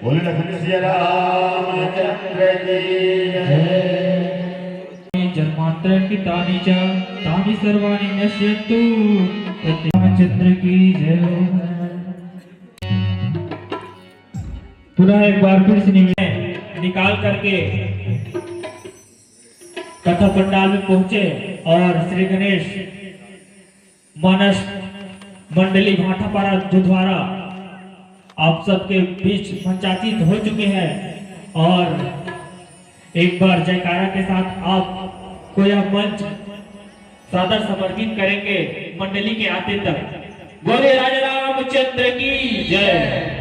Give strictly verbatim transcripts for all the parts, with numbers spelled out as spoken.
बोले लखन सिया रामचंद्र की जय। जन्मांतरकृतानि च तानि सर्वाणि नश्यंतु। रामचंद्र की जय हो। पुनः एक बार फिर से निवेदन निकाल करके कथा पंडाल में पहुंचे और श्री गणेश मानस मंडली भाटापारा जो द्वारा आप सबके बीच मंचातीत हो चुके हैं और एक बार जयकारा के साथ आपको यह मंच सादर समर्पित करेंगे मंडली के आते तक। बोले राजा रामचंद्र की जय।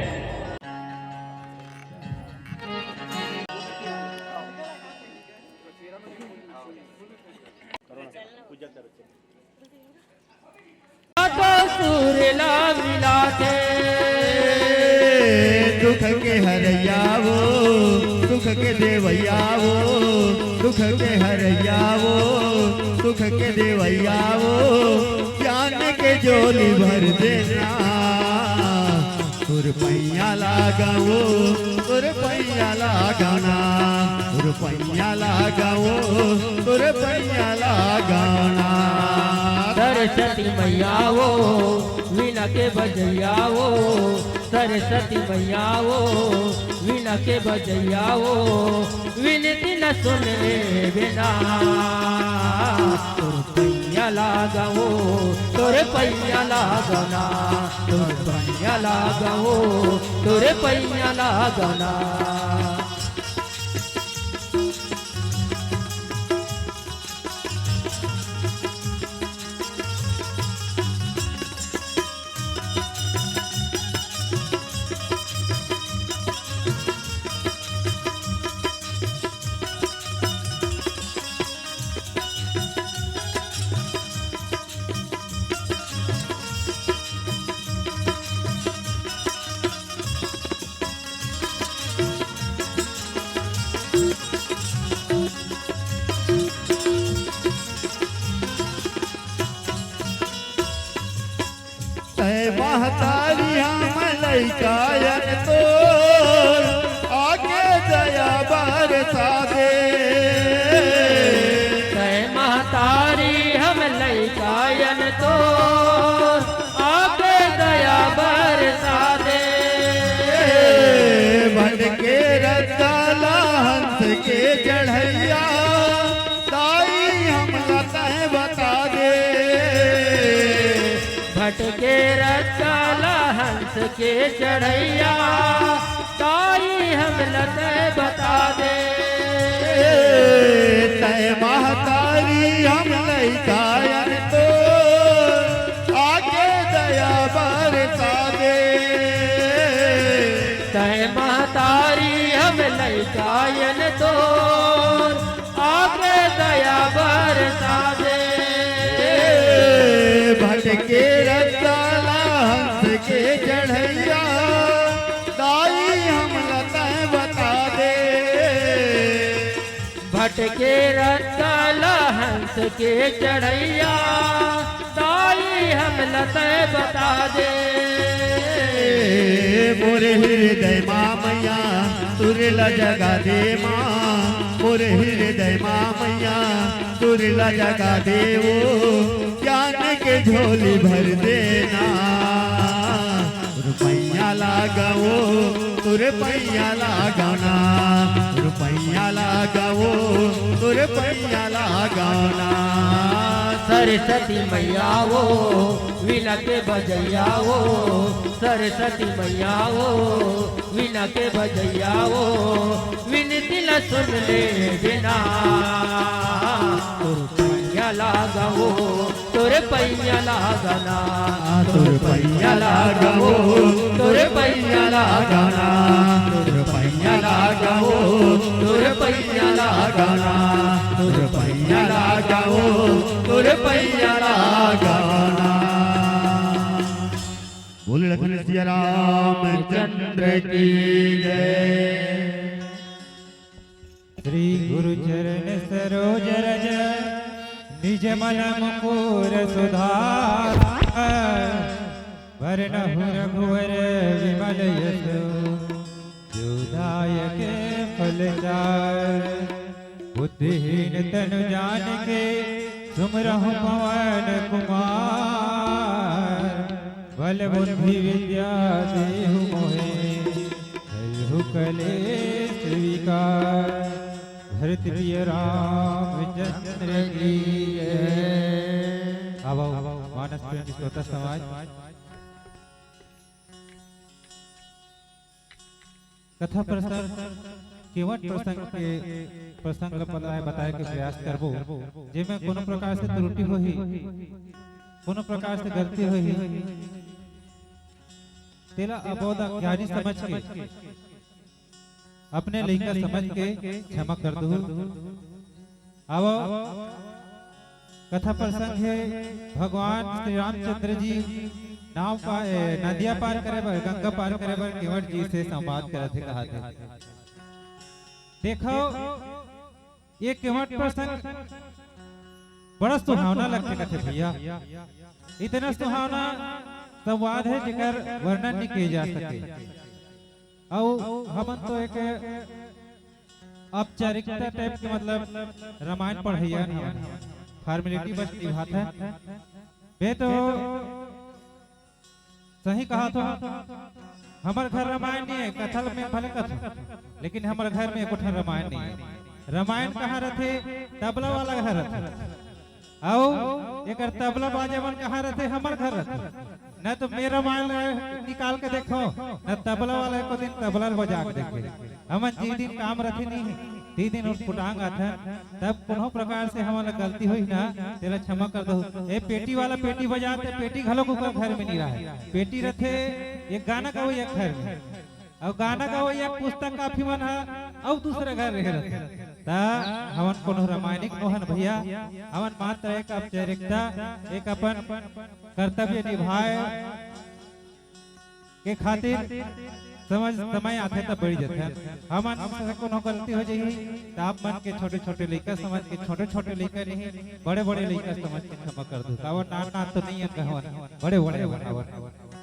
तो सुर ला मिलाते। दुख के हरैया वो, सुख के देवैया वो, दुख के हरैया वो, सुख के देवैया वो, ज्ञान के झोली भर देना। तोर पैया लागवो, तोर पैया लागना, तोर पैया लागवो, तोर पैया लागना। सरस्वती मैया वो, वीणा के बजैया वो, सरस्वती मैया वो, वीणा के बजैया वो, विनती न सुने बिना। तोर पैया लागवो, तोर पैया लागना, तोर पैया लागवो, तोर पैया लागना। महतारी हम लइकायन तोर, आके दया बरसा दे। तय महतारी हम लइकायन तोर, आके दया बरसा दे। भटके रद्दा ला हंस के चढ़ैया, दाई हमला तय बता दे। भटके रद्दा ला हंस के चढ़ैया, दाई हमला तय बता दे। तय महतारी हम लइकायन तोर, आके दया बरसा दे। तय महतारी हम लइकायन तोर, आके दया बरसा दे। भटके रद्दा ला हंस के चढ़ैया, दाई हमला तय बता दे। भटके रद्दा ला हंस के चढ़ैया, दाई हमला तय बता दे। मोर हृदय मा मैया सुर ला जगा दे माँ, मोर हृदय मा मैया सुर ला जगा दे वो, ज्ञान के झोली भर देना। रुपैया लागवो, तोर पैया लागना, रुपैया लागवो, तोर पैया लागना। सरस्वती मैया वो, वीणा के बजैया वो, सरस्वती मैया वो, वीणा के बजैया वो, विनती ला सुन ले बिना। तोर पैया लागवो, तोर पैया लागना, तोर पैया लागवो, तोर पैया लागना, तोर पैया लागवो, तोर पैया लागना, तोर पैया लागवो, तोर पैया लागना। बोल लखन सिया रामचंद्र की जय। श्री गुरु चरण सरोज रज निज मन मुकुर सुधार। वरनहु रघुवर विमल यशो जो दायक फल चार। बुद्धिहीन तनु जानिके सुमिरहु पवन कुमार। बल बुद्धि विद्या देहु मोहे हरहु कलेश विकार। भरत प्रिय रामचंद्र की जय। अब आओ, मानस प्रेम श्रोता समाज। कथा प्रसंग, केवट प्रसंग के प्रसंग ल बताए, बताए के प्रयास करबो, जेमे कोनो प्रकार से त्रुटि होही, कोनो प्रकार से गलती होही, तेला अबोध अज्ञानी समझ के, अपने लइका समझ के क्षमा कर दू। अब कथा प्रसंग हे, भगवान श्री रामचंद्र जी नाव पा-, ए, नदिया पार करे बर, गंगा पार करे बर केवट जी से संवाद करत हे, कहत हे, देखो, ये केवट प्रसंग बड़ा सुहावना लगथे, कथे भैया, इतना सुहावना संवाद हे, जेकर वर्णन नहीं किए जा सके। अउ हमन तो एक औपचारिकता टाइप के, मतलब, रामायण पढ़इया हन हमन, फॉर्मेलिटी बस निभात हन। बे तो सही कहत हो, हमर घर रामायण नहीं है, कथा में भले कथा, लेकिन हमर घर में एको ठन रामायण नहीं है। रामायण कहाँ रथे? तबला वाला घर रथे। अउ एकर तबला बाजे मन कहाँ रथे? हमर घर रथे। न तो मेरा रामायण निकाल के देखो, न तबला वाला एको दिन तबला ल बजा के देखे। हमन जे दिन काम रथे नहीं, ते दिन उठपुटांग आथन, तब कोनो प्रकार से हमन ला गलती होही ना, तेला क्षमा कर दहु। ए पेटी वाला पेटी बजात हे, पेटी घलो ओकर घर में नहीं रहे। पेटी रथे एक गाना गवई एक घर में, अउ गाना गवई एक पुस्तक कापी मन ह अउ दूसरा घर रहे रथे। त हमन कोनो रामायणिक नोहन भैया, हमन मात्र एक औपचारिकता, एक अपन कर्तव्य निभाए के खातिर समझ, समय आथे त बढ़ जथे। हमन से कोनो गलती हो जाही त आप मन के छोटे-छोटे लइका समझ के, छोटे-छोटे लइका नहीं, बड़े-बड़े लइका समझ के क्षमा कर दो। काबर नान-नान तो नहीं है कहवन, बड़े-बड़े हवन।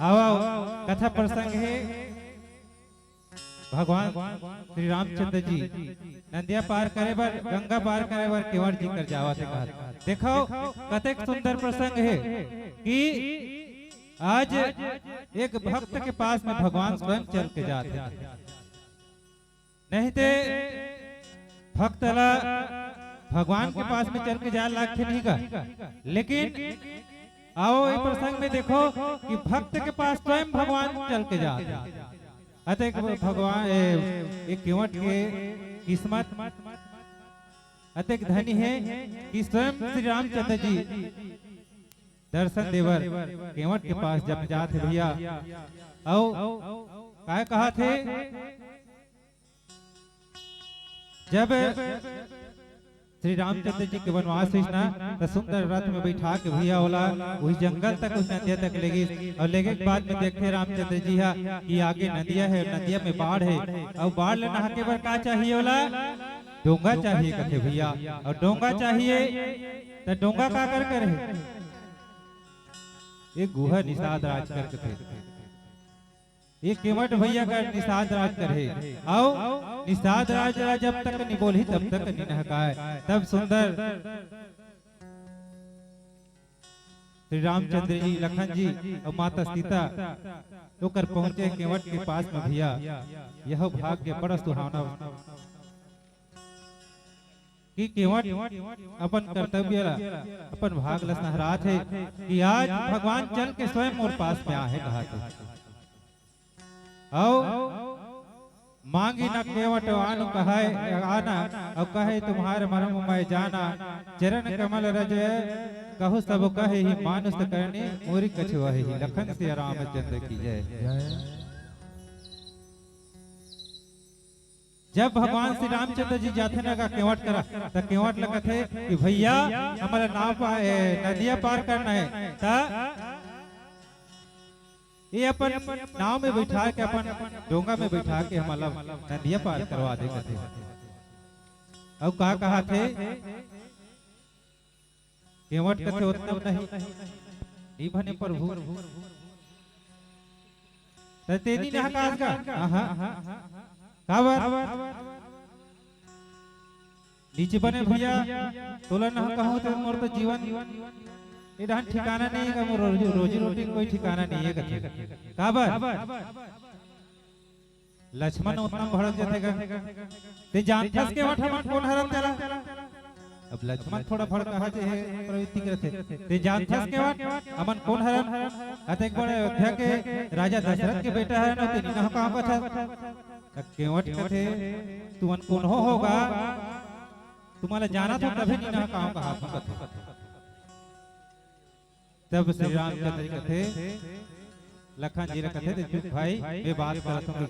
आओ, आओ, कथा प्रसंग हे, भगवान श्री रामचंद्र जी नदिया पार करे बर, गंगा पार करे बर केवट जी कर जावत हे कहत। देखो, कतेक सुंदर प्रसंग हे कि आज एक भक्त के पास में भगवान स्वयं चल के जात हे। नहीं ते भक्त ला भगवान के पास में चल के जाए लागथे नहीं का, लेकिन आओ, ये प्रसंग में देखो कि भक्त के पास स्वयं भगवान चल के जात हे। अतेक भगवान, ए, ए केवट के किस्मत अतेक धनी हे कि स्वयं श्री रामचंद्र जी दर्शन देवर केवट के पास जब जात हे भैया, अउ काय कहत हे, जब श्री रामचंद्र जी के वनवास होइस ना, त सुंदर रथ में बैठा के भैया ओला वही जंगल तक, उस नदिया तक ले गिस, अउ लेगे के बाद में देखथे रामचंद्र जी हा कि आगे नदिया हे, नदिया में बाढ़ हे, अउ बाढ़ ले नहाके बर का चाहिए ओला? डोंगा चाहिए कथे भैया, अउ डोंगा चाहिए त डोंगा का कर करे? एक गुहा निषाद राज कर कथे। ये केवट भैया का निषाद राज कर हे। अउ निषाद राज ला जब तक नि बोलही तब तक नि नहकाय। तब सुंदर श्री रामचंद्र जी, लखन जी अउ माता सीता ओकर पहुंचे केवट के पास में भैया। यह भाग्य बड़ा सुहावना कि केवट अपन कर्तव्य ला, अपन भाग ला सहरात हे कि आज भगवान चल के स्वयं मोर पास में आहे कहत हे। अउ मांगी न केवट आन कहै आना, अउ कहै तुम्हार मरम मैं जाना। चरण कमल रज कहु सब कहहि मानुष करनी, मोरी कछु वही लखन सिया रामचंद्र की जय। जब भगवान श्री रामचंद्र जी जाथे न गा केवट करा, त केवट ल कथे कि भैया, हमला नाव पा-, ए, नदिया पार करना हे, त ये अपन नाव में बैठा के, अपन डोंगा में बैठा के हमला नदिया पार करवा दे कथे। अउ का कहत हे? केवट कथे, "ओतना नहीं, नहीं बने प्रभु।" त तेनी नहकास का? आहा। काबर? नीचे बने भैया, तोला नहकाहूं त मोर तो जीवन ए डहन ठिकाना नहीं हे, मोर रोजी, रोजी रोटी कोई ठिकाना नहीं हे कथे। काबर? लक्ष्मण ओतना भड़क जथे गा। ते जानथस केवट हमन कोन हरन तेला? अब लक्ष्मण थोड़ा भड़काहा जे हे प्रवृत्ति करथे। ते जानथस केवट हमन कोन हरन? अतेक बड़े अयोध्या के राजा दशरथ के बेटा हरन, अउ ते नी नहकाहूं कथस। त केवट कथे, "तुमन कोन हो होगा? तुम्हाला जानत हो तभे नी नहकाहूं कथस।" तब श्री रामचंद्र जी कथे, लखन जी ल कथे, "दे चुप भाई, मैं बात करत हूं।"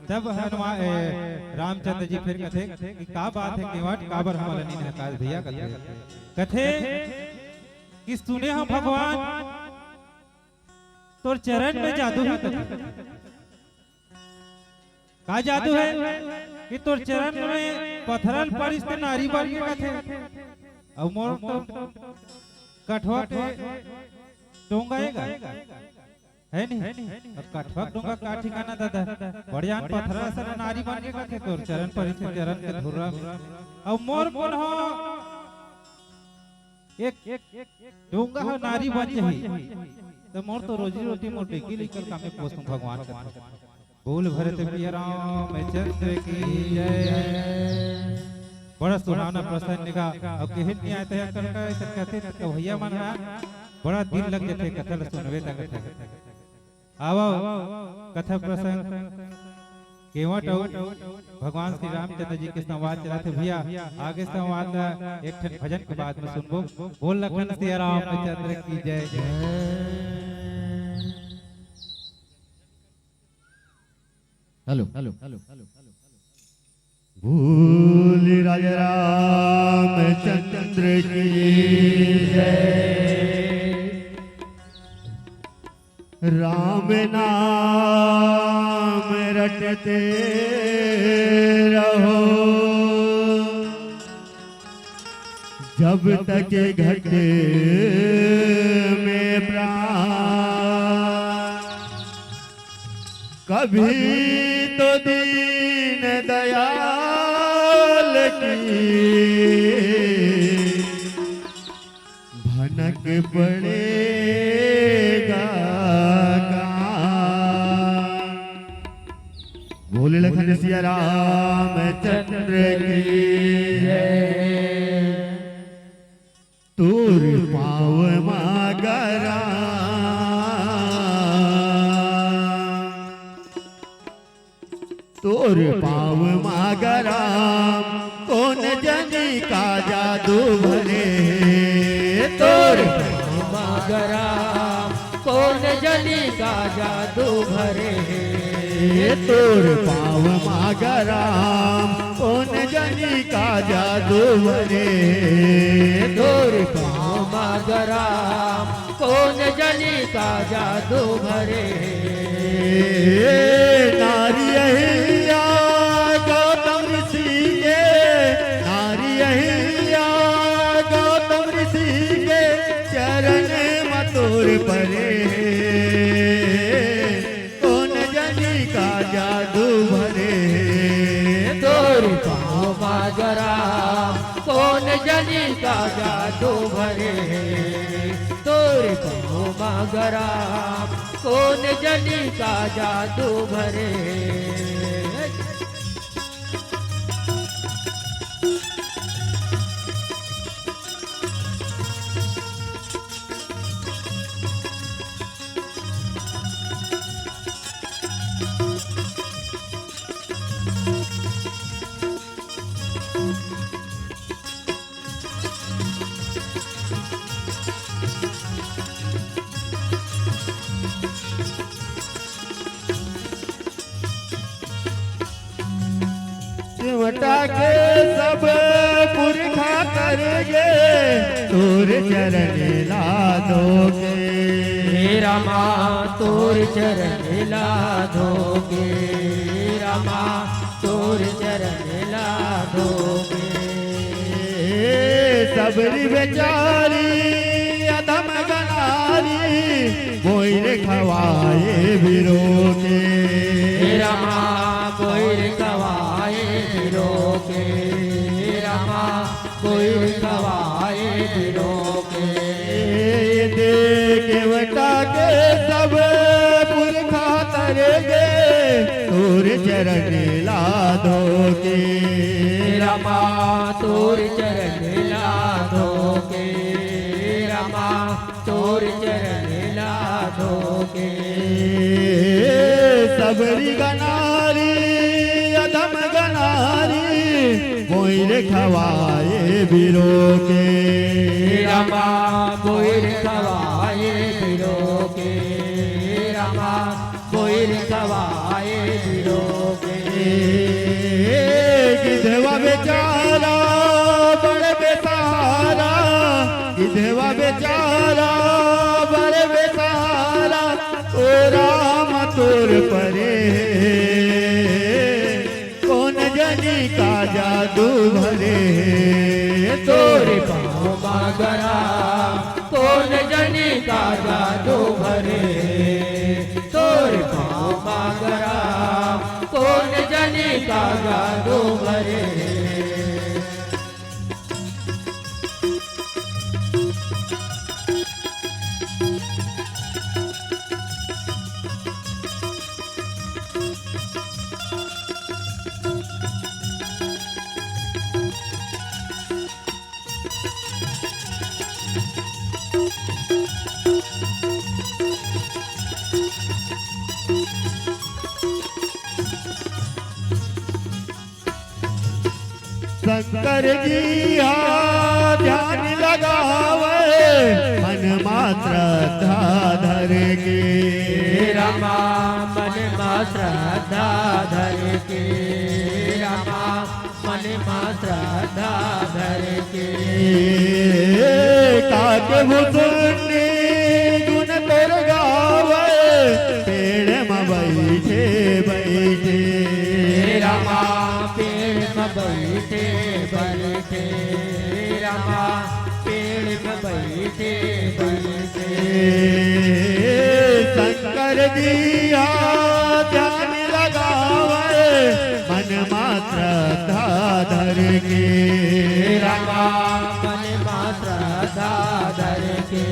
तब हनुमान, ए, रामचंद्र जी फिर कथे कि का बात हे केवट, काबर हमला नी नहकास भैया कथे। कथे कि सुने हंव भगवान, तोर चरण में जादू हे कथे। का जादू हे कि तोर चरण में पथरा ल परिस ते नारी बन गे कथे। अउ मोर तो कठवा के डोंगा हे गा, हे नहीं? अब कठवा के डोंगा का ठिकाना दादा, बड़े जान पथरा असन नारी बन गे कथे, तोर चरण परिस ते चरण के धुर्रा में। अउ मोर कोन हो एक डोंगा ह नारी बन जही, त मोर तो रोजी रोटी मोर डेगी लइका ल कामे पोसहूं भगवान कथे। बोल भरत प्रिय रामचंद्र की जय। बड़ा सुहावना प्रसंग हे गा। अउ केहे नी आय त अकल का अइसन कथे त कवइया मन ह बड़ा दिन लग जथे कथा ल सुनबे त कथे। आवव, कथा प्रसंग केवट अउ भगवान श्री रामचंद्र जी के संवाद चलत हे भैया। आगे संवाद ला एक ठन भजन के बाद में सुनबो। बोल लखन सिया रामचंद्र की जय। Hello, hello, hello. बोल राजा रामचंद्र की जय। राम नाम रटते रहो, जब तक घट में प्राण। अभी तो दीन दयाल की भनक पड़ेगा कहाँ। बोले लखन सिया रामचंद्र की जय। तोर पाँव मा गा राम, तोर पाँव मा गा राम, कोन जनी का जादू भरे हे। तोर पाँव मा गा राम, कोन जनी का जादू भरे हे। तोर पाँव मा गा राम, कोन जनी का जादू भरे हे। तोर पाँव मा गा राम, कोन जनी का जादू भरे हे। नारी अहिल्या गौतम ऋषि के, नारी अहिल्या गौतम ऋषि के चरण मा तोर परे हे। कोन जनी का जादू भरे हे। तोर पाँव मा गा राम, कोन जनी का जादू भरे हे। तोर पाँव मा गा राम, कोन जनी का जादू भरे हे। केवटा के सब पुरखा कर गे तोर चरण ला धोके। हे रामा तोर चरण ला धोके, हे रामा तोर चरण ला धोके। सबरी बेचारी अधम गनारी, मोइर खवाए बिरोके। हे रामा, मोइर खवाए बिरोके। हे रामा, मोइर खवाए बिरोके। ए दे केवटा के सब पुरखा तर गे, तोर चरण ला धोके। रामा, तोर चरण ला धोके। रामा, तोर चरण ला धोके। सबरी गनारी, अधम गनारी, मोइर खवाए बिरोके। रामा, मोइर खवाए बिरोके। रामा, मोइर खवाए बिरोके। गिधवा बेचारा बड़ बेसहारा, गिधवा बेचारा बड़ बेसहारा, ओ राम तोर परे हे। कोन जनी का जादू भरे हे। तोर पाँव मा गा राम, कोन जनी का जादू भरे हे। तोर पाँव मा गा राम, कोन जनी का जादू भरे हे। शंकर जी हा ध्यान लगावे, मन मा श्रद्धा धर के। हे रामा, मन मा श्रद्धा धर के। हे रामा, मन मा श्रद्धा धर के। काके भुसुंडी गुन तोर गावे, पेड़ म बइठे बइठे। हे रामा, पेड़ म बइठे बइठे। हे रामा, पेड़ म बइठे बइठे। शंकर जी हा ध्यान श्रद्धा धर के रामा, मन मा श्रद्धा धर के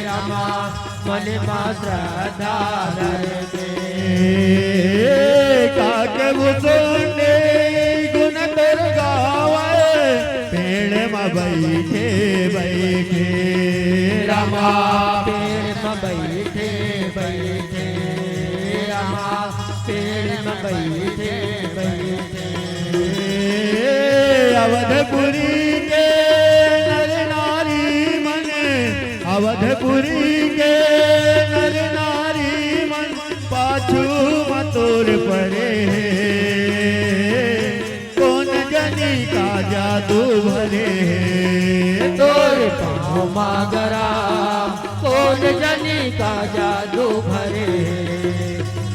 रामा, मन मा श्रद्धा धर के। काके भुसुंडी गुन तोर गावय, पेड़ म बइठे बइठे रामा, पेड़ म बइठे बइठे रामा, पेड़ म बइठे बइठे। अवधपुरी के नर नारी मन, अवधपुरी के नर नारी मन, पाछू म तोर परे हे। कोन जनी का जादू भरे हे तोर पाँव मा ग राम, कोन जनी का जादू भरे हे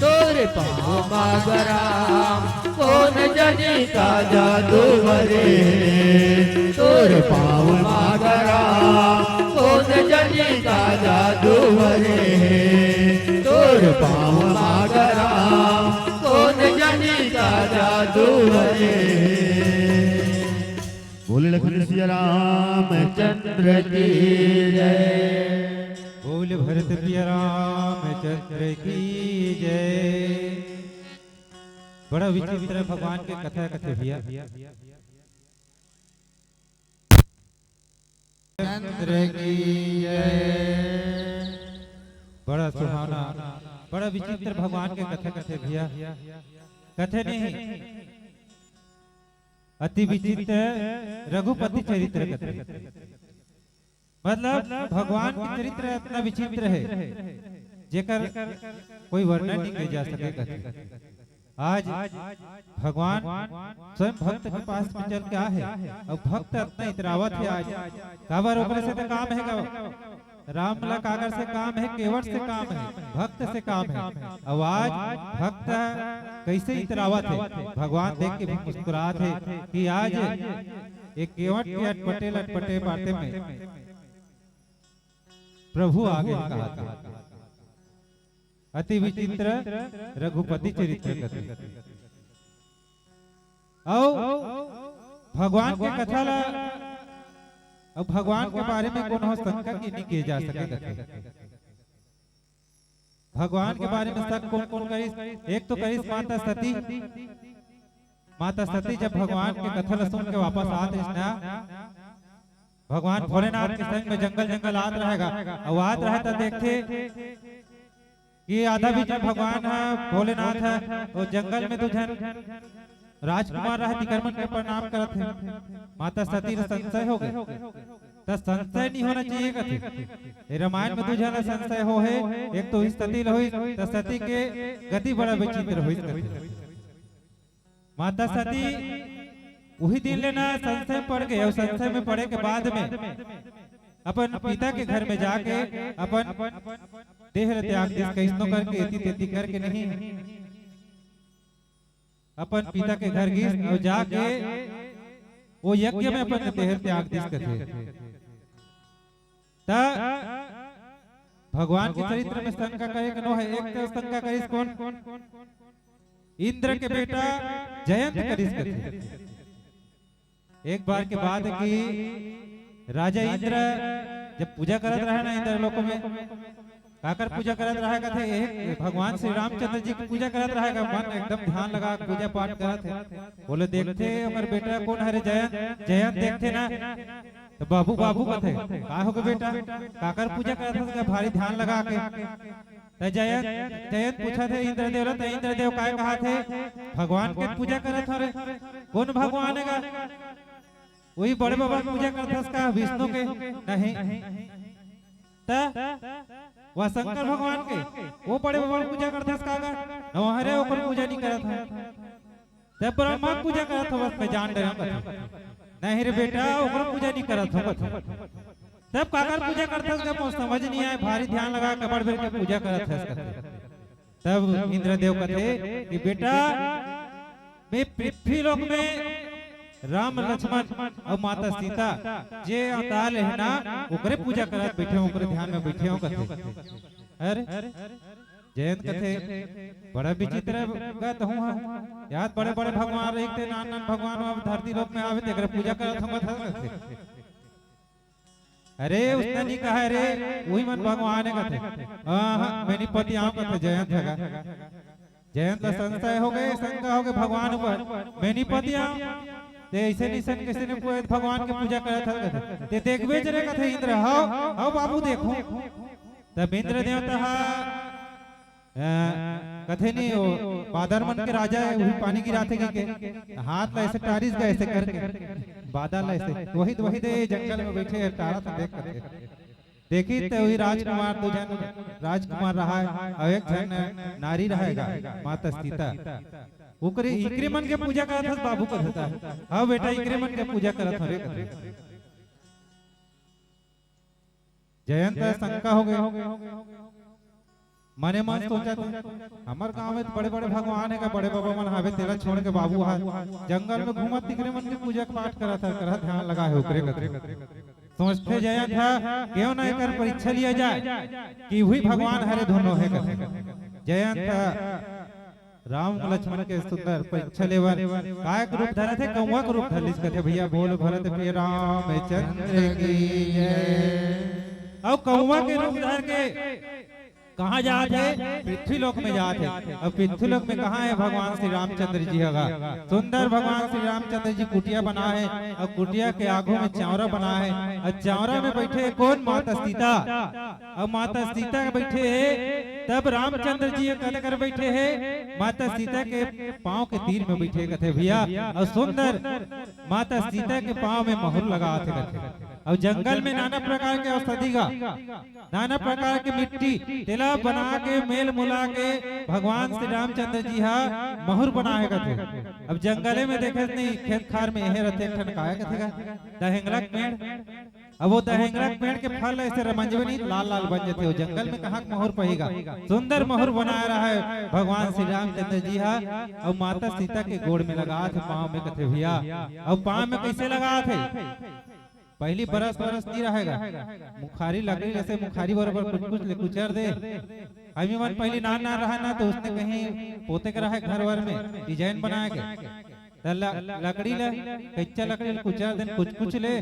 तोर पाँव मा ग राम, कोन जनी का जादू भरे हे तोर पाँव मा ग राम, कोन जनी का जादू भरे हे तोर पाँव मा ग राम, कोन जनी का जादू भरे हे। बोले लखन सिया रामचंद्र की जय। बोले भरत पिया रामचंद्र की जय। बड़ा विचित्र भगवान के कथा कथे भैया। चंद्र की जय। बड़ा सुहावना, बड़ा विचित्र भगवान के कथा कथे भैया। कथे नहीं, अति विचित्र रघुपति चरित्र कथे। मतलब भगवान के चरित्र इतना विचित्र हे, जेकर कोई वर्णन नहीं किया जा सके कथे। आज भगवान स्वयं भक्त के पास में चल के आहे, अउ भक्त अतना इतरावत हे आज। काबर ओकरे से तो काम हे का? राम ला काकर से काम हे, केवट से काम हे, भक्त से काम हे। अउ आज भक्त कइसे इतरावत हे, भगवान देख के भी मुस्कुरात हे कि आज एक केवट के अटपटे लटपटे बाते में प्रभु आगे कहा था। अति विचित्र रघुपति चरित्र कथे। अउ भगवान के कथा ला, अउ भगवान के बारे में कोनो शंका की नहीं किए जा सके कथे। भगवान के बारे में शक कौन कौन करिस? एक तो करिस माता सती। माता सती जब भगवान के कथा ला सुन के वापस आत रहिस ना, भगवान भोलेनाथ के संग में जंगल जंगल आत रहेगा, अउ आत रहे त देखथे कि आधा बीच में भगवान ह, भोलेनाथ ह, वो जंगल में दू झन राजकुमार रहे, तिकर मन के प्रणाम करत हे। माता सती ल संशय हो गए, त संशय नहीं होना चाहिए कथे। ए रामायण में दू झन ल संशय हो हे, एक तो ही सती ल होइस, त सती के गति बड़ा विचित्र होइस कथे। माता सती उही दिन ले ना संशय में पड़ गए, अउ संशय में पड़े के बाद में अपन पिता के घर में जाके अपन देह ल त्याग दिस, कइसनो करके, एती तेती करके नहीं, अपन पिता के घर गिस अउ जाके वो यज्ञ में अपन देह ल त्याग दिस कथे। त भगवान के चरित्र में शंका करे के नो हे। एक तो शंका करिस कौन? इंद्र के बेटा जयंत करिस कथे। एक बार के बात हे कि राजा इंद्र जब पूजा करत रहे ना इंद्र लोक में, काकर पूजा करत रहे कथे, एक भगवान श्री रामचंद्र जी की पूजा करत रहे का, मन एकदम ध्यान लगा के पूजा पाठ करत हे। बोले, देखथे ओकर बेटा कौन हरे, जयंत। जयंत देखथे ना, त बाबू, बाबू कथे, का होगे बेटा, काकर पूजा करत हस गा भारी ध्यान लगा के? त जयंत, जयंत पूछत हे इंद्रदेव ला, त इंद्रदेव काय कहत हे, भगवान के पूजा करत हरे। कौन भगवान हे गा? वही बड़े बाबा के पूजा करत हस का, विष्णु के? नहीं। त वह शंकर भगवान के, वो बड़े बाबा के पूजा करत हस का गा? न, हरे ओकर पूजा नहीं करत हे। ते ब्रह्मा के पूजा करत हवस, मैं जान डरे हूँ कथे। नहीं रे बेटा, ओकर पूजा नहीं करत हूँ कथे। तब काकर पूजा करत हस गा, मोर समझ नहीं आए, भारी ध्यान लगा के बड़ बेर के पूजा करत हस कथे। तब इंद्रदेव कथे कि बेटा, मैं पृथ्वी लोक में राम लक्ष्मण अउ माता सीता जे अवतार लेहे ना, ओकरे पूजा करत बैठे हूँ, ओकरे ध्यान में बैठे हूँ कथे। अरे जयंत कथे, "बड़ा विचित्र गत हूँ हम। यार बड़े-बड़े भगवान रहिथे, नान-नान भगवान अब धरती लोक में आवे, तेकरे पूजा करत हूँ," कथे। "अरे, उसने नहीं कहा रे, वही मन भगवान है," कथे। "हाँ, हाँ, मैं नहीं पति आऊँ," कथे जयंत ह गा। जयंत ला संशय हो गए, शंका हो गए भगवान ऊपर, "मैं नहीं पति आऊँ, ते ऐसे निशन कैसे ने पूरे भगवान के पूजा करत हस," कथे। "ते देखबे रे," कथे इंद्र, "हव, हव बाबू, देखो।" तब इंद्र देवता हा, अ, कथे नहीं, वो बादर मन के राजा है, वही पानी गिराथे कहिके, हाथ ला ऐसे टारिस गा ऐसे करके, बादर ला ऐसे, वही तो, वही दे जंगल में बैठे हैं, टारा था देख करके। देखी त वही राजकुमार, दू झन राजकुमार रहा है, अउ एक झन नारी रहेगा, माता सीता। ओकरे, इकरे मन के पूजा करत हस बाबू, कथे। "हाँ बेटा, इकरे मन के पूजा करत हस रे," कथे। जयंत शंका हो गए। मने मन सोचत हे, "हमर गांव में तो बड़े-बड़े भगवान हे का, बड़े बाबा मन हावे, तेला छोड़ के बाबू हा जंगल में घूमत, तिकरे मन के पूजा पाठ करत हे, करत ध्यान लगा हे ओकरे कथे।" सोचथे जयंत ह, "क्यों ना एकर परीक्षा लिया जाए कि वही भगवान हरे धुन हे," कथे। जयंत ह राम लक्ष्मण के सुंदर परीक्षा लेवन, काय के रूप धरत हे, कौवा के रूप धर लिस, कथे, "भैया बोल भरत प्रिय रामचंद्र की जय।" अउ कौवा के रूप धर के कहाँ जात हे? पृथ्वी लोक में जात हे। अउ पृथ्वी लोक में कहाँ हे भगवान श्री रामचंद्र जी ह गा? सुंदर भगवान श्री रामचंद्र जी कुटिया बना हे, अउ कुटिया के आगू में चावरा बना हे, अउ चावरा में बैठे हे कोन? माता सीता। अउ माता सीता बैठे हे, तब रामचंद्र जी कत कर बैठे हे? माता सीता के पाँव के तीर में बैठे, कथे भैया। अउ सुंदर माता सीता के पाँव में महुर लगात हे, कथे। अउ जंगल में नाना प्रकार के औषधि गा, नाना प्रकार के मिट्टी, तेला बना के, मेल मुला के भगवान श्री रामचंद्र जी हा महुर बना हे, कथे। अब जंगले में देखे नहीं, खेत खार में एहे रथे, एक ठन काय कथे गा, दहेंगला के पेड़। अब वो दहेंगरा पेड़ के फल ऐसे रमंजवे नहीं, लाल लाल बन जाथे। वो जंगल में कहाँ के महुर पही गा? सुंदर महुर बनाए रहा हे भगवान श्री रामचंद्र जी हा, अउ माता सीता के गोड़ में लगात हे, पाँव में, कथे भैया। अउ पाँव में कैसे लगात हे? पहली बरस बरस नहीं रहे गा, मुखारी लकड़ी जैसे मुखारी बरोबर कुछ कुछ ले कुचर दे। हमी मन पहली नान नान रहा ना, तो उसने कहीं पोते के रहा घर वर में डिजाइन बनाए के, त ल-, लकड़ी ले, कच्चा लकड़ी ले कुचर देन, कुचकुच ले,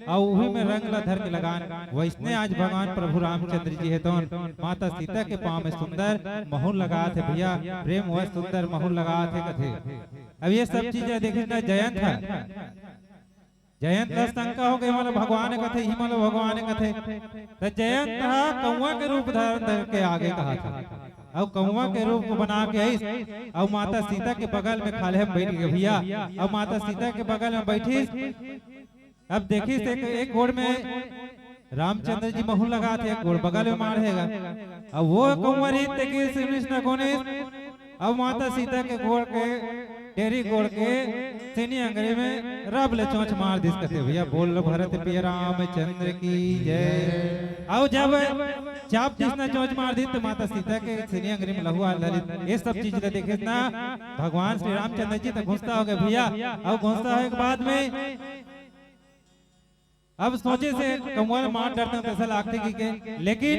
अउ उही में रंग ला धर के लगान। वैसने आज भगवान प्रभु रामचंद्र जी हे तौन माता सीता के पाँव में सुंदर महुर लगात हे भैया, प्रेम वश सुंदर महुर लगात हे, कथे। अब ये सब चीज देखे ना, जयंत ह, जयंत ला शंका हो गए, मतलब भगवान कथे, ही मतलब भगवान कथे। त जयंत ह कौवा के रूप धारण करके आगे कहा था। अउ कौवा के रूप बना के आइस, अउ माता सीता के बगल में खाल्हे में बैठ गए भैया। अउ माता सीता के बगल में बैठिस। अब देखिस एक, एक गोड़ में रामचंद्र जी महुर लगात हे, एक गोड़ बगल में माढ़े गा। अब वो कौवा रीत देखिस, सुनिस न कोनिस, अब माता सीता के गोड़ के, डेरी गोड़ के सिनी अंगरी में रब ले चोंच मार दिस, कथे भैया, "बोल भरत प्रिय रामचंद्र की जय।" अउ जब चाप दिस ना चोंच मार दिस, त माता सीता के सिनी अंगरी में लहू आल धरिस। ये सब चीज ला देखे ना भगवान श्री रामचंद्र जी त गुस्सा हो गए भैया। अउ गुस्सा होए के बाद में अब सोचे से कौवा ल मार डरते हैं, कैसा लागथे कि के, लेकिन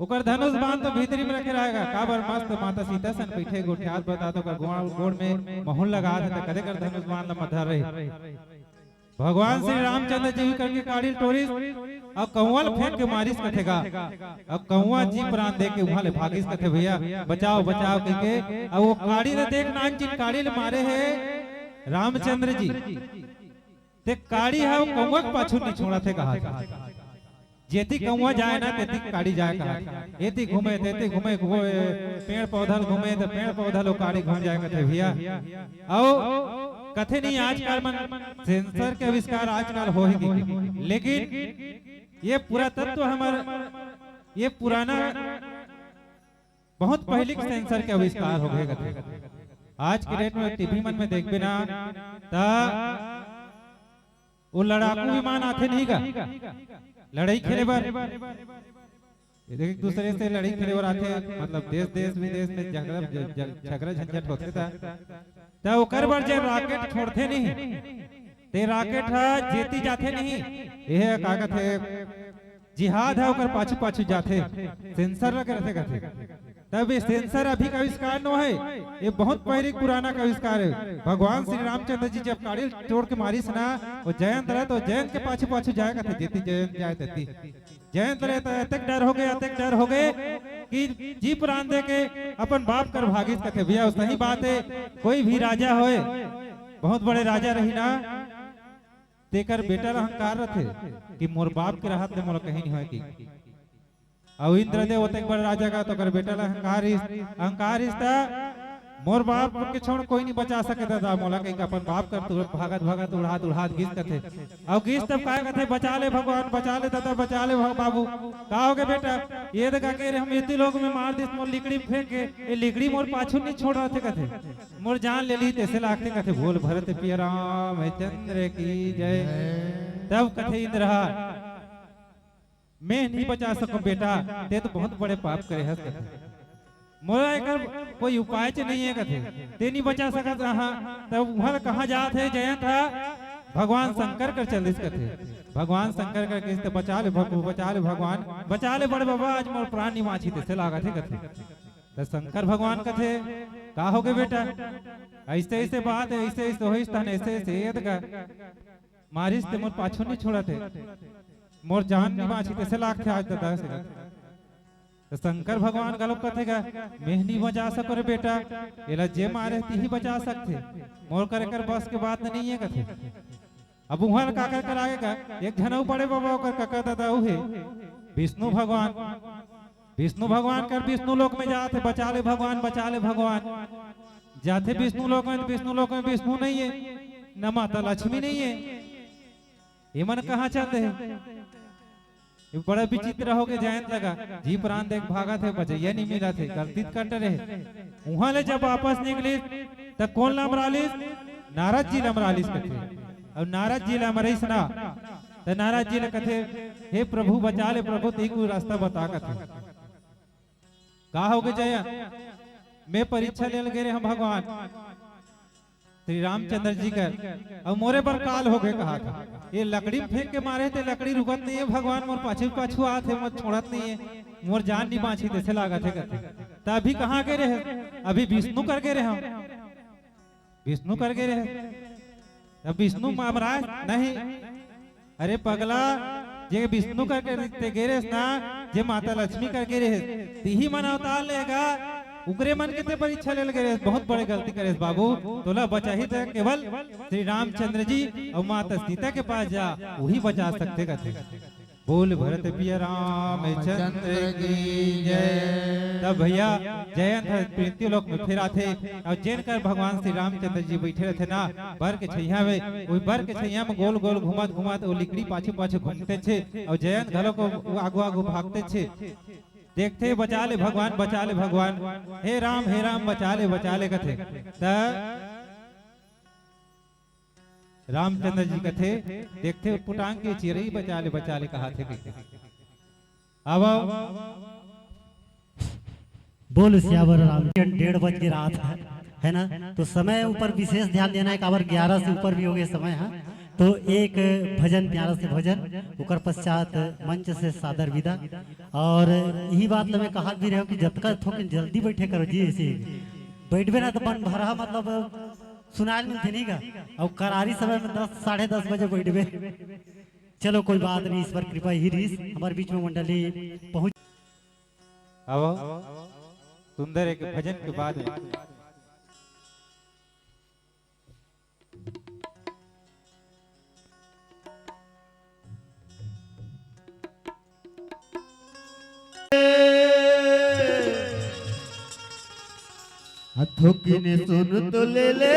ओकर धनुष बाण तो भीतरी में रखे रहेगा। काबर मस्त माता सीता सन बैठे गोठियात बतात ओकर गोड़, गोड़ में महुर लगात हे, त कदे कर धनुष बाण ल मधर रही। भगवान श्री रामचंद्र जी करके काड़ी ल टोरिस, अउ कौवा ल फेंक के मारिस कथे गा। अउ कौवा जी प्राण दे के उहाँ ले भागिस कथे, "भैया बचाओ, बचाओ," कहिके। अउ वो काड़ी ल देख नान चिन काड़ी ल मारे हे रामचंद्र जी। ते काड़ी ह कौवा के पाछू नहीं छोड़त हे कहा था। जेती कौवा जाए ना, तेती काड़ी जाए कहा था। एती घूमे, तेती घूमे, वो, ए, पेड़ पौधा ल घूमे, त पेड़ पौधा ल काड़ी घूम जाए कथे भैया। अउ कथे नहीं, आजकल मन सेंसर के आविष्कार आजकल हो ही गई, लेकिन ये पुरातत्व हमर, ये पुराना बहुत पहली के सेंसर के आविष्कार हो गए कथे। आज के डेट में टीवी मन में देखबे ना, त वो लड़ाकू विमान आथे नहीं गा, लड़ाई खेले बर, एक दूसरे से लड़ाई खेले बर आथे, मतलब देश देश विदेश में झगड़ा, झ-, झ-, झगड़ा झंझट होथे, त त ओकर बर जे रॉकेट छोड़थे नहीं, ते रॉकेट ह जेती जाथे नहीं, एहे का कथे, जिहाद ह ओकर पाछू पाछू जाथे, सेंसर लगे रथे कथे। तब ये सेंसर अभी का आविष्कार नो है, ये बहुत पहिली पुराना का आविष्कार है। भगवान श्री रामचंद्र जी जब काड़ी ल टोर के मारिस ना, वो जयंत रहे तो जयंत के पाछू पाछू जाए कथे, जेती जयंत जाए तेती। जयंत रहे तो अतेक डर हो गए, अतेक डर हो गए कि जी प्राण दे के अपन बाप कर भागिस कथे। भैया, सही बात है, कोई भी राजा होए, बहुत बड़े राजा रही ना, तेकर बेटा ला अहंकार रथे कि मोर बाप के रहत ले मोला कहीं नहीं होए कि। अउ इंद्रदेव ओतेक बड़ राजा का, तो ओकर बेटा ला अहंकार इस, अहंकार इस त मोर बाप के छोड़ कोई नहीं बचा सके दादा मोला, कहीं का अपन बाप कर तू भागत भागत उड़ात उड़ात गिस कथे। अउ गिस तब काय कथे, "बचा ले भगवान, बचा ले दादा, बचा ले भग-, बाबू।" "का हो गए बेटा?" "ये देखा के रे, हम इतनी लोग में मार दिस, मोर लिकड़ी फेंक के, ये लिकड़ी मोर पाछू नहीं छोड़ रहा थे," कथे। "मोर जान ले ली, तैसे लागते," कथे। बोल भरत पिया रामचंद्र की जय। तब कथे इंद्र हा, "मैं नहीं बचा सकूं बेटा, ते तो बहुत बड़े पाप करे हस," कथे। "मोला एकर कोई उपाय च नहीं है," कथे। "ते नहीं बचा सकत रहा।" तब उहल कहाँ जात है जयंत हा? भगवान शंकर कर चलिस कथे। भगवान शंकर कर किस त, "बचा ले भग-, बचा ले भगवान, बचा ले बड़ बाबा, आज मोर प्राण नहीं बाँची, तैसे लागत है," कथे। त शंकर भगवान कथे, "का हो गए बेटा? ऐसे ऐसे बात है, ऐसे ऐसे होइस तहन ऐसे ऐसे ये देखा।" मारिस ते मोर पाछू नहीं छोड़त हे, मोर जान नहीं बाँची, तैसे लागथे आज दादा से। त शंकर भगवान घलो कथे गा, "मैं नहीं बचा सको रे बेटा, एला जे मारे तिही बचा सकथे, मोर कर एकर बस के बात नहीं है," कथे। अब उहाँ ल काकर करागे गा, एक झन अउ बड़े बाबा ओकर कका दादा अउ हे, विष्णु भगवान। विष्णु भगवान कर विष्णु लोक में जात हे, "बचा ले भगवान, बचा ले भगवान।" जाथे विष्णु लोक में, त विष्णु लोक में विष्णु नहीं है, न माता लक्ष्मी नहीं है। ये मन कहाँ चल दे? ये बड़ा विचित्र हो गए जयंत लगा। जी प्राण देख भागत हे, बचैया नहीं मिलत हे, गलती त कर डरे हे। उहाँ ले जब वापस निकलिस, त कोन ल अमरालिस? नारद जी ल अमरालिस कथे। अउ नारद जी ल अमराइस ना, त नारद जी ल कथे, "हे प्रभु, बचा ले प्रभु, तही कोई रास्ता बता," कथे। "का हो गए जयंत? मैं परीक्षा ले ल गे रहे हँव भगवान श्री रामचंद्र जी कर, अउ मोरे बर काल हो गए," कहा था। "ये लकड़ी में फेंक के मारे, ते लकड़ी रुकत नहीं है भगवान, मोर पाछू पाछू आत हे, मोर छोड़त नहीं है, मोर जान नहीं बाँची, तैसे लागत हे," कथे। "त अभी कहाँ गे रहे?" "अभी विष्णु कर गे रहे हँव।" "विष्णु कर गे रहे?" "अब विष्णु महाराज नहीं।" "अरे पगला, जे विष्णु करके ते गे रेहेस ना, जे माता लक्ष्मी करके रेहेस, तिही मन अवतार लेगा, उकरे मन के ते परीक्षा ले ल गे रेहेस, बहुत बड़े गलती करेस बाबू। तोला बचाही त केवल श्री रामचंद्र जी अउ माता सीता के पास जा, उही बचा सकथे," कथे। बोल भरत पिया रामचंद्र की जय। तब भैया, जयंत ह प्रीति लोक में फिर आथे, अउ जेन कर भगवान श्री रामचंद्र जी बैठे रहथे ना, बर के छैया में, वही बर के छैया में गोल गोल घूमत घूमत वो लिकड़ी पाछू पाछू घूमते छे, अउ जयंत घलो को आगू आगू भागते छे। देखथे, "बचा ले भगवान, बचा ले भगवान, हे राम, हे राम, बचा ले, बचा ले," कथे। त रामचंद्र जी कथे, देखथे, पुटांग के चिरई बचा ले, बचा ले कहाथे कहिके। अब बोल सियावर राम। डेढ़ बज के रात है, है ना? तो समय ऊपर विशेष ध्यान देना है, काबर ग्यारह से ऊपर भी हो गए समय है। तो एक भजन, प्यारा से भजन, ओकर पश्चात मंच से सादर विदा। और यही बात ल मैं कहत भी रहे हँव कि जतका थोकिन जल्दी बैठे करो जी, ऐसे बैठबे ना तो मन भरा, मतलब, सुनाइल मिलथे नहीं गा। अउ करारी समय में दस, साढ़े दस बजे बैठबे। चलो, कोई बात नहीं, ईश्वर कृपा ही रहिस, हमर बीच में मंडली पहुँच। अब सुंदर एक भजन के बाद में थोकिन सुन तो ले ले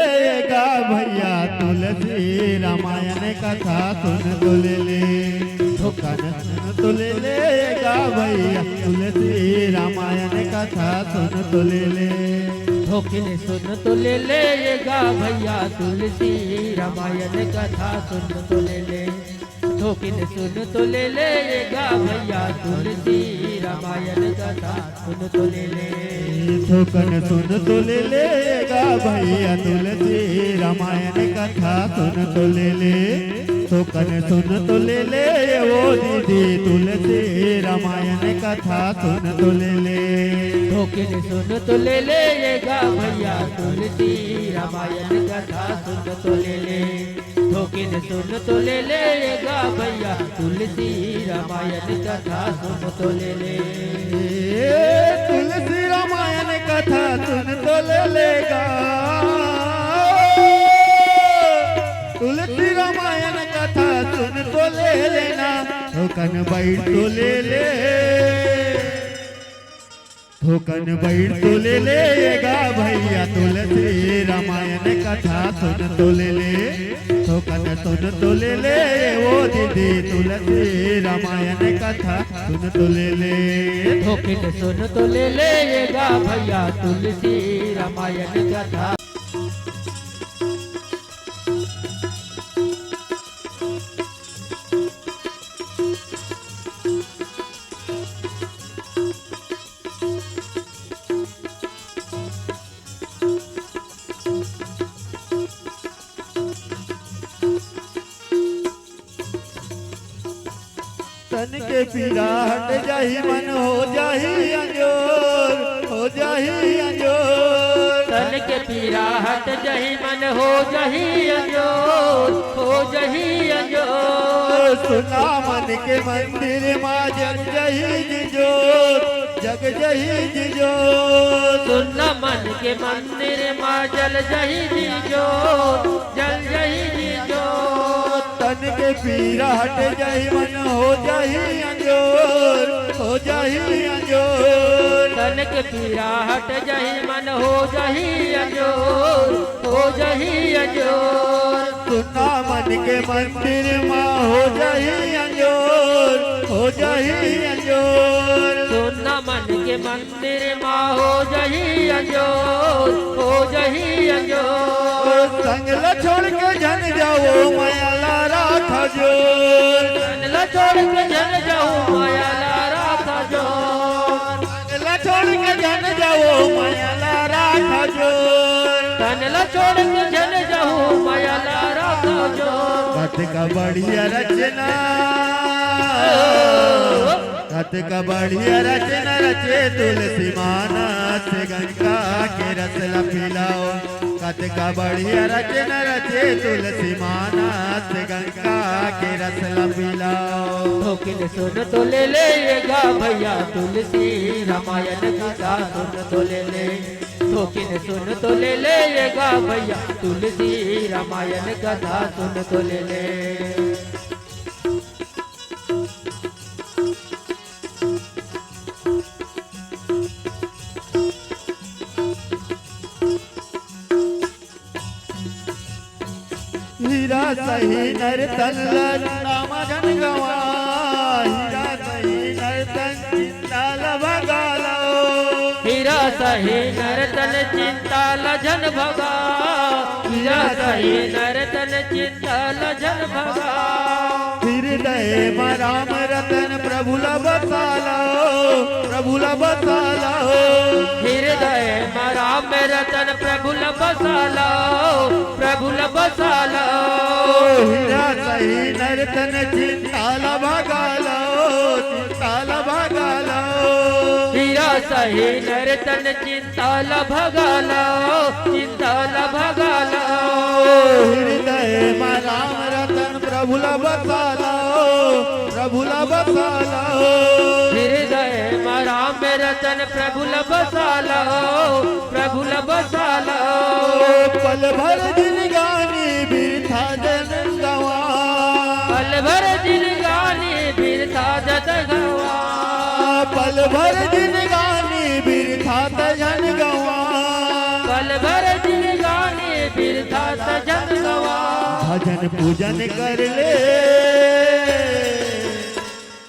गा भैया, तुलसी रामायण कथा सुन तो ले ले। थोकिन सुन तो ले ले गा भैया, तुलसी रामायण कथा सुन तो ले ले। थोकिन सुन तो ले ले गा भैया, तुलसी रामायण कथा सुन तो ले ले। थोकिन सुन तो ले ले गा भैया, तुलसी रामायण कथा सुन तो ले ले। थोकिन सुन तो ले ले गा भैया, तुलसी रामायण कथा सुन तो ले ले। थोकिन सुन तो ले ले, वो दिन तुलसी रामायण कथा सुन तो ले ले। थोकिन सुन तो ले ले ये गा भैया, तुलसी रामायण कथा सुन तो ले ले। थोकिन सुन तो ले ले ये गा भैया, तुलसी रामायण कथा सुन तो ले ले। ए, तुलसी रामायण कथा सुन तो ले ले गा। तुलसी रामायण कथा सुन तो ले लेना, थोकन बइठ तो ले ले। थोकन बइठ तो ले ले ये गा भैया, तुलसी रामायण कथा सुन तो ले ले। थोकन सुन तो ले ले ओ दीदी, तुलसी रामायण कथा सुन तो ले ले। थोकिन सुन तो ले ले ये गा भैया, तुलसी रामायण कथा। तन के पीरा हट जाही, मन हो जाही अंजोर, हो जाही अंजोर। तन के पीरा हट जाही, मन हो जाही अंजोर, हो जाही अंजोर। सुना मन के मंदिर मा जग जाही जिजोर, जग जाही जिजोर। सुना मन के मंदिर मा जल जाही जिजोर, जल जाही जिजोर। तन के पीरा हट जाही, मन हो जाही अंजोर, हो जाही अंजोर। तन के पीरा हट जाही, मन हो जाही अंजोर, हो जाही अंजोर। सुना मन के मंदिर मा हो जाही अंजोर, हो जाही अंजोर। सुना मन के मंदिर मा हो जाही अंजोर, हो जाही अंजोर। संग ल छोड़ के झन जाओ, मया ला राखा जोर। संग ल छोड़ के झन जाओ, मया ला राखा जोर। संग ल छोड़ के झन जाओ, मया ला राखा जोर। संग ल छोड़ के झन जाओ, मया ला राखा जोर। कतका बढ़िया रचना, कतका बढ़िया रचना रचे तुलसी मानस, गंगा के रस ल पिलाओ। कतका बढ़िया रचना रचे तुलसी मानस, गंगा के रस ल पिलाओ। थोकिन सुन तो ले ले ये गा भैया, तुलसी रामायण कथा सुन तो ले ले। थोकिन सुन तो ले ले ये गा भैया, तुलसी रामायण कथा सुन तो ले ले। हीरा सही नर तन ल नाम झन गवा, हीरा सही नर तन चिंता ल भगा लो। हीरा सही नर तन चिंता ल झन भगा, हीरा सही नर तन चिंता ल झन भगा। हृदय म राम रतन प्रभु ल बसा लो, प्रभु ल बसा लो। हृदय म राम रतन प्रभु ल बसा लो, प्रभु ल बसा लो। हीरा सही नर तन चिंता ल भगा लो, चिंता ल भगा लो। हीरा सही नर तन चिंता चिंता ल भगा लो, चिंता ल भगा लो। हृदय म राम रतन प्रभु ल बसा लो, प्रभु ल बसा लो। हृदय म राम रतन प्रभु ल बसा लो, प्रभु ल बसा लो। पल भर जिनगानी बिरथा जन गवा। पल भर जिनगानी बिरथा जन गवा। पल भर जिनगानी बिरथा त झन गवा। पल भर जिनगानी बिरथा त झन गवा। भजन पूजन कर ले,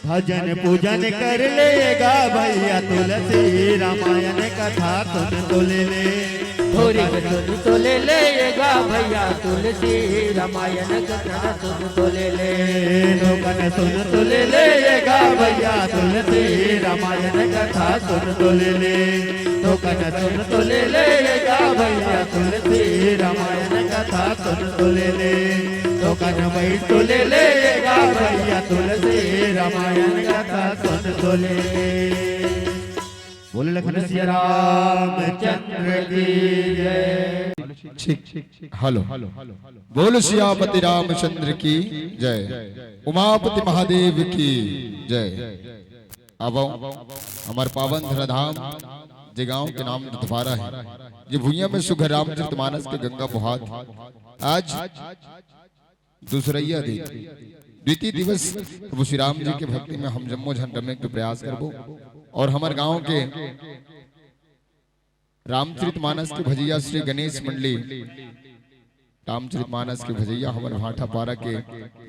भजन पूजन कर ले गा भैया, तुलसी रामायण कथा सुन तो ले ले। थोरिक सुन तो ले ले ये गा भैया, तुलसी रामायण कथा सुन तो ले ले। थोकन सुन तो ले ले ये गा भैया, तुलसी रामायण कथा सुन तो ले ले। थोकन सुन तो ले ले ये गा भैया, तुलसी रामायण कथा सुन तो ले ले। कनवई तो ले ले गा भैया, तुलसी रामायण कथा सुन तो ले। बोल लखन सिया रामचंद्र की जय। ठीक, हेलो। बोल सियापति रामचंद्र की जय, उमापति महादेव की जय। अब हमर पावन धराधाम, जे गांव के नाम दुधवारा हे, जे भुइयां में सुघर रामचरित मानस के गंगा बोहात हे। आज दूसरइया दिन, द्वितीय दिवस प्रभु श्री राम जी के भक्ति में हम जम्मो झन रमे के प्रयास करबो। और हमर गांव के रामचरित मानस के भजैया श्री गणेश मंडली, रामचरित मानस के भजैया हमर भाटापारा के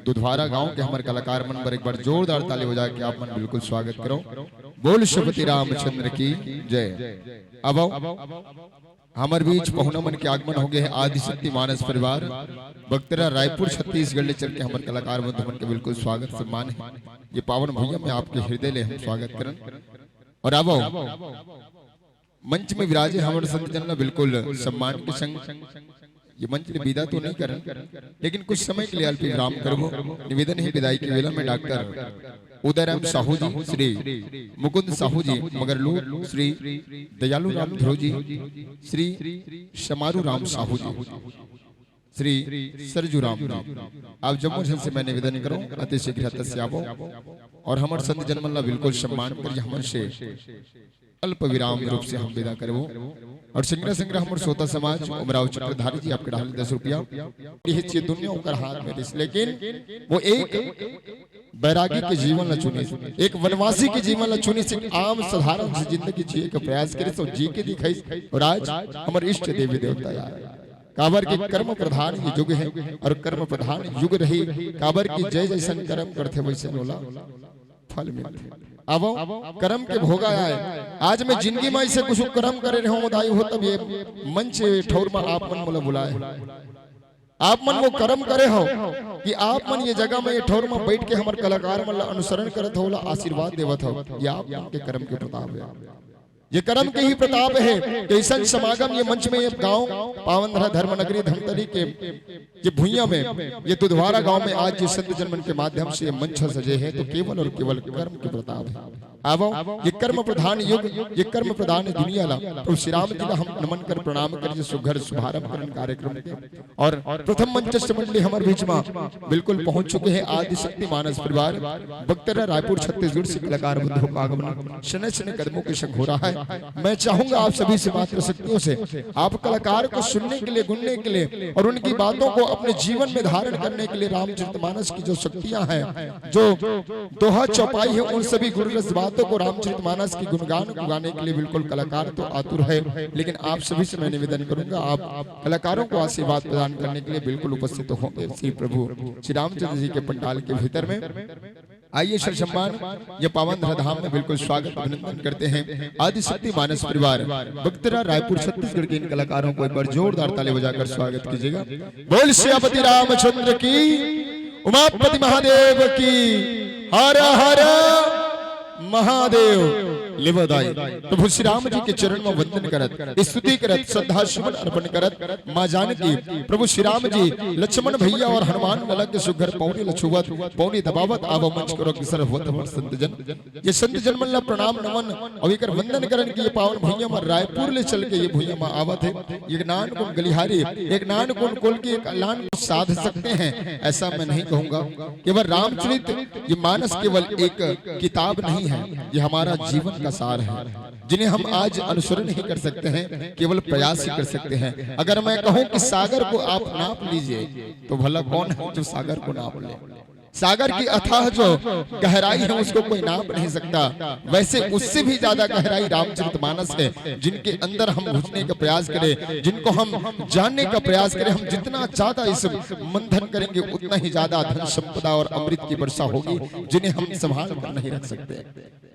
दुधवारा गांव के हमर कलाकार मन बर एक बार जोरदार ताली बजा के आप मन बिल्कुल स्वागत करो। बोल सियापति रामचंद्र की जय। अब हमर बीच पहुना मन के आगमन हो गए हे। आदिशक्ति मानस परिवार बगतरा रायपुर छत्तीसगढ़ ले चल के हमर कलाकार बंधु मन के बिल्कुल स्वागत सम्मान हे। ये पावन भुइयां में आपके हृदय ले हम स्वागत करन। और आवो, मंच में विराजे हमर संत जन ला बिल्कुल सम्मान के संग ये मंच ले विदा तो नहीं करन, लेकिन कुछ समय के लिए अल्प विराम करबो। निवेदन हे, विदाई के बेला में डॉक्टर उदयराम साहू जी, श्री मुकुंद साहू जी मगरलोड, श्री दयालु राम ध्रुव जी, श्री समारू राम साहू जी, श्री सरजू राम जी, आप जम्मो झन से मैं निवेदन करूं, अति शीघ्र तस्याबो और हमर संत जन मन ला बिल्कुल सम्मान करिए। हमन से अल्प विराम रूप से हम विदा करबो। और संग्रह संग्रह हमर श्रोता समाज उमराव चक्रधारी जी आपके डाल दस रुपया। ये चीज दुनिया ओकर हाथ में दिस, लेकिन वो एक बैरागी के जीवन ला चुनिस, एक वनवासी के जीवन ला चुनिस, एक आम साधारण से जिंदगी जिए के प्रयास करिस और जी के दिखाइस। और आज हमर इष्ट देवी देवता यार, काबर के कर्म प्रधान ये युग हे और कर्म प्रधान युग रही, काबर के जय जैसन कर्म करथे वैसन ओला फल मिलथे। आवो, कर्म के भोगा आय। आज मैं जिंदगी में ऐसे कुछ कर्म करे रहे हो, दाई हो, तब ये मंच ठौर में आप मन मोला बुलाए। आप मन वो कर्म करे हो कि आप मन ये जगह में, ये ठौर में बैठ के हमर कलाकार मन ला अनुसरण करत हो, ओला आशीर्वाद देवत हो। ये आप मन के कर्म के प्रताप हे, ये कर्म के ही प्रताप हे। कि ऐसन समागम ये मंच में, ये गांव पावन धरा धर्म नगरी धमतरी के ये भुइयां में, ये दुधवारा गांव में आज ये संत जन मन के माध्यम से ये मंच सजे हे, तो केवल और केवल कर्म के प्रताप हे। आवो, ये कर्म प्रधान युग, ये कर्म प्रधान दुनिया ला प्रभु श्री राम जी ला हम नमन कर प्रणाम कर, ये सुघर शुभारंभ करन कार्यक्रम के। और प्रथम मंचस्थ मंडली हमर बीच में बिल्कुल पहुंच चुके हे आदिशक्ति मानस परिवार बगतरा रायपुर छत्तीसगढ़ से कलाकार बंधुओं का आगमन शनैः शनैः कदमों के संग हो रहा है। मैं चाहूंगा आप सभी से मातृ शक्तियों से आप कलाकार को सुनने के लिए, गुनने के लिए और उनकी बातों को अपने जीवन में धारण करने के लिए रामचरितमानस की जो शक्तियां हैं, जो दोहा चौपाई है, उन सभी गुण रस बातों को, रामचरितमानस की गुणगान को गाने के लिए बिल्कुल कलाकार तो आतुर है, लेकिन आप सभी से मैं निवेदन करूंगा, आप कलाकारों को आशीर्वाद प्रदान करने के लिए बिल्कुल उपस्थित होंगे श्री प्रभु श्री रामचंद्र जी के पंडाल के भीतर में। आइए सर सम्मान, ये पावन धरा धाम में बिल्कुल स्वागत अभिनंदन करते हैं आदिशक्ति मानस परिवार बगतरा रायपुर छत्तीसगढ़ के इन कलाकारों को एक बार जोरदार ताली बजाकर स्वागत कीजिएगा। बोल सियापति रामचंद्र की, उमापति महादेव की, हर हर महादेव। ले बधाई। प्रभु श्री राम जी के चरण में वंदन करत, स्तुति करत, श्रद्धा सुमन अर्पण करत, माँ जानकी, प्रभु श्री राम जी, लक्ष्मण भैया और हनुमान लला के सुघर पौनी लछुवत, पौनी दबावत आवा मंच करो अग्रसर होत हमर संत जन। ये संत जन मन ला प्रणाम नमन और एकर वंदन करन की ये पावन भुइयां में रायपुर ले चल के ये भुइयां में आवत हे। एक नान कुन गलिहारी, एक नान कुन कुल के एक लान कुन साध सकते हैं, ऐसा मैं नहीं कहूंगा। केवल रामचरित ये मानस केवल एक किताब नहीं है, ये हमारा जीवन का सार है, जिन्हें हम आज अनुसरण ही कर सकते हैं, केवल प्रयास ही कर सकते हैं। अगर मैं कहूं कि सागर को आप नाप लीजिए, तो भला कौन है जो सागर को नाप ले? सागर की अथाह जो गहराई है, उसको कोई नाप नहीं सकता। वैसे उससे भी ज्यादा गहराई रामचरितमानस है, जिनके अंदर हम घुसने का प्रयास करें, जिनको हम जानने का प्रयास करें, हम जितना ज्यादा इस मंथन करेंगे, उतना ही ज्यादा धन संपदा और अमृत की वर्षा होगी, जिन्हें हम संभाल कर नहीं रख सकते।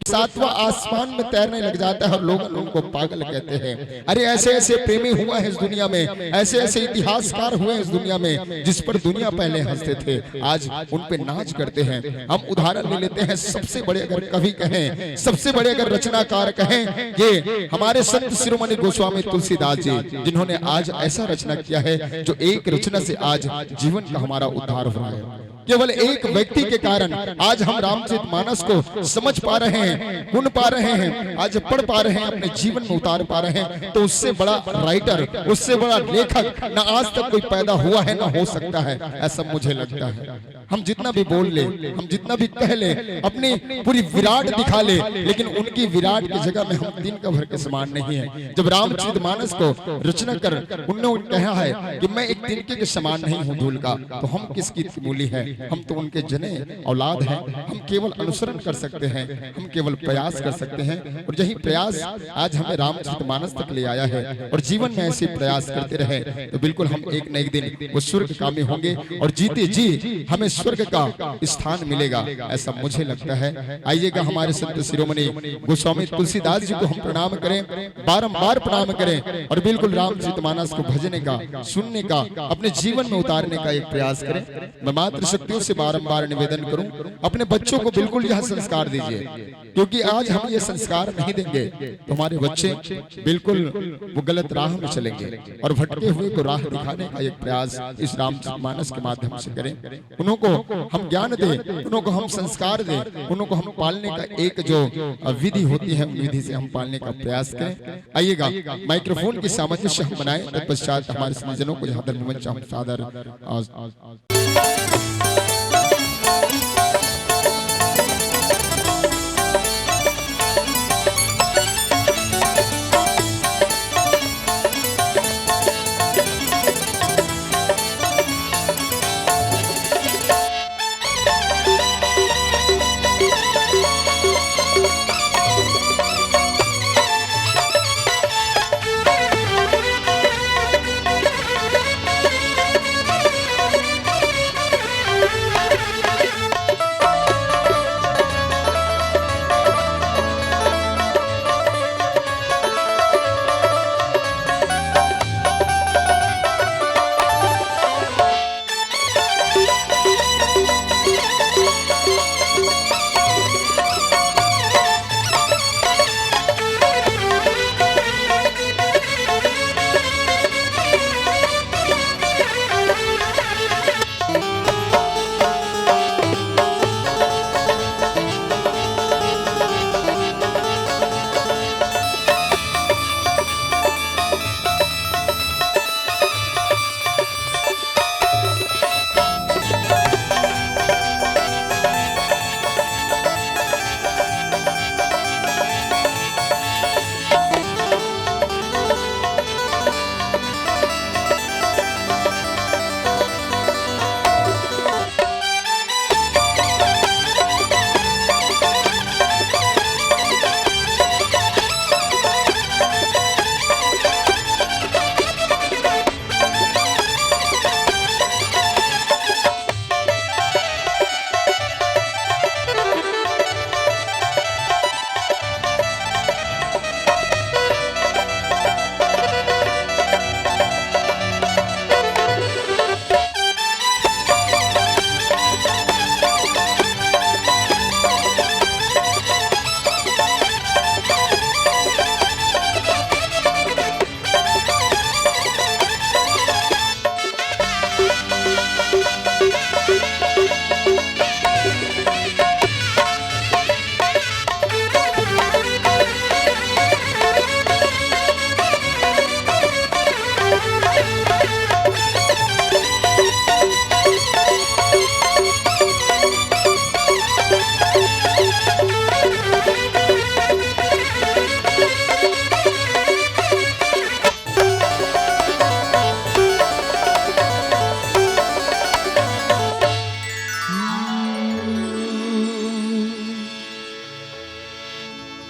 सातवां आसमान में तैरने लग जाता है और लोग उनको पागल कहते हैं। अरे, ऐसे ऐसे प्रेमी हुए हैं इस दुनिया में, ऐसे ऐसे इतिहासकार हुए हैं इस दुनिया में, जिस पर दुनिया पहले हंसते थे, आज उन पे आज करते हैं, हम उदाहरण ले लेते हैं सबसे बड़े अगर कवि कहें, सबसे बड़े अगर रचनाकार कहें, ये हमारे संत शिरोमणि गोस्वामी तुलसीदास जी, जिन्होंने आज ऐसा रचना किया है जो एक रचना से आज जीवन का हमारा उद्धार हुआ है। केवल एक व्यक्ति के कारण आज हम रामचरित मानस को समझ पा रहे हैं, गुण पा रहे हैं, आज पढ़ पा रहे हैं, अपने जीवन में उतार पा रहे हैं, तो उससे बड़ा राइटर, उससे बड़ा लेखक ना आज तक कोई पैदा हुआ है, ना हो सकता है, ऐसा मुझे लगता है। हम जितना भी बोल ले, हम जितना भी कह ले, अपनी पूरी विराट दिखा ले, लेकिन उनकी विराट की जगह में हम तिनका भर के समान नहीं है। जब रामचरित मानस को रचना कर उनने कहा है कि मैं एक तिनके के समान नहीं हूँ धूल का, तो हम किसकी मूली है? हम तो उनके जने औलाद हैं। हम केवल अनुसरण कर सकते हैं, हम केवल प्रयास कर सकते हैं, और यही प्रयास आज हमें रामचरित मानस तक ले आया है। और जीवन में ऐसे प्रयास करते रहे तो बिल्कुल हम एक न एक दिन वो स्वर्गगामी होंगे और जीते जी हमें स्वर्ग का स्थान मिलेगा, ऐसा मुझे लगता है। आइएगा, हमारे संत शिरोमणि गोस्वामी तुलसीदास जी को हम प्रणाम करें, बारंबार प्रणाम करें और बिल्कुल रामचरित मानस को भजने का, सुनने का, अपने जीवन में उतारने का एक प्रयास करें। मैं मातृशक्तियों से बारंबार निवेदन करूं, अपने बच्चों को बिल्कुल यह संस्कार दीजिए, क्योंकि आज हम ये संस्कार नहीं देंगे तो हमारे बच्चे बिल्कुल वो गलत राह में चलेंगे और भटके हुए को राह दिखाने का एक प्रयास इस रामचरित मानस के माध्यम से करें। उन्हों को हम ज्ञान दें, उन्हों को हम संस्कार दें, उन्हों को हम पालने का एक जो विधि होती है, विधि से हम पालने का प्रयास करें। आइएगा, माइक्रोफोन की सामंजस्य हम बनाएं, तत्पश्चात हमारे स्नेहजनों को यहाँ धर्ममंच हम सादर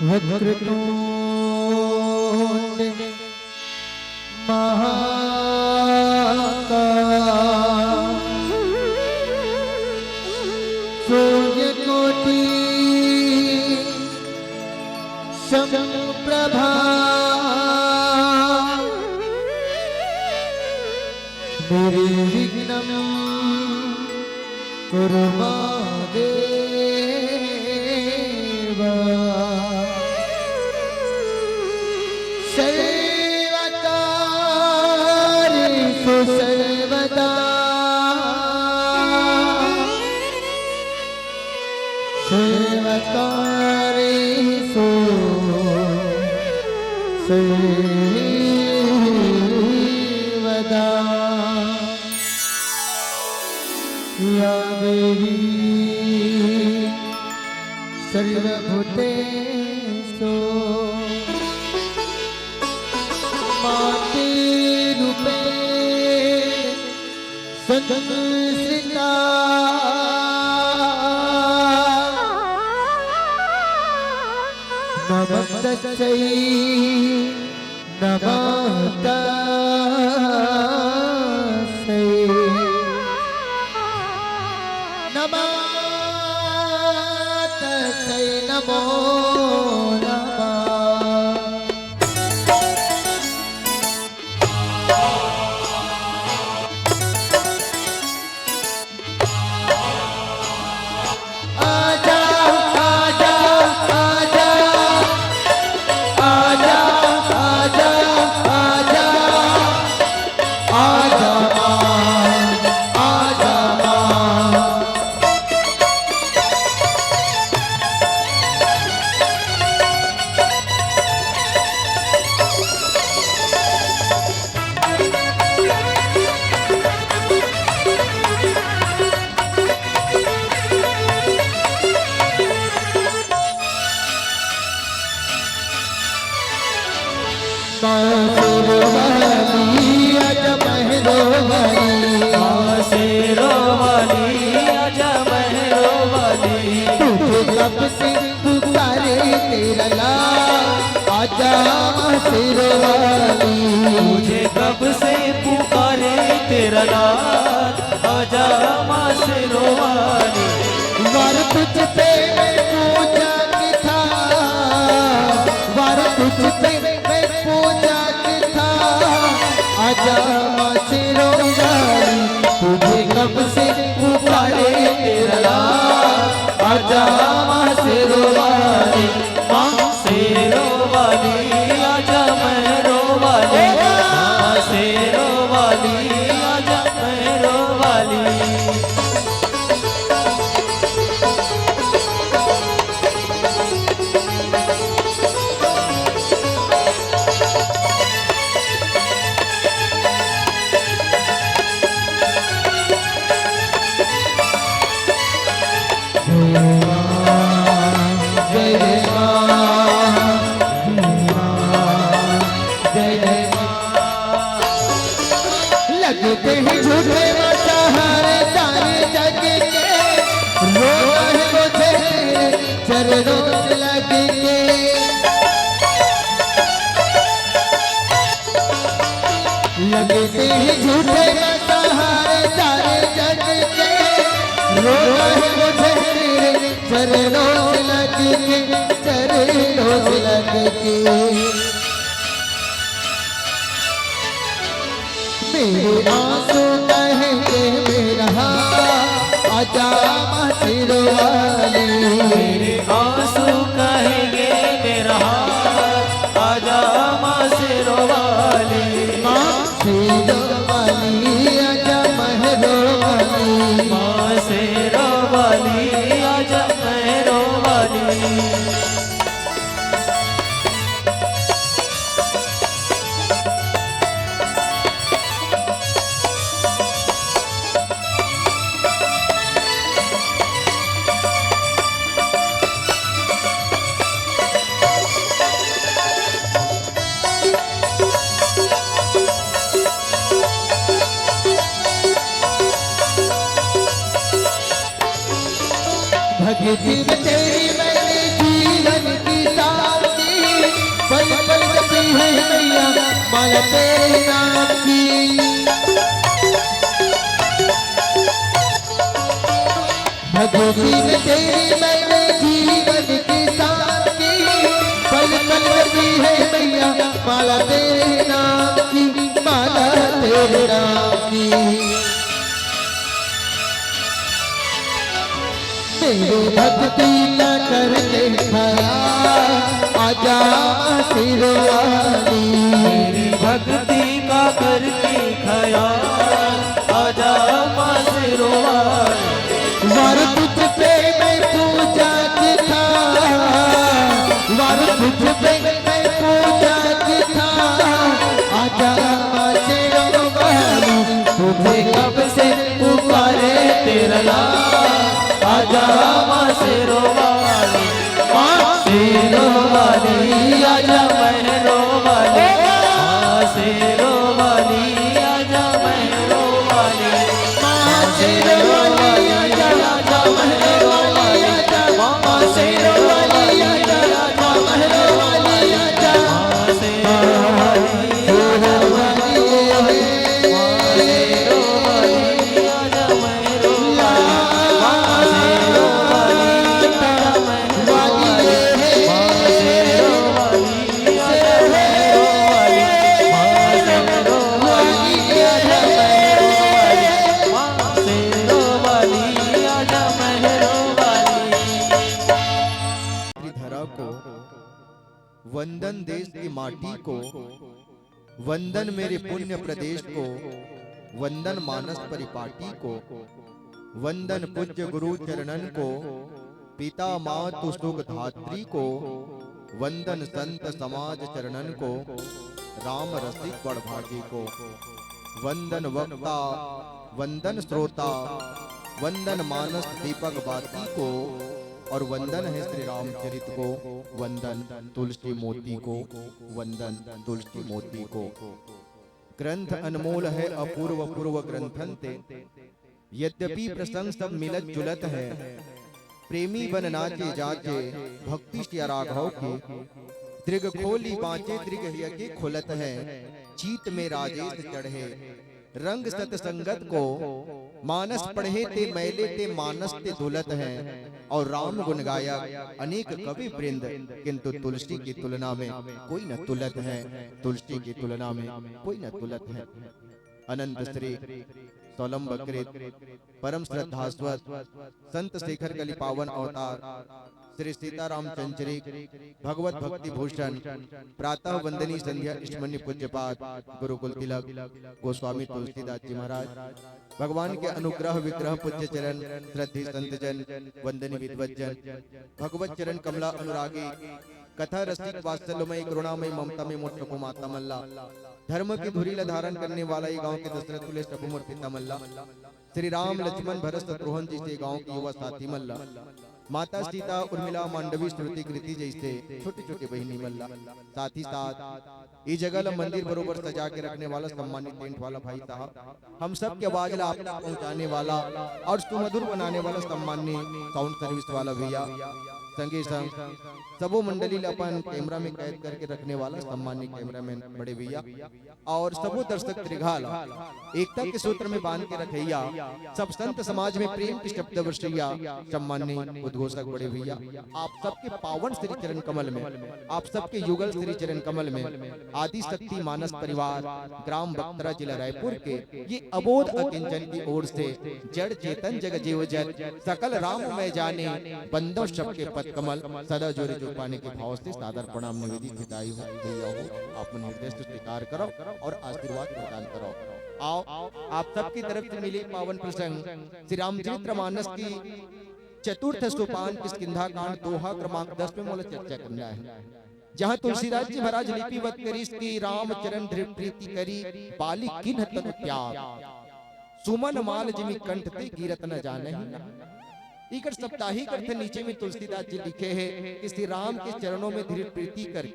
वक्रतुंड महाकाय सूर्यकोटि समप्रभा निर्विघ्नं कुरु मा वदा या देवी सर्वभूतेषु माते रूपे संस्थिता। नमस्तस्यै नमस्तस्यै नमः तस्यै नमो नमः। आजा, आजा, आजा, आजा, आजा, आजा, आजा माँ, आजा माँ। माँ शेरों वाली, आजा महरों वाली। माँ शेरों वाली, आजा महरों वाली। तुझे कब से पुकारे तेरा लाल, आजा माँ शेरों वाली। तुझे कब से पुकारे तेरा लाल, आजा माँ शेरों वाली। वर तुझ पे मैं पूजा की था, वर तुझ पे मैं पूजा की था। आजा माँ शेरों वाली, तुझे कब से पुकारे तेरा लाल। आजा माँ शेरों वाली, माँ शेरों वाली, आजा महरों वाली। माँ शेरों वाली, आजा महरों वाली। जय माँ, जय जय माँ, जय माँ, जय जय माँ। लगते हैं झूठे माँ सहारे सारे जग के, रोना है मुझे तेरे चरणों से लग के। लगते हैं झूठे माँ सहारे सारे जग के, रोना है मुझे तेरे चरणों से लग के, चरणों से लग के। मेरे आंसू कहेंगे मेरा हाल, आजा माँ शेरों वाली। मेरे आंसू कहेंगे मेरा हाल, आजा माँ शेरों वाली। माँ शेरों वाली, आजा महरों वाली। माँ शेरों वाली, आजा महरों वाली। भक्ति में तेरी मैंने जीवन की शांति, पल पल जपी है मैया माला तेरे नाम की। भक्ति में तेरी मैंने जीवन की शांति, पल पल जपी है मैया माला तेरे नाम की, माला तेरे नाम की। मेरे भक्ति का करके ख्याल, आजा माँ शेरों वाली। मेरी भक्ति का करके ख्याल, आजा माँ शेरों वाली। वर तुझ पे मैं पूजा की था, वर तुझ पे मैं पूजा की आजा माँ शेरों वाली, तुझे कब से पुकारे तेरा लाल। आजा माँ शेरों वाली, माँ शेरों वाली, आजा महरों वाली, माँ शेरों वाली, आजा महरों वाली, माँ शेरों वाली, आजा, आजा महरों वाली, आजा, माँ शेरों वाली, आजा, आजा महरों वाली, आजा, माँ शेरों वाली। धरा को, वंदन देश की माटी को, वंदन मेरे पुण्य प्रदेश को, वंदन मानस परिपाटी को, वंदन पूज्य गुरु चरणन को, पिता मातु सुख धात्री को, वंदन संत समाज चरणन को, राम रसिक बड़भागी को, वंदन वक्ता, वंदन श्रोता, वंदन मानस दीपक बाती को, और वंदन है श्री रामचरित को, वंदन तुलसी मोती को, वंदन तुलसी मोती को। ग्रंथ अनमोल है, अपूर्व पूर्व ग्रंथन ते। यद्यपि प्रसंग सब मिलत जुलत है, प्रेमी बन नाचे जाचे, भक्ति सिया राघव के। दृग खोली बाँचे दृग हिय के खुलत है, चीत में राजेश चढ़े। रंग सतसंगत को, मानस पढ़े ते मैले ते मानस ते धुलत हैं। और राम गुण गायक अनेक कवि वृंद, किंतु तुलसी की तुलना में कोई न तुलत है, तुलसी की तुलना में कोई न तुलत है। अनंत श्री सौलंब कृत परम श्रद्धास्वत संत शेखर कलि पावन अवतार श्री सीताराम चंचरिक भगवत भक्ति भूषण प्रातः वंदनीय संध्या स्मरणीय पूज्यपाद गुरुकुल तिलक गोस्वामी तुलसीदास जी महाराज, भगवान के अनुग्रह विग्रह पूज्य चरण श्रद्धेय संतजन, वंदनीय विद्वत जन, भगवत चरण कमला अनुरागी, कथा रसिक वात्सल्यमय करुणामय ममता में मोट सको माता मन ला, धर्म की धुरी ला धारण करने वाला ये गांव के दशरथ तुल्य सको मोर पिता मन ला, श्री राम लक्ष्मण भरत शत्रुघ्न जैसे गांव के युवा साथी मन ला, माता सीता उर्मिला मांडवी श्रुति कृति जैसे छोटे छोटे बहिनी मन ला, साथ ही साथ ये जगह ला मंदिर बरोबर सजा के रखने वाला सम्मानित टेंट वाला भाई साहब, हम सब के आवाज ला आप तक पहुंचाने वाला और सुमधुर बनाने वाला सम्माननीय साउंड सर्विस वाला भैया, संगे संग सबो मंडली ला अपन कैमरा में कैद करके रखने वाला सम्माननीय कैमरामैन बड़े भैया, और सबो दर्शक दीर्घा ला एकता के सूत्र में बांध के रखैया, सब संत समाज में प्रेम के शब्द वर्षैया, सम्माननीय उद्घोषक बड़े भैया, आप सबके पावन श्री चरण कमल में, आप सबके युगल श्री चरण कमल में आदि शक्ति मानस परिवार ग्राम बख्तरा जिला रायपुर के ये अबोध अकिंचन की ओर से जड़ चेतन जग जीव जत सकल राम मैं जाने, बंदो सबके पद कमल सदा जोरे जो पाने के भाव से सादर प्रणाम निवेदित हिताई हो भैया हो, आप मन हृदय से स्वीकार करो और आशीर्वाद प्रदान करो। आओ, आप सबकी तरफ से मिले पावन प्रसंग श्री रामचरित्र मानस की चतुर्थ सोपान किष्किंधा कांड दोहा क्रमांक दस में मोला चर्चा करना है, जहां तुलसीदास जी महाराज लिपिबद्ध करिस कि राम चरण दृढ़ प्रीति करी, बाली किन्ह तनु त्याग, सुमन माल जिमि कंठ ते गिरत न जानहि ना। इकर सप्ताही अर्थ नीचे में तुलसीदास जी लिखे हैं कि श्री राम के चरणों में दृढ़ प्रीति कर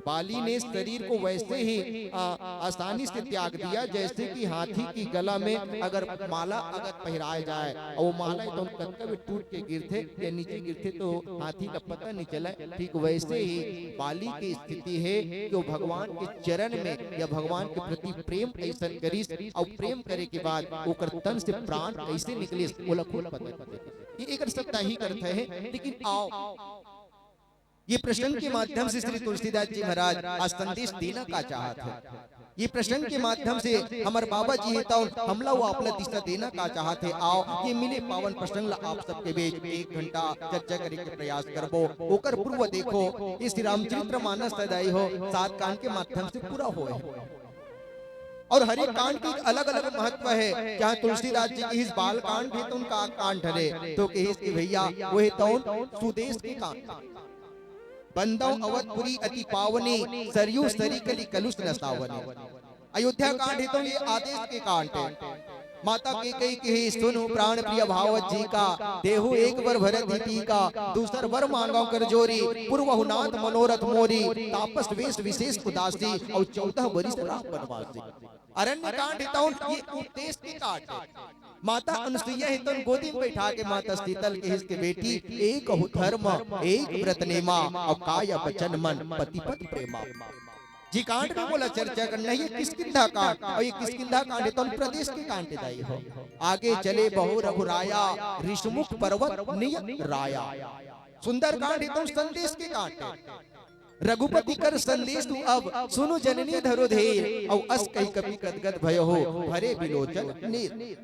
बाली ने शरीर को वैसे ही, आ, आसानी से त्याग दिया जैसे कि हाथी की गला में अगर माला अगर पहराया जाए और वो माला एकदम कतका भी टूट के गिरथे या नीचे गिरथे तो हाथी का पता नहीं चला। ठीक वैसे ही बाली की स्थिति है कि वो भगवान के चरण में या भगवान के प्रति प्रेम ऐसन करिस और प्रेम करे के बाद ओकर तन से प्राण कैसे निकलिस, ओला खुद पता नहीं। ये एक सप्ताही अर्थ है, लेकिन आओ, ये प्रसंग के माध्यम से श्री तुलसीदास जी महाराज आज संदेश देना का चाहत है, ये प्रसंग के माध्यम से हमर बाबा जी हे तौन हमला वो आपला दिशा देना का चाहत है। आओ, ये मिले पावन प्रसंग ला आप सबके बीच एक घंटा चर्चा करे के प्रयास करबो। ओकर पूर्व देखो, ये श्री रामचरित्र मानस सदाई हो सात कांड के माध्यम से पूरा होए है। और हर एक कांड के एक अलग-अलग महत्व है। जहाँ तुलसीदास जी के इस बाल कांड है, तो उनका कांड हरे, तो कहिस कि भैया, वो है तौन सुदेश के कांड। बंदौं अवधपुरी अति पावनी, सरयू सरिकली कलुष न सावनी। अयोध्या कांड हे तो ये आदेश के कांड हे। माता कैकेयी कहिस सुनु प्राण प्रिय भावत जी का, देहु एक बर भरत ही टीका, दूसर बर मांगौं कर जोरी, पुरवहु नाथ मनोरथ मोरी, तापस वेश विशेष उदासी, अउ चौदह बरिस राम बनवासी। अरण्य कांड हे तउन ये उपदेश के कांड हे। माता अनुसुईया हे तउन गोदी में बैठा के माता शीतल कहिस के बेटी, एकहु धर्म एक व्रत नेमा, अउ काय बचन मन पति पत प्रेमा। जी कांड में मोला चर्चा करना हे, ये किष्किंधा कांड, अउ ये किष्किंधा कांड हे तउन प्रदेश के कांड हे दाई हो। आगे चले बहु रघुराया, ऋषमुख पर्वत निय राया। सुंदर कांड हे तउन संदेश के कांड हे। रघुपति कर संदेश तू अब, सुनु जननी धरो धीर, अउ अस कहि कपि गदगद भयहु, भरे बिलोचन नीर।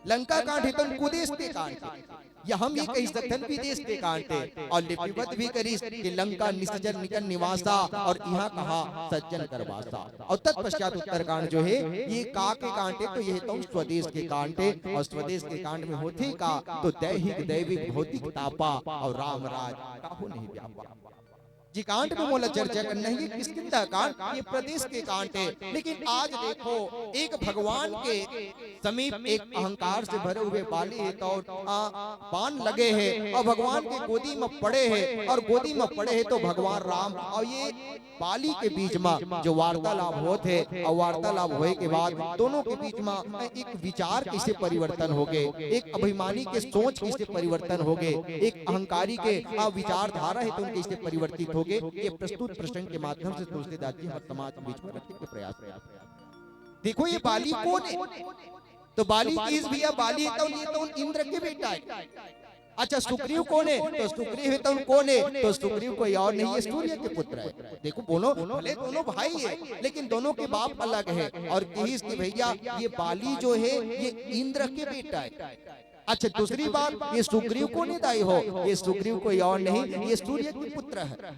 लंका कांड हे तउन कुदेश के कांड हे, या हम ये कहि सकथन विदेश के कांड हे, अउ लिपिबद्ध भी करिस कि लंका निसजन निकन निवासा, अउ इहाँ कहा सज्जन कर बासा। अउ तत्पश्चात उत्तरकांड जो हे, ये का के कांड हे, तो ये हे तउन स्वदेश के कांड हे, अउ स्वदेश के कांड में होथे का, तो दैहिक दैविक भौतिक तापा, अउ राम राज काहू नहीं व्यापा। जी कांड में मोला चर्चा करना हे, ये किष्किंधा कांड, ये प्रदेश के कांड हे। लेकिन आज देखो, एक भगवान के समीप एक अहंकार से भरे हुए बाली हे, तो आ, बाण लगे हे अउ भगवान के गोदी में पड़े हे, अउ गोदी में पड़े हे तो भगवान राम अउ ये बाली के बीच में जो वार्तालाप होत हे, अउ वार्तालाप होए के बाद दोनों के बीच में एक विचार कइसे परिवर्तन होगे, एक अभिमानी के सोच कइसे परिवर्तन होगे, एक अहंकारी के, आ, विचारधारा हे तउन कइसे परिवर्तित होगे, ये प्रस्तुत प्रसंग के माध्यम से तुलसीदास जी हमर समाज के बीच में रखे के प्रयास करत हे। देखो ये बाली कोन हे? तो बाली कहिस भैया, बाली हे तउन, ये तउन इंद्र के बेटा हे। अच्छा, सुग्रीव कोन हे? तो सुग्रीव हे तउन कोन हे? तो सुग्रीव कोई अउ नहीं, ये सूर्य के पुत्र हे। देखो, बोलो, भले दोनों भाई हे, लेकिन दोनों के बाप अलग हे। अउ कहिस कि भैया, ये बाली जो हे, ये इंद्र के बेटा हे। अच्छा, दूसरी बात, ये सुग्रीव कोन हे दाई हो? ये सुग्रीव कोई अउ नहीं, ये सूर्य के पुत्र हे।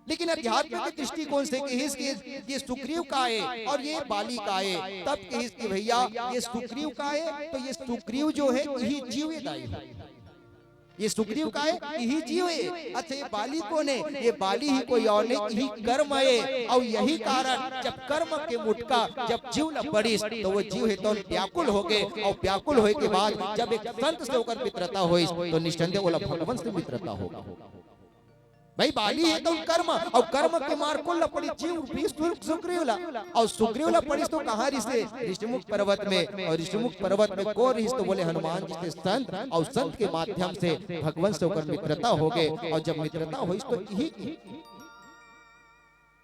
लेकिन अध्यात्म के दृष्टिकोण से कहिस कि ये सुग्रीव का हे अउ ये बाली का हे, तब कहिस कि भैया, ये सुग्रीव का हे, तो ये सुग्रीव जो हे, इही जीव हे दाई हो। ये सुग्रीव का हे, इही जीव हे। अच्छा, ये बाली कोन हे? ये बाली ही कोई अउ नहीं, इही कर्म हे। अउ यही कारण, जब कर्म के मुटका जब जीव ला पड़िस, तो वो जीव हे तउन व्याकुल होगे, अउ व्याकुल होए के बाद जब एक संत से ओकर मित्रता होइस, तो निस्संदेह ओला भगवान से मित्रता होगे। भाई, बाली हे तउन कर्म, अउ कर्म के मार कोन ला पड़िस? जीव भी सु-, सुग्रीव ला, अउ सुग्रीव ला पड़िस तो कहाँ रिहिस? ऋषिमुख पर्वत में। अउ ऋषिमुख पर्वत में कोन रिहिस? तो बोले हनुमान जी से संत, अउ संत के माध्यम से भगवान से ओकर मित्रता होगे, अउ जब मित्रता होइस तो इही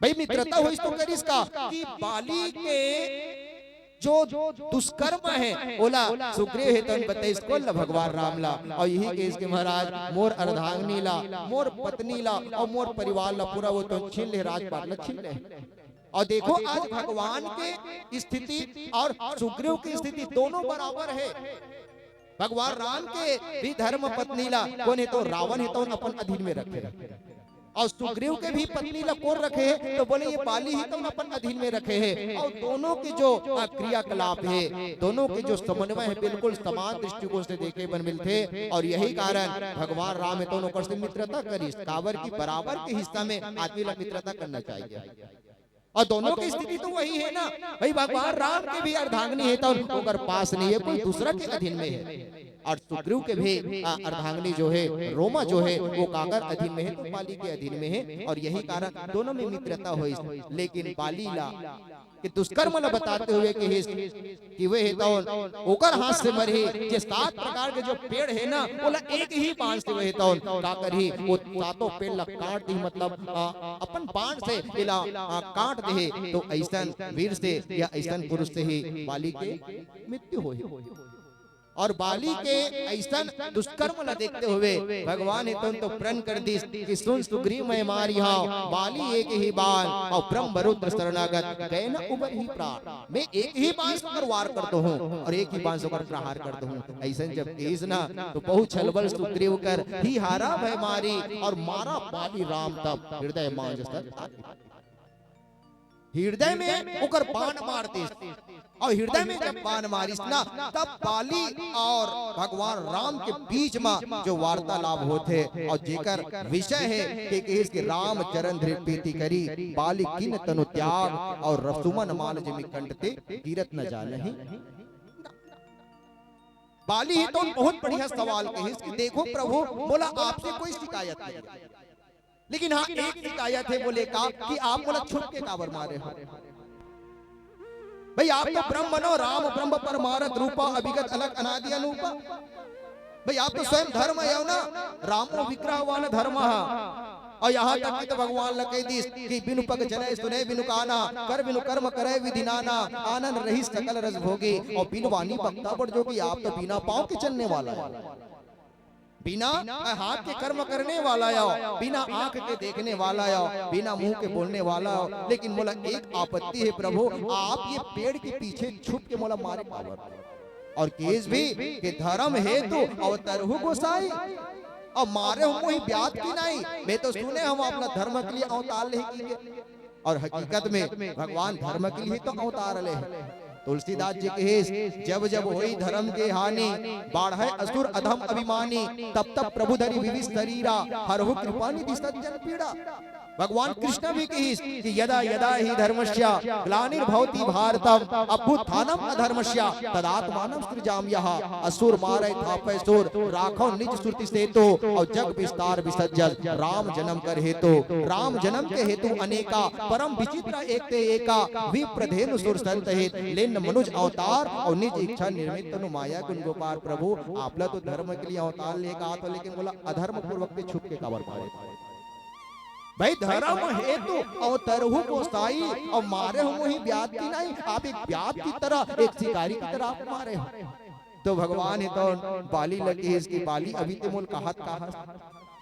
भाई, मित्रता होइस तो करिस का कि बाली के जो दुष्कर्म हे, ओला सुग्रीव हे तउन बताइस कोन ला? भगवान राम ला। अउ इही कहिस कि महाराज, मोर अर्धांगिनी ला, मोर पत्नी ला अउ मोर परिवार ला पूरा वो तो छीन ले, राजपाट ला छीन ले। अउ देखो, आज भगवान के स्थिति अउ सुग्रीव के स्थिति दोनों बराबर हे। भगवान राम के भी धर्म पत्नी ला कोन हे? तो रावण हे तउन अपन अधीन में रखे हे। अउ सुग्रीव के भी पत्नी ला कोन रखे हे? तो बोले ये बाली ही तउन अपन अधीन में रखे हे। अउ दोनों के जो, आ, क्रियाकलाप हे, दोनों के जो समन्वय हे, बिल्कुल समान दृष्टिकोण से देखे बर मिलथे। अउ यही कारण भगवान राम हे तउन ओकर से मित्रता करिस, काबर कि बराबर के हिस्सा में आदमी ला मित्रता करना चाहिए। अउ दोनों की स्थिति तो वही हे ना भाई, भगवान राम के भी अर्धांगिनी हे तउन ओकर पास नहीं हे, कोई दूसरा के अधीन में हे। अउ सुग्रीव के भी, आ, अर्धांगिनी जो हे, रोमा जो हे, वो काकर अधीन में हे? तो बाली के अधीन में हे। अउ यही कारण दोनों में मित्रता होइस। लेकिन बाली ला के दुष्कर्म ला बताते हुए कहिस कि वे हे तउन ओकर हाथ से मरही, जे सात प्रकार के जो पेड़ हे ना, ओला एक ही बाण से वे हे तउन का करही, वो सातों पेड़ ला काट दिही, मतलब, आ, अपन बाण से एला, आ, काट देहे, तो अइसन वीर से या अइसन पुरुष से ही बाली के मृत्यु होही। अउ बाली के अइसन दुष्कर्म ला देखते हुए भगवान हे तउन तो प्रण कर दिस कि सुन सुग्रीव मैं मारिहौं बाली एक ही बाण, अउ ब्रह्म रुद्र शरणागत गए न उबरही प्राण। मैं एक ही बाण से ओकर वार करत हौं अउ एक ही बाण से ओकर प्रहार करत हौं। अइसन जब कहिस ना, तो बहु छल बल सुग्रीव कर ही हारा भय मारी, अउ मारा बाली राम तब हृदय मांझ सत आरी। हृदय में ओकर बाण मार दिस। अउ हृदय में जब बाण मारिस ना, तब बाली अउ भगवान राम के बीच म जो वार्तालाप होथे अउ जेकर विषय हे कि कहिस कि राम चरण धृत प्रीति करी, बाली कीन्ह तनु त्याग अउ रसुमन माल जिमि कंठ ते कीरत न जानही। बाली ह तो बहुत बढ़िया सवाल कहिस कि देखो प्रभु, मोला आपसे कोई शिकायत नहीं, लेकिन हाँ, एक शिकायत हे, बोले का कि आप मोला छुप के काबर मारे हो? भाई, आप तो ब्रह्म नो, राम ब्रह्म परमारथ रूपा, अभिगत अलख अनादि अनूपा। भाई, आप तो स्वयं धर्म हव ना, रामो विग्रह वाला धर्म ह। अउ यहाँ तक कि तो भगवान ल कहि दिस कि बिनु पग चले सुने बिनु काना, कर बिनु कर्म करे विधि नाना, आनंद रहित सकल रस भोगी, अउ बिनु वाणी वक्ता बड़ जोगी। आप तो बिना पाँव के चलने वाला हो, बिना हाथ के कर्म करने वाला हो, बिना आंख के देखने वाला हो, बिना मुंह के बोलने वाला हो, लेकिन मोला एक आपत्ति हे प्रभु, आप ये पेड़ के पीछे छुप के मोला मारे काबर? अउ कहिस भी कि धर्म हेतु अवतरहु गोसाई, अउ मारे हो मोहि ब्याध कीन्ह, मैं तो सुने हंव आप ला धर्म के लिए अवतार ले हे कहिके। अउ हकीकत में भगवान धर्म के लिए तो अवतार ले हे। तुलसीदास जी कहिस, जब जब होई धर्म के हानि, बाढ़ै असुर अधम अभिमानी, तब तब प्रभु धरि विविध शरीरा, हरहु कृपा निधि सज्जन पीड़ा। भगवान कृष्ण भी कहिस कि यदा यदा हि धर्मस्य ग्लानिर्भवति भारतम अभ्युत्थानम अधर्मस्य तदात्मानम सृजाम्यहम्। असुर मारै धापै सूर राखौ निज सुरति सेतु, अउ जग विस्तार विसज्जन राम जन्म कर हेतु। राम जन्म के हेतु अनेका, परम विचित्र एक ते एका, विप्र धेनु सुर संत हित, लेन मनुज अवतार, अउ निज इच्छा निर्मित तनु माया गुण गोपार। प्रभु, आप ला तो धर्म के लिए अवतार ले हे कहत हो, लेकिन मोला अधर्म पूर्वक ते छुप के काबर मारे? भाई, धर्म हेतु अवतरहु गोसाई, अउ मारे हो मोहि ब्याध कीन्ह। आप एक ब्याध की तरह, एक शिकारी की तरह आप मारे हो। तो भगवान ह तो बाली ल कहिस कि बाली, अभी ते मोला कहत का हस?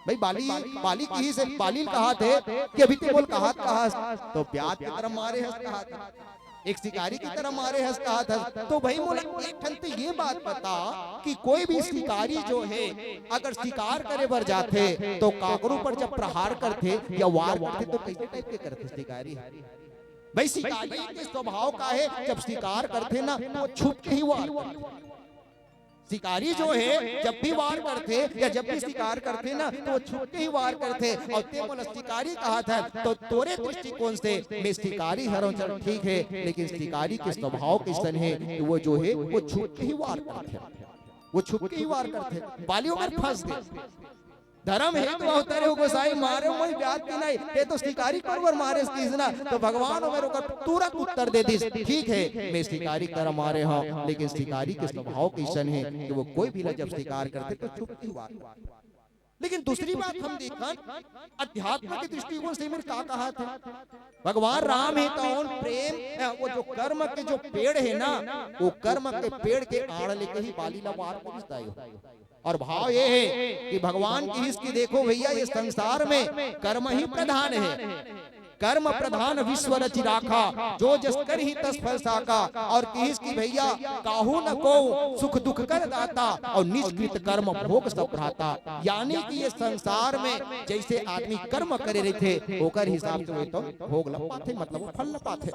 भाई, बाली, बाली कहिस, बाली ल कहत हे कि अभी ते मोला कहत का हस? तो ब्याध की तरह मारे हस कहत हे, एक शिकारी की तरह मारे हस कहत हस। तो भाई, मोला एक ठन ते ये बात बता कि कोई भी शिकारी जो हे, अगर शिकार करे बर जाथे तो काकरो पर जब प्रहार करथे या वार करथे तो कइसे टाइप के करथे शिकारी? भाई, शिकारी के स्वभाव का हे, जब शिकार करथे ना तो वो छुप के ही वार करथे। शिकारी जो हे, जब भी वार करथे या जब भी शिकार करथे ना, तो वो छुप के ही वार करथे। अउ ते मोला शिकारी कहत हस, तो तोरे दृष्टिकोण से मैं शिकारी हरौं, चल ठीक हे, लेकिन शिकारी के स्वभाव कइसन हे कि वो जो हे, वो छुप के ही वार करथे, वो छुप के ही वार करथे। बाली ओकर फंस गे। धर्म हेतु अवतरहु गोसाई, मारे हो मोहि ब्याध कीन्ह। ते तो शिकारी बरोबर मारे हस कहिस ना, तो भगवान ओकर ओकर तुरंत उत्तर दे दिस, ठीक हे, मैं शिकारी की तरह मारे हंव, लेकिन शिकारी के स्वभाव कइसन हे कि वो कोई भी ला जब शिकार करथे तो छुप के वार। लेकिन दूसरी बात हम देखन, अध्यात्म के दृष्टिकोण से एमेर का कहत हे? भगवान राम ह तो प्रेम, अ, वो जो कर्म के जो पेड़ हे ना, वो कर्म के पेड़ के आड़ लेके ही बाली ला वार करिस दाई हो। अउ भाव ये हे कि भगवान कहिस कि देखो भइया, ये संसार में कर्म ही प्रधान हे, कर्म प्रधान विश्व रचि राखा, जो जस करही तस फल साखा। अउ कहिस कि भइया, काहू न कोऊ सुख दुख कर दाता, अउ निज कृत कर्म भोग सब भ्राता। यानी कि ये संसार में जइसे आदमी कर्म करे रहिथे, ओकर हिसाब से वो तो भोग ल पाथे, मतलब वो फल ल पाथे।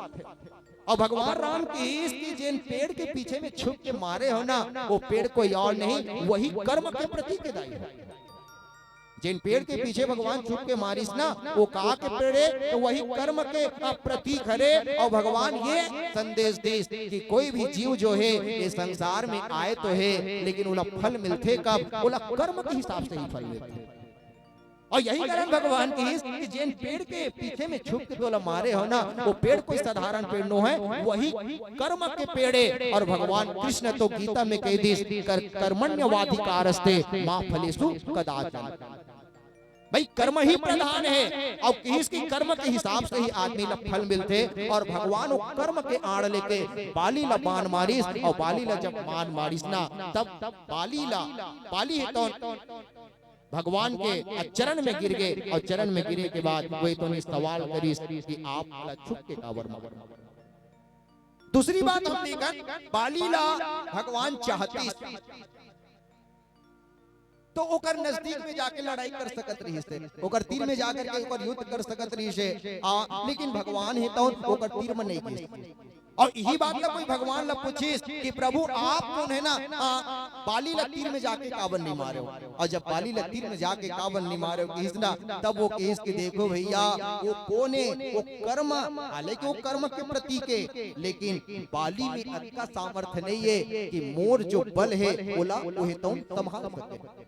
अउ भगवान राम कहिस कि जेन पेड़ के पीछे में छुप के मारे हो ना, वो पेड़ कोई और नहीं, वही कर्म के प्रतीक हे दाई हो। जेन पेड़ के पीछे भगवान छुप के मारिस ना, वो का के पेड़ हे? तो वही कर्म के, अ, प्रतीक हरे। अउ भगवान ये संदेश दिस कि कोई भी जीव जो हे, ये संसार में आए तो हे, लेकिन ओला फल मिलथे कब? ओला कर्म के हिसाब से ही फल मिलथे। अउ यही कारण भगवान कहिस कि जेन पेड़ के पीछे में छुप के तोला मारे हो ना, वो पेड़ कोई साधारण पेड़ नो हे, वही कर्म के पेड़ हे। अउ भगवान कृष्ण तो गीता में कहि दिस, कर, कर्मण्येवाधिकारस्ते मा फलेषु कदाचन। भाई, कर्म ही प्रधान हे। अउ कहिस कि कर्म के हिसाब से ही आदमी ला फल मिलथे। अउ भगवान वो कर्म के आड़ लेके बाली ला बाण मारिस, अउ बाली ला जब बाण मारिस ना, तब बाली ला, बाली ह तो भगवान के चरण में गिर गे, अउ चरण में गिरे के बाद वो तो सवाल करिस कि आप ला छुप के काबर मारे? दूसरी बात हम देखन, बाली ला भगवान चाहतिस, तो ओकर नजदीक में जाके लड़ाई कर सकत रहिस हे, ओकर तीर में जाकर के ओकर युद्ध कर सकत रहिस हे। आ, लेकिन भगवान हे तौन ओकर तीर में नहीं गिस। अउ इही बात ला कोई भगवान ला पूछिस कि प्रभु, आप कोन हे ना, आ, बाली ला तीर में जाके काबर नहीं मारे हो? अउ जब बाली ला तीर में जाके काबर नहीं मारे हो किहिस ना, तब वो किहिस कि देखो भैया, वो कोन हे, वो कर्म, हालांकि वो कर्म के प्रतीक हे, लेकिन बाली में अतका सामर्थ्य नहीं हे कि मोर जो बल हे, ओला ओहे तौन संभाल सके।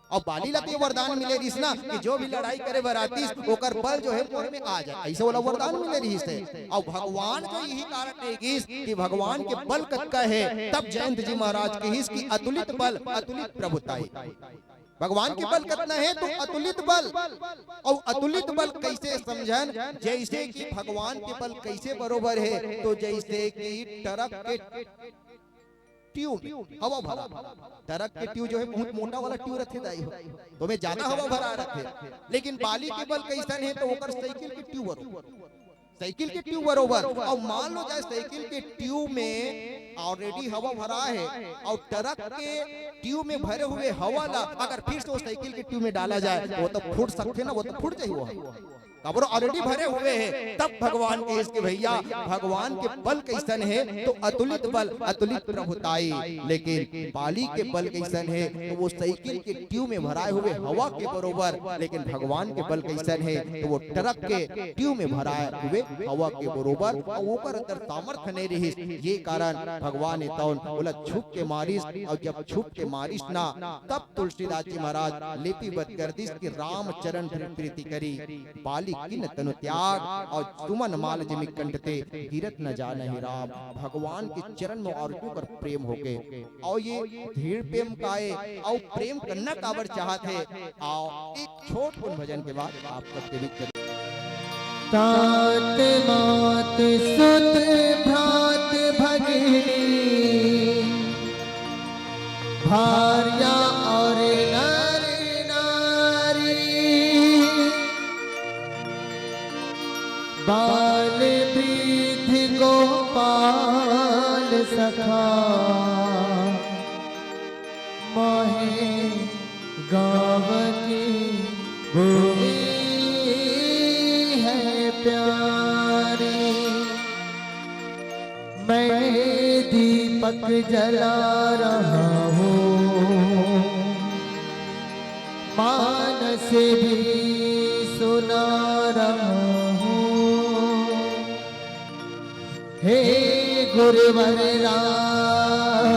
अउ बाली ला तो ये वरदान मिले रहिस ना कि जो भी लड़ाई करे बर आतिस, ओकर बल जो हे मोर में आ जाए, अइसे ओला वरदान मिले रहिस हे। अउ भगवान जो इही कारण नहीं गिस कि भगवान के बल कतका हे, तब जयंत जी महाराज किहिस कि अतुलित बल, अतुलित प्रभुताई। भगवान के बल कतना हे तो अतुलित बल। अउ अतुलित बल कइसे समझन? जइसे कि भगवान के बल कइसे बरोबर हे, तो जइसे कि ट्रक के ट्यूब में हवा भरा। ट्रक के ट्यूब जो हे बहुत मोटा वाला ट्यूब रथे दाई हो, तो ओमे ज्यादा हवा भरा रथे। लेकिन बाली के बल कइसन हे तो ओकर साइकिल के ट्यूब बरोबर, साइकिल के ट्यूब बरोबर। अउ मान लो जाए साइकिल के ट्यूब में already हवा भरा हे अउ ट्रक के ट्यूब में भरे हुए हवा ला अगर फिर से वो साइकिल के ट्यूब में डाला जाए, वो तो फूट सकथे ना, वो तो फूट जाही वो हवा। काबर already भरे हुए हे। तब भगवान किहिस कि भैया, भगवान के बल कइसन हे तो अतुलित बल, अतुलित प्रभुताई, लेकिन बाली के बल कइसन हे तो वो साइकिल के ट्यूब में भराए हुए हवा के बरोबर, लेकिन भगवान के बल कइसन हे तो वो ट्रक के ट्यूब में भराए हुए हवा के बरोबर। अउ ओकर अंदर सामर्थ्य नहीं रहिस, ये कारण भगवान हे तौन ओला छुप के मारिस। अउ जब छुप के मारिस ना, तब तुलसीदास जी महाराज लिपिबद्ध कर दिस कि राम चरण प्रीति करी, बाली कीन तनु त्याग, अउ सुमन माल जिमि कंठ ते, गिरत न जानहि राग। भगवान के चरण में अर्जुन कर प्रेम होगे। अउ ये धीर प्रेम काय, अउ प्रेम करना काबर चाहत हे। अउ एक छोट कुन भजन के बाद आप सबके बीच में। तात मात सुत भ्रात भगिनी, भार्या और नर नारी, बाल वृद्ध गोपाल सखा, मोहे गाँव की भूमि है प्यारी। मैं दीपक जला रहा हूँ, मानस भी सुना रहा हूँ। हे गुरुवर राजेश्वर,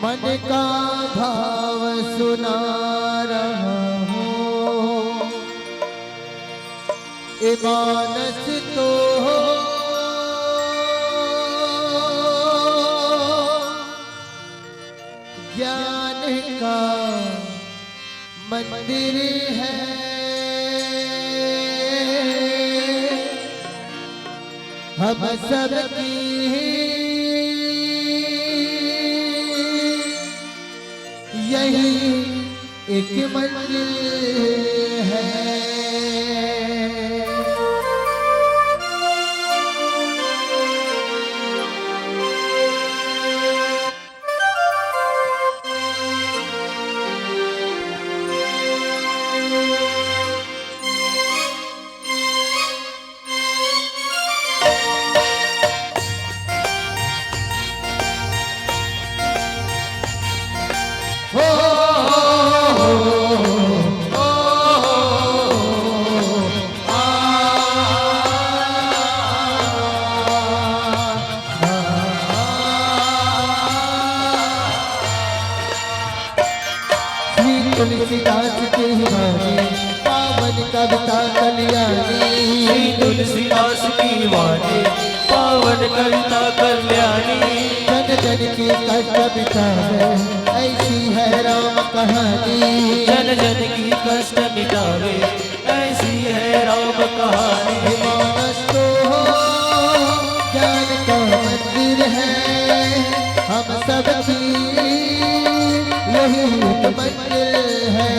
मन का भाव सुना रहा हूँ। ए मानस तो ज्ञान का मंदिर है। हम सबकी यही एक मंजिल है। श्री तुलसीदास की वाणी, पावन कविता कल्याणी। श्री तुलसीदास की वाणी, पावन कविता कल्याणी। जन जन की कष्ट मिटावे, ऐसी है राम कहानी। जन जन की कष्ट मिटावे, ऐसी है राम कहानी। हे मानस तो ज्ञान का मंदिर है, हम सबकी यही एक मंजिल है।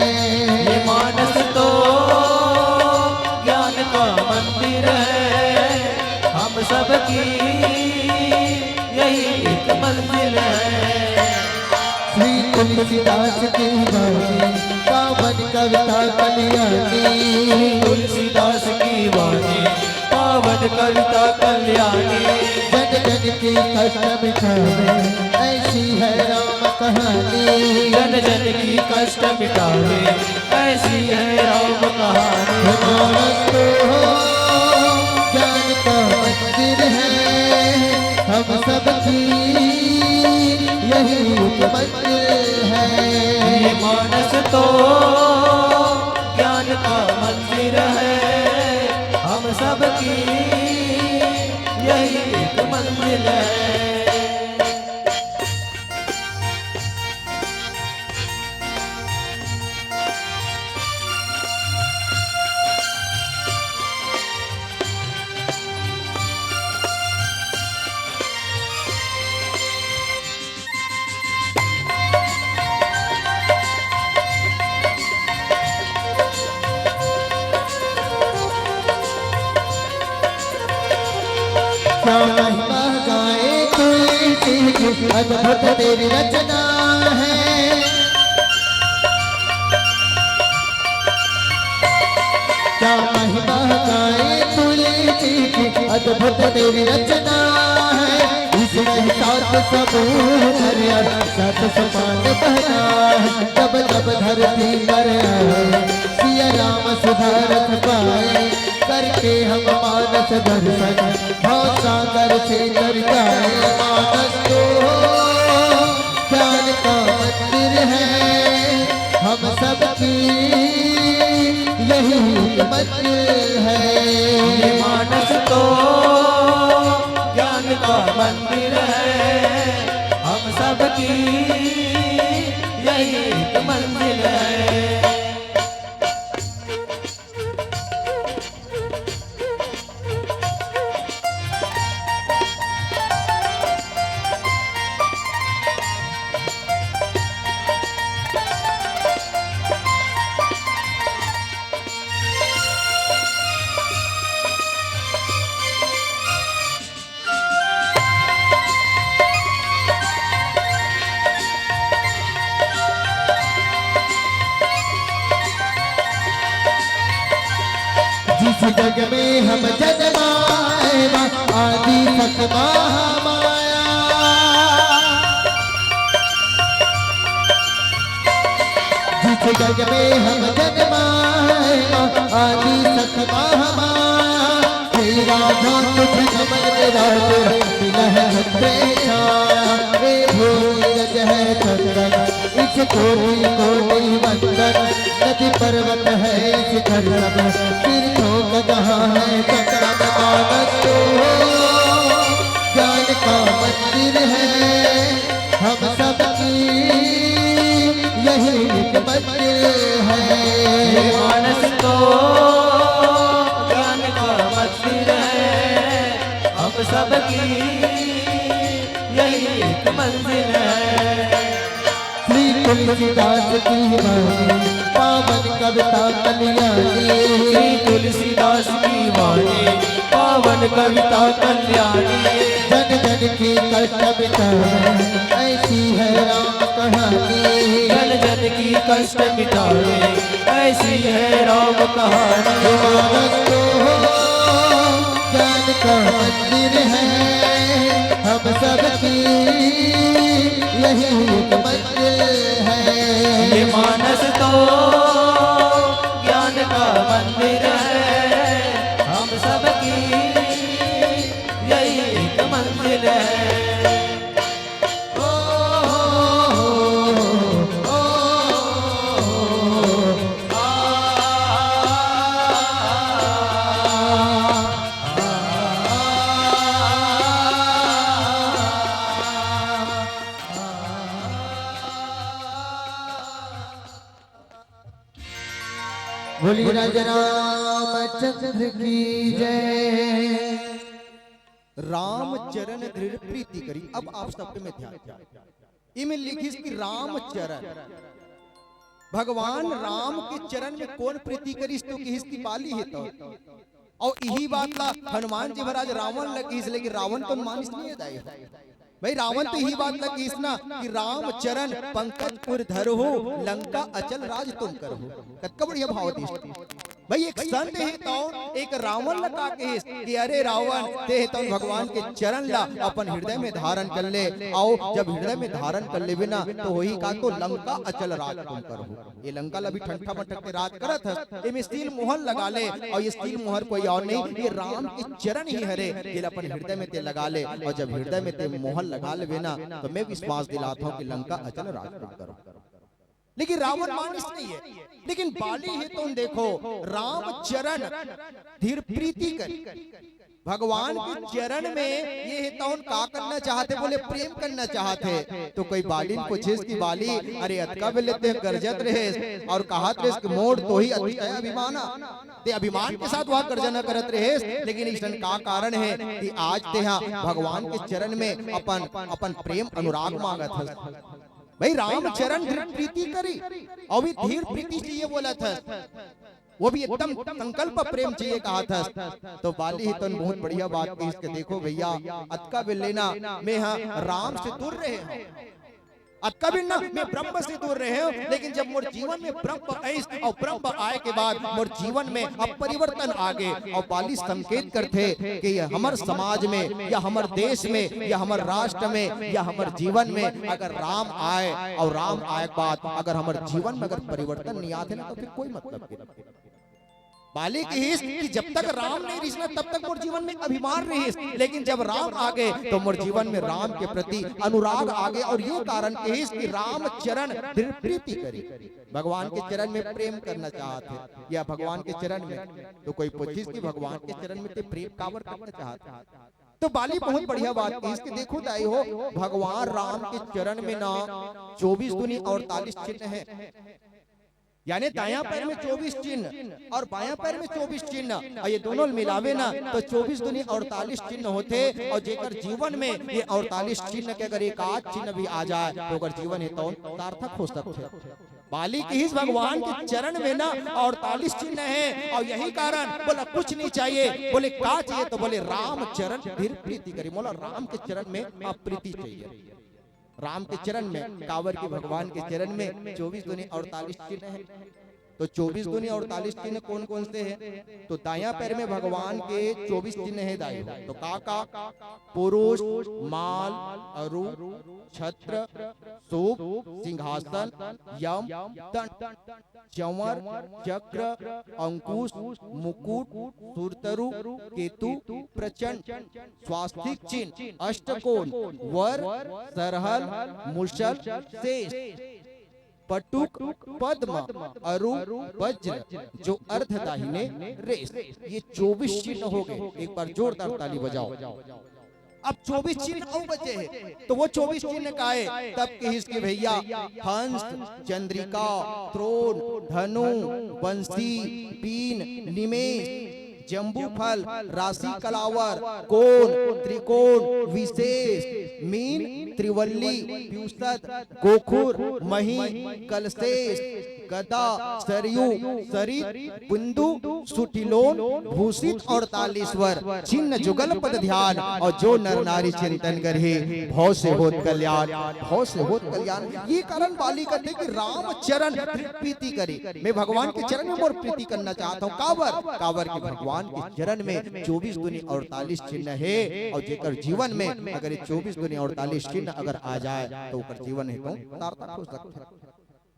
ये मानस तो ज्ञान का मंदिर है, हम सबकी यही एक मंजिल है। तुलसीदास की वाणी, पावन कविता कल्याणी। तुलसीदास की वाणी, पावन कविता कल्याणी। जन जन की कष्ट मिटावे, ऐसी है राम कहानी। जन जन की कष्ट मिटावे, ऐसी है राम कहानी। मानस तो ज्ञान का मंदिर है, हम सबकी यही एक मंजिल है। ये मानस तो ज्ञान का मंदिर है, हम सबकी यही एक मंजिल है। क्या महिमा गाए तुलसी की, अद्भुत तेरी रचना है। क्या महिमा गाए तुलसी की, अद्भुत तेरी रचना है। इसमें सात समूह नर और सात समान बहना है। जब जब धरती पर आए, सिया राम सुधा रस पाए। करके हम मानस दर्शन, भव सागर से तर जाए। मानस तो ज्ञान का मंदिर है, हम सबकी यही एक मंजिल है। ये मानस तो ज्ञान का मंदिर है, हम सबकी यही एक मंजिल है। जिस जग में हम जन्माए, माँ आदि सत महामाया। जिस जग में हम जन्माए, माँ आदि सत महामाया। हे राधा तुझ नमन मेरा, तेरा मिला है छत्र छाया। हे भोर नीरज है चंदन, इस कोटि कोटि वंदन। नदी पर्वत है शिखर सब, तीर्थों का जहाँ है संगम। मानस तो ज्ञान का मंदिर है, हम सबकी यही एक मंजिल है। ये मानस तो ज्ञान का मंदिर है, हम सबकी यही एक मंजिल है। श्री तुलसीदास की वाणी, पावन कविता कल्याणी। श्री तुलसीदास की वाणी, पावन कविता कल्याणी। जन जन की कष्ट मिटावे, ऐसी है राम कहानी। जन जन की कष्ट मिटावे, ऐसी है राम कहानी। मानस तो ज्ञान का मंदिर है, हम सबकी यही एक मंजिल है। ये मानस तो ज्ञान का मंदिर है, हम सबकी यही एक मंजिल है। ओ, ओ, ओ, ओ, ओ, आ, आ, आ, आ, आ। बोलिए राजा रामचंद्र की जय। राम चरण दृढ़ प्रीति करी। अब आप सब में ध्यान। इमे लिखिस कि राम चरण, भगवान राम के चरण में कोन प्रीति करिस, तो किहिस कि बाली हे तो। अउ इही बात ला हनुमान जी महाराज रावण ल किहिस, लेकिन रावण तो मानिस नहीं हे दाई। भाई, रावण तो यही बात लग गई ना कि राम चरण पंकज उर धरहु, लंका अचल राज तुम करहु। कतका बढ़िया भाव दिस। भाई, एक संत हे तौन एक रावण ला का कहिस कि अरे रावण, ते हे तौन भगवान के चरण ला अपन हृदय में धारण कर ले। अउ जब हृदय में धारण कर लेबे ना, तो होही का, तो लंका अचल राज तुम करहु। ये लंका ला भी ठंठा मटक के राज करत हस, एमे सील मोहर लगा ले। अउ ये सील मोहर कोई और नहीं, ये राम के चरण ही हरे, जेला अपन हृदय में ते लगा ले। अउ जब हृदय में ते मोहर लगा लेबे ना, तो मैं विश्वास दिलात हूँ कि लंका अचल राज तुम करहु। लेकिन रावण मानिस नहीं है। लेकिन बाली हे तौन देखो, राम चरण धीर प्रीति करी। भगवान के चरण में ये हे तौन का करना चाहथे, बोले प्रेम करना चाहथे। तो कोई बाली ल पूछिस कि बाली, अरे अतका बेले ते गरजत रहेस अउ कहत रहेस कि मोर तो ही अतिशय अभिमान, ते अभिमान के साथ वह गर्जना करत रहेस, लेकिन अइसन का कारण हे कि आज तेहा भगवान के चरण में अपन, अपन प्रेम अनुराग मांगत हस? भाई, राम चरण धीर प्रीति करी, अउ भी धीर प्रीति चाहिए बोलत हस, वो भी एकदम संकल्प प्रेम चाहिए कहत हस। तो बाली हे तौन बहुत बढ़िया बात कहिस कि देखो भैया, अतका बेले ना मैं हा राम से दूर रहे हूँ, अतका बेले ना मैं ब्रह्म से दूर रहे हूँ, लेकिन जब मोर जीवन में ब्रह्म आइस अउ ब्रह्म आए के बाद मोर जीवन में अब परिवर्तन आ गे। अउ बाली संकेत करथे कि ये हमर समाज में या हमर देश में या हमर राष्ट्र में या हमर जीवन में अगर राम आए अउ राम आए के बाद अगर हमर जीवन में अगर परिवर्तन नहीं आथे ना, तो फिर कोई मतलब नहीं। बाली कहिस कि जब तक राम नहीं रिहिस ना, तब तक मोर जीवन में अभिमान रिहिस, लेकिन जब राम आ गे तो मोर जीवन में राम के प्रति अनुराग आ गे। अउ ये कारण कहिस कि राम चरण धीर प्रीति करी। भगवान के चरण में प्रेम करना चाहत हे या भगवान के चरण में, तो कोई पूछिस कि भगवान के चरण में ते प्रेम काबर करना चाहत हे? तो बाली बहुत बढ़िया बात कहिस कि देखो दाई हो, भगवान राम के चरण में ना चौबीस दूनी अड़तालीस चिन्ह हे, यानी दायां पैर में चौबीस चिन्ह अउ बायां पैर में चौबीस चिन्ह, अउ ये दोनों ल मिलावे ना तो चौबीस दूनी अड़तालीस चिन्ह होथे। अउ जेकर जीवन में ये अड़तालीस चिन्ह के अगर एक आध चिन्ह भी आ जाए तो ओकर जीवन हे तौन सार्थक हो सकथे। बाली कहिस भगवान के चरण में ना अड़तालीस चिन्ह हे, अउ यही कारण बोला कुछ नहीं चाहिए। बोले का चाहिए? तो बोले राम चरण धीर प्रीति करी, मोला राम के चरण में अब प्रीति चाहिए। राम के चरण में, काबर कि भगवान के चरण में चौबीस दूनी अड़तालीस चिन्ह हे। तो चौबीस दूनी अड़तालीस चिन्ह कौन कौन से हे? तो दायां पैर में भगवान के चौबीस चिन्ह हे दाई हो। तो का का? पुरुष, माल, अरु, छत्र, सूप, सिंहासन, यम, दंड, चंवर, चक्र, अंकुश, मुकुट, सूर्तरु, केतु, प्रचंड, स्वास्तिक चिन्ह, अष्टकोण, वर, सरहल, मुसल, शेष, पटुक, पद्म, अरु, वज्र, जो अर्ध दाहिने रेश। ये चौबीस चिन्ह हो गए। एक बार जोरदार ताली बजाओ। अब चौबीस चिन्ह अउ बचे हे, तो वो चौबीस चिन्ह का हे? तब कहिस कि भैया, हंस, चंद्रिका, त्रोण, धनु, बंसी, बीन, निमेष, जम्बू फल, राशि कलावर, कोण, त्रिकोण, विशेष, मीन, त्रिवल्ली, व्युसद, गोखुर, मही, कलशेष, गदा, सरयू, सरित, बिंदु, सुटिलोन, भूषित अड़तालीस वर, चिन्ह जुगल पद ध्यान, अउ जो नर नारी चिंतन करही, भव से होत कल्याण, भव से होत कल्याण। ये कारण बाली कथे कि राम चरण प्रीति करी। मैं भगवान के चरण में मोर प्रीति करना चाहत हूँ। काबर? काबर कि भगवान के चरण में चौबीस दूनी अड़तालीस चिन्ह हे, अउ जेकर जीवन में अगर ये चौबीस दूनी अड़तालीस चिन्ह अगर आ जाए, तो ओकर जीवन हे तो सार्थक हो सकथे।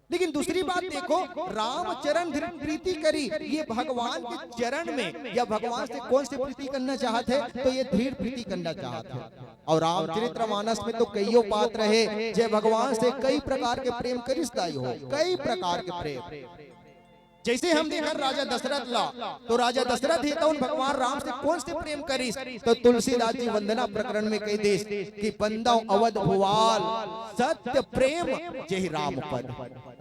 लेकिन दूसरी बात देखो, राम चरण धीर प्रीति करी, ये भगवान के चरण में या भगवान से कौन से प्रीति करना चाहत हे? तो ये धीर प्रीति करना चाहत हे। अउ रामचरित्र मानस में तो कइयो पात्र हे, जे भगवान से कई प्रकार के प्रेम करिस दाई हो, कई प्रकार के प्रेम। जैसे हम देखन राजा दशरथ ला, तो राजा दशरथ हे तौन भगवान राम से कौन से प्रेम करिस? तो तुलसीदास जी वंदना प्रकरण में कहि दिस कि बंदव अवध भुआल, सत्य प्रेम जेहि राम पद।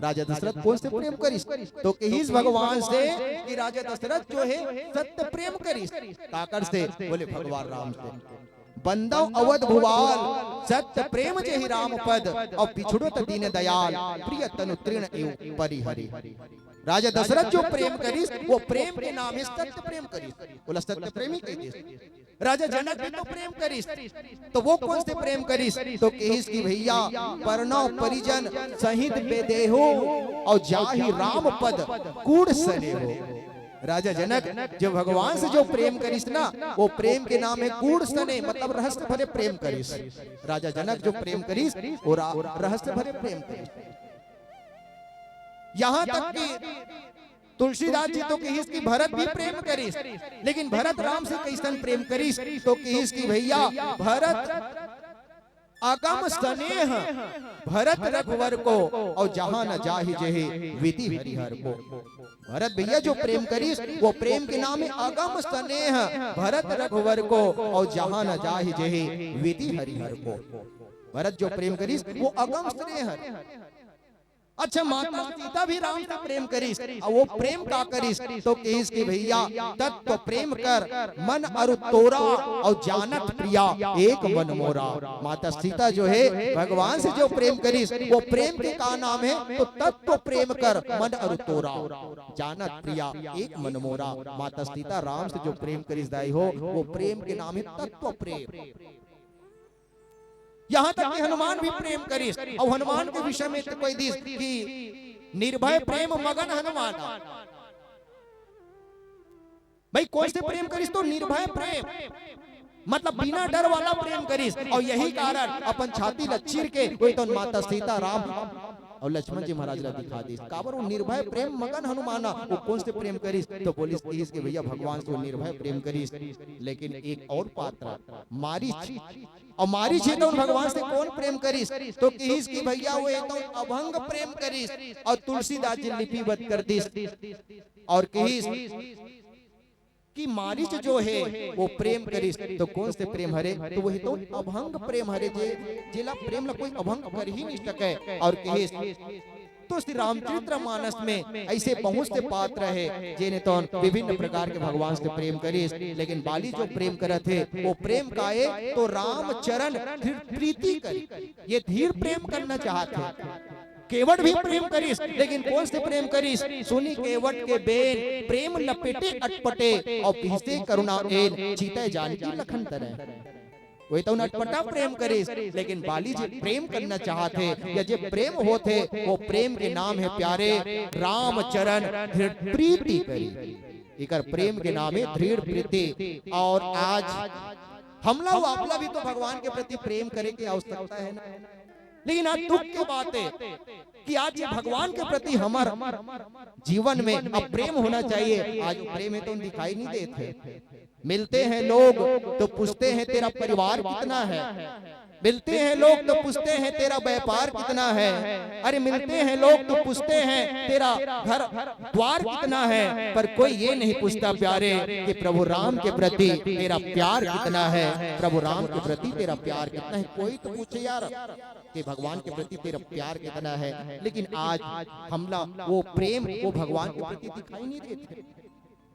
राजा दशरथ कौन से प्रेम करिस? तो कहिस भगवान से कि राजा दशरथ जो हे सत्य प्रेम करिस। काकर से? बोले भगवान राम से। बंदव अवध भुआल, सत्य प्रेम जेहि राम पद, अउ बिछुड़त दीन दयाल, प्रिय तनु तृण एव परिहरी। राजा दशरथ जो प्रेम करिस, वो प्रेम के नाम हे सत्य प्रेम करिस। बोला सत्य प्रेमी कहि दिस। राजा जनक भी तो प्रेम करिस, तो वो कोन से प्रेम करिस? तो कहिस कि भैया, परनव परिजन सहित बेदेहो, अउ जाहि राम पद कूढ़ सनेहो। राजा जनक जो भगवान से जो प्रेम करिस ना, वो प्रेम के नाम हे कूढ़ सनेह, मतलब रहस्य भरे प्रेम करिस। राजा जनक जो प्रेम करिस, वो रा-, रहस्य भरे प्रेम करिस। यहाँ तक कि तुलसीदास जी तो कहिस कि भरत भी प्रेम करिस, लेकिन भरत राम से कइसन प्रेम करिस? तो कहिस कि भैया, भरत अगम सनेह भरत रघुवर को, अउ जहाँ न जाहि जेहि विधि हरिहर को। भरत भैया जो प्रेम करिस, वो प्रेम के नाम हे अगम सनेह भरत रघुवर को, अउ जहाँ न जाहि जेहि विधि हरिहर को। भरत जो प्रेम करिस, वो अगम स्नेह हरे। अच्छा, माता सीता भी राम से प्रेम करिस, अउ वो प्रेम का करिस? तो कहिस कि भैया, तत्व प्रेम कर मन अरु तोरा, अउ जानत प्रिया एक मन मोरा। माता सीता जो हे, भगवान से जो प्रेम करिस, वो प्रेम के का नाम हे? तो तत्व प्रेम कर मन अरु तोरा, जानत प्रिया एक मन मोरा। माता सीता राम से जो प्रेम करिस दाई हो, वो प्रेम के नाम हे तत्व प्रेम। यहाँ तक कि हनुमान भी प्रेम करिस, अउ हनुमान के विषय में तो कहि दिस कि निर्भय प्रेम मगन हनुमान। भाई, कोन से प्रेम करिस? तो निर्भय प्रेम, मतलब बिना डर वाला प्रेम करिस। अउ यही कारण अपन छाती ला चीर के वो तो माता सीता राम अउ लक्ष्मण जी महाराज ला दिखा दिस। काबर? वो निर्भय प्रेम मगन हनुमाना। वो कोन से प्रेम करिस? तो बोलिस, कहिस कि भैया, भगवान से वो निर्भय प्रेम करिस। लेकिन एक अउ पात्र मारीच, अउ मारीच हे तो भगवान से कोन प्रेम करिस? तो कहिस कि भैया, वो तो अभंग प्रेम करिस। अउ तुलसीदास जी लिपिबद्ध कर दिस अउ कहिस कि मारीच जो हे वो प्रेम करिस, तो कोन से प्रेम हरे? तो वही तो अभंग प्रेम हरे, जे जेला प्रेम ला कोई अभंग कर ही नहीं सके। अउ कहिस तो श्री रामचरित्र मानस में अइसे बहुत से पात्र हे, जेने तो विभिन्न प्रकार के भगवान से प्रेम करिस, लेकिन बाली जो प्रेम करत हे, वो प्रेम का हे? तो राम चरण धीर प्रीति करी। ये धीर प्रेम करना चाहत हे। केवट भी प्रेम करिस, लेकिन कोन से प्रेम करिस? सुनि केवट के बेन, प्रेम लपेटे अटपटे, अउ बिहसे करुणा एन, चितय जानकी लखन तरह। वही तो अटपटा प्रेम करिस, लेकिन बाली जे प्रेम करना चाहत हे या जे प्रेम होत हे, वो प्रेम के नाम हे प्यारे राम चरण धीर प्रीति करी। एकर प्रेम के नाम हे धीर प्रीति। अउ आज हमला अउ आपला भी तो भगवान के प्रति प्रेम करे के आवश्यकता हे ना। लेकिन आज दुख के बात हे कि आज ये भगवान के प्रति हमर जीवन में अब प्रेम होना चाहिए, आज प्रेम हे तो दिखाई नहीं देत हे। मिलते हैं लोग तो पूछते हैं, तेरा परिवार कितना है? मिलते हैं लोग तो पूछते हैं, तेरा व्यापार कितना है? अरे, मिलते हैं लोग तो पूछते हैं, तेरा घर द्वार कितना है? पर कोई ये नहीं पूछता प्यारे कि प्रभु राम के प्रति तेरा प्यार कितना है, प्रभु राम के प्रति तेरा प्यार कितना है। कोई तो पूछे यार कि भगवान के प्रति तेरा प्यार कितना है, लेकिन आज हमला वो प्रेम वो भगवान के प्रति दिखाई नहीं देते।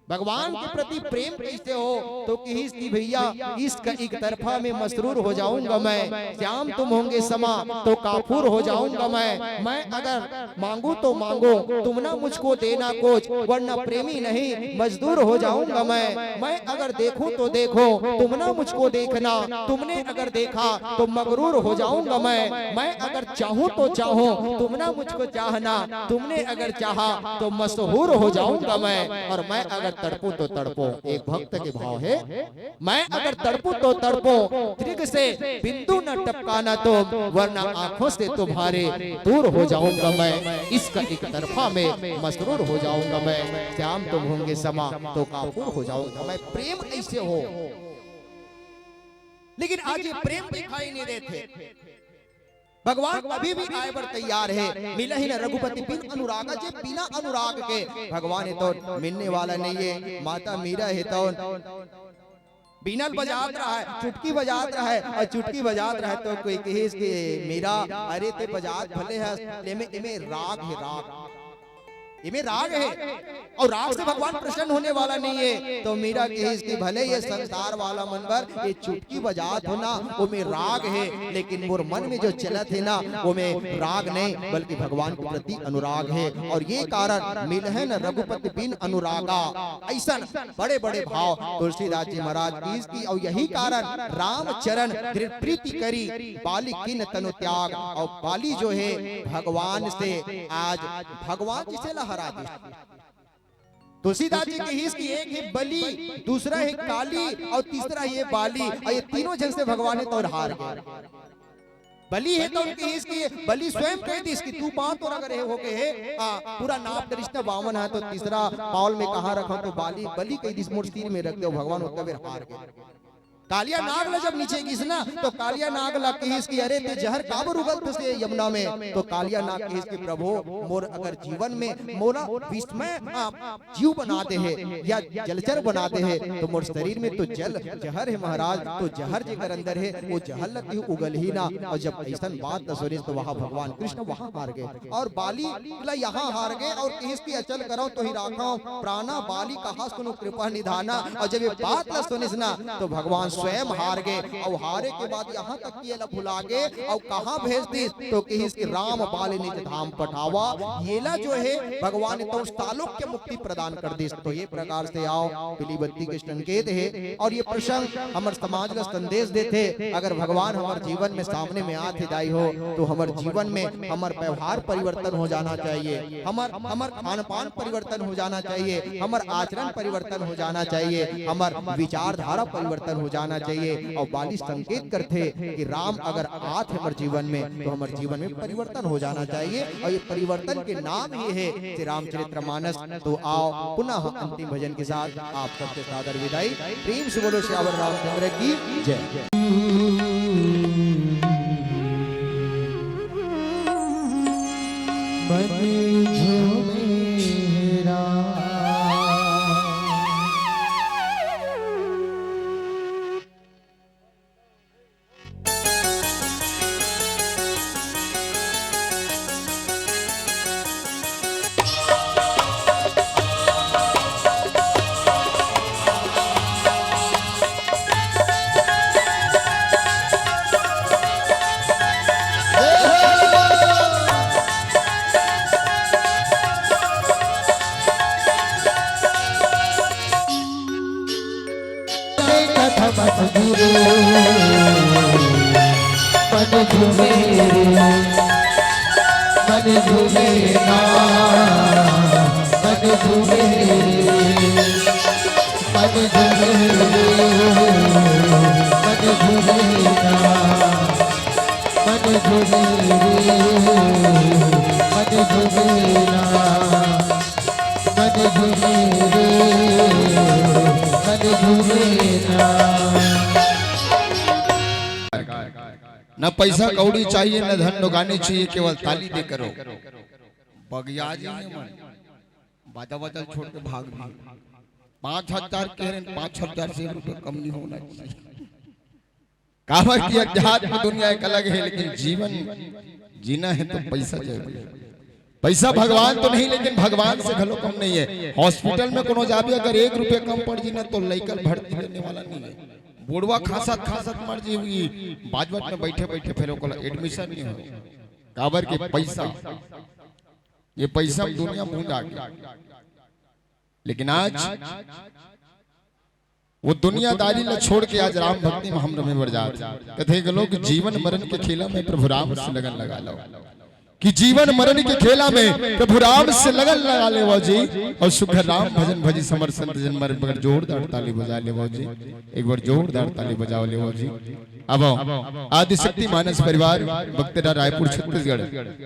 भगवान के प्रति प्रेम कइसे हो? तो कहिस कि भैया, इश्क एक तरफा में मसरूर हो जाऊंगा मैं, श्याम तुम होंगे समा तो काफूर हो जाऊंगा मैं। मैं अगर मांगू तो मांगो, तुम ना मुझको देना कुछ, वरना प्रेमी नहीं मजदूर हो जाऊंगा मैं। मैं अगर देखूं तो देखो, तुम ना मुझको देखना, तुमने अगर देखा तो मगरूर हो जाऊंगा मैं। मैं अगर चाहूं तो चाहो, तुम ना मुझको चाहना, तुमने अगर चाहा तो मशहूर हो जाऊंगा मैं। अउ मैं अगर तड़पूं तो तड़पूं, एक भक्त के भाव हे, मैं अगर तड़पूं तो तड़पूं, दृग से बिंदु न टपकाना तुम, वरना आंखों से तुम्हारे दूर हो जाऊंगा मैं। इश्क एक तरफा में मसरूर हो जाऊंगा मैं, श्याम तुम होंगे समा तो काफूर हो जाऊंगा मैं। प्रेम अइसे हो, लेकिन आज ये प्रेम दिखाई नहीं देते। भगवान अभी भी आए बर तैयार हे। मिलहिं न रघुपति बिन अनुरागा, जे बिना अनुराग के भगवान हे तो मिलने वाला नहीं हे। माता मीरा हे तो बीना ल बजात रहय, चुटकी बजात रहय, अउ चुटकी बजात रहय तो कोई कहिस कि मीरा, अरे तें बजात भले हस, एमे, एमे राग हे, राग। एमे राग हे, अउ राग से भगवान प्रसन्न होने वाला नहीं हे। तो मीरा कहिस कि भले ये संसार वाला मन बर ये चुटकी बजात हो ना, ओमे राग हे, लेकिन मोर मन में जो चलत हे ना, ओमे राग नहीं, बल्कि भगवान के प्रति अनुराग हे। अउ ये कारण मिलहन रघुपति बिन अनुरागा, अइसन बड़े-बड़े भाव तुलसीदास जी महाराज कहिस कि, अउ यही कारण रामचरण दृढ़ प्रीति करी, बाली कीन्ह तनु त्याग। अउ बाली जो हे भगवान से, आज भगवान जी से ला हरा दिस। तुलसीदास जी कहिस कि एक हे बली, दूसरा हे काली अउ तीसरा हे बाली, अउ ये तीनों झन से भगवान हे तोर हार गे। बली हे तो कहिस कि बली स्वयं कहि दिस कि तू पाँव तोर अगर हे होगे हे, आ, पूरा नाप डरिस त बावन हे, तो तीसरा पाँव ल मैं कहाँ रखंव, तो बाली, बली कहि दिस मोर सिर में रख देव भगवान, ओतका बेर हार गे। कालिया नाग ला जब नीचे गिस ना, तो कालिया नाग ला कहिस कि अरे ते जहर काबर उगलत हस यमुना में? तो कालिया नाग कहिस कि प्रभु, मोर अगर जीवन में मोला विषमय, आ, जीव बना दे हे या जलचर बना दे हे, तो मोर शरीर में तो जल जहर हे महाराज, तो जहर जेकर अंदर हे, वो जहर ला तहीं उगलही ना। अउ जब अइसन बात ला सुनिस, तो वहाँ भगवान कृष्ण वहाँ हार गे। अउ बाली ला यहाँ हार गे अउ कहिस कि अचल करंव तोहि राखंव, प्राना बाली कहा सुनु कृपा निधाना। अउ जब ये बात ला सुनिस ना, तो भगवान स्वयं हार गे अउ हारे के बाद यहाँ तक कि एला भुला गे अउ कहाँ भेज दिस, तो कहिस कि राम बाली निज धाम पठावा। येला जो हे भगवान तो सालोक्य मुक्ति प्रदान कर दिस। तो ये प्रकार से आव, पीली बत्ती के संकेत हे अउ ये प्रसंग हमर समाज ला संदेश देथे। अगर भगवान हमर जीवन में सामने में आत हे दाई हो, तो हमर जीवन में हमर व्यवहार परिवर्तन हो जाना चाहिए, हमर, हमर खान पान परिवर्तन हो जाना चाहिए, हमर आचरण परिवर्तन हो जाना चाहिए, हमर विचारधारा परिवर्तन हो जाना चाहिए। अउ बाली संकेत करथे कि राम अगर आत हे हमर जीवन में, तो हमर जीवन में परिवर्तन हो जाना चाहिए। अउ ये परिवर्तन के नाम ही हे श्री रामचरित्र मानस। तो आव पुनः अंतिम भजन के साथ आप सबसे सादर विदाई। प्रेम से बोलो सियावर रामचंद्र की जय। बन झूमेरा। मन झूमे रे, मन झूमे ना, मन झूमे रे, मन झूमे रे, मन झूमे ना, मन झूमे रे, मन झूमे ना। मन झूमे रे, मन झूमे ना। न पैसा कौड़ी चाहिए, न धन दुकानी चाहिए, केवल ताली दे करो। बगिया जी ने मन बाजा बाजा छोड़ के भाग गए। पाँच हजार कह रहे हैं, पाँच हजार से एक रुपये कम नहीं होना चाहिए। काबर कि अध्यात्म दुनिया एक अलग है, लेकिन जीवन जीना है तो पैसा जरूरी है। पैसा भगवान तो नहीं, लेकिन भगवान से घलो कम नहीं है। हॉस्पिटल में कोनो जाबे, अगर एक रुपया कम पड़ जी ना, तो लइका ल भर्ती लेने वाला नहीं है। बुढ़वा खांसत खांसत मर जी, बाजवट में बैठे बैठे फिर ओकर एडमिशन नहीं हो। काबर के पैसा, ये पैसा में दुनिया मुंह आ गया। लेकिन आज वो दुनियादारी ला छोड़ के आज राम भक्ति में हम रमे बर जात। कथे गलो कि जीवन मरण के खेला में प्रभु राम से लगन लगा लो, कि जीवन मरण के खेला में प्रभु राम से लगन लगा लेवो जी। और सुख राम भजन भजी समर संत जन मर, बड़ जोरदार ताली बजा लेवो जी, एक बार जोरदार ताली बजाओ लेवो जी। अब आदिशक्ति मानस परिवार बख्तरा रायपुर छत्तीसगढ़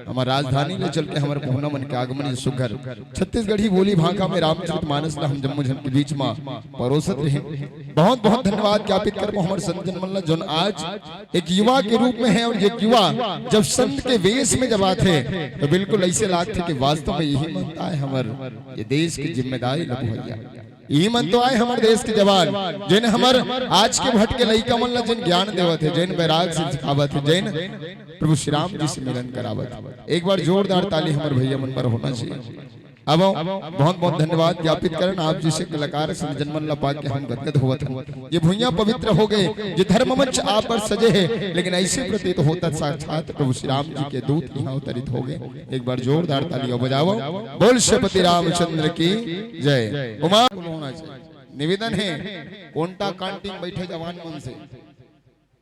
हमार राजधानी ले चल के हमारे मोहना मन के आगमन सुघर छत्तीसगढ़ी बोली भाखा में रामचरित मानस ला हम जम्मो झन के बीच में परोसत रहे। बहुत बहुत धन्यवाद ज्ञापित करबो हमर संत जन मन ला, जोन आज एक युवा के रूप में है और एक युवा जब संत के वेश में जब आथे तो बिल्कुल ऐसे लागथे कि वास्तव में यही मन तो आय हमर ये देश की जिम्मेदारी ला भैया। इही मन तो आय हमर देश के जवान, जेन हमर आज के भटके लइका मन ला जेन ज्ञान देवत हे, जेन बैराग से सिखावत हे, जेन प्रभु श्री राम जी से मिलन करावत हे। एक बार जोरदार ताली हमर भैया मन पर होना चाहिए। अब बहुत बहुत धन्यवाद ज्ञापित करन आप जैसे कलाकार संत जन मन ला पाके हम गदगद होवत हन। ये भुइयां पवित्र हो गए, ये धर्म मंच आप पर सजे है, लेकिन ऐसे प्रतीत होता साक्षात प्रभु श्री राम जी के दूत यहाँ अवतरित हो गए। एक बार जोरदार तालियां बजाओ, बोल श्रीपति रामचंद्र की जय। उमा निवेदन है, कोंटा कांटी में बैठे जवान मन से,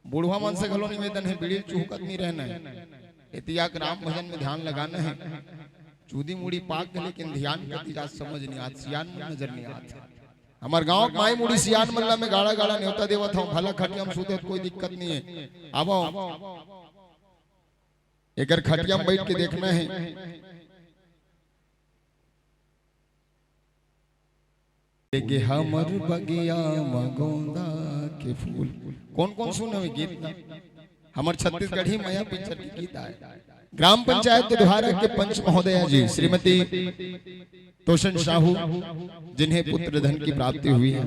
बुढ़वा मन से घलो निवेदन है, बीड़ी चुहकत नहीं रहना है। एतिया के राम भजन में ध्यान लगाना है। चूदी मुड़ी पाक के, लेकिन ध्यान कति जात समझ नहीं आत, सियान मन नजर नहीं आत। हमर गांव के माई मुड़ी सियान मन ला मैं गाड़ा गाड़ा नेवता देवत हूँ, भला खटिया में सूते तो कोई दिक्कत नहीं है। अब एकर खटिया में बैठ के देखना है। लेके हमर बगिया म गोंदा के फूल। कौन कौन सुने हुए गीत ना? हमर छत्तीसगढ़ी मया पिक्चर के गीत आए। ग्राम पंचायत के द्वारा के पंच महोदया जी श्रीमती तोषण साहू, जिन्हें पुत्र धन की प्राप्ति हुई है,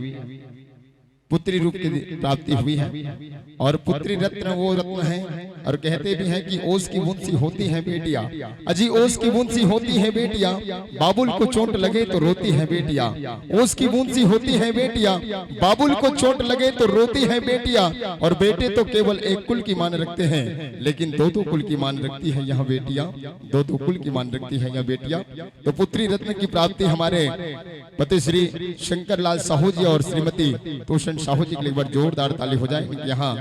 पुत्री रूप की प्राप्ति हुई है। और पुत्री रत्न वो रत्न है, और कहते भी हैं कि ओस की बूंद सी होती है बेटिया, अजी ओस की बूंद सी होती है बेटिया, बाबुल को चोट लगे तो रोती है बेटिया। ओस की बूंद सी होती है बेटिया, बाबुल को चोट लगे तो रोती है बेटिया। और बेटे तो केवल एक कुल की मान रखते हैं, लेकिन दो दो कुल की मान रखती है यह बेटियां, दो दो कुल की मान रखती है यह बेटियां। तो पुत्री रत्न की प्राप्ति हमारे पति श्री शंकर लाल साहू जी और श्रीमती तोषण साहू जी के लिए एक बार जोरदार ताली हो जाए। यहाँ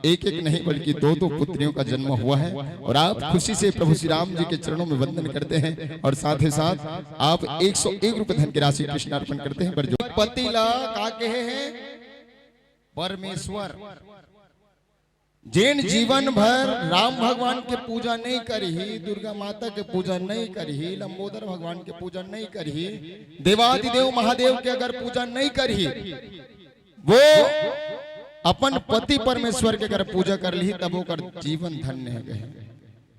एक एक नहीं बल्कि दो दो पुत्रियों का जन्म हुआ है और आप खुशी से प्रभु श्री राम जी के चरणों में वंदन करते हैं और साथ ही साथ आप एक सौ एक रुपए धन की राशि कृष्णार्पण करते हैं। पर जो पति ला का कहे हैं, परमेश्वर जेन जीवन भर राम भगवान के पूजा नहीं करही, दुर्गा माता के पूजा नहीं करही, लंबोदर भगवान के पूजा नहीं करही, देवादिदेव महादेव के अगर पूजा नहीं करही, वो अपन पति परमेश्वर के अगर पूजा कर ली तब ओकर जीवन धन्य है। कहे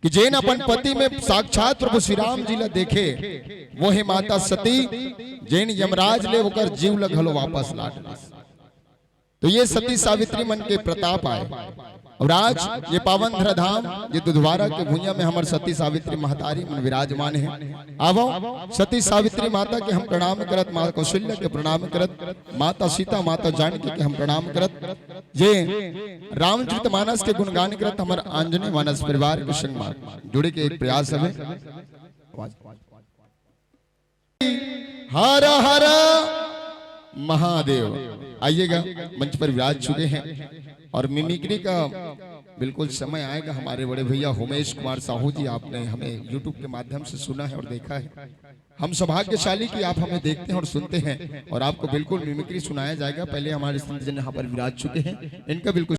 कि जेन अपन पति में साक्षात प्रभु श्री राम जी ला देखे, वो है माता सती, जेन यमराज ले ओकर जीव ला घलो वापस लाट लिस। तो ये सती सावित्री मन के प्रताप आए। और आज ये पावन धरा धाम, ये दुधवारा के भुइयां में हमर सती सावित्री महतारी मन विराजमान है। आवो, सती सावित्री माता के हम प्रणाम करत, माँ कौशल्या के प्रणाम करत, माता सीता, माता जानकी के हम प्रणाम करत, ये रामचरित मानस के गुणगान करत हमर आंजनेय मानस परिवार के संग मा जुड़े के एक प्रयास हवे। हर हर महादेव। आइएगा, मंच पर विराज चुके हैं और मिमिक्री का बिल्कुल समय आएगा। हमारे बड़े भैया उमेश कुमार साहू जी, आपने हमें YouTube के माध्यम से सुना है और देखा है। हम सौभाग्यशाली कि आप हमें देखते हैं और सुनते हैं और आपको बिल्कुल मिमिक्री सुनाया जाएगा। पहले हमारे संत जन यहाँ पर विराज चुके हैं, इनका बिल्कुल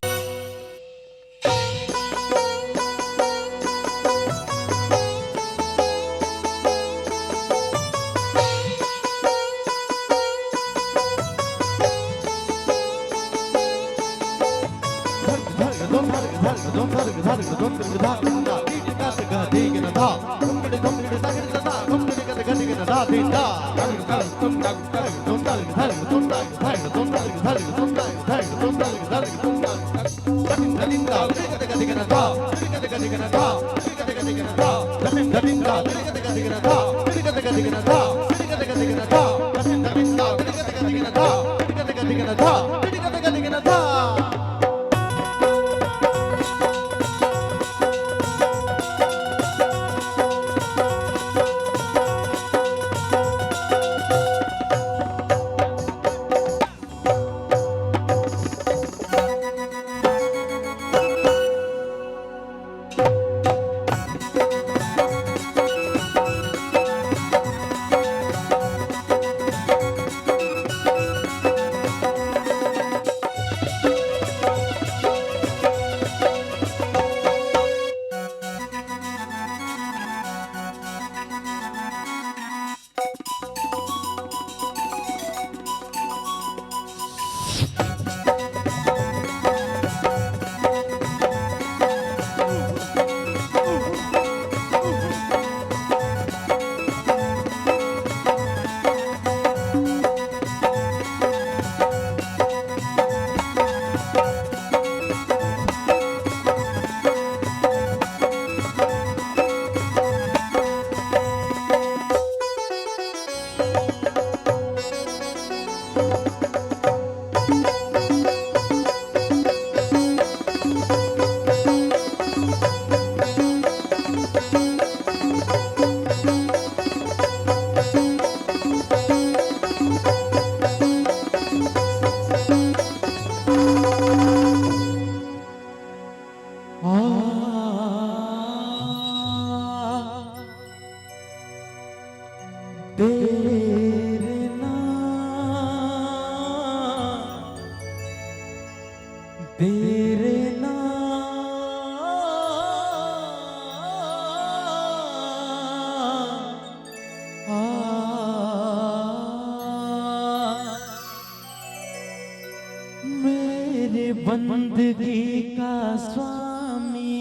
बंदगी का स्वामी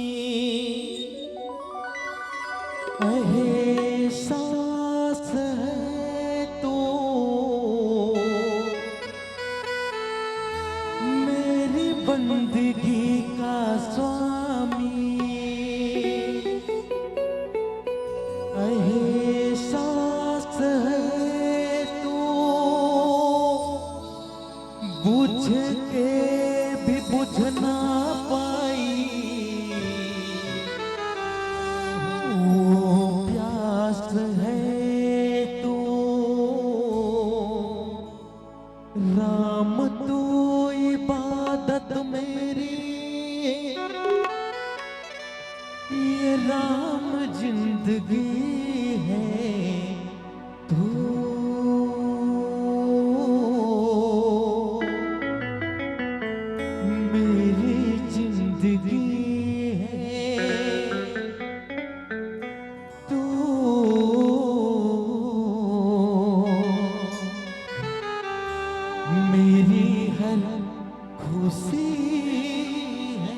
एहसास है तू, मेरी बंदगी का स्वामी एहसास है तू, बुझ के भी बुझ ना पाई वो प्यास है तू। राम तू इबादत मेरी, ये राम जिंदगी है तू, मेरी जिंदगी है तू, मेरी हर खुशी है।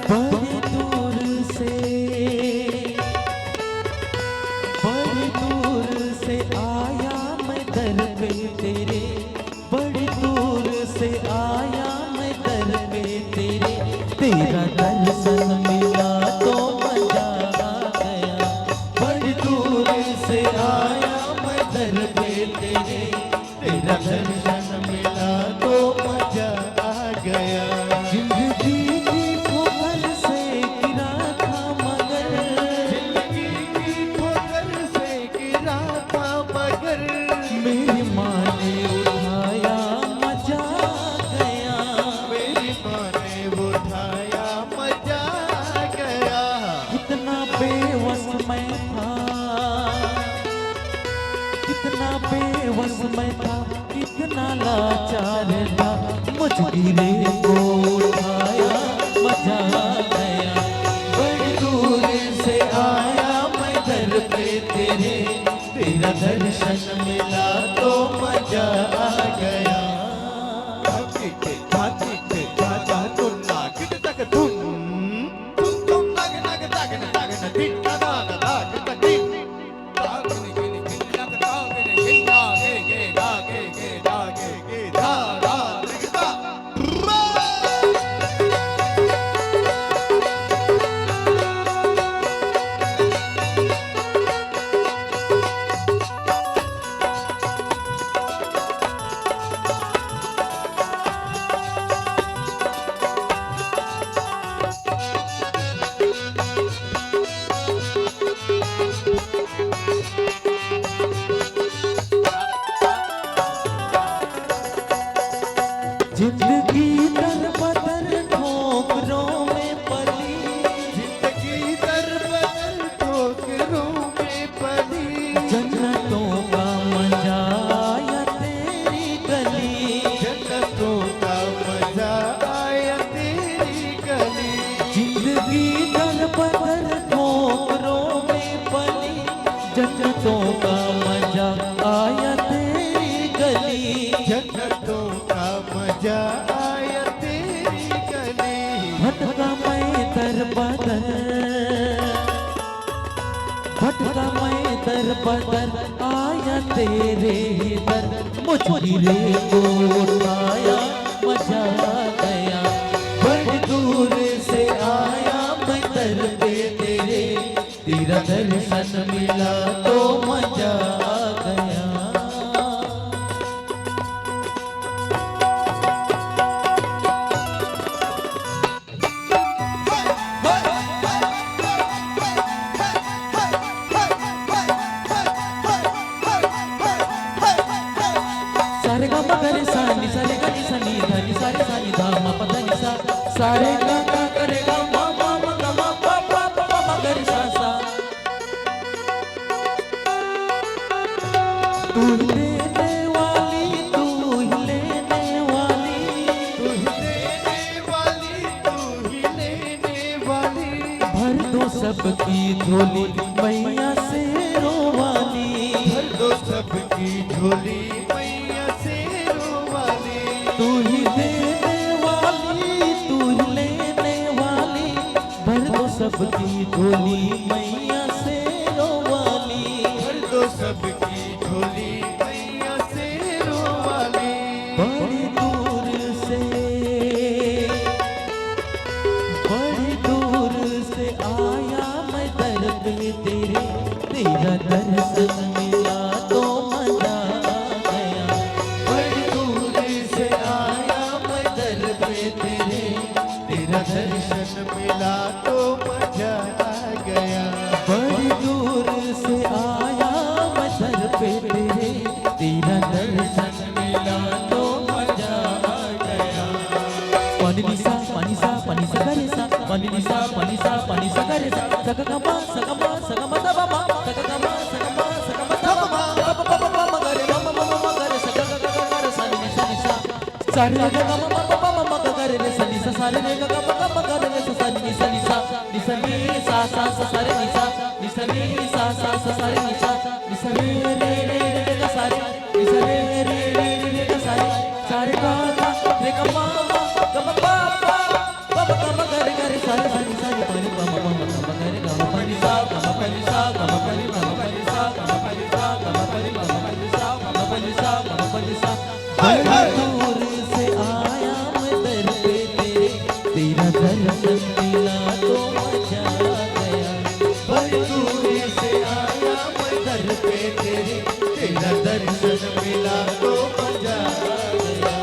बड़ी दूर से, बड़ी दूर से आया मैं दर पे तेरे, बड़ी दूर से आया मैं दर पे तेरे, तेरा दर्शन मिला तो मजा आ गया। बड़ी दूर से आया मैं दर पे तेरे, तेरा दर्शन मिला तो मजा आ गया। जिंदगी की ठोकर से गिरा था मगर, जिंदगी की ठोकर से गिरा था मगर, मेरी माँ ने उठाया, मजा आ गया। मेरी माँ ने उठाया, मजा आ गया। कितना बेवस मैं था, कितना बेवस मैं था, कितना लाचार था, मुझ गिरे को उठाया, मजा आ गया। बड़ी दूर से आया मैं दर पे तेरे, तेरा दर्शन मिला तो मजा आ गया। जिंदगी दर बदर ठोकरों में पली, जिंदगी दर बदर ठोकरों में पली, जन्नतों का मजा आया तेरी गली, जन्नतों का मजा आया तेरी गली। जिंदगी दर बदर ठोकरों में पली, जन्नतों का मजा आया तेरी गली, जन्नतों का मजा आया तेरी गली। भटका मैं दर बदर, भटका मैं दर बदर, आया तेरे ही दर, मुझ गिरे को उठाया, मजा आ गया। बड़ी दूर से आया मैं दर पे तेरे, तेरा दर्शन मिला तो मजा आ गया। की झोली मैया शेरों वाली। भर दो सबकी झोली मैया शेरों वाली। तू ही देने वाली, तू ही लेने वाली। भर दो सबकी झोली मैया शेरों वाली। भर दो सबकी झोली मैया शेरों वाली। बड़ी दूर से, बड़ी दूर से आया मैं दर पे तेरे, तेरा दर्शन मिला तो मजा आ गया। बड़ी दूर से आया मैं दर पे तेरे, तेरा दर्शन मिला तो मजा आ गया। बड़ी दूर से आया मैं दर पे तेरे, तेरा दर्शन मिला तो मजा आ गया। पानी निसा, पानी सा, पानी सा गा रे सा, पानी निसा, पानी सा, पानी सा गा रे सा, सा गा मा, सा गा मा, सा गा मा दा बा मा, सा गा मा, सा गा मा, सा गा मा दा बा मा, गा मा मा मा मा गा रे, मा मा मा मा मा गा रे, सा गा गा गा गा रे, सा नी नी सा नी सा। सा रे गा मा मा मा मा मा गा रे रे सा नी सा, सा रे गा मा गा मा गा रे रे सा सा नी सा नी सा, नी सा नी सा सा सा रे नी सा, नी सा नी सा सा सा रे नी सा, नी सा रे रे रे रे रे गा सा रे, नी सा रे रे रे रे गा सा रे, सा रे गा गा रे गा मा मा गा मा पा पा गा मा गा मा गा रे गा रे सा रे सा नी सा नी पा नी पा मा मा मा गा मा गा रे गा मा पा नी सा गा मा पा नी सा गा मा पा नी गा मा पा नी सा गा मा पा नी सा गा मा पा नी गा मा पा नी सा गा मा पा नी सा गा मा पा नी सा। हाय, हाय। बड़ी दूर से आया मैं दर पे तेरे, तेरा दर्शन मिला तो मजा आ गया। बड़ी दूर से आया मैं दर पे तेरे, तेरा दर्शन मिला तो मजा आ गया।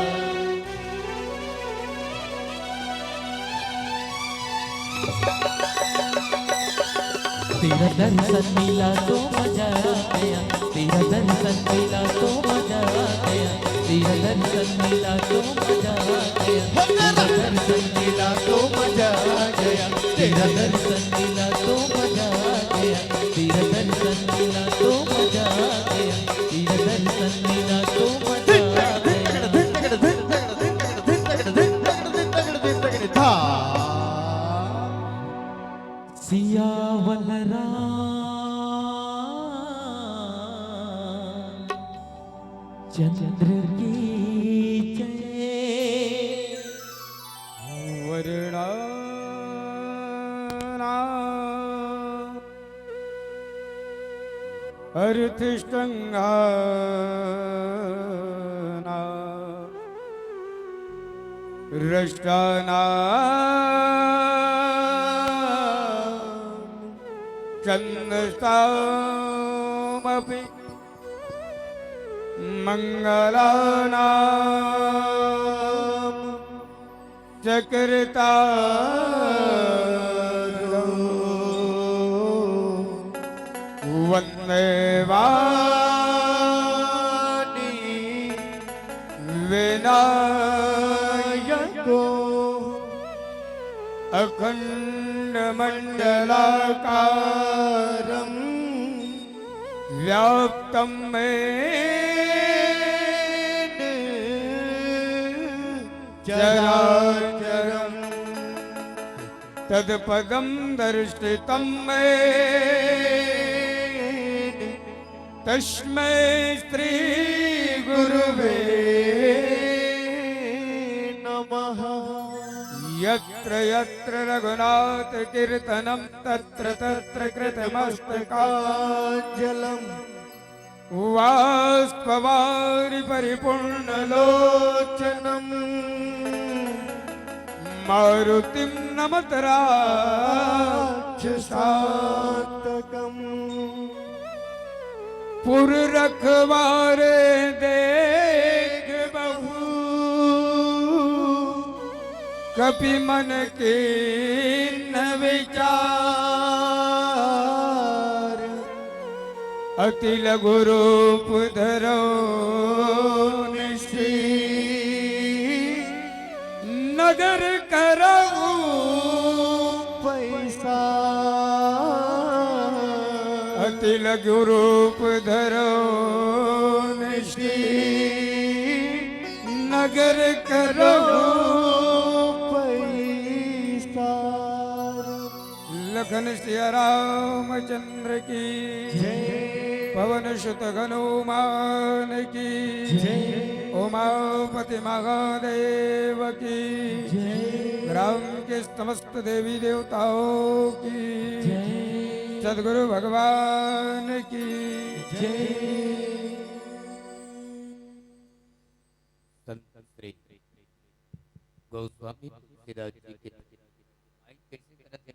तेरा दर्शन मिला तो मजा आ गया, तेरा दर्शन मिला तो मजा आ गया, तेरा दर्शन मिला तो मजा आ गया, तेरा दर्शन मिला तो मजा आ गया, तेरा दर्शन मिला तो मजा आ गया, तेरा दर्शन मिला तो मजा आ गया, तेरा दर्शन मिला तो मजा आ गया। सियावल राम चंद्र की जय। वर्णानां अर्थष्टंगा रष्टानां छन्दसामपि मङ्गलानां च कर्तारौ वन्दे वाणी विनायको अखण्डमण्डलाकारं व्याप्तं येन चराचरम्। तत्पदं दर्शितं येन तस्मै श्री गुरुवे नमः। यत्र यत्र रघुनाथकीर्तनं तत्र तत्र कृतमस्तकाञ्जलिं। बाष्पवारि परिपूर्णलोचनं मारुतिं नमत राक्षसान्तकम्। पुर रखवारे देख बहु कपि मन कीन्ह विचार। अति लघु रूप धरो निशि नगर करहु पैसार। अति लघु रूप धरो निशि नगर करहु पैसार। घन सिया रामचंद्र की जय। पवन सुत हनुमान की जय। उमापति महादेव की जय। ग्राम के समस्त देवी देवताओं की जय। सदगुरु भगवान की जय। संत श्री गोस्वामी तुलसीदास जी के माइक कैसे करत हे?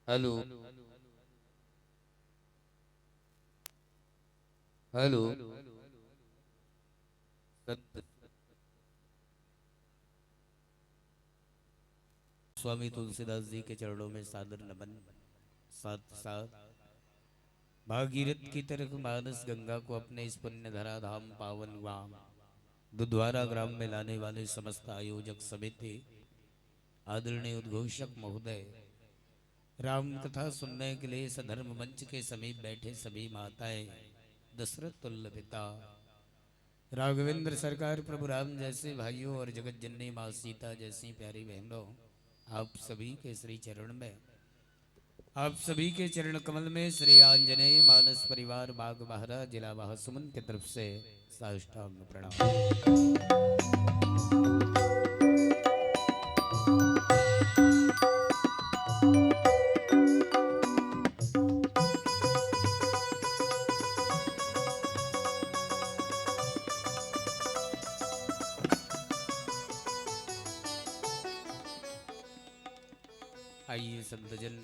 Hello, hello. संत स्वामी तुलसीदास जी के चरणों में सादर नमन। साथ साथ भागीरथ की तरह मानस गंगा को अपने इस पुण्य धरा धाम पावन ग्राम दुधवारा ग्राम में लाने वाले समस्त आयोजक समिति, आदरणीय उद्घोषक महोदय, राम कथा सुनने के लिए सधर्म मंच के समीप बैठे सभी माताएं, दशरथ तुल्य पिता, राघवेंद्र सरकार प्रभु राम जैसे भाइयों और जगत जननी माँ सीता जैसी प्यारी बहनों, आप सभी के श्री चरण में, आप सभी के चरण कमल में श्री आंजनेय मानस परिवार बाग बहरा जिला महासमुंद की तरफ से साष्टांग प्रणाम। आइए संतजन,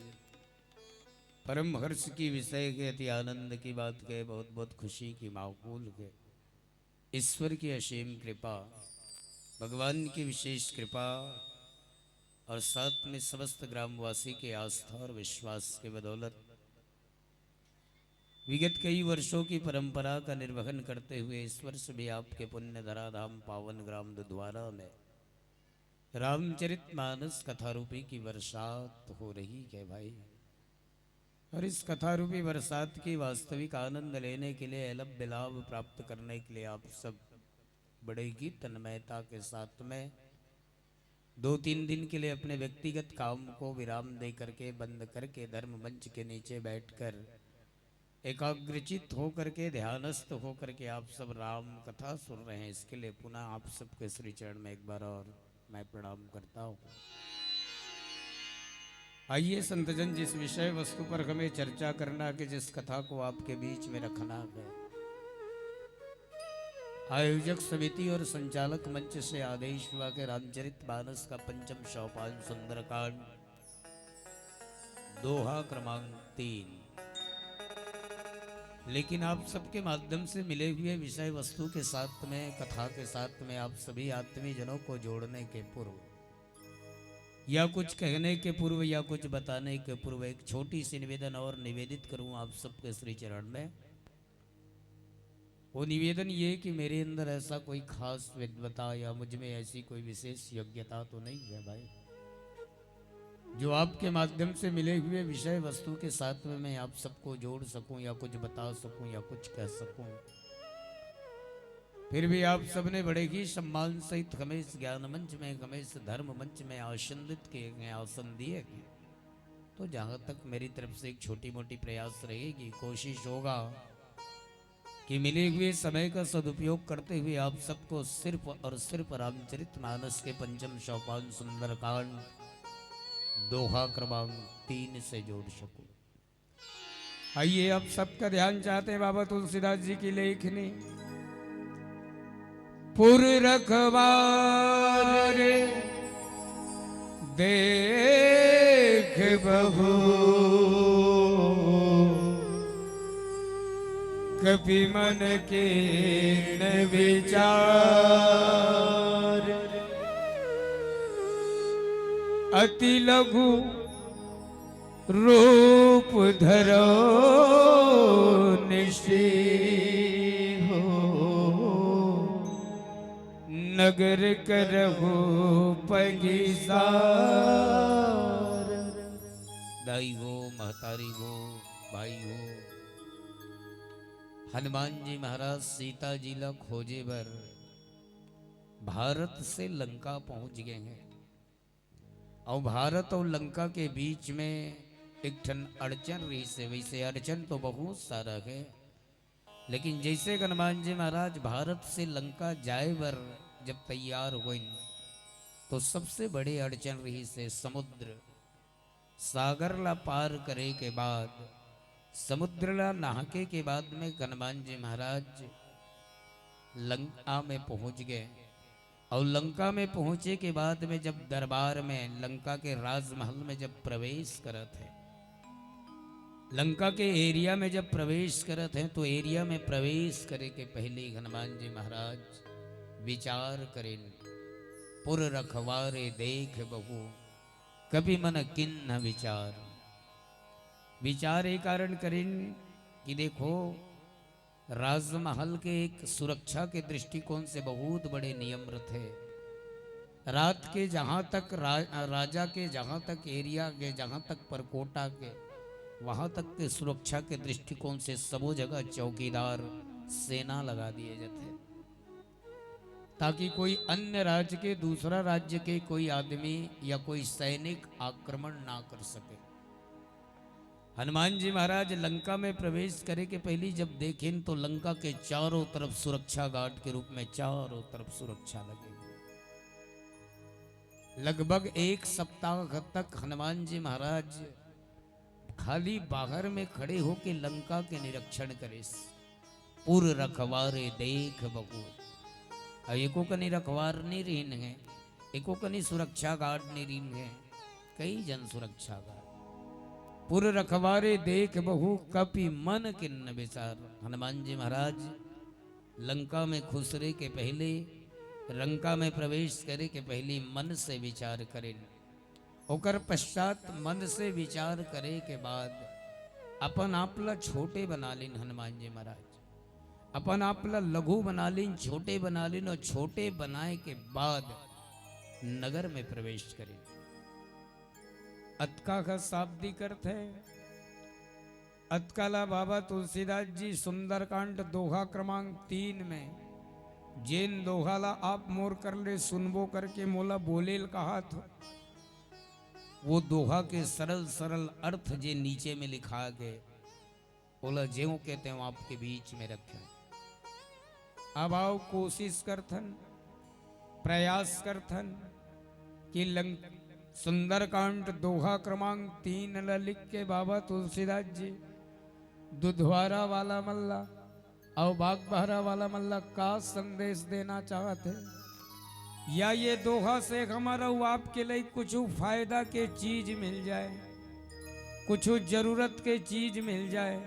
परम हर्ष की विषय के, अति आनंद की बात के, बहुत बहुत खुशी की माहौल के, ईश्वर की असीम कृपा, भगवान की विशेष कृपा और साथ में समस्त ग्रामवासी के आस्था और विश्वास के बदौलत विगत कई वर्षों की परंपरा का निर्वहन करते हुए इस वर्ष भी आपके पुण्य धराधाम पावन ग्राम दुधवारा में रामचरित मानस कथा रूपी की बरसात हो रही है भाई। और इस कथा रूपी बरसात की वास्तविक आनंद लेने के लिए, अलभ विलाप प्राप्त करने के लिए आप सब बड़े ही तन्मयता के साथ में दो तीन दिन के लिए अपने व्यक्तिगत काम को विराम दे करके, बंद करके, धर्म मंच के नीचे बैठकर एकाग्रचित होकर के, ध्यानस्थ होकर के आप सब राम कथा सुन रहे हैं। इसके लिए पुनः आप सबके श्री चरण में एक बार और मैं प्रणाम करता हूँ। आइए संतजन, जिस विषय वस्तु पर हमें चर्चा करना, कि जिस कथा को आपके बीच में रखना है, आयोजक समिति और संचालक मंच से आदेश हुआ कि रामचरित मानस का पंचम सोपान सुंदरकांड, दोहा क्रमांक तीन। लेकिन आप सबके माध्यम से मिले हुए विषय वस्तु के साथ में, कथा के साथ में आप सभी आत्मीय जनों को जोड़ने के पूर्व या कुछ कहने के पूर्व या कुछ बताने के पूर्व एक छोटी सी निवेदन और निवेदित करूं आप सबके श्री चरण में। वो निवेदन ये कि मेरे अंदर ऐसा कोई खास विद्वता या मुझ में ऐसी कोई विशेष योग्यता तो नहीं है भाई, जो आपके माध्यम से मिले हुए विषय वस्तु के साथ में मैं आप सबको जोड़ सकूं या कुछ बता सकूं या कुछ कह सकूं। फिर भी आप सबने बड़े ही सम्मान सहित हमें इस ज्ञान मंच में, हमें इस धर्म मंच में आसंदित किए गए, आसन दिए गए। तो जहाँ तक मेरी तरफ से एक छोटी मोटी प्रयास रहेगी, कोशिश होगा कि मिले हुए समय का सदुपयोग करते हुए आप सबको सिर्फ और सिर्फ रामचरित मानस के पंचम सोपान सुंदरकांड दोहा क्रमांक तीन से जोड़ सकूं। आइए, आप सबका ध्यान चाहते हैं बाबा तुलसीदास जी की लेखनी। पुर रखवार देख बहु कपि मन कीन विचार। अति लघु रूप धरो निशी हो, नगर करहु पगिसार। दाई हो, महतारी हो, भाई हो, हनुमान जी महाराज सीता जी ला खोजे बर भारत से लंका पहुंच गए हैं। अउ भारत अउ लंका के बीच में एक ठन अड़चन रहिस हे। वैसे अड़चन तो बहुत सारा हे, लेकिन जैसे हनुमान जी महाराज भारत से लंका जाए बर जब तैयार होइन, तो सबसे बड़े अड़चन रहिस हे समुद्र। सागर ला पार करे के बाद, समुद्र ला नहाके के बाद में हनुमान जी महाराज लंका में पहुंच गए। अउ लंका में पहुंचे के बाद में जब दरबार में, लंका के राजमहल में जब प्रवेश करत हे, लंका के एरिया में जब प्रवेश करत हे, तो एरिया में प्रवेश करे के पहले हनुमान जी महाराज विचार करेन, पुर रखवारे देख बहु कपि मन किन्ह विचार। विचार ए कारण करेन कि देखो, राजमहल के एक सुरक्षा के दृष्टिकोण से बहुत बड़े नियम रथे। रात के जहां तक रा-, राजा के जहां तक एरिया के, जहां तक परकोटा के, वहां तक के सुरक्षा के दृष्टिकोण से सबो जगह चौकीदार, सेना लगा दिए जाथे, ताकि कोई अन्य राज्य के, दूसरा राज्य के कोई आदमी या कोई सैनिक आक्रमण ना कर सके। हनुमान जी महाराज लंका में प्रवेश करे के पहली जब देखेन, तो लंका के चारों तरफ सुरक्षा गार्ड के रूप में चारों तरफ सुरक्षा लगे हुए। लगभग एक सप्ताह तक हनुमान जी महाराज खाली बाहर में खड़े होके लंका के निरीक्षण करेस। पुर रखवारे देख बहु। अब एको कनी रखवार नहीं रहिन हे, एको कनी सुरक्षा गार्ड नहीं रहिन हे, कई जन सुरक्षा गार्ड। पुर रखवारे देख बहु कपि मन किन्न विचार। हनुमान जी महाराज लंका में खुसरे के पहले, लंका में प्रवेश करे के पहले मन से विचार करेन। ओकर पश्चात मन से विचार करे के बाद अपन आप ला छोटे बना लीन हनुमान जी महाराज। अपन आप ला लघु बना लीन, छोटे बना लीन, अउ छोटे बनाए के बाद नगर में प्रवेश करेन। अतका का शाब्दी करथे। अतका ला बाबा तुलसीदास जी सुंदरकांड दोहा क्रमांक तीन में जेन दोहा ला आप मोर कर ले सुनबो करके मोला बोले ल कहात हो, वो दोहा के सरल सरल अर्थ जे नीचे में लिखा गे, ओला ज्यों के त्यों आपके बीच में रखें। अब आओ, कोशिश करथन, प्रयास करथन कि लंक-, सुंदरकांड दोहा क्रमांक तीन ला लिख के बाबा तुलसीदास जी दुधवारा वाला मन ला अउ बागबहरा वाला मन ला का संदेश देना चाहत हे, या ये दोहा से हमर अउ आपके लिए कुछ फायदा के चीज मिल जाए, कुछ जरूरत के चीज मिल जाए,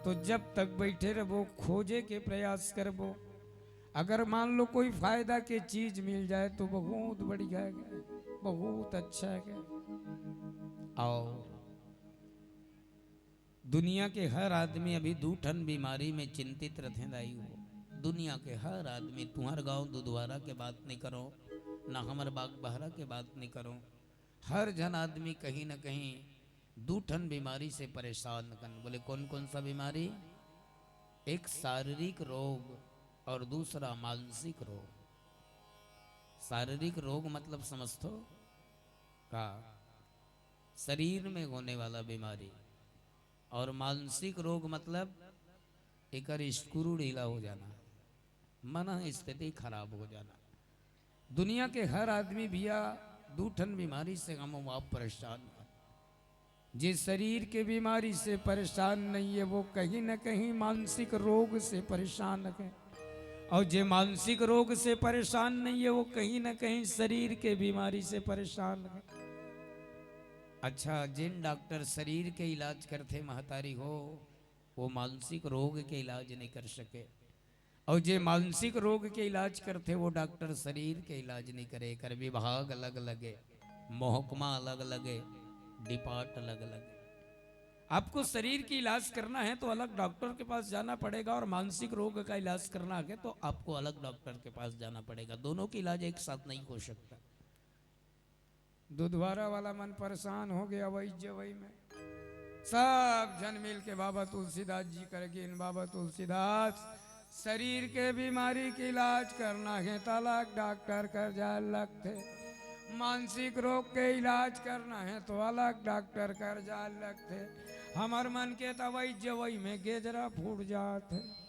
तो जब तक बैठे रहबो, खोजे के प्रयास करबो। अगर मान लो कोई फायदा के चीज मिल जाए तो बहुत बढ़िया है, बहुत अच्छा है। अउ दुनिया के हर आदमी अभी दू ठन बीमारी में चिंतित रथे दाई हो। दुनिया के हर आदमी, तुहर गांव दुधवारा के बात नहीं करो, ना हमर बागबहरा के बात नहीं करो, हर झन आदमी कहीं ना कहीं दू ठन बीमारी से परेशान कन। बोले, कौन कौन सा बीमारी? एक शारीरिक रोग और दूसरा मानसिक रोग। शारीरिक रोग मतलब समझथो का? शरीर में होने वाला बीमारी। और मानसिक रोग मतलब एकर स्क्रू ढीला हो जाना, मन स्थिति खराब हो जाना। दुनिया के हर आदमी भैया दू ठन बीमारी से हम आप परेशान हैं। जे शरीर के बीमारी से परेशान नहीं है, वो कहीं ना कहीं मानसिक रोग से परेशान है, और जे मानसिक रोग से परेशान नहीं है, वो कहीं ना कहीं शरीर के बीमारी से परेशान है। अच्छा, जिन डॉक्टर शरीर के इलाज करथे महतारी हो, वो मानसिक रोग के इलाज नहीं कर सके। और जे मानसिक रोग के इलाज करथे, वो डॉक्टर शरीर के इलाज नहीं करे। एकर विभाग अलग अलग है, महकमा अलग अलग है, डिपार्ट अलग अलग है। आपको शरीर की इलाज करना है तो अलग डॉक्टर के पास जाना पड़ेगा, और मानसिक रोग का इलाज करना है तो आपको अलग डॉक्टर के पास जाना पड़ेगा। दोनों की इलाज एक साथ नहीं हो सकता। दुधवारा वाला मन परेशान हो गया वही जवई में। सब झन मिल के बाबा तुलसीदास जी कर गिन, बाबा तुलसीदास, शरीर के बीमारी के इलाज करना है त अलग डॉक्टर कर जाए लगथे। मानसिक रोग के इलाज करना हे तो अलग डॉक्टर कर जाए लगथे। हमर मन के दवाई जवई में गेजरा फूट जात हे।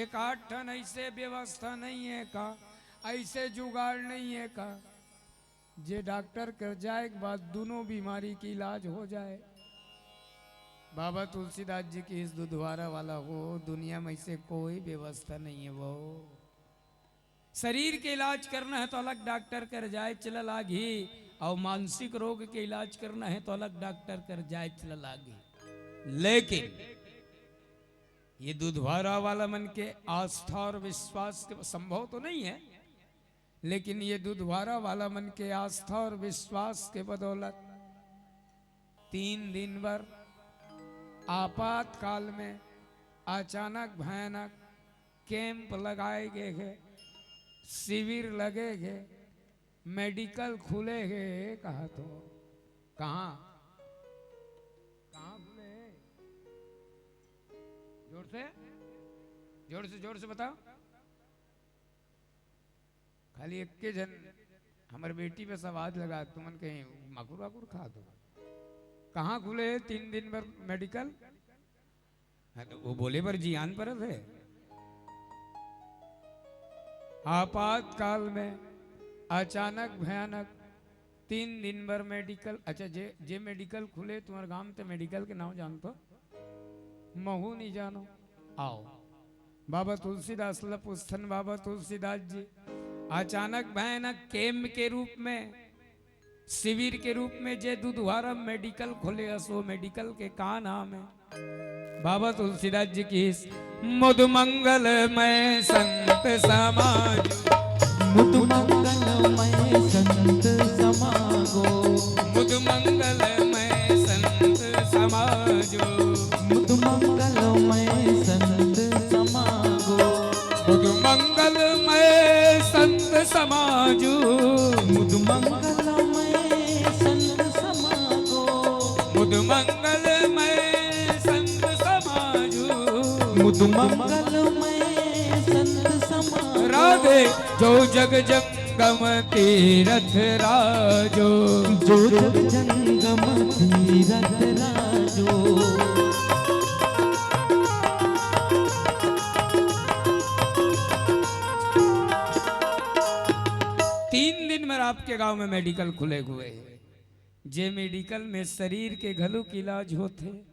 एक आध ठन ऐसे व्यवस्था नहीं है का, ऐसे जुगाड़ नहीं है का, जे डॉक्टर कर जाए के बाद दोनों बीमारी के इलाज हो जाए? बाबा तुलसीदास जी की इस दुधवारा वाला हो, दुनिया में ऐसे कोई व्यवस्था नहीं है वो। शरीर के इलाज करना है तो अलग डॉक्टर कर जाए चला लागी, और मानसिक रोग के इलाज करना है तो अलग डॉक्टर कर जाए चला लागी। लेकिन ये दुधवारा वाला मन के आस्था और विश्वास के, संभव तो नहीं है, लेकिन ये दुधवारा वाला मन के आस्था और विश्वास के बदौलत तीन दिन बर आपातकाल में अचानक भयानक कैंप लगाए गए हे, शिविर लगे हे, मेडिकल खुले हे। कहा तो कहाँ, कहाँ खुले हे? जोर से, जोर से, जोर से बताओ। खाली एक के झन हमर बेटी पे आवाज लगा, तुमन कहीं माकुर वाकुर खा दो। कहाँ खुले हे तीन दिन बर मेडिकल? हाँ, तो वो बोले बर जियान परत हे। आपातकाल में अचानक भयानक तीन दिन बर मेडिकल। अच्छा, जे, जे मेडिकल खुले तुम्हारे गांव, ते मेडिकल के नाम जानतो? महू नहीं जानो। आओ, बाबा तुलसीदास ला पूछथन, बाबा तुलसीदास जी, अचानक भयानक कैंप के रूप में, शिविर के रूप में जे दुधवारा मेडिकल खोले हस, वो मेडिकल के का नाम है? बाबा तुलसीदास जी की मुद मंगलमय संत समाज। मुद मंगलमय संत समागो। मुद मंगलमय संत समाजो। मुद मंगलमय संत समागो। मुद मंगलमय संत समाजो। मुद मंगलमय संत समागो। मुद मंगलमय संत समाजो। मुद मंगलमय संत समागो। राधे। जो जग जंगम तीरथ राजो। जो जग जंगम तीरथ राजो। तीन दिन में आपके गांव में मेडिकल खुले हुए हे, जे मेडिकल में शरीर के घलो के इलाज होथे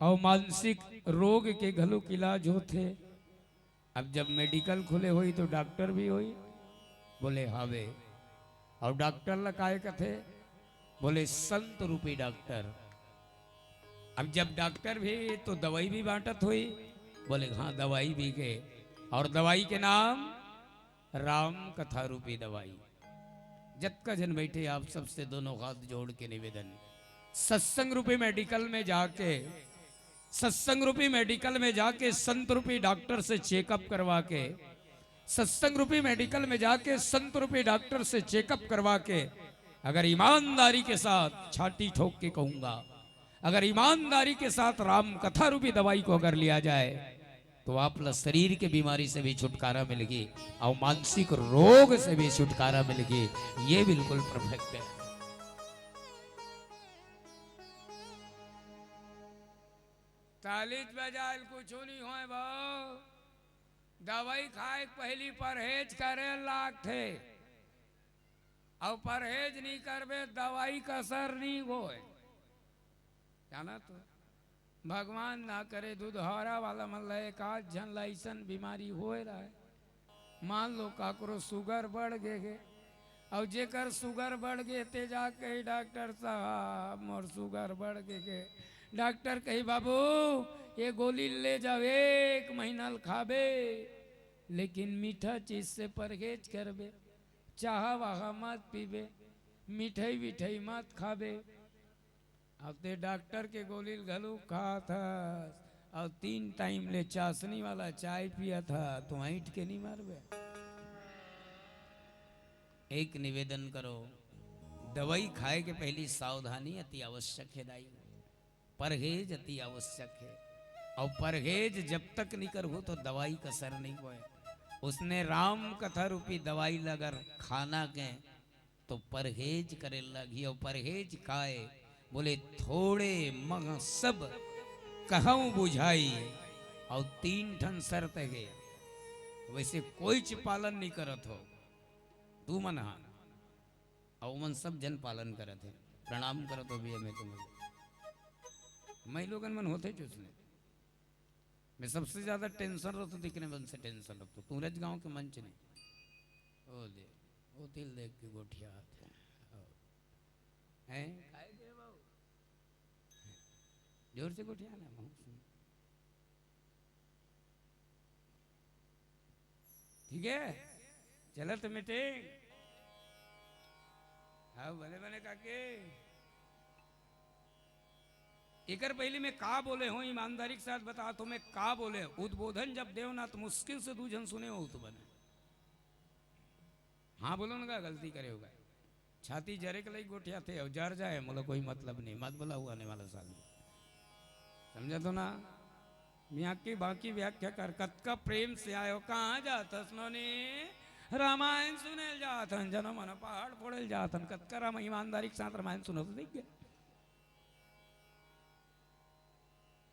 और मानसिक रोग के घलो के इलाज होथे। अब जब मेडिकल खुले होई तो डॉक्टर भी होई? बोले, "हावे।" और डॉक्टर ला काय कथे? बोले, "संत रूपी डॉक्टर।" अब जब डॉक्टर भी तो दवाई भी बांटत होई? बोले, "हाँ, दवाई भी के।" और दवाई के नाम राम कथा रूपी दवाई। जतका झन बैठे, आप सबसे दोनों हाथ जोड़ के निवेदन, सत्संग रूपी मेडिकल में जाके, सत्संग रूपी मेडिकल में जाके संत रूपी डॉक्टर से चेकअप करवा के, सत्संग रूपी मेडिकल में जाके संत रूपी डॉक्टर से चेकअप करवा के, अगर ईमानदारी के साथ छाती ठोक के कहूंगा, अगर ईमानदारी के साथ राम कथा रूपी दवाई को अगर लिया जाए, तो आप ला शरीर के बीमारी से भी छुटकारा मिलगी और मानसिक रोग से भी छुटकारा मिलगी। ये बिल्कुल परफेक्ट है। तालीज बजाल कुछ नहीं होय भाव। दवाई खाए के पहली परहेज करे लागथे, और परहेज नहीं करबे, दवाई का असर नहीं होय। जाना तो भगवान ना करे, दुधौरा वाला मन ला एक आध झन ला अइसन बीमारी होए रहे। मान लो काकरो सुगर बढ़ गे हे, अउ जेकर सुगर बढ़ गे ते जाके कही, "डॉक्टर साहब, मोर सुगर बढ़ गे हे।" डॉक्टर कही, "बाबू, ये गोली ले जाओ, एक महीना ल खाबे, लेकिन मीठा चीज से परहेज करबे, चाहा वाहा मत पीबे, मिठाई विठाई मत खाबे।" अब ते डॉक्टर के गोली ल घलो खात हस, अउ तीन टाइम ले चाशनी वाला चाय पियत हस, तो ऐंठ के नहीं मरबे। एक निवेदन करो, दवाई खाए के पहली सावधानी अति आवश्यक है दाई, परहेज अति आवश्यक है। और परहेज जब तक नहीं करहू तो दवाई का असर नहीं होय। उसने राम कथा रूपी दवाई ल अगर खाना के तो परहेज करे लगही। अउ परहेज काय? बोले, थोड़े मह सब कहूँ बुझाई। अउ तीन ठन शर्त हे, वइसे कोईच पालन नइ करत हो, तू मन हा, अउ ओमन सब झन पालन करत हे। प्रणाम करत हो भैया, मैं तुमन, मैं लोगन मन होथे चुसने। मैं सबसे ज्यादा tension रखतो, देखने मन से tension रखतो। तू रज गांव के मंच नहीं। ओ दे, ओ तिल देख के गोठिया हाथ है। ओ। हैं? काय दे बाबू? जोर से गोठिया ना, बहुत सुन। ठीक है? चलत meeting। हाँ, बने बने काके। एकर पहले मैं का बोले हूँ, ईमानदारी के साथ बता, तो मैं का बोले? उद्बोधन जब देव ना, तो मुश्किल से दू झन सुने हो, तो बने। हाँ बोलो ना, का गलती करे होगा? छाती जरे के लई गोठियाथे, अउ जर जाए, मोला कोई मतलब नहीं, मत बुलाओ आने वाला साल में। समझा तो ना? मियाँ की बाकी व्याख्या कर, कतका प्रेम से आयो, कहाँ जात हस नोनी? रामायण सुने जात हन, जनो मन पहाड़ फोड़े जात हन, कतका राम ईमानदारी के साथ रामायण सुनो तो देख गए।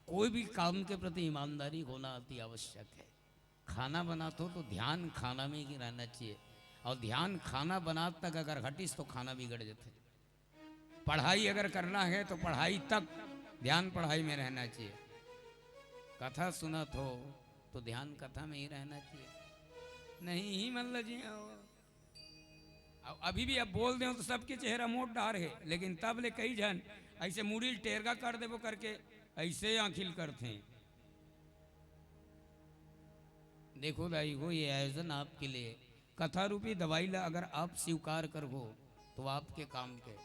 कोई भी काम के प्रति ईमानदारी होना अति आवश्यक है। खाना बनात हो तो ध्यान खाना में ही रहना चाहिए, और ध्यान खाना बनात तक अगर हटिस तो खाना बिगड़ जाथे। पढ़ाई अगर करना है तो पढ़ाई तक ध्यान पढ़ाई में रहना चाहिए। कथा सुनत हो तो ध्यान कथा में ही रहना चाहिए। नहीं ही मन ल जिया हो। अब अभी भी अब बोल देव तो सबके चेहरा मोट डार है, लेकिन तब ले कई झन ऐसे मुड़ी ल टेरगा कर देबो करके ऐसे आंखिल करथे। देखो दाई हो, ये आयोजन आपके लिए, कथा रूपी दवाई ला अगर आप स्वीकार करबो तो आपके काम के।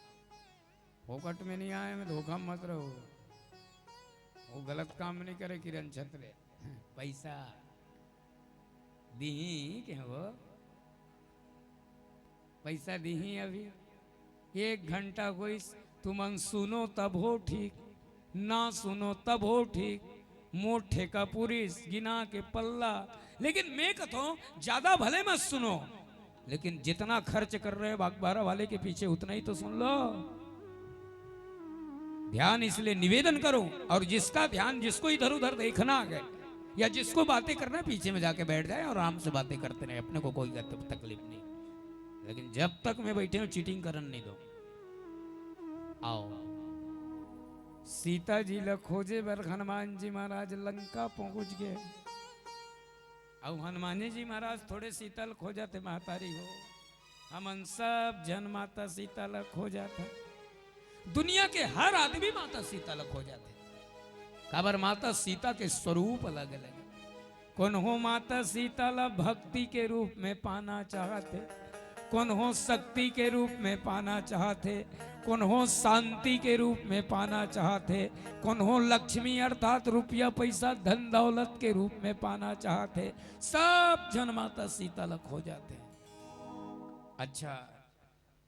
फोकट में नहीं आए, मैं धोखा मत रहो। वो गलत काम नहीं करे किरण छत्रे। पैसा दिही के वो, पैसा दिही अभी। एक घंटा होइस, तुमन सुनो तब हो ठीक, ना सुनो तब हो ठीक। मोर ठेका पुरिस, गिना के पल्ला। लेकिन मैं कथों, ज्यादा भले मत सुनो, लेकिन जितना खर्च कर रहे हो बागबारा वाले के पीछे, उतना ही तो सुन लो। ध्यान इसलिए निवेदन करो, और जिसका ध्यान, जिसको इधर उधर देखना है या जिसको बातें करना, पीछे में जाके बैठ जाए और आराम से बातें करते रहे, अपने को कोई तक-, तकलीफ नहीं। लेकिन जब तक मैं बैठे हूँ, चीटिंग करन नहीं दो। आओ, सीता जी ला खोजे बर हनुमान जी महाराज लंका पहुंच गए। अउ हनुमाने जी महाराज थोड़े सीता ल खोजत हे महतारी हो। हमन सब झन माता सीता ल खोजत हन। दुनिया के हर आदमी माता सीता ल खोजत हे। काबर माता सीता के स्वरूप अलग-अलग हे। कोनो माता सीता ल भक्ति के रूप में पाना चाहत हे, कोनो शक्ति के रूप में पाना चाहत हे, कोनो शांति के रूप में पाना चाहत हे, कोनो लक्ष्मी अर्थात रुपया पैसा धन दौलत के रूप में पाना चाहत हे। सब झन माता सीता ल खोजत हे। अच्छा,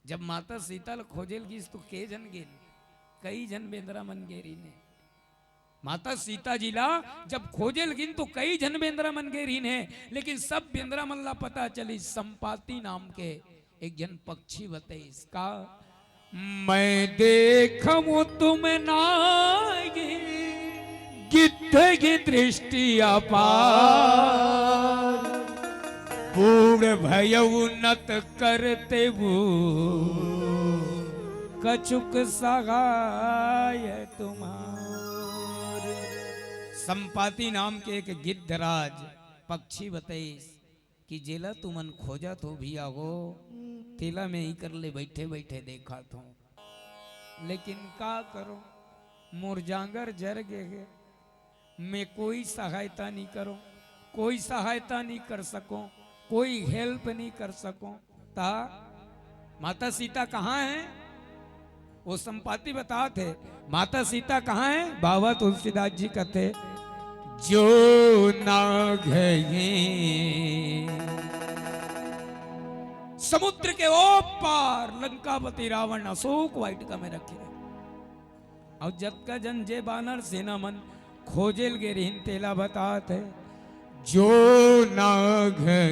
जब माता सीता ल खोजे ल गिस तो के झन गेन? कई झन बेंदरा मन गे रहिन हे। माता सीता जी ला जब खोजे ल गिन तो कई झन बेंदरा मन गे रहिन हे, लेकिन सब बेंदरा मन ला पता चलिस संपाति नाम के एक झन पक्षी बतइस का, मैं देखूं तुम नाई गिद्ध की दृष्टि अपार, बूढ़ भयउ नत करते वो कछुक सहाय तुम्हार। संपाति नाम के एक गिद्धराज पक्षी बतइस कि जेला तुमन खोजत हो भैया हो, तेला मैं इही कर ले बैठे बैठे देखत हों। लेकिन का करों, मोर जांगर जर गे हे, मैं कोई सहायता नहीं करों, कोई सहायता नहीं कर सकों, कोई help नहीं कर सकों। ता माता सीता कहाँ हे? वो संपाति बतात हे, माता सीता कहाँ हे? बाबा तुलसीदास जी कथे, जो नाघ हे समुद्र के ओ पार लंकापति रावण अशोक वाटिका में रखे हे। अउ जतका झन जे बानर सेना मन खोजे ल गे रहिन, तेला बतात हे, जो नाघ हे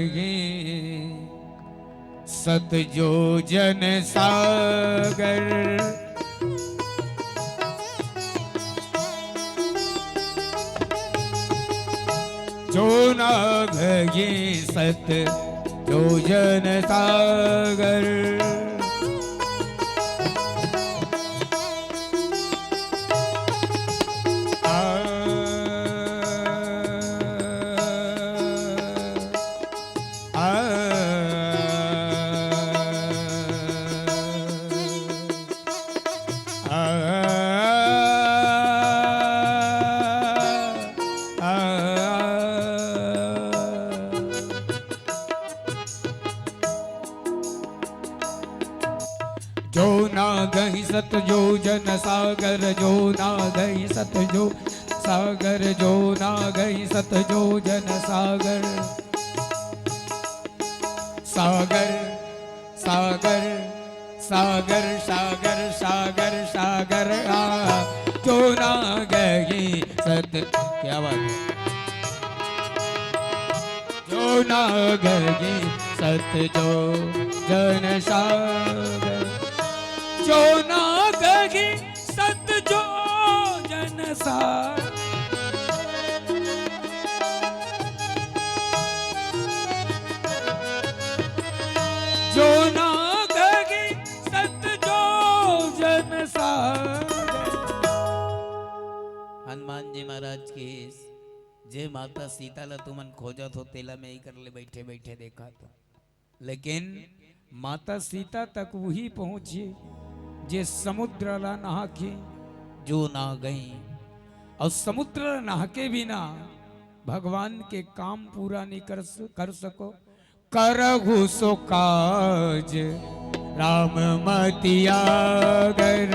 सत जोजन सागर। जो नागही सत जोजन सागर। आ, आ, आ, आ, जो नागही सत जोजन सागर, जो नागही सत जो सागर, जो नागही सत जोजन सागर। सागर, सागर, सागर, सागर, सागर, सागर, आ, जो नागही सत, क्या बात है? जो नागही सत जोजन सागर, जो नागही सत जोजन सागर। जो नागही सत जोजन सागर। हनुमान जी महाराज की। जे माता सीता ला तुमन खोजत हो, तेला मैं ही कर ले बैठे बैठे देखा तो। लेकिन माता सीता तक वही पहुंची, जे समुद्र ला नहा के जो ना गई। और समुद्र ला नहा के बिना भगवान के काम पूरा नहीं कर स-, कर सको। करहु सो काज राम मति आगर।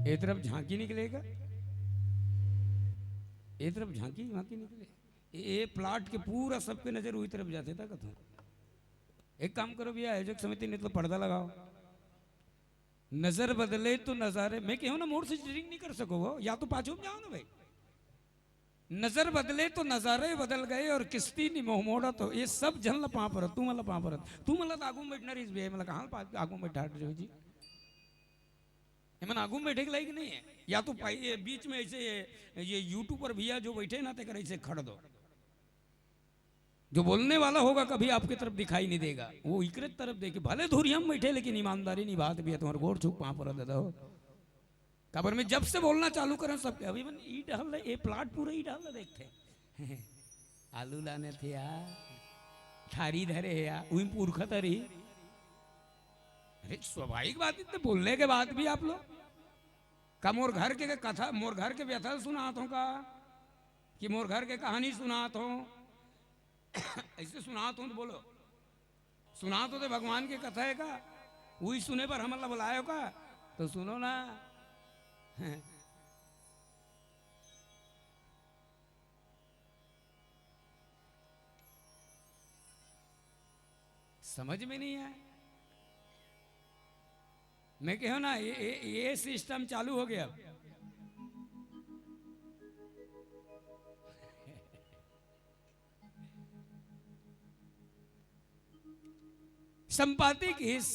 ए तरफ झांकी निकलेगा, ए तरफ झांकी, झांकी निकले। ए, ए प्लाट के पूरा सबके नजर उही तरफ जाथे, ता कथों। एक काम करो भैया, आयोजक समिति, नहीं तो पर्दा लगाओ। नजर बदले तो नजारे, मैं कहूं ना, मोर से चिटिंग नहीं कर सको हो, या तो पाछू में जाओ ना भाई। नजर बदले तो नजारे बदल गए और किस्ती नी मोह मोड़ा तो ये सब झन ला पांव परत, तुमन ला पांव परत, तुमन ला तो आगू में बैठना रहिस भैया, मतलब कहां पा-, आगू में बैठा रहे हो जी? एमन आगू में बैठे के लायक नहीं है, या तो पाई-, ये बीच में ऐसे ये, ये यूट्यूबर भैया जो बैठे ना, तेकर ऐसे खड़ दो। जो बोलने वाला होगा कभी आपकी तरफ दिखाई नहीं देगा, वो इकरे तरफ देखे, भले धुरिया में बैठे लेकिन ईमानदारी निभात भी है। तुम्हारे गोड़ छू के पांव परत दादा हो। काबर मैं जब से बोलना चालू करा सबके, अभी मन ई डहर ले, ए प्लाट पूरा ई डहर ले देखथे। आलू लाने थे यार, थारी धरे हे यार, उही पुरखा तरी। अरे स्वाभाविक बात है, इतने बोलने के बाद भी आप लोग का मोर घर के कथा, मोर घर के व्यथा सुनात हो का, कि मोर घर के कहानी सुनात हो? ऐसे सुनात हो तो बोलो, सुनात हो तो भगवान के कथा है का? वही सुने बर हमन ला बुलाए हो का? तो सुनो ना। समझ में नहीं आया। मैं कहो ना, ये, ये, ये सिस्टम चालू हो गया। संपाति कहिस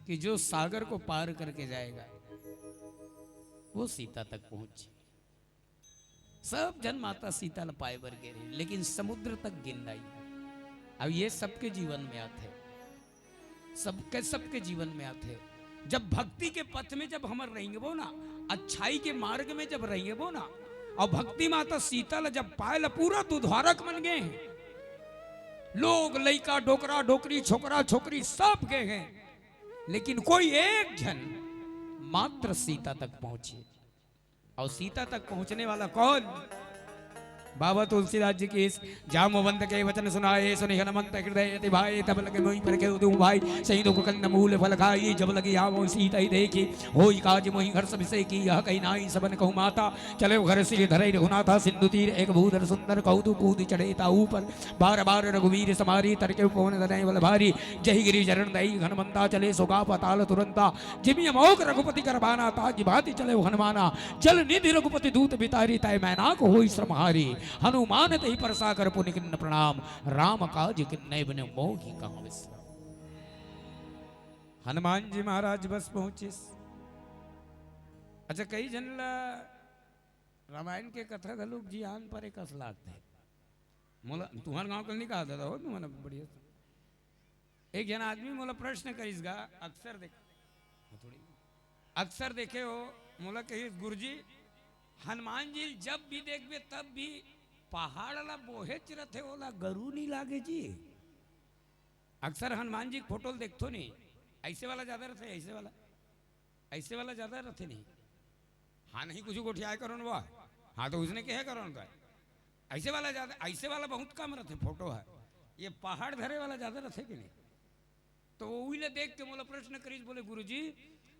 कि जो सागर को पार करके जाएगा, वो सीता तक पहुंचे। सब झन माता सीता ल पाए बर गे रहे, लेकिन समुद्र तक गिन नहीं। अब ये सबके जीवन में आथे, सबके, सबके जीवन में आथे। जब भक्ति के पथ में जब हमर रेंगबो ना, अच्छाई के मार्ग में जब रेंगबो ना, अउ भक्ति माता सीता ल जब पाए ल पूरा दुधारक मन गे हे, लोग, लइका, डोकरा, डोकरी, छोकरा, छोकरी सब गे हे, लेकिन कोई एक झन मात्र सीता तक पहुंचे। अउ सीता तक पहुंचने वाला कौन? बाबा तुलसीदास जी की इस जामवंत के वचन सुनाए, सुनि हनुमंत हृदय अति भाए। तब लगे मोहि परखे उदुम भाई, सही दुख कंद मूल फल खाई। जब लगे आवै सीतहि देखि, होई काज मोहि हर्ष विषय की। यह कहि नाई सबन कहु माता, चले घर सिर धरे रघुनाथा। सिंधु तीर एक भूधर सुंदर, कहु तू कूद चढ़े ताऊ पर। बार बार रघुवीर समारी, तरके पवन तनय बल भारी। जहि गिरि चरण दई हनुमंता, चले सोगा पताल तुरंता। जिमि अमोघ रघुपति कर बाना, ताहि भांति चले हनुमाना। जल निधि रघुपति दूत बितारी, तहि मैनाक होई श्रम हारी। हनुमान तहि परसा कर पुनि किन्न प्रणाम, राम काज किन्ने बिनु मोहि कहां विश्राम। हनुमान जी महाराज बस पहुंचिस। अच्छा, कई झन ला रामायण के कथा घलोक जियान परे कस लागथे। मोला तुंहर गांव के नइ कहा दादा हो, तुंहर बढ़िया से। एक झन आदमी मोला प्रश्न करिस गा, अक्सर देख, थोड़ी, अक्सर देखे हो, मोला कहिस, "गुरुजी, हनुमान जी जब भी देखबे तब भी पहाड़ ला बोहेच रथे, ओला गरू नइ लागे जी।" अक्सर हनुमान जी के फोटो ल देखथो नहीं, ऐसे वाला ज्यादा रथे, ऐसे वाला, ऐसे वाला ज्यादा रथे नहीं। हाँ, नहीं कुछ गोठियाए करो ना, वाह। हाँ, तो उसने कहे करो ना, ऐसे वाला ज्यादा, ऐसे वाला बहुत कम रथे फोटो ह। ये पहाड़ धरे वाला ज्यादा रथे कि नहीं? तो वो उही ला देख के मोला प्रश्न करिस, बोले, "गुरुजी,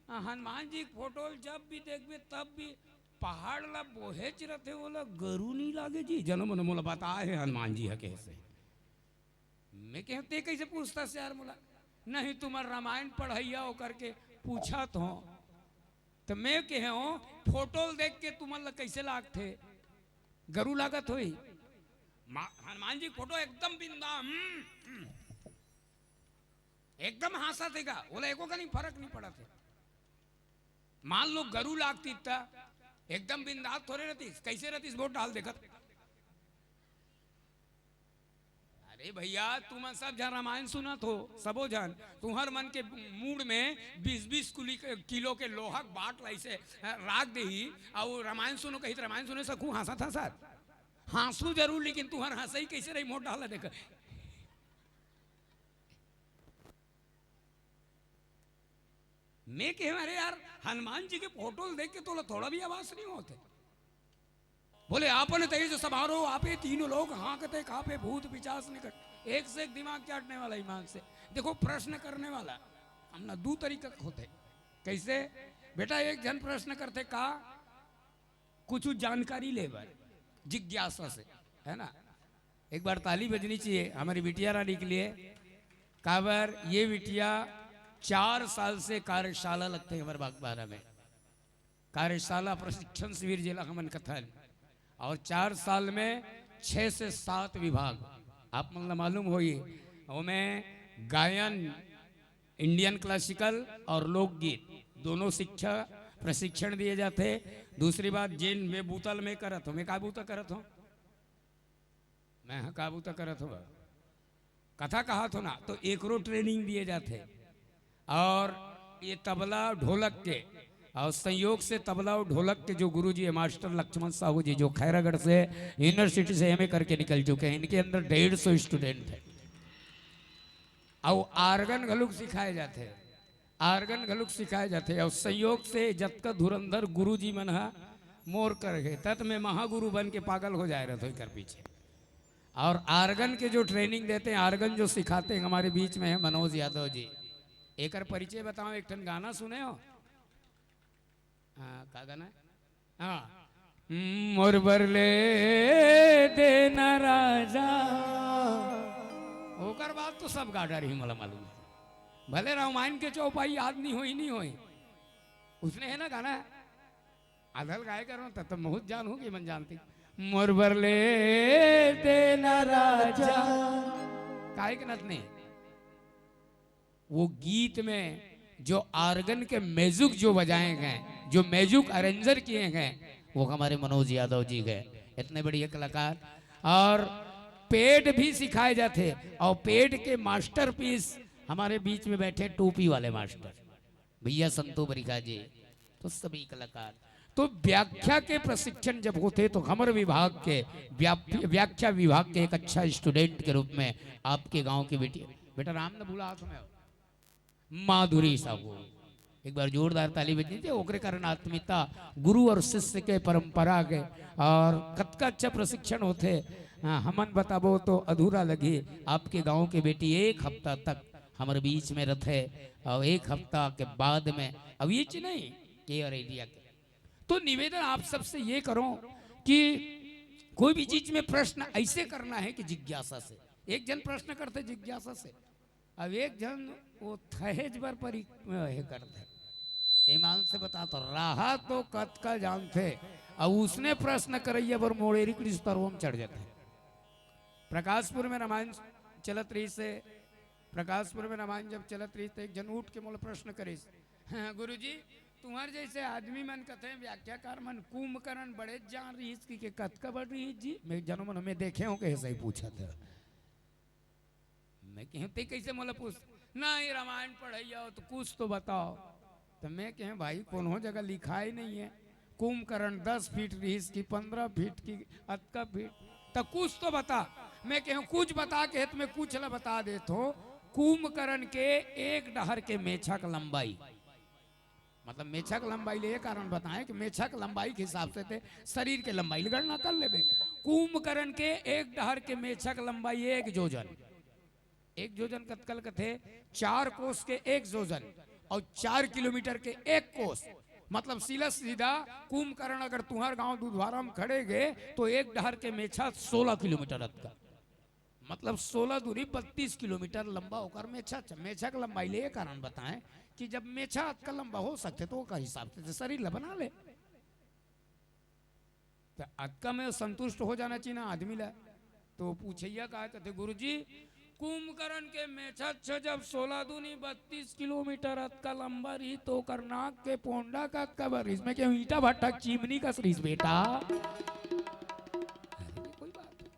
आ, हनुमान जी के फोटो ल जब भी देखबे तब भी पहाड़ ला बोहेच रथे, ओला गरू नइ लागे जी।" जनो मनो मोला बताए हे हनुमान जी ह कइसे। मैं कहेंव, "ते कइसे पूछथस यार मोला?" "नहीं, तुमन रामायण पढ़इया हो करके पूछत हो।" त मैं कहेंव, "फोटो ल देख के तुमन ला कइसे लागथे? गरू लागत होही?" मा-, हनुमान जी के फोटो एकदम बिंदा, हम्म, हम्म। एकदम हाँसत हे गा, ओला एको कनी फरक नइ पड़त हे। मान लो गरू लागतिस त एकदम बिंदास थोरे रहतिस, कइसे रहतिस वोट डाल देखत। अरे भइया, तुमन सब झन रामायण सुनत हो, सबो झन, तुंहर मन के मूड़ में बीस बीस कुली-, किलो के लोहा के बाट ला अइसे, अ, राख देही, अउ रामायण सुनो कही त रामायण सुने सकहू, हाँसत हाँसत। हाँसहू जरूर, लेकिन तुंहर हाँसई कइसे रही, मोर डाल ला देख। मैं कहेंव, "अरे यार, हनुमान जी के फोटो ल देख के तोला थोड़ा भी आभास नइ होत हे?" बोले, "आपन तेज समारो, आपे तीनों लोक हाँकते कांपे, भूत पिशाच निकट।" एक से एक दिमाग चाटने वाला, ईमान से। देखो, प्रश्न करने वाला हमन दू तरीका के होथे। कइसे? बेटा, एक झन प्रश्न करथे का, कुछ जानकारी ले बर, जिज्ञासा से, है ना? एक बार ताली बजनी चाहिए हमारी बिटिया रानी के लिए, काबर ये बिटिया चार साल से कार्यशाला लगथे हमर बागबारा में, कार्यशाला प्रशिक्षण शिविर जेला हमन कथन, अउ चार साल में छह से सात विभाग आप मन ला मालूम होही, ओमे गायन, इंडियन क्लासिकल अउ लोकगीत दोनों शिक्षा प्रशिक्षण दिए जाथे। दूसरी बात, जेन मैं बूता ल मैं करत हों, मैं का बूता करत हों, मैं ह का बूता करत हों, कथा कहत हों ना, तो एकरो ट्रेनिंग दिए जाथे। अउ ये तबला ढोलक के, अउ संयोग से तबला अउ ढोलक के जो गुरुजी हे मास्टर लक्ष्मण साहू जी, जो खैरागढ़ से यूनिवर्सिटी से एमए करके निकल चुके हैं, इनके अंदर डेढ़ सौ स्टूडेंट है। अउ आर्गन घलुक सिखाए जाथे, आर्गन घलुक सिखाए जाथे। अउ संयोग से जतका धुरंधर गुरुजी मन ह मोर कर हे, तत में महागुरु बन के पागल हो जाए रहत हो एकर पीछे। अउ आर्गन के जो ट्रेनिंग देते हैं, आर्गन जो सिखाते हैं, हमारे बीच में है मनोज यादव जी। एकर परिचय बताओ, एक ठन गाना सुने हो? हाँ, का गाना है? हाँ। मोर बर ले देना राजा। ओकर बाद तो सब गा डारही, मोला मालूम है। भले रामायण के चौपाई याद नहीं होई, नहीं होई। उसने है ना गाना, आधल गाय करो, तब तो बहुत जान होगी मन जानती। मोर बर ले देना राजा। काहे के नत नहीं? वो गीत में जो आर्गन के म्यूजिक जो बजाए गए, जो म्यूजिक अरेंजर किए गए, वो हमारे मनोज यादव जी गए, इतने बढ़िया कलाकार। अउ पैड भी सिखाए जाथे, अउ पैड के मास्टरपीस हमारे बीच में बैठे टोपी वाले मास्टर भैया संतू बरिखा जी, तो सभी कलाकार। तो व्याख्या के प्रशिक्षण जब होथे तो हमर विभाग के व्याप-, व्याख्या विभाग के एक अच्छा स्टूडेंट के रूप में आपके गांव के बेटी, बेटा राम न भुला हाथ में, माधुरी साहू, एक बार जोरदार ताली बजनी चाहिए। ओकरे कारण आत्मीयता गुरु और शिष्य के परंपरा के, और कतका अच्छा प्रशिक्षण होथे। हाँ, हमन बताबो तो अधूरा लगही। आपके गांव के बेटी एक हफ्ता तक हमर बीच में रथे, और एक हफ्ता के बाद में, अब ये चीज नहीं, एयर इंडिया के। तो निवेदन आप सबसे ये करो कि कोई भी चीज में प्रश्न ऐसे करना है कि जिज्ञासा से। एक जन प्रश्न करथे जिज्ञासा से, अब एक जन वो थहेज बर परी हे करथे। ईमान से बता तो, रहा तो कतका जानथे, अब उसने प्रश्न करैया बर मोड़ेरी कृष्ण तरवम चढ़ जाथे। प्रकाशपुर में रामायण चलत रहिस हे, प्रकाशपुर में रामायण जब चलत रहिस त एक जन उठ के मोला प्रश्न करिस, "हाँ, गुरुजी, तुम्हार जैसे आदमी मन कथे, व्याख्याकार मन, कुंभकर्ण बड़े जान रहिस कि के कतका बड़ रहिस जी?" मैं जनो मन में देखे हो के सही पूछत हे। मैं कहें, "ते कैसे मोला पूछ?" "नहीं, रामायण पढ़ैया हो तो कुछ तो बताओ।" तो मैं कहें, "भाई, कोनो जगह लिखाई नहीं है, कुंभकर्ण दस फीट रहिस कि पन्द्रह फीट कि अतका फीट, तो कुछ तो बता।" मैं कहें, "कुछ बता के है तो मैं कुछ ला बता देत हो, कुंभकर्ण के एक डहर के मेछा के लंबाई, मतलब मेछा के लंबाई ले ये कारण बताएं कि मेछा के लंबाई के हिसाब से ते शरीर के लंबाई ले गणना कर लेबे। कुंभकर्ण के एक डहर के मेछा के लंबाई एक जोजन।" एक जोजन कतका ल कथे? चार कोस के एक जोजन, और चार किलोमीटर के एक कोस। मतलब सीधा सीधा कुंभकर्ण अगर तुंहर गांव दुधवारा में खड़े गे तो एक डहर के मेछा सोलह किलोमीटर अतका, मतलब सोलह दूनी बत्तीस किलोमीटर लंबा ओकर मेछा। अच्छा, मेछा के लंबाई ले ये कारण बताएं कि जब मेछा अतका लंबा हो सकथे तो ओकर हिसाब से शरीर ला बना ले। त अतका में संतुष्ट हो जाना चाहिए ना आदमी ला। तो पूछैया का कथे, "गुरुजी, कुंभकर्ण के मेछा छ जब सोलह दूनी बत्तीस किलोमीटर अतका लंबा रही तो ओकर नाक के पोंडा का अतका बर रहिस?" मैं कहूँ, "ईंटा भट्ठा के चिमनी कस रहिस बेटा।" अरे, कोई बात नहीं।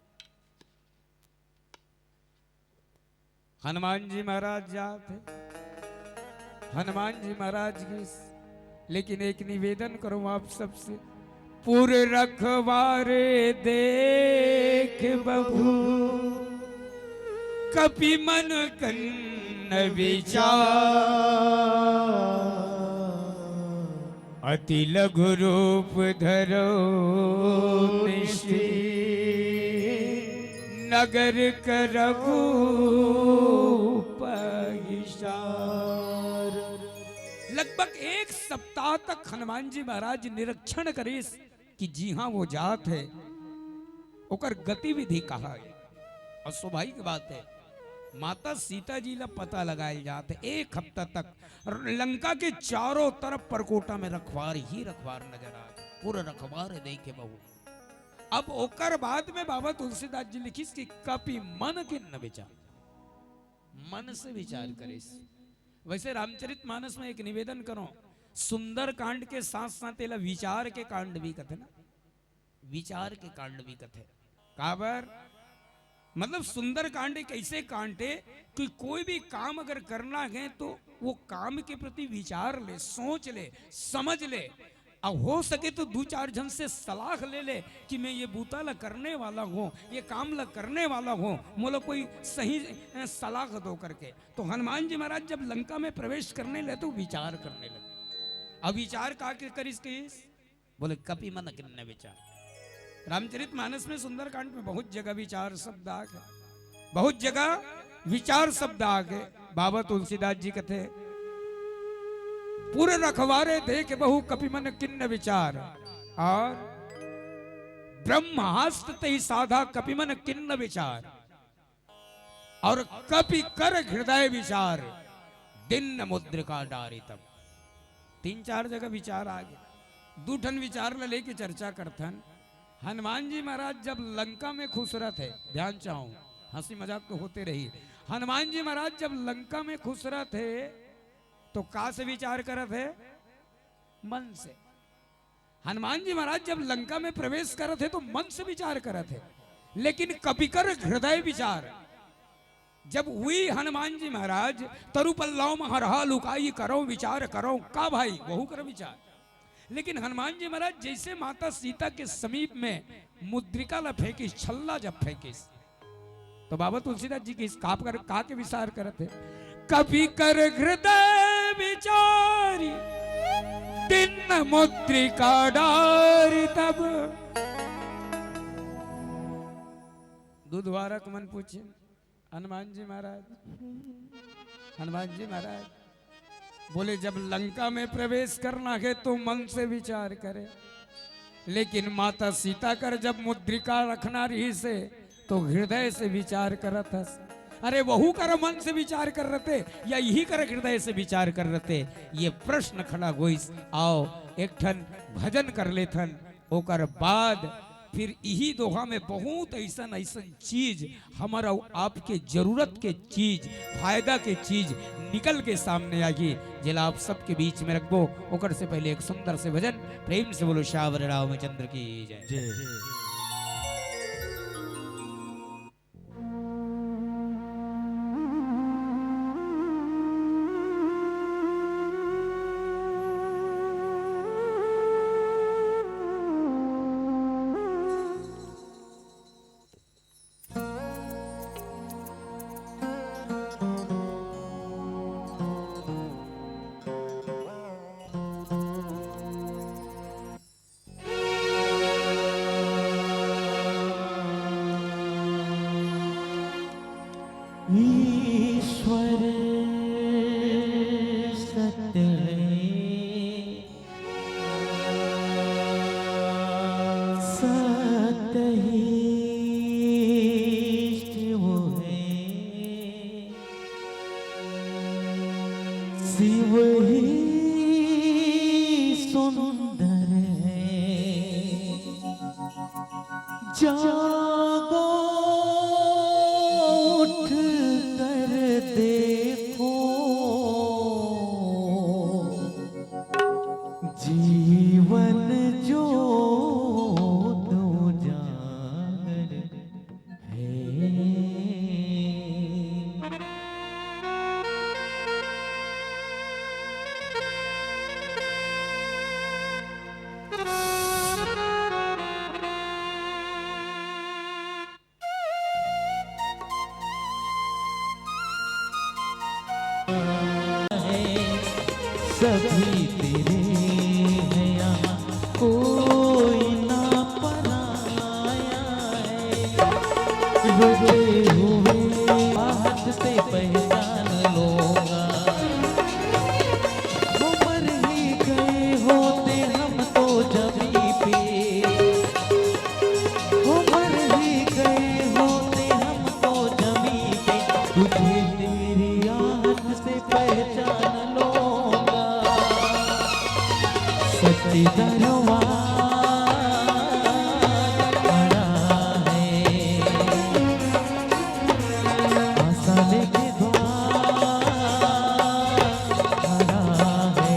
हनुमान जी महाराज जात हे, हनुमान जी महाराज गिस, लेकिन एक निवेदन करूं आप सबसे, पुर रखवारे देख बहु कपि मन कीन्ह विचार, अति लघु रूप धरो निशि नगर करहु पहिसार। लगभग एक सप्ताह तक हनुमान जी महाराज निरीक्षण करिस कि जिहां वो जात हे, ओकर गतिविधि कहां हे। और सौभाग्य के बात हे, माता सीता जी ला पता लगायल जात हे। एक हफ्ता तक लंका के चारों तरफ परकोटा में रखवार ही रखवार नजर आत हे, पुर रखवार देखे बहु। अब ओकर बाद में बाबा तुलसीदास जी लिखिस कि कपि मन कीन्ह विचार, मन से विचार करिस। वैसे रामचरित मानस में एक निवेदन करो, सुंदर कांड के साथ साथ एला विचार के कांड भी कथे ना, विचार के कांड भी कथे। काबर? मतलब सुंदर कांड एक ऐसे कांड हे कि कोई भी काम अगर करना हे तो वो काम के प्रति विचार ले, सोच ले, समझ ले, अउ हो सके तो दू चार झन से सलाह ले ले कि मैं ये बूता ला करने वाला हूँ, ये काम ला करने वाला हूँ, मोला कोई सही, अ, सलाह दो करके। तो हनुमान जी महाराज जब लंका में प्रवेश करने लगे तो विचार करने लगे। अब विचार का के करिस कहिस? बोले, "कपि मन कीन्ह विचार।" रामचरित मानस में, सुंदरकांड में बहुत जगह विचार शब्द आ गे, बहुत जगह विचार शब्द आ गे। बाबा तुलसीदास जी कथे, "पुर रखवारे देखे बहु कपि मन कीन्ह विचार, और ब्रह्मास्त्र तेहि साधा कपि मन कीन्ह विचार, और कपि कर हृदय विचार, दीन मुद्रिका डारी तब।" तीन चार जगह विचार आ गे। दू ठन विचार ला लेके चर्चा करथन। हनुमान जी महाराज जब लंका में खुसरत हे, ध्यान चाहूं, हंसी मजाक तो होते रही, हनुमान जी महाराज जब लंका में खुसरत हे तो का से विचार करत हे? मन से। हनुमान जी महाराज जब लंका में प्रवेश करत हे तो मन से विचार करत हे, लेकिन कपि कर हृदय विचार। जब हुई हनुमान जी महाराज, "तरु पल्लव मँ हरहा लुकाई, करौ विचार करौ।" का भाई, वहू कर विचार। लेकिन हनुमान जी महाराज जैसे माता सीता के समीप में मुद्रिका ला फेंकिस, छल्ला जब फेंकिस, तो बाबा तुलसीदास जी कहिस, "का कर, का के विचार करत हे?" "कपि कर हृदय बिचारी दिन मुद्रिका डारी तब। दुधवारक मन पूछे, हनुमान जी महाराज, हनुमान जी महाराज बोले, जब लंका में प्रवेश करना है तो मन से विचार करे, लेकिन माता सीता कर जब मुद्रिका रखना रहिसे तो हृदय से विचार करत हस। अरे वहू कर मन से विचार कर रहते या इही कर हृदय से विचार कर रहते, ये प्रश्न खड़ा होइस। आओ एक ठन भजन कर लेथन, ओकर बाद फिर इही दोहा में बहुत ऐसन ऐसन चीज, हमर अउ आपके जरूरत के चीज, फायदा के चीज निकल के सामने आही, जेला आप सबके बीच में रखबो। ओकर से पहले एक सुंदर से भजन, प्रेम से बोलो सावर रामचंद्र की जय। जय। ईश्वर सत्य है, सत्य ही शिव है, शिव ही सुंदर है। जागो, उठ कर देखो, जीवन ज्योत उजागर है। सभी तेरे हैं यहाँ, कोई ना पराया है। रोते हुए आहट से पहचान लूंगा। वो मर ही गए होते हम तो जमीं पे, वो मर ही गए होते हम तो जमीं पे, तुझे तेरी आहट से पहचान लूंगा। सच्ची दरबार खड़ा है, आशा लेके द्वार खड़ा है।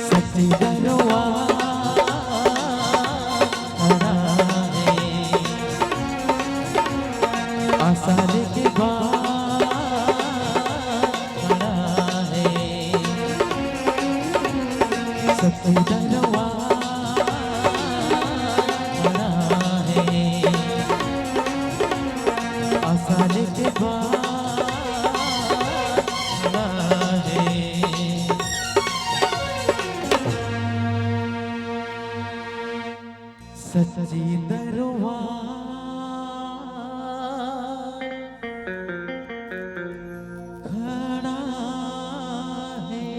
सच्ची दरबार खड़ा है, आशा लेके द्वार खड़ा है। सच्ची दरबार खड़ा है, आशा लेके द्वार खड़ा है। सच्ची दरबार खड़ा है।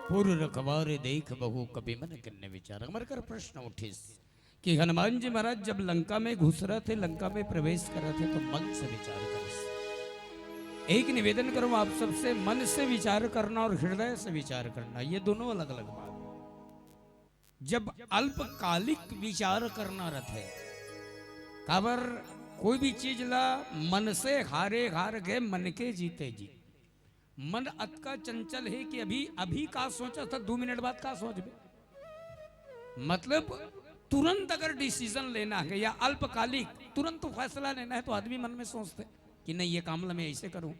पुर रखवारे देख बहु कपि मन कीन्ह विचार। हमर कर प्रश्न उठिस कि हनुमान जी महाराज जब लंका में घुसरत हे, लंका में प्रवेश करत हे, तो मन से विचार करिस। एक निवेदन करूं आप सबसे, मन से विचार करना और हृदय से विचार करना, ये दोनों अलग-अलग बात। जब अल्पकालिक विचार करना रथे, काबर कोई भी चीज ला मन से हारे हार गे, मन के जीते जीत। मन अतका चंचल हे कि अभी, अभी का सोचत हस, दू मिनट बाद का सोचबे। मतलब तुरंत अगर decision लेना हे या अल्पकालिक तुरंत फैसला लेना हे, तो आदमी मन में सोचथे कि नहीं, ये काम ला मैं ऐसे करूं।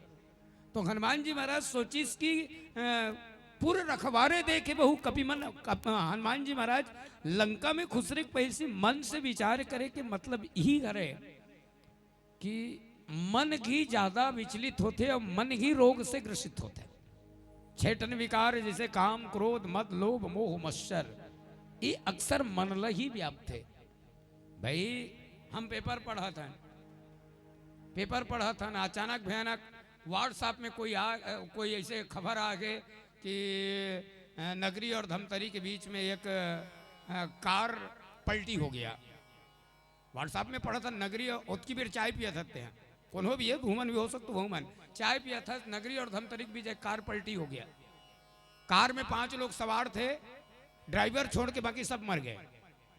तो हनुमान जी महाराज सोचिस कि, अ, पुर रखवारे देखे बहु कपि मन, कप-, हनुमान जी महाराज लंका में घुसरे के पहिली मन से विचार करे के मतलब इही हरे कि मन ही ज्यादा विचलित होथे और मन ही रोग से ग्रसित होथे। छह ठन विकार जैसे काम, क्रोध, मद, लोभ, मोह, मत्सर, ये अक्सर मन ल ही व्याप्त हे। भाई, हम पेपर पढ़त हन, पेपर पढ़त हन, अचानक भयानक WhatsApp में कोई आ, कोई ऐसे खबर आ गए कि अ, नगरी और धमतरी के बीच में एक अ, कार पलटी हो गया। WhatsApp में पढ़त हन, नगरी, ओतकी बेर चाय पियत हन तेहा, कोनो भी हे, घूमन भी हो सकत, वहू मन चाय पियत हस, नगरी और धमतरी के बीच एक कार पलटी हो गया। कार में पांच लोग सवार थे, ड्राइवर छोड़ के बाकी सब मर गए।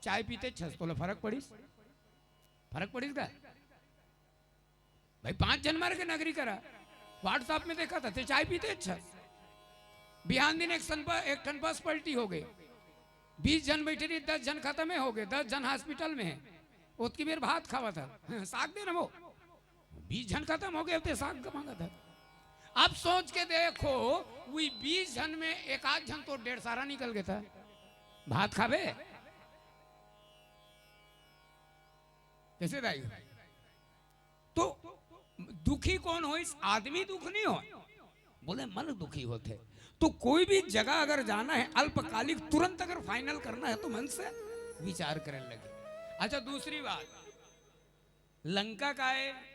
चाय पीते छस तोला फरक पड़िस? फरक पड़िस का? भाई, पांच झन मर के नगरी करा, WhatsApp में देखत हस, ते चाय पीते छस। बिहान दिन एक सन पर, एक ठन बस पलटी हो गई, बीस झन बैठे रही, दस झन खतम हो गए, दस झन हॉस्पिटल में हे। ओतकी बेर भात खावत हस, साग दे ना वो, बीस झन खतम हो गए, ते साग मांगत हस। अब सोच के देखो, वही बीस झन में एक आध झन तो डेढ़ सारा निकल गया था, भात खाबे कैसे दाई? तो दुखी कौन होइस? आदमी दुख नहीं होय, बोले मन दुखी होथे। तो कोई भी जगह अगर जाना है अल्पकालिक, तुरंत अगर फाइनल करना है तो मन से विचार करने लगे। अच्छा, दूसरी बात, लंका का है,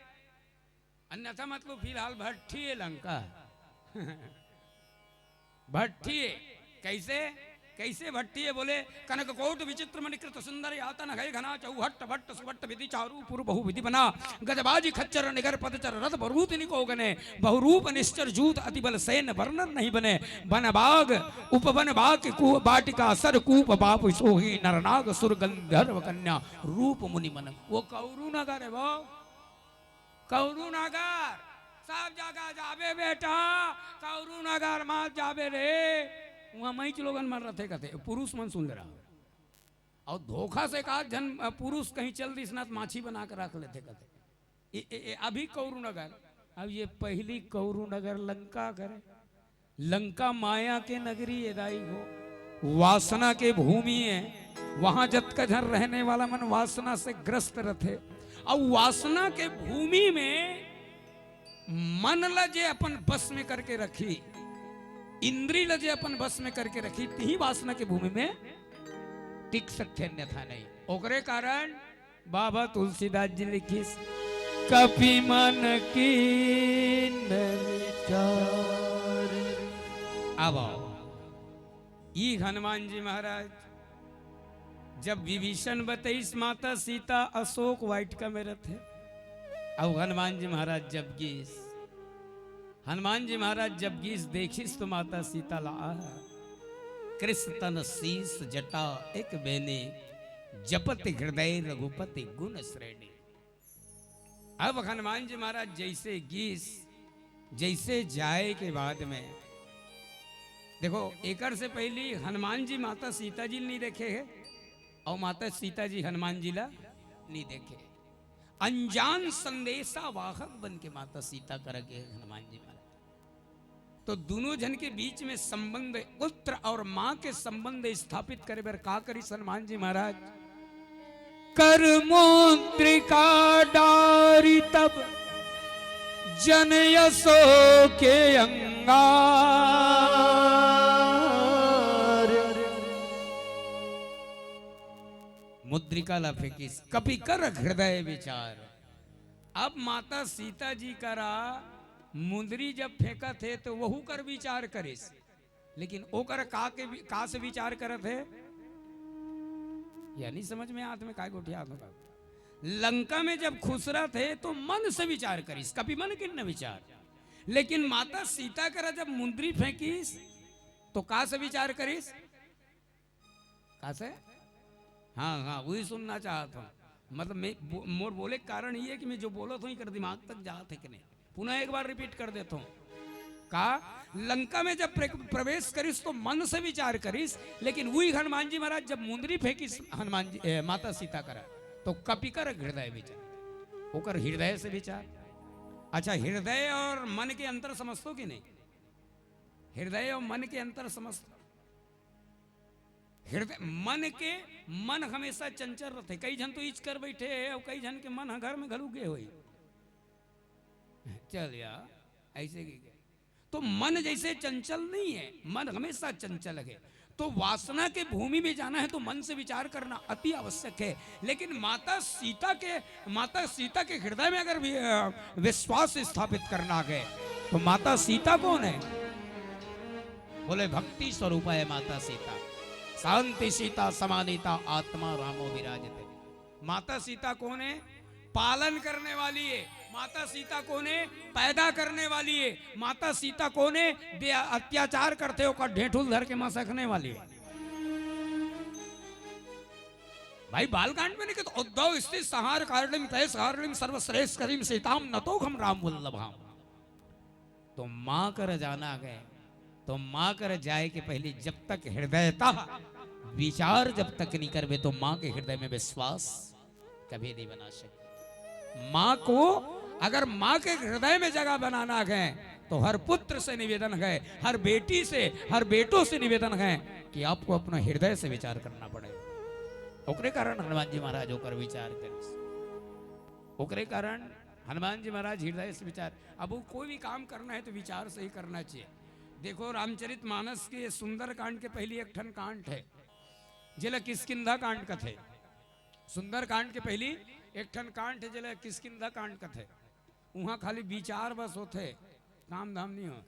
अन्यथा मतलब फिलहाल भट्ठी है लंका। भट्ठी है। कैसे? कैसे भट्ठी है? बोले, कनक कोट विचित्र मणिकृत सुंदर यातन है घना चौहट्ट भट्ट सुभट्ट विधि चारू पुर बहु विधि बना। गजबाजी खच्चर निगर पदचर रथ बरूत निको गने, बहुरूप निश्चर जूत अति बल सैन वर्णन नहीं बने। बन बाग उपवन बाग कु-, बाटिका सर कूप बाप सोही नरनाग सुर गंधर्व कन्या रूप मुनि मन। वो कौरू नगर है वो, कौरू नगर। सब जगह जाबे बेटा, कौरू नगर मत जाबे रे। वहाँ मईच लोगन मन रथे कथे, पुरुष मन सुन ले रहा। और धोखा से एक आध झन, अ, पुरुष कहीं चल दिस ना, तो माछी बना के रख लेथे कथे। ए, ए, ए, अभी कौरू नगर, अब ये पहली कौरू नगर लंका करे। लंका माया के नगरी ए दाई हो, वासना के भूमि है। वहां जतका झन रहने वाला मन वासना से ग्रस्त रथे। अब वासना के भूमि में मन ल जे अपन बस में करके रखी, इंद्री ल जे अपन बस में करके रखी, तिही वासना के भूमि में टिक सकथे, अन्यथा नहीं। ओकरे कारण बाबा तुलसीदास जी लिखिस, कपि मन कीन विचार। अब आओ, ई हनुमान जी महाराज जब विभीषण बतईस माता सीता अशोक वाटिका में रथे, अउ हनुमान जी महाराज जब गीस, हनुमान जी महाराज जब गीस देखिस तो माता सीता ला आह, कृष तन शीस जटा एक बेनी, जपत हृदय रघुपति गुण श्रेणी। अब हनुमान जी महाराज जैसे गीस, जैसे जाए के बाद में, देखो, एकर से पहली हनुमान जी माता सीता जी नहीं देखे है और माता सीता जी हनुमान जी ला नहीं देखे। अनजान संदेशा वाहक बन के माता सीता करा गे हनुमान जी महाराज। तो दोनों झन के बीच में संबंध, पुत्र और माँ के संबंध स्थापित करे बर का करिस हनुमान जी महाराज? कर मुद्रिका डारी तब जन यशो के अंगार। मुद्रिका ला फेंकिस, कपि कर हृदय विचार। अब माता सीता जी करा मुंदरी जब फेंकत हे तो वहू कर विचार करिस, लेकिन ओकर का के वि-, का से विचार करत हे, या नहीं समझ में आत में काय गोठियात होगा। लंका में जब खुसरत हे तो मन से विचार करिस, कपि मन कीन विचार। लेकिन माता सीता करा जब मुंदरी फेंकिस तो का से विचार करिस? का से? हाँ, हाँ, वही सुनना चाहत हूँ। मतलब मैं बो-, मोर बोले के कारण ये है कि मैं जो बोलत हूँ, एकर दिमाग तक जात है कि नहीं। पुनः एक बार रिपीट कर देता हूँ। का लंका में जब प्र-, प्रवेश करिस तो मन से विचार करिस, लेकिन वही हनुमान जी महाराज जब मुंदरी फेंकिस हनुमान जी, ए, माता सीता करा, तो कपि कर हृदय विचार, ओकर हृदय से विचार। अच्छा, हृदय और मन के अंतर समझतो कि नहीं? हृदय और मन के अंतर समझतो? हृदय, मन के, मन हमेशा चंचल रथे। कई झन तो इच कर बैठे हे और कई झन के मन ह घर में घलू गे होई। चल यार, ऐसे की क्या? तो मन जैसे चंचल नहीं है, मन हमेशा चंचल है। तो वासना के भूमि में जाना है तो मन से विचार करना अति आवश्यक है। लेकिन माता सीता के, माता सीता के हृदय में अगर वि-, अ, विश्वास स्थापित करना है, तो माता सीता कौन है? बोले, भक्ति स्वरूपा है माता सीता। शांति सीता समानीता आत्मा रामो विराजते। माता सीता कौन है? पालन करने वाली है। माता सीता कौन है? पैदा करने वाली है। माता सीता कौन है? दे-, अत्याचार करथे ओकर ढेंठुल धर के मसकने वाली है। भाई, बालकांड में नहीं कहते, "उद्धव स्थित संहार कारिणीम तय कारिणीम सर्वश्रेष्ठ करीम सीताम नतोघम राम वल्लभाम।" तो माँ कर जाना है, तो माँ कर जाए के पहले जब तक हृदयतः विचार जब तक नहीं करबे, तो माँ के हृदय में विश्वास कभी नहीं बना सकते। माँ को, अगर माँ के हृदय में जगह बनाना है, तो हर पुत्र से निवेदन है, हर बेटी से, हर बेटों से निवेदन है कि आपको अपना हृदय से विचार करना पड़ेगा। ओकरे कारण हनुमान जी महाराज ओकर विचार करिस। ओकरे कारण हनुमान जी महाराज हृदय से विचार। अब वो कोई भी काम करना है तो विचार से ही करना चाहिए। देखो, रामचरित मानस के सुंदरकांड के पहली एक ठन कांड है, जेला किष्किंधा कांड कथे। सुंदरकांड के पहली एक ठन कांड है, जेला किष्किंधा कांड कथे। वहाँ खाली विचार बस होथे, काम धाम नहीं हो।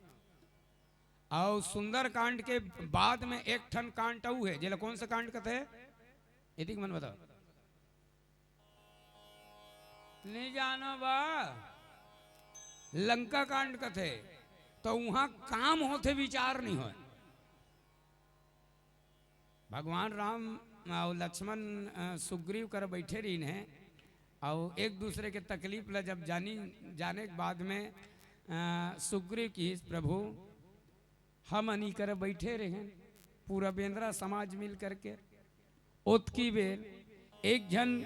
और सुंदरकांड के बाद में एक ठन कांड अऊ है, जेला कौन सा कांड कथे? यदि मन बताओ, नहीं जानो बा, लंका कांड कथे। तो वहाँ काम होथे, विचार नहीं होय। भगवान राम अउ लक्ष्मण, अ, सुग्रीव कर बैठे रहिन हे, अउ एक दूसरे के तकलीफ ला जब जानी, जाने के बाद में, अ, सुग्रीव किहिस, "प्रभु, हमन ई कर बैठे रहेन, पूरा बेंदरा समाज मिल करके, ओतकी बेर एक झन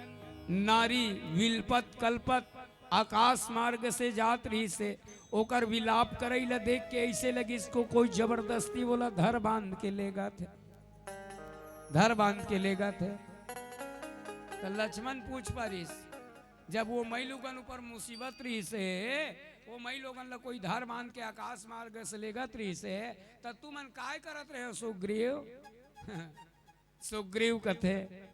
नारी विलपत कलपत आकाश मार्ग से जात रहिस हे, ओकर विलाप करई ल देख के अइसे लगिस को कोई जबरदस्ती ओला धर बांध के लेगत हे, धर बांध के लेगत हे।" त लक्ष्मण पूछ पारिस, "जब वो मइलोगन ऊपर मुसीबत रहिस हे, वो मइलोगन ल कोई धर बांध के आकाश मार्ग से लेगत रहिस हे, त तुमन काय करत रहे हो सुग्रीव?" सुग्रीव कथे,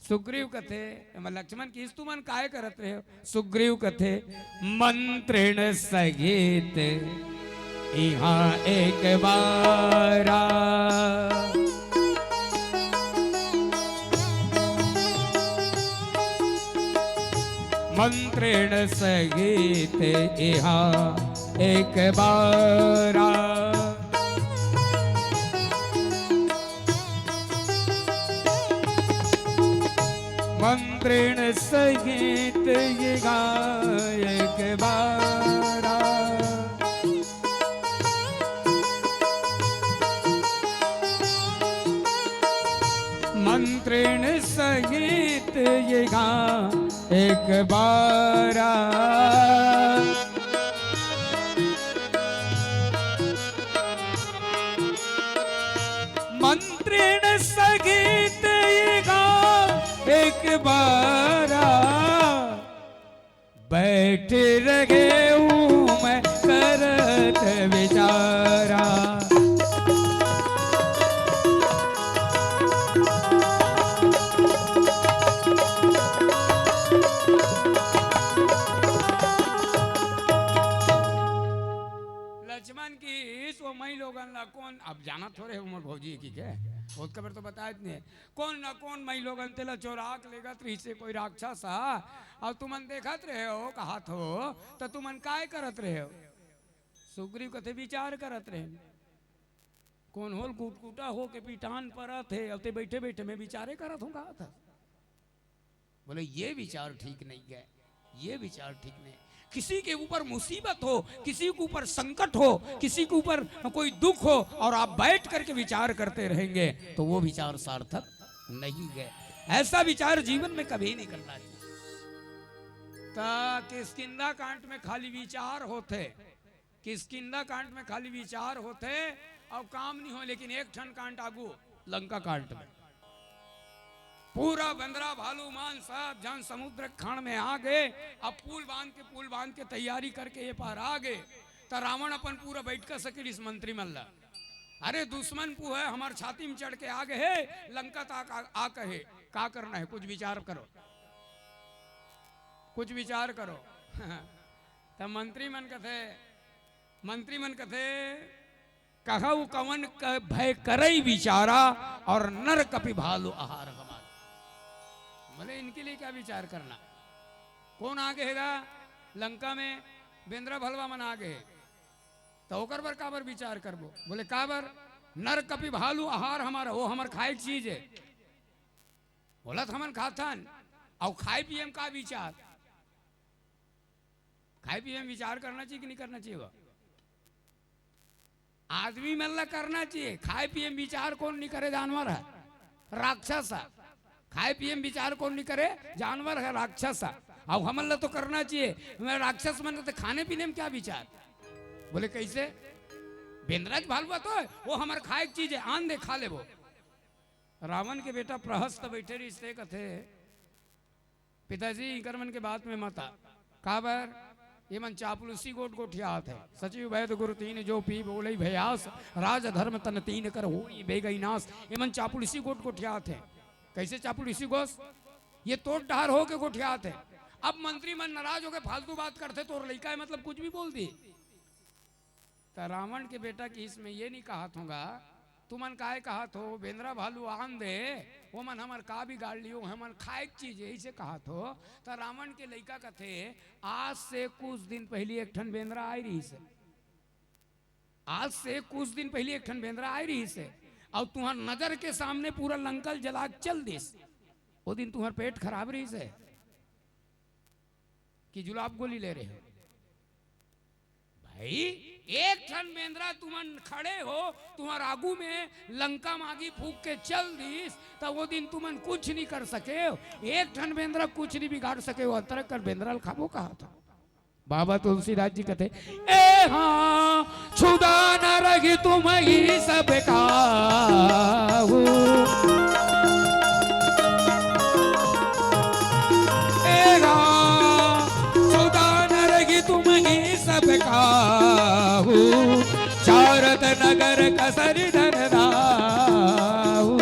सुग्रीव कथे, एमा लक्ष्मण किहिस, "तुमन काय करत रहे हो?" सुग्रीव कथे, "मंत्रिण सहित इहाँ एक बारा।" मंत्रिण सहित इहाँ एक बारा। मंत्रिण सहित इहाँ एक बारा। मंत्रिण सहित इहाँ एक बारा। मंत्रिण सहित इहाँ एक बारा। बैठ रहे हूँ मैं करत विचारा। लक्ष्मण किहिस, "ओ मइलोगन ला कोन, अब जानत थोरे हो मोर भौजी कहिके, ओतका बेर तो बताय नहीं, कोन न कोन मइलोगन तेला चोरा के लेगत रहिस हे कोई राक्षस ह, अउ तुमन देखत रहे हो, कहत हो, त तुमन काय करत रहे हो?" सुग्रीव कथे, "विचार करत रहे।" कोन होल कुटकुटा हो के पिटान परत हे, अउ ते बैठे बैठे मैं विचारे करत हूँ, कहत ह। बोले, "ये विचार ठीक नहीं है, ये विचार ठीक नहीं।" किसी के ऊपर मुसीबत हो, किसी के ऊपर संकट हो, किसी के ऊपर कोई दुख हो और आप बैठ करके विचार करते रहेंगे, तो वो विचार सार्थक नहीं है। ऐसा विचार जीवन में कभी नहीं करना चाहिए। त किष्किंधा कांड में खाली विचार होथे, किष्किंधा कांड में खाली विचार होथे अउ काम नहीं हो, लेकिन एक ठन कांड आगू, लंका कांड में। पूरा बेंदरा भालू मान सब झन समुद्र के खाड़ में आ गे। अब पुल बांध के, पुल बांध के तैयारी करके ये पार आ गे, त रावण अपन पूरा बइठका सकेलिस मंत्री मन ला। अरे दुश्मन पू हे, हमर छाती में चढ़ के आ गे हे, लंका तक आ, आ कहे, का करना हे, कुछ विचार करो, कुछ विचार करो। त मंत्री मन कथे, मंत्री मन कथे, कहउ कवन क-, भय करई विचारा, अउ नर कपि भालु आहार हमार। बोले, इनके लिए क्या विचार करना? कोन आ गे हे गा लंका में? बेंदरा भलवा मन आ गे हे, त ओकर बर काबर विचार करबो? बोले, काबर? नर कपि भालु आहार हमार, वो हमर खाए के चीज हे। बोलत हमन खाथन, अउ खाए पिए में का विचार? खाए पिए में विचार करना चाहिए कि नहीं करना चाहिए? वो आदमी मन ला करना चाहिए। खाए पिए में विचार कोन नहीं करे? जानवर हे, राक्षस हे। खाए पिए में विचार कोन नहीं करे? जानवर हे, राक्षस हे। अब हमन ला तो करना चाहिए। मैं राक्षस मन तो खाने पीने में क्या विचार? बोले, कैसे? बेंदरा के भालवा तो हे, वो हमर खाए के चीज हे, आन दे, खा लेबो। रावण के बेटा प्रहस्त बइठे रिहिस, ते कथे, पिताजी, इकर मन के बात में मत आ। काबर? ये मन चापलूसी गोठ गोठियात हे। सचिव वैद गुरु तीन जो पी बोलइ भयास, राज धर्म तन तीन कर होई बेगई नास। ये मन चापलूसी गोठ गोठियात हे। कैसे चापलूसी गोठ? ये तोर डहर होके गोठियात हे। अब मंत्री मन नाराज होके फालतू बात करथे, तोर लइका हे, मतलब कुछ भी बोल दी। त रावण के बेटा किहिस में ये नहीं कहत हों गा, तुमन काय कहत हो, बेंदरा भालू आन दे, वो मन हमर का बिगाड़ लियो, हमन खाए के चीज हे, अइसे कहत हो। त रावण के लइका कथे, आज से कुछ दिन पहिली एक ठन बेंदरा आय रिहिस हे, आज से कुछ दिन पहिली एक ठन बेंदरा आय रिहिस हे, अउ तुंहर नजर के सामने पूरा लंका ल जला के चल दिस। वो दिन तुंहर पेट खराब रिहिस हे कि जुलाब गोली ले रहे हो? भाई, एक ठन बेंदरा तुमन खड़े हो, तुंहर आगू में लंका म आगी फूंक के चल दिस, त वो दिन तुमन कुछ नहीं कर सके हो। एक ठन बेंदरा कुछ नहीं बिगाड़ सके हो। अंतरा कर बेंदरा ल खाबो कहा था। बाबा तुलसीदास जी कथे, ए हाँ, छुदा न रही तुम ही सब काहू। ए हाँ, छुदा न रही तुम ही सब काहू। चारत नगर कसर धन दाहू।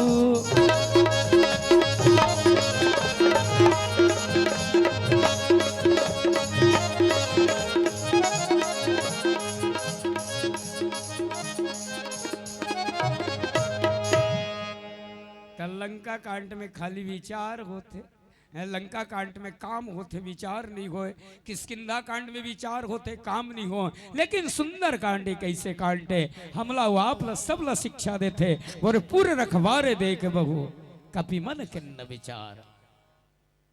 त लंका कांड में खाली विचार होथे, लंका कांड में काम होथे, विचार नहीं होय। किष्किंधा कांड में विचार होथे, काम नहीं होय। लेकिन सुंदर कांड एक ऐसे कांड हे, हमला वो आप ला सब ला शिक्षा देथे। बोले, पुर रखवारे देख बहु कपि मन किन्न विचार।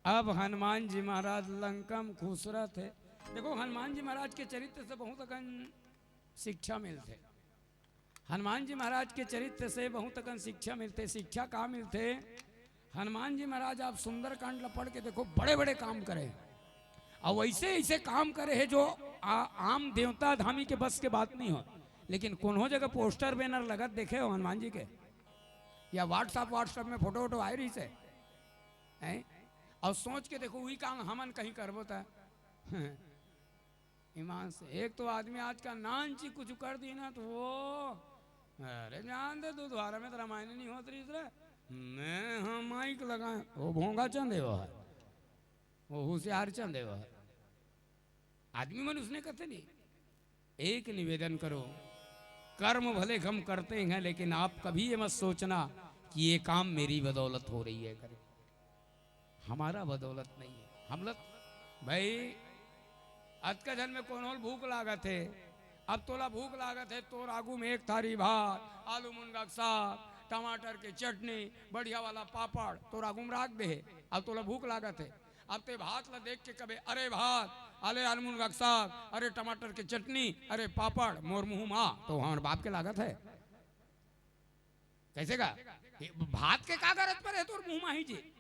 अब हनुमान जी महाराज लंका में खुश रहथे। देखो, हनुमान जी महाराज के चरित्र से बहुत अकन शिक्षा मिलथे। हनुमान जी महाराज के चरित्र से बहुत अकन शिक्षा मिलथे। शिक्षा का मिलथे? हनुमान जी महाराज, आप सुंदरकांड ला पढ़ के देखो, बड़े-बड़े काम करे हे, अउ ऐसे-ऐसे काम करे हे जो आ-, आम देवता धामी के बस के बात नहीं हो। लेकिन कोनो जगह पोस्टर बैनर लगत देखे हो हनुमान जी के, या WhatsApp, WhatsApp में फोटो वोटो आए रहिस हे, हैं? अउ सोच के देखो, वही काम हमन कहीं करबो त ईमान से। एक तो आदमी आज का नान ची कुछ कर दी ना, तो वो, अरे जान दे, तू द्वारा में तो रामायण नहीं होत रहिस रे। मैं हाँ माइक लगाए, वो भोंगा चंद हे वो हे, वो होशियार चंद हे वो हे। आदमी मन उसने कथे नहीं। एक निवेदन करो, कर्म भले हम करते हैं, लेकिन आप कभी ये मत सोचना कि ये काम मेरी बदौलत हो रही है, करे। हमारा बदौलत नहीं है। हम लोग, भाई, अतका झन में कोनो ल भूख लागत हे, अब तोला भूख लागत हे, तोर आगू में एक थारी भात, आलू मुनगा के साग, टमाटर के चटनी, बढ़िया वाला पापड़ तोर आगू में राख दे हे, अब तोला भूख लागत हे। अब ते भात ला देख के कबे, "अरे भात, अरे आलू मुनगा के साग, अरे टमाटर के चटनी, अरे पापड़, मोर मुंह मा तो हमर बाप के लागत हे।" कैसे का? ये भात के का गरज परे हे तोर मुंह मा ही जी?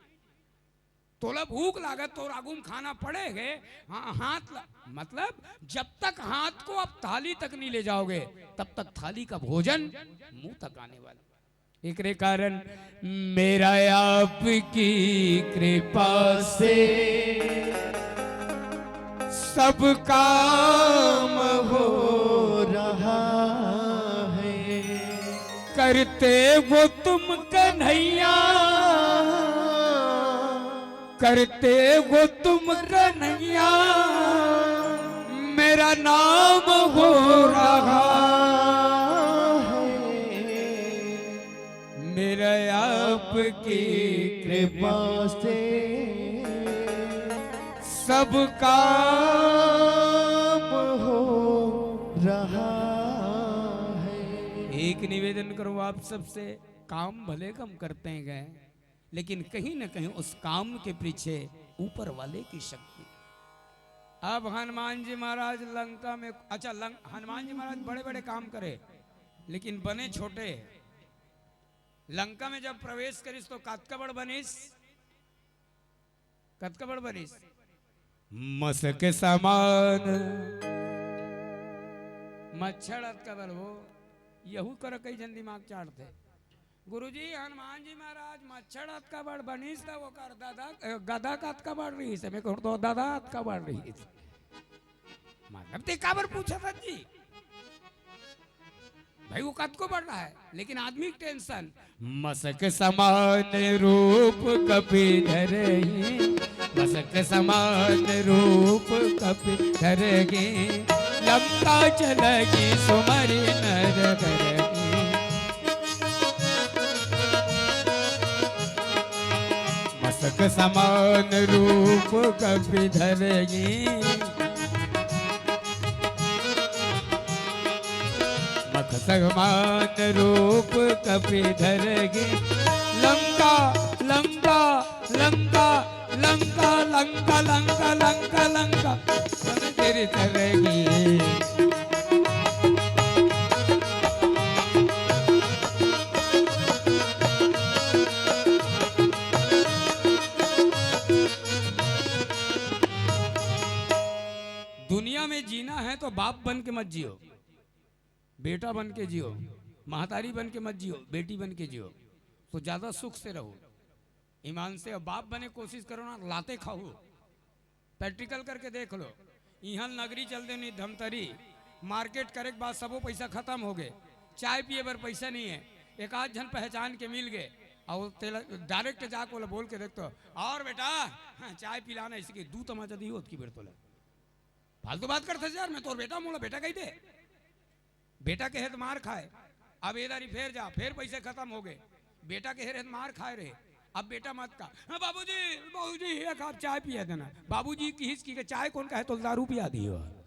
तोला भूख लागत, तोर आगू में खाना पड़े हे, हाँ, हाथ ला, मतलब जब तक हाथ को आप थाली तक नहीं ले जाओगे, तब तक थाली का भोजन मुंह तक आने वाला। एकरे कारण मेरा आपकी कृपा से सब काम हो रहा है। करते हो तुम कन्हैया, करते हो तुम कन्हैया, मेरा नाम हो रहा है। मेरा आपकी कृपा से सब काम हो रहा है। एक निवेदन करूं आप सबसे, काम भले कम करते गए, लेकिन कहीं ना कहीं उस काम के पीछे ऊपर वाले की शक्ति। अब हनुमान जी महाराज लंका में, अच्छा, लंक-, हनुमान जी महाराज बड़े बड़े काम करे, लेकिन बने छोटे। लंका में जब प्रवेश करिस तो कतका बड़ बनिस? कतका बड़ बनिस? मसक समान। मच्छर अतका बड़ हो, यहू कर कई जन दिमाग चाटथे। गुरुजी, हनुमान जी महाराज मच्छर अतका बड़ बनिस त ओकर ददा, अ, गदा कतका बड़ रहिस? मैं कहूं तो ददा अतका बड़ रहिस। मतलब ते काबर पूछत हस जी? भाई वो कतको बड़ रहा है, लेकिन आदमी के टेंशन। मसक समान रूप कपि धरही, मसक समान रूप कपि धरही, लंका चलगी सुमरि नर हरही। मसक समान रूप कपि धरही, मसक समान रूप कपि धरही। लंका, लंका, लंका, लंका, लंका, लंका, लंका, लंका, सुमरि नर हरही। दुनिया में जीना है तो बाप बन के मत जियो, बेटा बन के जियो, महतारी बन के मत जियो, बेटी बन के जियो, तो ज्यादा सुख से रहो, ईमान से। अब बाप बने कोशिश करो ना, लाते खाओ। प्रैक्टिकल करके देख लो। इहां नगरी चल देनी धमतरी, मार्केट करे के बाद सबो पैसा खत्म हो गए, चाय पिए बर पैसा नहीं है। एक आध झन पहचान के मिल गए और तेला डायरेक्ट जाके ओला बोल के देख तो, "और बेटा, हाँ, चाय पिलाना, इसी की दू तमाचा दी होत की बेर तोला।" फालतू बात करते यार, मैं तोर बेटा, मोला बेटा कही दे। बेटा के हे त मार खाए, अब ए दारी फेर जा, फेर पैसे खत्म हो गए। बेटा के हे रहे त मार खाए रहे, अब बेटा मत का, "हाँ, बाबूजी, बाबूजी, एक कप चाय पिया देना।" बाबूजी किहिस कि के चाय कोन का है, तो दारू पिया दियो।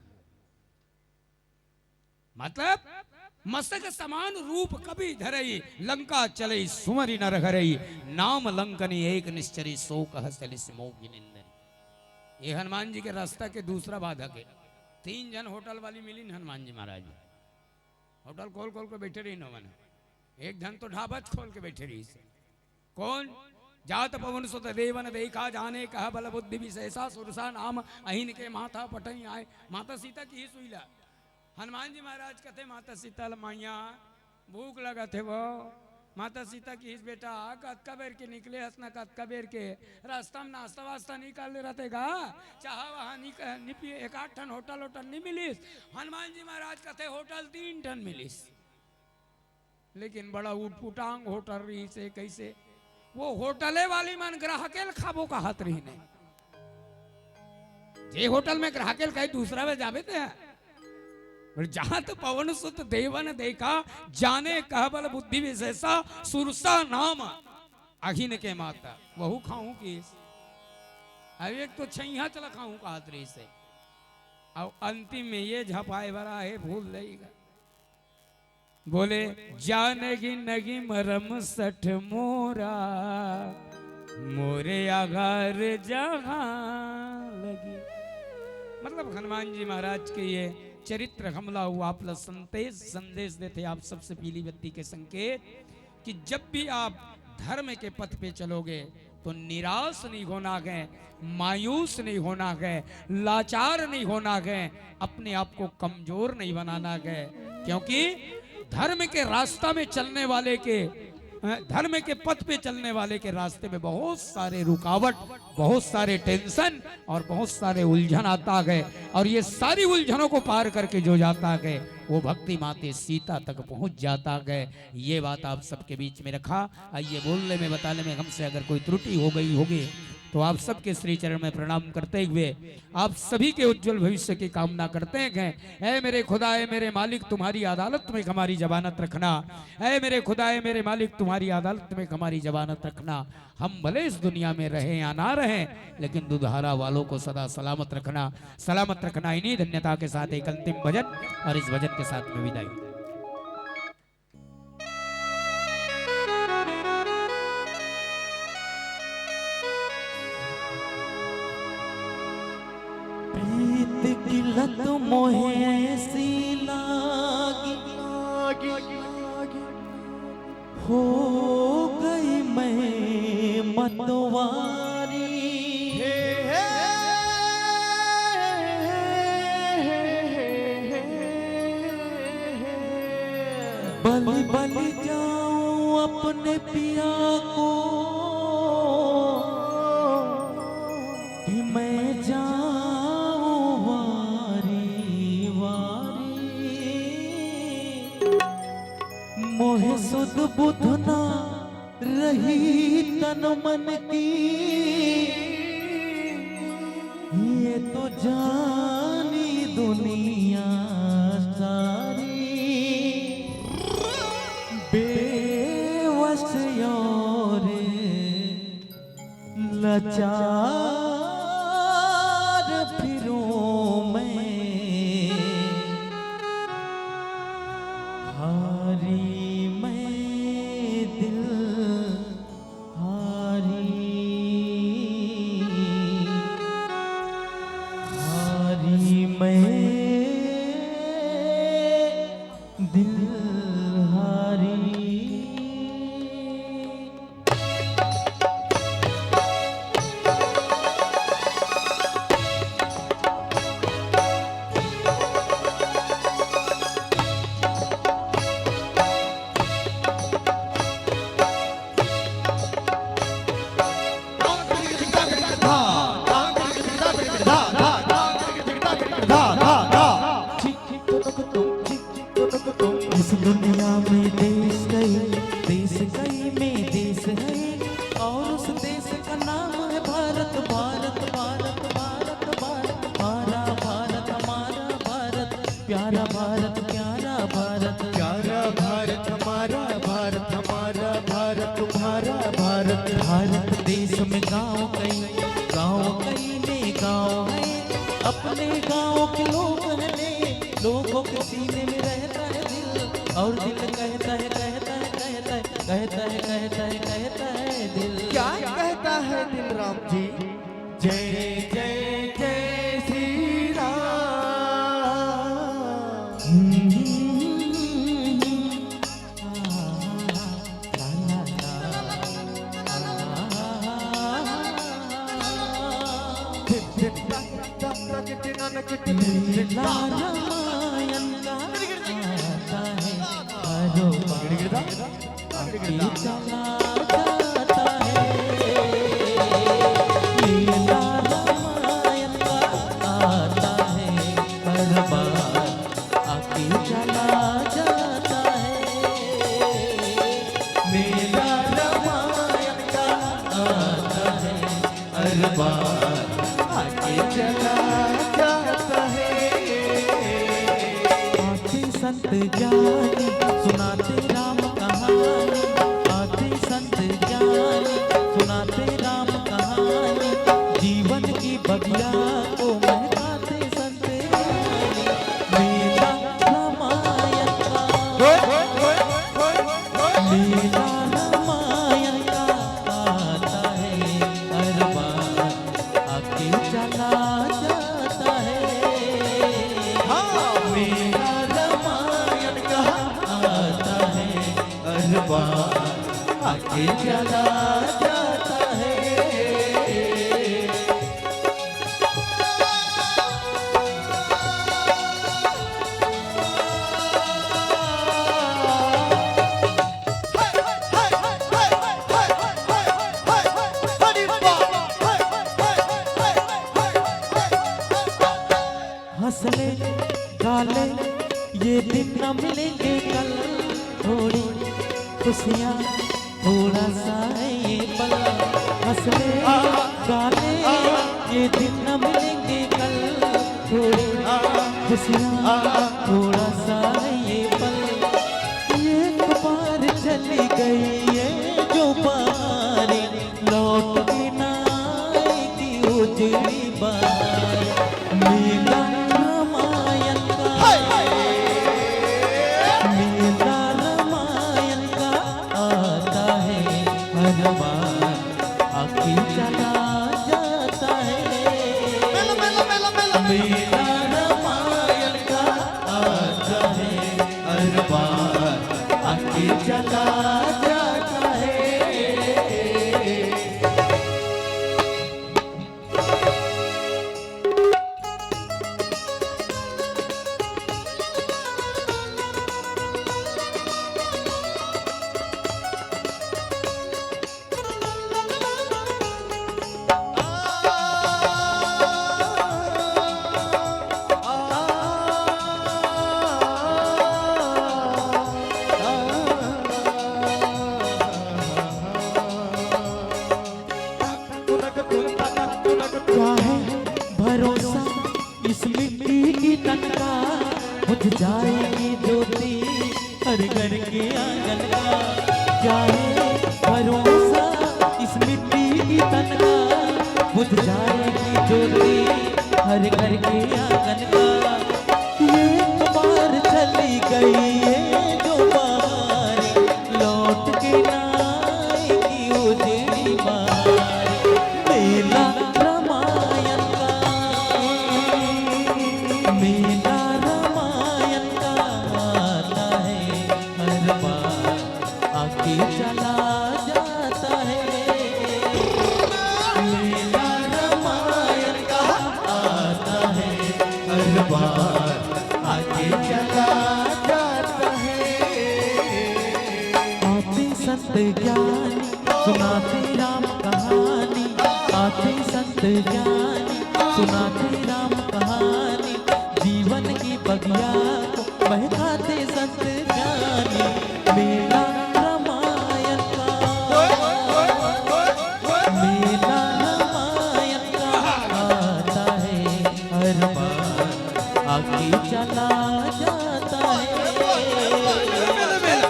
मतलब, मसक समान रूप कपि धरही, लंका चलई सुमरि नर हरही, नाम लंकनी एक निश्चरी, सो कह सलिस मोहि निंदनी। ये हनुमान जी के रास्ता के दूसरा बाधक है। तीन झन होटल वाली मिलिन हनुमान जी महाराज। होटल खोल खोल के बैठे रहिन ओमन। एक झन तो ढाबच खोल के बैठे रहिस। कोन? जात पवन सुत देवन देखा, जाने कह बल बुद्धि विशेषा, सुरसा नाम अहिन के माथा पटई आए। माता सीता किहिस उइला। हनुमान जी महाराज कथे माता सीता ल, "मइया, भूख लगत हे वो।" माता सीता किहिस, "बेटा, कतका बेर के निकले हस ना, कतका बेर के, रास्ता में नाश्ता वास्ता निकाल ले रहते गा, चाहा वहां निक-, नि पिए, एक आध ठन होटल, होटल नहीं मिलिस।" हनुमान जी महाराज कथे, "होटल तीन ठन मिलिस।" लेकिन बड़ा उटपुटांग होटल रहिसे। कैसे? वो होटले वाली मन ग्राहके ल खाबो कहत रहिने। जे होटल में ग्राहके ल खाई, दूसरा में जाबे ते। पर जात पवन सुत देवन देखा, जाने कह बल बुद्धि विशेषा, सुरसा नाम अहिन के माता, वहू खाऊं किहिस। अब एक तो छइहा चला खाऊं कहत रहिसे। अब अंतिम में ये झपाए वाला है, भूल जाएगा। बोले, "जानही नहीं मरम सठ मोरा, मोरे आगार जहां लगी।" मतलब हनुमान जी महाराज के ये चरित्र हमला हुआ, आप ला संदेश, संदेश देथे आप सबसे पीली बत्ती के संकेत कि जब भी आप धर्म के पथ पे चलोगे तो निराश नहीं होना है, मायूस नहीं होना है, लाचार नहीं होना है, अपने आप को कमजोर नहीं बनाना है, क्योंकि धर्म के रास्ता में चलने वाले के धर्म के पथ पे चलने वाले के रास्ते में बहुत सारे रुकावट, बहुत सारे टेंशन और बहुत सारे उलझन आता है, और ये सारी उलझनों को पार करके जो जाता है, वो भक्ति माते सीता तक पहुंच जाता है। ये बात आप सबके बीच में रखा। आइए, बोलने में, बताने में हमसे अगर कोई त्रुटि हो गई होगी, तो आप सबके श्री चरण में प्रणाम करते हुए आप सभी के उज्जवल भविष्य की कामना करते हैं। ऐ मेरे खुदा, ऐ मेरे मालिक, तुम्हारी अदालत में हमारी जमानत रखना। ऐ मेरे खुदा, ऐ मेरे मालिक, तुम्हारी अदालत में हमारी जमानत रखना। हम भले इस दुनिया में रहें या ना रहें, लेकिन दुधारा वालों को सदा सलामत रखना, सलामत रखना। इन्हीं धन्यता के साथ एक अंतिम भजन, और इस भजन के साथ में विदाई। प्रीत की लत मोहे ऐसी लागी, हो गई मैं मतवारी। बलि बलि जाऊं अपने पिया को, कि मैं जाऊं वारी वारी। मोहे सुध बुध ना रही तन मन की, ये तो जानी दुनिया सारी। बेवस और लाचार फिरूं मैं, हारी मैं दिल हारी, हारी मैं दिल हारी। इस दुनिया में देश कई, देश कई में देश है, और उस देश का नाम है भारत। भारत, भारत, भारत, भारत, हमारा भारत, हमारा भारत, प्यारा भारत, प्यारा भारत, प्यारा भारत, हमारा भारत, हमारा भारत, तुम्हारा भारत। भारत देश में गांव कई, गांव कई में गांव है, अपने गांव के लोग हैं, लोगों के सीने में रहता है दिल, और दिल कहता है, कहता है, कहता है, कहता है, कहता है, कहता है दिल। क्या कहता है दिल, राम जी? जय जय जय श्री राम। मेला रामायण का आता है, हरो बाबा के चला जाता है। मेला रामायण का आता है, हर बार आके चला जाता है। मेला रामायण का आता है, हर बार आके चला जाता है। आते संत ज्ञानी सुनाते राम कहानी, आते संत ज्ञानी सुनाते राम कहानी, जीवन की बगिया को महकाते संत ज्ञानी। मेला रामायण का, मेला रामायण का आता है, हर बार आके चला जाता है। हाँ, मेला रामायण का आता है, हर बार आके चला जाता है। हंस ले, गा ले, ये दिन न मिलेंगे कल। थोड़ी खुशियाँ, थोड़ा सा ये पल। हंस ले, गा ले, ये दिन न मिलेंगे कल। थोड़ी खुशियाँ, थोड़ा सा ये पल। एक बार चली गई ये जो बारी, लौट के ना आएगी उजड़ी बारी। मेला रामायण का, मेला रामायण का आता है हर बार, आके चला जाता है। मेला, मेला, मेला, मेला, मेला। मेला रामायण का आता है हर बार, आके चला जाता है। क्या है भरोसा इस मिट्टी की तन का, बुझ जाएगी ज्योति हर घर के आंगन का। क्या है भरोसा इस मिट्टी की तन का, बुझ जाएगी ज्योति हर घर के आंगन का। ये बार चली गई ये जो बारी, लौट के ना आएगी उजड़ी बारी। मेला रामायण का, मेला रामायण का आता है हर बार, आके चला जाता है। मेला रामायण का आता है हर बार, आके चला जाता है। आते संत ज्ञानी, सुनाते राम कहानी। आते संत ज्ञानी, सुनाते राम कहानी। जीवन की बगिया को महकाते संत ज्ञानी। मेला रामायण का, मेला रामायण का आता है हर बार, आके चला जाता है।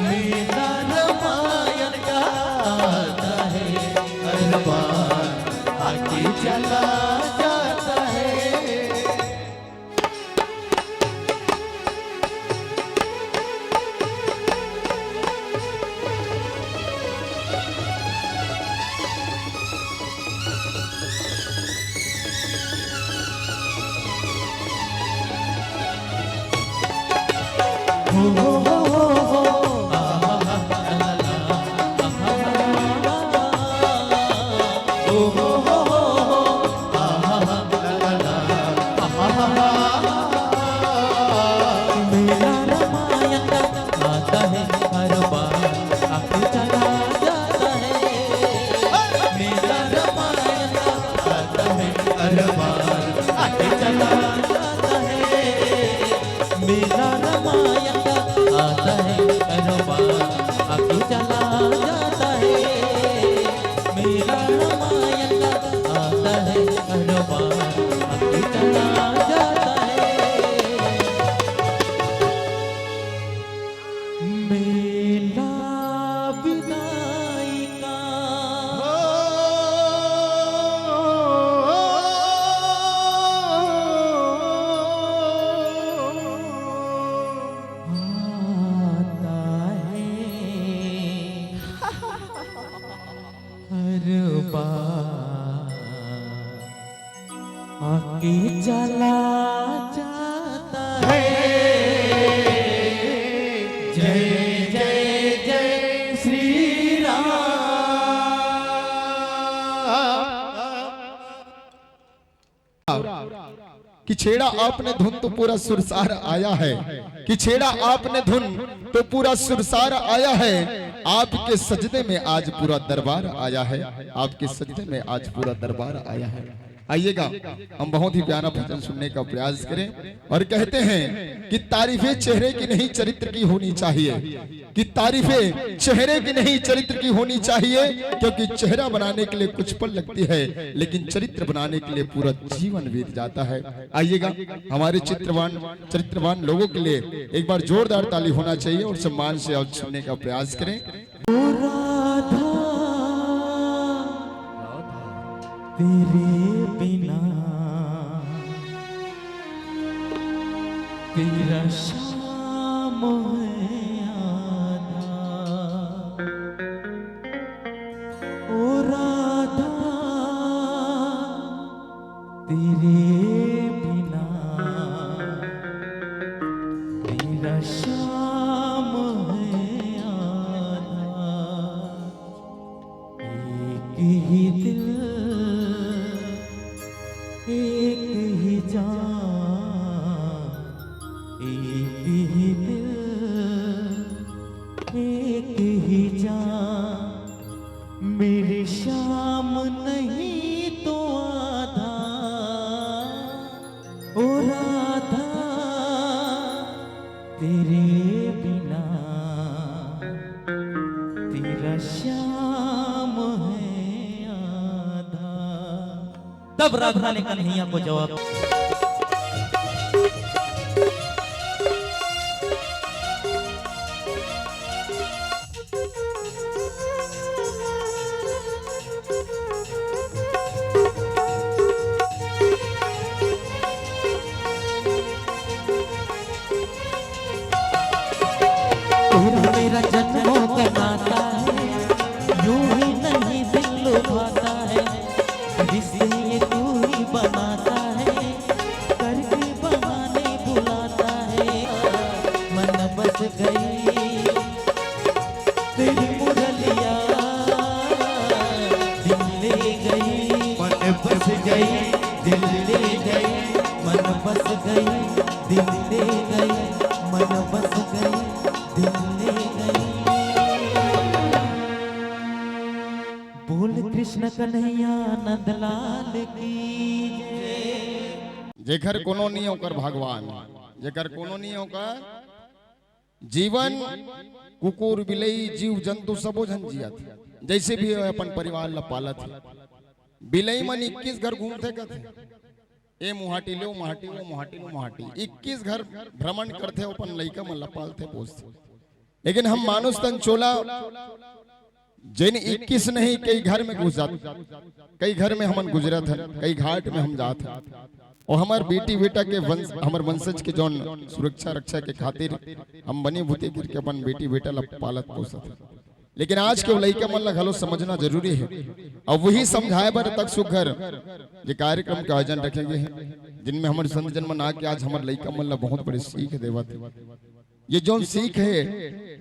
मेला रामायण का आता है हर बार, आके चला जाता है। मेला रामायण का आता है हर बार, आके चला जाता है। मेला रामायण का आता है हर बार, आके चला जाता है। मेला रामायण का आता है हर बार, आके चला जाता है। मेला रामायण का आता है हर बार, आके चला जाता है। मेला विदाई का आता है हर बार, आके चला जाता है। जय जय जय श्री राम। कि छेड़ा आपने धुन तो पूरा सुरसार आया है, कि छेड़ा आपने धुन तो पूरा सुरसार आया है। आपके सजदे में आज पूरा दरबार आया है, आपके सजदे में आज पूरा दरबार आया है। आइएगा, हम बहुत ही प्यारा भजन सुनने का प्रयास करें। और कहते हैं कि तारीफें चेहरे की नहीं, चरित्र की होनी चाहिए। कि तारीफें चेहरे की नहीं, चरित्र की होनी चाहिए, क्योंकि चेहरा बनाने के लिए कुछ पल लगती है, लेकिन चरित्र बनाने के लिए पूरा जीवन बीत जाता है। आइएगा, हमारे चित्रवान, चरित्रवान लोगों के लिए एक बार जोरदार ताली होना चाहिए और सम्मान से आप सुनने का प्रयास करें। ओ राधा, तेरे बिना तेरा शाम है आधा। ओ राधा, तेरे बिना मेरा शाम है आधा। एक ही दिल, एक ही जान, एक ही दिल, एक ही जान। मेरी शाम नहीं तो आधा, ओ राधा, तेरे बिना तेरा शाम है आधा। तब राधा ने कन्हैया को जवाब। तेरा मेरा जन्मों का नाता है, यूं ही नहीं दिल लुभाता है, रिश्ते ये तू ही बनाता है, करके बहाने बुलाता है। मन बस गई तेरी मुरलिया, दिल ले गई, मन बस गई, दिल ले गई, मन बस गई, दिल ले गई, मन बस गई, दिल ले गई। बोल कृष्ण कन्हैया नंदलाल की जय। जेकर कोनो नहीं ओकर भगवान, जेकर कोनो नहीं ओकर जीवन, कुकुर, बिलई, जीव जंतु सबो झन जियत, जैसे भी होय अपन परिवार ला पालत हे। बिलई मन इक्कीस घर घूमथे कथे, ए मुहाटी ले ओ मुहाटी, ओ मुहाटी ले ओ मुहाटी, इक्कीस घर भ्रमण करथे, अपन लइका मन ला पालथे पोसथे। लेकिन हम मानुष तन चोला, जेन इक्कीस नहीं, कई घर में घुस जात, कई घर में हमन गुजरत हन, कई घाट में हम जात हन। और हमर बेटी बेटा के वंश, हमर वंशज के जौन सुरक्षा रक्षा के खातिर हम बनी भूती करके अपन बेटी बेटा ला पालत पोसत हन। लेकिन आज के लइका मन ला घलो समझना जरूरी है। और वही समझाए बर तक सुघर जे कार्यक्रम के आयोजन रखे गए हैं, जिनमें हमर संत जन मन आके आज हमर लइका मन ला बहुत बड़ी सीख देवत हे। ये जौन सीख हे,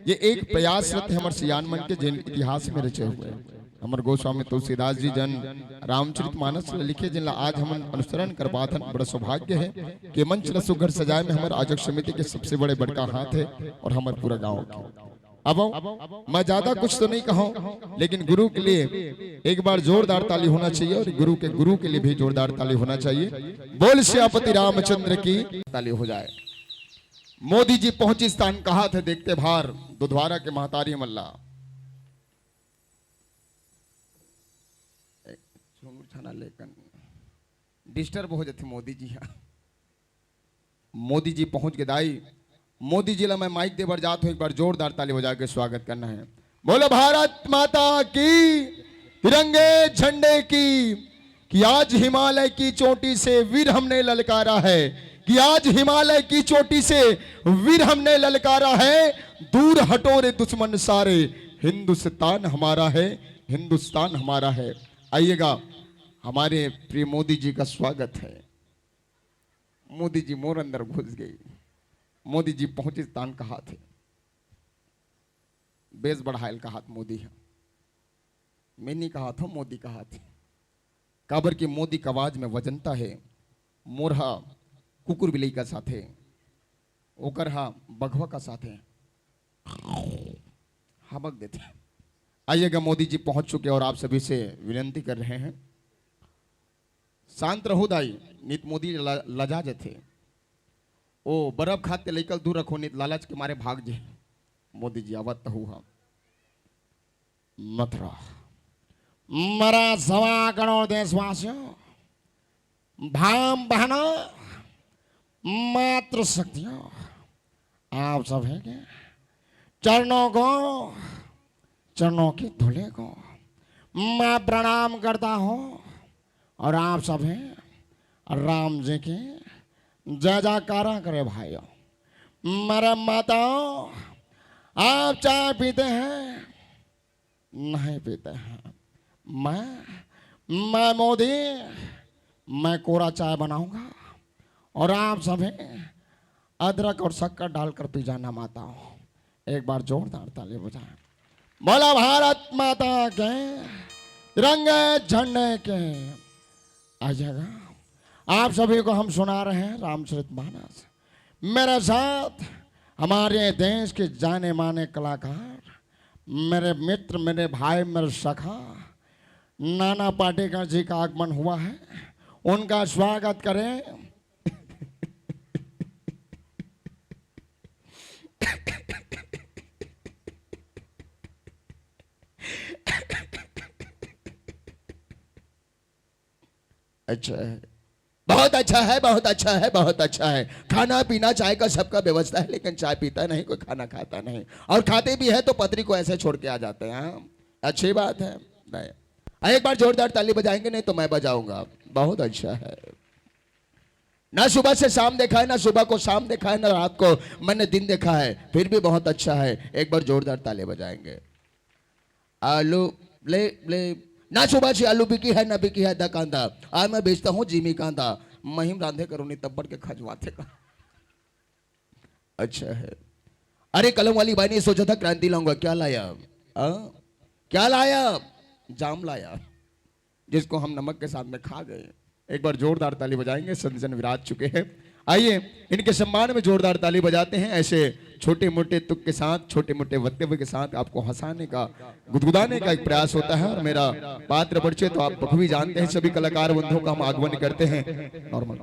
ये एक प्रयास रथे हमर सियान मन के, जेन इतिहास में रचे हुए हे। हमर गोस्वामी तुलसीदास जी जन रामचरित मानस ल लिखे, जिनला आज हमन अनुसरण कर पाथन। बड़ा सौभाग्य हे कि मंच ल सुघर सजाए में हमर आयोजक समिति के सबसे बड़े बड़का हाथ हे और हमर पूरा गांव के। अब मैं ज्यादा कुछ तो नहीं कहूं, लेकिन गुरु के लिए एक बार जोरदार ताली होना चाहिए और गुरु के गुरु के लिए भी जोरदार ताली होना चाहिए। बोल सियापति रामचंद्र की ताली हो जाए। मोदी जी पहुंची स्थान कहाथे, देखते भार दुधवारा के महतारी मन ला। ए, झुमुर छाना लेकन disturb हो जाथे मोदी जी हा। मोदी जी पहुंच के दाई, मोदी जी ला मैं माइक दे बर जात हूं, एक बार जोरदार ताली बजा के स्वागत करना है। बोलो भारत माता की, तिरंगे झंडे की, कि आज हिमालय की चोटी से वीर हमने ललकारा है, कि आज हिमालय की चोटी से वीर हमने ललकारा है। दूर हटो रे दुश्मन सारे, हिंदुस्तान हमारा है, हिंदुस्तान हमारा है। आइएगा, हमारे प्रिय मोदी जी का स्वागत है। मोदी जी मोर अंदर घुस गई। मोदी जी पहुंचे तान कहाथे, बेस बढ़ायल कहात मोदी ह। मैं नहीं कहात हूं, मोदी कहाथे। काबर कि मोदी का आवाज में वजनता है। मोर हा कुकुर बिलई का साथे, ओकर हा बघवा का साथे। हबक देथे। आइएगा, मोदी जी पहुंच चुके और आप सभी से विनती कर रहे हैं। शांत रहू दाई, नित मोदी ल-, लजा जथे। ओ बरफ खाते लइका ल दूर रखो, नित लालच के मारे भाग जे। मोदी जी आवत तहू ह। मथुरा। मरा सवा करोड़ देशवासियों, भाम बहनों, मातृ शक्तियों, आप सभी के चरणों को, चरणों की धूलि को मैं प्रणाम करता हूँ और आप सभी राम जी की जय जयकारा करें भाइयों। मेरे माताओं, आप चाय पीते हैं? नहीं पीते हैं। मैं, मैं मोदी, मैं कोरा चाय बनाऊंगा और आप सभी अदरक और शक्कर डालकर पी जाना माताओं। एक बार जोरदार ताली बजाएं। बोला भारत माता के, तिरंगे झंडे के। आइएगा, आप सभी को हम सुना रहे हैं रामचरित मानस। मेरे साथ हमारे देश के जाने माने कलाकार, मेरे मित्र, मेरे भाई, मेरे सखा नाना पाटेकर जी का आगमन हुआ है, उनका स्वागत करें। अच्छा है, बहुत अच्छा है, बहुत अच्छा है, बहुत अच्छा है। खाना पीना चाय का सबका व्यवस्था है, लेकिन चाय पीता नहीं, कोई खाना खाता नहीं, और खाते भी है तो पत्री को ऐसे छोड़ के आ जाते हैं। हाँ, अच्छी बात है। नहीं, एक बार जोरदार ताली बजाएंगे, नहीं तो मैं बजाऊंगा। बहुत अच्छा है। ना सुबह से शाम देखा है, ना सुबह को शाम देखा है, ना रात को मैंने दिन देखा है, फिर भी बहुत अच्छा है। एक बार जोरदार ताली बजाएंगे। आलू ले, ले, ना सुबह से आलू बिकी है, ना बिकी है दुकानदार। आज मैं बेचता हूँ जिमी कांदा। महिम रांधे करो नहीं तब्बड़ के खजवाते का। अच्छा है। अरे कलम वाली बाई ने सोचा था क्रांति लाऊंगा, क्या लाया? हाँ? क्या लाया? जाम लाया, जिसको हम नमक के साथ में खा गए। एक बार जोरदार ताली बजाएंगे, संत जन विराज चुके हैं। आइए, इनके सम्मान में जोरदार ताली बजाते हैं। ऐसे छोटे मोटे तुक के साथ, छोटे मोटे वक्तव्य के साथ आपको हंसाने का, गुदगुदाने का एक प्रयास होता है। और मेरा पात्र परिचय तो आप बखूबी जानते हैं। सभी कलाकार बंधुओं का हम आगमन करते हैं। नॉर्मल।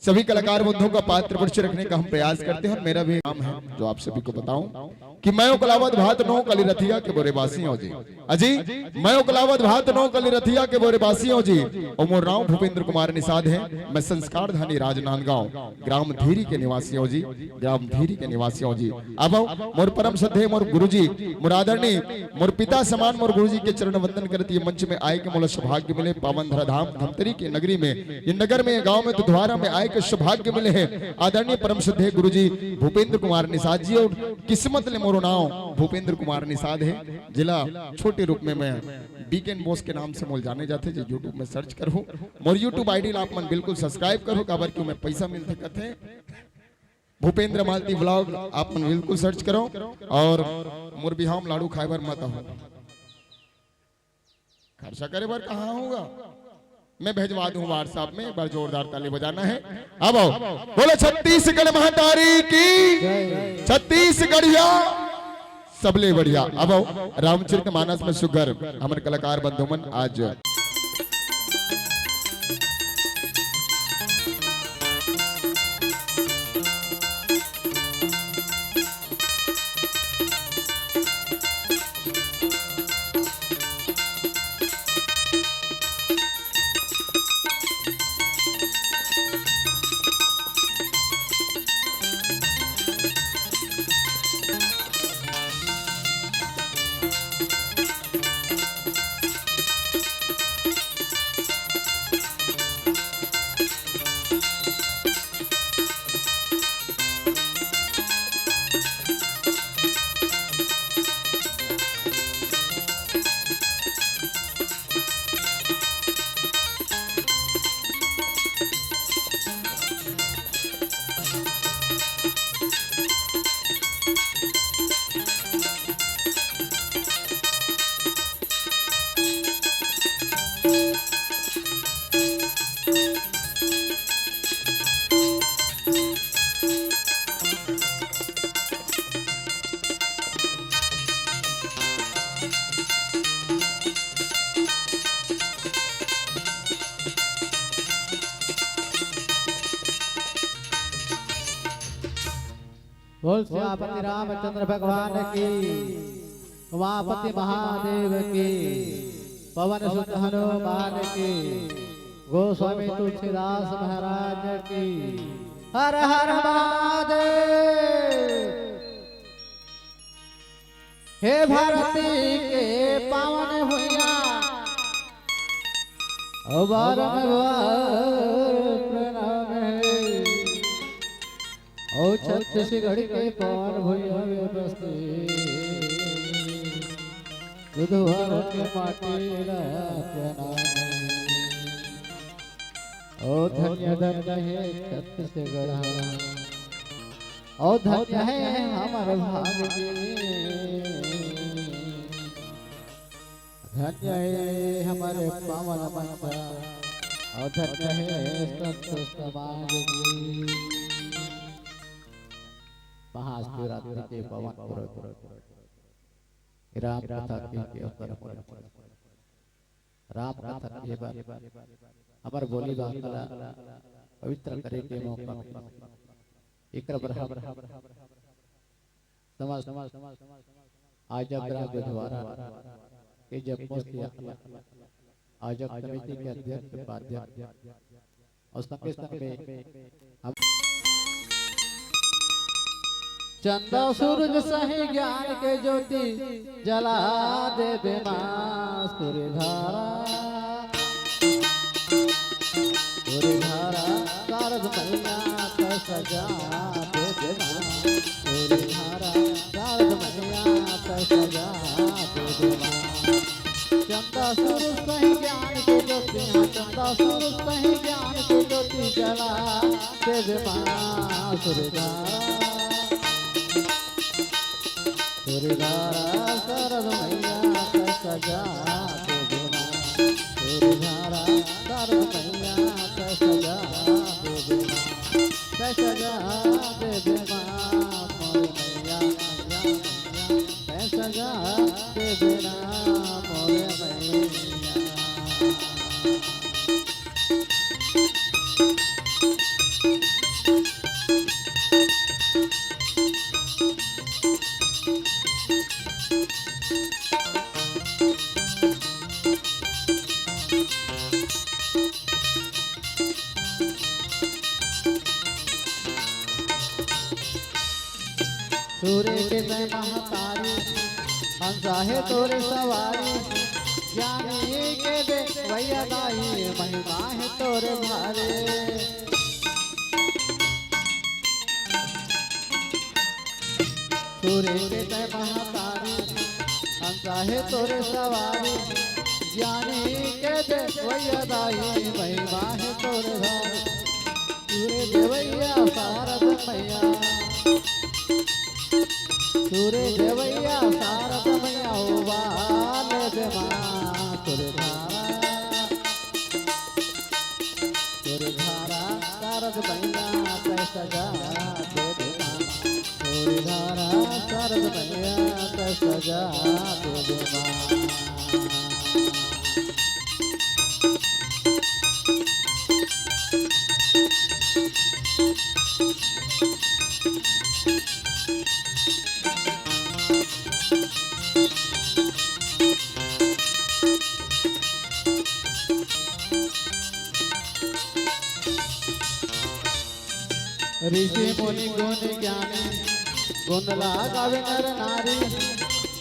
सभी कलाकार बंधुओं का पात्र परिचय रखने का हम प्रयास करते हैं और मेरा भी काम है जो आप सभी को बताऊं कि मैं ओकलावत भात नो कली रथिया के बोरे बासी हो जी। अजी, मैं ओकलावत भात नो कली रथिया के बोरे बासी हो जी। और मोर नाम भूपेंद्र कुमार निषाद है। मैं संस्कार धानी राजनांदगांव ग्राम धीरी के निवासी हो जी। ग्राम धीरी के निवासी हो जी। अब मोर परम श्रद्धेय मोर गुरुजी, मोर आदरणीय, मोर पिता समान मोर गुरुजी के चरण वंदन करती है। मंच में आए के मोला सौभाग्य मिले, पावन धराधाम धमतरी के नगरी में, ये नगर में, ये गांव में, दुधवारा में आए के सौभाग्य मिले है। आदरणीय परम श्रद्धेय गुरुजी भूपेंद्र कुमार निषाद जी, और किस्मत ले मोरो नाम भूपेंद्र कुमार निषाद है, जिला छोटे रूप में मैं बीकेन बोस के नाम से मोल जाने जाते। जो YouTube में सर्च करहू, मोर YouTube आईडी ला आप मन बिल्कुल सब्सक्राइब करहू, काबर क्यों मैं पैसा मिलते कथे। भूपेंद्र मालती व्लॉग आप मन बिल्कुल सर्च करो, और मोर बिहाव म लाडू खाए बर मत आहो। खर्चा करे बर कहाँ होगा, मैं भेजवा दूं WhatsApp में। एक बार जोरदार ताली बजाना है। अब आओ, बोलो छत्तीसगढ़ महतारी की, छत्तीसगढ़िया सबले बढ़िया। अब आओ, रामचरित मानस में सुघर हमर कलाकार बंधु मन आज बोल सियापति रामचंद्र भगवान की, उमापति महादेव की, पवन सुत हनुमान की, गोस्वामी तुलसीदास महाराज की। हर हर महादेव। हे भारती के पावन भुइयां, अउ बारंबार प्रणाम हे। अउ छत्तीसगढ़ के पावन भुइयां में बसती बुधवार के माटी ला प्रणाम हे। ओ धन्य धन्य हे छत्तीसगढ़, ओ धन्य हे हमर भाग जी, धन्य हे हमर पावन मंच, ओ धन्य हे संत समाज जी। महाशिवरात्रि के पावन पर्व राम कथा के, के अवसर पर राम कथा के बर हमर बोली बात ला पवित्र करे के मौका मिले। एकर बर हम समस्त आज अग्रह गुरुद्वारा के जम्मो सेवक ला, आयोजक समिति के अध्यक्ष, उपाध्यक्ष अउ संगे संग में हम चंदा सूरज सही ज्ञान के ज्योति जला देबे माँ सूर्यधारा। सूर्यधारा शारद मैया त सजा देबे माँ। सूर्यधारा शारद मैया त सजा देबे माँ। चंदा सूरज सही ज्ञान के ज्योति, हाँ, चंदा सूरज सही ज्ञान के ज्योति जला देबे माँ सूर्यधारा। सूर्यधारा शारद मैया त सजा देबे माँ। सूर्यधारा शारद मैया त सजा देबे माँ। त सजा देबे माँ मोर मैया, मैया, मैया। त सजा देबे ना मोर मैया। सूर्य के तैं महतारी, हंसा हे तोरे सवारी। ज्ञानी के देवैया दाई, महिमा हे तोरे भारी। सूर्य के तैं महतारी, हंसा हे तोरे सवारी। ज्ञानी के देवैया दाई, महिमा हे तोरे भारी। सूर्य देवैया शारद मैया, सूर्य देवैया शारद मैया, उबार देबे माँ सूर्यधारा। सूर्यधारा शारद मैया त सजा देबे माँ। सूर्यधारा शारद मैया त सजा देबे माँ। ऋषि मुनि गुण ज्ञानी, गुण ला गावे नर नारी।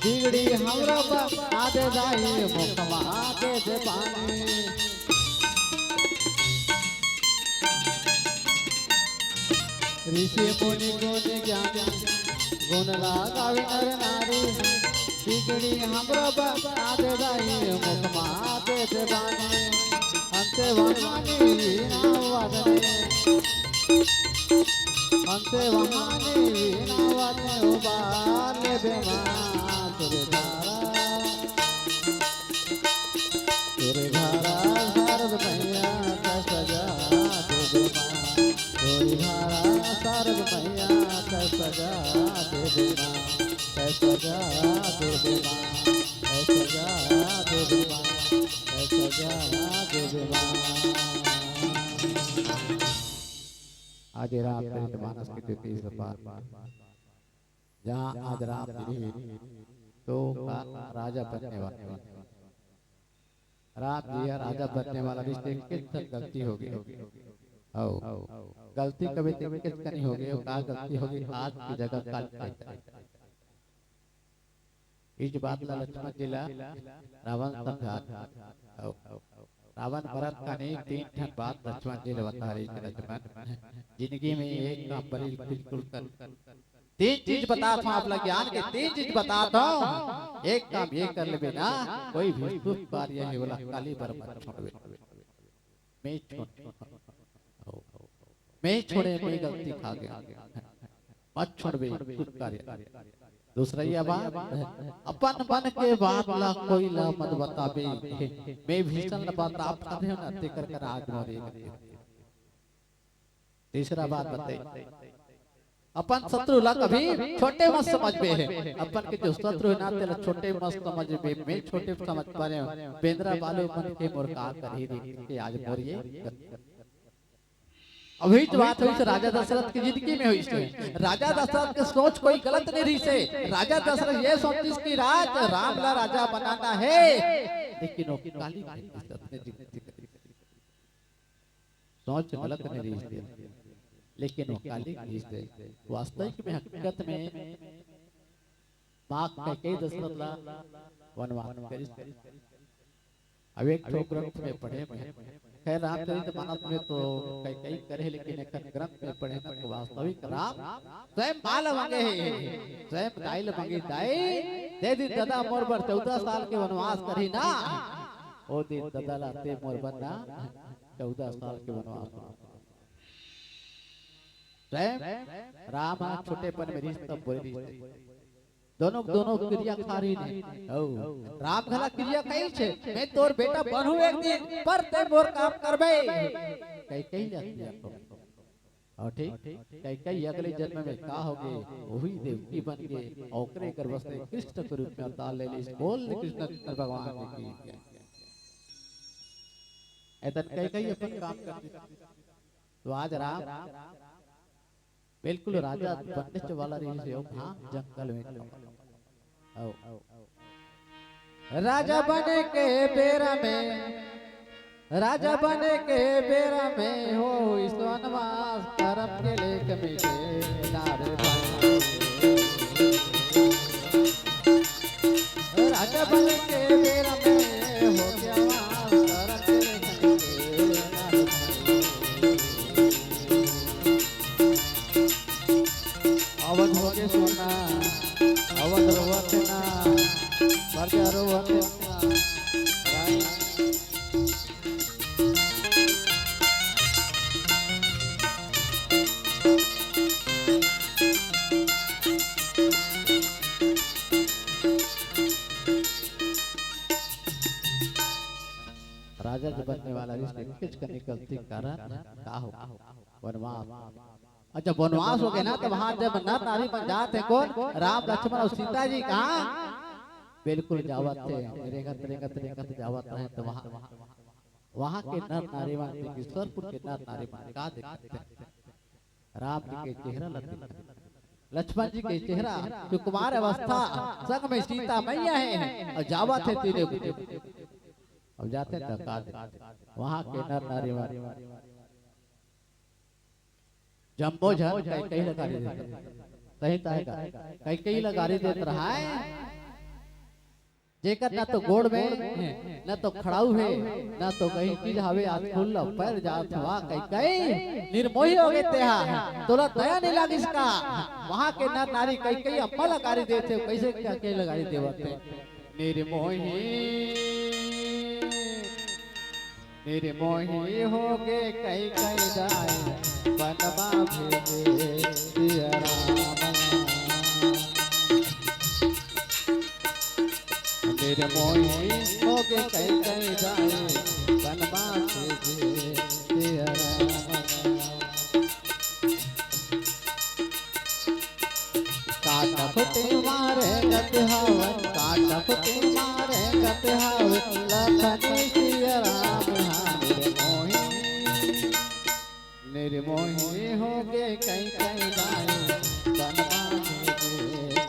बिगड़ी हमरो बना दे दाई, मुख मा दे दे पानी। ऋषि मुनि गुण ज्ञानी, गुण ला गावे नर नारी। बिगड़ी हमरो बना दे दाई, मुख मा दे दे पानी। अंते वहानी वीणा वादने, अंते वहानी वीणा वादने, उबार देबे माँ सूर्यधारा। सूर्यधारा शारद मैया त सजा देबे माँ। सूर्यधारा शारद मैया त सजा देबे माँ। त सजा देबे माँ। त सजा देबे माँ। त सजा देबे माँ। आज रामचरित मानस के तैंतीस पार। जहाँ आज राम जी रहे, तो का राजा बनने वाला, राम जी ह राजा बनने वाला रहिस, एक ठन गलती हो गे। अउ गलती कबे ते एक ठन हो गे, का गलती हो गे? आज के जगह काली। इस बात ला लक्ष्मण जी ला रावण समझा। अउ रावण मरत का नहीं, तीन ठन बात लक्ष्मण जी ला बता रहे कि लक्ष्मण, जिंदगी में एक काम बड़ी बिल्कुल कर, तीन चीज बतात हूँ आप ला ज्ञान के, तीन चीज बतात हूँ, एक काम ये कर लेबे ना, कोई भी शुभ कार्य हे ओला काली बर मत छोड़बे। मैं छोड़, मैं छोड़े, मैं गलती खा गया, मत छोड़बे शुभ कार्य। दूसरा ये बात, अपन मन के बात ला कोई ला मत बताबे। मैं भीषण ला बतात हूँ ना, तेकर कर आज मरे। तीसरा बात बताई, अपन शत्रु ला कभी छोटे मत समझबे हे। अपन के जो शत्रु हे ना, तेला छोटे मत समझबे। मैं छोटे समझ पारे हूँ, बेंदरा बालू मन के मोर का करही रे, के आज मोर ये। अभी जो बात होइस राजा दशरथ की जिंदगी में होइस हे। राजा दशरथ के सोच कोई गलत नहीं रहिस हे। राजा दशरथ ये सोचिस कि राज राम ला राजा बनाना हे, लेकिन वो काली के अपने जिंदगी के सोच गलत नहीं रहिस हे, लेकिन वो काली रहिस हे। वास्तविक में, हकीकत में माँ कैकेयी दशरथ ला वनवास करिस। अब एक ठो ग्रंथ में पढ़े मैं, खैर रामचरित मानस में तो कैकेयी करे हे, लेकिन एक ग्रंथ में पढ़े ना, तो वास्तविक राम स्वयं माँ ला मांगे हे, स्वयं दाई ला मांगे, दाई दे दिन ददा मोर बर चौदह साल के वनवास करही ना, ओ दिन ददा ला ते मोर बर ना चौदह साल के वनवास। स्वयं राम ह छोटेपन में रहिस तब बोले रहिस, दोनों, दोनों किरिया खा रहिन हे। अउ राम घला किरिया खाइस हे, मैं तोर बेटा बनहूं एक दिन, पर ते मोर काम करबे। कैकेयी ला किरिया खा। अउ ठीक, कैकेयी अगले जन्म में का होगे, वही देवकी बन के ओकरे गर्भ से कृष्ण के रूप में अवतार ले लिस। बोल कृष्ण, कृष्ण भगवान की जय। एतन कैकेयी अपन काम कर, तो आज राम बिल्कुल राजा बनने वाला रहिस हे, हाँ, जंगल में। अउ राजा बने के बेरा में, राजा बने के बेरा में होइस वनवास, करम के लेख मिटे ना रे भाई। राजा बने के बेरा में होगे वनवास, करम के लेख मिटे ना रे भाई। अवध होगे सोना, अवध रोवत हे ना, प्रजा रोवत हे ना। राई। राजा जो बनने वाला रहिस, एकेच कनी गलती के कारण का हो? वनवास। अच्छा, वनवास होगे ना, तो वहां जब नर नारी मन जात हे, कौन? राम, लक्ष्मण अउ सीता जी कहाँ? बिल्कुल जावत हे, रेंगत, रेंगत, रेंगत जावत रहे, तो वहां, वहां के नर नारी मन, देखी, सरपुर के नर नारी मन का देखत हे? राम जी के चेहरा ला देखत हे, लक्ष्मण जी के चेहरा, सुकुमार अवस्था, संग में सीता मैया हे, अउ जावत हे तीनों के। अब जाथे त का दे? वहां के नर नारी मन जम्मो झन कैकेयी ला गारी देत। सही ताय का? कैकेयी ला गारी देत रहाय। जेकर ना तो गोड़ में, ना तो खड़ाऊ हे, ना तो कहीं चीज हवे, आज फूल ला पैर जात हवा कैकेयी, निर्मोही होगे तेहा, तोला दया नहीं लागिस का? वहां के नर नारी कैकेयी अम्मा ला गारी देत हे, कैसे कैकेयी ला गारी देवत हे? निर्मोही, निर्मोही होगे कैकेयी दाई, बनवा भेजे सिया राम। निर्मोही होगे कैकेयी दाई, बनवा भेजे सिया राम। काटा फुटी मारे गत हावे, काटा फुटी मारे गत हावे, लखन सिया राम हा निर्मोही। निर्मोही होगे कैकेयी दाई, बनवा भेजे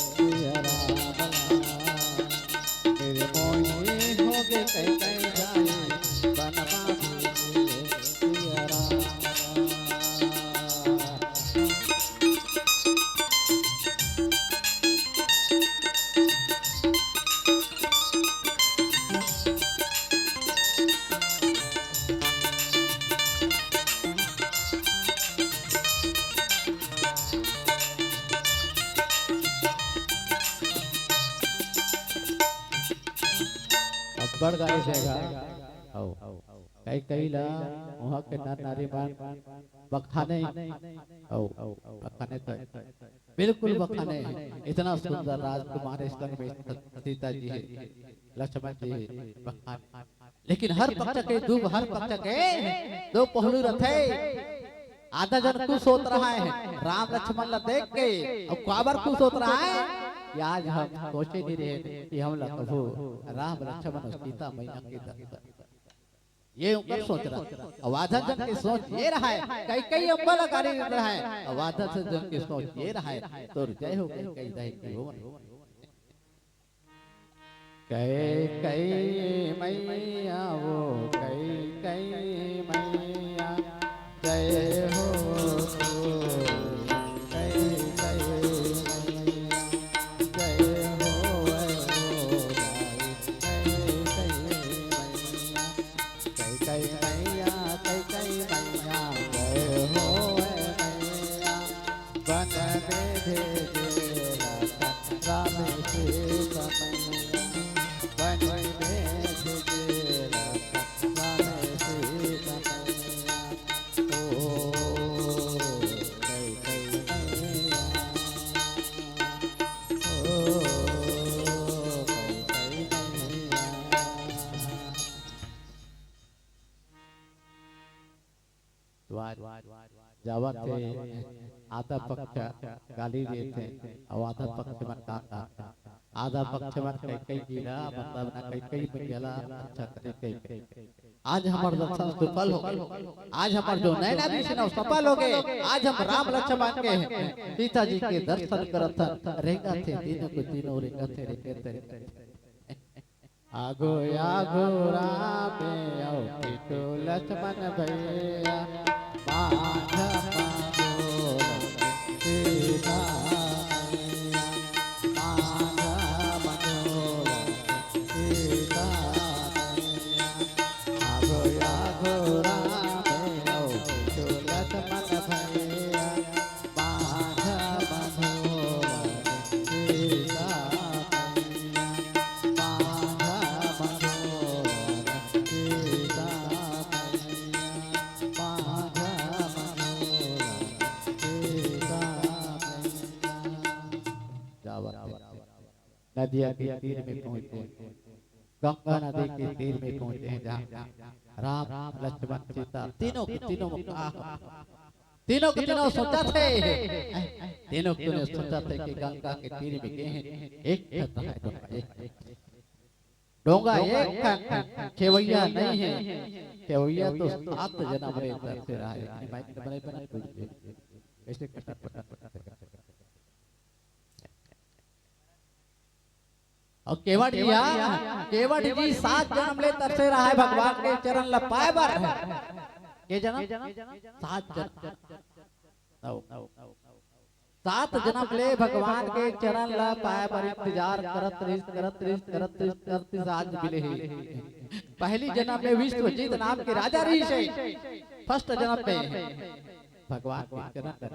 बड़ गाड़ी जगह। अउ कई कई ला वहाँ के नर नारी मन बखाने, अउ बखाने तो बिल्कुल बखाने, इतना सुंदर राजकुमार संग में सीता जी हे, लक्ष्मण जी हे, बखाने। लेकिन हर पक्ष के दू, हर पक्ष के दो पहलू रथे। आधा जन खुश होत रहा है राम लक्ष्मण ला देख के, अउ काबर खुश होत रहा है कि आज हम सोचे नहीं रहे कि हमला कभू राम लक्ष्मण अउ सीता मैया के दर्शन। ये उनकर सोच रहा। अउ आधा जन के सोच ये रहा है, कई कई अम्मा ला गारी देत रहा है। अउ आधा जन के सोच ये रहा है, तोर जय हो कई कई दही की हो। कई कई मैया वो, कई कई मैया, जय हो। कई कई मैया, जय हो, जय हो, कई कई मैया, कई कई मैया, कई कई मैया, जय हो मैया। वन में भेजे लखन राम सीता मैया, वन में भेजे लखन राम सीता मैया। ओ कई कई मैया, ओ कई कई मैया। तो आज जावत हे, आधा पक्ष गाली देथे, अउ आधा पक्ष मन का, का, आधा पक्ष मन कई कई गिरा, मतलब ना कई कई में गेला, अच्छा करे कई कई। आज हमर दर्शन सुफल हो, आज हमर जो नैना दृष्टि ना सफल हो गए। आज हम राम लक्ष्मण के सीता जी के दर्शन करत हन, रेंगत हे तीनों के तीनों, रेंगत हे, रेंगत हे, रेंगत हे। आगो आगो राम अउ पीछू लक्ष्मण भैया, माझ मा दो सीता मैया, माझ मा दो सीता मैया। आगो आगो राम अउ पीछू लक्ष्मण भैया, माझ मा दो सीता मैया, माझ मा दो सीता मैया, माझ मा दो सीता मैया। जावत हे, नदिया के तीर में पहुंचे, गंगा नदी के तीर में पहुंचे हैं, जहाँ राम, लक्ष्मण, सीता तीनों के तीनों मुखा तीनों के तीनों सोचथे, तीनों के तीनों सोचथे कि गंगा के तीर में गे हे, एक ठन रहा है डोंगा, एक, डोंगा एक ठन, खेवैया नहीं है, खेवैया तो सात जनम ले तरसे रहा है। लेकिन माइक बने बने टूट गए। कैसे कटर पटर पटर। अउ केवट जी हा, केवट जी सात जनम ले तरसे रहा है भगवान के चरण ला पाए बर। के जनम? सात जनम। अउ सात जनम ले भगवान के चरण ला पाए बर इंतजार करत रहिस, करत रहिस, करत रहिस, करत रहिस, आज मिले हे। पहली जनम में विश्वजीत नाम के राजा रहिस हे, first जनम में भगवान के चरण ला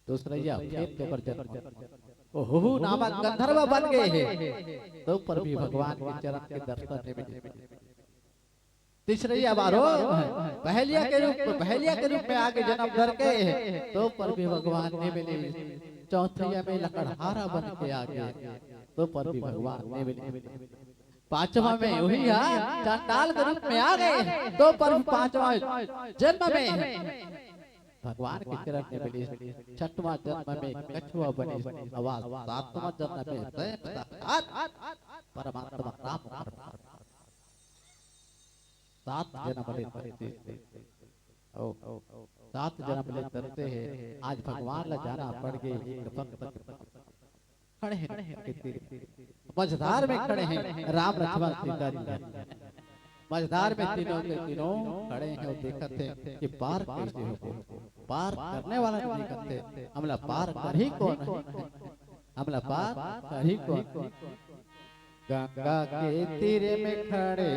दूसरइया फेर के बर जन्म, ओ हुहू नामक गंधर्व बन गए हे, तो पर भी भगवान के चरण के दर्शन नहीं मिले। तीसरइया बार ओ बहेलिया के रूप में, बहेलिया के रूप में आके जन्म धर के, तो पर भी भगवान नहीं मिले। चौथइया में लकड़हारा बन के आगे, तो पर भी भगवान नहीं मिले। पांचवा में वही है, चंडाल के रूप में आ गए, तो पर भी पांचवा जन्म में भगवान के चरण में मिलिस। छठवां जन्म में कछुआ बनिस, अउ सातवां जन्म में स्वयं साक्षात परमात्मा राम अवतार। सात जन्म ले तरसे, ओ, सात जन्म ले तरसे हे। आज भगवान ला जाना पड़ गे, एक भक्त के खड़े हैं के तीर, मझधार में खड़े हैं राम लक्ष्मण सीता जी। मझधार में तीनों के तीनों खड़े हैं अउ देखत हे कि पार कैसे होबो। पार करने वाला नहीं देखत हे, हमला पार करही कोन, हमला पार करही कोन। गंगा के तीर में खड़े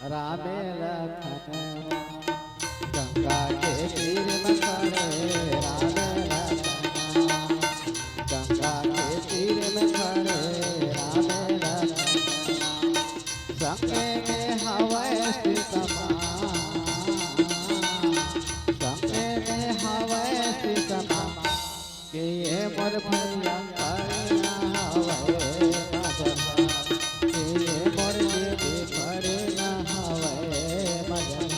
राम लखन, गंगा के तीर में खड़े राम लखन, गंगा के तीर में खड़े राम भैया पड़े ना हवय मझधार, ए मोर दीदी पड़े ना हवय मझधार।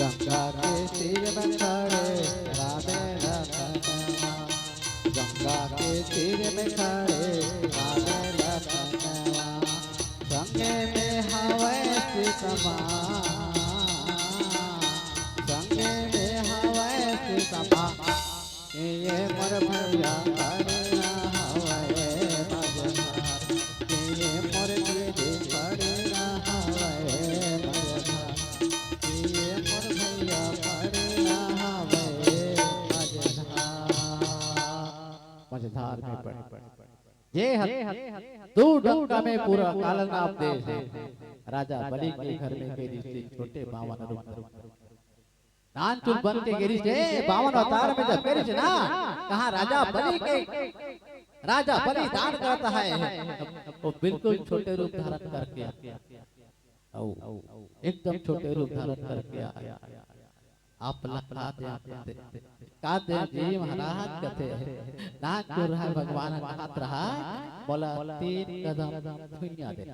गंगा के तीर में खड़े राधे रतनवा, गंगा के तीर में खड़े राधे रतनवा। संगे में हवय सुषमा, संगे में हवय सुषमा। ए मोर भैया पड़े ना हवय मझधार, ए मोर दीदी पड़े ना हवय मझधार, ए मोर भैया पड़े ना हवय मझधार। मझधार में पड़े। ये हर दू डंका में पूरा काला नाप दे हे। राजा बलि के घर में के रिश्ते छोटे बावन रूप नानचुन बन के गे रिहिस हे, बावन अवतार में जब गे रिहिस ना, कहाँ राजा बलि के, राजा बलिदान करत हे, वो बिल्कुल छोटे रूप धारण करके आ, अउ एकदम छोटे रूप धारण करके आ। आप ला का दे, का दे जी महाराज कथे, नानचुन रहा भगवान कहत रहा, बोला तीन कदम भुइयां दे।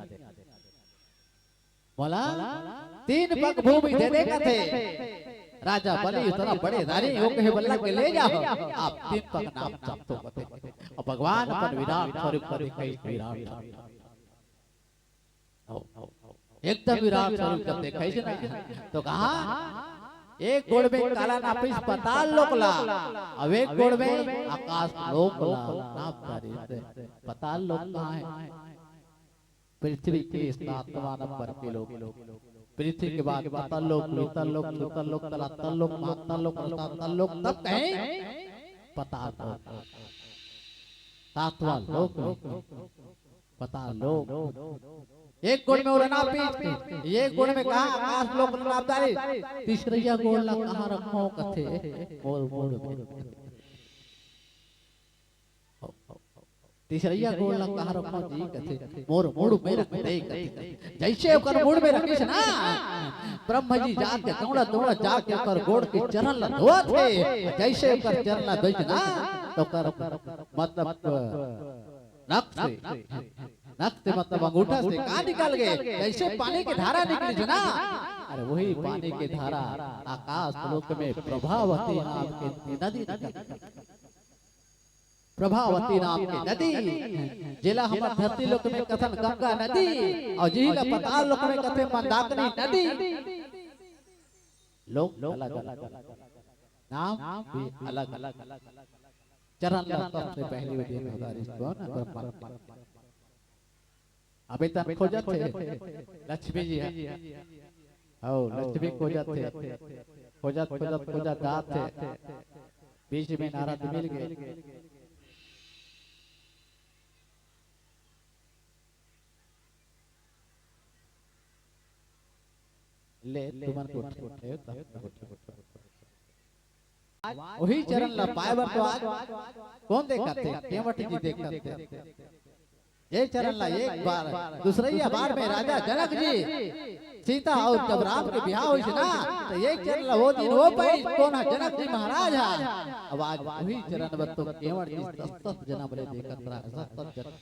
मोला तीन पग भूमि दे दे कथे। राजा बलि उतना बड़े दानी हो कहे बल्ला के ले जाओ, आप तीन पग नाप सकते हो कथे। अउ भगवान अपन विराट स्वरूप को दिखाई, विराट स्वरूप। एकदम विराट स्वरूप को दिखाई से ना। तो कहा, एक गोड़ में काला नापिस पताल लोक ला, अउ एक गोड़ में आकाश लोक ला नाप डारिस। पताल लोक कहाँ है? पृथ्वी के सातवां नंबर के लोक। पृथ्वी के बाद पाताल लोक, वितल लोक, सुतल लोक, तलातल लोक, महातल लोक, रसातल लोक, तब कहें पताल लोक। सातवां लोक में पताल लोक। एक गोड़ में ओला नापिस, एक गोड़ में कहा आकाश लोक ला नाप डारिस, तीसरइया गोड़ ला कहाँ रखों कथे, मोर मुड़ में। तीसरइया गोड़ ला कहाँ रखों जी कथे, मोर मुड़ में रख दे कथे। जइसे ओकर मुड़ में रखिस ना, ब्रह्मा जी जाके दौड़ा दौड़ा जाके ओकर गोड़ के चरण ला धोवत हे। जइसे ओकर चरण ला धोइस ना, तो ओकर मतलब नख से, नख से मतलब अंगूठा से का निकल गे, जइसे पानी के धारा निकलिस ना, अरे वही पानी के धारा आकाश लोक में प्रभावती नाम के नदी निकल गे। प्रभावती नाम के नदी, जेला हमर धरती लोक में कथन गंगा नदी, अउ जिही ला पताल लोक में कथे मंदाकिनी नदी। लोक अलग अलग, नाम भी अलग अलग। चरण ला सबसे पहली उदिन होता रिश्तो ना ब्रह्मा। अभी तक खोजत हे लक्ष्मी जी हे। हव, लक्ष्मी खोजत हे। खोजत, खोजत, खोजत जात हे। बीच में नारद मिल गे। ले, तुमन गोठ, गोठ, गोठ। वही चरण ला पाए बर तो आज कोन देखत हे? केवट जी देखत हे। ये चरण ला एक बार, दूसरइया बार में राजा जनक जी सीता अउ जब राम के बिहाव होइस ना, तो ये चरण ला वो दिन वो पाइस, कोन ह? जनक जी महाराज ह। अब आज वही चरण बर तो केवट जी सत सत जनम ले देखत रहा, सत सत जनम।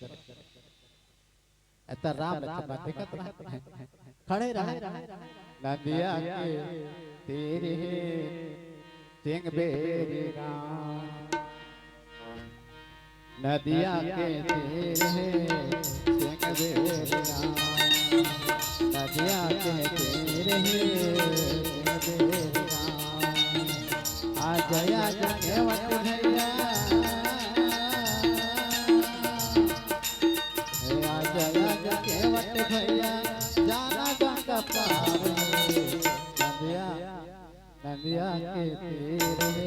एता राम लक्ष्मण देखत रहा, खड़े रहा। नदिया के तीर हे सिंगबेरी गाँव। नदिया के तीर हे सिंगबेरी गाँव। नदिया के तीर हे सिंगबेरी गाँव। आजा, आजा केवट भैया। हे आजा, आजा केवट भैया, जाना गंगा पार हे। नदिया, नदिया के तीर हे,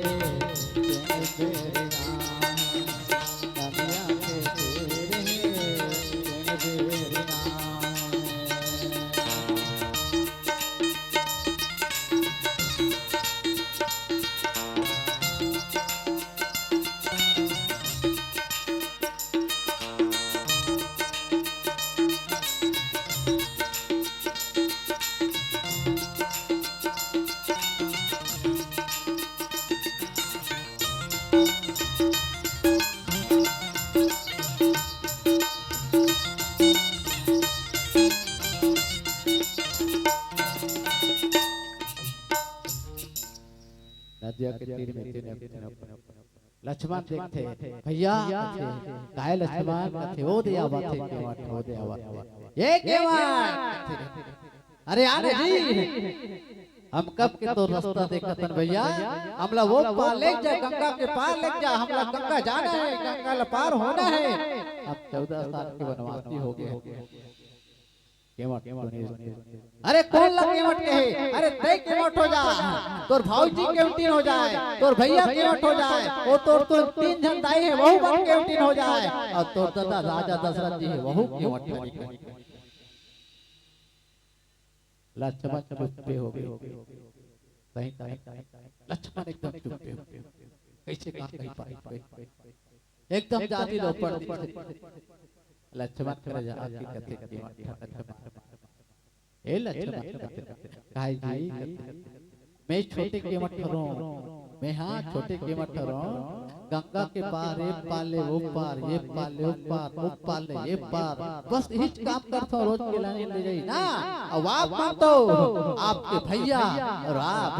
सिंगबेरी गाँव। नदिया के तीर हे, सिंगबेरी गाँव। नदिया के तीर में तेने अपने लक्ष्मण देखथे, "भैया," कथे, "काय लक्ष्मण?" कथे, "ओ दे आवत हे केवट, ओ दे आवत हे, ए केवट," कथे, "अरे आ ना जी, हम कब के तोर रास्ता देखत हन भैया, हमला वो पार लेग जा, गंगा के पार लेग जा, हमला गंगा जाना हे, गंगा ला पार होना हे, हम चौदह साल के वनवासी हो गे।" केवट सुने, "अरे कोन ला केवट कहे? अरे तैं केवट हो जा, तोर भौजी केवटिन हो जाए, तोर भैया केवट हो जाए, ओ तोर तो तीन झन दाई हे, वहू मन केवटिन हो जाए, अउ तोर ददा राजा दशरथ जी हे, वहू केवट हो जाए।" लक्ष्मण चुप्पे हो गे। सही, सही। लक्ष्मण एकदम चुप्पे हो गे। कइसे का कहि पाही? एकदम जाति लोपट दिस। लक्ष्मण करा जाके कथे, "केवट लक्ष्मण, ए लक्ष्मण," कथे, "काय जी?" कथे, "मैं छोटे केवट हरों, मैं हा छोटे केवट हरों, गंगा के पार, ए पार ले ओ पार, ए पार ले ओ पार, ओ पार ले ए पार, बस इहीच काम करथों, रोज के लाने ले जाई ना, अब आप मन तो, आपके भैया अउ आप,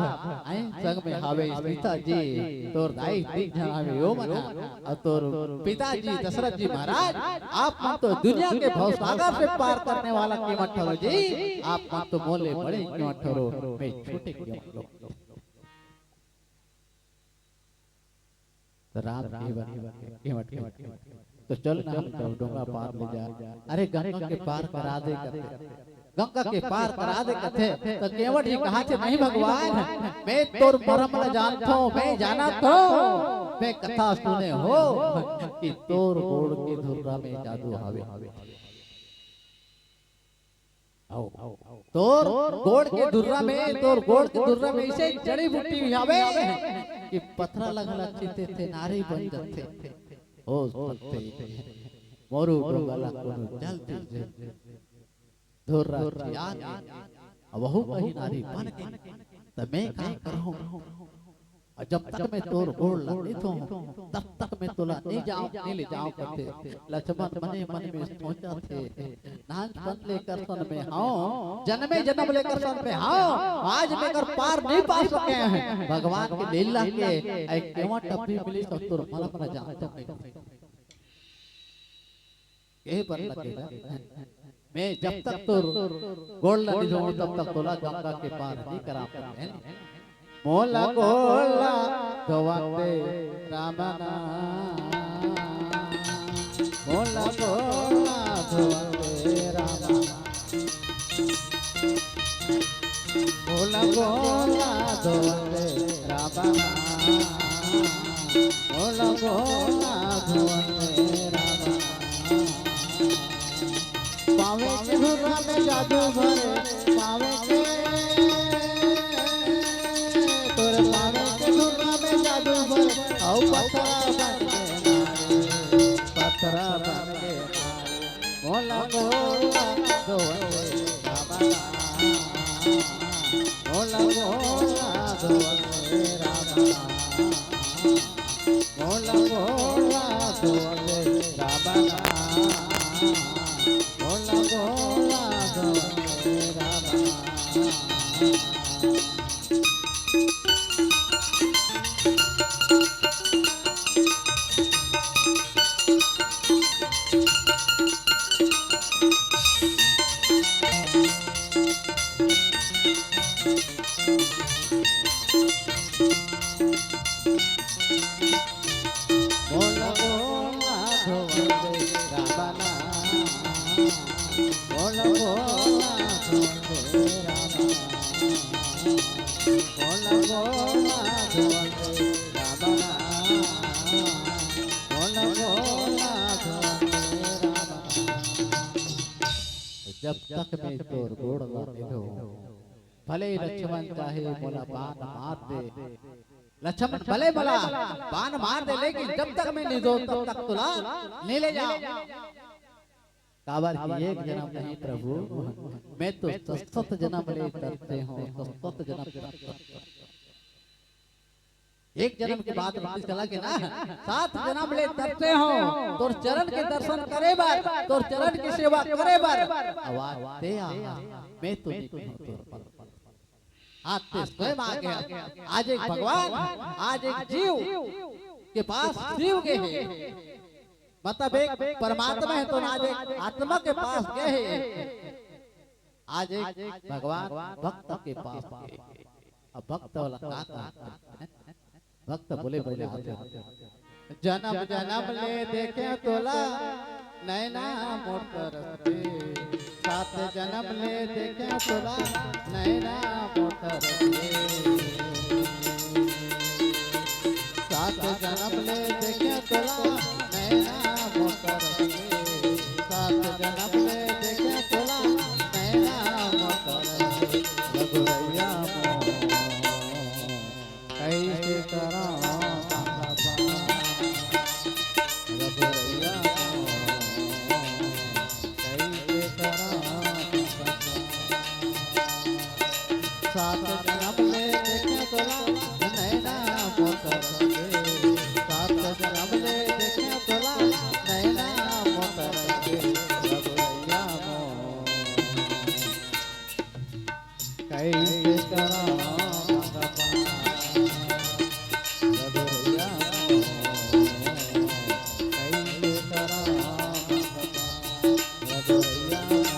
आए संग में हावे सीता जी, तोर दाई तीन झन हावे ओ मन हा, अउ तोर पिताजी दशरथ जी महाराज, आप मन तो दुनिया के भवसागर से पार करने वाला केवट हरो जी, आप मन तो मोले बड़े केवट हरो, मैं छोटे केवट हरों।" त राम केवट, केवट, केवट, "तो चल ना, हम तो डोंगा पार ले जा।" "अरे गंगा के पार करा दे," कथे। "गंगा के पार करा दे," कथे। त केवट जी कहाथे, "नहीं भगवान, मैं तोर मरम ल जानथों, मैं जानथों, मैं कथा सुने हों कि तोर गोड़ के धुर्रा में जादू हावे। हव, तोर गोड़ के धुर्रा में, तोर गोड़ के धुर्रा में अइसे जड़ी बूटी भी हावे कि पथरा ल घला छीते ते नारी बन जाथे।" ओ सत्य, मोर डोंगा ला कोनो जल दे दे। धुर्रा चिया के, अब वहू कहीं नारी बन के, त मैं का करहूं? अउ जब तक मैं तोर गोड़ ला नइ धोहूं, तब तक मैं तोला नइ जांव, नइ ले जांव कथे। लक्ष्मण मने मन में सोचथे, नानपन ले करसन में हंव, जनमे जनम ले करसन में हंव, आज मैं कर पार नइ पा सके हंव। भगवान के लीला के, ए केवट अभी मिलिस अउ तोर मरम ल जानथों कहिथे। कहे बर लगेगा, मैं जब तक तोर गोड़ ला नइ धोहूं, तब तक तोला गंगा के पार नइ कराहूं, हे ना? मोला गोड़ ला धोवत दे राम ना, मोला गोड़ ला धोवत दे राम ना। मोला गोड़ ला धोवत दे राम ना, मोला गोड़ ला धोवत दे राम ना। पावे के धुर्रा में जादू भरे, पावे के, तोरे पावे के धुर्रा में जादू भरे, अउ पथरा बन के मारे, पथरा बन के मारे। मोला गोड़ ला धोवत दे राम ना, मोला गोड़ ला धोवत दे राम ना, मोला गोड़ ला धोवत दे राम ना, मोला गोड़ ला धोवत दे राम ना। बोल बोल धोवंदे रावणा, बोल बोल धोवंदे रावणा, बोल बोल धोवंदे रावणा, बोल बोल धोवंदे रावणा। जब तक मैं तोर गोड़ ला नइ धोहूं, भले लक्ष्मण चाहे मोला बाण मार दे, लक्ष्मण भले मोला बाण मार दे, लेकिन जब तक मैं नइ धोहूं, तब तक तोला नइ ले जांव। काबर कि एक जनम नहीं प्रभु, मैं तो सत सत जनम ले तरसे हंव, सत सत जनम तरसे हंव। एक जनम के बात नहीं चला के ना, सात जनम ले तरसे हंव, तोर चरण के दर्शन करे बर, तोर चरण के सेवा करे बर। अउ आज तैं आहा, मैं तो नइ कहंव तोर पास। आज ते स्वयं आ गे हे। आज एक भगवान, आज एक जीव के पास शिव गे हे, मतलब एक परमात्मा हे, तो आज एक आत्मा के पास गे हे। आज एक भगवान भक्त के पास गे हे। अब भक्त वाला का काम करथे? भक्त बोले, बोले आथे, "जनम जनम ले देखे तोला, नैना मोर तरस के। सात जनम ले देखे तोला, नैना मोर तरस के। सात जनम ले देखे तोला, नैना मोर तरस के। सात जनम ले देखे तोला, नैना मोर तरस के।" रघुरैया मोर, कइसे करँव भगवान। रघुरैया मोर, कइसे करँव भगवान। सात जनम ले देखे तोला, नैना मोर तरस के। सात जनम ले देखे तोला, नैना मोर तरस के। रघुरैया मोर, कइसे करँव भगवान। रघुरैया मोर, कइसे करँव भगवान। रघुरैया मोर,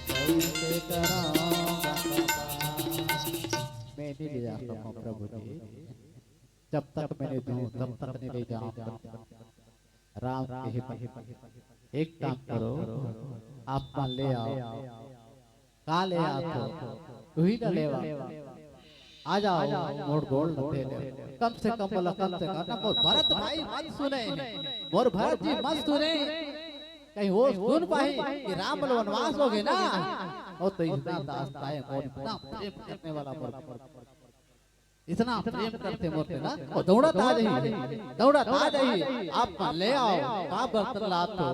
कइसे करँव भगवान। मैं नइ ले जा सकँव प्रभु जी, जब तक मैं नइ दूँ, तब तक नइ ले जावँव। राम कहे, "एक काम करो, आप मन ले आओ।" "का ले आथो?" "तुही ला लेवा।" "आ जाओ, मोर गोड़ ल धर लेवा। कम से कम बोला, कम से कम ना, मोर भरत भाई मत सुने, मोर भरत जी मत सुने। कहीं वो सुन पाही कि राम ल वनवास होगे ना, वो तो इतना दास ताय मोर, इतना प्रेम करने वाला मोर।" इतना प्रेम करथे मोर से ना, वो दौड़त आ जाही, दौड़त आ जाही, "आप मन ले आओ, का बर्तन लाथो?"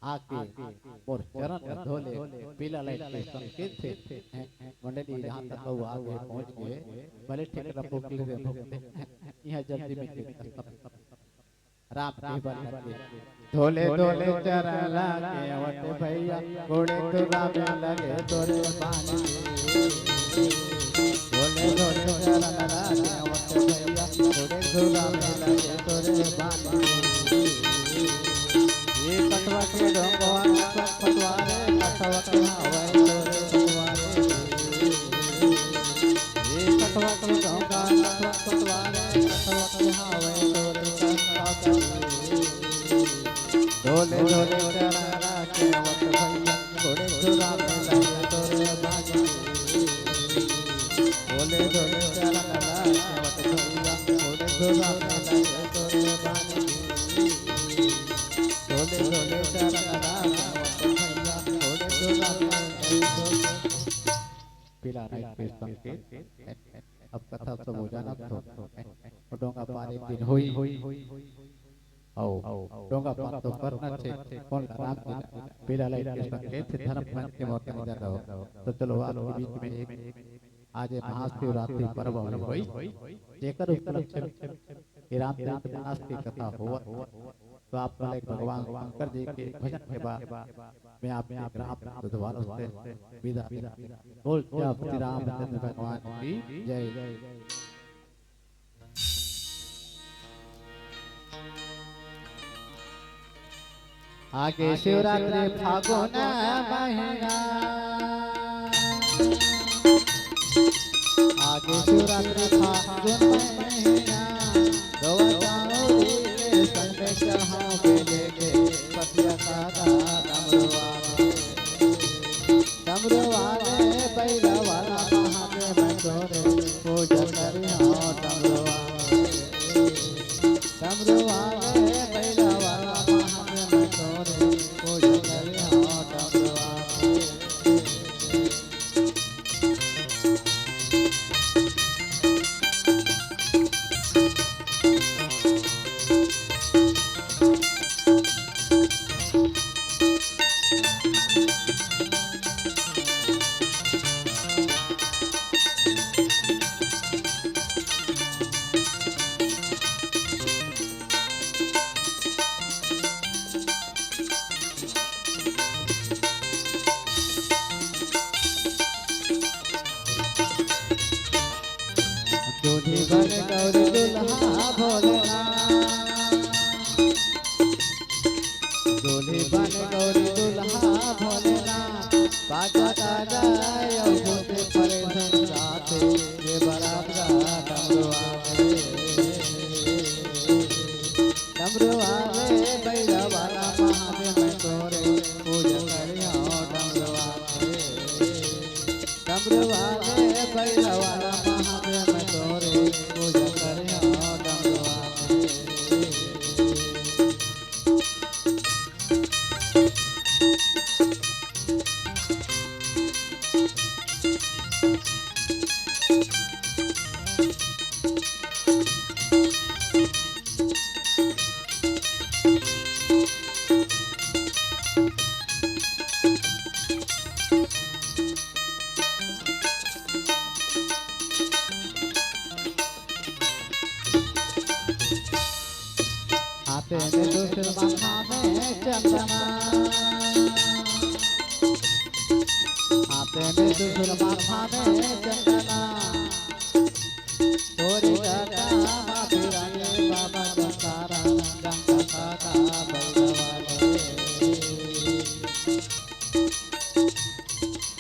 आके मोर चरण ल धो ले, पीला लाइट के संकेत से, हैं, मंडली जहाँ तक वो आगे पहुँच गे, भले ठीक रखो, क्लियर रखो, यहाँ जल्दी में राम के बल लगे। धोले धोले चरण लागे अवत भैया, गोड़े धुला में लगे तोरे बानी। धोले धोले चरण लागे अवत भैया, गोड़े धुला में लगे तोरे बानी। ये कटवा के डोंगवा, कटवा के हवाई तोरे पटवारे। ये कटवा के डोंगवा, कटवा के पटवारे, कटवा के हवाई तोरे। ढोले ढोले चरण लागे अवत भैया, घोड़े घोड़ा में लगे तोरे बानी। ढोले ढोले चरण लागे अवत भैया, घोड़े घोड़ा में लगे तोरे बानी। ढोले ढोले चरण लागे अवत भैया, घोड़े घोड़ा में लगे तोरे। पीला राइट के संग के अब कथा सब हो जाना तो, डोंगा पार एक दिन होई। अउ डोंगा पार तो करना छे, कोन राम के पीला लाइट के संकेत से धर्म पंच के मौत में रहो। तो चलो, आज के बीच में एक आज महाशिवरात्रि पर्व होई, जेकर उपलक्ष्य में रामचरित मानस की कथा होवत। तो आप मन एक भगवान शंकर जी के भजन के बाद मैं आपके ग्राम दुधवार से विदा लेता हूँ। बोल जय श्री रामचंद्र भगवान की जय। आगे शिवरात्रि फागुन महीना, आगे शिवरात्रि फागुन महीना, गवा चाउरी के संग चढ़ाओ के लेके पतिया सादा डमरुआ। डमरू वाले बैला वाला महादेव तोरे पूजा करिहौं डमरू वाले। डमरू वाले बैला वाला महादेव तोरे पूजा करिहौं डमरू वाले। डमरू वाले बैला वाला महादेव, मैं तोरे पूजा करिहौं डमरू वाले। हाथे में त्रिशूल, माथा में चंदना, हाथे में त्रिशूल, माथा में चंदना, तोरी जटा मा बिराजे बाबा दंतारा, दंता काका बैला वाले।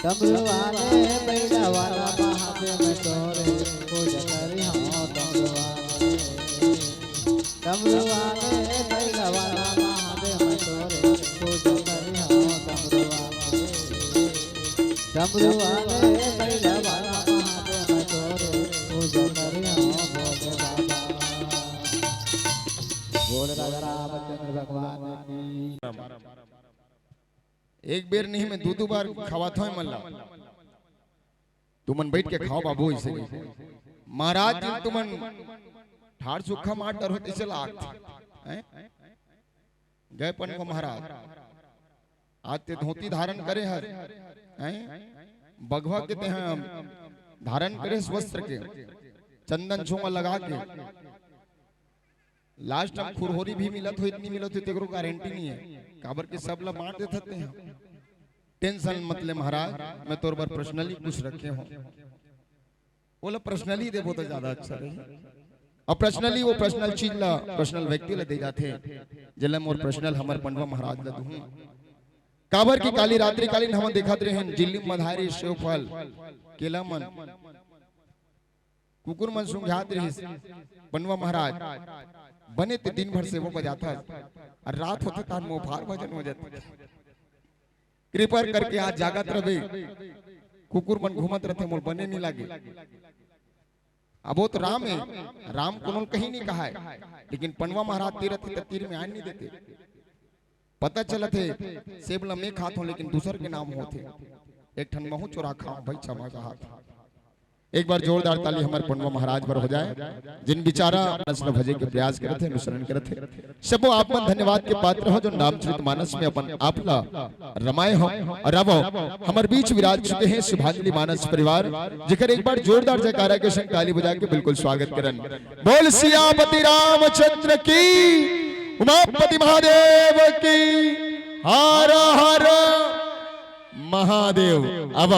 डमरू वाले बैला वाला महादेव, मैं तोरे पूजा करिहौं डमरू वाले। डमरू वाले बैला वाला महादेव, मैं तोरे पूजा करिहौं डमरू वाले। डमरू वाले बैला वाला महादेव, मैं तोरे पूजा करिहौं भोले बाबा। बोल राजा रामचंद्र भगवान की। एक बेर नहीं, मैं दू दू बार खवात हौं मन ला। तुमन बैठ के खाव बाबू, ऐसे नहीं। महाराज जी तुमन ठाढ़ सुक्खा मार डरहू तइसे लागथे। हैं? गय पनवा महाराज, आज ते धोती धारण करे हस, हैं? बघवा के तेहा धारण करे हस वस्त्र के, चंदन छुमा लगा के। लास्ट म खुरहोरी भी मिलत होही, इतनी मिलत होही, तेकरो गारंटी नइ हे, काबर के सब ला बांट देथस तेहा। टेंशन मत ले महाराज, मैं तोर बर पर्सनली कुछ रखे हौं, ओला पर्सनली देबो त जादा अच्छा रही। अब पर्सनली वो पर्सनल चीज ला, पर्सनल व्यक्ति ला दे जाथे, जेला मोर पर्सनल हमर पंडवा महाराज ला दूहूं। काबर कि काली रात्रि कालीन हमन देखत रहेन, जिल्ली म बधाय रहिस सेव फल, केला मन, कुकुर मन सूंघात रहिस, पंडवा महाराज, बने ते दिन भर सेवा बजाथस, अउ रात होथे तहान मोफार भजन हो जाथे। कृपा करके आज जागत रहे, कुकुर मन घूमत रथे, मोला बने नइ लागे। अब वो तो राम हे, राम कोनो ल कहीं नइ कहय, लेकिन पंडवा महाराज तीर रथे त तीर म आन नइ देते। पता चलथे, सेब ल मैं खात हौं, लेकिन दूसर के नाम होथे। एक ठन महूं चोरा खाहूं, भाई क्षमा चाहत हौं। एक बार जोरदार ताली हमर पंडवा महाराज बर हो जाय, जिन बिचारा मानस ल भजे के प्रयास करत हे, अनुसरण करत हे। सबो आप मन धन्यवाद के पात्र हो, जो रामचरित मानस में अपन आप ला रमाए हो। अउ अब हमर बीच विराज चुके हैं शुभांजलि मानस परिवार, जेकर एक बार जोरदार जयकारा के संग ताली बजा के बिल्कुल स्वागत करन। बोल सियापति रामचंद्र की, उमापति महादेव की, हर हर महादेव। अब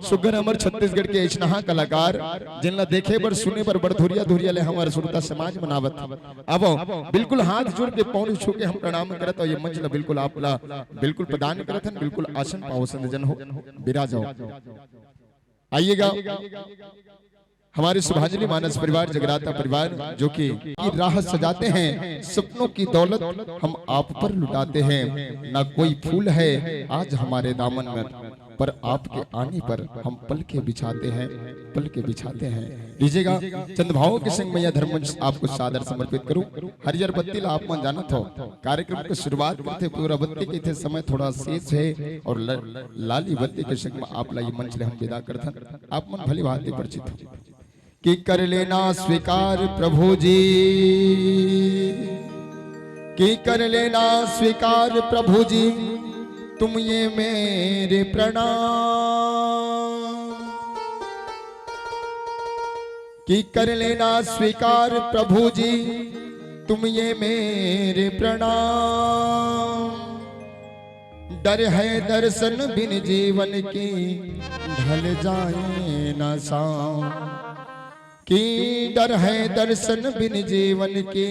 सुग्घर हमर छत्तीसगढ़ के अइसनहा कलाकार, जिन ला देखे बर, सुने बर बड़ धुरिया धुरिया ले हमर श्रोता समाज मन आवत। अब बिल्कुल हाथ जोड़ के, पौंरी छू के हम प्रणाम करत हौं, ये मंच ला बिल्कुल आप ला बिल्कुल प्रदान करत हन, बिल्कुल आसन पाओ संत जन हो, बिराजो। आइएगा, हमारे शुभांजलि मानस परिवार, जगराता परिवार, जो कि, कि राह सजाते हैं, सपनों की दौलत हम आप पर लुटाते हैं। ना कोई फूल है आज हमारे दामन में, पर आपके आने पर हम पलके बिछाते हैं, पलके बिछाते हैं। लीजिएगा, चंद भावों के संग मैया धर्ममंच आपको सादर समर्पित करूं। हरियर बत्ती ला आप मन जानत हो, कार्यक्रम के शुरुआत करथे, पूरा बत्ती के थे समय थोड़ा शेष है और ल-, लाली बत्ती के संग में आप ला ये मंच ले हम विदा करथन। आप मन भली भांति परिचित हो। कि कर लेना स्वीकार प्रभु जी, कि कर लेना स्वीकार प्रभु जी, तुम ये मेरे प्रणाम। कि कर लेना स्वीकार प्रभु जी, तुम ये मेरे प्रणाम। डर है दर्शन बिन जीवन की, ढल जाए ना शाम। कि डर है दर्शन बिन जीवन की,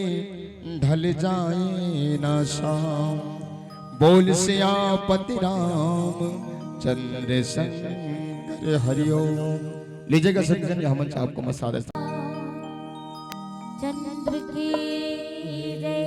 ढल जाए ना शाम। बोल सियापति राम चंद्र शंकर हरिओम। लीजिएगा सज्जन, यह मंच आपको मसाद है। चंद्र की जय।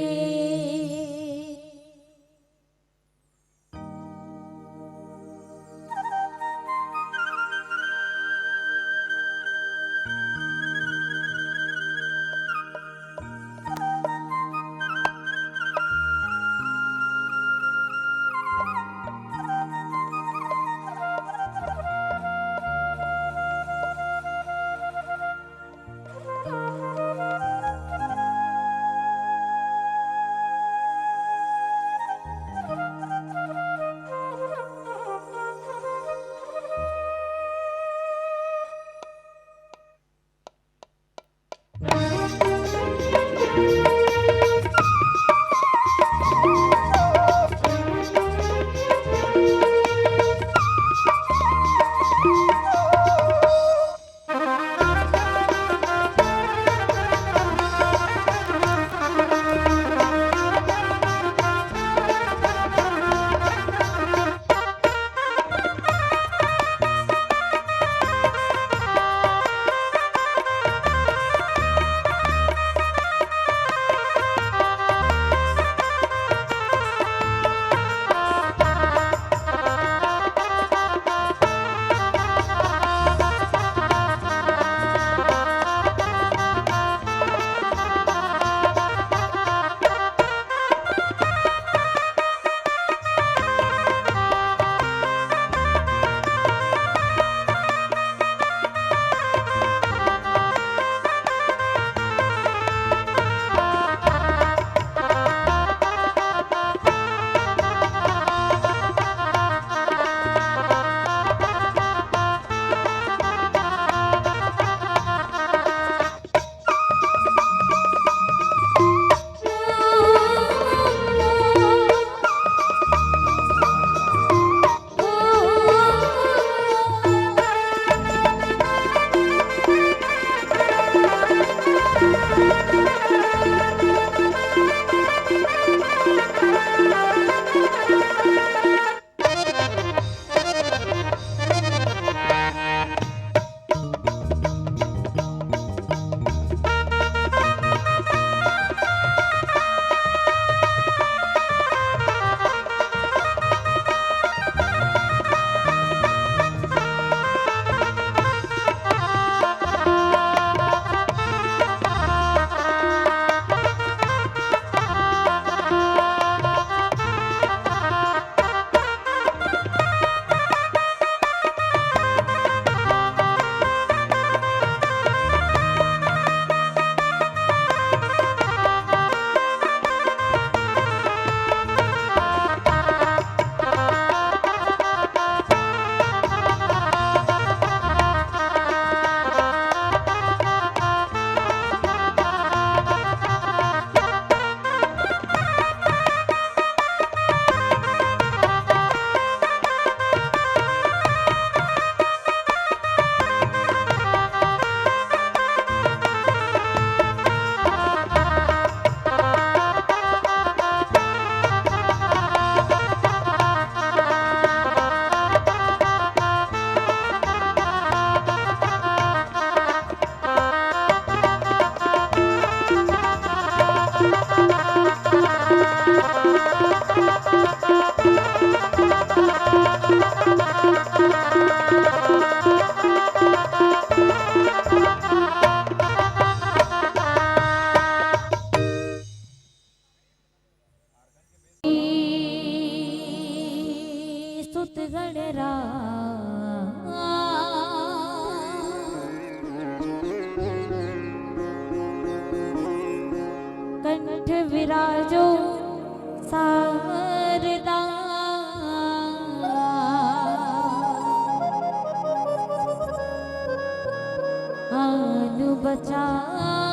बचाओला।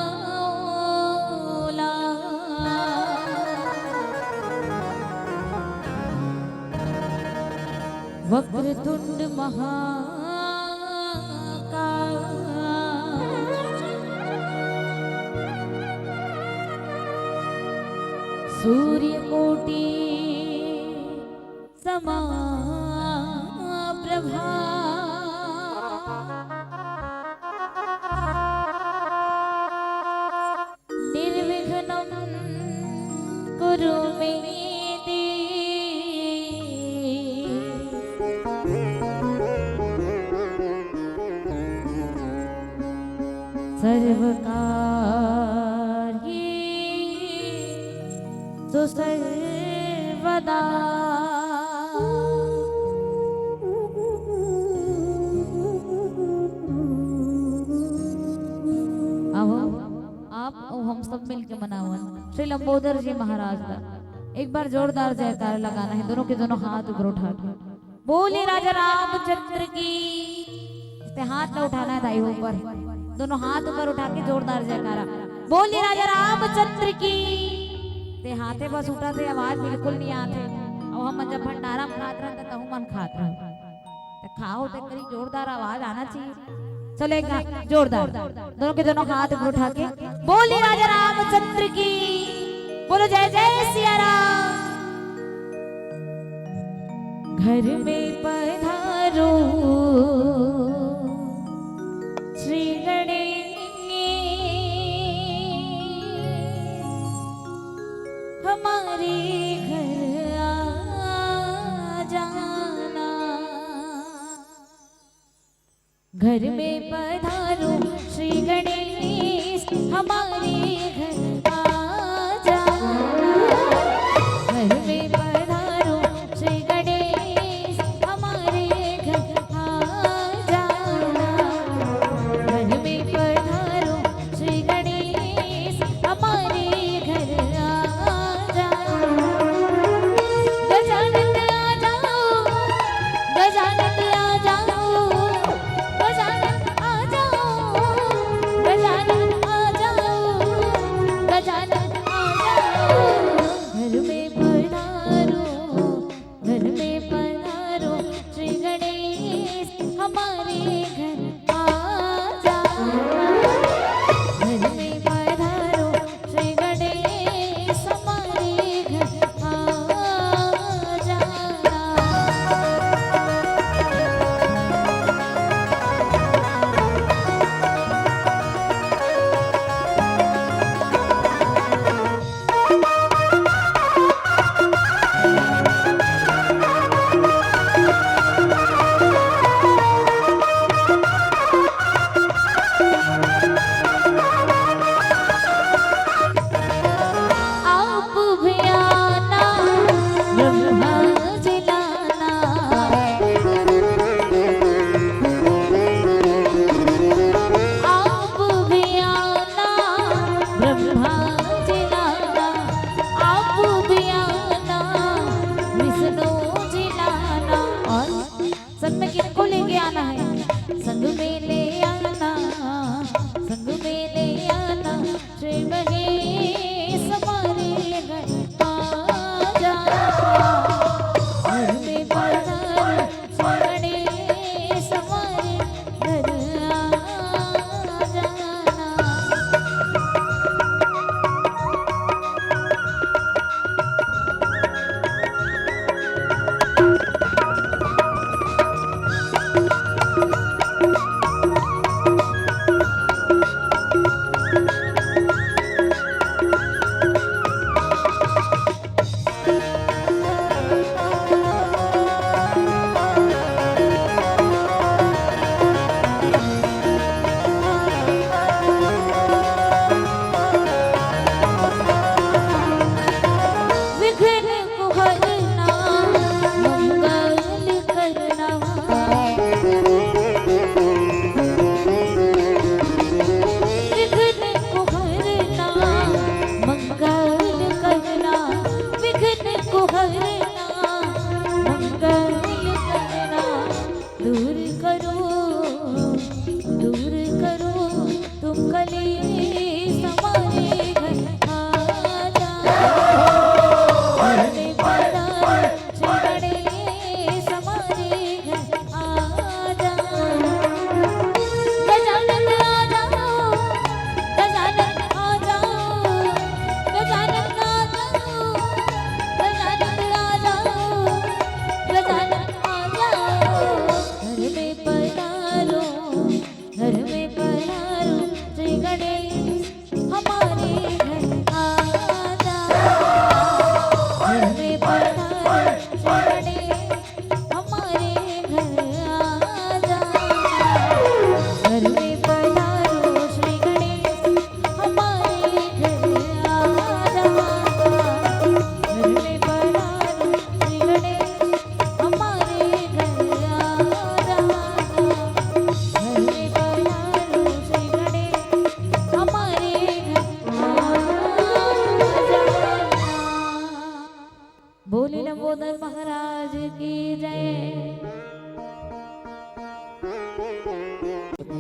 वक्रतुंड महाकाय, सूर्यकोटि समाप्रभा। निर्विघ्नं कुरु मे देवी। सर्वकार्येषु सर्वदा। आवो, आप अउ हम सब मिलके मनावन श्री लंबोदर जी महाराज का। एक बार जोरदार जयकार लगाना है, दोनों के दोनों हाथ ऊपर उठा के। बोलिए राजा रामचंद्र की। ते हाथ ना उठाना है दाई ऊपर, दोनों हाथ ऊपर उठा के जोरदार जयकारा। बोलिए राजा रामचंद्र की। ते हाथे बस उठा थे, आवाज बिल्कुल नहीं आते। अब हम जब भंडारा में खात रहन, त तहु मन खात रहन। ते खाओ, ते करी जोरदार आवाज आना चाहिए। चलो एक बार जोरदार, दोनों के दोनों हाथ ऊपर उठा के। बोलिए राजा रामचंद्र की। बोलो जय जय सिया राम। घर में पधारो श्री गणेश, हमारे घर आ जाना। घर में पधारो श्री गणेश, हमारे घर आ जाना। घर में पधारो श्री गणेश, हमारे घर आ जाना। घर में पधारो श्री गणेश, हमारे घर आ जाना। गजानन आ जाओ, गजानन आ जाओ, गजानन आ जाओ, गजानन आ जाओ,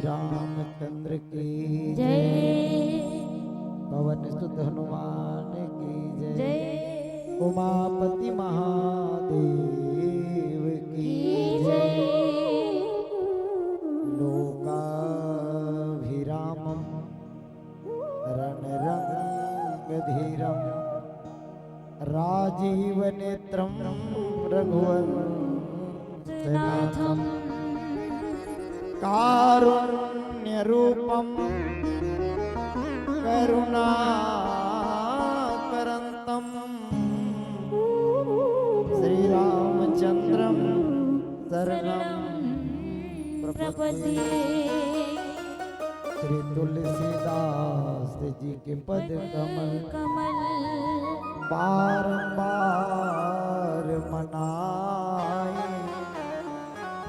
रामचंद्र की जय। पवन सुत हनुमान की जय। जय। उमापति महादेव की की जय। जय। लोकाभिरामम रणरंगधीरम राजीवनेत्रम रघुवंशनाथम। नाथम। कारुण्यरूपम करुणाकरंतम श्रीरामचंद्रम शरणम प्रपद्ये। श्री तुलसीदास जी के पद कमल कमल। बारंबार मनाए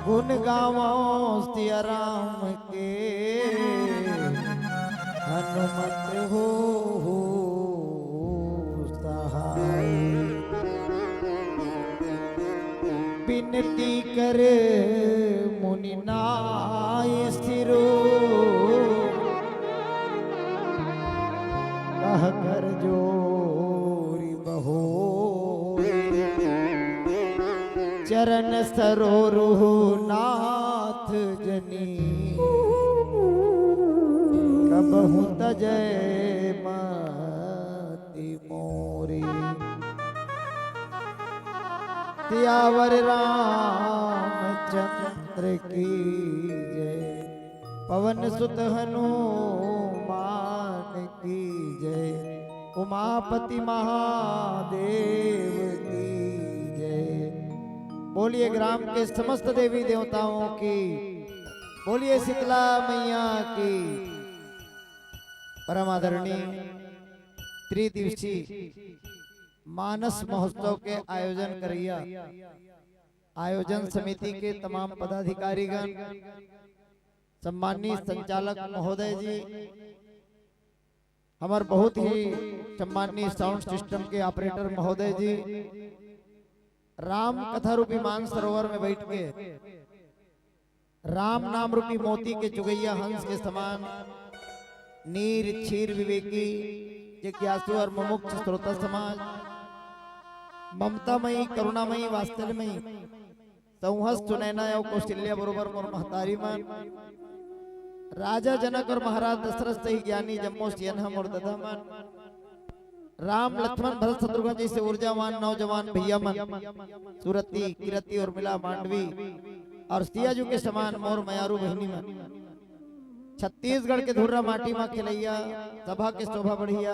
गुण गावों सिया राम के हनुमत हो सहाय। बिनती कर मुनि नाय सिरो कह कर जोरी बहो। चरण सरोरुह नाथ जनी कबहु तजय मति मोरी। सियावर रामचंद्र की जय। पवन सुत हनुमान की जय। उमापति महादेव की जय। बोलिए ग्राम के समस्त देवी देवताओं की। बोलिए शीतला मैया की। परम आदरणीय त्रिदिवसीय मानस महोत्सव के आयोजन करैया आयोजन समिति के तमाम पदाधिकारीगण, सम्माननीय संचालक महोदय जी, हमर बहुत ही सम्माननीय साउंड सिस्टम के ऑपरेटर महोदय जी, राम कथा रूपी मानसरोवर में बैठ के राम नाम रूपी मोती के चुगैया हंस के समान नीर क्षीर विवेकी जिज्ञासु और मुमुक्ष श्रोता समाज, ममतामयी करुणामयी वात्सल्यमयी सौहस सुनैना अउ कौशल्या बरोबर मोर महतारी मन, राजा जनक और महाराज दशरथ सही ज्ञानी जम्मो सियनहा मोर ददा मन, राम लक्ष्मण भरत शत्रुघ्न जैसे ऊर्जावान नौजवान भैया मन, सुरति किरति उर्मिला मांडवी और सियाजू के समान मोर मयारू बहिनी मन, छत्तीसगढ़ के धुर्रा माटी मा खेलैया, सभा के शोभा बढ़िया,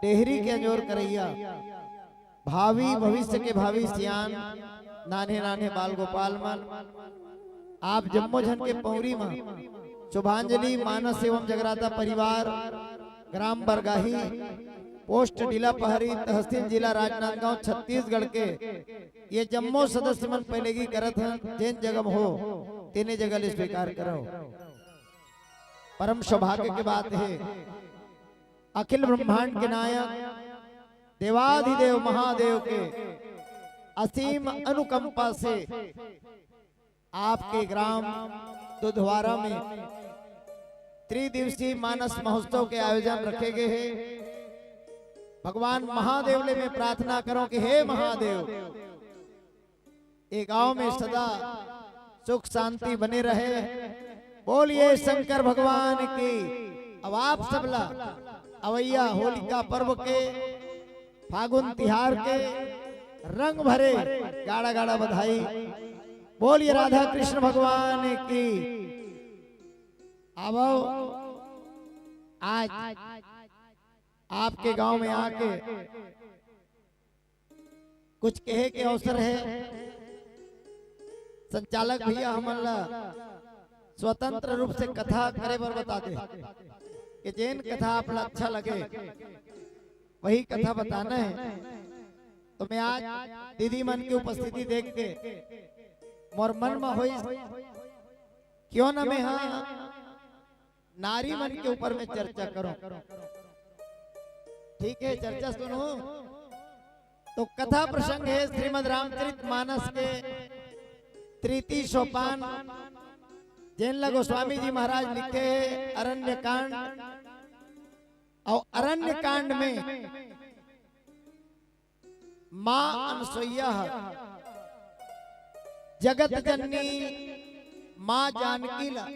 डेहरी के अंजोर करैया, भावी भविष्य के भावी सियान, नान्हे नान्हे बाल गोपाल मन, आप जम्मो झन के पौरी मा शुभांजलि मानस एवं जगराता परिवार, ग्राम बरगाही, पोस्ट डीला पहरी, तहसील जिला राजनांदगांव, छत्तीसगढ़ के ये जम्मो सदस्य मन पैलेगी करत हन, जेन जगह हो तेने जगह ले स्वीकार करो। परम सौभाग्य के बात है, अखिल ब्रह्मांड के नायक देवाधिदेव महादेव के असीम अनुकंपा से आपके ग्राम दुधवारा में त्रिदिवसीय मानस महोत्सव के आयोजन रखे गए हैं। भगवान महादेव ले मैं प्रार्थना करो कि हे महादेव, ये गांव में सदा सुख शांति बने रहे। बोलिए शंकर भगवान की। अब आप सबला अवैया होलिका पर्व के, फागुन तिहार के रंग भरे गाड़ा गाड़ा बधाई। बोलिए राधा कृष्ण भगवान की। अब आज आपके गांव में आके कुछ कहे के अवसर है। संचालक भैया हमन ला स्वतंत्र रूप से कथा करे बर बता दे कि जेन कथा आप ला अच्छा लगे वही कथा बताना है। तो मैं आज दीदी मन की उपस्थिति देख के मोर मन में होइस, क्यों ना मैं हा नारी मन के ऊपर में चर्चा करो। ठीक है, चर्चा सुनो। तो कथा प्रसंग है श्रीमद् रामचरित मानस के तृतीय सोपान, जेन ला गोस्वामी जी महाराज लिखे हे अरण्य कांड, अउ अरण्य कांड में माँ अनसुईया ह जगत जननी माँ जानकी ला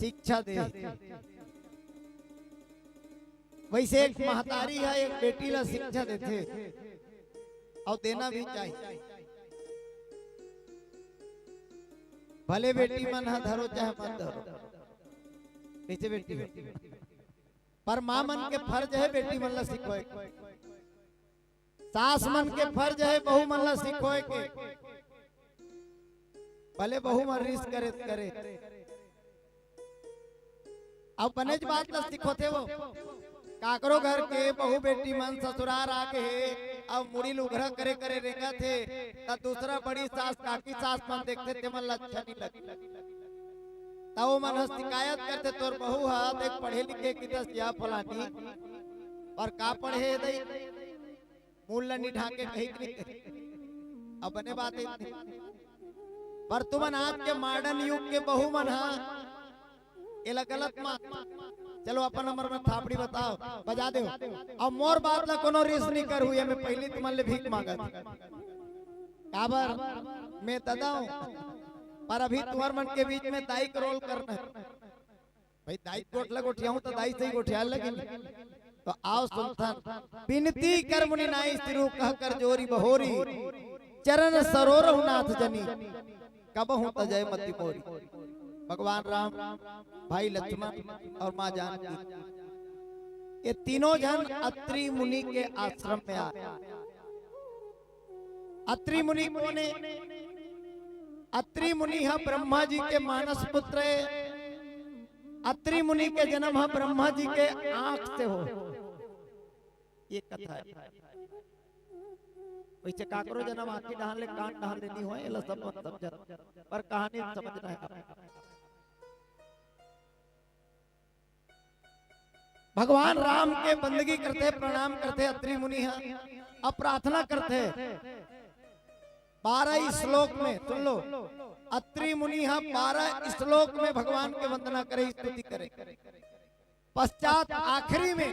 शिक्षा दे। वैसे एक महतारी ह एक बेटी ला शिक्षा देथे, अउ देना भी चाहिए। भले बेटी मन ह धरो चाहे मत धरो, कइसे बेटी हो, पर माँ मन के फर्ज हे बेटी मन ला सिखोए के। सास मन के फर्ज हे बहू मन ला सिखोए के। भले बहू मन रिस करे त करे, अउ बनेच बात ला सिखोथे वो। काकरो घर के बहू बेटी मन ससुरार आ गे हे, अउ मुड़ी ल उघरा करे करे रेंगत हे, त दूसरा बड़ी सास, काकी सास मन देखथे, तेमन ला अच्छा नइ लगे। त वो मन ह शिकायत करथे, "तोर बहू ह देख पढ़े लिखे कितस या फलानी, अउ का पढ़े हे दई?" मुंह ल नइ ढांके कही कि नहीं कही। अब बने बात हे। पर तुमन आज के modern युग के बहू मन ह एला गलत मान। चलो अपन नंबर में थापड़ी बताओ, बजा देव। अब मोर बात ला कोनो रिस नइ करहू, ये मैं पहिली तुमन ले भीख मांगत। काबर मैं ददा हूं, पर अभी तुंहर मन के बीच में दाई के role करना हे। भाई, दाई गोठ ला गोठियाहूं त दाई सही गोठियाय लगिन। त आव सुनथन। बिनती कर मुनि नाई सिरु, कह कर जोरी बहोरी। चरण सरोरहु नाथ जनी, कबहु तजय मति मोरी। भगवान राम, भाई लक्ष्मण अउ माँ जानकी, ये तीनों झन अत्रि मुनि के आश्रम में आय। अत्रि मुनि कोन हे? अत्रि मुनि ह ब्रह्मा जी के मानस पुत्र हे। अत्रि मुनि के जनम ह ब्रह्मा जी के आंख से होय। ये कथा हे। वइसे काकरो जनम आंखी डहान ले कान डहान ले नइ होय, एला सब मन समझत। पर कहानी समझना हे आप। भगवान राम के बंदगी करथे, प्रणाम करथे अत्रि मुनि ह, अउ प्रार्थना करथे। बारह श्लोक में, सुन लो, अत्रि मुनि ह बारह श्लोक में भगवान के वंदना करे, स्तुति करे। पश्चात आखिरी में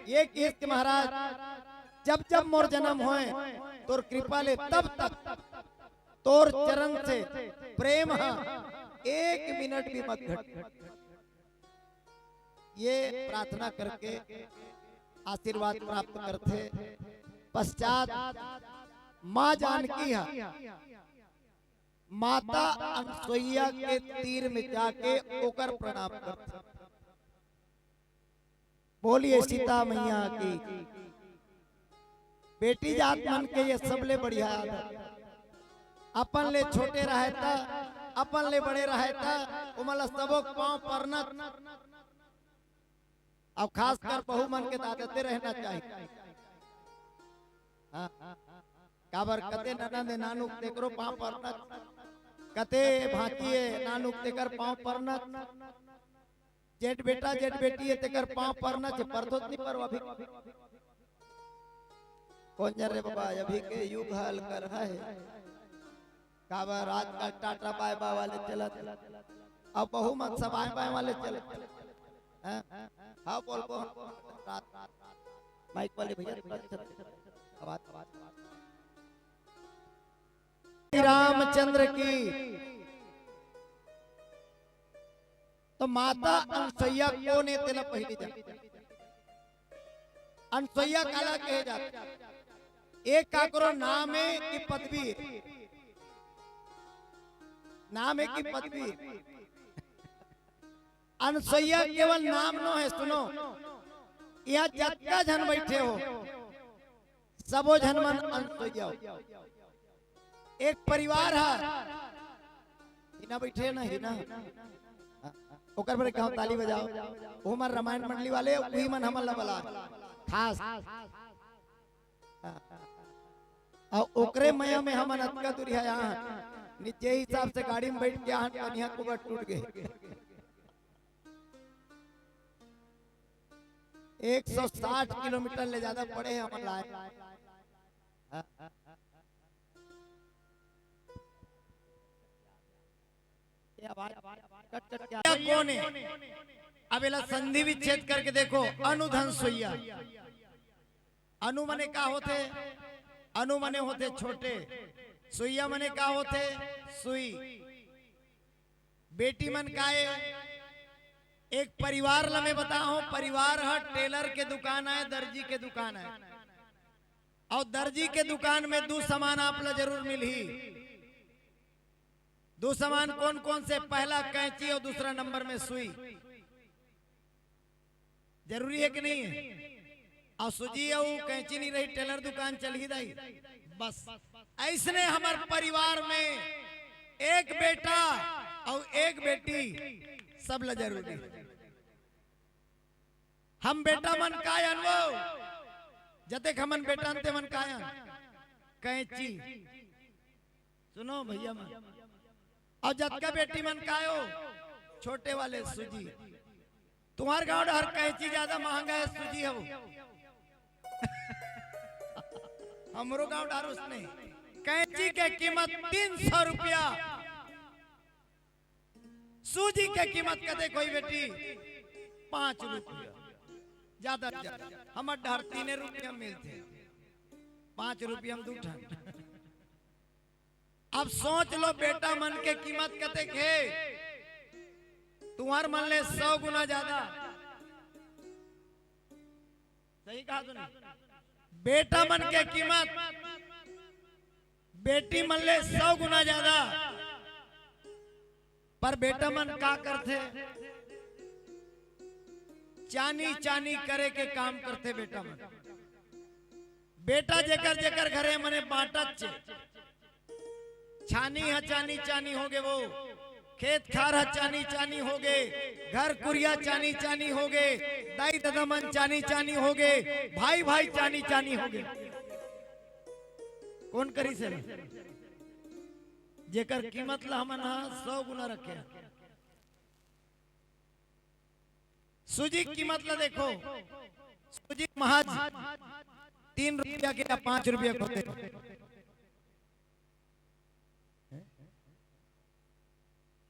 ये किहिस कि महाराज, जब जब मोर जनम होय, तोर कृपा ले तब तक तोर चरण से प्रेम ह एक मिनट भी मत घटे। ये प्रार्थना करके आशीर्वाद प्राप्त करथे। पश्चात माँ जानकी ह माता अनसुईया के तीर में जाके ओकर प्रणाम करथे। बोलिए सीता मैया की। बेटी जात मन के ये सबले बढ़िया आदत। अपन ले छोटे रहय त, अपन ले बड़े रहय त, ओमन ला सबो के पाँव परना। अब खासकर बहू मन के त आदते रहना चाहिए। हाँ। काबर कते ननद हे नानुक तेकरो पाँव परना, कते भांची हे नानुक तेकर पाँव परना, जेठ बेटा, जेठ बेटी हे, तेकर पाँव परना चे, परथों त नइ परव अभी। कोन जन रे बाबा, अभी के युग हल कर हे। काबर आजकल टाटा बाय बाय वाले चलत, अब बहू मन सब आय बाय वाले चलत। हैं? हाँ, बोल, बोल। माइक वाले भैया, थोड़ा अच्छा आवाज, आवाज। रामचंद्र की। त माता अनसुईया कोन हे, तेला पहिली जान। अनसुईया काला कहे जाथे? एक काकरो नाम हे कि पदवी हे? नाम हे कि पदवी हे? अनसुईया केवल नाम नो हे, सुनो, इहाँ जतका झन बइठे हो, सबो झन मन अनसुईया हो। एक परिवार हे, हिना बइठे ना, हिना, ओकर बर कहूँ ताली बजाओ। ओमन रामायण मंडली वाले, उही मन हमन ला बला खास। अउ ओकरे मया में हमन अतका दूरिहा आहन, निजे हिसाब से गाड़ी में बइठ के आहन, कनिहा कुबर टूट गे। एक सौ साठ किलोमीटर ले जादा पड़े हे हमन ला। या कौन है? अब एला संधि विच्छेद करके देखो, अनुधन सुइया। अनु मने का होथे? अनु मने होथे छोटे। सुइया मने का होथे? सुई। बेटी मन का ए? एक परिवार ल मैं बताहूं, परिवार ह टेलर के दुकान आय, दर्जी के दुकान आय, अउ दर्जी के दुकान में दू सामान आप ल जरूर मिलही। दू सामान कौन कौन से? पहला कैंची अउ दूसरा नंबर में सुई। जरूरी है कि नहीं है? अउ सुजी अउ कैंची नहीं रही, टेलर दुकान चलही दाई। बस ऐसने हमर परिवार में एक बेटा अउ एक बेटी, सब ल जरूरी है। हम बेटा मन काय अन वो, जतेक हमन बेटा अन ते मन काय अन? कैंची। सुनो भैया मन, अउ जतका बेटी मन काय हो, छोटे वाले सुजी। तुम्हार गांव डहर कैंची ज्यादा महंगा है, सुजी हो। हमरो गांव डहर उसने कैंची के कीमत तीन सौ रुपया, सुजी के कीमत कते कोई बेटी? पाँच रुपया। ज्यादा से ज्यादा हमर डहर तीने रुपया मिलथे, पाँच रुपया में दू ठन। अब सोच लो बेटा मन के कीमत कतेक हे, तुम्हार मन ले सौ गुना ज्यादा। सही कहा तूने। बेटा मन के कीमत बेटी मन ले सौ गुना ज्यादा। पर बेटा मन का करथे? चानी चानी करे के काम करथे बेटा मन। बेटा जेकर जेकर घरे मने बांटत चे। छानी ह चानी चानी होगे वो, खेत खार ह चानी चानी होगे, घर कुरिया चानी चानी होगे, दाई ददा मन चानी चानी होगे, भाई भाई चानी चानी होगे। कौन करिस हे? जेकर कीमत ला हमन ह सौ गुना रखे। सुजी कीमत ला देखो, सुजी महज तीन रुपया के या पाँच रुपया के होथे।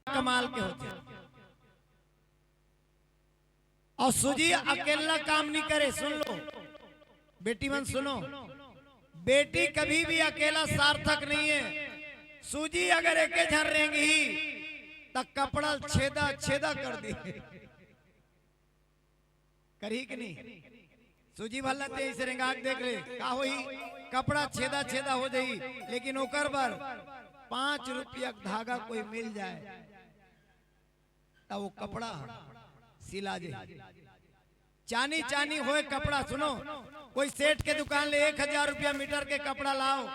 कमाल के होथे। अउ सुजी अकेला काम नहीं करे, सुन लो बेटी मन, सुनो, बेटी कभी भी अकेला सार्थक नहीं है। सुजी अगर एके झन रेंगही त कपड़ा छेदा छेदा कर दी। करही कि नहीं? सुजी भल्ला ते इसे रेंगा के देख ले, का होही? कपड़ा छेदा छेदा हो जाही, लेकिन ओकर बर पाँच रुपया के धागा कोई मिल जाए त वो कपड़ा ह सिला जाही। चानी चानी होए कपड़ा। सुनो, कोई सेठ के दुकान ले एक हजार रुपया मीटर के कपड़ा लाओ,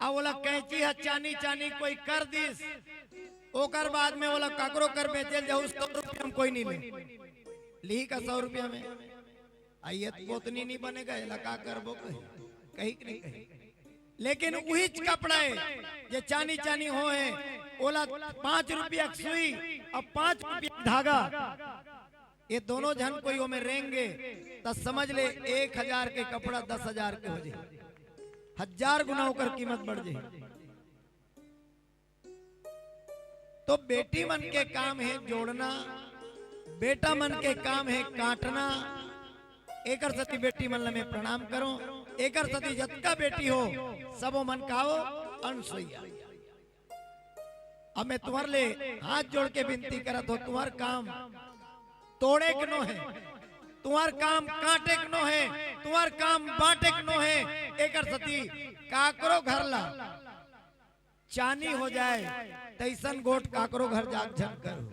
अउ ओला कैंची ह चानी चानी कोई कर दिस, ओकर बाद में ओला काकरो कर बेचल जाहू, सौ रुपया में कोई नहीं ले। लिही का सौ रुपया में? आ ये पोतनी नहीं बनेगा, एला का करबो कही, कही कि नहीं कही? लेकिन उहीच कपड़ा हे जे चानी चानी होए, ओला पाँच रुपया के सुई अउ पाँच रुपया के धागा, ये दोनों झन कोई ओमे रेंगे त समझ ले, एक हजार के कपड़ा दस हजार के हो जाही, हजार गुना ओकर कीमत बढ़ जाही। तो बेटी मन के काम हे जोड़ना, बेटा मन के काम हे काटना। एकर सती बेटी मन ल मैं प्रणाम करूं, एकर सती जतका बेटी हो, सबो मन का हो, अनसुईया। अब मैं तुम्हार ले हाथ जोड़ के विनती करत हो, तुम्हार काम तोड़े के नो हे, तुम्हार काम काटे के नो हे, तुम्हार काम बांटे के नो हे। एकर सती काकरो घर ला चानी हो जाए, तैसन गोठ काकरो घर जाके झन करू।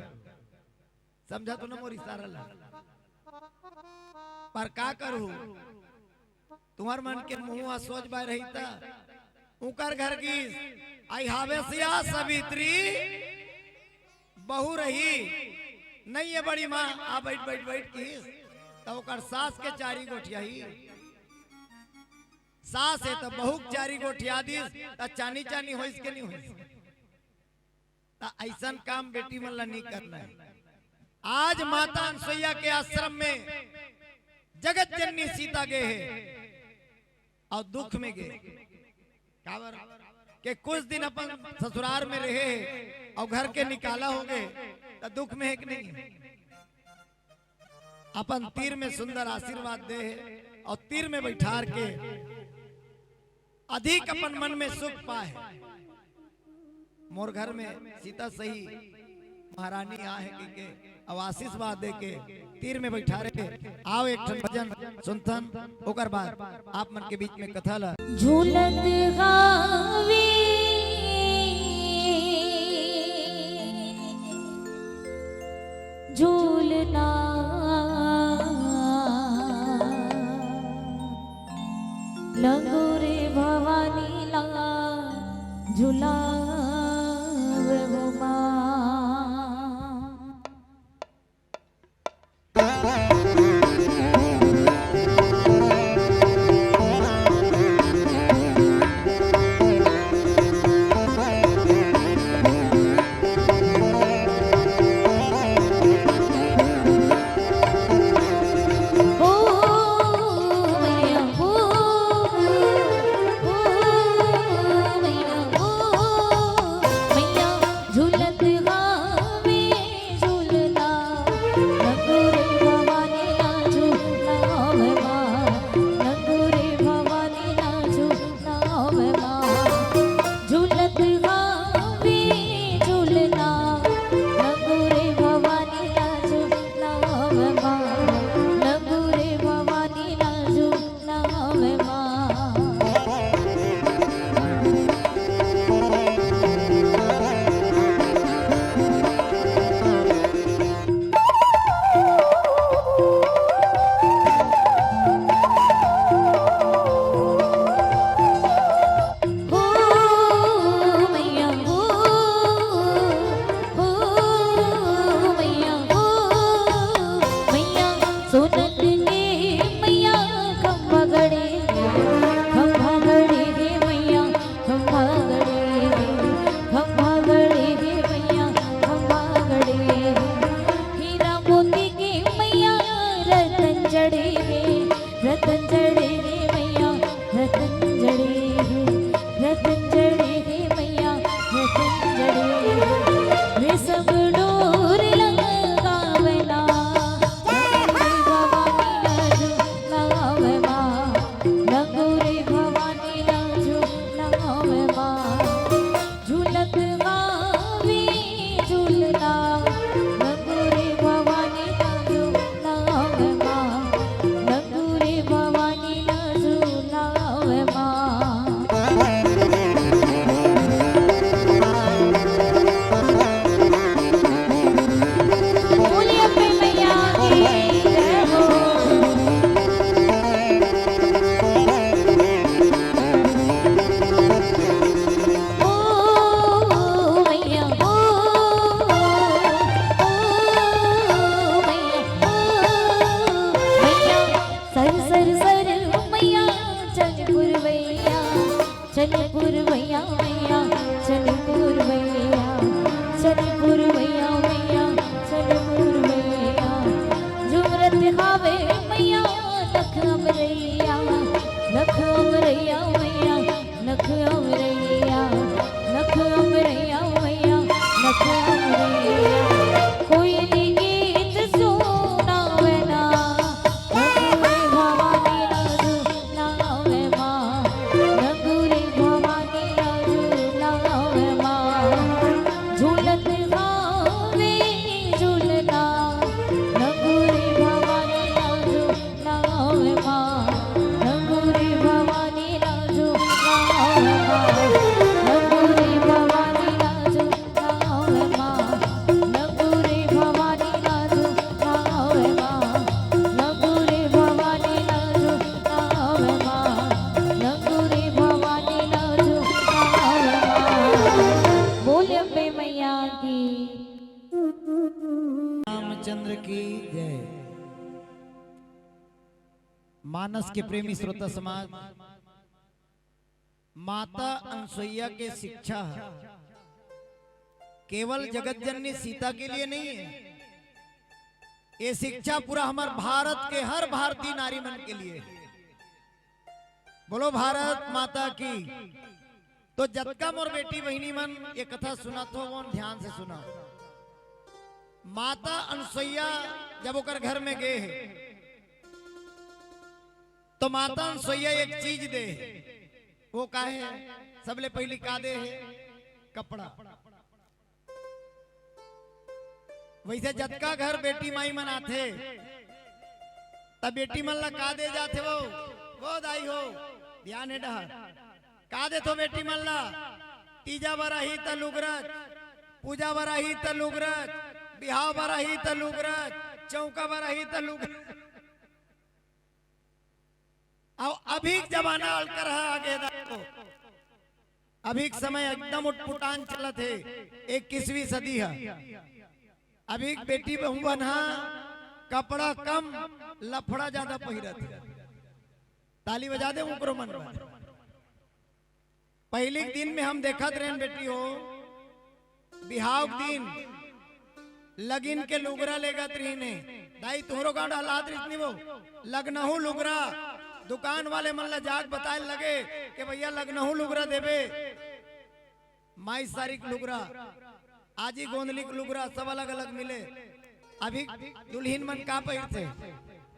समझा तो ना मोर इशारा ला? पर का करू, तुम्हार मन के मुंह आ सोच बाय रही त उकर घर की आई हावेसिया सावित्री बहू रही, नहीं है बड़ी माँ, आ बैठ बैठ बैठ की, त ओकर सास के चारी गोठियाही। सास हे त बहू के चारी गोठिया दिस, त चानी चानी होइस के नहीं होइस? त ऐसन काम बेटी मन ला नहीं करना है। आज माता अनसुईया के आश्रम में जगत जननी सीता गे हे अउ दुख में गे। काबर? कि कुछ दिन अपन ससुरार में रहे हे अउ घर के निकाला होगे, त दुख में हे कि नहीं हे? अपन तीर में सुंदर आशीर्वाद दे हे अउ तीर में बइठार के अधिक अपन मन में सुख पाए। मोर घर में सीता सही महारानी आहे कहिके अउ आशीर्वाद दे के तीर में बइठारे हे। आव एक ठन भजन सुनथन, ओकर बाद आप मन के बीच में कथा ला। झूलत गावे झूलना, लंगूर भवानी ला झुलावहु माँ। रामचंद्र की जय। मानस के प्रेमी श्रोता समाज, माता अनसुईया के शिक्षा ह केवल जगत जननी सीता के लिए नहीं है, ये शिक्षा पूरा हमर भारत के हर भारतीय नारी मन के लिए है। बोलो भारत माता की। तो जतका मोर बेटी बहिनी मन ये कथा सुनत हो, वो ध्यान से सुना। माता अनसुईया जब ओकर घर में गे हे, तो माता अनसुईया एक चीज दे हे। वो का हे? सबले पहिली का दे हे? कपड़ा। वइसे जतका घर बेटी माई मन आथे, त बेटी मन ला का दे जाथे वो? वो दाई हो, ध्यान हे डहर। का देथो बेटी मन ला? तीजा बर आही त लुगरच, पूजा बर आही त लुगरच, बिहाव बर आही त लुगरच, चौका बर आही त लुगरच। अब अभी के जमाना अलकर हा आगे दाई हो। अभी के समय एकदम उटपुटान चलत हे, इक्कीसवीं सदी हे। अभी के बेटी बहू मन हा कपड़ा कम, लफड़ा ज्यादा पहिरत हे। ताली बजा दे उकरो मन बर। पहिली के दिन में हम देखत रहेन बेटी हो, बिहाव के दिन लगिन के लुगरा लेगत रहिन हे। दाई, तुहरो गांव डहर लात रहिस नी वो? लखनऊ लुगरा। दुकान वाले मन ला जाके बताए लगे कि भैया, लखनऊ लुगरा देबे, माई सारी के लुगरा, आजी गोंदली के लुगरा, सब अलग-अलग मिले। अभी दुल्हिन मन का पहिरथे?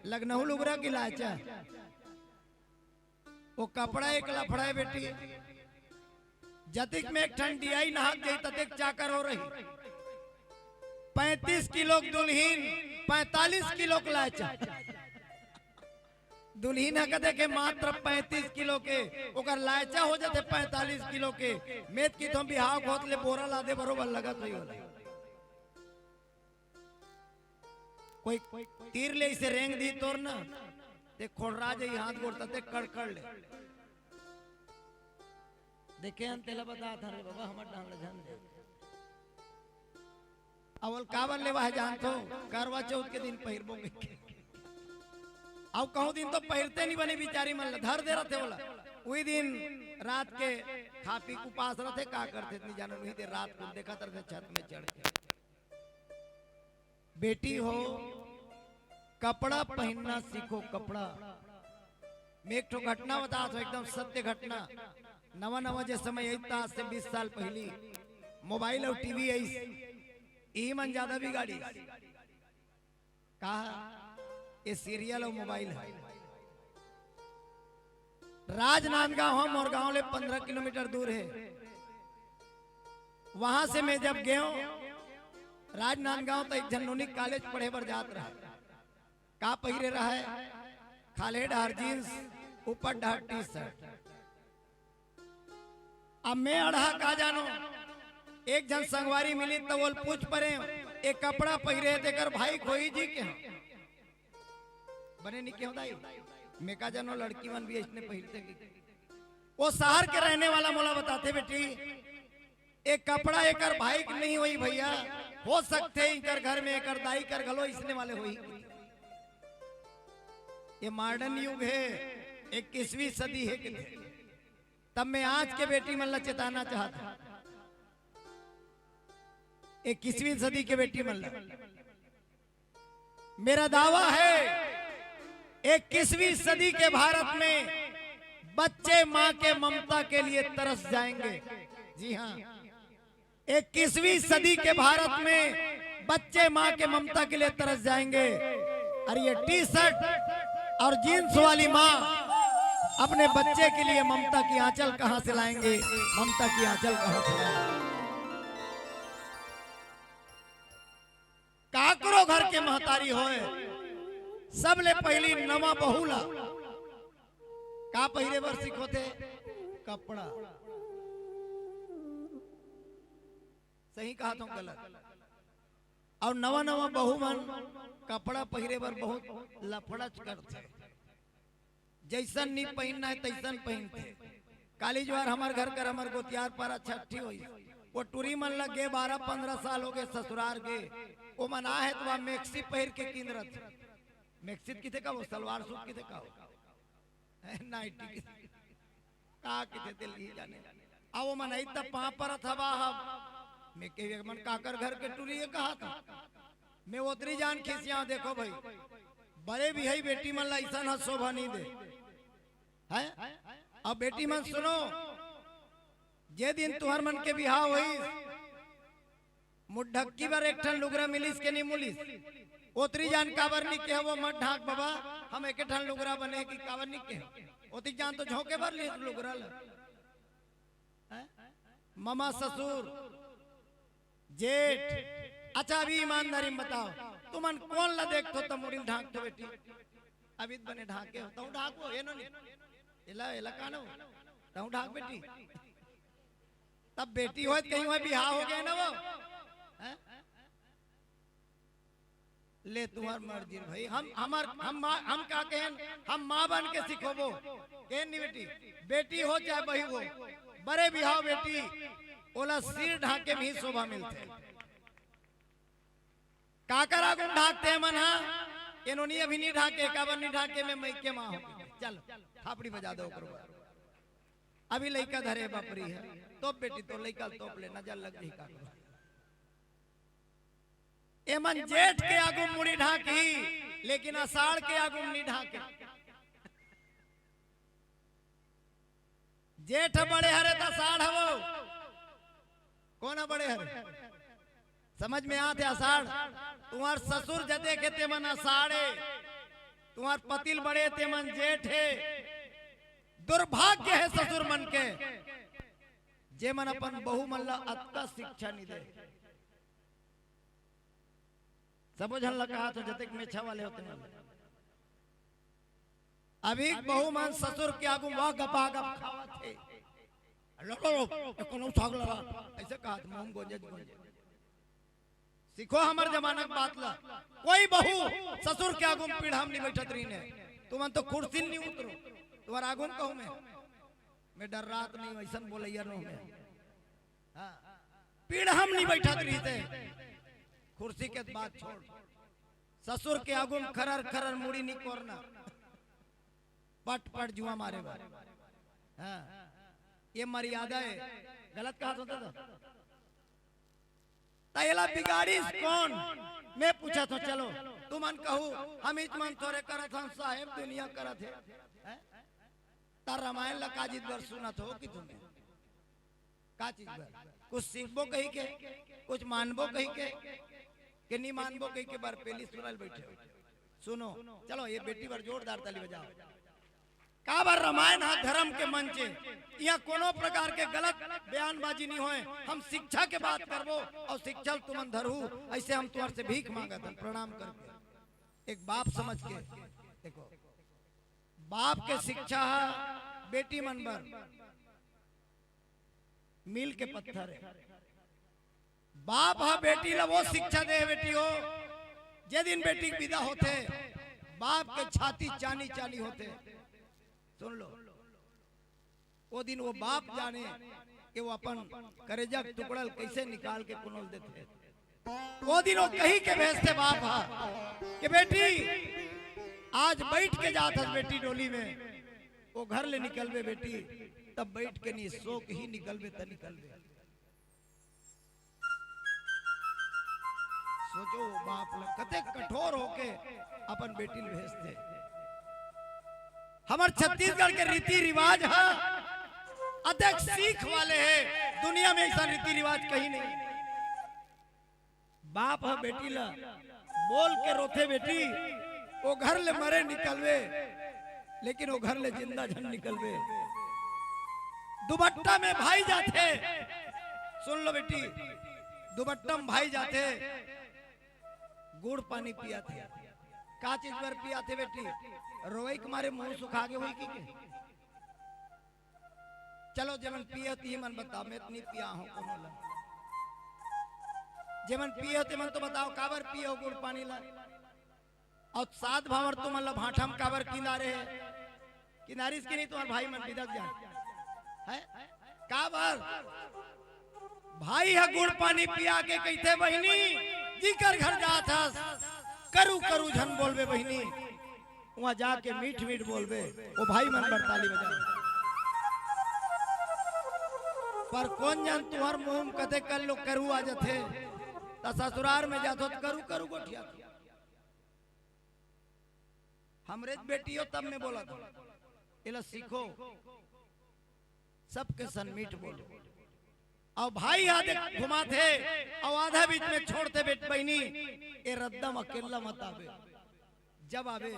लखनऊ लुगरा कि लायचा? वो कपड़ा एक लफड़ा हे बेटी। जतिक में एक ठन डियाई नहाक जाही, ततिक चाकर हो रही। पैंतीस किलो के दुल्हिन, पैंतालीस किलो के लायचा। दुल्हिन ह कथे के मात्र पैंतीस किलो के, ओकर लायचा हो जाथे पैंतालीस किलो के। में त किथों बिहाव के होत ले बोरा लादे बरोबर लगत होही ओला। कोई तीर ले अइसे रेंग दिही तोर ना, ते खोड़रा जाही हाथ गोड़ तते कड़कड़ ले। देखे हन तेला बतात हन रे बाबा, हमर डाहन ल झन दे। अउ ओला काबर लेवा हे जानथो? करवा चौथ के दिन पहिरबो कहिके। अउ कहूं दिन तो पहिरते नहीं बने, बिचारी मन ल धर दे रथे ओला। उही दिन रात के खा पी के उपास रथे, का करथे नहीं जानन, उही दिन रात को देखत रथे छत में चढ़ के। बेटी हो, कपड़ा पहिनना सीखो, कपड़ा। में एक ठो घटना बतात हों, एकदम सत्य घटना। नवा नवा जे समय आइस, त आज से बीस साल पहिली मोबाइल अउ टीवी आइस, इही मन ज्यादा बिगाड़िस। का? ये सीरियल अउ मोबाइल हे। राजनांदगांव ह मोर गांव ले पंद्रह किलोमीटर दूर हे। वहां से में जब गेंव, राजनांदगांव त एक झन नोनी कॉलेज पढ़े बर जात रहय। का पहिरे रहय? खाल्हे डहर जींस, ऊपर डहर टी शर्ट। अब में अड़हा का जानों, एक झन संगवारी मिलिस त ओला पूछ परेंव, ए कपड़ा पहिरे हे तेकर भाई के होही जी कहेंव। बने नहीं कहेंव दाई, में का जानों लड़की मन भी अइसने पहिरथे कि। वो शहर के रहने वाला मोला बताथे, बेटी, ए कपड़ा एकर भाई के नहीं होही भइया, हो सकथे एकर घर में एकर दाई कर घलो अइसने वाले होही। ये मॉडर्न युग हे, इक्कीसवीं सदी हे कथे। तब में आज के बेटी मन ला चेताना चाहत हों, इक्कीसवीं सदी के बेटी मन ला। मेरा दावा है, इक्कीसवीं सदी के भारत में बच्चे मां के ममता के लिए तरस जाएंगे। जी हां, इक्कीसवीं सदी के भारत में बच्चे मां के ममता के लिए तरस जाएंगे। और ये टी शर्ट और जींस वाली मां अपने बच्चे के लिए ममता की आंचल कहां से लाएंगे? ममता की आंचल कहां से लाएंगे? काकरो घर के महतारी होय, सबले पहिली नवा बहू ला का पहिरे बर सिखोथे? कपड़ा। सही कहत हों, गलत? अउ नवा नवा बहू मन कपड़ा पहिरे बर बहुत लफड़च करथे। जइसन नी पहिनना हे, तइसन पहिनथे। काली जुवार हमर घर कर, हमर गोतियार पारा छट्ठी होइस। वो टुरी मन लग गे, बारह पंद्रह साल हो गे ससुरार गे। वो मन आहे त वहां मैक्सी पहिर के किंदरत। मैक्सी त किथे का वो, सलवार सूट किथे का वो? नाइटी किथे का किथे, दिल्ली जाने। अब वो मन आई त पांव परत हवा हव। में कहे, "ये मन काकर घर के टुरी हे?" कहा था। में ओतरी जान खिसियाव, देखो भाई, बड़े बिहाई बेटी मन ला अइसन ह शोभा नहीं दे। हैं? अब बेटी मन सुनो, जे दिन तुहर मन के बिहाव होइस, मुड्ढक्की बर एक ठन लुगरा मिलिस के नी मिलिस? ओतरी जान काबर नी केहे, वो मत ढांक बबा, हम एक ठन लुगरा बने कि काबर नी केहे। ओतरी जान तो झोंके बर लिस लुगरा ल। हैं? ममा ससुर, जेठ। अच्छा, अभी ईमानदारी में बताओ, तुमन कोन ला देखथो त मुड़ी ल ढांकथो बेटी? अभी त बने ढांके हो, तहूं ढांकबो, ए नोनी, एला, एला कानो, तहूं ढांक बेटी। तब बेटी होय त कहीं होय बिहाव हो गया ना वो, हैं? ले तुम्हार मर्जी भाई, हम, हमर, हम माँ, हम का कहेन, हम माँ बन के सिखोबो, कहेन नी बेटी, बेटी हो चाहे बहू हो, बड़े बिहाव बेटी, ओला सिर ढांके में ही शोभा मिलथे। काकर आगुन ढांकथे मन हा, एनो नी अभी नी ढांके, काबर नी ढांके, में मइके माँ हो। चल, थापड़ी बजा दो ओकर बर। अभी लइका धरे बपरी है, तोप बेटी, तो लइका तोप ले, नजर लग जाही काकर। एमन जेठ के आगू मुड़ी ढांकही, लेकिन अषाढ़ के आगू नी ढांके। जेठ बड़े हरे त अषाढ़ हवो। कोन बड़े हरे? समझ में आथे अषाढ़? तुम्हार ससुर जते के तेमन अषाढ़े, तुम्हार पतिल बड़े तेमन जेठ हे। दुर्भाग्य हे ससुर मन के, जेमन अपन बहू मन ला अतका शिक्षा नी दे। सबो झन ला कहा तो जतेक मेछा वाले होते हैं। अभी बहू मन ससुर के आगू वाह गपा गप खावत हे। लो, लो, लो, ये कोनो साग लगा, ऐसे कहा तो मुंह गोंजे, गोंजे। सीखो हमर जमाना के बात ला। कोई बहू ससुर के आगू में पीढ़ा में नहीं बैठत रही ने। तुमन तो कुर्सी नहीं उतरो। तुम्हारा आगू में कहूँ मैं, मैं डर्रात नहीं हूँ, ऐसन बोलैया नो मैं। हाँ। पीढ़ा में नहीं बैठत रही थे। कुर्सी के बात छोड़। ससुर के आगू में खरर खरर मुड़ी नहीं कोरना। पट पट जुआ मारे बर। हाँ। ये मर्यादा है। गलत कहा होता तो। त एला बिगाड़िस कोन? मैं पूछत हों, चलो, तुमन कहू, हम इच मन थोरे करत हन, साहेब दुनिया करत हे। हैं? त रामायण ला का चीज बर सुनत हो कि तुमन? का चीज बर? कुछ सीखबो कही के, कुछ मानबो कही के, के नी मानबो कही के बर पेली सुनल बैठे हो। सुनो, चलो, ये बेटी बर जोरदार ताली बजाओ। काबर रामायण हा धर्म के मंच हे, इहाँ कोनो प्रकार के गलत बयानबाजी नहीं होय। हम शिक्षा के बात करबो अउ शिक्षा ल तुमन धरहू, ऐसे हम तुमन से भीख मांगत हन प्रणाम करके, एक बाप समझ के। देखो, बाप के शिक्षा हा बेटी मन बर मील के पत्थर हे। बाप हा बेटी ला वो शिक्षा दे, बेटी हो, जे दिन बेटी के विदा होथे, बाप के छाती चानी चानी होथे। सुन लो, वो दिन वो बाप जाने कि वो अपन करेजा के टुकड़ा ल कैसे निकाल के कोनो ल देथे। वो दिन वो कही के भेजथे बाप हा कि बेटी, आज बैठ के जात हस बेटी डोली में, वो घर ले निकलबे बेटी, तब बैठ के नहीं, सो के ही निकलबे, त निकलबे। सोचो, वो बाप ल कते कठोर होके अपन बेटी ल भेजथे। हमर छत्तीसगढ़ के रीति रिवाज ह अतेक सीख वाले हे, दुनिया में ऐसा रीति रिवाज कहीं नहीं। बाप ह बेटी ल बोल के रोथे, बेटी, वो घर ले मरे निकलबे, लेकिन वो घर ले जिंदा झन निकलबे। दुबट्टा में भाई जाथे, सुन लो बेटी, दुबट्टा में भाई जाथे, गुड़ पानी पियाथे। का चीज बर पियाथे बेटी? रोई के मारे मुंह सुखा गे होई कि के? चलो, जेमन पिए हो, तिही मन बताओ, मैं तो नहीं पिया हूँ कोनो ला। जेमन पिए हो, तेमन तो बताओ, काबर पिए हो गुड़ पानी ला? अउ सात भांवर तुमन ला भांठा म काबर किंदारे हे? किंदारिस कि नहीं तुम्हार भाई मन बिदक जान? हैं? काबर? भाई ह गुड़ पानी पिया के कहिथे, "बहिनी, जिकर घर जात हस, करू करू झन बोलबे बहिनी, उहाँ जाके मीठ मीठ बोलबे।" वो भाई मन बर ताली बजाओ। पर कोन जन तुहर मुंह म कते कर लो करू आ जथे, त ससुरार में जाथो त करू करू गोठियाथो। हमरे बेटी हो तब में बोलत हूँ, एला सीखो, सबके सन मीठ बोलो। अउ भाई हा देख घुमाथे, अउ आधा बीच में छोड़थे, "बेट बहिनी, ए रद्दा म अकेल्ला मत आबे, जब आबे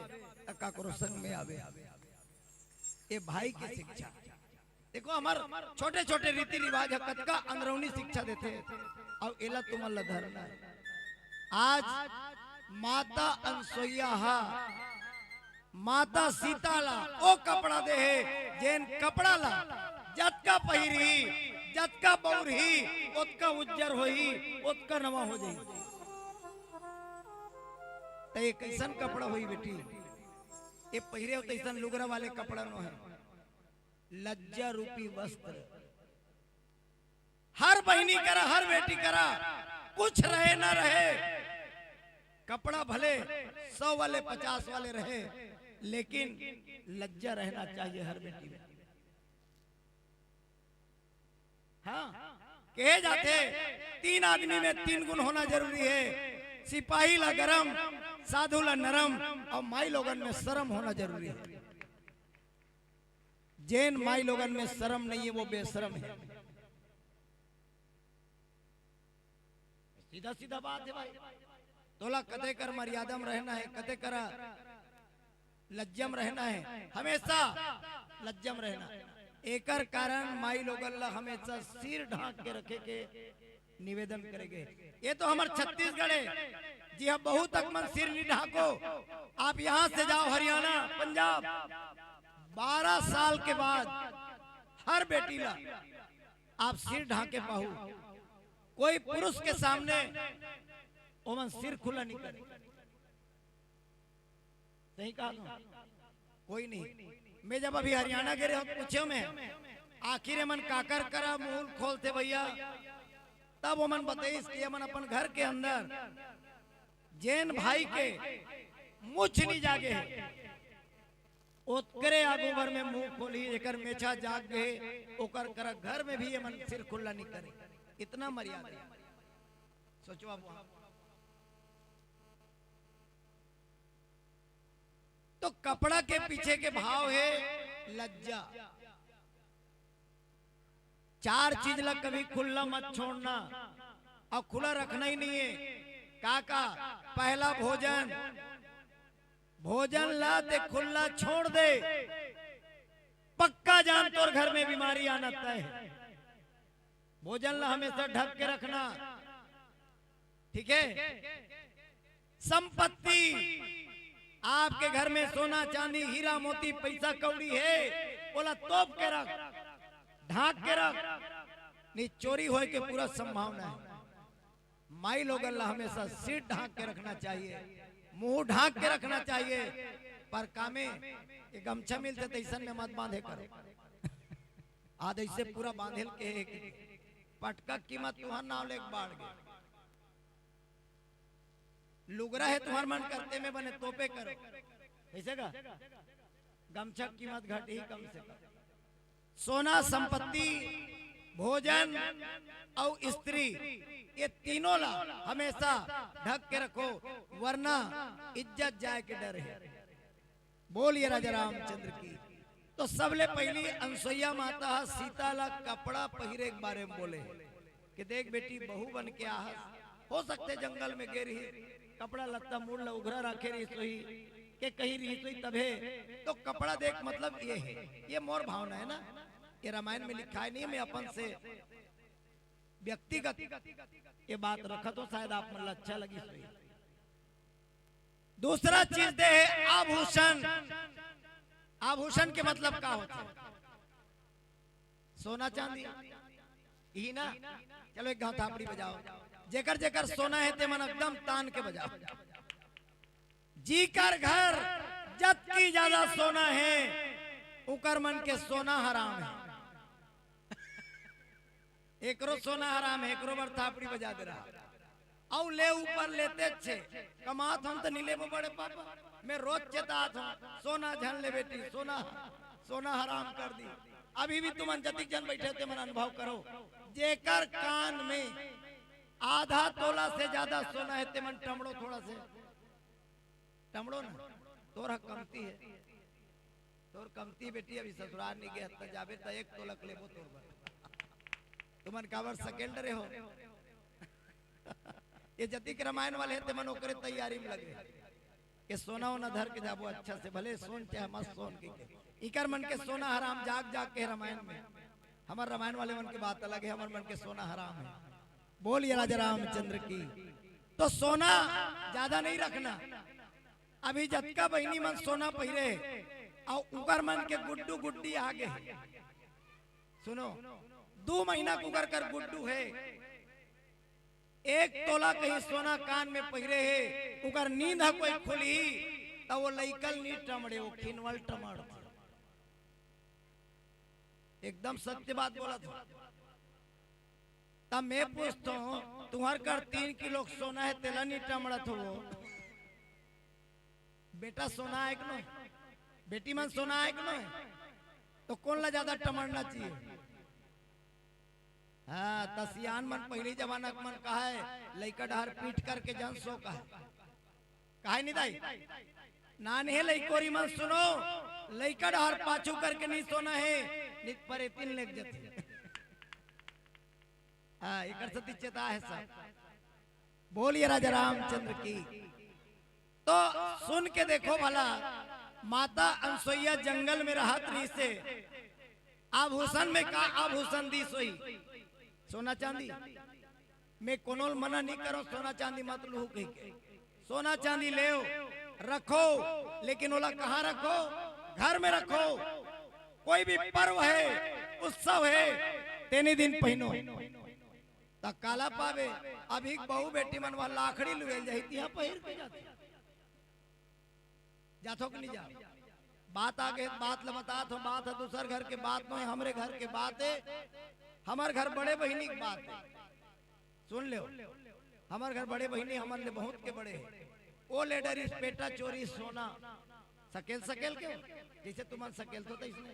त काकरो संग में आबे।" ए भाई के शिक्षा। देखो, हमर छोटे-छोटे रीति रिवाज ह कतका अंदरूनी शिक्षा देथे, अउ एला तुमन ल धरना हे। आज माता अनसुईया हा माता सीता ला ओ कपड़ा दे हे, जेन कपड़ा ला जतका पहिरही, जतका बउरही, ओतका उज्जर होही, ओतका नवा हो जाही। त ये कइसन कपड़ा होही बेटी? ये पहिरे हो तइसन लुगरा वाले कपड़ा नो हे। लज्जा रूपी वस्त्र। हर बहिनी करा, हर बेटी करा, कुछ रहे ना रहे, कपड़ा भले सौ वाले, पचास वाले रहे, लेकिन लज्जा रहना चाहिए हर बेटी में। हाँ, कहे जाथे, तीन आदमी में तीन गुण होना जरूरी हे। सिपाही ला गरम, साधु ला नरम, अउ माई लोगन में शरम होना जरूरी हे। जेन माई लोगन में शरम नहीं हे, वो बेशरम हे। सीधा सीधा बात हे भाई, तोला कते कर मर्यादा म रहना हे, कते कर लज्जा म रहना हे, हमेशा लज्जा म रहना। एकर कारण माई लोगन ला हमेशा सिर ढांक के रखे के निवेदन करे गे। ये तो हमर छत्तीसगढ़ हे जी, हा बहुत अकमन सिर नहीं ढांको। आप यहाँ से जाओ हरियाणा, पंजाब, बारह साल के बाद हर बेटी ला आप सिर ढांके पाहू। कोई पुरुष के सामने ओमन सिर खुला नहीं करे। सही कहा तुम? कोई नहीं। मैं जब अभी हरियाणा गे रहे हों, पूछे मैं, "आखिर एमन काकर करा मुंह खोलथे भैया?" तब ओमन बताइस कि एमन अपन घर के अंदर जेन भाई के मुछ नहीं जागे हे, ओतकरे आगू भर में मुंह खोलही, एकर मेछा जाग गे, ओकर करा घर में भी एमन सिर खुला नहीं करे। इतना मर्यादा। सोचो अब वहां। तो कपड़ा के पीछे के भाव हे लज्जा। चार चीज ला कभी खुला मत छोड़ना, अउ खुला रखना ही नहीं हे। का का? पहला भोजन, भोजन ला ते खुला छोड़ दे, पक्का जान तोर घर में बीमारी आना तय हे। भोजन ला हमेशा ढक के रखना, ठीक हे? संपत्ति, आपके घर में सोना चांदी, हीरा मोती, पैसा कौड़ी हे, ओला तोप के रख, ढांक के रख, नहीं चोरी होय के पूरा संभावना हे। माई लोगन ला हमेशा सिर ढांक के रखना चाहिए, मुंह ढांक के रखना चाहिए। पर कामे ये गमछा मिलथे तइसन में मत बांधे करो। आज ऐसे पूरा बांधेल के हे कि पटका कीमत तुहर नाव लेके बाढ़ गे। लुगरा हे तुहर मन करते में बने तोपे करो। ऐसे का? गमछा कीमत घटही कम से कम। सोना, संपत्ति, भोजन अउ स्त्री, ये तीनों ला हमेशा ढक के रखो, वरना इज्जत जाए के डर हे। बोलिए राजा रामचंद्र की। तो सबले पहिली अनसुईया माता ह सीता ला कपड़ा पहिरे के बारे में बोले हे कि देख बेटी, बहू बन के आहस, हो सकथे जंगल में गे रही, कपड़ा लत्ता मुड़ ला उघरा राखे रही सोही, के कहीं रही सोही तभे, तो कपड़ा देख मतलब ये हे, ये मोर भावना हे ना, ये रामायण में लिखाय नहीं हे, मैं अपन से व्यक्तिगत ये बात रखत हों, शायद आप मन ला अच्छा लगिस होही। दूसरा चीज दे हे आभूषण। आभूषण के मतलब का होथे? सोना चांदी ही ना? चलो एक घांव थापड़ी बजाओ। जेकर जेकर सोना हे ते मन एकदम तान के बजाओ। जीकर घर जतकी ज्यादा सोना हे, उकर मन के सोना हराम हे। एकरो सोना हराम हे, एकरो बर थापड़ी बजा दे रहा। अउ ले ऊपर लेते छे, कमात हन त नी लेबो बड़े पापा। मैं रोज चेतात हूँ, सोना झन ले बेटी, सोना, सोना हराम कर दी। अभी भी तुमन जतिक झन बैठे ते मन अनुभव करो, जेकर कान में आधा तोला से ज्यादा सोना हे ते मन टमड़ो थोड़ा से, टमड़ो ना, तोर ह कमती हे। तोर कमती बेटी अभी ससुरार नी गे, त जाबे त एक तोलक लेबो तोर बर। तुमन काबर सकेल डरे हो? ये जतिक रामायण वाले हे, तेमन ओकरे तैयारी में लगे। ये सोना वोना धर के जाबो अच्छा से, भले सोन चाहे मत सोन के, के। इकर मन के सोना हराम जाग जाग के रामायण में। हमर रामायण वाले मन के बात अलग हे, हमर मन के सोना हराम हे। बोलिए राजा रामचंद्र की। तो सोना ज्यादा नहीं रखना। अभी जतका बहिनी मन सोना पहिरे हे, अउ उकर मन के गुड्डू गुड्डी आगे हे। सुनो, दू महीना के उकर कर गुड्डू हे, एक तोला कहीं सोना कान में पहिरे हे, उकर नींद ह कोई खुलही, त वो लइकल नी टमड़े, वो खिनवल टमड़। एकदम सत्य बात बोलत हों। त मैं पूछत हों, तुम्हर कर तीन किलो सोना हे, तेला नी टमड़त हो? बेटा सोना आय के नोहे? बेटी मन सोना आय के नोहे? तो कोन ला ज्यादा टमड़ना चाहिए? हाँ, त सियान मन पहिली जमाना के मन कहे, लइका डहर पीठ करके जन सो कहे। कहे नी दाई? नान्हे लइकोरी मन सुनो, लइका डहर पाछू करके नी सोना हे, नी त परेतिन लेग जथे। हाँ, एकर सेती चेता हे सब। बोलिए राजा रामचंद्र की। तो सुन के देखो भला, माता अनसुईया जंगल में रहत रहिसे, आभूषण में का आभूषण दिस होही? सोना चांदी। मैं कोनो ल मना नी करों, सोना चांदी मत लूहू कहिके। सोना चांदी लेव, रखो, लेकिन ओला कहाँ रखो? घर में रखो। कोई भी पर्व हे, उत्सव हे, तेनी दिन पहिनो। त काला पाबे, अभी बहू बेटी मन वहाँ लाखड़ी लुएल जाही, तिहाँ पहिर के जाथे। जाथो कि नी जा? बात आगे, बात ल बतात हों, बात ह दूसर घर के बात नोहे, हमरे घर के बात हे। हमर घर बड़े बहिनी के बात हे। सुन लेव, हमर घर बड़े बहिनी हमन ले बहुत के बड़े हे। ओ ले डरिस बेटा चोरी सोना, सकेल सकेल के, जइसे तुमन सकेलथो तइसने।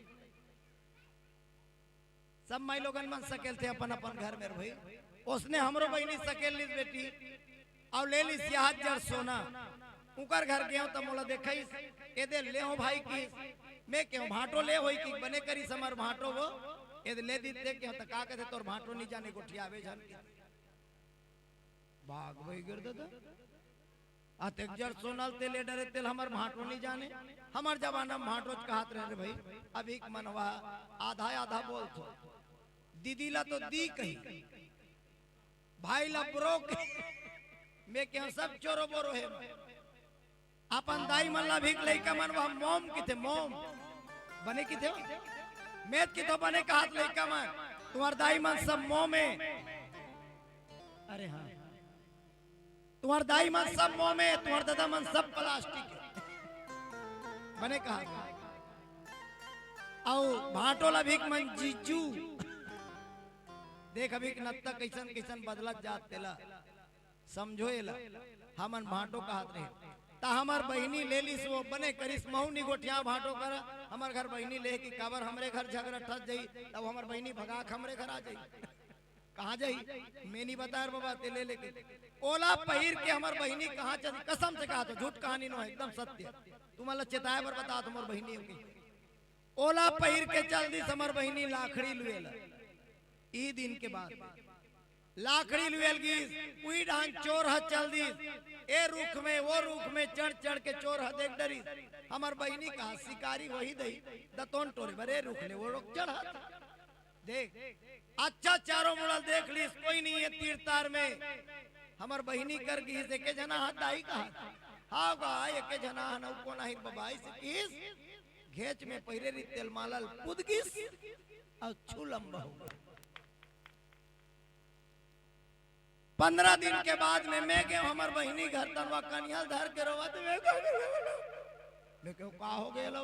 सब माई लोगन मन सकेलथे अपन अपन घर में रे भई। ओसने हमरो बहिनी सकेल लिस बेटी, अउ ले लिस याद जर सोना। उकर घर गेंव त मोला देखइस, एदे ले हों भाई किहिस। मैं केहेंव भांटो ले होही कि बने करिस हमर भांटो वो, एदे ले दिस ते केहेंव त का कथे तोर भांटो नी जाने गोठियाबे झन के। बाग बही गे रे ददा। अतेक जर सोना ल ते ले डरे तेल हमर भांटो नी जाने। हमर जमाना में भांटोच कहत रहे रे भई। अभी के मनवा आधा आधा बोलथो। दीदी ला तो दी कही, भाई ला ब्रो कही। मैं केहेंव सब चोरो बोरो हे। अपन दाई मन ला भी लइका मन वह मोम किथे, मोम। बने किथे हो? मैं त किथों बने कहत लइका मन, तुम्हर दाई मन सब मोम हे। अरे हाँ, तुम्हर दाई मन सब मोम हे, तुम्हर ददा मन सब प्लास्टिक हे। बने कहत। अउ भांटो ला भी मन जीजू। देख अभी के नत्ता कइसन कइसन बदलत जात तेला। समझो एला, हमन भांटो कहत रहे। त हमर बहिनी ले लिस वो, बने करिस, महूं नी गोठियांव भांटो करा। हमर घर बहिनी ले कि काबर हमरे घर झगरा ठस जाही, तब हमर बहिनी भगा के हमरे घर आ जाही। कहाँ जाही? मैं नी बताय रे बबा, ते ले लेके। ओला पहिर के हमर बहिनी कहाँ चली, कसम से कहत हों, झूठ कहानी नोहे, एकदम सत्य। तुमन ला चेताय बर बतात हों, मोर बहिनी हे कि। ओला पहिर के चल दिस हमर बहिनी लाखड़ी लुए ला। ई दिन के बाद लाखड़ी लुएल गिस, उही डहन चोर ह चल दिस। ए रुख में, वो रुख में चढ़ चढ़ के चोर ह देख डरिस। हमर बहिनी कहाँ शिकारी होही दई, दतोन टोरे बर ए रुख ले वो रुख चढ़त। देख, अच्छा चारों मुड़ा देख लिस, कोई नहीं हे तीर तार में। हमर बहिनी कर गिस, एके झना ह दाई कहा। हाँ गा, एके झना ह न, कोन आही बबा, अइसे किहिस। घेंच में पहिरे रिहिस तेल माला ल कूद गिस, अउ छू लंबा हो गे। पंद्रह दिन के बाद में मैं गेंव हमर बहिनी घर, तनवा कनिहा ल धर के रोवत हे। मैं केहेंव, का हो गे लो?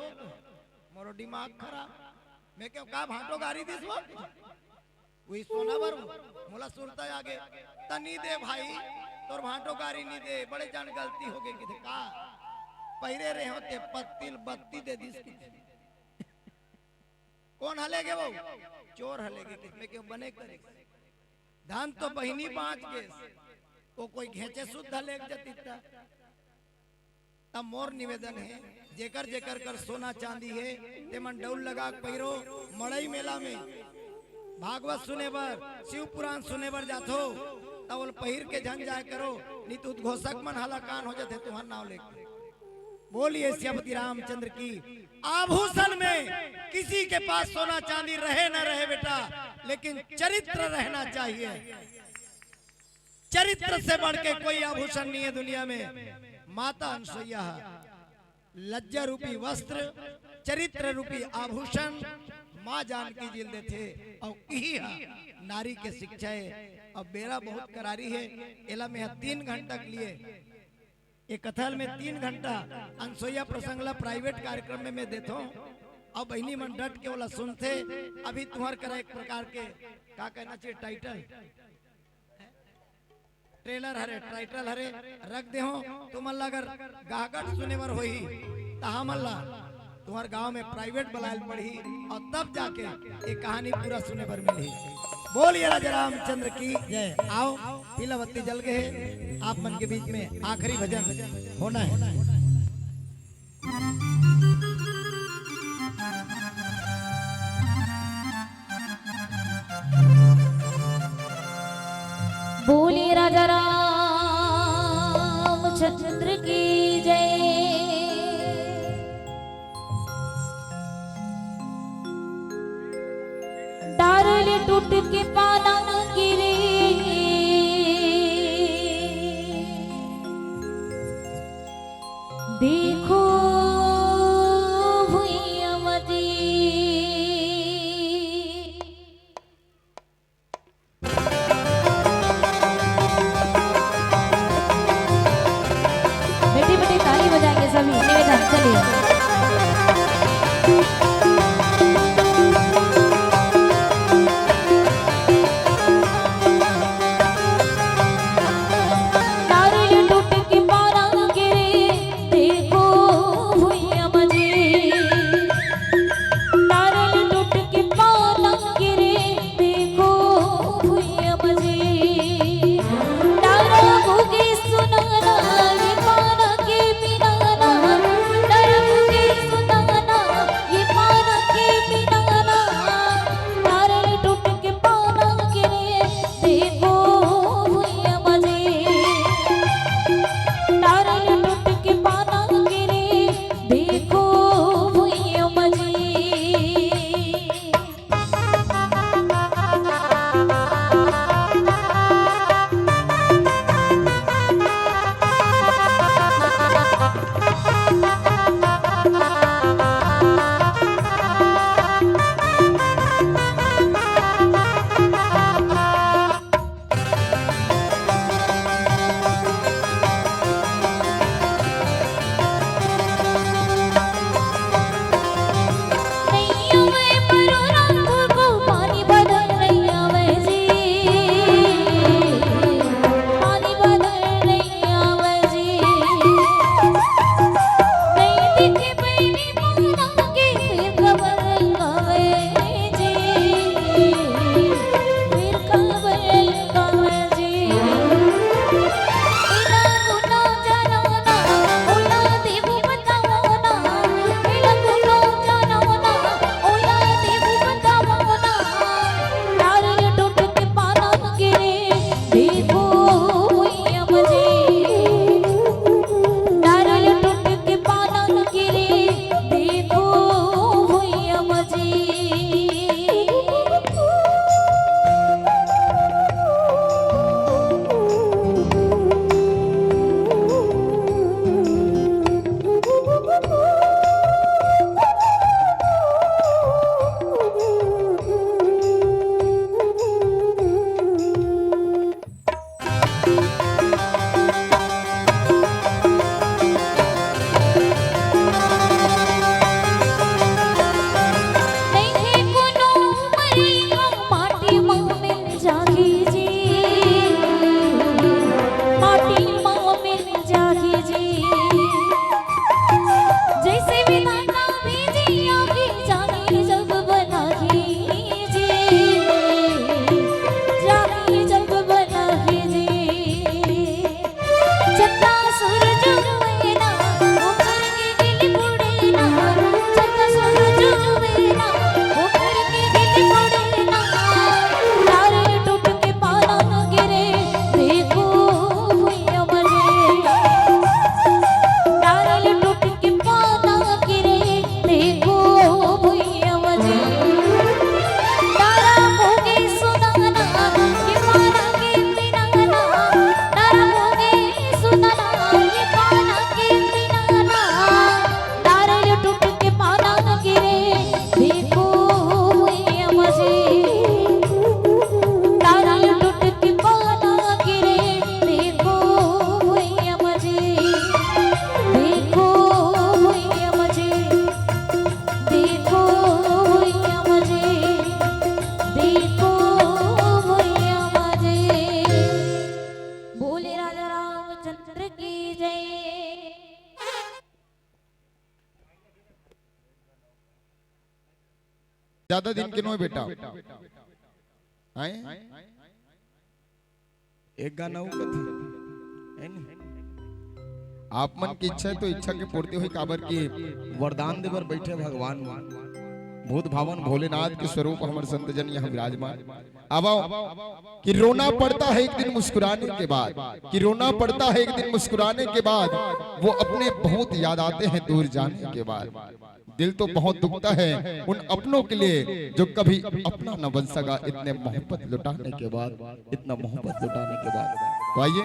मोरो दिमाग खराब। मैं केहेंव, का भांटो गारी दिस वो? उही सोना बर मोला सुरता आ गे। त नी दे भाई, तोर भांटो गारी नी दे, बड़े जान गलती हो गे किथे। का पहिरे रहे हों ते पत्ती ल बत्ती दे दिस किथे। कोन ह ले गे वो? चोर ह ले गे किथे। मैं केहेंव बने करिस। धन तो बहिनी बांच गेस, वो कोई घेंचे सुद्धा लेग जतिस त। त मोर निवेदन हे, जेकर जेकर कर सोना चांदी हे, तेमन डउल लगा के पहिरो, मड़ई मेला में भागवत सुने बर, शिव पुराण सुने बर जाथो, त ओला पहिर के झन जाय करो, नहीं तो उद्घोषक मन हलाकान हो जाथे तुहर नाव लेके। बोलिए सियापति रामचंद्र की। आभूषण में किसी के पास सोना चांदी रहे ना रहे बेटा, लेकिन चरित्र रहना चाहिए। चरित्र से बढ़ के कोई आभूषण नहीं है दुनिया में। माता अनसुईया है। लज्जा रूपी वस्त्र, चरित्र रूपी आभूषण माँ जानकी जी ल देथे, अउ इही ह नारी के शिक्षा हे। अब बेरा बहुत करारी हे, एला मैं ह तीन घंटा के लिए, ए कथा ल मैं तीन घंटा अनसुईया प्रसंग ला प्राइवेट कार्यक्रम में मैं देथों। अब बहिनी मन डट के ओला सुनथे। अभी तुम्हर करा एक प्रकार के का कहना चाहिए, टाइटल, ट्रेलर हरे, टाइटल हरे, रख दे हो। तुमन ला अगर गाहगट सुने बर होही, त हमन ला तुम्हर गांव में प्राइवेट बुलायल पड़ही, अउ तब जाके ये कहानी पूरा सुने बर मिलही। बोलिए राजा रामचंद्र की जय। आओ, पीला बत्ती जल गए हे, आप मन के बीच में आखिरी भजन होना है। बोले राजा रामचंद्र की जय। डार ले टूट के पाना गिरे, देखो भुइयां मजी। मीठी मीठी ताली बजाएंगे सभी। निवेदन, चलिए। डार ले टूट के पाना गिरे, देखो भुइयां मजी। डार ले टूट के पाना गिरे, देखो भुइयां मजी। डारा भुगे सुनाना, ये पाना के बिनाना। डारा ज्यादा दिन के नोहे बेटा। आए? एक गाना अउ कथे, है नी? आप मन की इच्छा हे तो इच्छा के पूर्ति होही, काबर कि वरदान देबर बइठे भगवान मन। भूत भावन भोलेनाथ के स्वरूप हमर संत जन यहाँ विराजमान। अब आओ कि रोना पड़ता है एक दिन मुस्कुराने के बाद, कि रोना पड़ता है एक दिन मुस्कुराने के बाद, वो अपने बहुत याद आते हैं दूर जाने के बाद। दिल तो बहुत दुखता है उन अपनों के लिए जो कभी अपना न बन सका, इतने मोहब्बत लुटाने के बाद, इतना मोहब्बत लुटाने के बाद। तो आइए,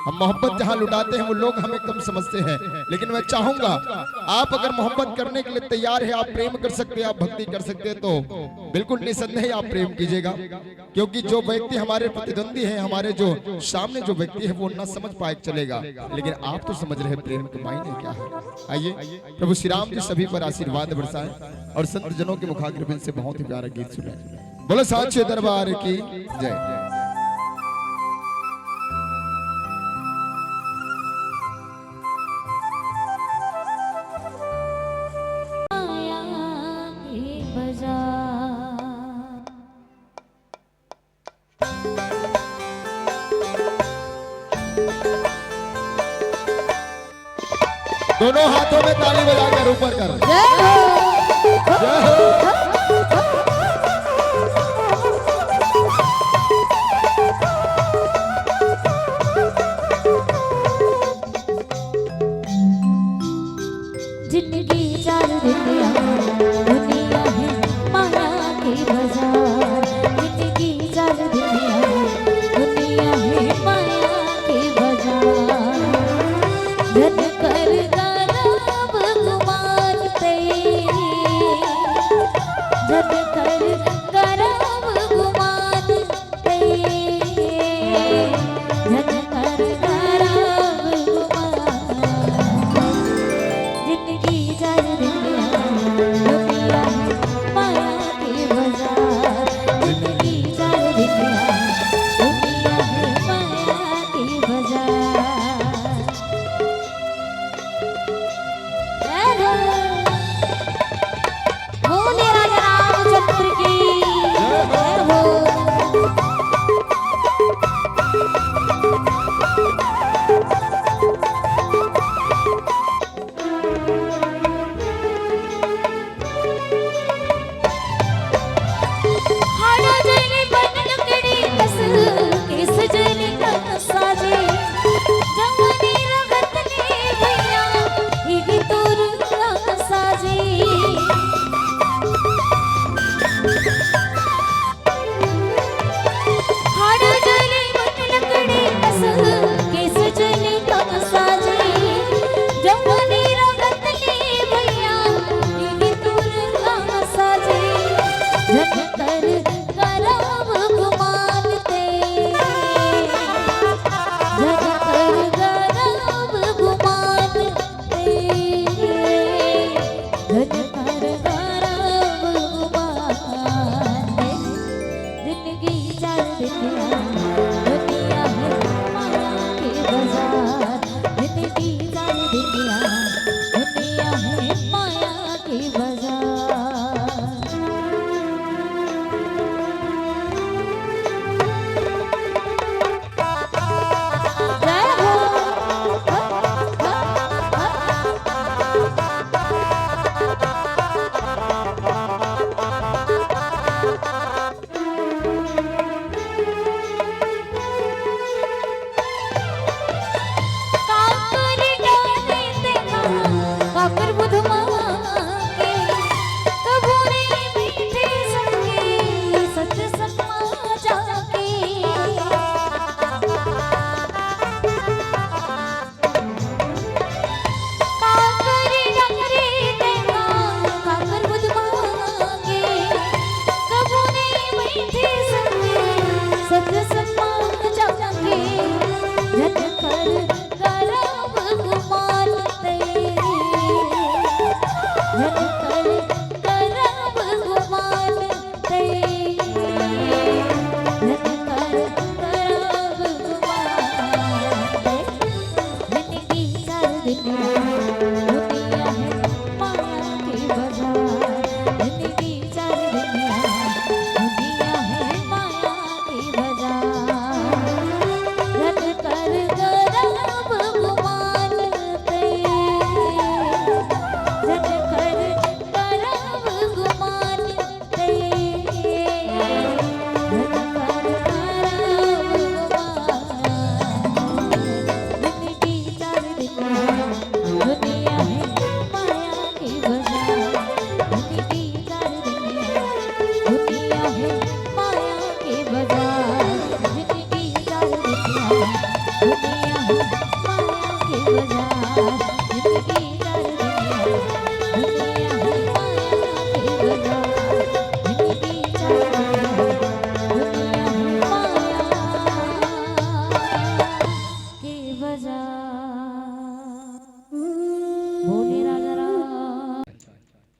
हम मोहब्बत जहाँ लुटाते हैं वो लोग हमें कम समझते हैं, लेकिन मैं चाहूंगा, आप अगर मोहब्बत करने के लिए तैयार है, आप प्रेम कर सकते हैं, आप भक्ति कर सकते हैं, तो बिल्कुल निसंदेह आप प्रेम कीजिएगा। क्योंकि जो व्यक्ति हमारे प्रतिद्वंदी है, हमारे जो सामने जो व्यक्ति है, वो ना समझ पाए चलेगा, लेकिन आप तो समझ रहे प्रेम के मायने क्या है। आइए, प्रभु श्री राम जी सभी पर आशीर्वाद बरसाएं और संत जनों के मुखाग्र से बहुत ही प्यारा गीत सुनाएं। बोलो साचे दरबार की जय। माया के बाजार। दोनों हाथों में ताली बजाकर ऊपर कर। जय हो। जय हो। जिंदगी चार दुनिया, दुनिया है माया के बाजार। जिंदगी चार दुनिया, दुनिया है माया के बाजार। झन कर करब गुमान ते, झन कर करब गुमान। बोले राजा रामचंद्र की जय हो।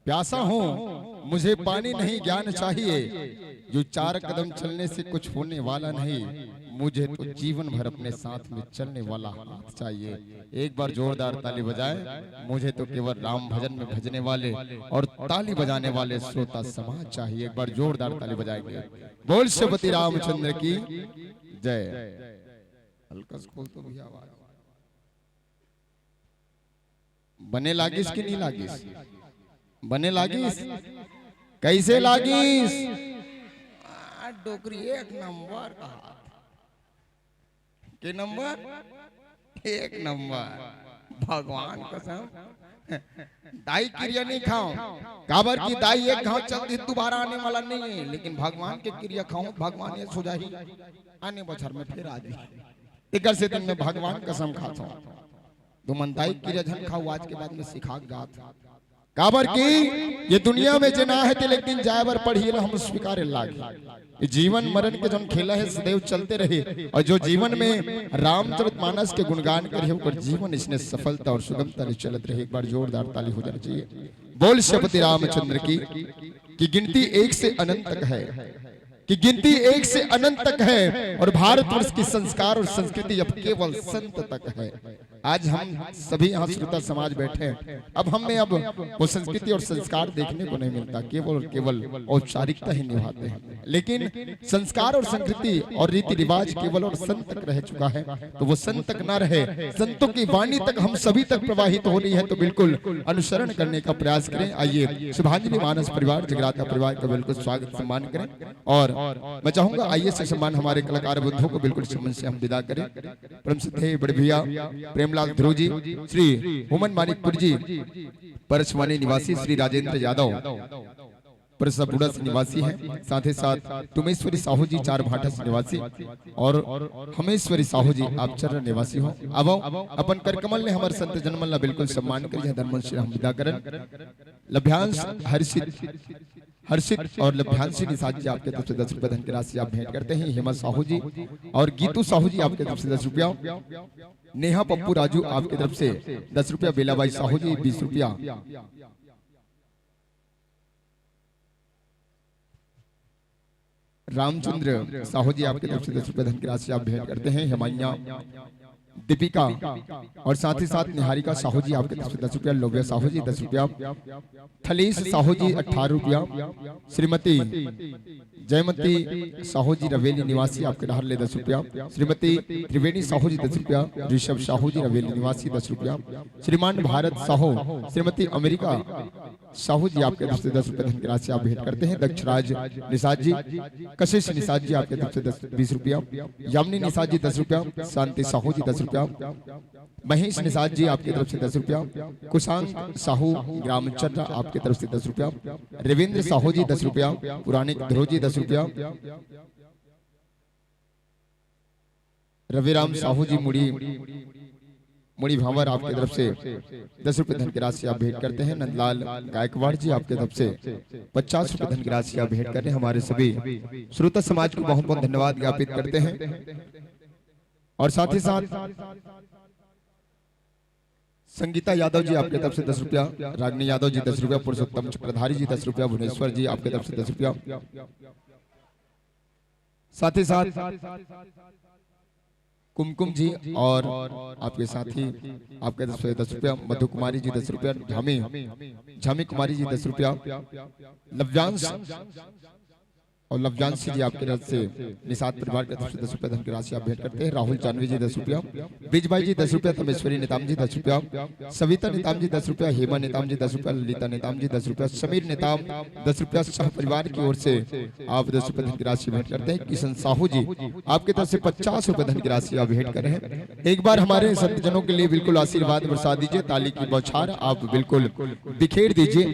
प्यासा हूँ, मुझे पानी नहीं, ज्ञान चाहिए। जो चार कदम चलने से कुछ होने वाला नहीं, मुझे तो जीवन भर अपने साथ में चलने वाला हाथ चाहिए। एक बार जोरदार ताली बजाएं। मुझे तो केवल राम भजन में भजने वाले और ताली बजाने वाले श्रोता समाज चाहिए। एक बार जोरदार ताली बजाएंगे। बोल श्रीपति रामचंद्र की जय। हल्का से खोल तो भैया आवाज। बने लागिस कि नहीं लागिस? बने लागिस? कैसे लागिस? आ, डोकरी एक नंबर का। के नंबर? एक नंबर। भगवान कसम। दाई किरिया नहीं खाओ, काबर की दाई एक घाव चल दी, दोबारा आने वाला नहीं है, लेकिन भगवान के किरिया खाओ, भगवान ये सुझाही आने बछर में फिर आ जाही। एकर से दिन में भगवान कसम खात हूँ, तुमन दाई किरिया झन खाओ, आज के बाद में सिखा के जात हूँ। काबर की ये दुनिया में जेना है, तेला एक दिन जाए बर पड़ही, एला हम स्वीकारे लाग। ये जीवन मरण के जौन खेला है, सदैव चलते रहे, और जो जीवन में रामचरित मानस के गुणगान करे, ओकर जीवन इसने सफलता और सुगमता ले चलत रहे। एक बार जोरदार ताली हो जाना चाहिए। बोल श्रीपति रामचंद्र की, कि गिनती एक से अनंत तक है, कि गिनती एक से अनंत तक है, और भारतवर्ष की संस्कार और संस्कृति अब केवल संत तक है। आज हम सभी यहाँ श्रोता समाज बैठे हैं, अब हम में अब वो संस्कृति और संस्कार देखने को नहीं मिलता, केवल और केवल औपचारिकता ही निभाते हैं। लेकिन संस्कार और संस्कृति और रीति रिवाज केवल और संत तक रह चुका है, तो वो संत तक ना रहे, संतों की वाणी तक हम सभी तक प्रवाहित हो रही है, तो बिल्कुल अनुसरण करने का प्रयास करें। आइए, शुभांजलि मानस परिवार, जगराता परिवार का बिल्कुल स्वागत सम्मान करें। और मैं चाहूंगा, आइए, से सम्मान हमारे कलाकार बंधुओं को बिल्कुल सम्मान से हम विदा करें। परम श्रद्धेय बड़े भैया प्रेमलाल ध्रुव जी, श्री हुमन मानिकपुर जी, परसवानी निवासी, श्री राजेंद्र यादव, परसबुड़ा से निवासी है, साथ ही साथ तुमेश्वरी साहू जी, चार भाटा से निवासी, और हमेश्वरी साहू जी, आप चर्रा निवासी हो। अब अपन करकमल ने हमारे संत जनमन ला बिल्कुल सम्मान करिए, धर्मन से हम विदा करन। लभ्यांश हर्षित, हर्षित और लभ्यांशी निषाद जी, आपके तरफ से दस रुपए धन की राशि आप भेंट करते हैं। हेमा साहू जी और गीतू साहू जी, आपके तरफ से दस रुपया। नेहा पप्पू राजू, आपके तरफ से दस रुपया। बेलाबाई साहू जी, बीस रुपया। रामचंद्र साहू जी, आपके तरफ से दस रुपए धन की राशि आप भेंट करते हैं। हेमान्या, दीपिका और साथ ही साथ निहारिका साहू जी, आपके तरफ से दस रुपया। लोबिया साहू जी, दस रुपया। थलीस साहू जी, अठारह रुपया। श्रीमती जयमती साहू जी, रवेली निवासी, आपके डहर ले दस रुपया। श्रीमती त्रिवेणी साहू जी, दस रुपया। ऋषभ साहू जी, रवेली निवासी, दस रुपया। श्रीमान भारत साहू, श्रीमती अमेरिका साहू जी, आपके तरफ से दस रुपए धन की राशि आप भेंट करते हैं। दक्षराज निषाद जी, कशिश निषाद जी, आपके तरफ से दस, बीस रुपया। यामिनी निषाद जी, दस रुपया। शांति साहू जी, दस रुपया। महेश निषाद जी, आपके तरफ से दस रुपया। कुशांत साहू, ग्राम चर्रा, आपके तरफ से दस रुपया। रविंद्र साहू जी, दस रुपया। पुराणिक ध्रुव जी, दस रुपया। रविराम साहू जी, मुड़ी, मुड़ी भांवर, आपके तरफ से दस रुपए धन की राशि आप भेंट करते हैं। नंदलाल गायकवाड़ जी, आपके तरफ से पचास रुपए धन की राशि आप भेंट कर रहे हैं। हमारे सभी श्रोता समाज को बहुत बहुत धन्यवाद ज्ञापित करते हैं। और साथ ही साथ संगीता यादव जी, आपके तरफ से दस रुपया। रागनी यादव जी, दस रुपया। पुरुषोत्तम चक्रधारी जी, दस रुपया। भुवनेश्वर जी, आपके तरफ से दस रुपया। साथ ही साथ कुमकुम जी और आपके साथी, आपके तरफ से दस रुपया। मधु कुमारी जी, दस रुपया। झामी, झामी कुमारी जी, दस रुपया। लव्यांश और लव्यांशी जी, आपके तरफ से निषाद परिवार की तरफ से दस रुपया धन की राशि आप भेंट करते हैं। राहुल जानवी जी, दस रुपया। बीज भाई जी, दस रुपया। तमेश्वरी नेताम जी, दस रुपया। सविता नेताम जी, दस रुपया। हेमा नेताम जी, दस रुपया। ललिता नेताम जी, दस रुपया। समीर नेताम, दस रुपया। सह परिवार की ओर से आप दस रुपया धन की राशि भेंट करते हैं। किशन साहू जी, आपके तरफ से पचास रुपया धन की राशि आप भेंट कर रहे हैं। एक बार हमारे संतजनों के लिए बिल्कुल आशीर्वाद बरसा दीजिए, ताली की बौछार आप बिल्कुल बिखेर दीजिए।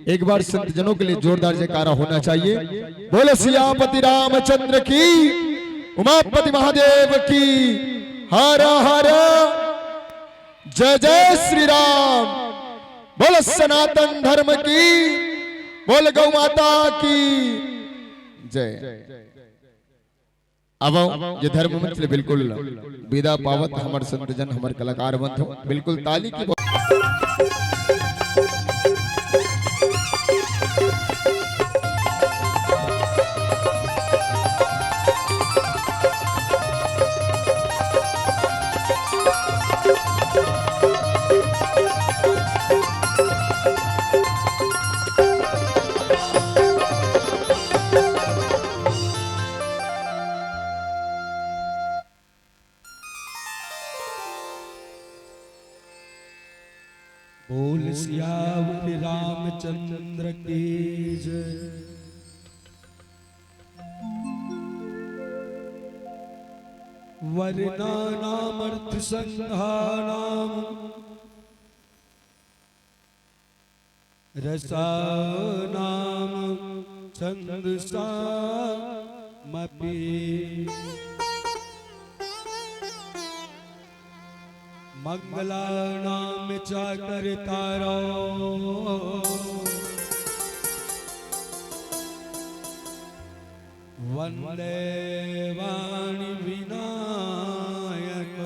एक बार संतजनों के लिए जोरदार जयकारा होना चाहिए। बोलो सियापति रामचंद्र की, उमापति महादेव की, हर हर जय जय श्री राम। बोल सनातन धर्म की, बोल गौ माता की जय। अब ये धर्म मंच ले बिल्कुल विदा पावत हमर संत जन, हमर कलाकार बंधु, बिल्कुल ताली की बोल सियावर रामचंद्र की जय। वर्णानामर्थसंघानां रसानां छंदसामपि। मंगलानां चाकर्तारौ वंदे वाणी विनायक।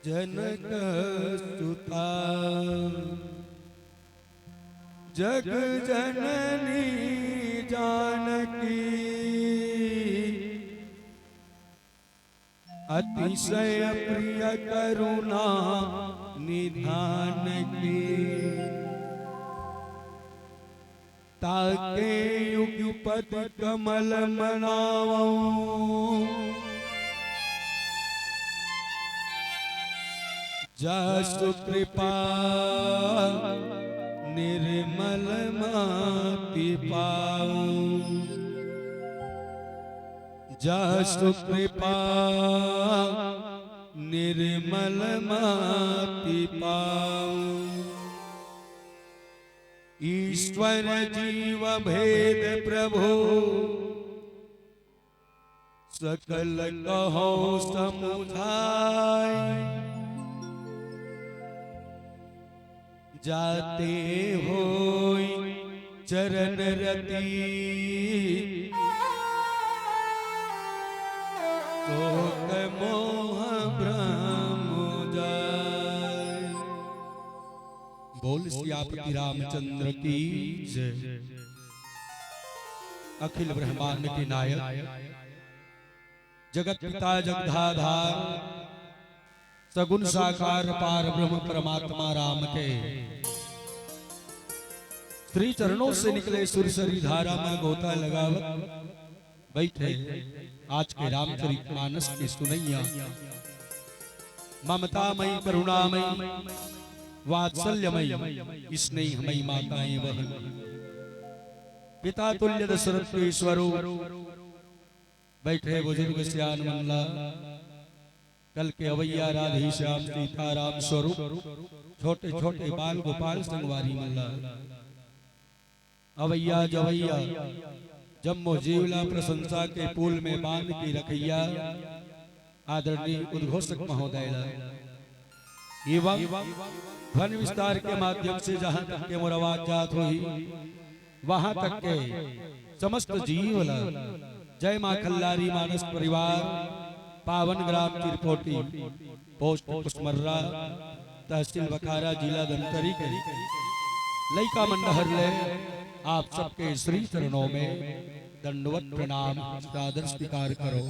जनक सुता जग जननी जानकी, अतिशय प्रिय करुणा निधान की। ताके युग पद कमल मनावौ, जासु कृपा निर्मल माति पावौ। जासु कृपा निर्मल माति पावौ। ईश्वर जीव भेद प्रभु सकल कहौ समुझाय। जाते होई चरण रति शोक मोह भ्रम जाय। बोल सियापति रामचंद्र की जय। अखिल ब्रह्मांड के नायक, जगत पिता जगधाधार, सगुण साकार पार ब्रह्म परमात्मा राम के श्री चरणों से निकले सुरसरी धारा में गोता लगावत बैठे आज के रामचरित मानस के सुनैया, ममतामयी, करुणामयी, वात्सल्यमयी, स्नेहमयी माताएं बहन, पिता तुल्य दशरथ के स्वरूप, बैठे बुजुर्ग सियान मन ला, कल के अवैया राधे श्याम सीताराम स्वरूप, छोटे छोटे बाल गोपाल संगवारी मन ला, अवैया जवैया जम्मो जीव ला प्रशंसा के पुल में बांध के रखैया आदरणीय उद्घोषक महोदय ला एवं ध्वनि विस्तार के माध्यम से जहां तक के मोर आवाज जात होही, वहां तक के समस्त जीव ला जय मां खल्लारी मानस परिवार, पावन ग्राम चिरपोटी, पोस्ट कुसमर्रा, तहसील बखारा, जिला धमतरी के लइका मन डहर ले आप सबके श्री चरणों में दंडवत प्रणाम सादर स्वीकार करो।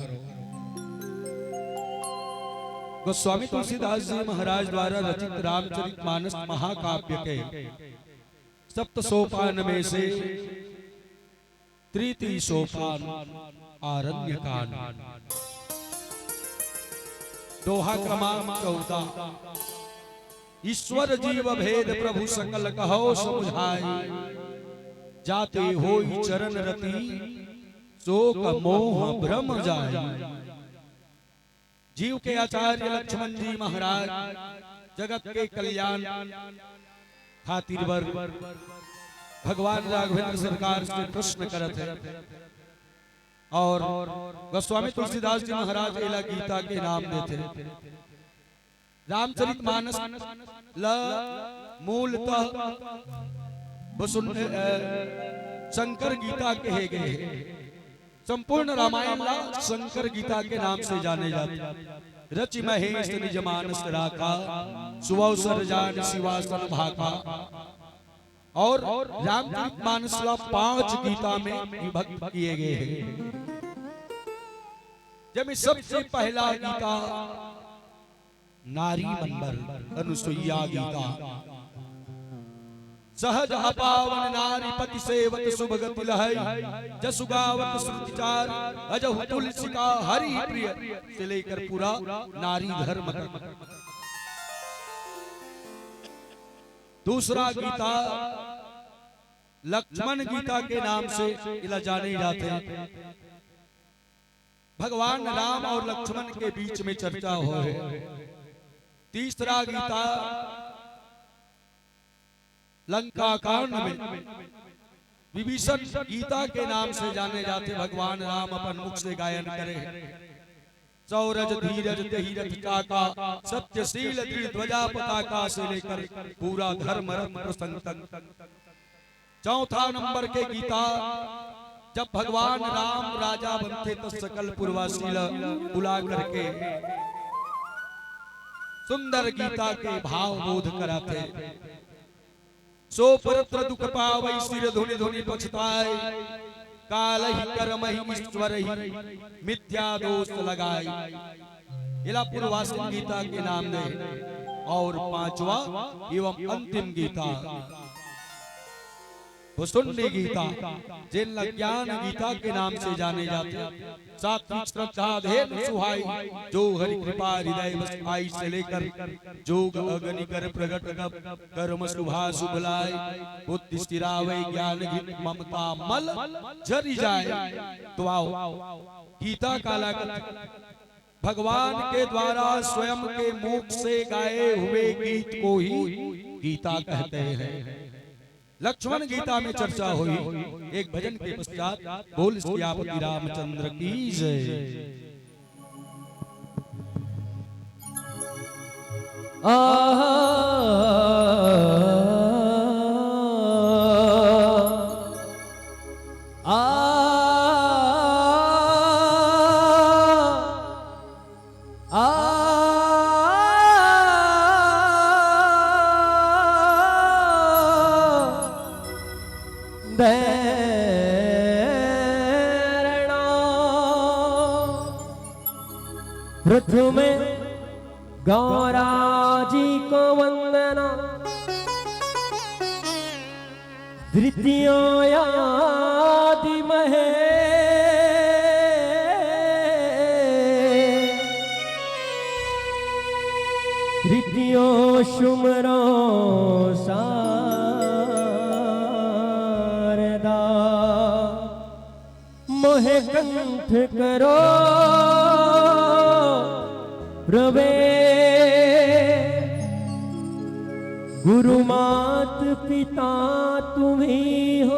गोस्वामी तुलसीदास जी महाराज द्वारा रचित रामचरित मानस महाकाव्य के सप्त सोपान में से तृतीय सोपान आरण्य कांड। दोहा क्रमांक चौदह। ईश्वर जीव भेद प्रभु सकल कहौ समुझाय, जाते होई चरण रति शोक मोह भ्रम जाय। जीव के आचार्य लक्ष्मण जी महाराज जगत के कल्याण खातिर बर भगवान राघवेंद्र सरकार से प्रश्न करत हे, और गोस्वामी तुलसीदास जी महाराज एला गीता के नाम देथे। रामचरित मानस ल मूलतः वसुन-, अ, शंकर गीता कहे गए हे। संपूर्ण रामायण ला शंकर गीता के नाम से जाने जाथे। रचि महेश निज मानस राखा, सुवव सर जान सिवासन भाखा। और रामचरित मानस ला पांच गीता में विभक्त किए गए हैं, जेमे सबसे पहला गीता नारी मन बर अनुसुईया गीता। सहज अपावन नारी पति सेवत सुभगति लहै, जसु गावत श्रुति चार अजहु तुलसी का हरि प्रिय, से लेकर पूरा नारी धर्म तक। दूसरा गीता लक्ष्मण गीता के नाम से इला जाने जाथे। भगवान राम और लक्ष्मण के बीच में चर्चा होय हे। तीसरा गीता लंका कांड में विभीषण गीता के नाम से जाने जाथे। भगवान राम अपन मुख से गायन करे हे। सौरज धीरज तेहि रथ चाका, सत्यशील दृढ़ ध्वजा पताका से लेकर पूरा धर्म रथ प्रसंग तक। चौथा नंबर के गीता, जब भगवान राम राजा बनथे त सकल पुरवासी ल बुला करके सुंदर गीता के भाव बोध कराथे। सो परत्र दुख पावै सिर धुनि धुनि पछताय, कालहि करमहि ईश्वरहि मिथ्या दोष लगाय। एला पूर्वासिन गीता के नाम दे। और पांचवा एवं अंतिम गीता भुसुंडी गीता, जेन ला ज्ञान गीता के नाम से जाने जाथे। सात्विक श्रद्धा धेनु सुहाई, जो हरि कृपा हृदय बस आई, से लेकर जोग अग्नि कर प्रगट तब कर्म शुभा शुभ लाय। बुद्धि स्थिरावै ज्ञान घिन ममता मल झरि जाय। तो आओ, गीता काला कथे, भगवान के द्वारा स्वयं के मुख से गाए हुए गीत को ही गीता कहते हैं। लक्ष्मण गीता में चर्चा हुई। एक भजन के पश्चात बोल सियापति रामचंद्र की जय। आहा, आ, आ, दैरणा। प्रथम गौरा जी को वंदना, द्वितीयो आदि महेश, तृतीयो सुमरो शारदा। मोहे कंठ करो प्रवेश, गुरु मात पिता तुम्ही हो,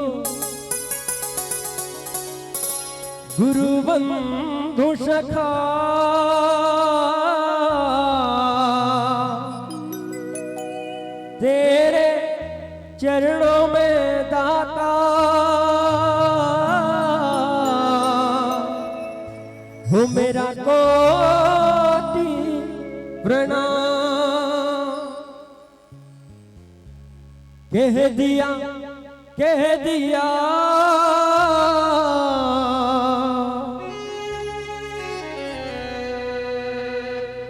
गुरु बंधु सखा तेरे चरणों में दाता हो मेरा कोटि प्रणाम। कह दिया, कह दिया,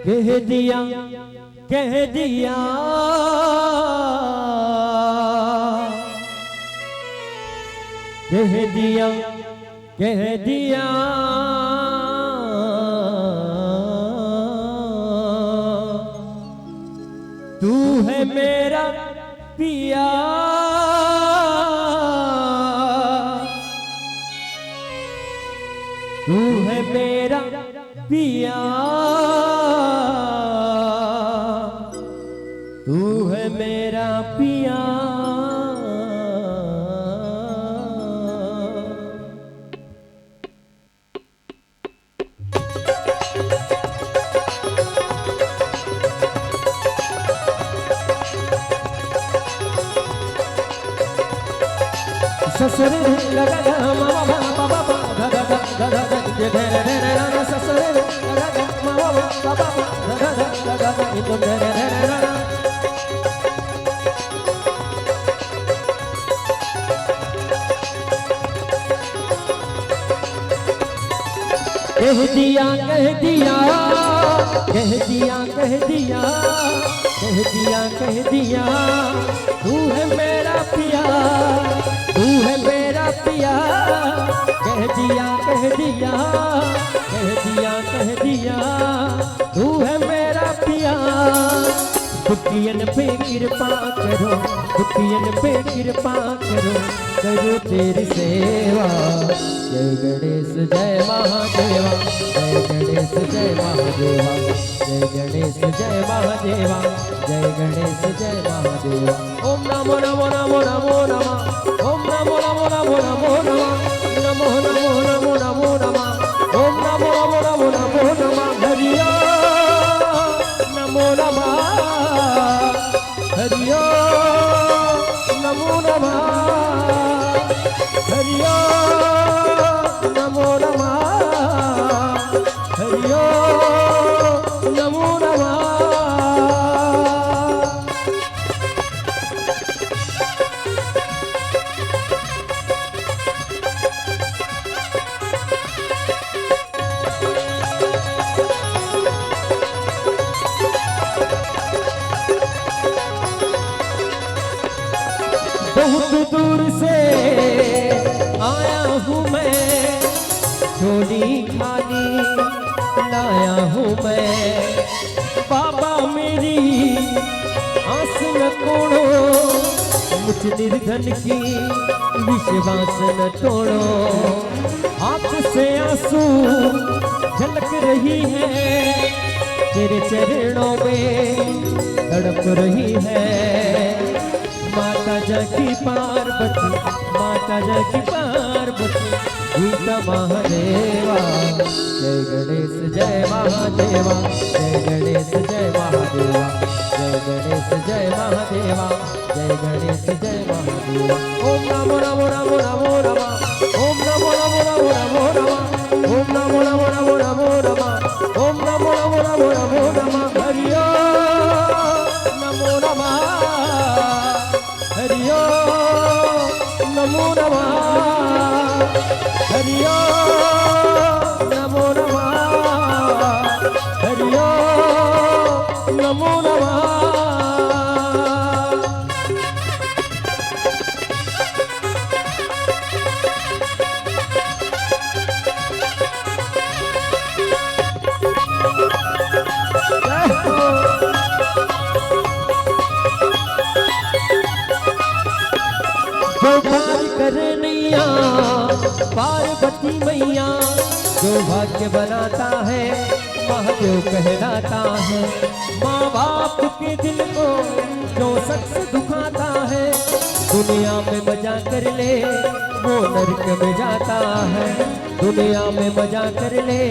कह दिया, कह दिया, कह दिया, कह दिया, तू है मेरा पिया, तू है मेरा पिया, तू है मेरा पिया। ससुर रे ग ग ग म म प प प प ध ध ध ध ध ध ध ध ध ध ध ध ध ध। ससुर रे ग ग ग म म प प प प ध ध ध ध ध ध ध ध ध ध ध ध। कह दिया, कह दिया, कह दिया, कह दिया, कह दिया, कह दिया, तू है मेरा पिया, तू है मेरा पिया। कह दिया, कह दिया, कह दिया, कह दिया, तू है मेरा पिया। दुखियन पे कृपा करो, दुखियन पे कृपा करो, करो तेरी सेवा। जय गणेश जय महादेवा, जय गणेश जय महादेवा, जय गणेश जय महादेवा, जय गणेश जय महादेवा। ओम नमो नमो नमो नमो नमः। ओम नमो नमो नमो नमो नमः। नमो नमो नमो नमो नमः। ओम नमो नमो नमो नमो नमः। हरि ओम नमो नमः। हरि ओम नमो नमः। हरि ओम नमो नमः। हरि ओम नमो नमः। बहुत दूर से आया हूँ मैं, झोली खाली लाया हूँ मैं। बाबा मेरी आस न तोड़ो, मुझ निर्धन की विश्वास न तोड़ो। आँख से आंसू झलक रही है, तेरे चरणों में तड़प रही है। माता जाकी पार्वती, माता जाकी पार्वती, गीता महादेवा। जय गणेश जय महादेवा, जय गणेश जय महादेवा, जय गणेश जय महादेवा, जय गणेश जय महादेवा। ओम नमो नमो नमो नमो नमः। ओम नमो नमो नमो नमो नमः। ओम नमो नमो नमो नमो नमः। ओम नमो नमो नमो नमो नमः। हरि ओम नमो नमः। हरि ओम नमो नमः। हरि ओम नमो नमः। हरि ओम नमो नमः। जो पार करे नैया पार्वती मैया, जो भाग्य बनाता है महादेव कहलाता है। माँ बाप के दिल को जो शख्स दुखाता है, दुनिया में मजा कर ले वो नरक में जाता है। दुनिया में मजा कर ले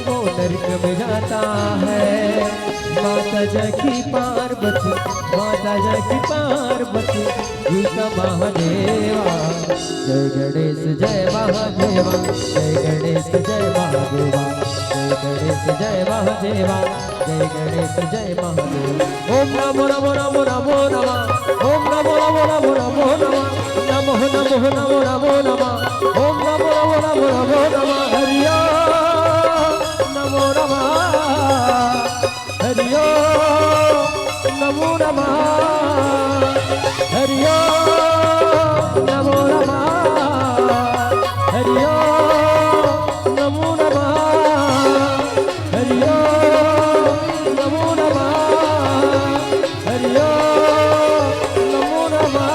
वो नरक में जाता है। माता जाकी पार्वती, माता जाकी पार्वती, गीता महादेवा। जय गणेश जय महादेवा, जय गणेश जय महादेवा, जय गणेश जय महादेवा, जय गणेश जय महादेवा। ओम नमो नमो नमो नमो नमः। ओम नमो नमो नमो नमो नमः। नमो नमो नमो नमो नमः। ओम नमो नमो नमो नमो नमः। हरि ओम नमो नमः। हरि ओम नमो नमः। हरि ओम नमो नमः। हरि ओम नमो नमः। हरि ओम नमो नमः। हरि ओम नमो नमः।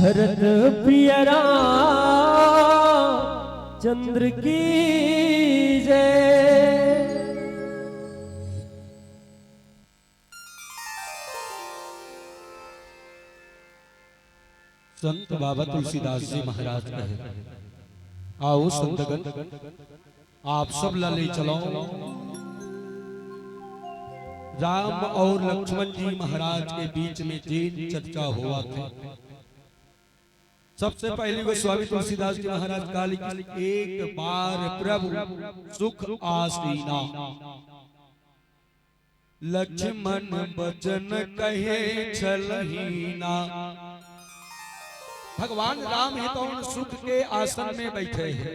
भरत प्रिय राम चंद्र की जय। संत बाबा तुलसीदास जी महाराज कहे, आओ संतगण, आप सब ला ले चलो राम और लक्ष्मण जी महाराज के बीच में जेन चर्चा होवत हे। सबसे पहली गोस्वामी तुलसीदास जी महाराज काली कि एक बार प्रभु सुख आसीना, लक्ष्मण बचन कहे छलहीना। भगवान राम हे तौन सुख के आसन में बैठे हे।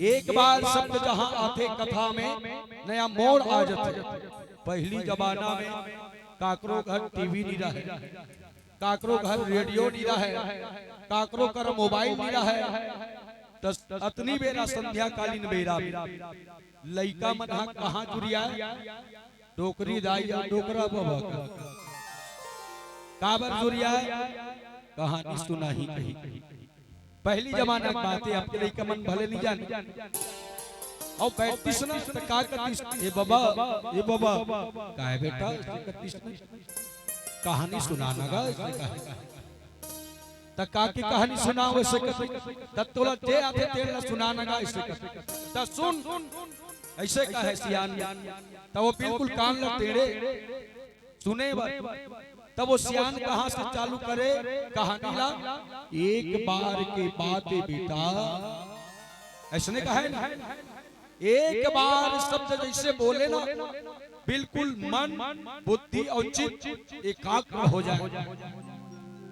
एक बार शब्द जहां आथे कथा में, नया मोड़ आ जाथे। पहली जमाना में काकरो घर टीवी नहीं रहे, काकरो घर रेडियो नहीं रहे, काकरो कर मोबाइल नहीं रहे। त अतनी बेरा संध्याकालीन बेरा में लइका मन ह कहाँ जुरियाए? डोकरी दाई अउ डोकरा बबा का। काबर जुरियाए? कहानी सुनाही कही। पहली जमाना के बात हे, अब के लइका मन भले नहीं जाने। अउ बैठिस ना त का कतिस, "ए बबा, ए बबा।" "काय बेटा?" ऐसे कतिस ना। "कहानी सुनाना गा," ऐसे कहे। "त का के कहानी सुनाओ?" ऐसे कतिस। "त तोला जे आथे तेन ला सुनाना गा," ऐसे कतिस। "त सुन," ऐसे कहे सियान। त वो बिल्कुल कान ला टेढ़े सुने बर। तब वो सियान कहाँ से चालू करे कहानी ला? "एक बार के बात हे बेटा," ऐसने कहे ना, एक बार शब्द जैसे बोले ना, बिल्कुल मन, बुद्धि अउ चित्त एकाग्र हो जाए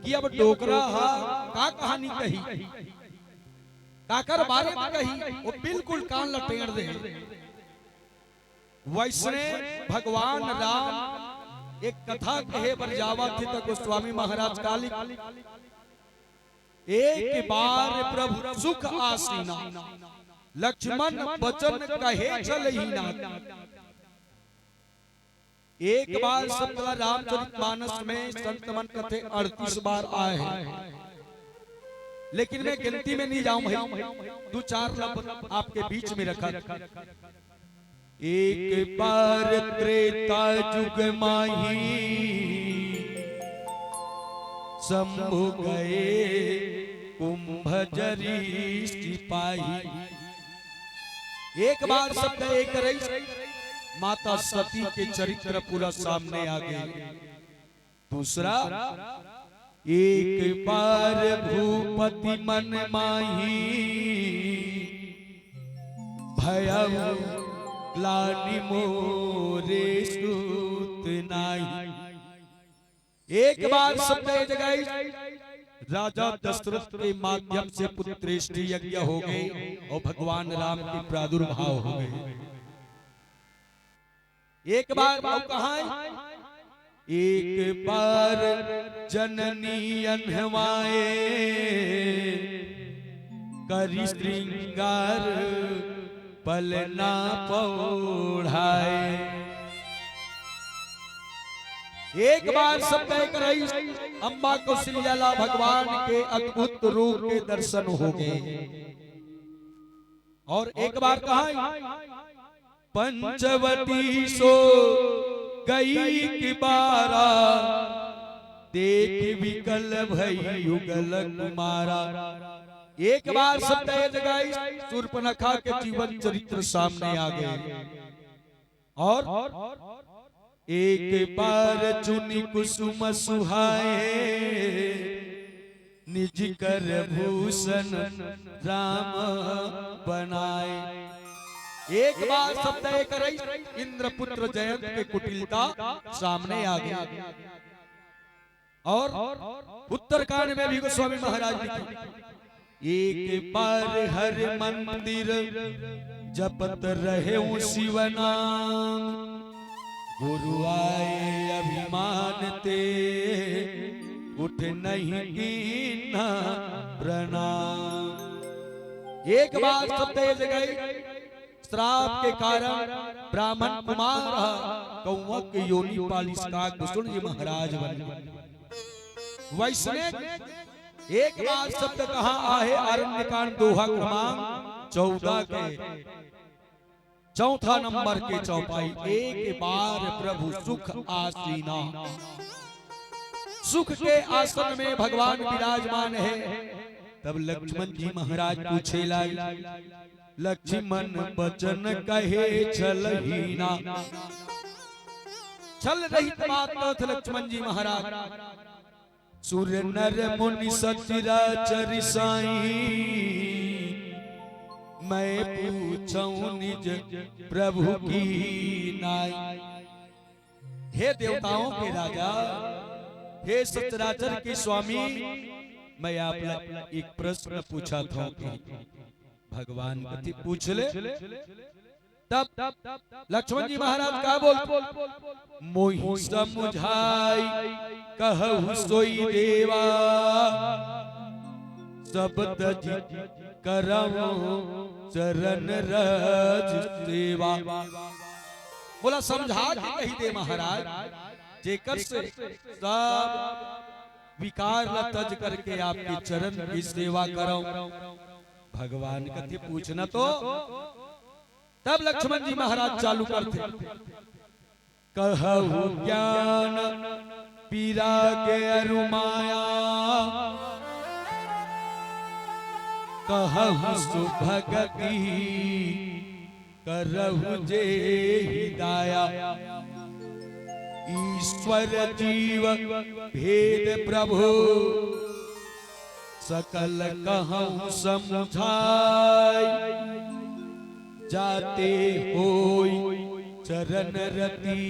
कि अब डोकरा हा का कहानी कही, काकर बारे में कही, वो बिल्कुल कान ला टेढ़ दे। वैसने भगवान राम एक कथा कहे बर जावत हे त गोस्वामी महाराज काली, "एक बार प्रभु सुख आसीना, लक्ष्मण बचन कहे छलहीना।" एक बार शब्द ला रामचरित मानस में संत मन कथे अड़तीस बार आए हे, लेकिन मैं गिनती में नहीं जाऊं भाई, दू चार ला आपके बीच में रखत। एक बार त्रेता जुग माही, शंभु गए कुंभ जरी सिपाही। एक बार शब्द एक रही, माता सती के चरित्र पूरा सामने आ गए। दूसरा, एक बार भूपति मन माही, भयउ ग्लानि मोरे सुत नाही। एक बार शब्द ए जगह राजा दशरथ के माध्यम से पुत्रेष्टि यज्ञ हो गए अउ भगवान राम के प्रादुर्भाव हो गए। एक बार अउ कहाँ हे? एक बार जननी अन्हवाए, करि श्रृंगार पलना पौढ़ाए। एक बार शब्द ए करइस, अम्मा कौशल्या ला भगवान के अद्भुत रूप के दर्शन हो गए। अउ एक बार कहाँ हे? पंचवटी सो गई कि बारा, देखि विकल भई युगल कुमारा। एक बार शब्द ए जगह शूर्पणखा के जीवन चरित्र सामने आ गए। अउ एक बार चुनि कुसुम सुहाए, निज कर भूषण राम बनाए। एक बार शब्द ए करइस, इंद्रपुत्र जयंत के कुटिलता सामने आ गए। अउ उत्तरकांड में भी गोस्वामी महाराज लिखे, एक बार हर मंदिर जपत रहेउ शिव नाम, गुरु आए अभिमान ते, उठ नहीं कीन्हा प्रणाम। एक बार शब्द ए जगह श्राप के कारण ब्राह्मण कुमार ह कौआ के योनि पालिस, का गोस्वामी महाराज बन। वैसने एक बार शब्द कहाँ आहे? अरण्यकांड दोहा क्रमांक चौदह के चौथा नंबर के चौपाई, एक बार प्रभु सुख आसीना। सुख के आसन में भगवान विराजमान हे। तब लक्ष्मण जी महाराज पूछे लागे, लक्ष्मण बचन कहे छलहीना। छल रहित बात कहत लक्ष्मण जी महाराज। सुर नर मुनि सचराचर साई, मैं पूछूं निज प्रभु की नाई। हे देवताओं के राजा, हे सचराचर के स्वामी, मैं आप ला एक प्रश्न पूछत हूँ। भगवान कथे पूछ ले। तब लक्ष्मण जी महाराज का बोल, मोहि समुझाई कहु सोई देवा, सब तजि करहु चरण रज सेवा। बोला समझा के कहि दे महाराज, जेकर से सब विकार ला तज करके आपके चरण की सेवा करहु। भगवान कथे पूछना तो। तब लक्ष्मण जी महाराज चालू करथे, कहु ज्ञान विराग अरु माया, कहु सुभगति करहु जेहि दाया। ईश्वर जीव भेद प्रभु सकल कहूँ समुझाई, जाते होई चरण रति,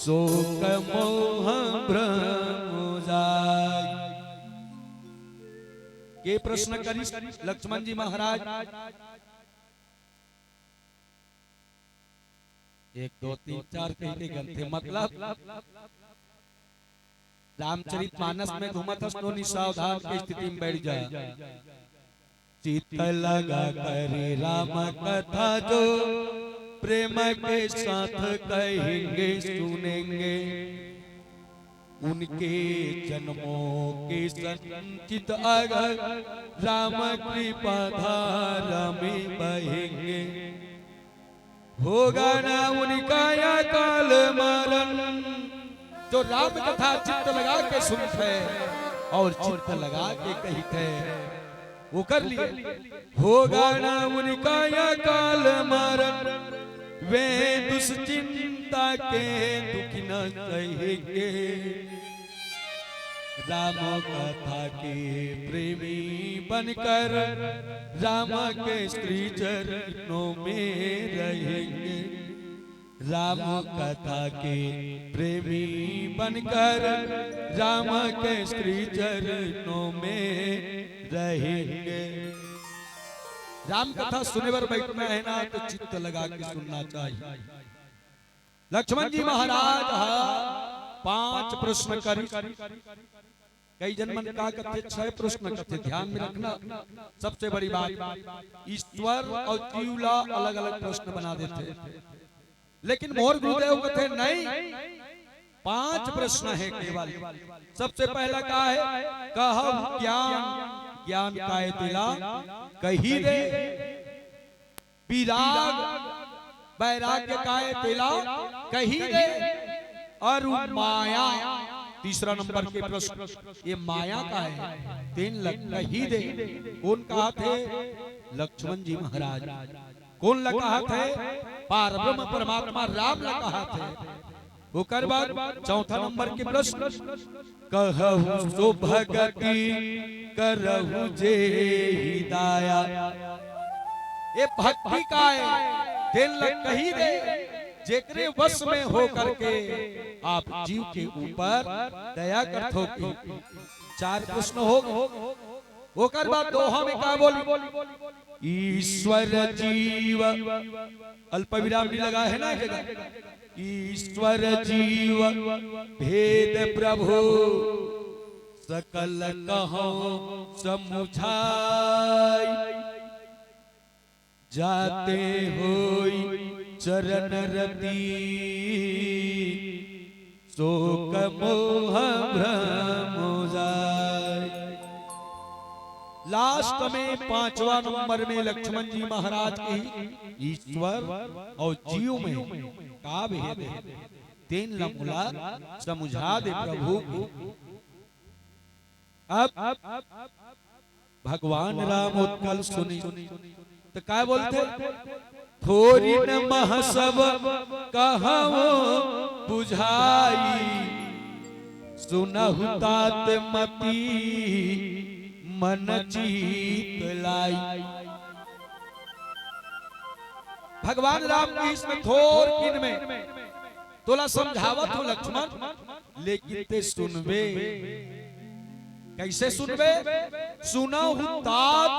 शोक मोह भ्रम जाई। के प्रश्न करिस लक्ष्मण जी महाराज? एक, दो, तीन, चार कहिके गनथे, मतलब रामचरित मानस में घूमत हस तो निसावधान के स्थिति में बैठ जा। चित्त लगा करे राम कथा जो, प्रेम के साथ कहेंगे सुनेंगे। उनके जन्मों के संचित अगर राम कृपा धारा में बहेंगे। होगा ना उनका या काल मरण। जो राम कथा चित्त लगा के सुनथे और चित्त लगा के कहिथे, ओकर लिए होगा ना उनका या काल मरण। वे दुश्चिंता के दुख न सहेंगे। राम कथा के प्रेमी बनकर राम के श्री चरणों में रहेंगे। राम कथा के प्रेमी बनकर राम के श्री चरणों में रहेंगे। राम कथा सुने बर बैठना है ना, तो चित्त लगा के सुनना चाहिए। लक्ष्मण जी महाराज हा पांच प्रश्न करिस। कई जन मन का कथे, छह प्रश्न कथे। ध्यान में रखना, सबसे बड़ी बात, ईश्वर और जीव ला अलग-अलग प्रश्न बना देथे, लेकिन मोर गुरुदेव कथे नहीं, पांच प्रश्न है केवल। सबसे पहला का है, कहु ज्ञान, ज्ञान काय तेला कहि दे। विराग, वैराग्य काय तेला कहि दे। और माया, तीसरा नंबर के प्रश्न, ये माया काय हे, तेन ल कहि दे। कोन कहत हे? लक्ष्मण जी महाराज। कोन ल कहत हे? पारब्रह्म परमात्मा राम ल कहत हे। ओकर बाद चौथा नंबर के प्रश्न, कहु सुभगति करहु जेहि दाया। ये भक्ति काय हे, तेन ल कहि दे, जेकरे वश में होकर के आप जीव के ऊपर दया करथो कि। चार प्रश्न हो गए। ओकर बाद दोहा में का बोली? ईश्वर जीव, अल्प विराम नहीं लगा है ना जगह। ईश्वर जीव भेद प्रभु सकल कहूँ समुझाई। जाते होई चरण रति, शोक मोह भ्रम जाय। लास्ट में पांचवा नंबर में लक्ष्मण जी महाराज कही, ईश्वर और जीव में का भेद हे, तेन ल मोला समुझा दे प्रभु। अब भगवान राम ओतका ल सुनिस त काय बोलथे? थोरिन महँ सब कहँव बुझाई, सुनहु तात मति मन चित लाई। भगवान राम के इसमें थोर किन में तोला समझावत हो लक्ष्मण, लेकिन ते सुनबे। कैसे सुनबे? सुनहु तात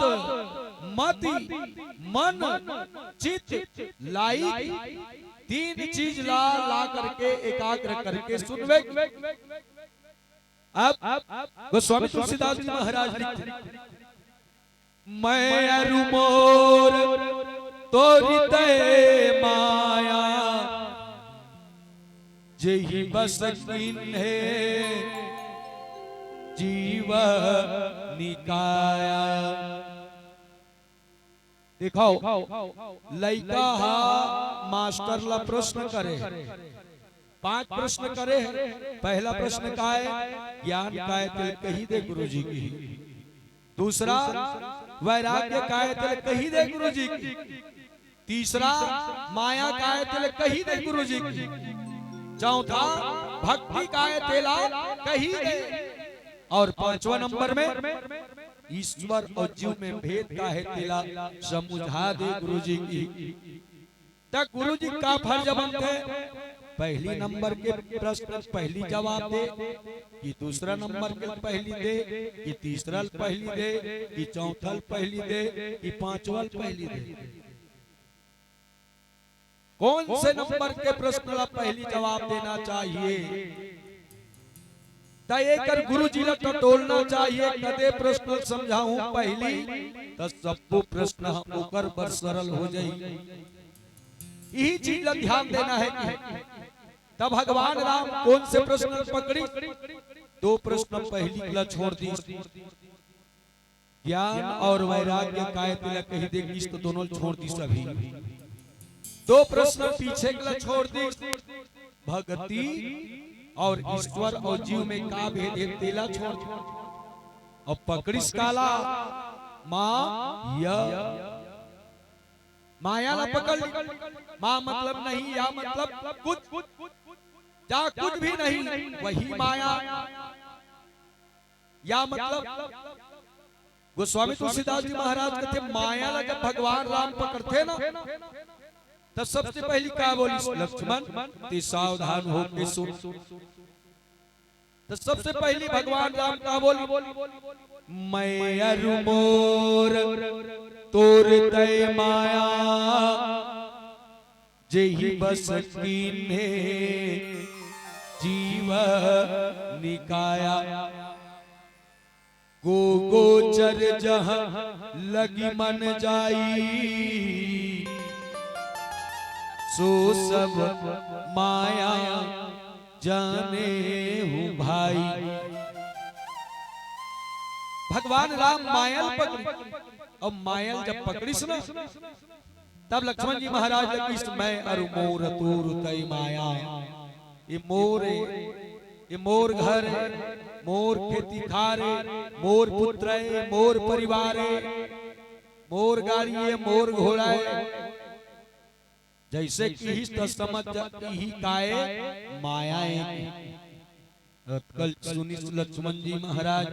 मति मन चित लाई। तीन चीज ला, ला करके एकाग्र करके सुनबे। अब गोस्वामी तुलसीदास जी महाराज लिखते, मैं अरु मोर तोरि तय माया, जेहि बस कीन्हे जीव निकाया। देखो, लइका हा मास्टर ला प्रश्न करे, पांच प्रश्न करे हे। पहला प्रश्न काय? ज्ञान काय तेला कहि दे गुरुजी कही। दूसरा, वैराग्य काय तेला कहि दे गुरुजी कही। तीसरा, माया काय तेला कहि दे गुरुजी कही। चौथा, भक्ति काय तेला कहि दे। और पांचवा नंबर में ईश्वर और जीव में भेद का हे तेला समुझा दे गुरुजी कही। त गुरुजी का फर्ज बनथे? पहली नंबर के प्रश्न पहली जवाब दे, कि दूसरा नंबर के पहली दे, कि तीसरा पहली दे, कि चौथा पहली दे, कि पांचवा पहली दे। कौन से नंबर के प्रश्न ला पहली जवाब देना चाहिए? त एकर गुरुजी ला टटोलना चाहिए, कदे प्रश्न समझाहूं पहली, त सब्बो प्रश्न ह ओकर बर सरल हो जाई। यही चीज ला ध्यान देना हे कि त भगवान राम कौन से प्रश्न पकड़ी? दो प्रश्न पहली ला छोड़ दी, ज्ञान और वैराग्य काय तेला कहि दे किस, तो दोनों छोड़ दी सभी। दो प्रश्न पीछे के ला छोड़ दी, भक्ति और ईश्वर और जीव में का भेद हे तेला छोड़ दी। अब पकड़िस काला? माया। माया ला पकड़ ली। मा मतलब नहीं, या मतलब कुछ, जा कुछ भी नहीं, वही माया। या मतलब गोस्वामी तुलसीदास जी महाराज कथे, माया ला जब भगवान राम पकड़थे ना, त सबसे पहली का बोलिस, लक्ष्मण, ते सावधान होके सुन। त सबसे पहली भगवान राम का बोलिस, मैं अरु मोर तोर तय माया, जेहि बस कीन्हे जीव निकाया। गो गोचर जह लगी मन जाई, सो सब माया जानेहु भाई। भगवान राम माया ल पकड़ी, अब माया ल जब पकड़िस ना, तब लक्ष्मण जी महाराज ल कहिस, मैं अरु मोर तोर तय माया। ये मोर ए, ये मोर घर ए, मोर खेती खार ए, मोर पुत्र ए, मोर परिवार ए, मोर गाड़ी ए, मोर घोड़ा ए। जैसे किहिस त समझ जा, इही काय माया ए। अतकल सुनिस लक्ष्मण जी महाराज,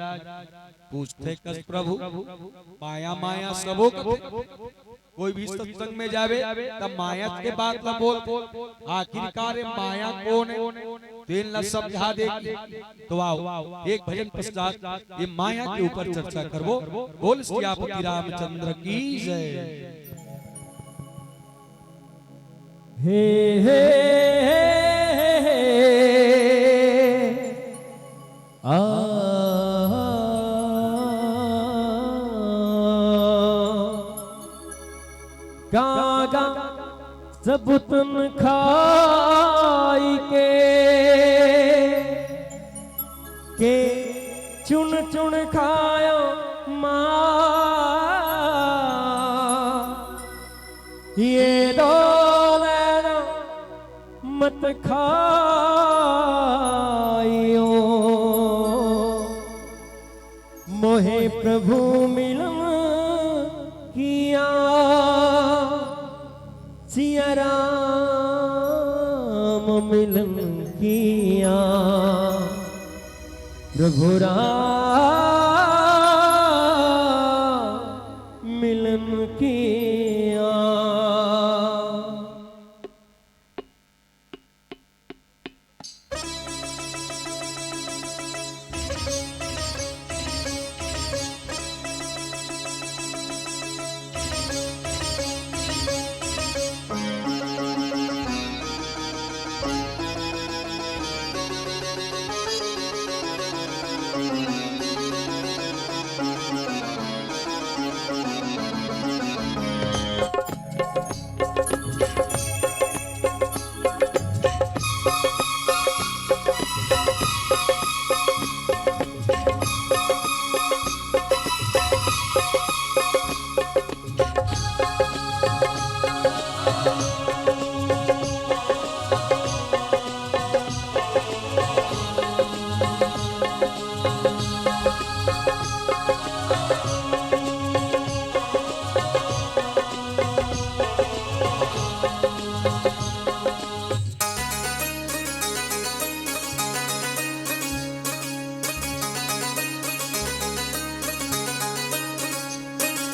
पूछथे कस प्रभु, माया माया सबो कथे। कोई भी सत्संग में जावे, त माया के बात ला बोल। आखिरकार ये माया कौन ए, तेन ला समझा दे। तो आओ, एक भजन पश्चात ये माया के ऊपर चर्चा करबो। बोल सियापति रामचंद्र की जय। हे, हे, हे, हे, हे। आ, कागा सबुतन खाई के, के चुन चुन खायो माँ। ये दो नैना मत खाइयो, मोहे प्रभु मिलन किया, सिया राम मिलन किया। प्रभु राम मिलन किया।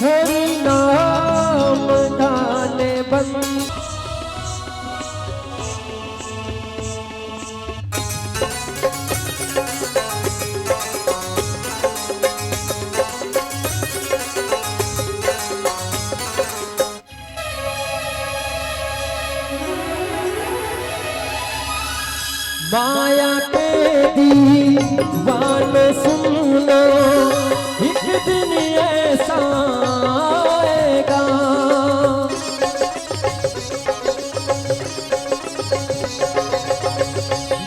हरि नाम गाने बंद। माया के दीवान सुन लो, एक दिन ऐसा आएगा।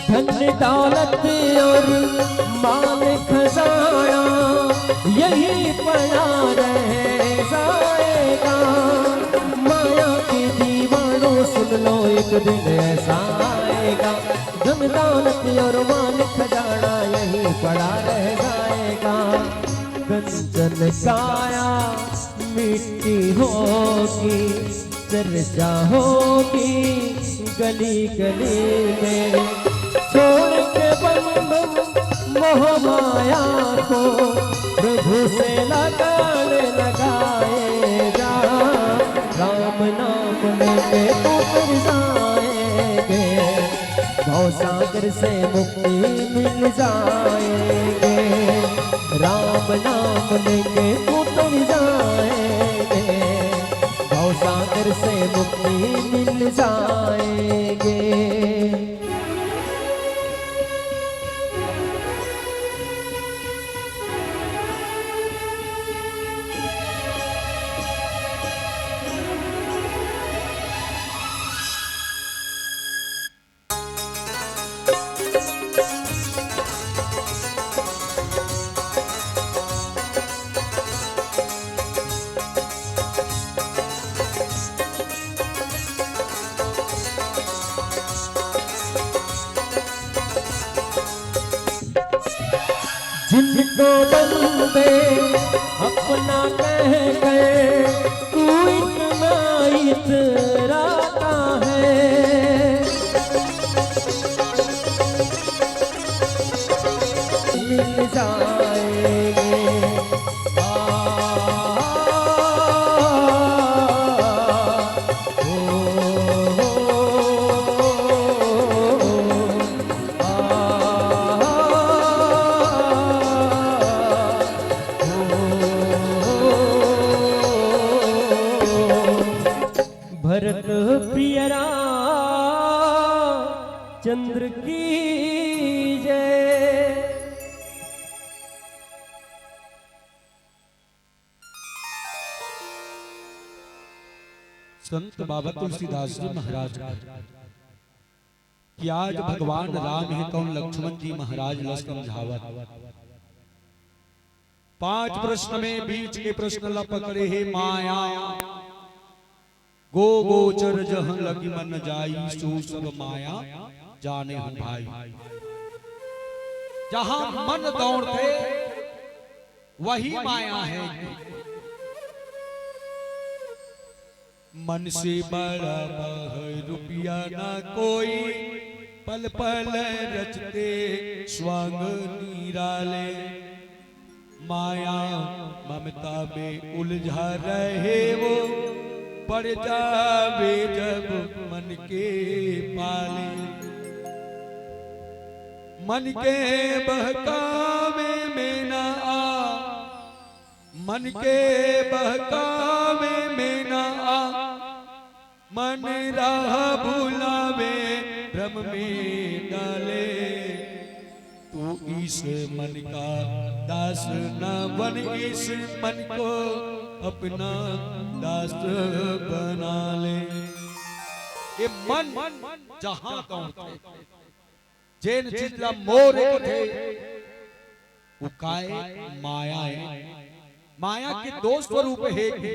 धन दौलत और माल खजाना यही पड़ा रह जाएगा। माया के दीवानों सुन लो, एक दिन ऐसा आएगा। धन दौलत और माल खजाना यही पड़ा रह जाएगा। कंचन काया मिट्टी होगी, चर्चा होगी गली गली में। छोड़ के बंधन मोह माया को, प्रभु से लगान लगाए जा। राम नाम लेके उतर जाएंगे, भव सागर से मुक्ति मिल जाएंगे। राम नाम लेके उतर जाएंगे, भव सागर से मुक्ति मिल जाएंगे। जिनको बंदे अपना कह गए, तू इतना इतराता है। मिल जाएंगे। आ, ओ, ओ, ओ, ओ, आ, ओ, ओ, ओ, ओ। भरत प्रिय रामचंद्र की जय। संत बाबा तुलसीदास जी महाराज कि आज भगवान राम हे कौन लक्ष्मण जी महाराज ल समझावत। पांच प्रश्न में बीच के प्रश्न ला पकड़े हे माया। गो गोचर जह लगी मन जाई, सो सब माया जाने हूँ भाई। जहां मन दौड़ते वही माया है। मन से बड़ा बह रुपया ना कोई, पल पल रचते स्वांग निराले। माया ममता में उलझा रहे वो, पड़ जावे जब मन के पाले। मन के बहकावे में ना आ, मन के बहकावे में ना आ, मन राह भुलावे, भ्रम में डाले। तू इस मन का दास न बन, इस मन को अपना दास बना ले। ये मन जहां दौड़थे, जेन चीज ला मोर कथे, वो काय? माया हे। माया के दो स्वरूप हे कि,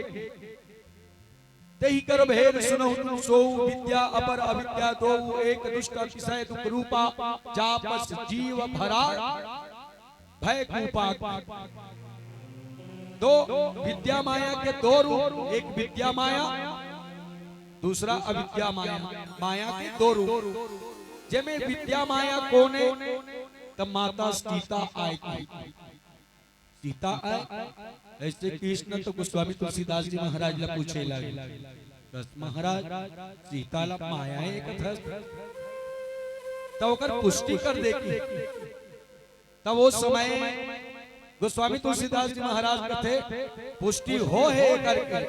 तेहि कर भेद सुनहु तुम सोऊ, विद्या अपर अविद्या दोऊ, एक दुष्ट अतिशय दुख रूपा, जा पस जीव भरा भय कूपा। दो, विद्या माया के दो रूप, एक विद्या माया, दूसरा अविद्या माया। माया के दो रूप, जेमे विद्या माया कोन हे? त माता सीता आय कही। सीता आय, अइसे कृष्ण तो गोस्वामी तुलसीदास जी महाराज ला पूछे लागे, "कस महाराज, सीता ला माया हे कथस?" त ओकर पुष्टि कर दे कि, तब वो समय गोस्वामी तुलसीदास जी महाराज कथे, पुष्टि हो हे करके,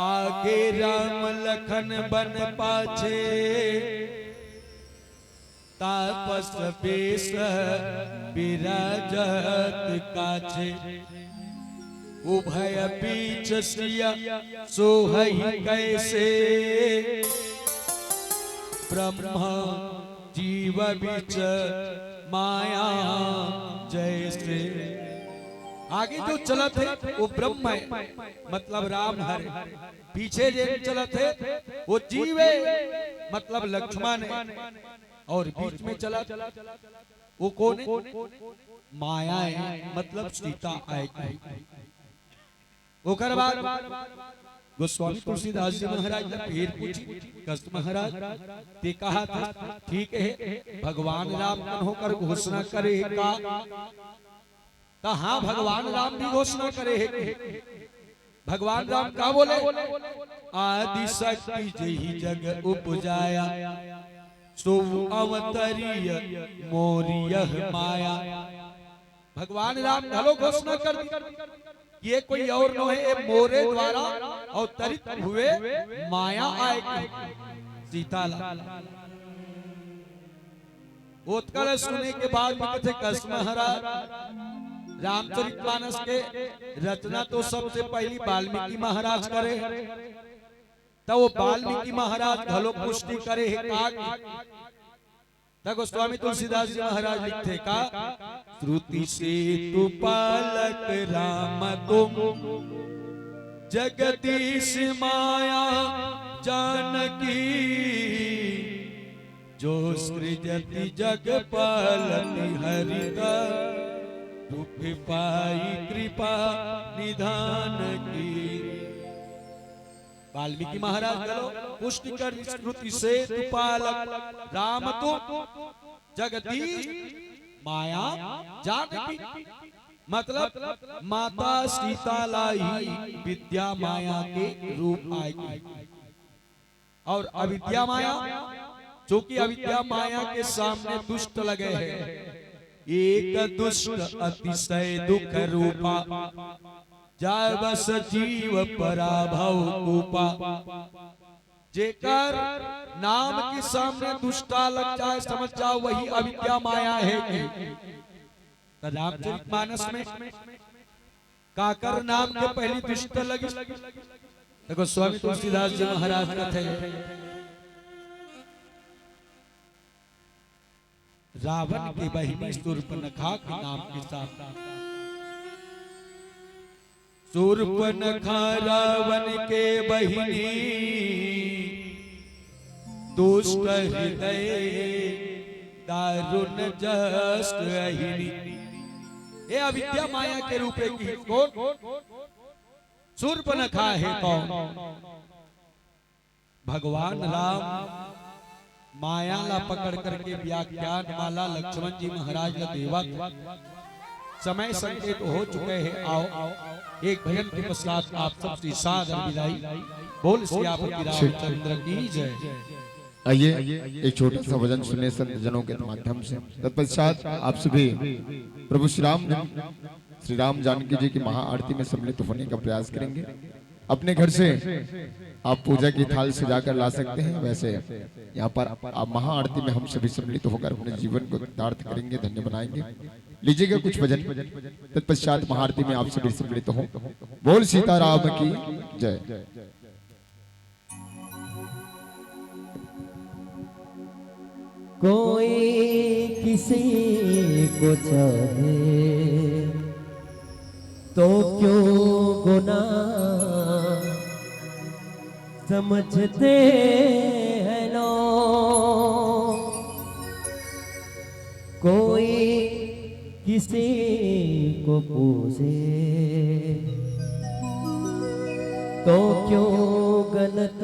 आगे राम लखन बन पाछे, तापस बेस बिराजत काछे। उभय बीच सिय सोहइ कैसे, ब्रह्मा जीव बीच माया जैसे। आगे जो चलत हे वो ब्रह्म हे, मतलब राम हरे। पीछे जे चलत हे वो जीव हे, मतलब लक्ष्मण हे। और बीच में चलत वो कोन हे? माया हे, मतलब सीता आय कही। ओकर बाद गोस्वामी तुलसीदास जी महाराज ला फिर पूछी, "कस महाराज, ते कहा था, ठीक हे, भगवान राम कन्हो कर घोषणा करे हे का?" त हाँ, भगवान राम भी घोषणा करे हे कि, भगवान राम का बोले, "आदि शक्ति जेहि जग उपजाया, सो अवतरिय मोर यह माया।" भगवान राम घलो घोषणा कर दी, "ये कोई और नोहे, ये मोरे द्वारा अवतरित हुए माया आय कही सीता ला।" ओतका ला सुने के बाद में कथे, "कस महाराज, रामचरितमानस के रचना तो सबसे पहली वाल्मीकि महाराज करे, त वो वाल्मीकि महाराज घलो पुष्टि करे हे का?" त गोस्वामी तुलसीदास जी महाराज लिखथे का, "श्रुति सेतु पालक राम तुम, जगदीश माया जानकी, जो सृजति जग पालति हरि का, रूप पाई कृपा निधान की।" वाल्मीकि महाराज घलो पुष्टि कर, "श्रुति सेतु पालक राम तुम, जगदीश माया जानकी।" मतलब माता सीता ला ही विद्या माया के रूप आय कही। और अविद्या माया, चूंकि अविद्या माया के सामने दुष्ट लगे हे, "एक दुष्ट अतिशय दुख रूपा, जा बस जीव पराभव कूपा।" जेकर नाम के सामने दुष्टा लग जाए, समझ जाओ वही अविद्या माया हे कि। त रामचरित मानस में काकर नाम के पहली दुष्ट लगिस? देखो, स्वामी तुलसीदास जी महाराज कथे, रावण के बहिनी सूर्पनखा के नाम के साथ। सूर्पनखा रावण के बहिनी, दुष्ट हृदय दारुण जस अहिनी। ये अविद्या माया के रूपे की कौन? सूर्पनखा हे कौन? भगवान राम माया ला पकड़ करके व्याख्यान माला लक्ष्मण जी महाराज ला देवत समय संकेत हो चुके हैं। आओ, एक भजन के पश्चात आप सबसे सादर विदाई। बोल सियापति रामचंद्र की जय। आइए, एक छोटा सा भजन सुने संत जनों के माध्यम से। तत्पश्चात आप सभी प्रभु श्री राम, श्री राम जानकी जी की महाआरती में सम्मिलित होने का प्रयास करेंगे। अपने घर से आप पूजा की थाल सजाकर ला सकते हैं। वैसे यहाँ पर आप महाआरती में हम सभी सम्मिलित होकर अपने जीवन को कृतार्थ करेंगे, धन्य बनाएंगे। लीजिएगा कुछ भजन, तत्पश्चात महाआरती में आप सभी सम्मिलित हों। बोल सीताराम की जय। कोई किसी को चाहे तो क्यों गुनाह समझते हैं लोग। कोई किसी को पूछे तो क्यों गलत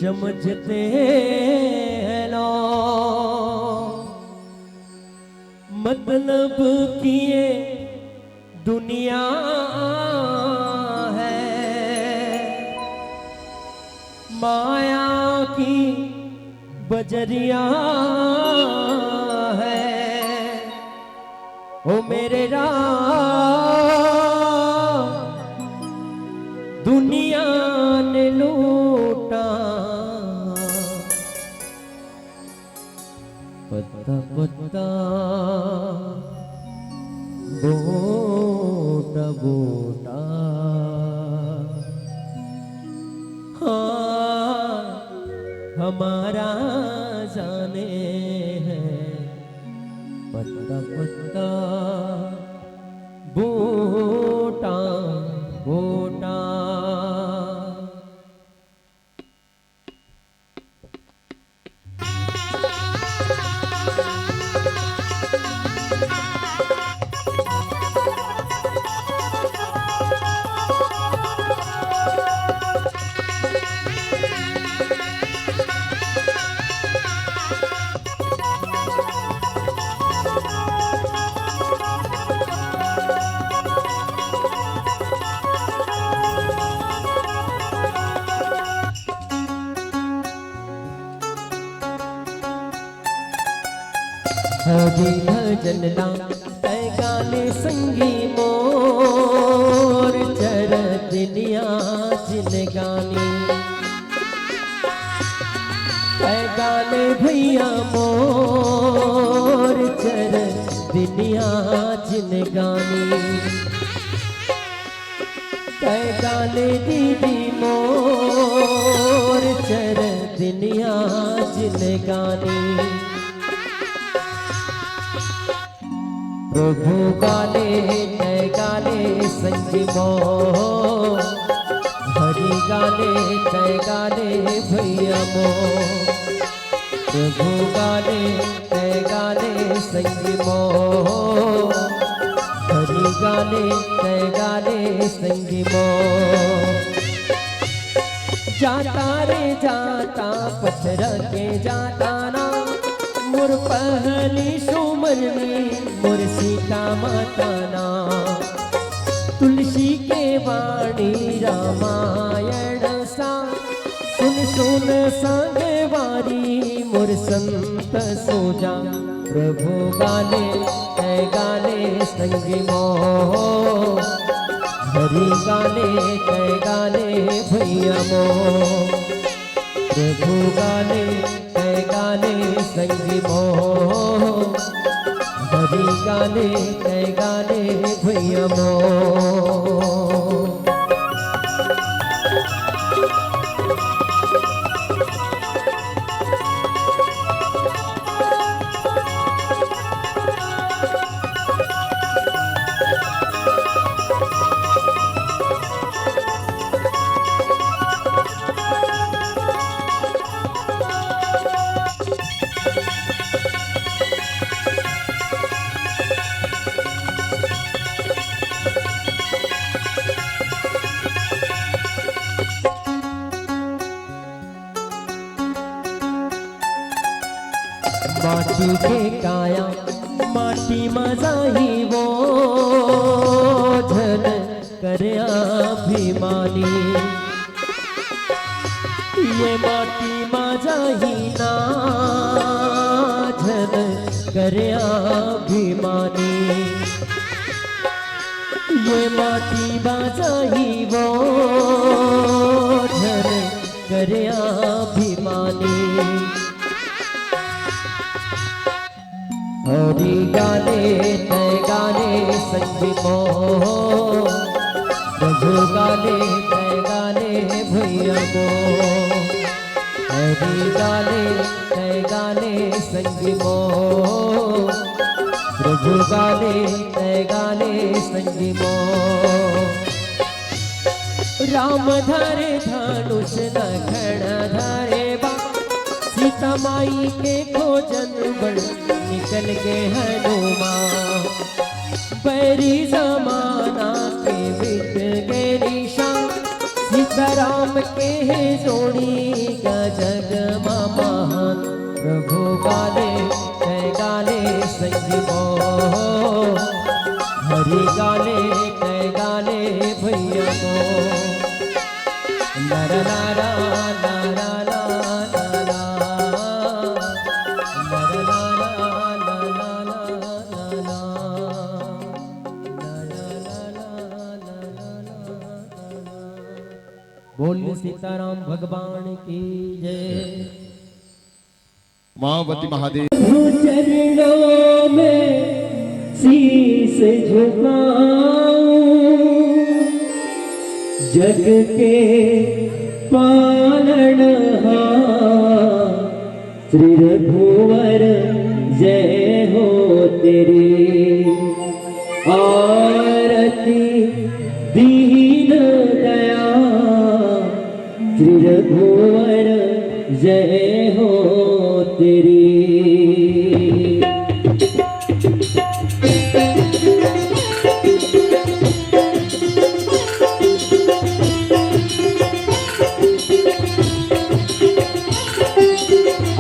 समझते हैं लोग। मतलब कि ये दुनिया है, माया की बजरिया है। ओ मेरे राम, दुनिया ने लूटा पत्ता पत्ता, बूटा बूटा। हाँ, हमारा जाने है पत्ता पत्ता, बूटा बूटा। हरि भजन ला तै गाले संगी मोर, चरतिनिया जिनगानी। तै गाले भैया मोर, चरतिनिया जिनगानी। तै गाले दीदी मोर, चरतिनिया जिनगानी। प्रभु गाले तै गाले संगी मोर, हरि गाले तै गाले भैया मोर। प्रभु गाले तै गाले संगी मोर, हरि गाले तै गाले संगी मोर। जाता रे जाता, पथरा के जाता ना, मोर पहली सुमर में मोर सीता माता ना। तुलसी के वाणी रामायण सा, सुन सुन संगवारी मोर संत सो जा। प्रभु गाले तै गाले संगी मोर, हरि गाले तै गाले भैया मोर। प्रभु गाले तै गाले संगी मोर, हरि गाले तै गाले भैया मोर। माटी के काया, माटी म जाही वो, झन करे अभिमानी। ये माटी म जाही ना, झन करे अभिमानी। ये माटी म जाही वो, झन करे अभिमानी। हरि गा ले तैं गा ले संगी मोर, प्रभु गा ले तैं गा ले भैया मोर। हरि गा ले तैं गा ले संगी मोर, प्रभु गा ले तैं गा ले संगी मोर। राम धरे धनुष लखन धरे बाण, सीता माई के खोजन बर निकल गे हनुमान। बैरी जमाना के मिट गे निशान, सीताराम के हे जोड़ी गजब म महान। प्रभु गा ले तैं गा ले संगी मोर, हरि गा ले तैं गा ले भैया मोर। ला ला ला ला। बोल सीताराम भगवान की जय। उमापति महादेव। प्रभु चरणों में शीश झुकाऊं, जग के पालनहार श्री रघुवर जय हो तेरी। आरती दीन दया श्री रघुवर जय हो तेरी।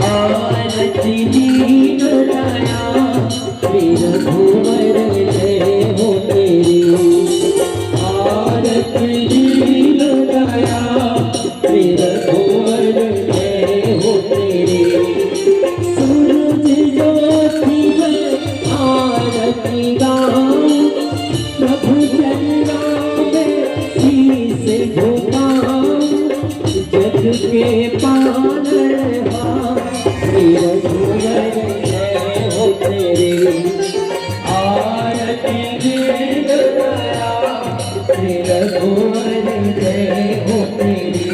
आरती दीन दया श्री रघुवर जय हो तेरी। आरती दीन दया श्री रघुवर जय हो तेरी। सूरज ज्योति में आरती गाऊं, प्रभु चरणों में शीश झुकाऊं, जग के पालनहार श्री रघुवर जय हो तेरी। आरती दीन दया श्री रघुवर जय हो तेरी।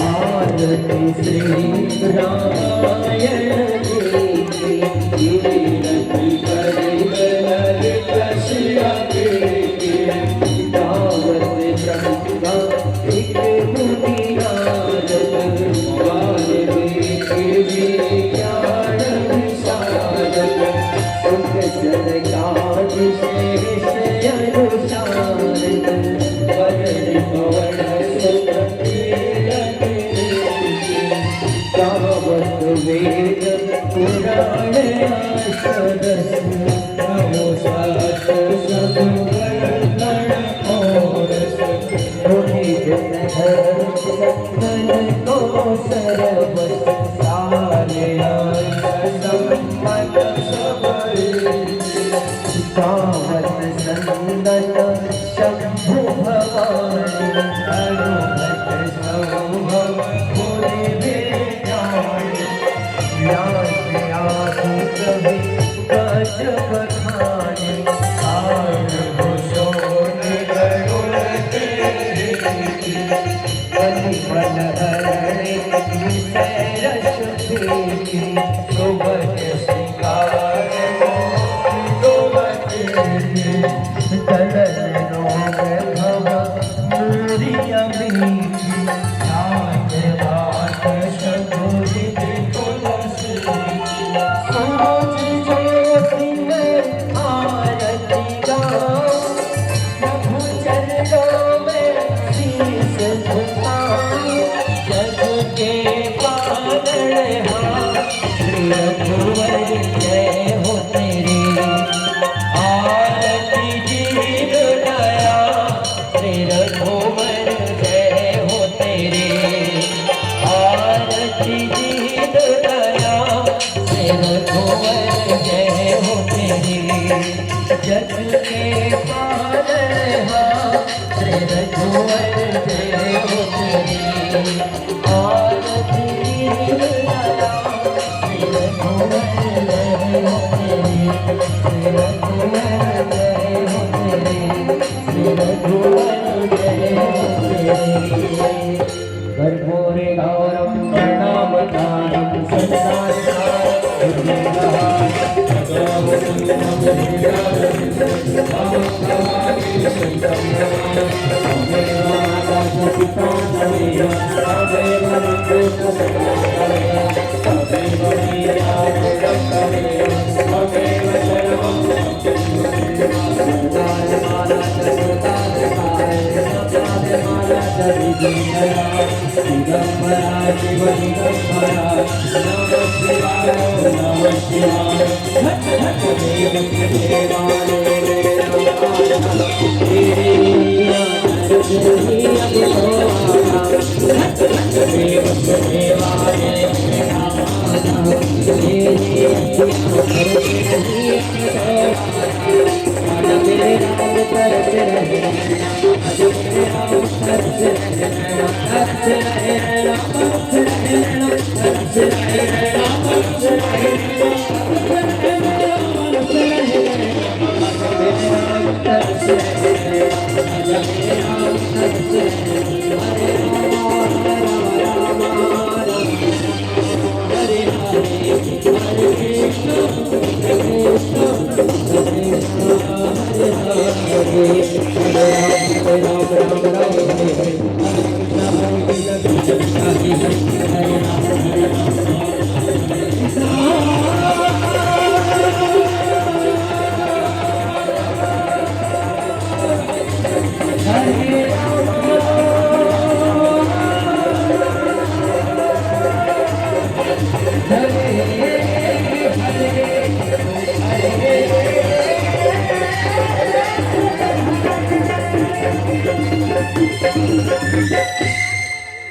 आरती श्री रामायण की, कीरति करिब ललित श्री अवधि की। गावत ब्रह्मा एक मुनि नारद, वाल्मीकि जी ज्ञान विशारद। सुख सरकार शेष अनुसार, वरण पवन सुत कीरति। गावत वेद पुराण अष्ट दस, नौ शास्त्र सब वरण और मुनि जन हर संतन को सरबस। सारे अंग संपन्न सब ऋषि, गावत संदत शंभु भवानी। हनुमत संभव मुनि विज्ञानी, व्यास आदि कवि गजब बखानी। हाथ भुजों गरुड़ के नीति, बलि बलहरण विषय रस प्रीति। सुभग श्रृंगार मोहि शोभत, गलन रोग भव कर्पूरगौरं करुणावतारं संसारसारं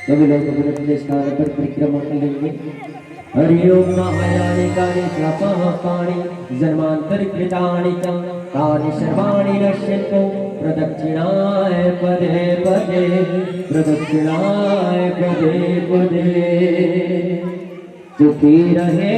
सभी लोग अपने अपने स्थान पर परिक्रमा कर लेंगे। हरि ओम महायानिकानि जपः पाणि जन्मांतर कृतानि च तानि सर्वाणि नश्यंतु प्रदक्षिणाय पदे पदे प्रदक्षिणाय पदे पदे। सुखी रहे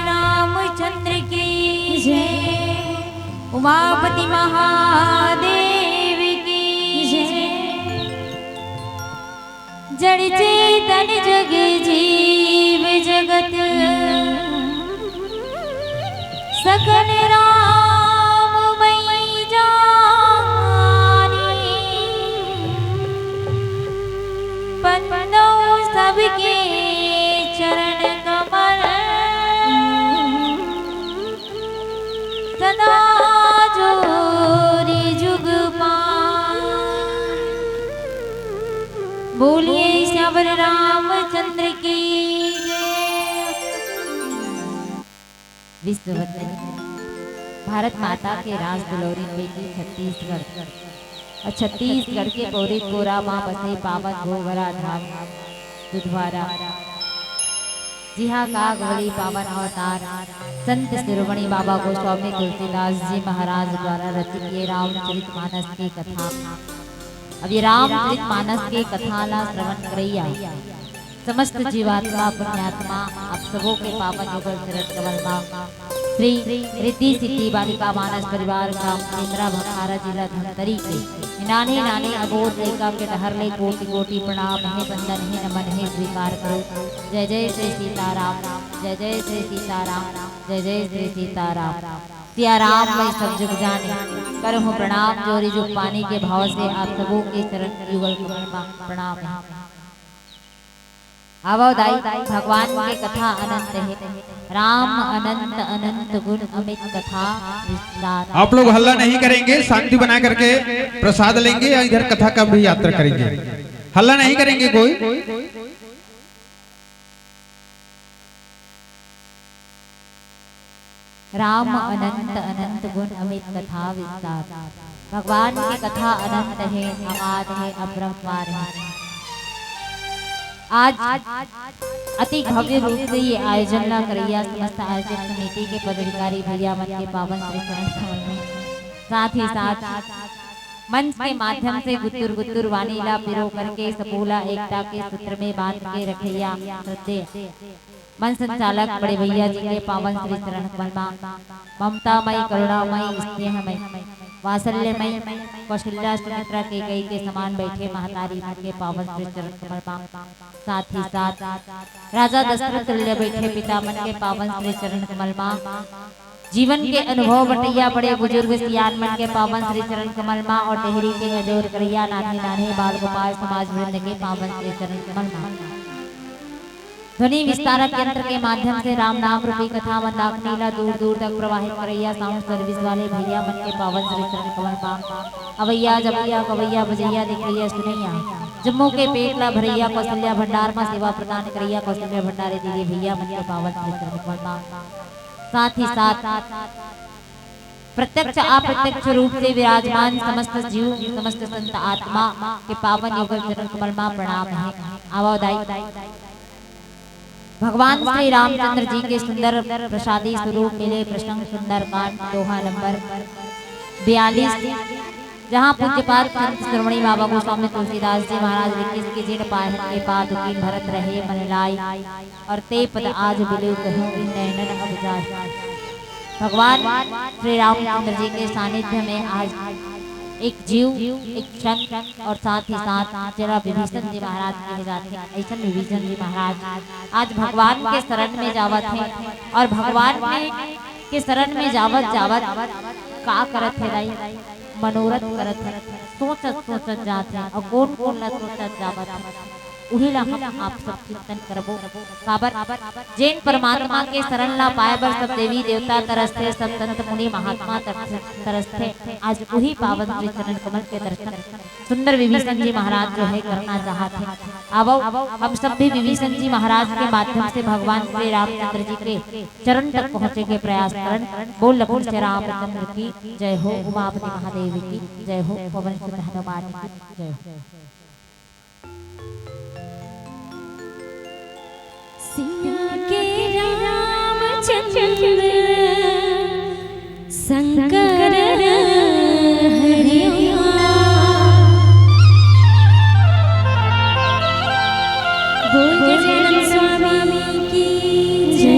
रामचंद्र की जय, उमापति महादेव की जय। जड़ चेतन जग जीव जगत सकल राममय जानी। बंदो सबके चरण कमल सदा जोरी जुग पाए। बोलिए सियावर रामचंद्र की जय। विश्व वंदनीय भारत माता के राज दुलौरी बेटी छत्तीसगढ़ अउ छत्तीसगढ़ के पौरी कोरा म बसे पावन गोगरा धाम दुधवारा, जिहां कागवली पावन अवतार संत शिरोमणि बाबा गोस्वामी तुलसीदास जी महाराज द्वारा रचित ये रामचरित मानस के कथा। अब ये रामचरित मानस के कथा ला श्रवण करैया समस्त जीवात्मा पुण्यात्मा आप सबो के पावन युगल चरण कमल मा श्री रिद्धि सिद्धि बालिका मानस परिवार ग्राम इंदिरा भखारा जिला धमतरी के नानी नानी अबोध लइका के डहर ले कोटि कोटि प्रणाम हे, वंदन हे, नमन हे, स्वीकार करो। जय जय श्री सीताराम, जय जय श्री सीताराम, जय जय श्री सीताराम। सिया राम मैं सब जग जानी, करहूँ प्रणाम जोरी जुग पानी के भाव से आप सबो के चरण युगल कमल मा प्रणाम हे। आवो दाई, भगवान के कथा अनंत हे, राम अनंत अनंत गुण अमित कथा विस्तार। आप लोग हल्ला नहीं करेंगे, शांति बना करके प्रसाद लेंगे या इधर कथा का भी यात्रा करेंगे। हल्ला नहीं करेंगे कोई। राम अनंत अनंत गुण अमित कथा विस्तार। भगवान के कथा अनंत हे, अगाध हे, अपरंपार हे। आज अति भव्य रूप से ये आयोजन ला करैया समस्त आयोजक समिति के पदाधिकारी भैया मन के पावन श्री चरण कमल में, साथ ही साथ मंच के माध्यम से गुत्तुर गुत्तुर वाणी ला पिरो करके सबो ला एकता के सूत्र में बांध के रखैया श्रद्धेय मंच संचालक बड़े भैया जी के पावन श्री चरण कमल मा ममतामय, करुणामय, स्नेहमय, वात्सल्यमय, कौशल्या, सुमित्रा, कैकेयी के समान बैठे महतारी मन के पावन श्री चरण कमल मा, साथ ही साथ राजा दशरथ तुल्य बैठे पिता मन के पावन श्री चरण कमल मा, जीवन के अनुभव बटैया बड़े बुजुर्ग सियान मन के पावन श्री चरण कमल मा अउ डेहरी के अजोर करैया नान्हे नान्हे बाल गोपाल समाज वृंद के पावन श्री चरण कमल मा ध्वनि विस्तारक यंत्र के माध्यम से राम नाम रूपी कथा मंदाकिनी ला दूर दूर तक प्रवाहित करैया साउंड सर्विस वाले भैया मन के पावन श्री चरण कमल मा अवैया जवैया गवैया बजैया देखैया सुनैया जम्मो के पेट ला भरैया कौशल्या भंडार मा सेवा प्रदान करैया कौशल्या भंडारी दीदी भैया मन के पावन श्री चरण कमल मा, साथ ही साथ प्रत्यक्ष अप्रत्यक्ष रूप से विराजमान समस्त जीव, समस्त संत आत्मा के पावन युगल चरण कमल मा प्रणाम हे। आवो दाई, भगवान श्री रामचंद्र जी के सुंदर प्रसादी स्वरूप मिले प्रसंग सुंदरकांड दोहा नंबर बयालीस, जहाँ पूज्यपाद संत शिरोमणि बाबा गोस्वामी तुलसीदास जी महाराज इक्कीस के जिन पाए हन के पाद उकीन भरत रहे मन लाई, और ते पद आज बिलुप कहूँ इन नैनन अब जाए। भगवान श्री रामचंद्र जी के सानिध्य में आज एक जीव, एक क्षण और साथ ही साथ जेला विभीषण जी महाराज कहे जाथे, अइसन विभीषण जी महाराज आज भगवान के शरण में जावत हे और भगवान में के शरण में जावत जावत का करत हे दाई, मनोरथ करत हे, सोचत सोचत जात हे और कोन कोन ला सोचत जावत हे, उही ला हम आप सब चिंतन करबो। काबर जेन परमात्मा के शरण ला पाए बर सब देवी देवता तरसथे, सब संत मुनि महात्मा तरसथे, आज उही पावन श्री चरण कमल के दर्शन सुंदर विभीषण जी महाराज जो है करना चाहत हे। आवो, हम सब भी विभीषण जी महाराज के माध्यम से भगवान श्री रामचंद्र जी के चरण तक पहुँचे के प्रयास करन। बोल लखन से रामचंद्र की जय हो, उमापति महादेव की जय हो, पवन सुत हनुमान की जय हो। सिया के रामचंद्र शंकर हरिया। बोल गजानन स्वामी की जय।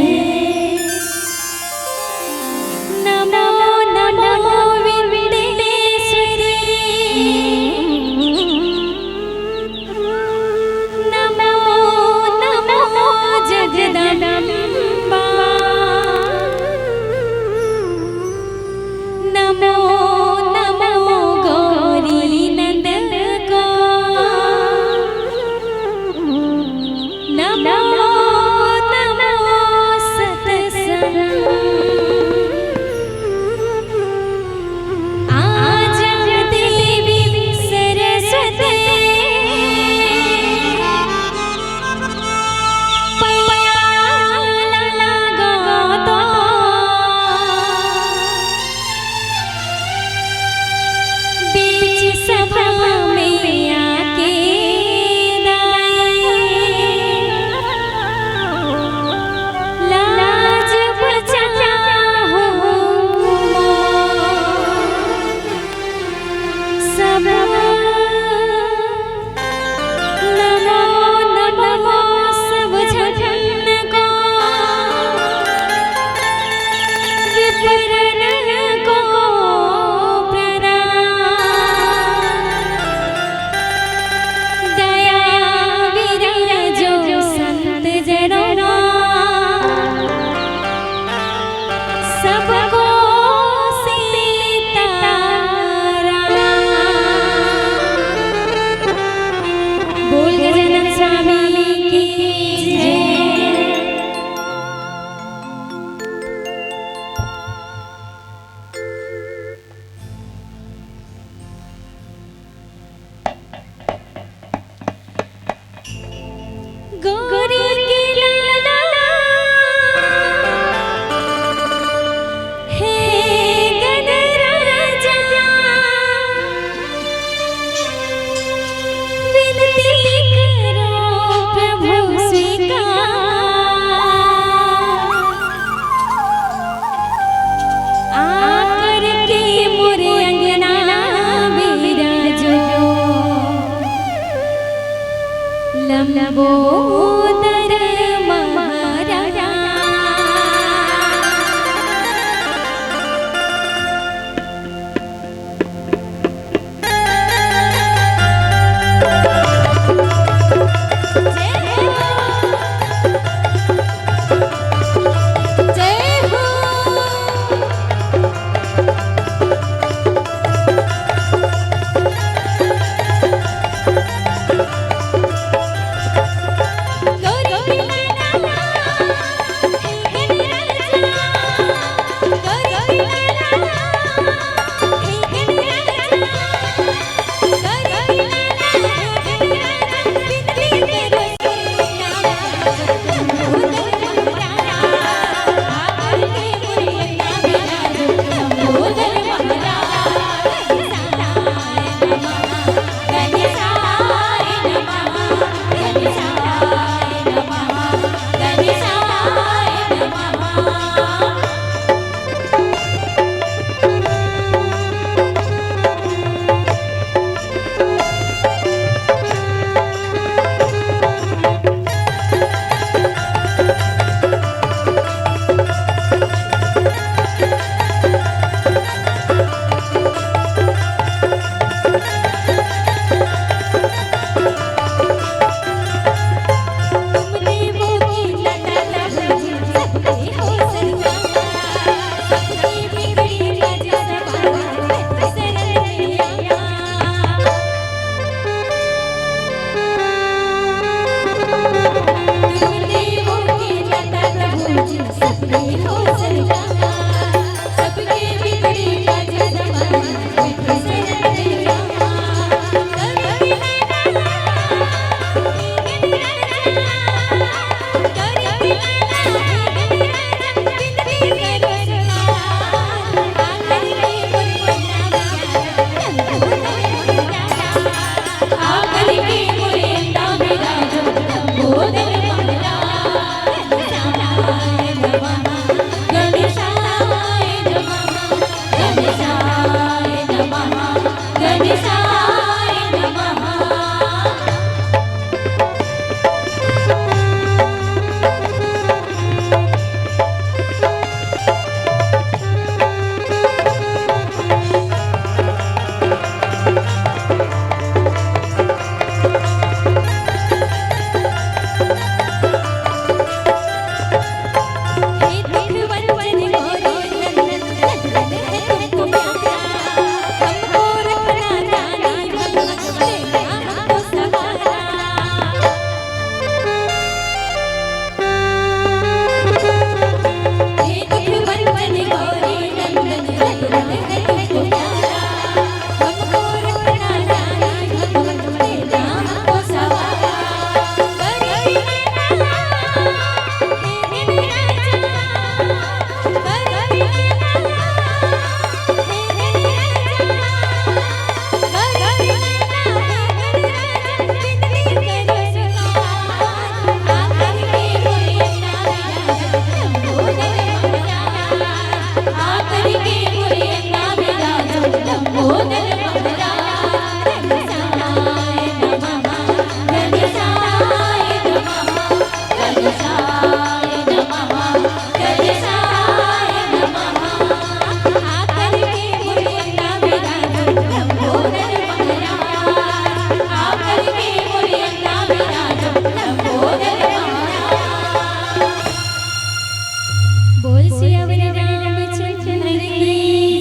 बोल सियावर रामचंद्र की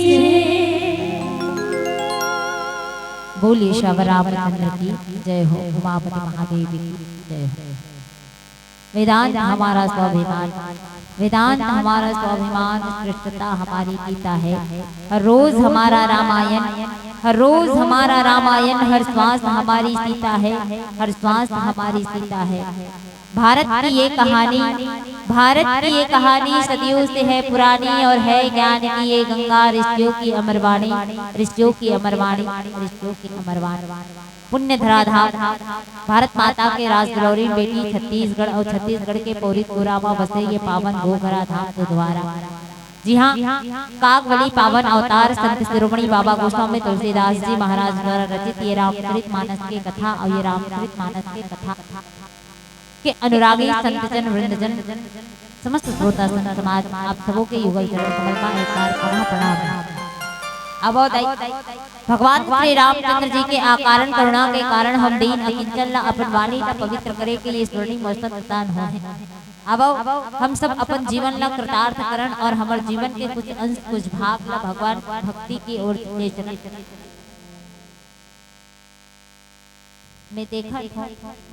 जय। बोलिए सियावर रामचंद्र की जय हो, उमापति महादेव की जय हो। वेदांत हमारा स्वाभिमान, वेदांत हमारा स्वाभिमान, श्रेष्ठता हमारी गीता है। हर रोज हमारा रामायण, हर रोज हमारा रामायण, हर श्वास हमारी सीता है, हर श्वास हमारी सीता है। भारत की ये कहानी, भारत की ये कहानी सदियों से है पुरानी और है ज्ञान की ये गंगा, ऋषियों की अमरवाणी, ऋषियों की अमरवाणी, ऋषियों की अमरवाणी। पुण्य धराधाम भारत माता के राज दुलौरी बेटी छत्तीसगढ़ और छत्तीसगढ़ के पौरी कोरा म बसे ये पावन घोघरा धाम गुरुद्वारा। जी हाँ, काकवली पावन अवतार संत शिरोमणि बाबा गोस्वामी तुलसीदास जी महाराज द्वारा रचित ये रामचरित मानस के कथा और ये रामचरित मानस के कथा के अनुरागी संतजन वृंदजन, समस्त श्रोता संत समाज, आप सबों के युगल चरण कमल मा एक बार पुनः प्रणाम। अब दाई, भगवान श्री रामचंद्र जी के अकारण करुणा के कारण हम दीन अकिंचन ला अपन वाणी ला पवित्र करे के लिए स्वर्णिम अवसर प्रदान हो है। अब हम सब अपन जीवन ला कृतार्थ करन और हमर जीवन के कुछ अंश, कुछ भाग ला भगवान भक्ति की ओर ले चले। मैं देखत हूँ,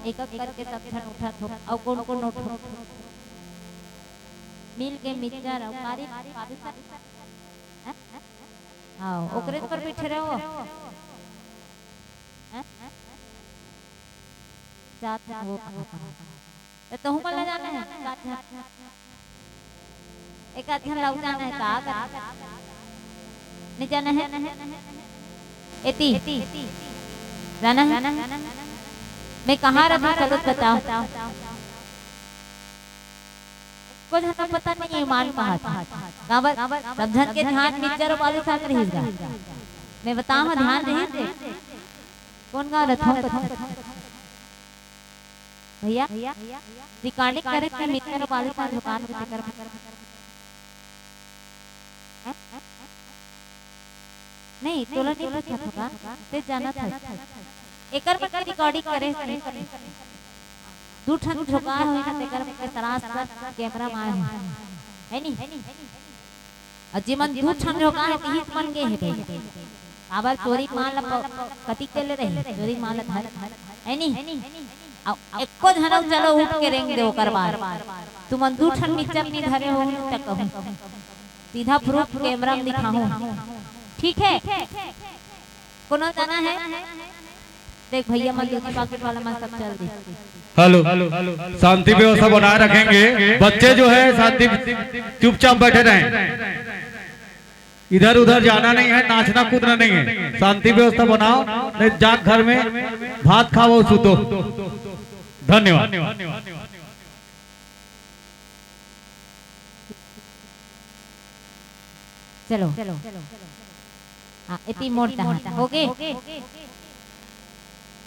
एक एक करके सब झन उठत हो, अउ कोन कोन उठो? मिल के मिक्सचर अउ कारी पादू सा-, हैं? हाँ, ओकरे पर बैठे रहो। हैं? जात वो कहाँ पर है? तो तहु मन ला जाना है, एक आध झन, एक आध झन ला जाना है, का कर? नहीं जाना है? एती? जाना है? मैं कहाँ रखूँ, चलो बताओ। कुछ झन पता नहीं है, मान कहाँ था। काबर? सब झन के ध्यान मिक्सचर अउ बालू साग रहिस गा। मैं बताओ, ध्यान रहिस गा। कोन गाँव रथों? भैया, रिकॉर्डिंग करे के मिक्सचर अउ बालू साग दुकान में तेकर। हैं? नहीं, तोला नहीं पूछत होगा, ते जानत हस। एकर मन के रिकॉर्डिंग करे से दू ठन झोंका होही ना, तेकर मन के सरासर कैमरा में आए होही। है नी? अउ जेमन दू ठन झोंका हे, तिही मन गे हे भाई। काबर चोरी माल प-, कतिक के ले रही, चोरी माल धर, है नी? अउ एको झन अउ चलो उठ के रेंग दे ओकर बाद। तुमन दू ठन मिक्सचर नहीं धरे हो, त कहूँ। सीधा प्रूफ कैमरा में दिखाहूँ। ठीक है? कोनो जाना है? देख भैया, मन दूसरी पॉकेट वाला मन सब चल दी। हेलो, शांति व्यवस्था बनाए रखेंगे। बच्चे जो है शांति, चुपचाप बैठे रहें, इधर उधर जाना नहीं है, नाचना कूदना नहीं है। शांति व्यवस्था बनाओ, नहीं जाके घर में भात खाओ, सुतो। धन्यवाद। चलो। हाँ, एती मोर तहन। हो गे?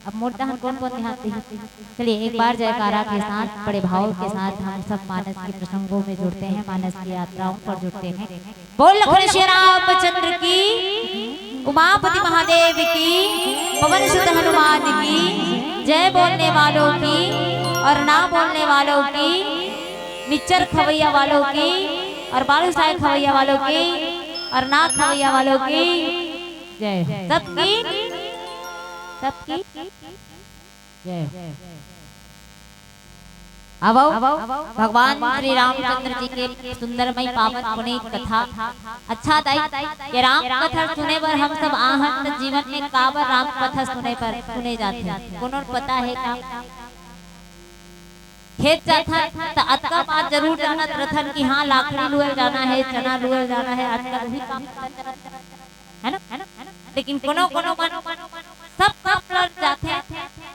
अब मोर तहन कोन कोन ध्यान देही? चलिए, एक बार जयकारा के साथ, बड़े भाव के साथ हम सब मानस के प्रसंगों में जुड़ते हैं, मानस की यात्राओं पर जुड़ते हैं। बोल लखन श्री रामचंद्र की, उमापति महादेव की, पवन सुत हनुमान की, जय बोलने वालों की और ना बोलने वालों की, मिक्सचर खवैया वालों की और बालूशाही खवैया वालों की और ना खवैया वालों की जय हो। सबकी, सबकी जय हो। अब भगवान श्री रामचंद्र जी के सुंदरमय पावन पुनीत कथा। अच्छा दाई, ये राम कथा सुने बर हम सब आहन त जीवन में काबर राम कथा सुने बर सुने जाथे? कोनो पता है का? खेत जाथन त अतका बात जरूर जानत रथन कि हाँ, लाखड़ी लुए जाना है, चना लुए जाना है, आजकल वही काम चलत रथे, है ना? लेकिन कोनो कोनो मन सब काम ल जाथे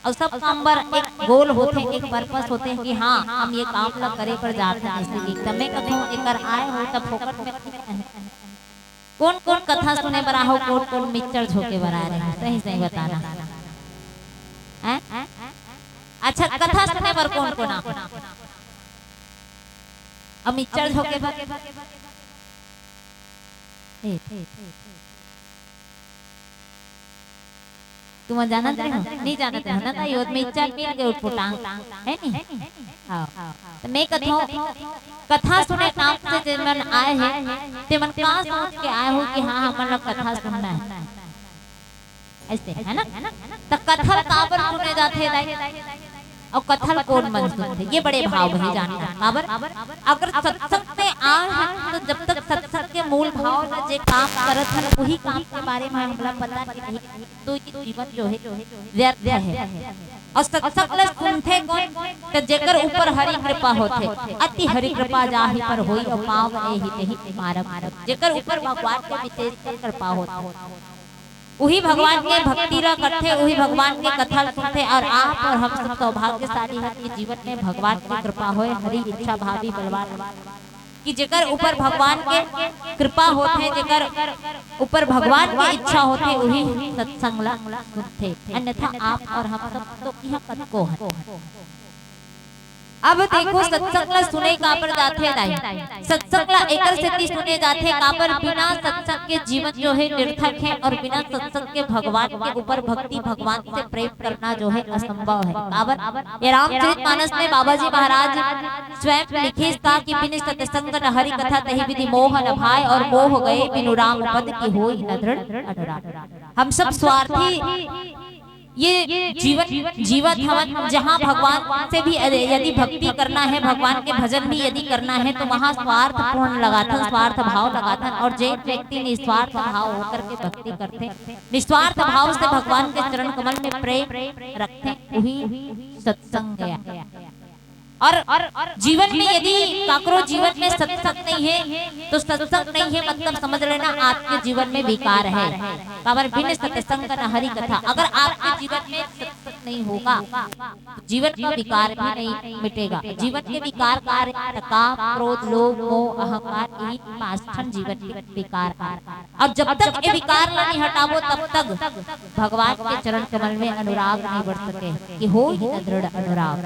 अउ सब काम बर एक गोल होथे, एक पर्पस होथे कि हाँ, हम ये काम ल करे बर जाथन। जैसे कि तमे कथों एकर आय हो त फोकट में कोन कोन कथा सुने बर आहो, कोन कोन मिक्सचर झोंके बर आ रहे हो, सही सही बताना। हैं? अच्छा, कथा सुने बर कोन कोन आहो? अउ मिक्सचर झोंके बर? ए, तुमन जानत रहे हो? नहीं जानत रहे हो ना? त योद में इच्छा मिल गए उठपुटांग, है नी? हाँ। त मैं कथों, कथा सुने नाम से जे मन आए हैं, ते मन का सोच के आए हो कि हाँ, हमन ला कथा सुनना है, ऐसे, है ना? त कथा काबर सुने जाथे दाई? अउ कथा ल कोन मन सुनथे? ये बड़े भाव हे जानना। काबर? अगर सत्संग में आए हन, तो जब तक सत्संग के मूल भाव ल जे काम करत हन, उही काम के बारे में हमला पता नहीं रही, तो ये जीवन जो है, व्यर्थ है। अउ सत्संग ल सुनथे कोन? तो जेकर ऊपर हरि कृपा होथे, अति हरि कृपा जाहि पर होई, अउ पाँव ए हित ही मारग। जेकर ऊपर भगवान के विशेष कृपा होथे, उही भगवान के भक्ति ला करथे, उही भगवान के कथा ला सुनथे। और आप और हम सब सौभाग्यशाली हन कि जीवन में भगवान के कृपा होए, हरि इच्छा भावी बलवान, कि जेकर ऊपर भगवान के कृपा होथे, जेकर ऊपर भगवान के इच्छा होथे, उही सत्संग ला सुनथे। अन्यथा आप और हम सब तो इहाँ कतको हन। अब देखो, सत्संग ला सुने काबर जाथे दाई? सत्संग ला एकर सेती सुने जाथे, काबर बिना सत्संग के जीवन जो है निरर्थक है, और बिना सत्संग के भगवान के ऊपर भक्ति, भगवान से प्रेम करना जो है असंभव है। काबर? ये रामचरित मानस में बाबा जी महाराज स्वयं लिखिस का कि बिन सत्संग न हरि कथा, तहि विधि मोह न भाए, और मोह गए बिनु राम पद की होई न दृढ़ अनुराग। हम सब स्वार्थी ये जीवन जीवत हवन, जहाँ भगवान से भी यदि, यदि भक्ति करना है, भगवान के भजन भी यदि करना है, तो वहाँ स्वार्थ पूर्ण लगाथन, स्वार्थ भाव लगाथन। और जे व्यक्ति निस्वार्थ भाव होकर के भक्ति करथे, निस्वार्थ भाव से भगवान के चरण कमल में प्रेम रखथे, वही सत्संग है। और जीवन में यदि काकरो जीवन में सत्संग नहीं है, तो सत्संग नहीं है, मतलब समझ लेना आपके जीवन में विकार है। काबर? बिन सत्संग न हरि कथा। अगर आपके जीवन में सत्संग नहीं होगा, तो जीवन का विकार भी नहीं मिटेगा। जीवन के विकार का रहे, काम, क्रोध, लोभ, मोह, अहंकार, यही पांच ठन जीवन के विकार आए। और जब तक ये विकार ला नहीं हटाबो, तब तक भगवान के चरण कमल में अनुराग नहीं बढ़ सके, कि होई न दृढ़ अनुराग,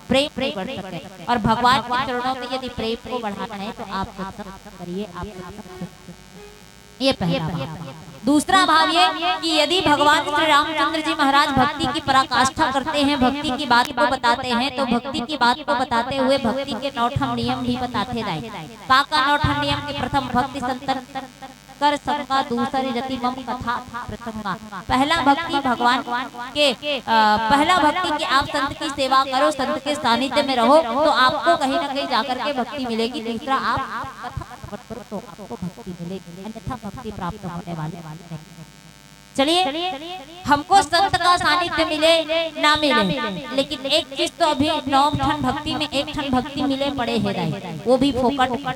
प्रेम नहीं बढ़ सके। और भगवान के चरणों में यदि प्रेम को बढ़ाना है, तो आप सत्संग करिए, आप सत्संग सुनिए। ये पहला भाव। दूसरा भाव ये कि यदि भगवान श्री रामचंद्र जी महाराज भक्ति की पराकाष्ठा करते हैं, भक्ति की बात को बताते हैं, तो भक्ति की बात को बताते हुए भक्ति के नौ ठन नियम भी बताथे दाई। का का नौ ठन नियम? के प्रथम भक्ति संतन कर संगा, दूसरी रति मम कथा प्रसंगा। पहला भक्ति भगवान के, अ, पहला भक्ति कि आप संत की सेवा करो, संत के सानिध्य में रहो, तो आपको कहीं ना कहीं जाकर के भक्ति मिलेगी। दूसरा, आप कथा श्रवण करो तो आपको भक्ति मिलेगी, अन्यथा भक्ति प्राप्त होने वाली नहीं। चलिए, हमको संत का सानिध्य मिले ना मिले, लेकिन एक चीज तो अभी नौ ठन भक्ति में एक ठन भक्ति मिले पड़े हे दाई, वो भी फोकट में,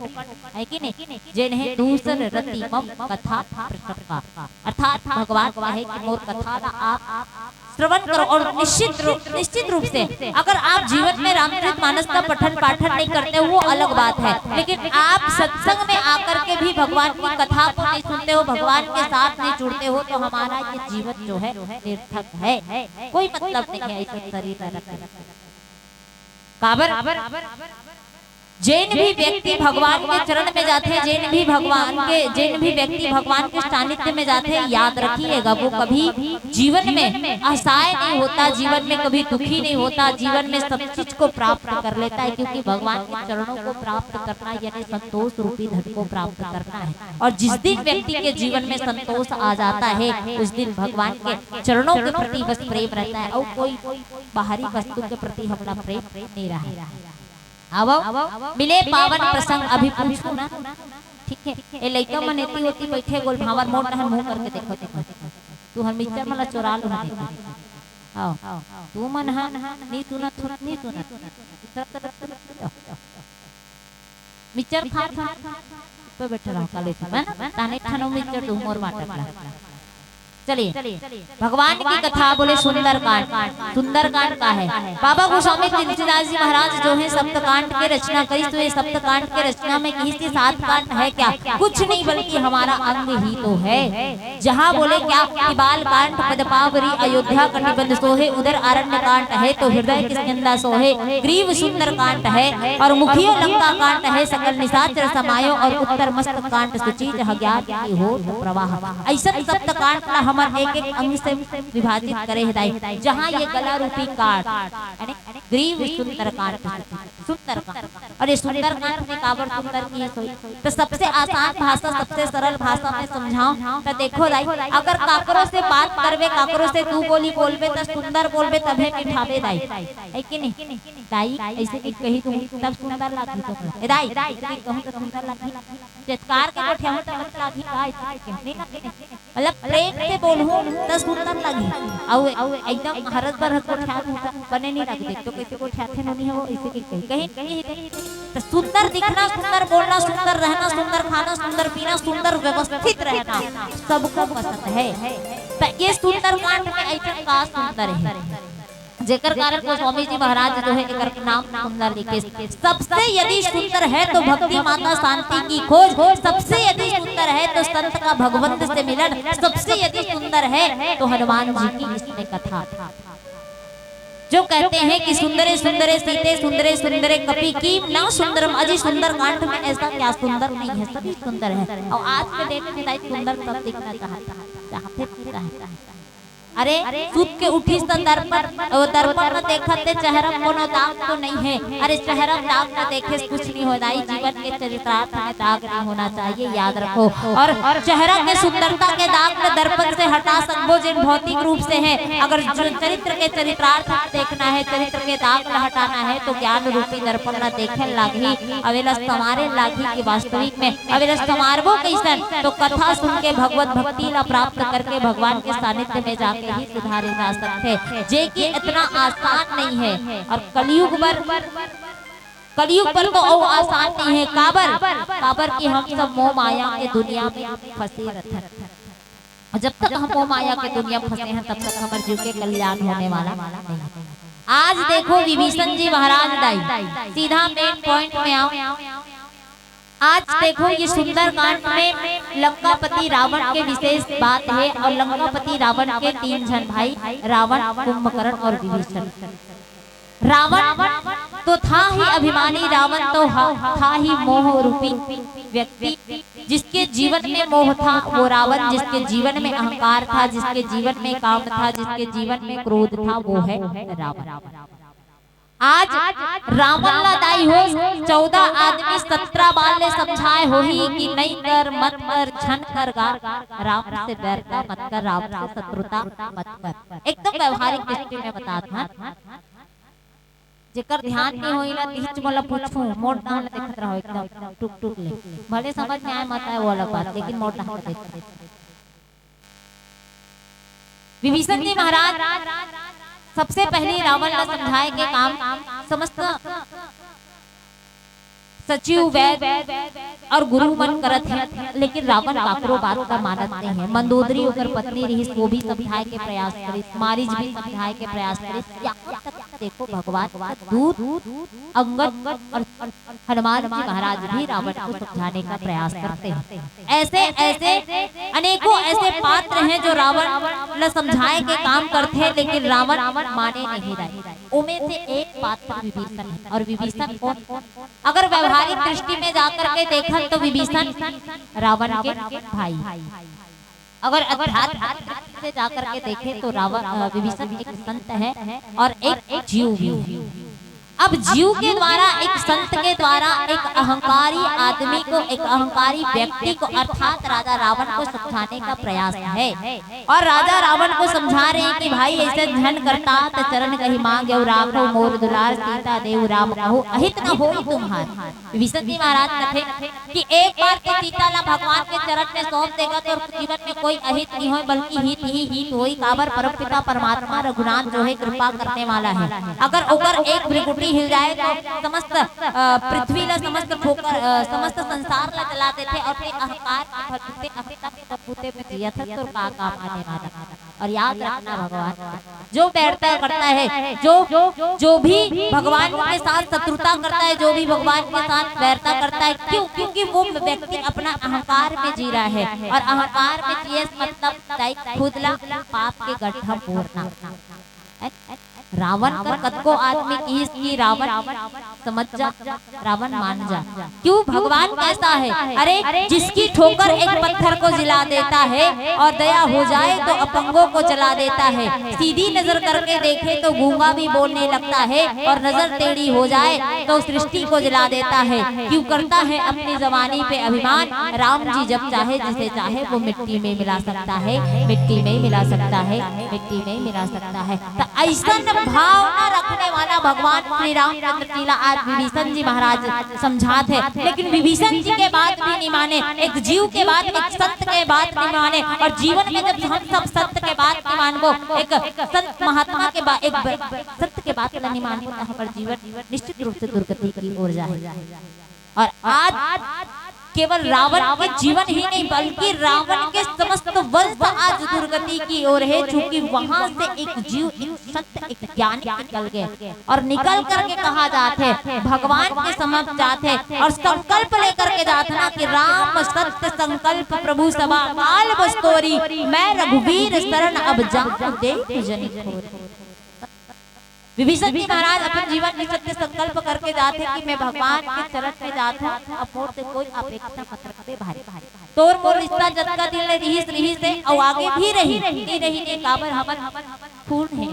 है कि नहीं? जेन है दूसर रति मम कथा प्रसंगा, अर्थात भगवान कहे कि मोर कथा ला आप श्रवण करो। और निश्चित रूप, निश्चित रूप से अगर आप जीवन में रामचरित मानस का पठन पाठन नहीं करते हो, वो अलग बात है, लेकिन आप सत्संग में आकर के भी भगवान की कथा को नहीं सुनते हो, भगवान के साथ नहीं जुड़ते हो, तो हमारा ये जीवन जो है निरर्थक है, कोई मतलब नहीं है इस शरीर में रखने का। काबर? जेन भी व्यक्ति भगवान के चरण में जाथे, जेन भी भगवान के, जेन भी व्यक्ति भगवान के सानिध्य में जाथे, याद रखिएगा, वो कभी जीवन में असहाय नहीं होता, जीवन में कभी दुखी नहीं होता, जीवन में सब चीज को प्राप्त कर लेता है, क्योंकि भगवान के चरणों को प्राप्त करना यानी संतोष रूपी धन को प्राप्त करना है। और जिस दिन व्यक्ति के जीवन में संतोष आ जाता है, उस दिन भगवान के चरणों के प्रति बस प्रेम रहता है और कोई बाहरी वस्तु के प्रति हमला प्रेम नहीं रहा। आवव, मिले पावन प्रसंग अभी पूछू ना, ठीक है? ए लइका मन एती ओती बैठे गोल भांवर मोर डहन मुंह करके देखो, देखो। तू हर मिक्सचर मला चोरा लो ना देखो। आओ, तू मन हा नी सुनत, सुनत, नी सुनत। दूसरा तरफ से मिक्सचर खा, खा, खा, पे बैठे रहो, काले से, है ना? ताने खानो मिक्सचर दू मोर बाटक ला। चलिए, भगवान की कथा बोले सुंदरकांड। सुंदरकांड का है? बाबा गोस्वामी तुलसीदास जी महाराज जो है सप्तकांड के रचना करी, तो ये सप्तकांड के रचना में किसी सात कांड है क्या? कुछ नहीं, बल्कि हमारा अंग ही तो है। जहाँ बोले क्या कि बाल कांड पदपावरी अयोध्या कटिबंध सोहे, उदर आरण्य कांड है तो हृदय किष्किंधा सोहे, ग्रीव सुंदर कांड है और मुखियो लंका कांड है, सकल निशाचर समायो और उत्तर मस्तक कांड सुचि जह ज्ञान की होत प्रवाह। ऐसन सप्तकांड ला हम हमर एक एक अंग से विभाजित करे हे दाई, जहाँ ये गला रूपी कांट, यानी ग्रीव सुंदरकांड, सुंदरकांड। और ये सुंदरकांड में काबर सुंदर की सोई, तो सबसे आसान भाषा, सबसे सरल भाषा में समझाओ तो देखो दाई, अगर काकरो से बात करबे, काकरो से दू बोली बोलबे, तो सुंदर बोलबे, तभे मिठाबे दाई, है कि नहीं? दाई ऐसे कि कही तुम तब सुंदर लागही तुम, ए दाई ऐसे कि कहूँ तो सुंदर लागही, चटकार के गोठियाहूँ तब लागही, दाई ऐसे कि कहूँ नहीं लागही। मतलब प्रेम से बोलहूँ त सुंदर लगही, अउ एकदम हरस बरस गोठियाहूँ त बने नहीं लगही। तो कैसे गोठियाथे नोनी हो, इसे के कही कही कही। तो सुंदर दिखना, सुंदर बोलना, सुंदर रहना, सुंदर खाना, सुंदर पीना, सुंदर व्यवस्थित रहना सबको पसंद है। तो ये सुंदरकांड में ऐसा का सुंदर है, जेकर कारण गोस्वामी जी महाराज जो है एकर नाम सुंदर लिखे। सबसे यदि सुंदर है तो भक्ति माता शांति की खोज, सबसे यदि सुंदर है तो संत का भगवंत से मिलन, सबसे यदि सुंदर है तो हनुमान जी की इसमें कथा। जो कहते हैं कि सुंदरे सुंदरे सीते सुंदरे सुंदरे कपि की ना सुंदरम, अजी सुंदरकांड में ऐसा क्या सुंदर नहीं है, सभी सुंदर है। और आज के डेट में दाई सुंदर सब दिखना चाहता है, चाहते नहीं चाहता है। अरे सुत के उठिस त दर्पण, ओ दर्पण में देखत ते चेहरा में कोनो दाग तो नहीं है। अरे चेहरा में दाग न देखे से कुछ नहीं हो दाई, जीवन के चरितार्थ में दाग नहीं होना चाहिए, याद रखो। और चेहरा के सुंदरता के दाग में दर्पण से हटा सकबो, जिन भौतिक रूप से है। अगर जो चरित्र के चरितार्थ में देखना है, चरित्र के दाग ला हटाना है, तो ज्ञान रूपी दर्पण ला देखे लागही, अवेला संवारे लागही कि वास्तविक में अवेला संवारबो कइसन, तो कथा सुन के भगवत भक्ति ला प्राप्त करके भगवान के सानिध्य में जाके ही सुधारे जा सकथे, जे कि इतना आसान नहीं है। और कलयुग बर, कलयुग बर तो अउ आसान नहीं है। काबर? काबर कि हम सब मोह माया के दुनिया में फंसे रहथन। और जब तक हम मोह माया के दुनिया में फंसे हैं, तब तक हमर जीव के कल्याण होने वाला नहीं है। आज देखो विभीषण जी महाराज दाई, सीधा मेन पॉइंट में आओ। आज देखो ये सुंदरकांड में लंकापति रावण के विशेष बात है, और लंकापति रावण के तीन झन भाई, रावण, कुंभकर्ण और विभीषण। रावण तो था ही अभिमानी, रावण तो हा-, था ही मोह रूपी व्यक्ति। जिसके जीवन में मोह था वो रावण, जिसके जीवन में अहंकार था, जिसके जीवन में काम था, जिसके जीवन में क्रोध था, वो है रावण। आज रावण ला दाई हो, चौदह आदमी सत्रह बार ले समझाए होही कि नहीं कर, मत कर, झन कर गा, राम से बैरता मत कर, राम से शत्रुता मत कर। एकदम व्यवहारिक दृष्टि में बतात हन। जेकर ध्यान नहीं होई ला, तिहिच मोला पूछू, मोर डाहन ला देखत रहो एकदम टुक टुक ले। भले समझ में आए मत आए वो अलग बात, लेकिन मोर डाहन ला देखत रहो। विभीषण जी महाराज सबसे पहले रावण ला समझाए के काम समस्त सचिव, वैद और गुरु मन करत हे, लेकिन रावण काकरो बात ला मानत नहीं है। मंदोदरी ओकर पत्नी रहिस, वो भी समझाए के प्रयास करिस, मारीच भी समझाए के प्रयास करिस। यहाँ तक देखो भगवान का दूत अंगद और हनुमान जी महाराज भी रावण को समझाने का प्रयास करते हैं। ऐसे ऐसे अनेकों ऐसे पात्र हैं जो रावण ला समझाए के काम करते हैं, लेकिन रावण माने नहीं रहे। ओमे से एक पात्र विभीषण है। और विभीषण कौन? अगर व्यवहारिक दृष्टि में जाकर के देखन तो विभीषण रावण के भाई। अगर अध्यात्म दृष्टि से जाकर के देखें तो रावण, अ, विभीषण एक संत है और एक जीव भी है। अब जीव के द्वारा, एक संत के द्वारा एक अहंकारी आदमी को, एक अहंकारी व्यक्ति को अर्थात राजा रावण को समझाने का प्रयास है। और राजा रावण को समझा रहे हैं कि भाई ऐसे झन करता त चरण कहि मांग्यो राखो मोर दुलार सीता देव राम कहो अहित न होई तुम्हार। विभीषण जी महाराज कथे कि एक बार के सीता ला भगवान के चरण में सौंप देगा तो जीवन में कोई अहित नहीं होय बल्कि हित ही हित होई। काबर परमपिता परमात्मा रघुनाथ जो है कृपा करने वाला है। अगर ओकर एक भृकुटी हिल जाए तो समस्त, अ, पृथ्वी ला समस्त ठोकर, अ, समस्त संसार ला जला देथे और ते अहंकार के भरपूते अहंता के बलबूते में जियत है तो का काम आने वाला। और याद रखना भगवान जो बैरता करता है, जो, जो भी भगवान के साथ शत्रुता करता है, जो भी भगवान के साथ बैरता करता है, क्यों? क्योंकि वो व्यक्ति अपना अहंकार में जी रहा है और अहंकार में जिए से मतलब दाई खुद ला पाप के गड्ढा में बोरना है। रावण कर कतको आदमी किहिस कि रावण समझ जा, रावण मान जा। क्यों, भगवान कैसा है? अरे, जिसकी ठोकर एक पत्थर को जिला देता है और दया हो जाए तो अपंगों को जला देता है। सीधी नजर करके देखे तो गूंगा भी बोलने लगता है और नजर टेढ़ी हो जाए तो सृष्टि को जला देता है। क्यों करता है अपनी जवानी पे अभिमान? राम जी जब चाहे, जिसे चाहे वो मिट्टी में मिला सकता है, मिट्टी में मिला सकता है, मिट्टी में मिला सकता है। त अइसन भावना रखने वाला भगवान श्री रामचंद्र जी ला आज विभीषण जी महाराज समझात हे, लेकिन विभीषण जी के बात भी नहीं माने, एक जीव के बात, एक संत के बात नहीं माने। और जीवन में जब हम सब संत के बात नहीं मानबो, एक संत महात्मा के बा-, एक ब-, संत के बात ला नहीं मानबो, तो हमार जीवन निश्चित रूप से दुर्गति की ओर जाए। और आज केवल रावण के जीवन ही नहीं, बल्कि रावण के समस्त वंश आज दुर्गति की ओर है, क्योंकि वहां से एक जीव, एक संत, एक ज्ञानी निकल गए। और निकल करके कहा जात हे, भगवान के समक्ष जात हे और संकल्प लेकर के जात हे ना कि राम सत्य संकल्प प्रभु सभा काल बस तोरी, मैं रघुवीर शरण अब जाऊं देख जनि खोरी। विभीषण जी महाराज अपन जीवन में सत्य संकल्प करके जात हे कि मैं भगवान के चरण में जात हूँ, अब मोर से कोई अपेक्षा मत रखबे भाई। तोर मोर रिश्ता जतका दिन ले रिहिस, रिहिस हे, अउ आगे भी रही, नहीं रही, नहीं, काबर हमन खून हे,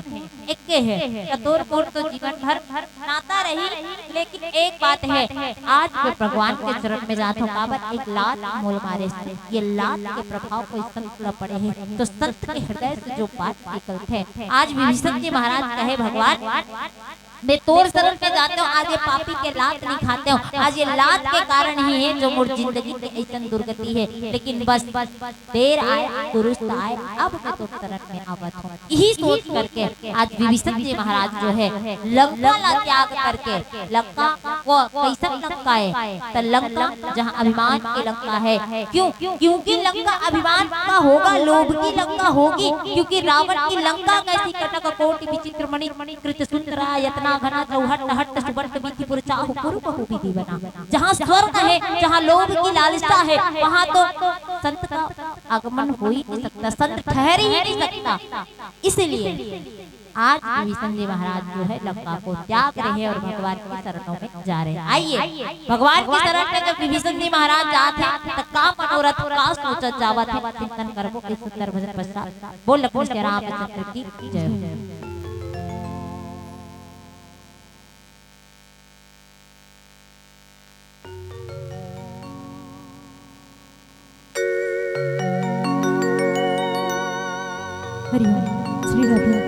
एक्के हे, त तोर मोर तो जीवन भर नाता रही। लेकिन एक बात हे, आज मैं भगवान के चरण में जात हूँ, काबर एक लात मोल मारे से, ये लात के प्रभाव कोई संत ला पड़े हे, तो संत के हृदय से जो बात निकलथे। आज विभीषण जी महाराज कहे, भगवान, मैं तोर शरण में जाते हूँ, आज ये पापी के लात नहीं खाते हूँ, आज ये लात के कारण ही है जो मोर जिंदगी के ऐसन दुर्गति है। लेकिन बस देर आए दुरुस्त आए, अब मैं तोर शरण में आवत हूँ। यही सोच करके आज विभीषण जी महाराज जो है, लंका ला त्याग करके, लंका वो कैसन लंका है? त लंका जहाँ अभिमान की लंका है। क्यों? क्योंकि लंका अभिमान का होगा, लोभ की लंका होगी। क्योंकि रावण की लंका कैसी? कनक कोटि विचित्र मणि कृत सुंदरा यतना घना, जो हट हट सुबंट वीथि पुर चाहु पुर बहु विधि बना। जहाँ स्वर्ग है, जहाँ लोभ की लालसा है, वहाँ तो संत का आगमन हो ही नहीं सकता, संत ठहर ही नहीं सकता। इसलिए आज विभीषण जी महाराज जो है, लंका को त्याग रहे हैं और भगवान की शरणों में जा रहे हैं। आइए, भगवान की शरण में जब विभीषण जी महाराज जात हे, त का मनोरथ, का सोचत जावत हे, चिंतन करबो इस सुंदर भजन पश्चात। बोल लक्ष्मी श्री रामचंद्र की जय हो। हरि ओम। श्री राधे।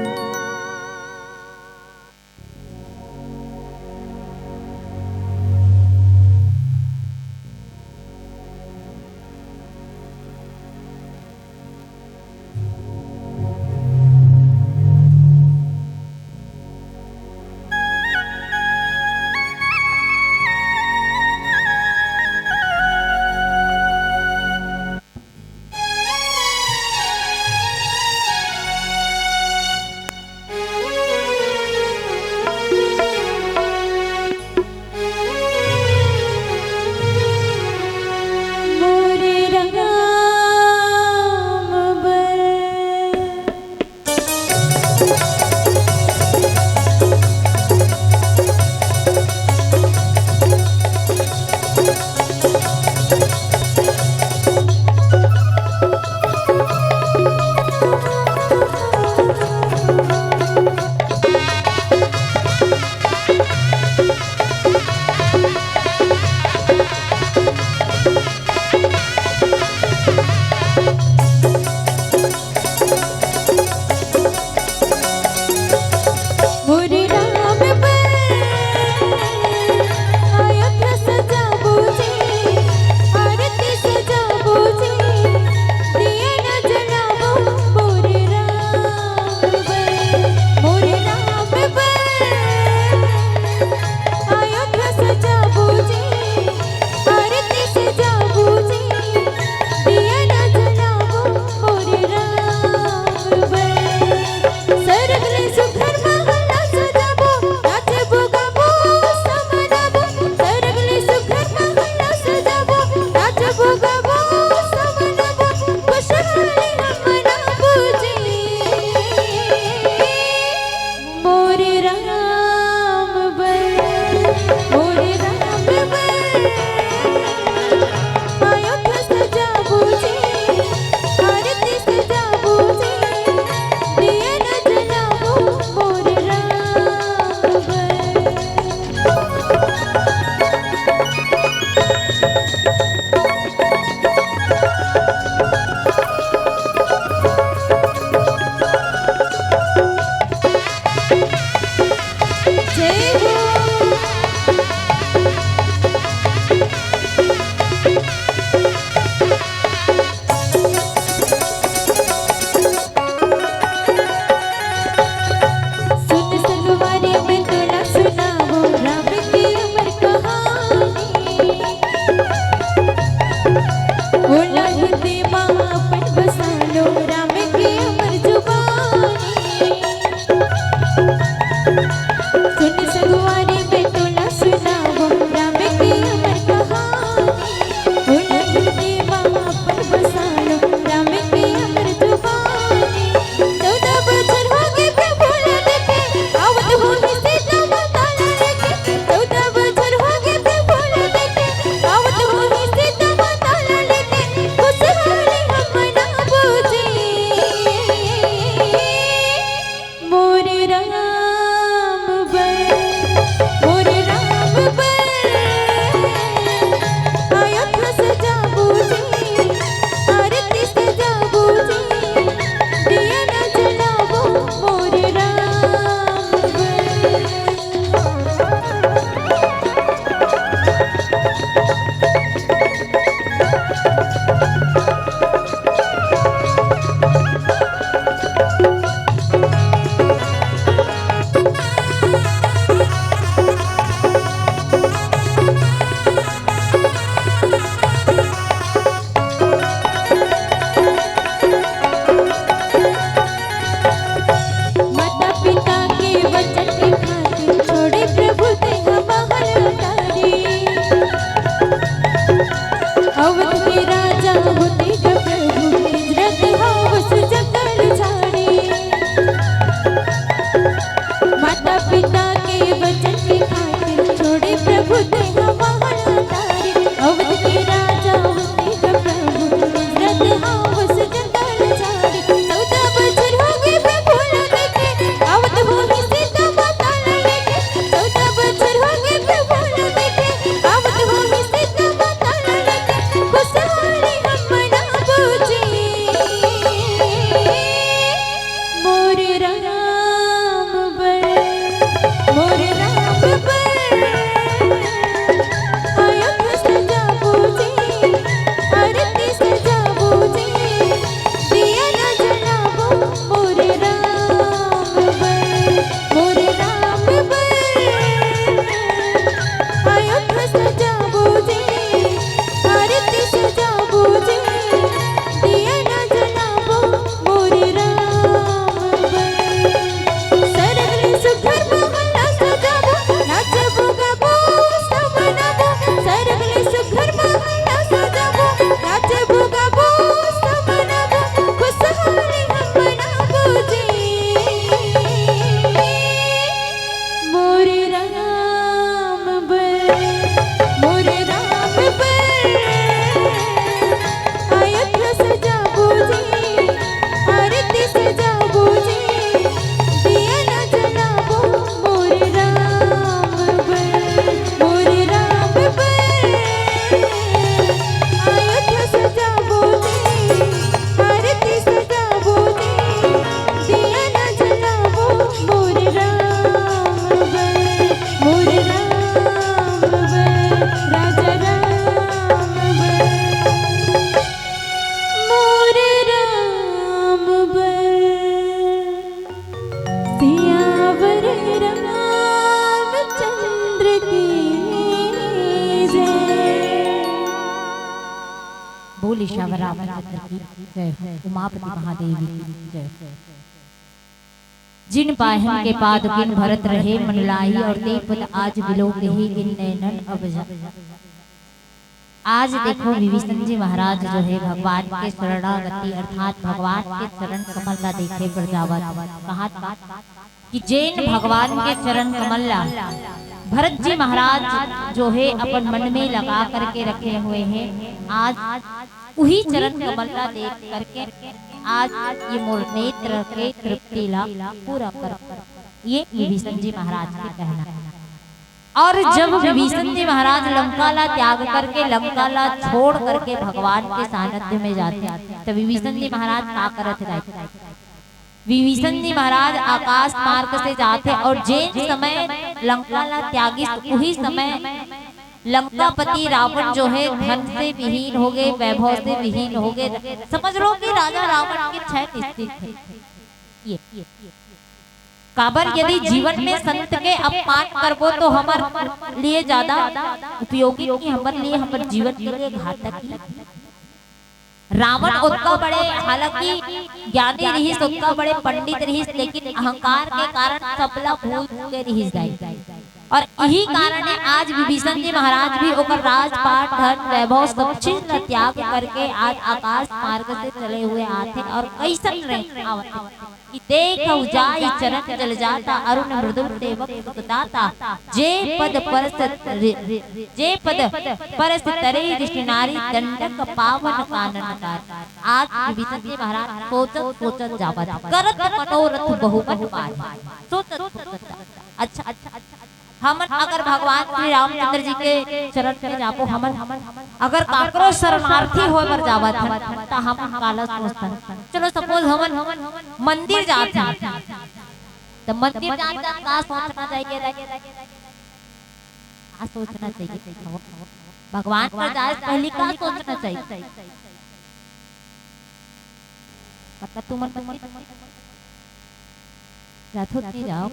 माता पिता के वचन के खातिर छोड़े प्रभु तेहा महल अटारी। अवध के राजा होते जब प्रभु, निजरत हावस जंगल झाड़ी। माता पिता के वचन के खातिर छोड़े प्रभु तेहा महल अटारी। अवध के राजा होते जब प्रभु, निजरत हावस जंगल झाड़ी। चौदह बछर होगे प्रभु ला देखे, आवत होही सीता माता ला लेके। चौदह बछर होगे प्रभु ला देखे, आवत होही सीता माता ला लेके। खुशहाली हम मनाबो जी, मोर राम बर, मोर राम बर। अयोध्या सजाबो जी, आरती सजाबो जी, दिया न जलाबो मोर राम बर, मोर राम बर। अयोध्या सजाबो जी, आरती सजाबो जी, दिया न जलाबो मोर राम बर। सरग ले सुघर महल ला सजाबो, नाचबो गाबो उत्सव मनाबो। सरग ले सुघर महल ला सजाबो, नाचबो गाबो उत्सव मनाबो। खुशहाली हम मनाबो जी, मोर राम बर, मोर राम बर। अयोध्या सजाबो जी, आरती सजाबो जी, दिया न जलाबो मोर राम बर, मोर राम बर। अयोध्या सजाबो जी, आरती सजाबो जी, दिया न जलाबो मोर राम बर, मोर राम बर, राजा राम बर। मोर राम बर। सियावर रामचंद्र की जय। बोल सियावर रामचंद्र की जय हो, उमापति महादेव की जय हो। जिन पाहन के पाद किन भरत रहे मन लाही, और ते पद आज बिलोक ही किन नैनन अब जा। आज देखो विभीषण जी महाराज जो है भगवान के शरणागति अर्थात भगवान के चरण कमल ला देखे बर जावत। कहा कि जेन भगवान के चरण कमल ला भरत जी महाराज जो है अपन मन में लगा करके रखे हुए हैं, आज उही चरण कमल ला देख करके आज ये मोर नेत्र के तृप्ति ला पूरा कर, ये विभीषण जी महाराज के कहना है। और जब विभीषण जी महाराज लंका ला त्याग करके, लंका ला छोड़ करके भगवान के सानिध्य में जाथे, तो विभीषण जी महाराज का करत रहथे? विभीषण जी महाराज आकाश मार्ग से जाथे और जेन समय लंका ला त्यागिस, उही समय लंकापति रावण जो है धन से विहीन हो गए, वैभव से विहीन हो गए। समझ लो कि राजा रावण की छह स्थिति है। ये काबर यदि जीवन में संत के अपमान करबो तो हमर लिए ज्यादा उपयोगी कि हमर लिए, हमर जीवन के लिए घातक ही। रावण ओतका बड़े, हालांकि ज्ञानी रहिस, ओतका बड़े पंडित रहिस, लेकिन अहंकार के कारण सबला भूल चुके रहिस दाई। और यही कारण है आज विभीषण जी महाराज भी ओकर राजपाट, धन, वैभव, सब चीज ला त्याग करके आज आकाश मार्ग से चले हुए आथे और कैसन रहे आवत हे कि देख उजाई चरण जल जाता, अरुण मृदुल सेवक सुख दाता, जे पद परस रे-, जे पद परस तरे ऋषि नारी दंडक पावन कानन कारी। आज विभीषण जी महाराज सोचत सोचत जावत, करत मनोरथ बहुमन पारी। सोचत सोचत जावत। अच्छा, अच्छा, अच्छा। हमन अगर भगवान श्री रामचंद्र जी के चरण में जाबो, हमन अगर काकरो शरणार्थी होय बर जावत हन, त हमन काला सोचथन? चलो, सपोज हमन मंदिर जात हन, त मंदिर जात हन, का सोचना चाहिए? का सोचना चाहिए? भगवान पर जाए से पहली का सोचना चाहिए? मतलब तुमन मन जाथो कि नहीं जाओ?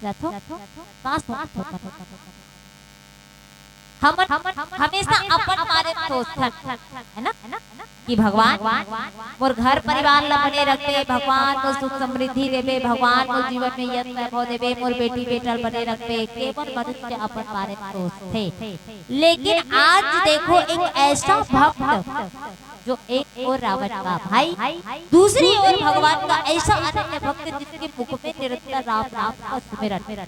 जाथो? का सोचथो? हमन हमेशा अपन बारे में सोचथन, है ना, कि भगवान मोर घर परिवार ला बने रखबे, भगवान मोर सुख समृद्धि देबे, भगवान मोर जीवन में यश वैभव देबे, मोर बेटी बेटा ल बने रखबे। केवल मनुष्य अपन बारे में सोचथे। लेकिन आज देखो, एक ऐसा भक्त जो एक ओर रावण का भाई, दूसरी ओर भगवान का ऐसा अनन्य भक्त जिसके मुख में निरंतर राम नाम का स्मरण।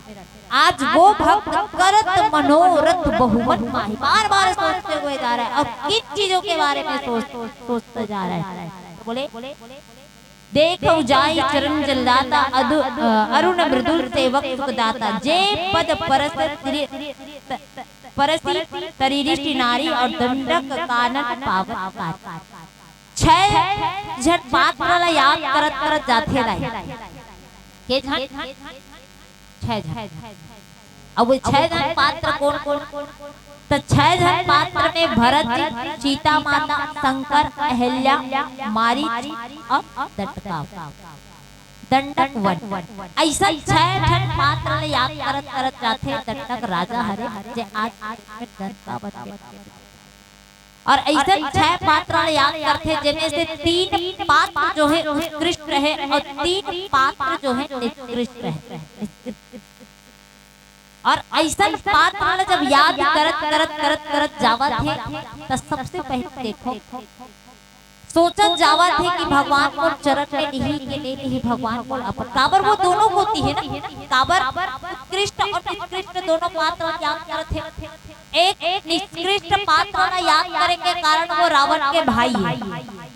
आज वो भक्त करत मनोरथ बहुमन माही, बार बार सोचते हुए जा रहा है। और किन चीजों के बारे में सोच सोचता जा रहा है? तो बोले, "देखौ जाहि चरण जलदाता, अदु अ, अरुण मृदुल सेवक सुखदाता, जे पद परस त्रि परसी तरिरिष्टि नारी और दंडक कानन पावन कारी।" छह झन पात्र ला याद करत करत जाथे दाई। के झन? छह झन। अब वो छह झन पात्र कोन कोन? तो छह झन पात्र में भरत जी, सीता माता, शंकर, अहल्या, मारीच और दंडका दंडक वन। ऐसा छह ठन पात्र ला याद करत करत जाथे दंडक राजा हरे, जे आज दंडका बन के। और ऐसे छह पात्र ला याद करथे, जेमे से तीन पात्र जो है उत्कृष्ट है और तीन पात्र जो है निकृष्ट है। और ऐसा पात्र ला जब याद करत करत करत करत जावत है, तो सबसे पहले देखो, सोचत जावत है कि भगवान मोर चरण में लिही कि नहीं लिही, भगवान मोर अपन। काबर वो दोनों होती है ना, काबर उत्कृष्ट और निकृष्ट दोनों पात्र याद करत है। एक निकृष्ट पात्र ला याद करे के कारण वो रावण के भाई है,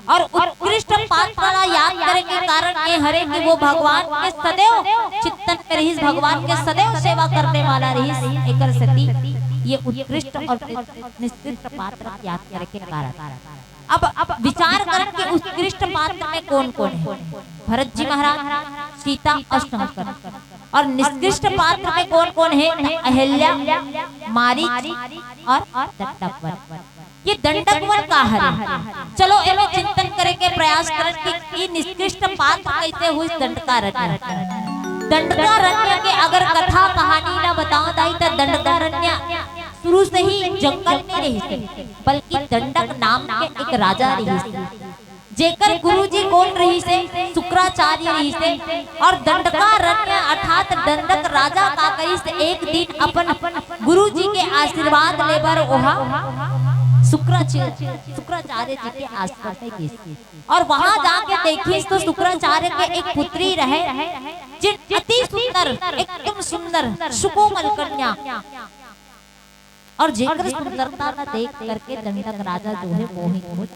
और उत्कृष्ट पात्र ला याद करे के कारण ये हरे कि वो भगवान के सदैव चिंतन में रहिस, भगवान के सदैव सेवा करने वाला रहिस। एकर सेती ये उत्कृष्ट और निकृष्ट पात्र याद करे के कारण। अब, अब विचार करन कि उत्कृष्ट पात्र में कौन कौन है। भरत जी महाराज, सीता और शंकर। और निकृष्ट पात्र में कौन कौन है? तो अहल्या, मारीच और दंडकवन। ये दंडकवन का हरे? चलो, एमे चिंतन करे के प्रयास करन कि ये निकृष्ट पात्र कैसे हुई? दंडकारण्य। दंडकारण्य के अगर कथा कहानी ला बताओ दाई, तो दंडकारण्य शुरू से ही जंगल में रहिस, बल्कि दंडक नाम के एक राजा रहिस, जेकर गुरुजी कोन रहिस हे? शुक्राचार्य रहिस हे। और दंडकारण्य अर्थात दंडक राजा का करिस, एक दिन अपन गुरुजी के आशीर्वाद लेबर ओहा शुक्राचार्य, शुक्राचार्य जी के आश्रम में गिस। और वहां जाके देखिस तो शुक्राचार्य के एक पुत्री रहे, जिन अति सुंदर, एकदम सुंदर, सुकोमल कन्या। और जेकर सुंदरता ला देख करके दंडक राजा जो है मोहित हो,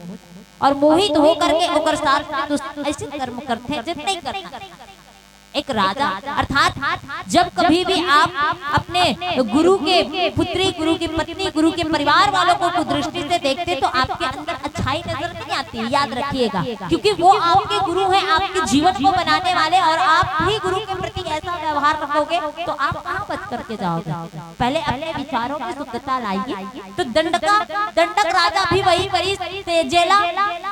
और मोहित हो करके ओकर साथ में दुष्ट ऐसे कर्म करथे जे नहीं करना। एक राजा अर्थात जब कभी भी आप अपने गुरु के पुत्री, गुरु की पत्नी, गुरु के परिवार वालों को कुदृष्टि से देखते तो आपके अंदर अच्छाई नजर नहीं आती, याद रखिएगा, क्योंकि वो आपके गुरु हैं, आपके जीवन को बनाने वाले, और आप भी गुरु के प्रति ऐसा व्यवहार रखोगे तो आप कहाँ बच करके जाओगे। पहले अपने विचारों में शुद्धता लाइए। तो दंडका, दंडक राजा भी वही करिस, जेला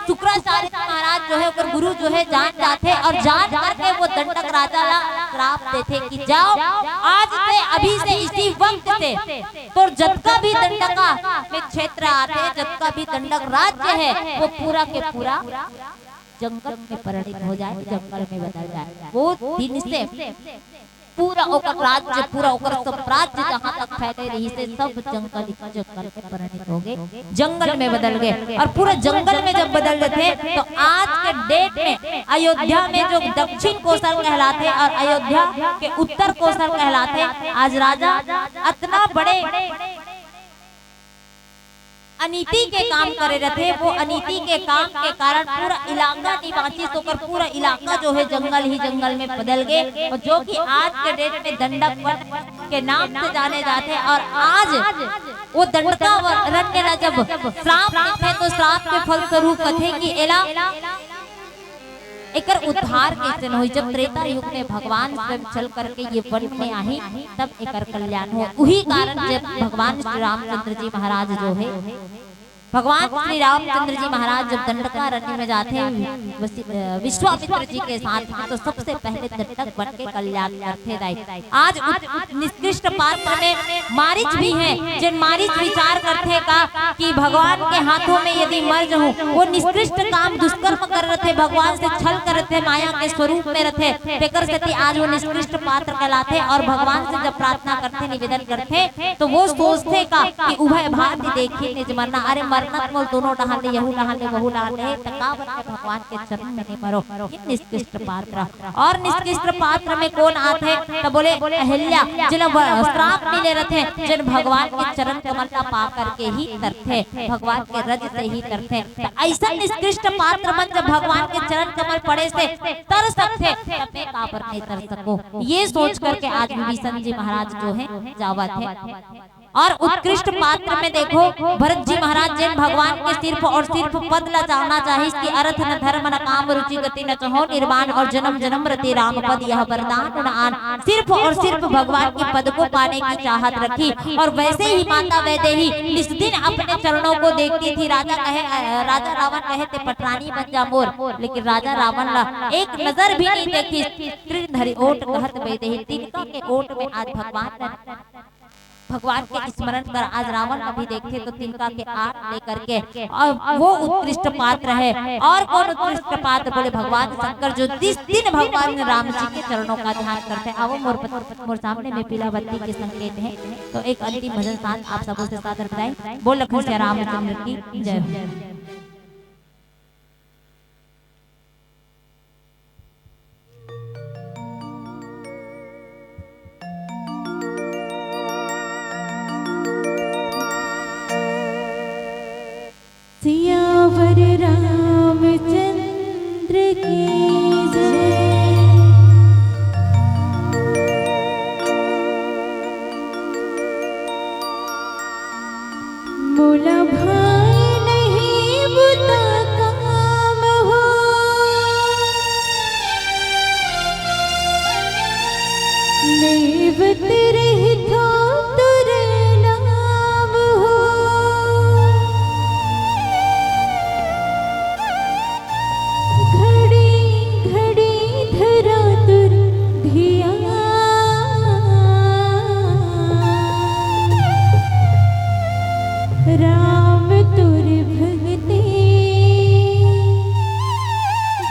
शुक्राचार्य महाराज जो है, ओकर गुरु जो है, जान जाथे और जान करके वो दंडक राजा ला श्राप देथे कि जाओ, आज से, अभी से, इसी वक्त से तोर जतका भी दंडका में क्षेत्र आथे, जतका भी दंडक राज्य है, वो पूरा के पूरा जंगल में परिणित हो जाए, जंगल में बदल जाए। वो दिन से पूरा ओकर राज्य, पूरा ओकर साम्राज्य जहाँ तक फैले रहिस हे, सब जंगल, जंगल में परिणित हो गए, जंगल में बदल गए। और पूरा जंगल में जब बदल जाथे तो आज के डेट में अयोध्या में जो दक्षिण कोसल कहलाथे और अयोध्या के उत्तर कोसल कहलाथे, आज राजा अतना बड़े अनीति के काम करे रथे, वो अनीति के काम के कारण पूरा इलाका निवासी होकर पूरा इलाका जो है जंगल ही जंगल में बदल गए। और जो कि आज के डेट में दंडक वन के नाम से जाने जाते हैं। और आज वो दंडका व-, रण्य ला जब श्राप देथे तो श्राप के फलस्वरूप कथे कि एला एकर उद्धार कइसे होही? जब त्रेता युग में भगवान स्वयं चल करके ये वन में आही, तब एकर कल्याण हो। उही कारण जब भगवान श्री रामचंद्र जी महाराज जो हे, भगवान श्री रामचंद्र जी महाराज जब दंडकारण्य में जाथे वसि-, अ, विश्वामित्र जी के साथ में, तो सबसे पहले दंडक बन के कल्याण करथे दाई। आज उत-, उत-, निष्कृष्ट पात्र में मारीच भी हे, जेन मारीच विचार करथे का कि भगवान के हाथों में यदि मर जाहूं, वो निष्कृष्ट काम दुष्कर्म कर रथे, भगवान से छल कर रथे, माया के स्वरूप में रथे, तेकर सेती आज वो निष्कृष्ट पात्र कहलाथे। और भगवान से जब प्रार्थना करथे, निवेदन करथे, तो वो सोचथे का कि उभय भांति देखी निज मरना, अरे मरना त मोला दोनों डहार ले, यहू डहार ले, वहू डहार ले, त का बर भगवान के चरण में नहीं मरो, ये निष्कृष्ट पात्र। और निष्कृष्ट पात्र में कोन आथे? त बोले अहिल्या, जेला व-, श्राप मिले रथे, जेन भगवान के चरण कमल ला पा करके ही तरथे, भगवान के रज से ही तरथे। त अइसन निष्कृष्ट पात्र मन जब भगवान के चरण कमल पड़े से तर सकथे, त मैं काबर नहीं तर सकूं? ये सोच करके आज विभीषण जी महाराज जो हे जावत हे। और उत्कृष्ट पात्र में देखो, भरत जी महाराज जेन भगवान के सिर्फ और सिर्फ पद ला जानना चाहिस कि अर्थ न धर्म न काम रुचि गति न चहो निर्वाण और जन्म जन्म रति राम पद यह वरदान न आन। सिर्फ और सिर्फ भगवान के पद को पाने की चाहत रखी। और वैसे ही माता वैदेही निस दिन अपने चरणों को देखती थी। राजा कहे, अ, राजा रावण कहे ते पटरानी बन जा मोर, लेकिन राजा रावण ला एक नजर भी नहीं देखती। तृण धरि ओट कहत वैदेही, तिनका के ओट में आज भगवान भगवान के स्मरण कर आज रावण ला भी देखथे तो तिनका के आड़ लेकर के, और वो उत्कृष्ट पात्र हे। और कोन उत्कृष्ट पात्र? बोले भगवान शंकर, जो जिस दिन भगवान राम जी के चरणों का ध्यान करथे। आवो मोर पत-, मोर सामने में पीला बत्ती के संकेत हे। तो एक अंतिम भजन साथ आप सबों से सादर कराएं। बोल लखन सिया रामचंद्र की जय हो। सियावर रामचंद्र की जय। मोला भाई नहीं बुता काम हो, लेवत रहिथो तोर नाम हो। घड़ी घड़ी धरा तोर धिया। राम तोर भगते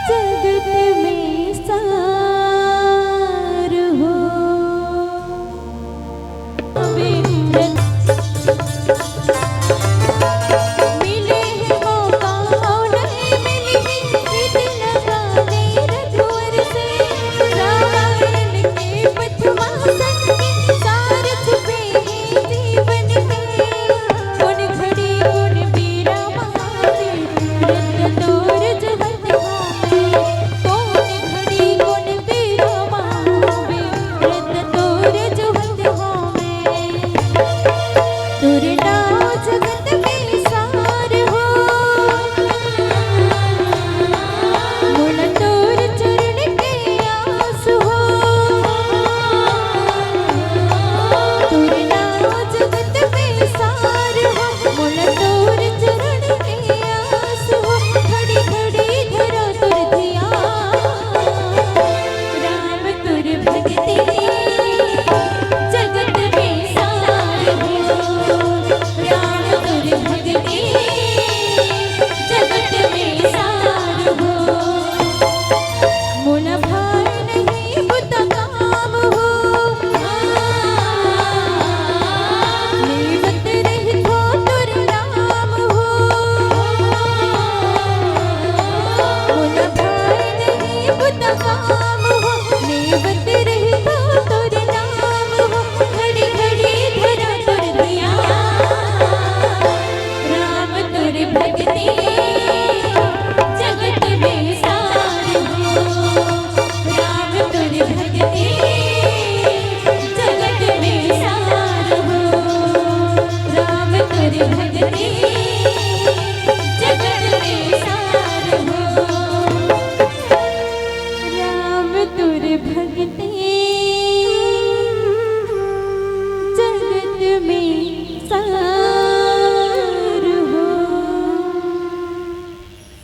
जगत में सार हो। मिले हैं मौका और नहीं मिले, इतना गाने रघुवर से। रामायण के पथमा संग सार छुपे हैं जीवन में। कौन घड़ी कौन बेरा मारे, रत्न तोर जो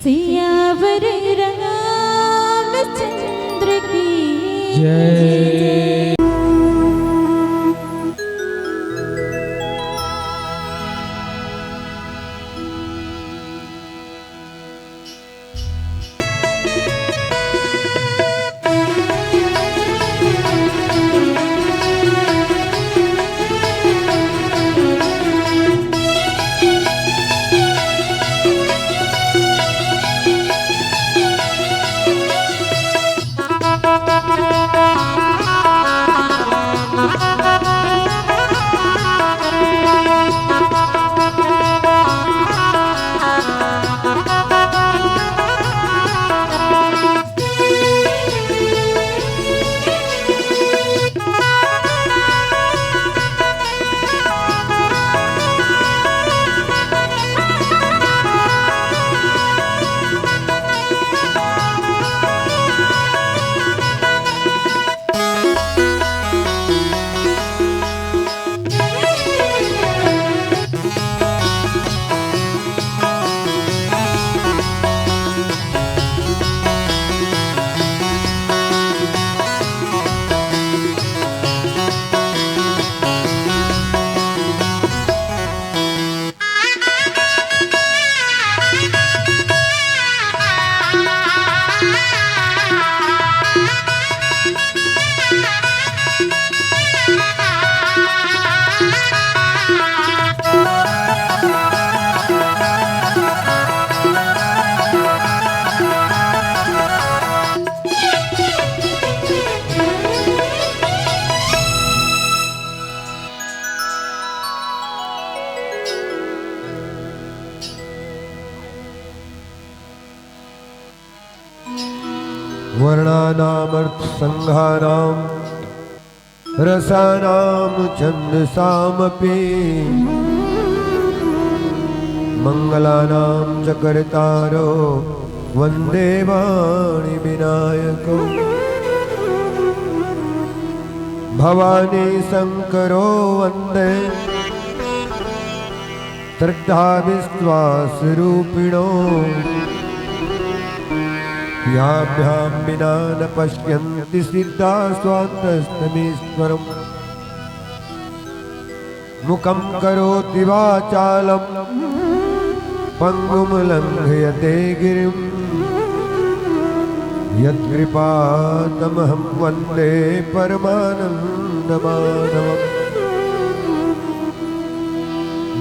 सियावर रामचंद्र की जय। वर्णानामर्थसंघानां रसानां छन्दसामपि। मङ्गलानां च कर्तारो वन्दे वाणिविनायको। भवानी शङ्करो वन्दे श्रद्धाविश्वासरूपिणो। याभ्यां विना न पश्यन्ति सिद्धा स्वान्तस्तमीश्वरम्। मुखं करोति वाचालं पङ्गुं लङ्घयते गिरिम्। यत्कृपातमहं वन्दे परमानन्दमाधवम्।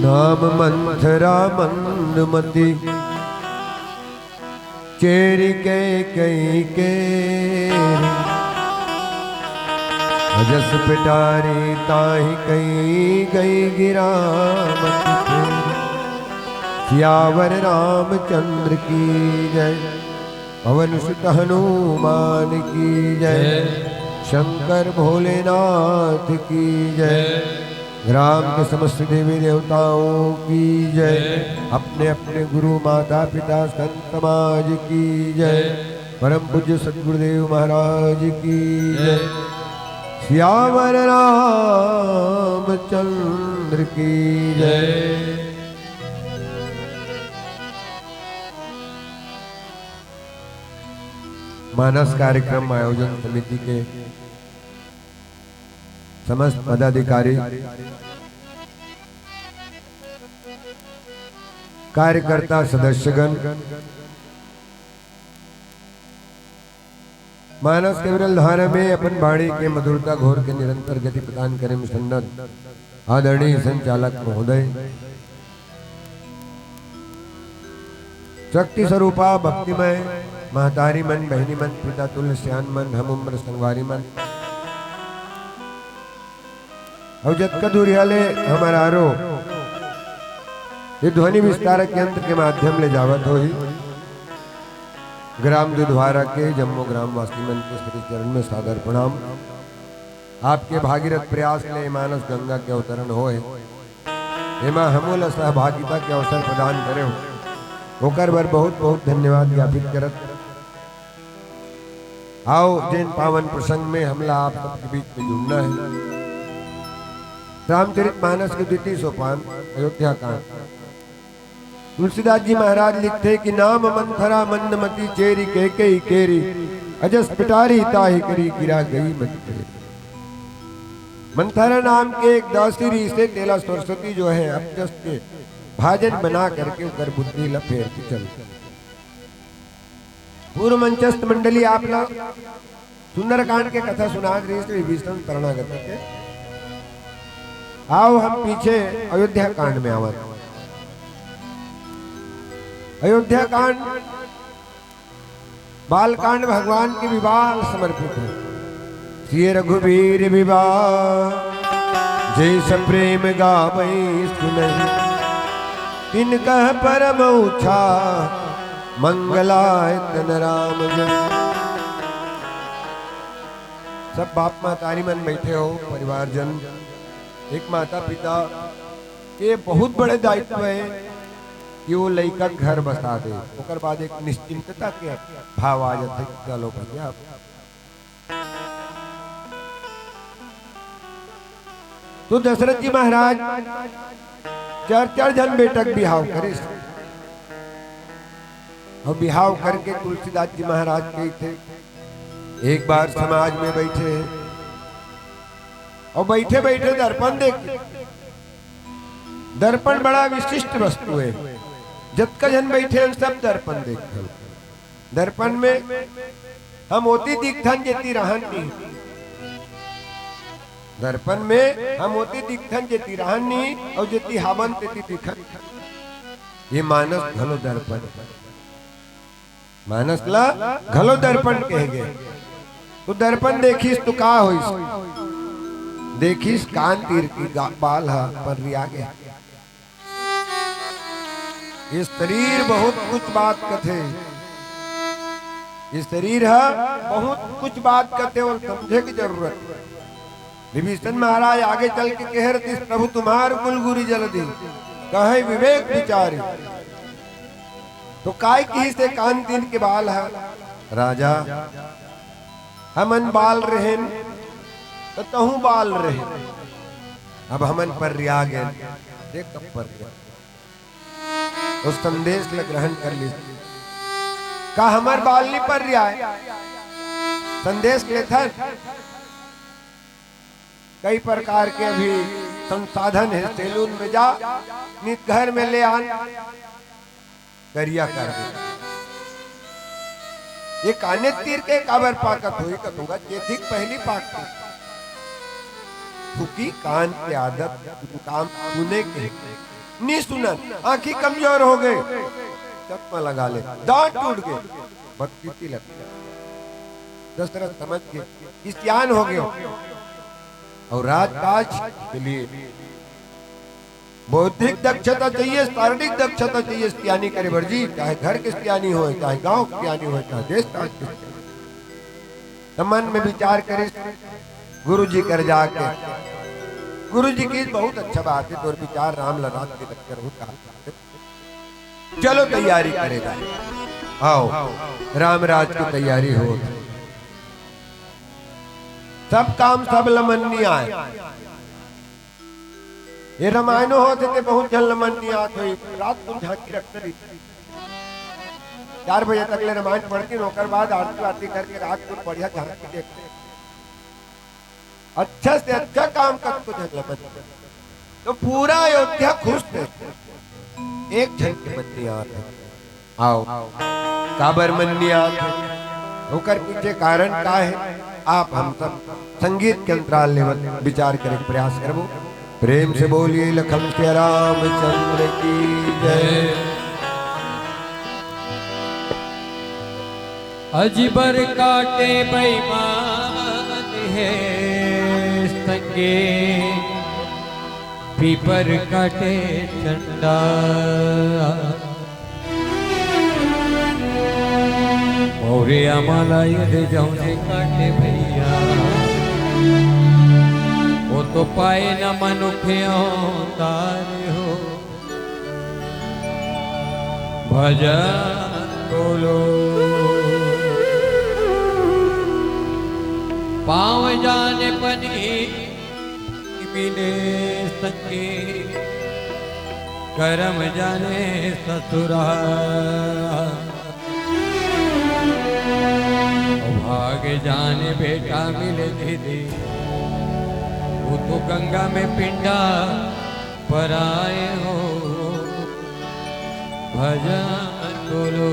नाम मन्थरा मन्दमती चेरि कैकेयी केरि। अजस पिटारी ताहि कई गई गिरावत फेरि। सियावर रामचंद्र की जय। पवन सुत हनुमान की जय। जय। शंकर भोलेनाथ की जय। जय। ग्राम के समस्त देवी देवताओं की जय। जय। अपने अपने गुरु माता पिता संत समाज की जय। जय। परम पूज्य सदगुरुदेव महाराज की जय। जय। सियावर रामचंद्र की जय। जय। मानस कार्यक्रम आयोजन समिति के समस्त पदाधिकारी, कार्यकर्ता, सदस्यगण, मानस के विरल धारा में अपन वाणी के मधुरता घोर के निरंतर गति प्रदान करे में सन्नद्ध आदरणीय संचालक महोदय, शक्ति स्वरूपा भक्तिमय महतारी मन, बहिनी मन, पिता तुल्य सियान मन, हम उम्र संगवारी मन, अउ जतका दूरिहा ले हमर आरो ये ध्वनि विस्तारक यंत्र के माध्यम ले जावत होही, ग्राम दुधवारा के जम्मो ग्रामवासी मन के श्री चरण में सादर प्रणाम। आपके भागीरथ प्रयास ले मानस गंगा के अवतरण होए, एमा हमू ला सहभागिता के अवसर प्रदान करे हो, ओकर बर बहुत बहुत धन्यवाद ज्ञापित करत, आओ, जेन पावन प्रसंग में हमला आप सबके बीच में जुड़ना है। रामचरित मानस के द्वितीय सोपान, अयोध्या कांड। तुलसीदास जी महाराज लिखथे कि नाम मंथरा मंदमती चेरी कैकेयी केरी, अजस पिटारी ताहि करी गिरा गई मति फेरी। मंथरा नाम के एक दासी रहिसे, तेला सरस्वती जो हे अजस के भाजन बना करके ओकर बुद्धि ला फेर के चल। पूर्व मंचस्थ मंडली आप ला सुंदरकांड के कथा सुनात रहिस विभीषण शरणागत के। आओ हम पीछे अयोध्या कांड में आवत। अयोध्या कांड, बाल कांड भगवान के विवाह समर्पित हे। सिय रघुबीर विवाह जइ सप्रेम गावै सुनहि, तिनकह परम उछाह मंगलायतन राम जस। सब बाप महतारी मन बइठे हो, परिवारजन, एक माता पिता के बहुत बड़े दायित्व हे कि वो लइका घर बसा दे, ओकर बाद एक निश्चिंतता के भाव आ जाथे कि चलो भैया। तो दशरथ जी महाराज चार चार झन बेटा के बिहाव करिस। अउ बिहाव करके तुलसीदास जी महाराज कहिथे, एक बार समाज में बइठे हे अउ बइठे बइठे दर्पण देखे। दर्पण बड़ा विशिष्ट वस्तु हे, जतका झन बइठे हन सब दर्पण देखथन। दर्पण में हम ओती दिखथन जेती रहन नहीं। दर्पण में हम ओती दिखथन जेती रहन नहीं, अउ जेती हावन तेती दिखन। ये मानस घलो दर्पण हे। मानस ला घलो दर्पण कहे गे। तो दर्पण देखिस तो का होइस? देखिस कान तीर के गा-, बाल ह पर्रिया गे। ये शरीर बहुत कुछ बात कथे। ये शरीर ह बहुत कुछ बात कथे अउ समझे के जरूरत हे। विभीषण महाराज आगे चल के कहे रहिस, "प्रभु तुम्हार कुल गुरी जलधि, कहै विवेक विचारी।" तो काय किहिस हे कान तीर के बाल ह, राजा, हमन बाल रहेन, त तहूं बाल रहेन, अब हमन पर्रिया गेन, देख कब पर्रिया। उस संदेश ल ग्रहण कर ली। का हमर बाल नहीं पर्रिया हे? संदेश लेथन। कई प्रकार के अभी संसाधन हे, सैलून में जा, नित घर में ले आन, करिया कर दे। ये काने तीर के काबर पाकत होही कथूंगा, जेती के पहिली पाकत। थूकी कान के आदत, काम सुने के, नी सुनन, आंखी कमजोर हो गे, चश्मा लगा ले, दांत टूट गे, बत्ती लग गे। दशरथ समझ गे कि सियान हो गे अउ राजकाज के लिए बौद्धिक दक्षता चाहिए, शारीरिक दक्षता चाहिए, सियानी करे बर जी, चाहे घर के सियानी होय, चाहे गांव के सियानी होय, चाहे देश राज के। त मन में विचार करिस गुरु जी कर जाके। गुरु जी किहिस बहुत अच्छा बात हे, तोर विचार राम ल राज के लग करहूं का। चलो तैयारी करे जाए। आओ, राम राज की तैयारी हो। सब काम सब ल मन नहीं आय। ये रामायणो होथे ते बहुत झन ल मन नहीं आत होही। रात को झांकी रखते रही। चार बजे तक ले रामायण पढ़ती, ओकर बाद आरती वारती करके रात को बढ़िया झांकी देखते। अच्छा से अच्छा काम कर तो झन ल मन। तो पूरा अयोध्या खुश थे, एक झन के मन नहीं आत हे। आओ, काबर मन नहीं आत हे? ओकर पीछे कारण का हे? आप हम सब संगीत के अंतराल लेवत विचार करे के प्रयास करबो। प्रेम से बोलिए लखन सिया रामचंद्र की जय। अजबर काटे बेईमान हे संगी, पीपर काटे चंडा। मौर्या मला यदि जौने काटे भैया, वो तो पाए न मनुख अवतार हो। भजन बोलो। पाँव जाने पनी मिले संगी। करम जाने ससुरा, भाग जाने बेटा मिले दीदी। वो तो गंगा में पिंडा पराए हो। भजन बोलो,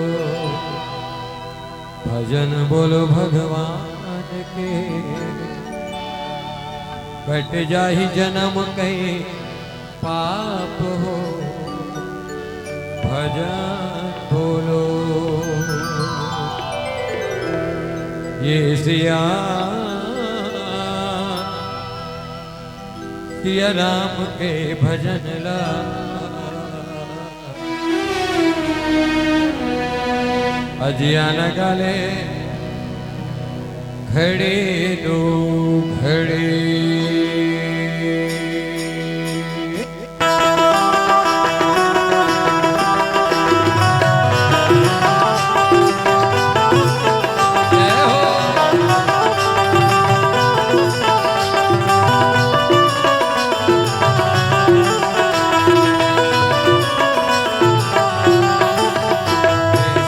भजन बोलो भगवान के, कट जाही जन्म कई पाप हो। भजन बोलो ये सिया, सिया राम के भजन ला। अजिया न गाले घड़ी दू घड़ी।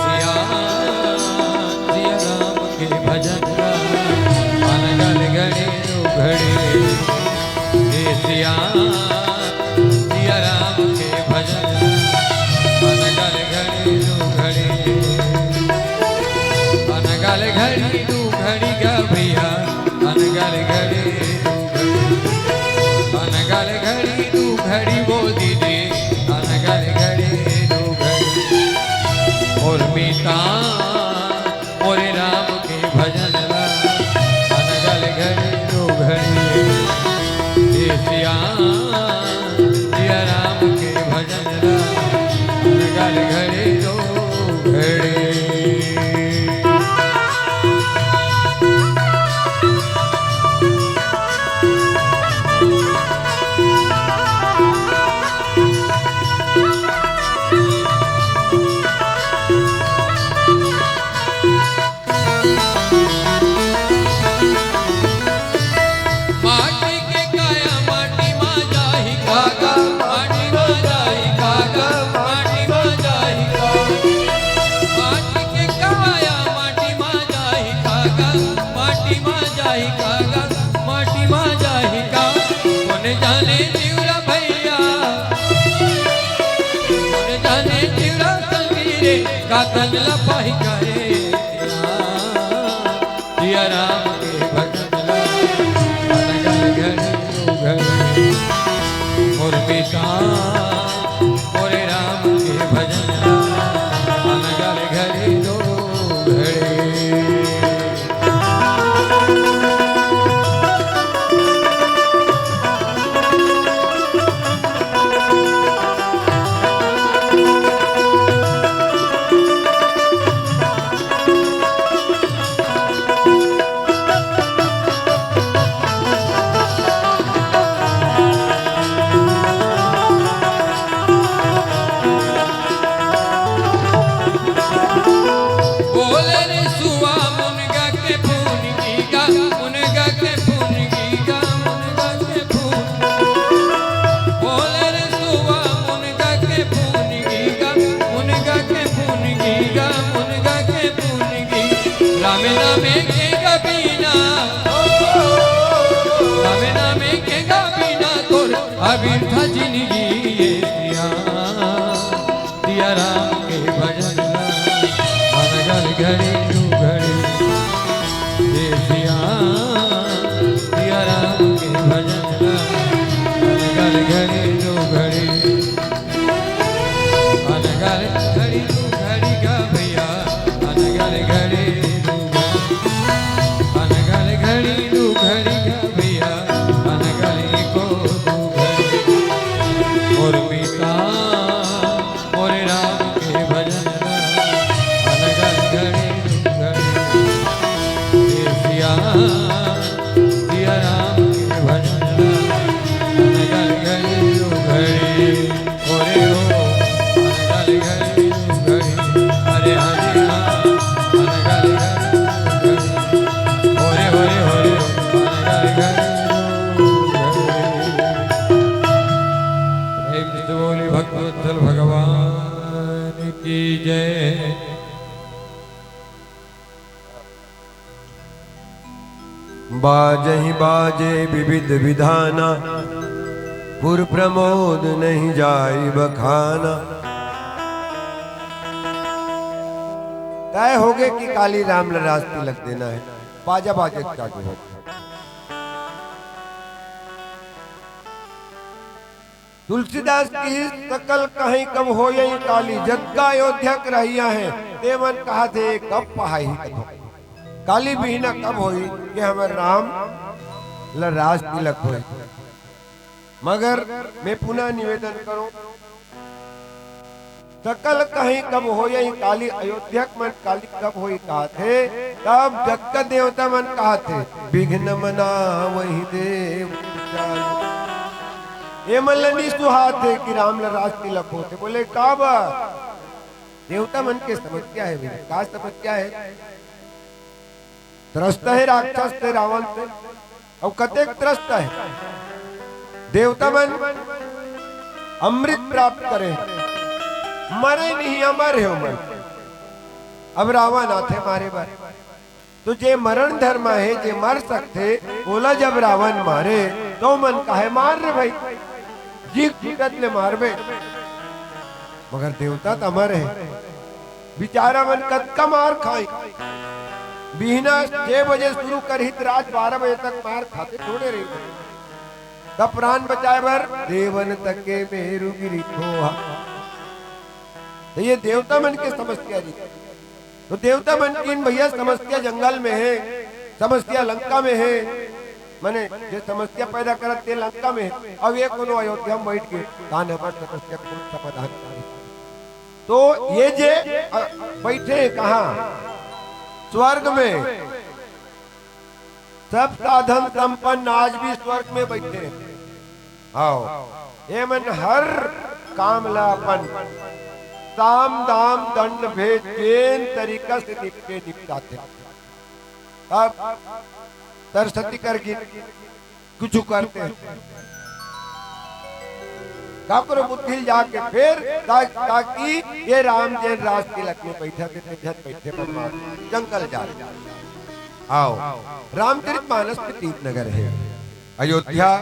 सिया राम के भजन ला, अनगल घड़ी दू घड़ी। हे सिया, सिया राम के भजन ला, अनगल घड़ी दू घड़ी। अनगल घड़ी दू घड़ी गा भैया, अनगल घड़ी दू घड़ी। अनगल घड़ी दू घड़ी बोल दीदी, अनगल घड़ी दू घड़ी। और मीता मोरे राम के भजन ला, अनगल घड़ी दू घड़ी। हे सिया, सिया राम के भजन ला, अनगल घड़ी दू घड़ी। माटी के काया माटी मा जाही कागा, माटी मा जाही कागा, माटी मा जाही कागा। माटी के काया माटी मा जाही कागा, माटी मा जाही कागा, माटी मा जाही कागा। कोन जाने जीवरा भैया, कोन जाने जीवरा संगी रे, का तन ला पाही करे। सिया राम के भजन ला, अनगल घड़ी दू घड़ी। मोर पिता, मोरे राम के भजन ला, अनगल घड़ी दू घड़ी। बोले रे सुआ मुनगा के फून गीगा, मुनगा के फून गीगा, मुनगा के फून। बोले रे सुआ मुनगा के फून गीगा, मुनगा के फून गीगा, मुनगा के फून गी। रामे नामे के गा बीना, रामे नामे के गा बीना तोर अबिरथा जिनगी ये सिया। सिया राम के भजन ला, अनगल घड़ी दू घड़ी। हे सिया, सिया राम के भजन ला, अनगल घड़ी दू घड़ी। अनगल घड़ी दू घड़ी गा भैया, अनगल घड़ी दू घड़ी। बाजहि बाजे विविध विधाना, पुर प्रमोद नहीं जाई बखाना। तय होगे कि काली राम ल रास तिलक देना हे। बाजा बाजे चालू हो। तुलसीदास कहिस सकल कहीं कब होई काली, जतका अयोध्या के रहइया हे, ते मन कहत हे कब पहाही कथो। काली बिहना कब होई कि हमर राम ल रास तिलक होई। मगर मैं पुनः निवेदन करूं, सकल कहीं कब होई काली, अयोध्या के मन काली कब होई कहत हे, तब जतका देवता मन कहत हे, "विघ्न मनावहि देव चाली।" ए मन ल नी सुहात हे कि राम ल रास तिलक होथे। बोले, "का बा?" देवता मन के समस्या हे भैया, का समस्या हे? त्रस्त हे राक्षस से, रावण से, अउ कतेक त्रस्त हे। देवता मन अमृत प्राप्त करे, मरे नहीं, अमर हे ओमन। अब रावण आथे मारे बर, तो जे मरण धर्म हे, जे मर सकथे, ओला जब रावण मारे, तो मन काहे मार रे भाई, जी छूटत ले मारबे। मगर देवता त अमर हे, बिचारा मन कतका मार खाई। बिहना छह बजे शुरू करही त रात बारह बजे तक मार खाते थोड़े रही। तब प्राण बचाए बर देवन तके मेरु गिरी खोहा। तो ये देवता मन के समस्या जी। तो देवता मन किन भैया समस्या जंगल में हे, समस्या लंका में हे, माने जे समस्या पैदा करत ते लंका में हे। अब ये कोनो अयोध्या में बैठ के कान हमर समस्या के समाधान करे। तो ये जे, अ, बैठे हे कहाँ? स्वर्ग में। सब साधन संपन्न आज भी स्वर्ग में बैठे हे। आओ, ये मन हर काम ला अपन साम दाम दंड भेद जेन तरीका से निपटे निपटाथे। अब सरस्वती कर गीत कुछ करते हैं। काकरो बुद्धि ल जाके फेर ता-, ताकि ये राम जेन रास तिलक में बैठा थे, ते झन बैठे बदमाश, जंगल जा रहे। आओ, रामचरित मानस में तीन नगर हे। अयोध्या,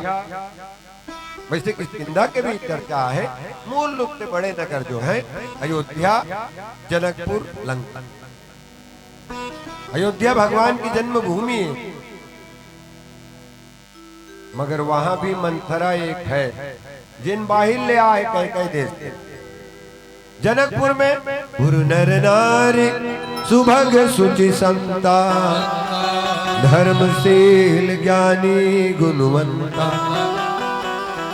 वैसे किष्किंधा के भी चर्चा हे, मूल रूप से बड़े नगर जो हे अयोध्या, जनकपुर, लंका। अयोध्या भगवान की जन्मभूमि हे, मगर वहां भी मंथरा एक हे, जेन बाहिर ले आए कह कह देश से। जनकपुर में गुरु नर नारी सुभग सुचि संता, धर्मशील ज्ञानी गुणवंता।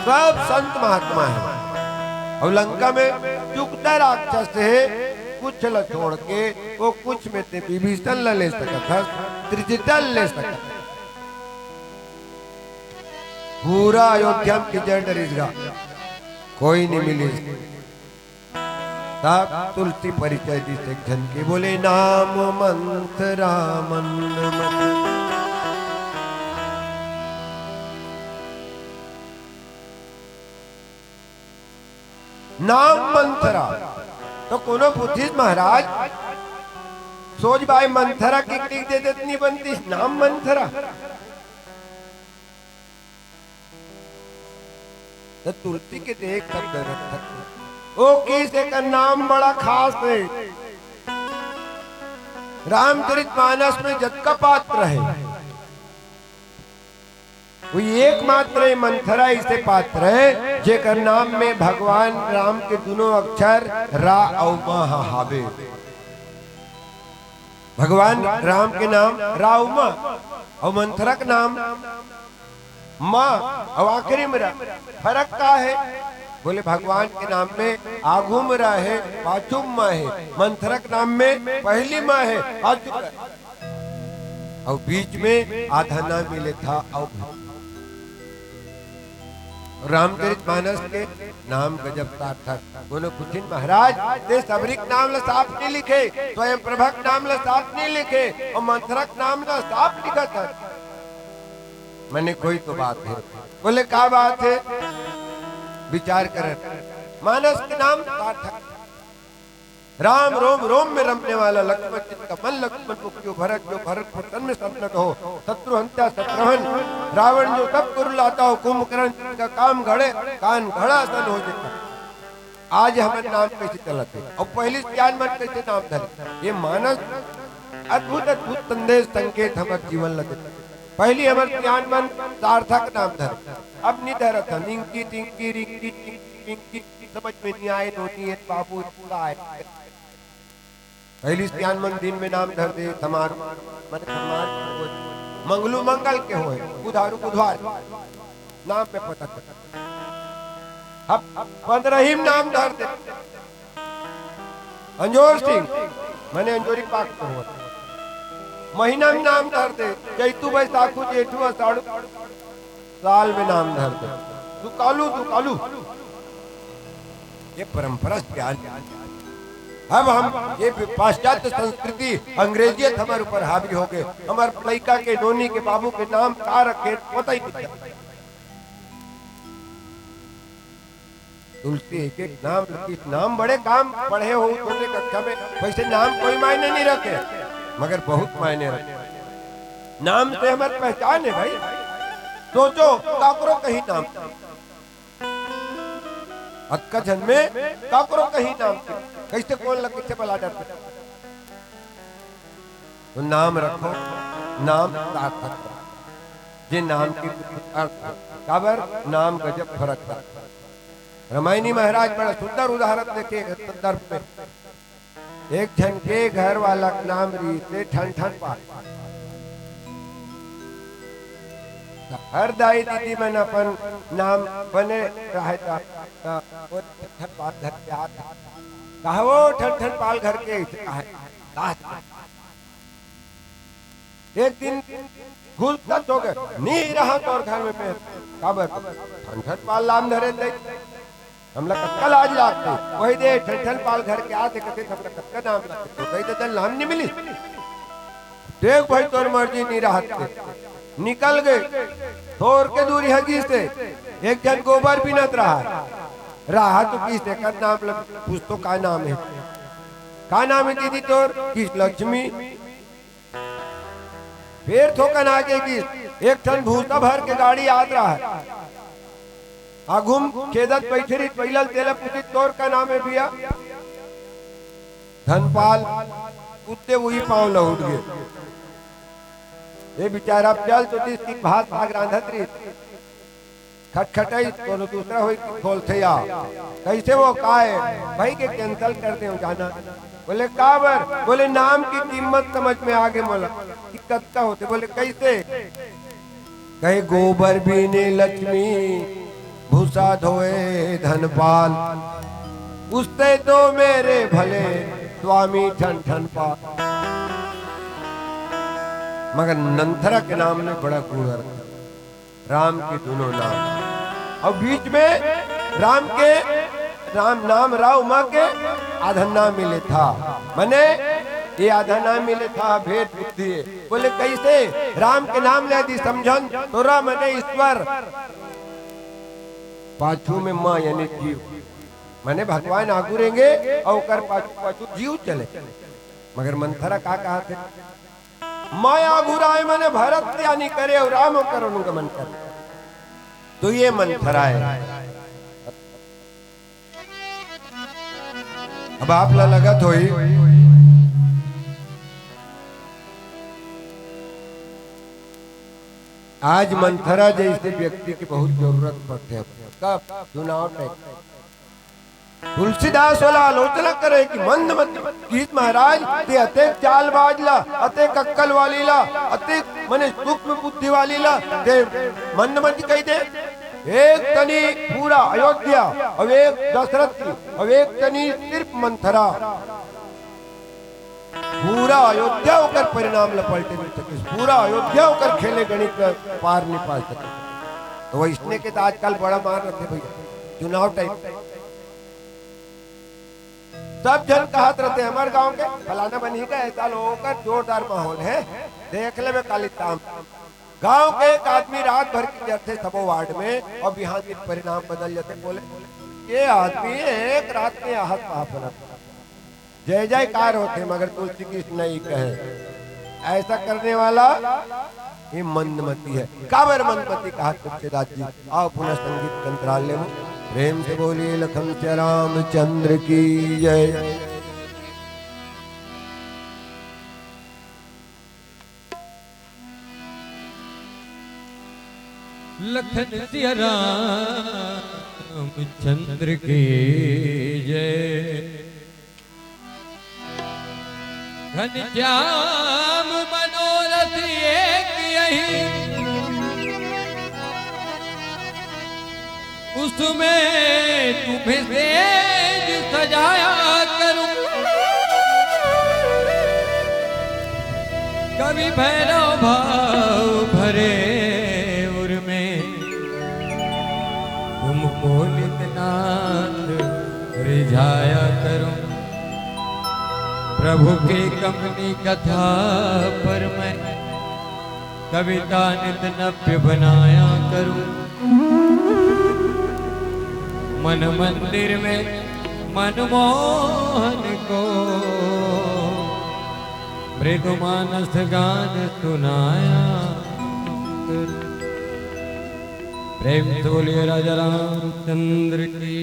सब संत महात्मा हे। अउ लंका में चुगता राक्षस हे, कुछ ल छोड़ के, वो कुछ में ते विभीषण ल ले सकत हस, त्रिजटा ल ले सकत हस। पूरा अयोध्या में कीचड़ डरिस गा, कोई नहीं मिलिस। तब तुलसी परिचय दिस एक झन के, बोले, "नाम मंथरा मंद मति।" नाम मंथरा। तो कोनो पूछिस, "महाराज, सोज बाय मंथरा के लिख देते त नहीं बनतिस, नाम मंथरा?" त तुलसी के देख सब डरत हस। ओ किस एकर नाम बड़ा खास हे। रामचरित मानस में जतका पात्र हे, वो एकमात्र मंथरा ऐसे पात्र हे, जेकर नाम में भगवान राम के दुनों अक्षर रा अउ म ह हावे। भगवान राम के नाम रा अउ म, अउ मंथरा के नाम म, अउ आखिरी में रा। फरक का हे? बोले, भगवान के नाम में आगू में रा हे, पाछू में म हे। मंथरा के नाम में पहिली म हे, पाछू में रा। अउ बीच में आधा ना मिले था। अउ रामचरित मानस के नाम गजब सार्थक। कोनो पूछिन, "महाराज, ते सबरी के नाम ल साफ नहीं लिखे, स्वयं प्रभा के नाम ल साफ नहीं लिखे, अउ मंथरा के नाम ल साफ लिखत हस।" मने कोई तो बात हे। बोले, "का बात हे?" विचार करत, मानस के नाम सार्थक। राम रोम रोम में रमने वाला लक्ष्मण जिनका मन लक्ष्मण को कियो भरत, जो भरत को तन में संलग्न हो। शत्रु हंत्या शत्रुघ्न रावण जो सब कुरलाता हो, कुंभकर्ण जिनका काम घड़े कान घड़ा सन हो जिनका। आज हमर नाम कैसे चलत हे अउ पहिली सियान मन कैसे नाम धरे, ये मानस अद्भुत अद्भुत संदेश संकेत हमर जीवन ल देथे। पहिली हमर सियान मन सार्थक नाम धरे, अब नि धरत हन। इंकी टिंकी रिंकी टिंकी पिंकी, समझ में नहीं आए, नोनी है बाबू, इसका आए। पहिली सियान मन दिन में नाम धर दे, समारू, मन समारू, मंगलू मंगल के होए, बुधारू बुधवार, नाम में पता चले। अब पंद्रह ही में नाम धर दे, अंजोर सिंह, मने अंजोरी पाक के होए, महीना में नाम धर दे, चैतू बैसाखू जेठू अषाढ़ू, साल में नाम धर दे, दुकालू दुकालू। ये परंपरा क्या है? अब हम ये पाश्चात्य संस्कृति, अंग्रेजियत हमारे ऊपर हावी हो गए। हमारे लड़का के, नोनी के, बाबू के नाम का रखे, पता ही नहीं चलता। तुलसी एक एक नाम रखी, नाम बड़े काम पढ़े हो छोटे कक्षा में, वैसे नाम कोई मायने नहीं रखे, मगर बहुत मायने रखे। नाम से हमारी पहचान है भाई। सोचो, काकरो कहीं नाम, अतका झन में काकरो कहीं नाम के, कैसे कौन लग, कैसे बला डरते। तो नाम रखो, नाम सार्थक रखो, जे नाम के कुछ अर्थ हो। काबर नाम गजब फरक रखो। रमायणी महाराज बड़ा सुंदर उदाहरण देके संदर्भ में, एक झन के घर वाला के नाम रहिसे ठन ठन पाल। त हर दाई दीदी मन अपन नाम बने रहे त, त ओ ठन ठन पाल धर के आत। कहा वो ठन ठन पाल घर के अइसे कहा। एक दिन घुसकस हो गए, "नी रहा तोर घर में मैं।" काबर? "ठन ठन पाल नाम धरे दे।" हमला कतका लाज लागथे। वही दे, ठन ठन पाल घर के आथे, कथे, "हमला कतका नाम लागथे।" तो कही, "ददा, नाम नहीं मिली।" "देख भाई, तोर मर्जी नहीं रहत के।" निकल गए, थोर के दूरी है जी से, एक झन गोबर बिनत रहा। रहा तो किस एकर नाम लग, पूछ तो का नाम है? "का नाम है दीदी तोर?" "किस लक्ष्मी।" फेर थोकन आगे गिस, एक ठन भूसा भर के गाड़ी आत रहा। आघू म खेदत बइठे रहिस, पहिला ल तेला पूछिस, "तोर का नाम हे भैया?" धनपाल। उत्ते उही पांव ल उठ गे। ये बिचारा चल तो दिस कि भात भाग रांधत रहिस। खटखटाई कोनो दूसरा होई कि खोलथे या। "कैसे वो, का हे?" "भाई के cancel कर दे जाना।" बोले, "काबर?" बोले, "नाम की कीमत समझ में आगे मोला कि कतका होथे।" बोले, "कैसे?" कहे, "गोबर बीने लक्ष्मी, भूसा धोए धनपाल, उससे तो मेरे भले स्वामी ठन ठन पाल।" मगर नंथरा के नाम में बड़ा गुण रहिथे। राम के दुनों नाम। अउ बीच में राम के, राम नाम राव माँ के आधा नाम मिले था। मने ये आधा नाम मिले था, भेद बुद्धि हे। बोले, "कैसे?" "राम के नाम ले यदि समझन, तो राम मने ईश्वर, पाछू में माँ यानी जीव, मने भगवान आगू रहेंगे अउ ओकर पाछू पाछू जीव चले।" मगर मंथरा का कहा थे? "मैं आगू राय मने भरत त्यानी करे अउ राम ओकर अनुगमन करे।" तो ये मंथरा हे। अब आप ला लगत होई, आज मंथरा जैसे व्यक्ति की बहुत जरूरत पड़थे। कब? चुनाव टाइम। तुलसीदास वाला आलोचना करे कि मंद मति किहिस महाराज, ते अतेक चालबाज ला, अतेक अक्कल वाली ला, अतेक मने सूक्ष्म बुद्धि वाली ला, ते मंद मति कहि दे। एक तनी पूरा अयोध्या, अउ एक दशरथ की, अउ एक तनी सिर्फ मंथरा। पूरा अयोध्या ओकर परिणाम ल पलटे नइ सकिस, पूरा अयोध्या ओकर खेले गणित ल पार नइ पा सकिस। तो वइसने के त आजकल बड़ा मार रहिथे भैया, चुनाव टाइम। सब झन कहत रहिथे, "हमर गांव के फलाना बनही का, ऐसा लोगों का जोरदार माहौल हे, देख लेबे काली शाम।" गांव के एक आदमी रात भर की जरथे सबो वार्ड में, अउ बिहान दिन परिणाम बदल जाथे। बोले, "ये आदमी एक रात में आहत महापुरुष।" जय जयकार होथे, मगर तुलसी कृष्ण नहीं कहे। ऐसा करने वाला ये मंदमती है। काबर मंदमती कहा तुलसीदास जी? आओ पुनः संगीत के अंतराल लेवो। प्रेम से बोलिए लखन सिया रामचंद्र की जय। लखन सिया रामचंद्र की जय। घनश्याम मनोरथ एक यही, उसमें तुम्हें सेज सजाया करूं। कवि भैरव भाव भरे उर में, तुमको नित नाथ रिझाया करूं। प्रभु के कमनी कथा पर मैं कविता नित नव्य बनाया करूं। मन मंदिर में मनमोहन को मृदु मानस गान सुनाया करूं। प्रेम से बोलिए राजा रामचंद्र की।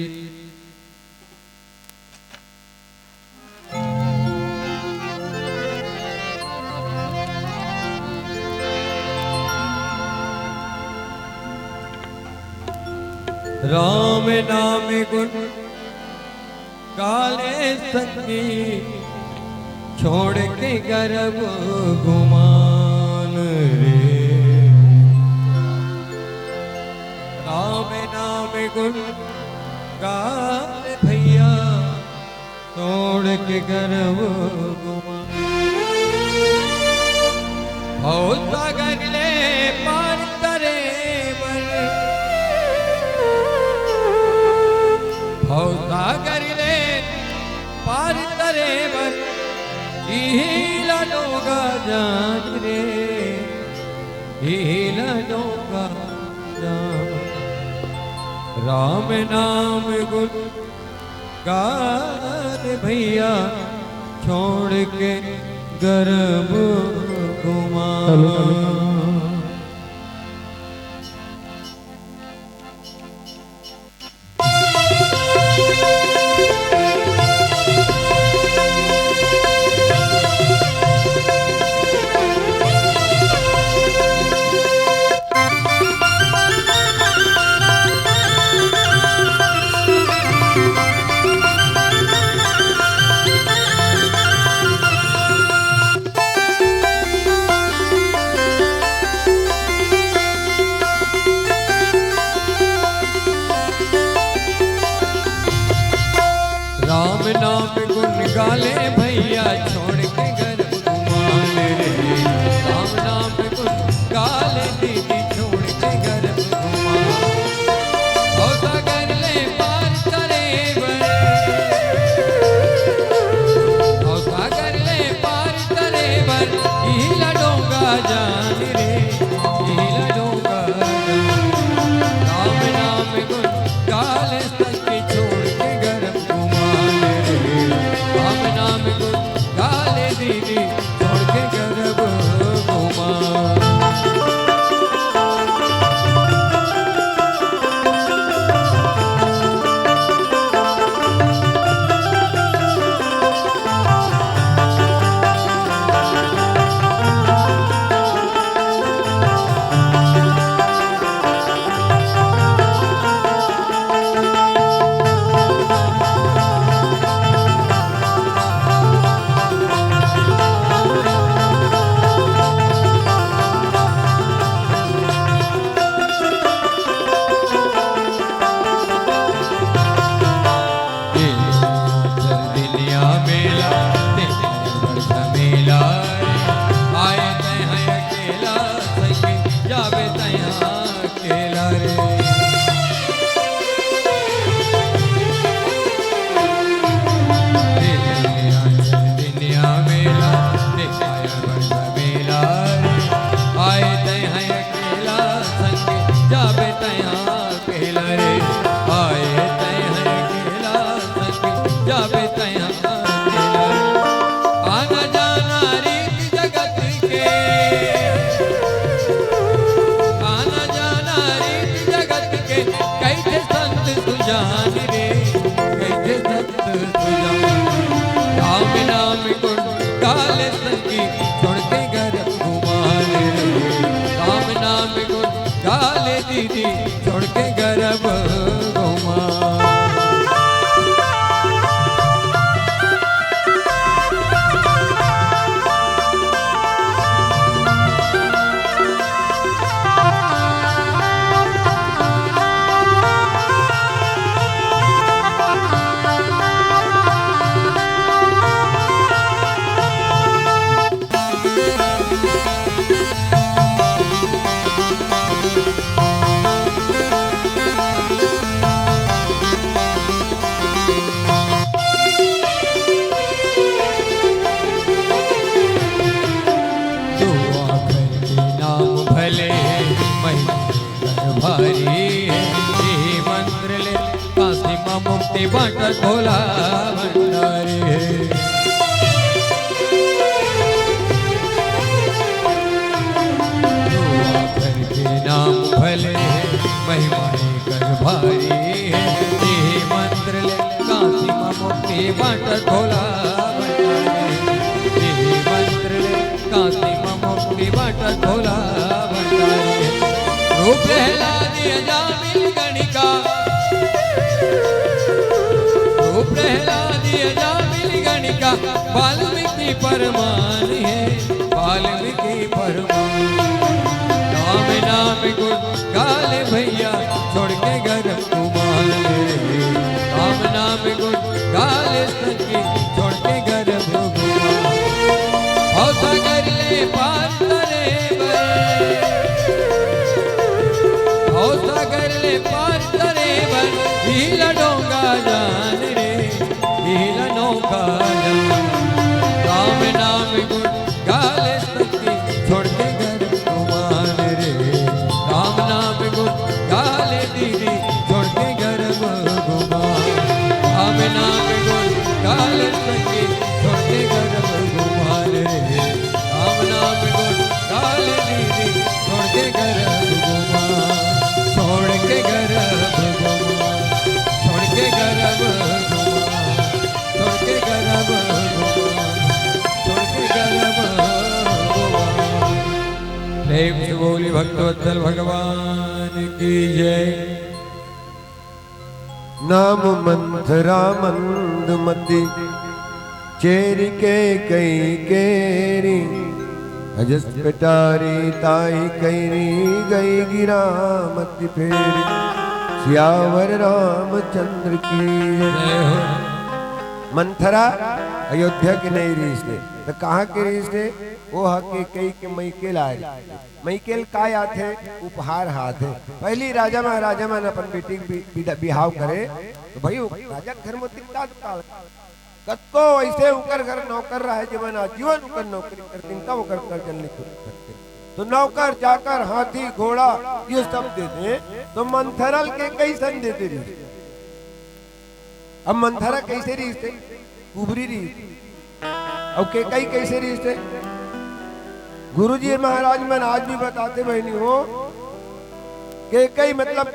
राम नाम गुण गाले संगी, छोड़ के गर्व गुमान रे। राम नाम गुण गाले भैया, छोड़ के गर्व गुमान। भव सागर ले पार तरे बर, भव सागर ले पार तरे बर, इही ला डोंगा जान रे, इही ला डोंगा जान। राम नाम गुण गान भैया, छोड़ के गर्व गुमान। राम नाम गुण गाले भैया, छोड़ के गर्व गुमान रे। राम नाम गुण गाले दीदी, छोड़ के गर्व गुमान। भव सागर ले पार तरे बर, भव सागर ले पार तरे बर, इही ला डोंगा जान रे, इही ला डोंगा जान। राम नाम गुण गाले संग छोड़ के गर्व गुमान रे। राम नाम गुण गाले दीदी, छोड़ के गर्व गुमान। की छोड़ के घर गुमान रे। राम नाम गुण गाले दीदी, छोड़ के घर गुमान। दुआ करके नाम भले महिमा कर भारी है, यही मंत्र ले काशी में मुक्ति बांटत भोला भंडारी है। दुआ करके नाम भले महिमा कर भारी है, यही मंत्र ले काशी में मुक्ति बांटत भोला भंडारी। यही मंत्र ले काशी में मुक्ति बांटत भोला भंडारी। रूप प्रहलाद अजामिल गणिका, रूप प्रहलाद अजामिल गणिका, वाल्मीकि परमाण है, वाल्मीकि परमाण। राम नाम गुण गाले भैया, छोड़ के घर गुमान रे। राम नाम गुण गाले सखी, छोड़ के घर गुमान। भव सागर ले पार तरे बर, भव सागर ले पार तरे बर, हीला डोंगा जान रे, हीला नौका जान। राम नाम गुण गाले सखी, छोड़ के घर गुमान रे। राम नाम गुण गाले दीदी, छोड़ के घर गुमान। राम नाम गुण गाले सखी, छोड़ के घर गुमान रे। राम नाम गुण गाले दीदी, छोड़ के घर गुमान। छोड़ के घर गुमान, छोड़ के घर गुमान। छोड़ के घर गुमान, छोड़ के घर गुमान। प्रेम से बोली भक्तवत्सल भगवान की जय। नाम मंथरा मंदमती, चेरि केकई केरि, अजस पेटारी ताहि कइरी, गई गिरामति फेरि। सियावर रामचंद्र की जय। जय हो। मंथरा अयोध्या के नइ रिहिस हे, त कहाँ के रिहिस हे? ओ ह केकई के मइके ल आय रिहिस हे। मइके ल का आथे? उपहार आथे। पहिली राजा महाराजा मन अपन बेटी के बि-, बिदा-, बिहाव करे, त भई, ओ राजा के घर म ओतका दुकाल, कतको अइसे ओकर घर नौकर रहय, जेमन आजीवन ओकर नौकरी करतिन, तब ओकर कर्जा ल नइ छूट सकते। त नौकर, चाकर, हाथी, घोड़ा, ये सब दे दे, त मंथरा ल केकई कइसन दे दे रिहिस? अब मंथरा कइसे रिहिस हे? कुबरी रिहिस हे। अउ केकई कइसे रिहिस हे? गुरुजी महाराज मन आज भी बताते बहिनी हो, केकई मतलब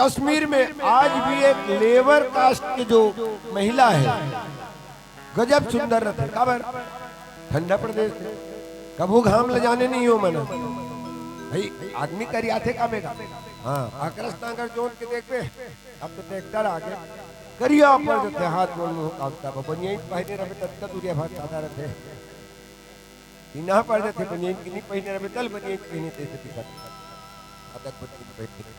कश्मीर में आज भी एक lower caste के जो महिला हे, गजब सुंदर रथे। काबर? ठंडा प्रदेश हे, कभू घाम ल जाने नइ हे ओ मन। भई, आदमी करियाथे का बेटा? हाँ, आकरस नांगर जोत के देखबे, अब तो tractor आ गे, करिया पड़ जाथे, हाथ गोड़ मुंह कांपत हे। बनियाइन पहिरे रहिबे, ततका दूरिहा भात सादा रथे। सीना पड़ जाथे, बनियाइन के नइ पहिरे रहिबे, तल बनियाइन पहिरे तइसे दिखत। अदक बनियाइन पहिरे।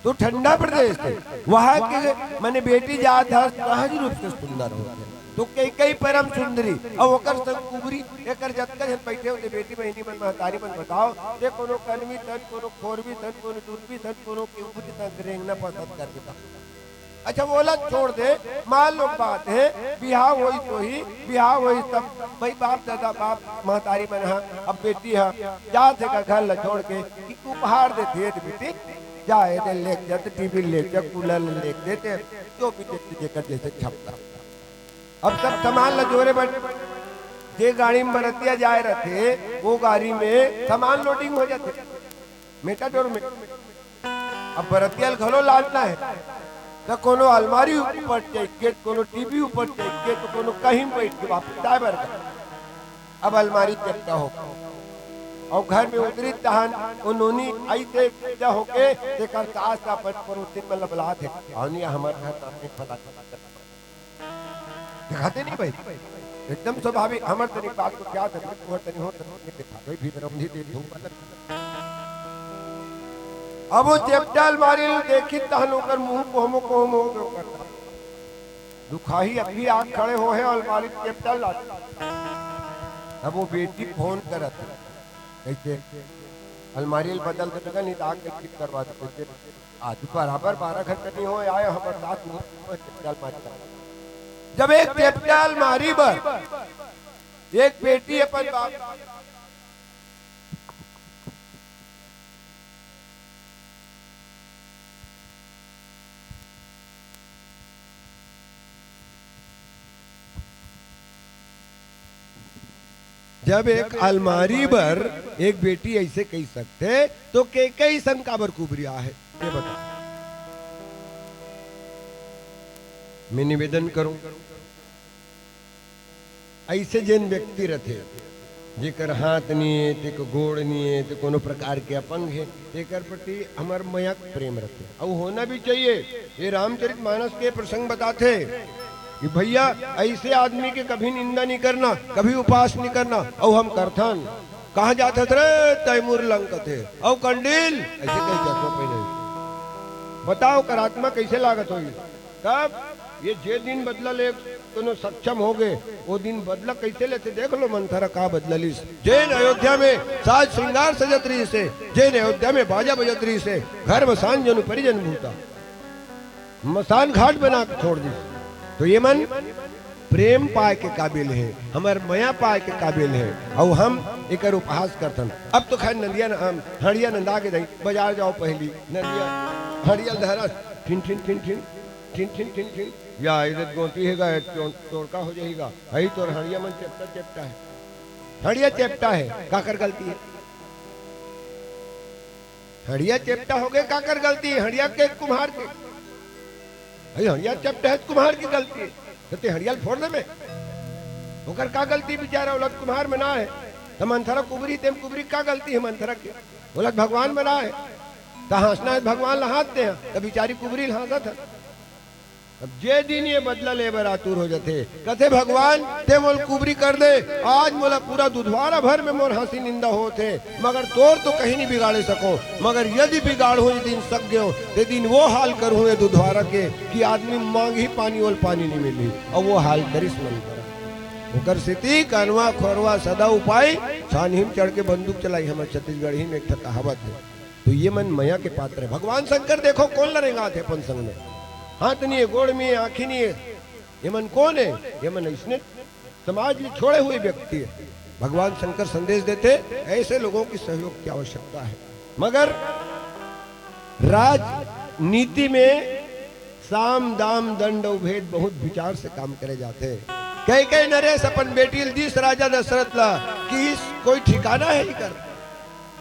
तो ठंडा प्रदेश हे, वहाँ के माने बेटी जात हे, सहज रूप से सुंदर होथे। तो केकई परम सुंदरी, अउ ओकर संग कुबरी, एकर जतका झन बइठे होते, बेटी बहिनी मन, महतारी मन, बताओ, ते कोनो कनवी तन, कोनो खोरवी तन, कोनो जुरवी तन, कोनो कुबरी तन रेंगना पसंद करथे। अच्छा, ओला छोड़ दे, मान लो बात हे, बिहाव होइस तो ही, बिहाव होइस तब, भई बाप दादा, बाप महतारी मन ह, अब बेटी ह, जात हे का घर ल छोड़ के, कि उपहार देथे, त बेटी, जाए दे, लेग जा, त टीवी लेग जा, कूलर लेग दे, ते जो भी देथे, जेकर जइसे क्षमता। अब सब सामान ल जोरे बर जे गाड़ी म बरतिया जाए रथे, ओ गाड़ी म सामान loading हो जाथे, मेटाडोर म। अब बरतिया ल घलो लादना हे, त कोनो अलमारी ऊपर चढ़ के, कोनो टीवी ऊपर चढ़ के, त कोनो कहीं बइठ के वापस आए बर। अब अलमारी चेपटा हो, अउ घर में उतरी तहन ओ नोनी अइसे चेपटा होके तेकर सास ला अपन परोसिन मन ला बलात हे, "अउ नोनी, हमर घर नानी फला दिखाते नहीं भाई, एकदम स्वाभाविक, हमर तनी बात को क्या था, तुहर तनी हो, तनी देखा, भाई भीतर हम नहीं देख, धूप अलग।" अब ओ चेपटा अलमारी ल देखी तहन ओकर मुंह कोहमो कोहमो हो गयो करता। दुखाही अभी आग खड़े हो हे, अलमारी चेपटा ला। अब ओ बेटी फोन करत हे, कइसे, "अलमारी ल बदल दे, नहीं तो आग के ठीक करवा दे।" कइसे, "आज बराबर बारह घंटा नहीं हो आए, हमर सास मुंह कोहमो चेपटा अलमारी कर।" जब एक चेपटा अलमारी बर एक बेटी अपन बाप जब एक अलमारी बर एक बेटी अइसे कहि सकथे, तो के कई संग काबर कुबरिया हे, ये बता। मैं निवेदन करूं, अइसे जेन व्यक्ति रथे, जेकर हाथ नइ हे, तेकर गोड़ नइ हे, ते कोनो प्रकार के अपंग हे, तेकर प्रति हमर मया के प्रेम रथे, अउ होना भी चाहिए। ये रामचरित मानस के प्रसंग बताथे कि भैया, अइसे आदमी के कभी निंदा नइ करना, कभी उपहास नइ करना, अउ हम करथन। "कहाँ जात हस रे तैमूर लंग?" कथे, "अउ कंडील?" अइसे कहि चश्मा पहिने। बताओ, ओकर आत्मा कइसे लागत होही? तब ये जे दिन बदला ले कोनो सक्षम हो गए, वो दिन बदला कइसे लेथे? देख लो, मंथरा का बदला लिस। जेन अयोध्या में साज श्रृंगार सजत रहिस हे, जेन अयोध्या में बाजा बजत रहिस हे, घर मसान जनु परिजन भूता, मसान घाट बना के छोड़ दिस। तो ये मन प्रेम पाए के काबिल हे, हमर मया पाए के काबिल हे, अउ हम एकर उपहास करथन। अब तो खैर नंदिया न-, हम हड़िया नंदा के दई, बाजार जाओ पहली, नंदिया हड़िया धरस, ठिन ठिन ठिन ठिन, ठिन ठिन ठिन ठिन, या इधर गोंटी हे गा, टो-, टोरका हो जाही गा, हई तोर हड़िया मन चेपटा चेपटा हे, हड़िया चेपटा हे, काकर गलती हे? हड़िया चेपटा हो गए, काकर गलती? हड़िया के, कुम्हार के। भाई, हड़िया चेपटा हे, कुम्हार की गलती हे। तो ते हड़िया ल फोड़ दे में। ओकर का गलती बिचारा, ओला कुम्हार बनाए हे। तो मंथरा कुबरी, तेम कुबरी का गलती हे मंथरा के? ओला भगवान बनाए हे। तो हाँसना हे भगवान ला हाँस दे, तो बिचारी कुबरी ला हाँसत हे। अब जे दिन ये बदला ले बर आतुर हो जथे, कथे, "भगवान, ते मोल कुबरी कर दे, आज मोला पूरा दुधवारा भर में मोर हँसी निंदा होत हे, मगर तोर तो कहीं नहीं बिगाड़े सको, मगर यदि बिगाड़हूँ ये दिन सक गयो, ते दिन वो हाल करहूँ ये दुधवारा के कि आदमी मांगही पानी, ओल पानी नहीं मिलही।" अउ वो हाल करिस मन करा। ओकर सेती कनवा खोरवा सदा उपाय, छानही में चढ़ के बंदूक चलाई, हमर छत्तीसगढ़ी में एक ठा कहावत हे। तो ये मन मया के पात्र हे। भगवान शंकर देखो कोन ल रेंगाथे अपन संग में। हाथ नहीं हे, गोड़ नहीं हे, आँखी नहीं हे, ये मन कोन हे? ये मन अइसने समाज में छोड़े हुए व्यक्ति हे। भगवान शंकर संदेश देथे, ऐसे लोगों की सहयोग की आवश्यकता है। मगर राजनीति में साम, दाम, दंड अउ भेद बहुत विचार से काम करे जाथे। कैकई नरेश अपन बेटी ल दिस राजा दशरथ ला कि इस कोई ठिकाना हे इकर,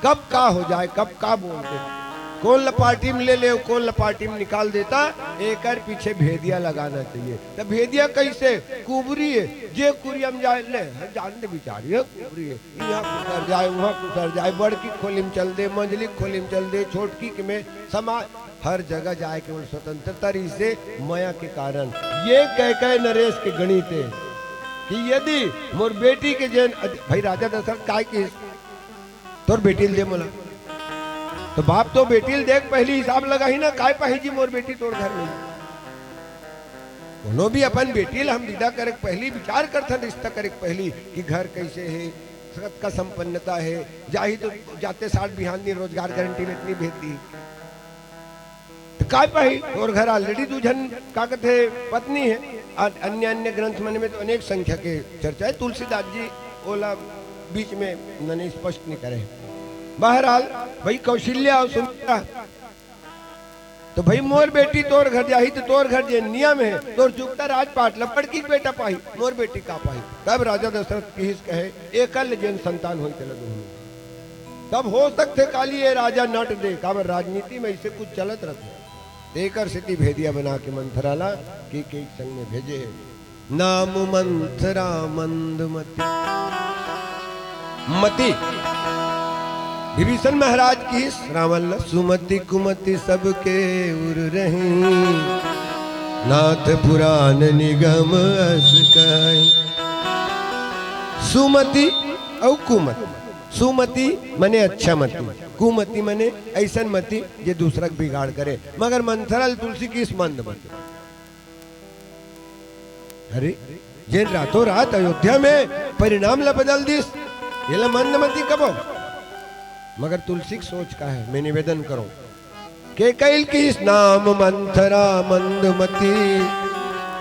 कब का हो जाए, कब का बोल दे, कोन ल पार्टी में ले ले, कोन ल पार्टी में निकाल देता, एकर पीछे भेदिया लगाना चाहिए। त भेदिया कइसे? कुबरी हे, जे कुरिया में जाए, ले, जान दे बिचारी हे, कुबरी हे, इहाँ कुतर जाए, उहाँ कुतर जाए, बड़की खोली में चल दे, मंझली खोली में चल दे, छोटकी के में समा, हर जगह जाए के ओला स्वतंत्रता रहिस हे मया के कारण। ये कैकई नरेश के गणित हे कि यदि मोर बेटी के जेन अध-, भाई राजा दशरथ काय किहिस, "तोर बेटी ल दे मोला।" तो बाप तो बेटी ल देख पहली हिसाब लगाही ना, "काय पाही जी मोर बेटी तोर घर में?" कोनो भी अपन बेटी ल हम विदा करे के पहली विचार करथन, रिश्ता करे के पहली कि घर कइसे हे, कतका संपन्नता हे, जाही तो जाते साठ बिहान दिन रोजगार गारंटी में इतनी भेज दी। त काय पाही? तोर घर already दू झन, का कथे, पत्नी हे। अ-, अन्य, अन्य ग्रंथ मन में तो अनेक संख्या के चर्चा हे। तुलसीदास जी ओला बीच में नने स्पष्ट नहीं करे। बहरहाल, भाई कौशल्या अउ सुमित्रा, तो भाई मोर बेटी तोर घर जाही, तो तोर घर जे नियम हे, तोर जुगता राजपाट ल बड़की बेटा पाही, मोर बेटी का पाही? तब राजा दशरथ किहिस कहे, "एकर ले जेन संतान होई, तेला दूहूँ।" तब हो सकथे काली ये राजा नट दे, काबर राजनीति में अइसे कुछ चलत रथे। तेकर सेती भेदिया बना के मंथरा ला कैकई के संग में भेजे हे। नाम मंथरा मंदमती। मति। विभीषण महाराज किहिस रावण ल, सुमति कुमति सबके उर रही, नाथ पुराण निगम अस कही। सुमति अउ कुमति। सुमति मने अच्छा मति, कुमति मने अइसन मति जे दूसरा के बिगाड़ करे। मगर मंथरा ल तुलसी किहिस मंद मति। अरे, जेन रातों रात अयोध्या में परिणाम ला बदल दिस, येला मंदमती कबो। मगर तुलसी के सोच का हे, मैं निवेदन करूं। केकई ल किहिस नाम मंथरा मंदमती,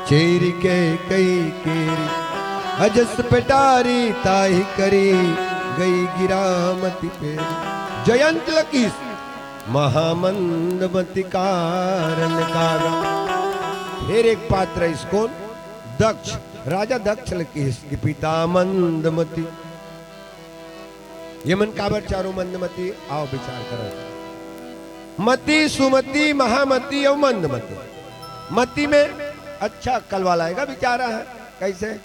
चेरि केकई केरि, अजस पेटारी ताहि करी, गई गिरामति पेरि। जयंत ल किहिस महामंदमती कारण कागा। फिर एक पात्र अइस कोन, दक्ष। राजा दक्ष ल किहिस कि पिता मंदमती। ये मन काबर चारों मंदमती? आओ विचार करो। मति, सुमति, महामति अउ मंदमती। मति में अच्छा अक्कल वाला आएगा बेचारा है। कइसे?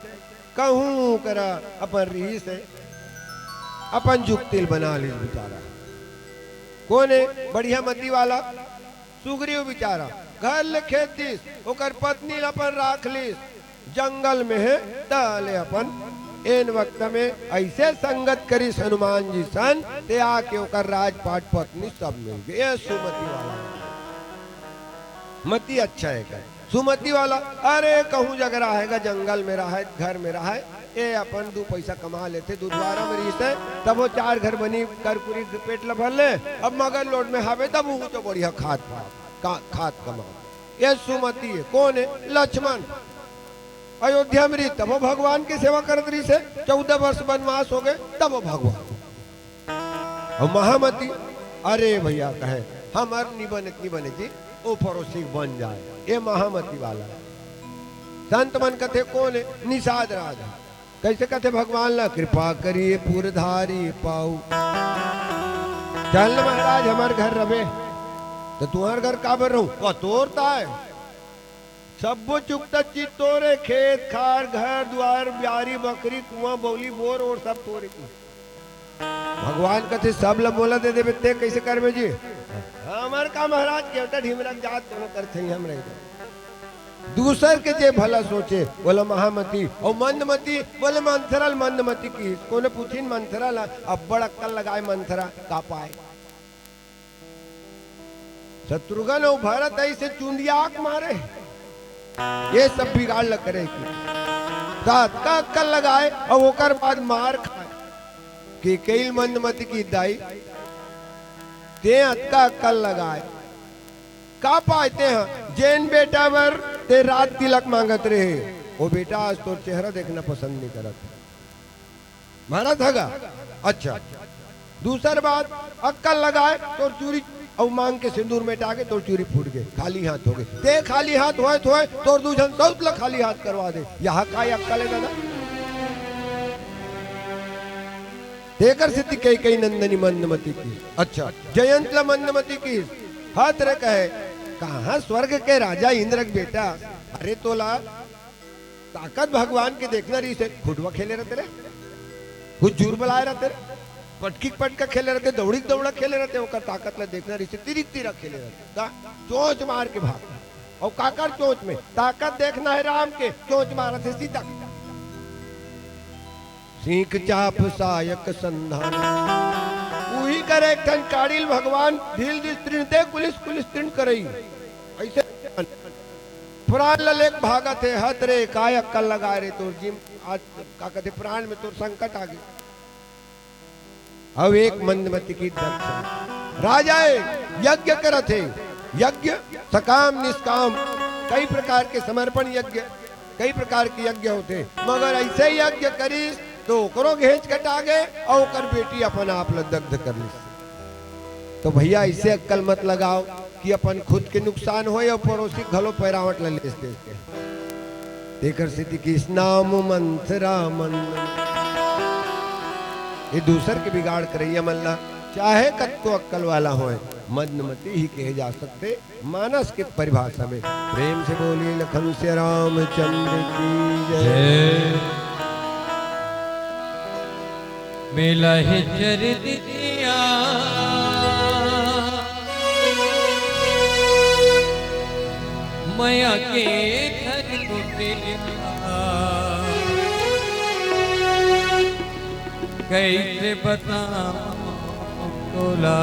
कहूं करा अपन रिहिस हे, अपन जुक्ति ल बना लिस बेचारा। कोन हे बढ़िया मति वाला? सुग्रीव बेचारा। घर ले खेद दिस, ओकर पत्नी ल अपन राख लिस, जंगल में हे, त ले अपन एन वक्त में अइसे संगत करिस हनुमान जी सन, ते आके ओकर राजपाट पत्नी सब मिल गे। ये सुमति वाला मति अच्छा हे का? सुमति वाला, अरे, कहूं जग रहय गा, जंगल में रहय, घर में रहय, ए अपन दू पइसा कमा लेथे, दुधवारा में रिहिस हे, तब वो चार घर बनी, करकुरी के पेट ल भर ले, अब मगध लोड में हावे, तब वो तो बढ़िया खात पात, का, खात कमा। ये सुमति हे, कोन हे? लक्ष्मण। अयोध्या में रिहिस, तब वो भगवान के सेवा करत रिहिस हे, चौदह वर्ष वनवास हो गे, तब वो भगवान। अउ महामति, अरे भइया कहे, हमर नि बने, नि बने जी, ओ परोसी के बन जाय। ये महामति वाला। संत मन कथे कोन हे? निषाद राज। कइसे कथे भगवान ला? कृपा करिए पुरधारी पाऊ। चल महाराज हमर घर रबे। त तुंहर घर काबर रहूं? वो तोर ताय। सब्बो चुकता चीज तोरे, खेत खार, घर दुवार, बारी बखरी, कुआं बउली, बोर ओर सब तोरे। भगवान कथे, "सब ल मोला दे देबे, ते कइसे करबे जी?" "हमर का महाराज, केवटा ढिमरक जात कोनो करथे, हम रह जाए।" दूसर के जे भला सोचे, बोला महामती, अउ मंदमती, बोले मंथरा ल मंदमती किहिस। कोनो पूछिन मंथरा ल, अब्बड़ अक्कल लगाय मंथरा, का पाय? शत्रुघ्न अउ भरत अइसे चुंदिया के मारे, ये सब बिगाड़ ल करे के। त अतका अक्कल लगाय अउ ओकर बाद मार खाय। केकई ल मंदमती किहिस दाई, ते अतका अक्कल लगाय, का पाय ते ह? जेन बेटा बर ते रात तिलक मांगत रहे, वो बेटा आज तोर चेहरा देखना पसंद नइ करत। मारा धागा। अच्छा, दूसर बात, अक्कल लगाय, तोर चूरी अउ मांग के सिंदूर मेटा गे, तोर चूरी फूट गे, खाली हाथ हो गे। ते खाली हाथ होय, होय, तोर दू झन सौत ल खाली हाथ करवा दे। यहा काय अक्कल हे दादा? तेकर सेती कैकई नंदनी मंदमती किहिस। अच्छा, जयंत ल मंदमती किहिस। हत रे कहे, कहां स्वर्ग के राजा इंद्र के बेटा? अरे तोला ताकत भगवान के देखना रहिस हे, खुटवा खेले रहते रे, कुछ जुर बलाय रहते रे, पटकी पटका खेले रहते, दौड़ी दौड़ा खेले रहते, ओकर ताकत ल देखना रहिस हे, तिरिक तिरक खेले रहते, का चोंच मार के भाग। अउ काकर चोंच में? ताकत देखना हे राम के, चोंच मारत हे सीता के। सींक चाप सायक संधान। उही कर एक ठन काड़ी ल भगवान ढील दिस तृण ते कुलिस कुलिस तृण करई। अइसे प्राण ल लेके भागत हे, हत रे, काय अक्कल लगाय रे तोर जिम, आज का कथे प्राण में तोर संकट आ गे। अउ एक मंदमती किहिस दक्ष। राजा ए, यज्ञ करत हे, यज्ञ सकाम निष्काम, कई प्रकार के समर्पण यज्ञ, कई प्रकार के यज्ञ होथे, मगर अइसे यज्ञ करिस तो ओकरो घेंच कटा गे अउ ओकर बेटी अपन आप ल दग्ध कर लिस। तो भइया, अइसे अक्कल मत लगाव कि अपन खुद के नुकसान होय अउ परोसी घलो पैरावट ल लेस देस के। तेकर सेती किहिस नाम मंथरा मंद। ये दूसर के बिगाड़ करइया मन ला चाहे कतको अक्कल वाला होय, मंदमती ही कहे जा सकथे। मानस के परिभाषा में प्रेम से बोलिए लखन सिया रामचंद्र की जय। जय। मेला हे चर दिनिया, मया के घर गुटिया, कइसे बतावं तोला।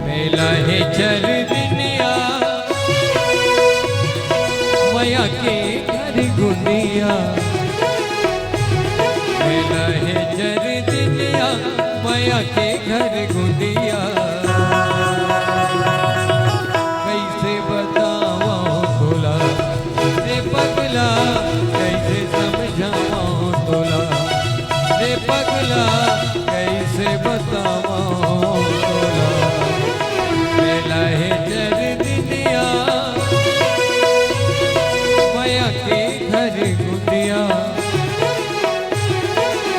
मेला हे चर दिनिया, मया के घर गुटिया। मेला हे चर दिनिया, मया के घर गुटिया। कइसे बतावं तोला रे पगला, कइसे समझावं तोला रे पगला, कइसे बतावं तोला। मेला हे चर दिनिया, मया के घर गुटिया।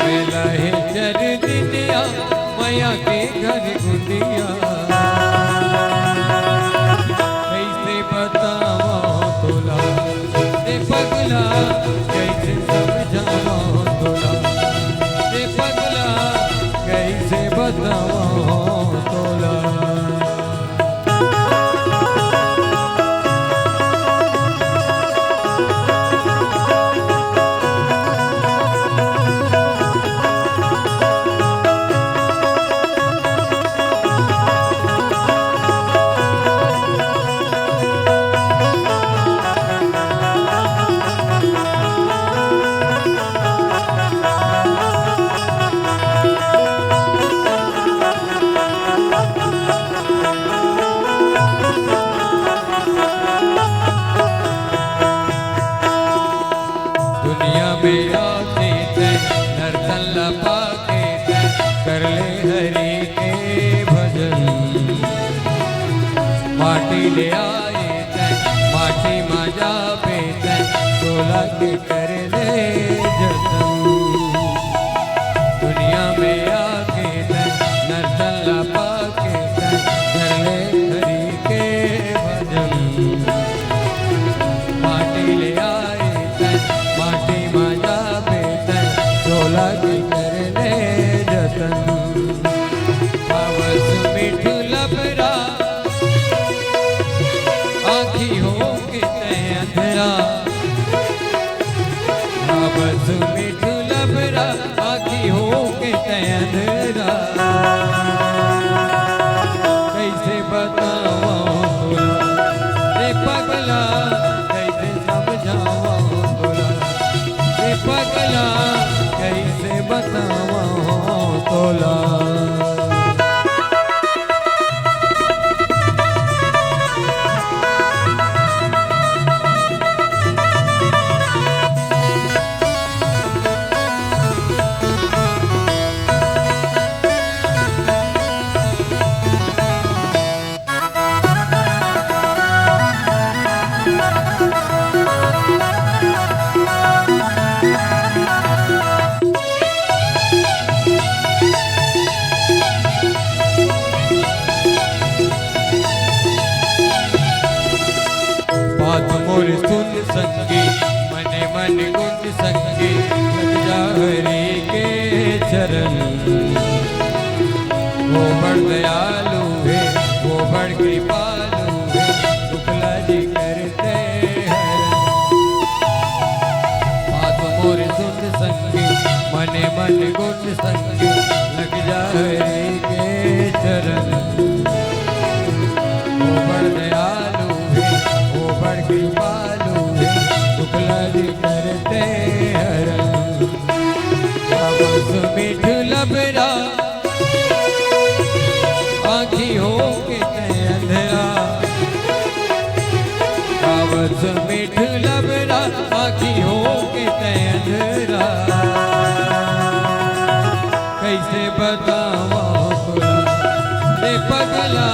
मेला हे चर दिनिया, मया के घर गुटिया। कइसे बतावं तोला रे पगला, कइसे समझावं तोला रे पगला, कइसे बतावं तोला। दुनिया में आके तैं, नर तन ला पाके तैं, कर ले हरि के भजन। माटी ले आए तैं, माटी मा जाबे तैं, तोला के कर ले जतन। दुनिया में आके तैं, नर तन ला पाके तैं, कर ले हरि के भजन। माटी ले आए तैं, माटी मा जाबे तैं, तोला के कर ले जतन। आवस मिठू लबरा, आँखी होके तैं अंधरा। आवस मिठू लबरा, आँखी होके तैं अंधरा। कइसे बतावं तोला रे पगला, कइसे समझावं तोला रे पगला, कइसे बतावं तोला। बात मोर सुन संगी, मने मन गुंज संगी, लग जा हरि के चरण। वो बड़ दयालु हे, वो बड़ कृपालु हे, दुख ला जी करथे हरण। बात मोर सुन संगी, मने मन गुंज संगी, लग जा हरि के चरण। वो बड़ दयालु हे, वो बड़ कृपालु हे, दुख ला जी करथे हरण। आवस मिठ लबरा, आँखी होके तैं अंधरा। आवस मिठ लबरा, आँखी होके तैं अंधरा। कइसे बतावं तोला रे पगला,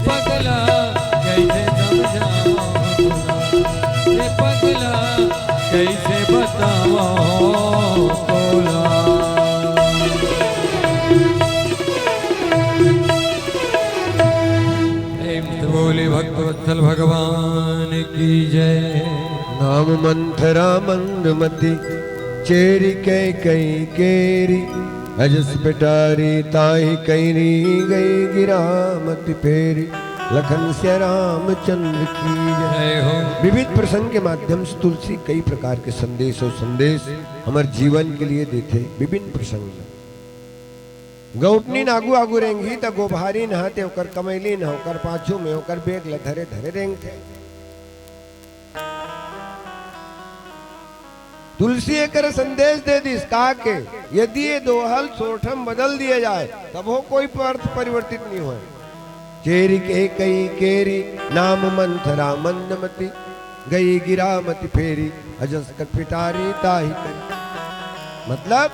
पगला कइसे समझावं तोला, रे पगला कइसे बतावं तोला। प्रेम से बोले भक्तवत्सल भगवान की जय। नाम मंथरा मंदमती, चेरि कैकई केरि, अजस पिटारी ताहि कइरी, गई गिरामति फेरि। लखन सिया रामचंद्र की जय। जय हो। विविध प्रसंग के माध्यम से तुलसी कई प्रकार के संदेश अउ संदेश हमर जीवन के लिए देथे। विभिन्न प्रसंग में गौपनीन आगू आगू रेंगही त गोभारीन ह ते ओकर कमैलीन ह ओकर पाछू में ओकर बेग ल धरे धरे रेंगथे। तुलसी एकर संदेश दे दिस का के, यदि ये दोहा ल सोरठा म बदल दिया जाए, तभो कोई अर्थ परिवर्तित नहीं होय। चेरि कैकई केरि, नाम मंथरा मंदमती, गई गिरामति फेरि, अजस पिटारी ताहि कइरी। मतलब,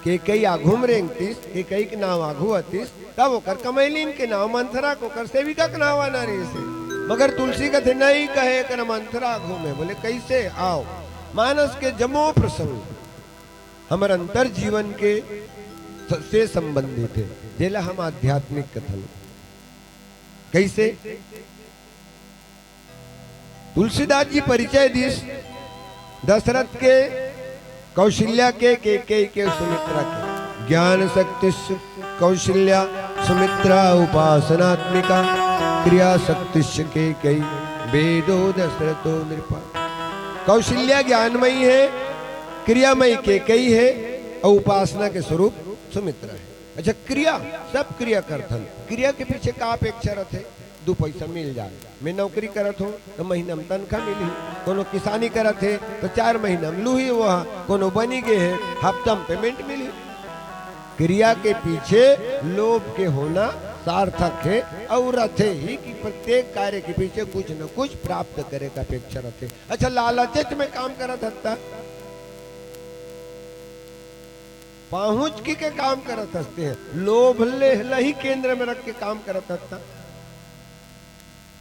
कैकई आघू म रेंगतिस, कैकई के नांव आघू आतिस, तब ओकर कमैलीन के नांव मंथरा के, ओकर सेविका के नांव आना रहिस हे। मगर तुलसी कथे, "नहीं कहे, एकर मंथरा आघू में।" बोले, "कइसे?" आव, मानस के जम्मो प्रसंग हमर अंतर जीवन के स-, से संबंधित हे, जेला हम आध्यात्मिक कथन। कइसे? तुलसीदास जी परिचय दिस दशरथ के, कौशल्या के, कैकई के, सुमित्रा के। ज्ञान शक्तिश्च कौशल्या सुमित्रा उपासनात्मिका, क्रिया शक्तिश्च कैकई वेदो दशरथो नृपा। कौशल्या ज्ञानमयी हे, क्रियामयी कैकई हे अउ उपासना के स्वरूप सुमित्रा हे। अच्छा, क्रिया, सब क्रिया करथन, क्रिया के पीछे का अपेक्षा रथे? दू पैसा मिल जाए। मैं नौकरी करत हों त महीना म तनखा मिलही, कोनो किसानी करत हे त चार महीना म लुही, वो ह कोनो बनी गे हे, हफ्ता म payment मिलही। क्रिया के पीछे लोभ के होना सार्थक हे अउ रथे ही कि प्रत्येक कार्य के पीछे कुछ न कुछ प्राप्त करे के अपेक्षा रथे। अच्छा, लालचेच में काम करत हस त, पाहुंचकी के काम करत हस ते, लोभ ल ही केंद्र में रख के काम करत हस त।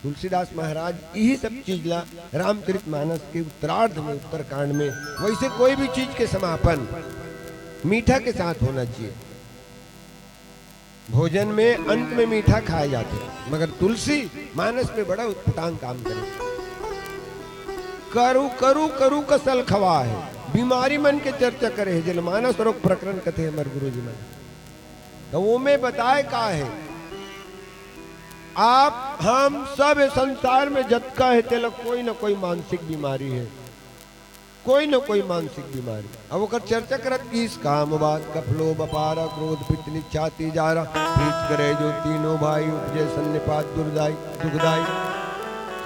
तुलसीदास महाराज इही सब चीज ला रामचरित मानस के उत्तरार्ध में, उत्तरकांड में, वैसे कोई भी चीज के समापन मीठा के साथ होना चाहिए। भोजन में अंत में मीठा खाए जाथे, मगर तुलसी मानस में बड़ा उत्पटांग काम करे। करू, करू, करू कसल खवा हे, बीमारी मन के चर्चा करे हे, जेला मानस रोग प्रकरण कथे हमर गुरुजी मन। त ओमे बताए का हे, आप हम सब ए संसार में जतका हे, तेला कोई न कोई मानसिक बीमारी हे, कोई न कोई मानसिक बीमारी। अब ओकर चर्चा करत किहिस, काम वात कफ लोभ अपारा, क्रोध पित्त लिच्छाति जारा, प्रीत करे जो तीनों भाई, उपजे सन्निपात दुर्दाई दुखदाई।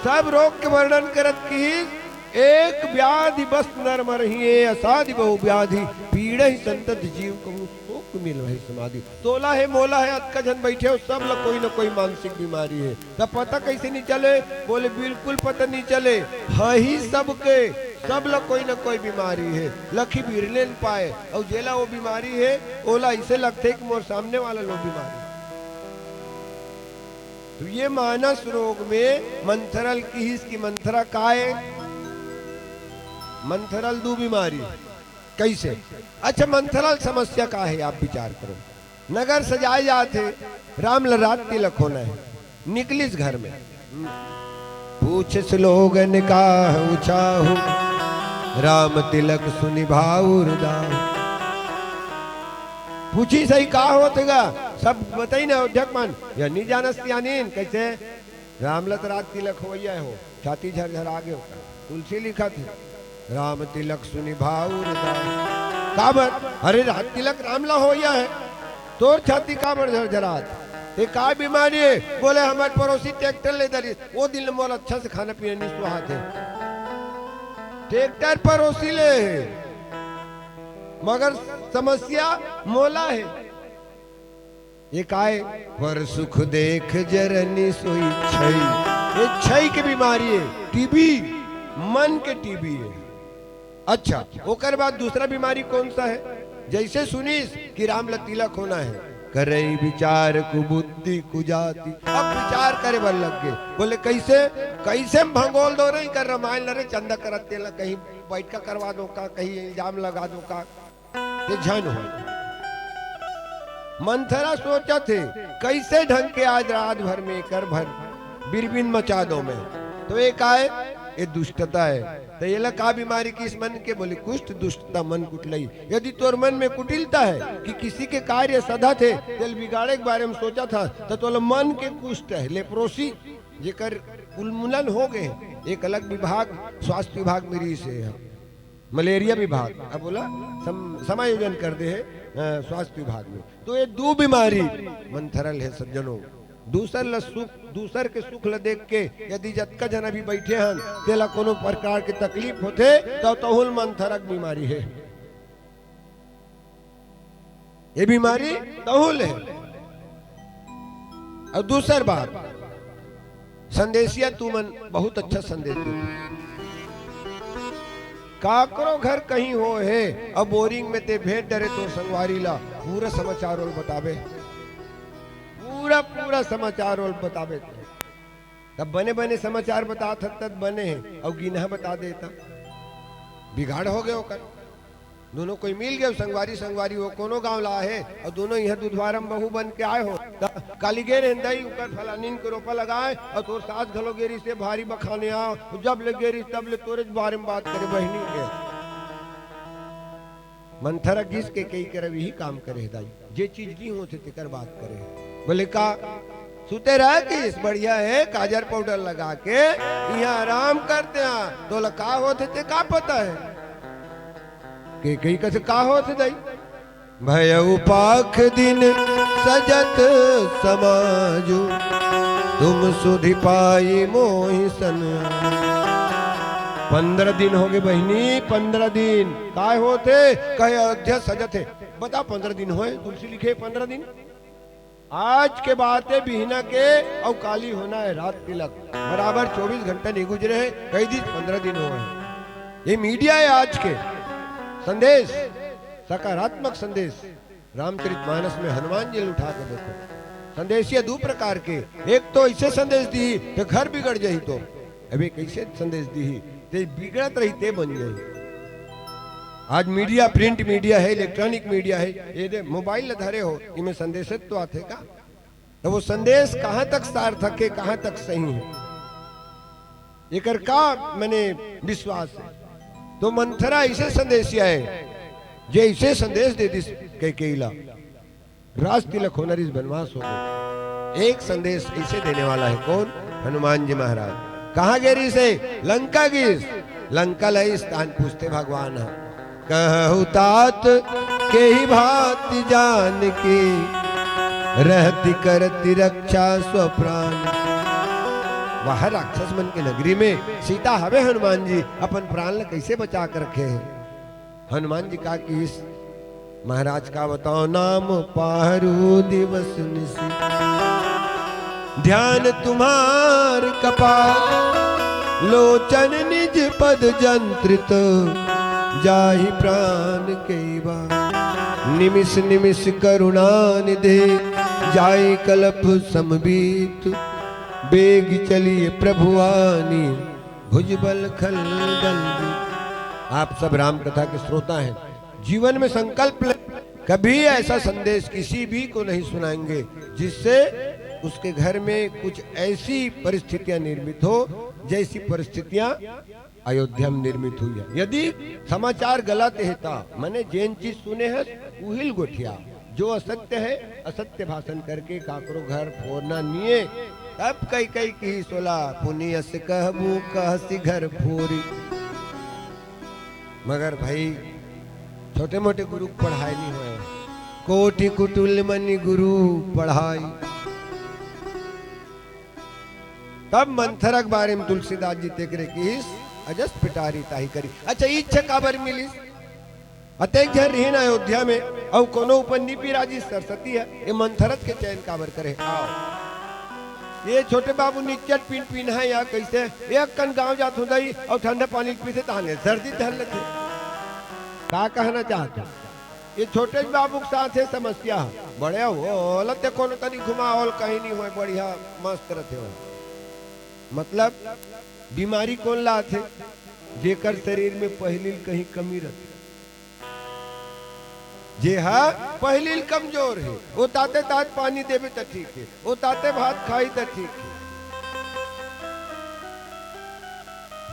सब रोग के वर्णन करत किहिस, एक व्याधि बस नर मरही, ए असाधि बहु व्याधि, पीड़हि संतत जीव कहूँ, सोक मिलहि समाधि। तोला हे, मोला हे, अतका झन बइठे हो, सब ल कोई न कोई मानसिक बीमारी हे। त पता कइसे नइ चले? बोले, बिल्कुल पता नइ चले, ह ही सबके, सब ल कोई न कोई बीमारी हे। लखही बिरले न पाए, अउ जेला वो बीमारी हे, ओला अइसे लगथे कि मोर सामने वाला ल वो बीमारी हे। त ये मानस रोग में मंथरा ल किहिस कि मंथरा काय? मंथरा ल दू बीमारी। कइसे? अच्छा, मंथरा ल समस्या का हे, आप विचार करो। नगर सजाए जात हे, राम ल रात तिलक होना हे, निकलिस घर में। पूछिस लोग अनेकाहु उछाहु, राम तिलक सुनि भाउर दाहु। पूछिस, "सही का होत हे गा?" सब बताइन अयोध्या के मन, या नइ जानस सियानीन, कइसे? राम ल त रात तिलक होवइया हे, हो छाती झरझरा गे ओकर। तुलसी लिखत हे, "राम तिलक सुनि भाउर दाहु।" काबर? अरे, रात तिलक राम ल होवइया हे, तोर छाती काबर झरझरात? ए का बीमारी हे? बोले, "हमर पड़ोसी ट्रैक्टर ले डरिस, ओ दिन ले मोला अच्छा से खाना पीना नइ सुहात हे।" ट्रैक्टर पड़ोसी ले हे, मगर समस्या मोला हे। ये काय? "पर सुख देख जरनि सोई छई।" ये छई के बीमारी हे, टीबी, मन के टीबी हे। अच्छा, ओकर बाद दूसरा बीमारी कौन सा हे? जइसे सुनिस कि राम ल तिलक होना हे, करई विचार कुबुद्धि कुजाति। अब विचार करे बर लग गे, बोले, "कैसे, कैसे हम भंगोल दो रही कर रामायण लड़े, चंदा करत तेला कहीं बैठका करवा दो का, कहीं इल्जाम लगा दो का, ये झन हो।" मंथरा सोचत हे, "कैसे ढंग के आज रात भर में एकर भर बिरबिन मचा दो मैं।" तो ये का है? ये दुष्टता है। तो ये ला का बीमारी किस मन के? बोले, "कुष्ठ दुष्टता मन कुटलई।" यदि तोर मन में कुटिलता है कि किसी के कार्य सधत हे, तेल बिगाड़े के बारे में सोचत हे, तो तोला मन के कुष्ठ है, लेप्रोसी, जेकर उन्मूलन हो गए, एक अलग विभाग, स्वास्थ्य विभाग में रहिस हे। मलेरिया विभाग, अब बोला सम-, समायोजन कर दे हे, अ, स्वास्थ्य विभाग में। तो ये दू बीमारी मंथरा ल हे सज्जनों। दूसर ल सुख, दूसर के सुख ल देख के यदि जतका झन अभी बैठे हन, तेला कोनो प्रकार के तकलीफ होथे, त तहू ल मंथरा के बीमारी हे। ये बीमारी तहू ल हे। अउ दूसर बात, संदेसिया तुमन बहुत अच्छा संदेश देते। काकरो घर कहीं हो हे, अब बोरिंग में ते भेंट डरे तोर संगवारी ला, पूरा समाचार ओल बताबे, पूरा, पूरा समाचार ओल बताबे। तब बने बने समाचार बतात हत, तब बने हे, अउ गिनहा बता देता, बिगाड़ हो गए ओकर। दोनों कोई मिल गए, संगवारी, संगवारी, वो कोनो गांव ला हे, अउ दोनों इहाँ दुधवारा म बहू बन के आए हो। त काली गे रहे दई, उकर फलानिन के रोपा लगाए, अउ तोर सास घलो गे रहिस हे भारी बखाने आ, जब ले गे रहिस, तब ले तोरे बारे में बात करे बहिनी के। मंथरा गिस के कई करब यही काम करे हे दाई, जे चीज नी होथे तेकर बात करे हे। बोले, "का सुते रह गिस? बढ़िया हे, काजर पाउडर लगा के इहाँ आराम करते हैं, तोला का होथे ते का पता हे?" के कही कथे, "का होथे दाई?" "भयउ पाख दिन सजत समाजु, तुम सुधि पाई मोहि सन।" पंद्रह दिन हो गए बहिनी, पंद्रह दिन। काय होथे? कहे अयोध्या सजत हे। बता, पंद्रह दिन होए, तुलसी लिखे पंद्रह दिन। आज के बात हे बिहना के, अउ काली होना हे रात तिलक, बराबर चौबीस घंटा नहीं गुजरे हे, कही दिस पंद्रह दिन होए। ये मीडिया हे आज के। संदेश, सकारात्मक संदेश। रामचरितमानस में हनुमान जी ल उठा के देखो, संदेशिया दू प्रकार के। एक तो ऐसे संदेश दी कि घर बिगड़ जाही, तो अबे कैसे संदेश दी, ते बिगड़त रही ते बन जाही। आज मीडिया, प्रिंट मीडिया हे, इलेक्ट्रॉनिक मीडिया हे, ये दे मोबाइल ल धरे हो, इमे संदेश तो आथे का? तो वो संदेश कहाँ तक सार्थक हे, कहाँ तक सही हे, एकर का मने विश्वास हे? तो मंथरा ऐसे संदेशिया हे, जे ऐसे संदेश दे दिस कैकेयी ला, रास तिलक होना रिस, बनवास हो गए। एक संदेश ऐसे देने वाला हे, कौन? हनुमान जी महाराज। कहाँ गे रिस हे? लंका गिस। लंका ल स्थान पूछथे भगवान ह, कहु तात केहि भांति जानकी, रहति करति रक्षा स्वप्रान। वह राक्षस मन के नगरी में सीता हवे, हनुमान जी अपन प्राण ल कैसे बचा के रखे हे? हनुमान जी का किहिस, महाराज का बताओ, नाम पाहरू दिवस निशि, ध्यान तुम्हार कपाल, लोचन निज पद जंत्रित, जाहि प्रान केवा। निमिष निमिष करुणा निधे, जाय कलप समबीत, बेग चलिए प्रभु आनी, भुजबल खल बल दी। आप सब राम कथा के श्रोता हैं, जीवन में संकल्प ले, कभी ऐसा संदेश किसी भी को नहीं सुनाएंगे जिससे उसके घर में कुछ ऐसी परिस्थितियां निर्मित हो, जैसी परिस्थितियां अयोध्या में निर्मित हुई है। यदि समाचार गलत हे, त मने जेन चीज सुने हस, उहिल गोठिया। जो असत्य हे, असत्य भाषण करके काकरो घर फोरना निये। तब कैकेयी किहिस ओला, पुनि अस कहबू कहसि घर फोरी। मगर भाई, छोटे मोटे गुरु के पढ़ाई नहीं होए, कोटि कुटिल मनि गुरु पढ़ाई। तब मंथरा के बारे में तुलसीदास जी तेकरे किहिस, अजस पिटारी ताहि करी। अच्छा, इच्छा काबर मिलिस? अतेक झन रिहिन अयोध्या में, अउ कोनो ऊपर नी बिराजिस सरस्वती ह, ये मंथरा के चयन काबर करे? आओ, ये छोटे बाबू निच्चट पिन पिन है या कैसे? एक कन गांव जात हो दाई, अउ ठंडा पानी पीथे, तहाने सर्दी धर लेथे। का कहना चाहत हो? ये छोटे बाबू के साथ हे समस्या ह। बड़े हो, ओला ते कोनो तरी घुमावल कहीं नहीं होय, बढ़िया मस्त रथे हो। मतलब, बीमारी कौन लाथे? जेकर शरीर में पहिली कहीं कमी रथे, जे ह पहिली कमजोर हे, ओ ताते तात पानी देबे त ठीक हे, ओ ताते भात खाई त ठीक हे।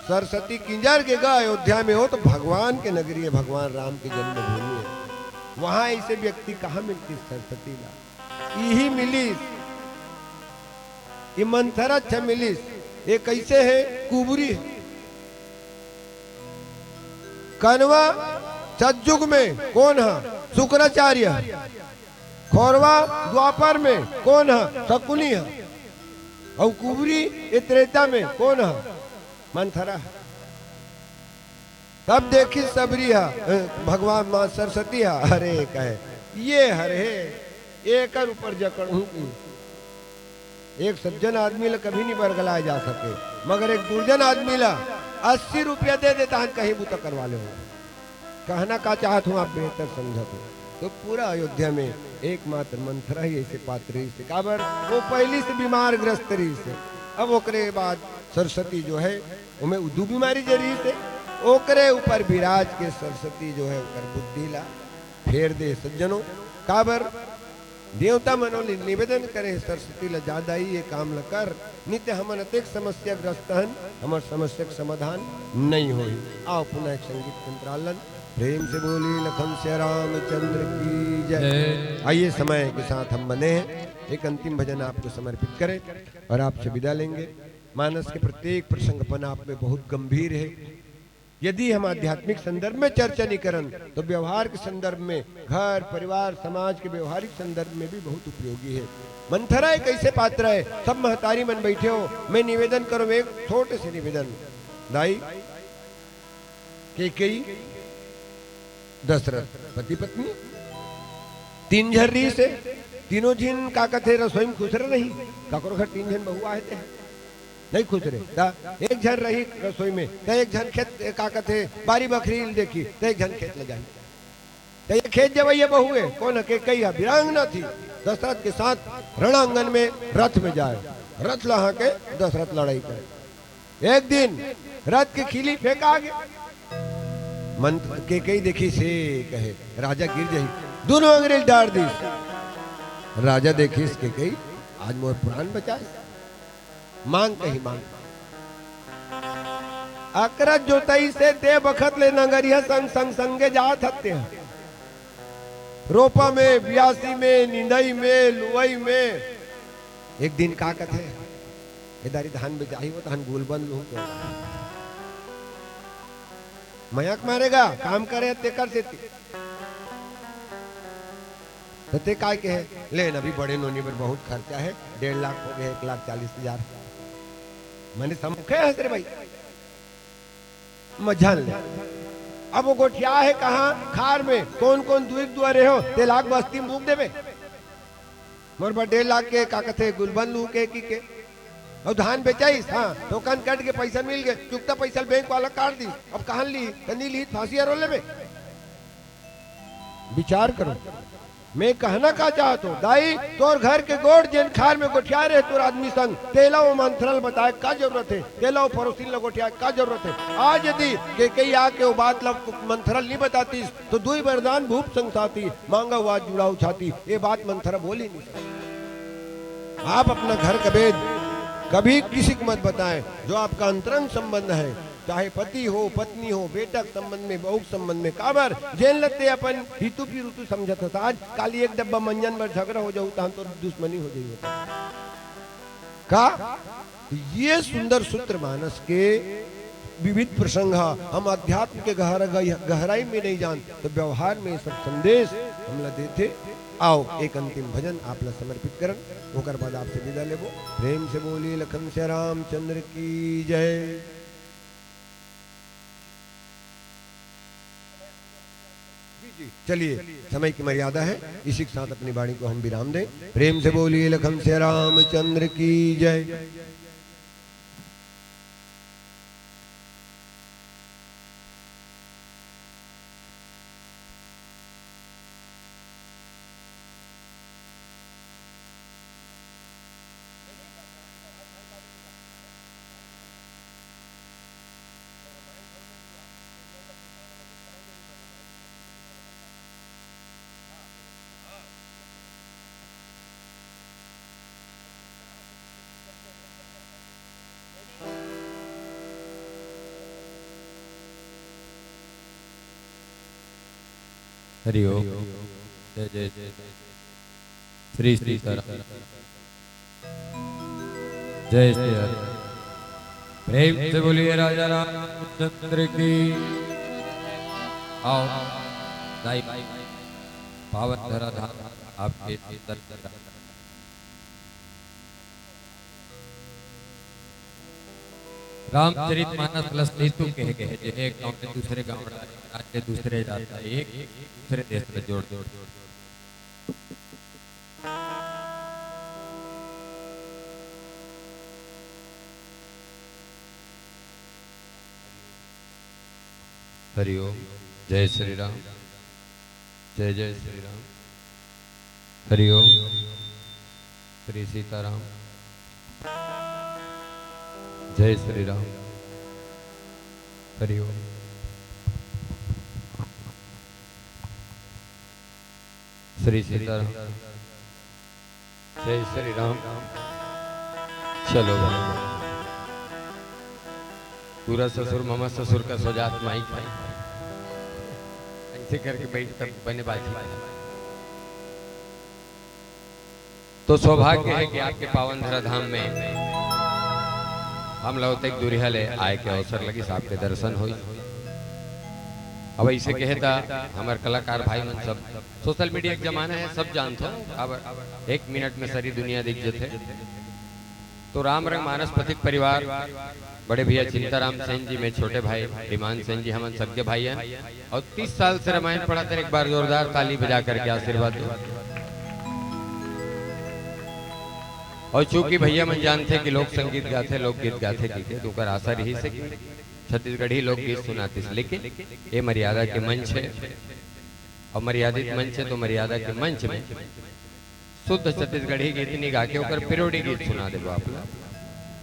सरस्वती किंजर के गा अयोध्या में हो तो भगवान के नगरी हे, भगवान राम के जन्मभूमि हे। वहां ऐसे व्यक्ति कहाँ मिलती सरस्वती ला? इही मिलिस, ये मंथरा अच्छा मिलिस। ये कैसे हे? कुबरी हे। कनवा सतयुग में कौन ह? शुक्राचार्य। खोरवा द्वापर में कौन ह? शकुनी ह। अउ कुबरी ये त्रेता में कौन ह? मंथरा ह। तब देखी सबरी ह, अ, भगवान माँ सरस्वती ह, अरे कहे, ये हर हे, एकर ऊपर जकड़हूँ की। एक सज्जन आदमी ला कभी नहीं बरगलाए जा सके, मगर एक दुर्जन आदमी ला अस्सी रुपया दे देता हन, कहीं बुता करवा ले। कहना का चाहत हूँ, आप बेहतर समझत हो। तो पूरा अयोध्या में एकमात्र मंथरा ही ऐसे पात्र रहिस हे, काबर वो पहली से बीमार ग्रस्त रहिस हे। अब ओकरे बाद सरस्वती जो है, ओमे उ दू बीमारी जे रहिस हे, ओकरे ऊपर विराज के सरस्वती जो है, ओकर बुद्धि ला फेर दे सज्जनों। काबर देवता मन ले निवेदन करे, सरस्वती ला, जा दाई ये काम ला कर, नहीं ते हमन अतेक समस्याग्रस्त हन, हमर समस्या के समाधान नहीं होही। आओ पुनः एक संगीत के अंतराल लन। प्रेम से बोलिए लखन सिया रामचंद्र की जय। जय। आइए, समय के साथ हम बने हैं, एक अंतिम भजन आपको समर्पित करें और आपसे विदा लेंगे। मानस के प्रत्येक प्रसंग अपन आप में बहुत गंभीर है। यदि हम आध्यात्मिक संदर्भ में चर्चा नहीं करन, तो व्यवहार के संदर्भ में, घर, परिवार, समाज के व्यवहारिक संदर्भ में भी बहुत उपयोगी है। मंथरा एक ऐसे पात्र है, सब महतारी मन बैठे हो, मैं निवेदन करूं, एक छोटे से निवेदन, दाई, कैकेयी, दशरथ, पति पत्नी, तीन झन रहिस हे, तीनों झिन का कथे, रसोई में खुसरे रही, ककरो घर तीन झन बहू आहे ते, नहीं खुसरे। त एक झन रही रसोई में, त एक झन खेत, का कथे, बारी बखरी ल देखी, त एक झन खेत ल जाही। त ये खेत जवइया बहू हे, कौन हे? कैकेयी ह, वीरांगना थी। दशरथ के साथ रणांगन में रथ में जाए, रथ ल हाँके दशरथ लड़ाई करे। एक दिन रथ के खिली फेंका गे। मंथरा, कैकेयी देखिस हे, कहे, राजा गिर जाही, दूनों अंगरेज डार दिस। राजा देखिस, कैकेयी, आज मोर प्राण बचाए। मांग कही मांग। अकरस जोतइस हे ते बखत ले नंगरिया संग, संग, संगे जात हते। रोपा में, बियासी में, निंदई में, लुवई में। एक दिन का कथे, ए दारी धान बेचाही हो, तहन गुलबंद लूहूं तो। मया के मारे गा, काम करे तेकर सेती। त ते काय कहे, ले न, अभी बड़े नोनी बर बहुत खर्चा हे, डेढ़ लाख हो गे, एक लाख चालीस हजार। मने समुखे हस रे भाई, मझन ले। अब वो गोठिया हे कहाँ? खार में। कौन कौन दुई दुआरे हो, ते लाख बस्ती मूक देबे। मोर बर डेढ़ लाख के का कथे, गुलबंद लूहूं के कि के। अउ धान बेचाइस, हाँ, टोकन कट के पैसा मिल गे, चुकता पैसा ल बैंक वाला काट दिस। अब कहाँ ली? त नी ली, फांसी हरो लेबे। विचार करो, मैं कहना का चाहत हूँ, दाई, तोर घर के गोठ जेन खार में गोठिया रहे तोर आदमी संग, तेला वो मंथरा ल बताए का जरूरत हे? तेला वो परोसिन ल गोठियाए का जरूरत हे? आज यदि कैकेयी आके वो बात ल मंथरा ल नी बतातिस, तो दुई वरदान भूप संग साथी, मांगा हुआ जुड़ाऊ छाती, ये बात मंथरा बोली नहीं सकती। आप अपना घर का भेद कभी किसी को मत बताएं, जो आपका अंतरंग संबंध है, चाहे पति हो, पत्नी हो, बेटा के संबंध में, बहू के संबंध में, काबर जेन ल ते अपन हितु पिरुतु समझत हस, आज काली एक डब्बा मंजन बर झगड़ा हो जाहू, तहन तो दुश्मनी हो जाही। का? ये सुंदर सूत्र मानस के विविध प्रसंग ह। हम अध्यात्म के गहरा-, गह-, गहराई में नहीं जान, तो व्यवहार में सब संदेश हमला देथे। आओ, एक अंतिम भजन आप ला समर्पित करन, ओकर बाद आपसे विदा लेबो। प्रेम से बोलिए लखन सिया रामचंद्र की जय। जी, जी, चलिए, समय की मर्यादा है, इसी के साथ अपनी वाणी को हम विराम दें। प्रेम से बोलिए लखन सिया रामचंद्र की जय। हरि ओम। जय जय जय जय श्री सीताराम। जय श्री हरि। प्रेम से बोलिए राजा रामचंद्र की। आओ दाई, पावन धरा धाम आपके दर्शन। रामचरित मानस ल सेतु कहे गे हे, जे एक गांव ले दूसरे गांव, राज्य दूसरे जात हे, एक दूसरे देश ल जोड़, जोड़, जोड़। हरि ओम। जय श्री राम। जय जय श्री राम। हरि ओम। श्री सीताराम। जय श्री राम। हरि ओम। श्री सीताराम। जय श्री राम। चलो भाई, पूरा ससुर मामा ससुर का सो जात माई खाई, ऐसे करके बैठ तब बने बाजी। तो सौभाग्य हे कि आपके पावन धरा धाम में हम ला ओतेक दूरिहा ले आए के अवसर लगिस, आपके दर्शन होइस। अब ऐसे कहे त हमर कलाकार भाई मन सब, सोशल मीडिया के जमाना हे, सब जानत हो, अब एक मिनट में सारी दुनिया दिख जथे। तो राम रंग मानस पथिक परिवार, बड़े भैया चिंताराम सेन जी, मैं छोटे भाई डिमान सेन जी, हमन सगे भाई हैं। और तीस साल से रामायण पढ़त हे, एक बार जोरदार ताली बजा करके आशीर्वाद दो। और चूंकि भैया मन जानथे कि लोक संगीत गाथे, लोकगीत गाथे, ठीक है, तो ओकर आशा रहिस हे कि छत्तीसगढ़ी लोकगीत सुनातिस, लेकिन ये मर्यादा के मंच हे और मर्यादित मंच हे, तो मर्यादा के मंच में शुद्ध छत्तीसगढ़ी गीत नहीं गा के ओकर पेरोडी गीत सुना देबो आप ला।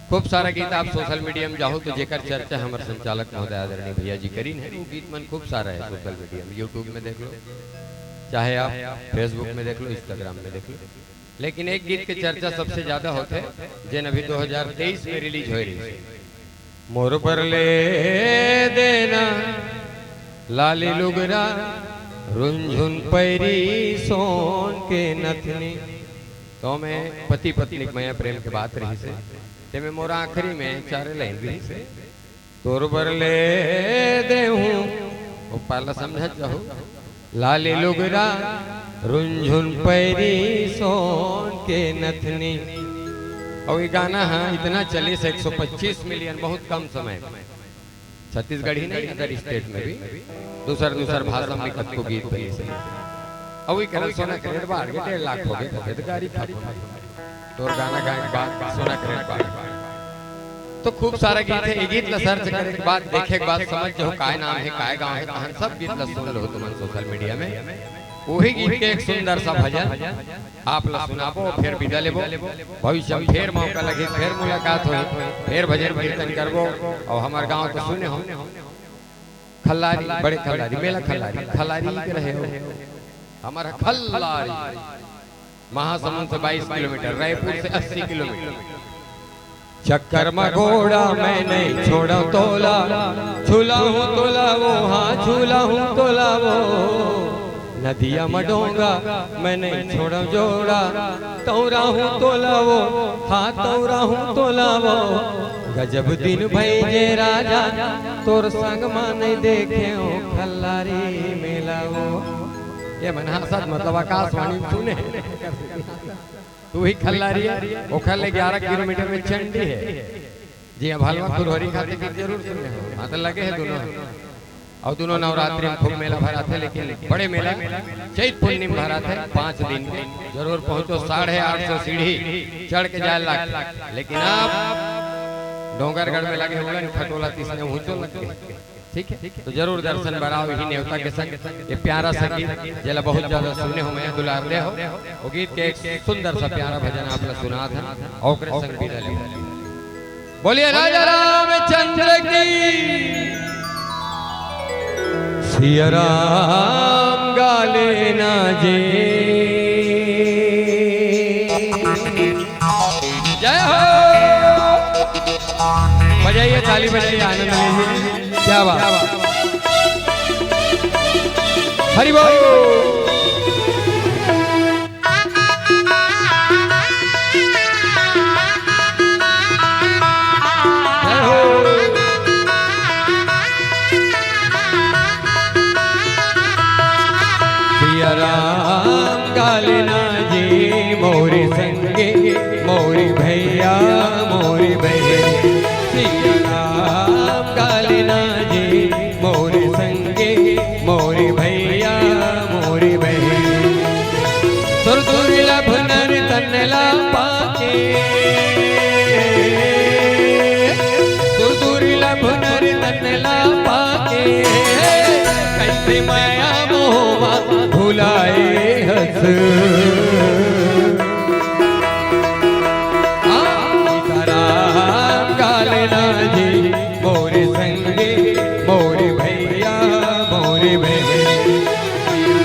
खूब सारा गीत आप सोशल मीडिया में जाहू तो जेकर चर्चा हमर संचालक महोदय आदरणीय भैया जी करिन हे, वो गीत मन खूब सारा हे सोशल मीडिया में, YouTube में देख लो, चाहे आप Facebook में देख लो, Instagram में देख लो। लेकिन एक गीत के चर्चा सबसे ज्यादा होथे, जेन अभी दो हज़ार तेईस में रिलीज होए रहिस, मोर बर ले देना लाली लुगरा, रुनझुन पैरी सोन के नथनी। तो में पति पत्नी के मया प्रेम के बात रहिस हे, तेमे मोर आखिरी में चारे लाइन रहिस हे, तोर बर ले देहूं, ओ पाला समझत जाहू, लाली लुगरा, रुनझुन पैरी सोन के नथनी। और ये गाना, हाँ, इतना चलिस, एक सौ पच्चीस मिलियन, बहुत कम समय में। छत्तीसगढ़ी नहीं, अदर स्टेट में भी दूसर दूसर भाषा में कतको गीत बनिस हे। और ये करन सोना के रेट बाढ़ गे, डेढ़ लाख हो गे, तो गाड़ी खा तोर गाना गाए के बाद सोना के रेट बाढ़ गे। तो खूब सारा गीत हे, ये गीत ला सर्च करे के बाद, देखे के बाद समझ जाहू काय नाम हे, काय गांव हे, कहां, सब गीत ला सुन लो तुमन सोशल मीडिया में। वही गीत के एक सुंदर सा भजन आप ला सुनाबो, फिर विदा लेबो। भविष्य में फिर मौका लगे, फिर मुलाकात हो, फिर भजन कीर्तन करबो। और हमार गांव तो सुने हो, खल्लारी, बड़े खल्लारी, मेला खल्लारी, खल्लारी के रहे हो, हमार खल्लारी। महासमुंद से बाईस किलोमीटर, रायपुर से अस्सी किलोमीटर। चक्कर म घोड़ा मैं नहीं छोड़ा तोला, झूला हूँ तोला वो, हाँ झूला हूँ तोला वो। नदिया म डोंगा मैं नहीं छोड़ा जोड़ा, तौरा हूँ तोला वो, हाँ तौरा हूँ तोला वो। गजब दिन भई जे राजा, तोर संग मा नहीं देखे हो खल्लारी मेला वो। ये मन हंसत मतलब आकाशवाणी में सुने। तू ही खल्लारी हे, ओखर ले ग्यारह किलोमीटर में चंडी हे। जी, अब हलवा खुरहरी खाते कि जरूर सुने हो। हाँ, तो लगे हे दोनों। और दोनों नवरात्रि में खूब मेला भराथे, लेकिन बड़े मेला चैत पूर्णिमा भराथे, पाँच दिन के। जरूर पहुंचो, साढ़े आठ सौ सीढ़ी चढ़ के जाए लाग, लेकिन आप डोंगरगढ़ में लगे हुए खटोला तीसने ऊंचो लग गए। ठीक है, तो जरूर दर्शन बराओ ही नेवता के संग। ये प्यारा सा गीत जेला बहुत ज्यादा सुने हो, मैं दुलार दे हो, वो गीत के एक सुंदर सा प्यारा भजन आप ला सुनात हन, ओकरे संग विदा ले। बोलिए राजा रामचंद्र की। सिया राम गाले ना जी। जय हो। बजाइए, ताली बजाइए, आनंद लीजिए। क्या बात। हरि बोल। जय हो। सिया राम गालना जी मोरे संगे, मोरे भैया, मोरे बहन। सिया राम गालना जी मोरे संगे, मोरे भैया, मोरे बहन। सुर दुर्लभ नर तन ला पाके, सुर दुर्लभ नर तन ला पाके, कैसे मया मोह मा भुलाए हस। आ, सीताराम गालना जी मोरे संगे, मोरे भैया, मोरे बहन।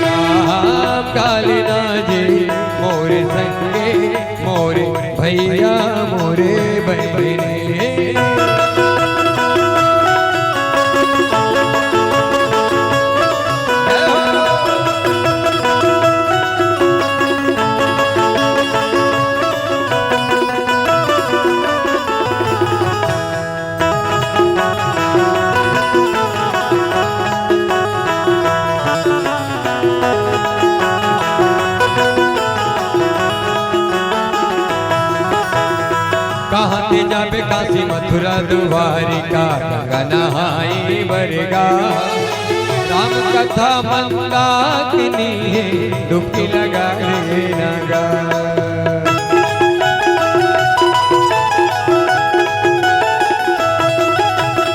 राम गालना जी मोरे संगे, मोरे भैया, मोरे बहने। कहाँ ते जाबे काशी मथुरा द्वारिका, गंगा नहाई बरगा। राम कथा मंदाकिनी हे, डुबकी लगा रे नगा।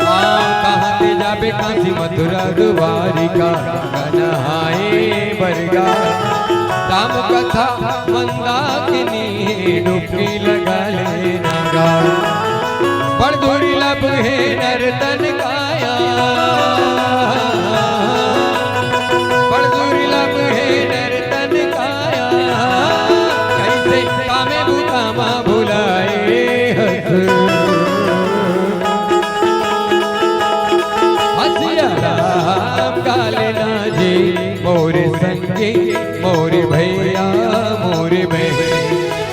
हाँ, कहाँ ते जाबे काशी मथुरा द्वारिका, गंगा नहाए बरगा। राम कथा मंदाकिनी हे, डुबकी लगा ले नगा। बड़ दुर्लभ हे नर तन काया, बड़ दुर्लभ हे नर तन काया, कैसे कामे बुता मा भुलाए हस। सिया राम गालना जी मोरे संगे, मोरे भैया, मोरे बहन।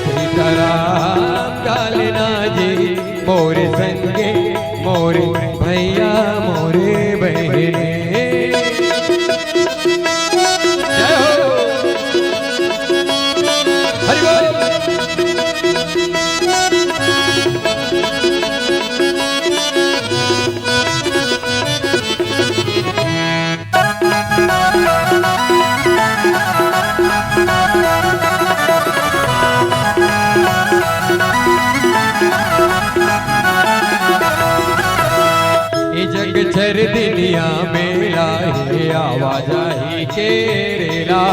सीताराम गालना जी मोरे संगे, मोरे भैया, मोरे बहने। जय हो। हरि बोल। ए जग चर दिनिया मेला हे, आवाजाही के रेला।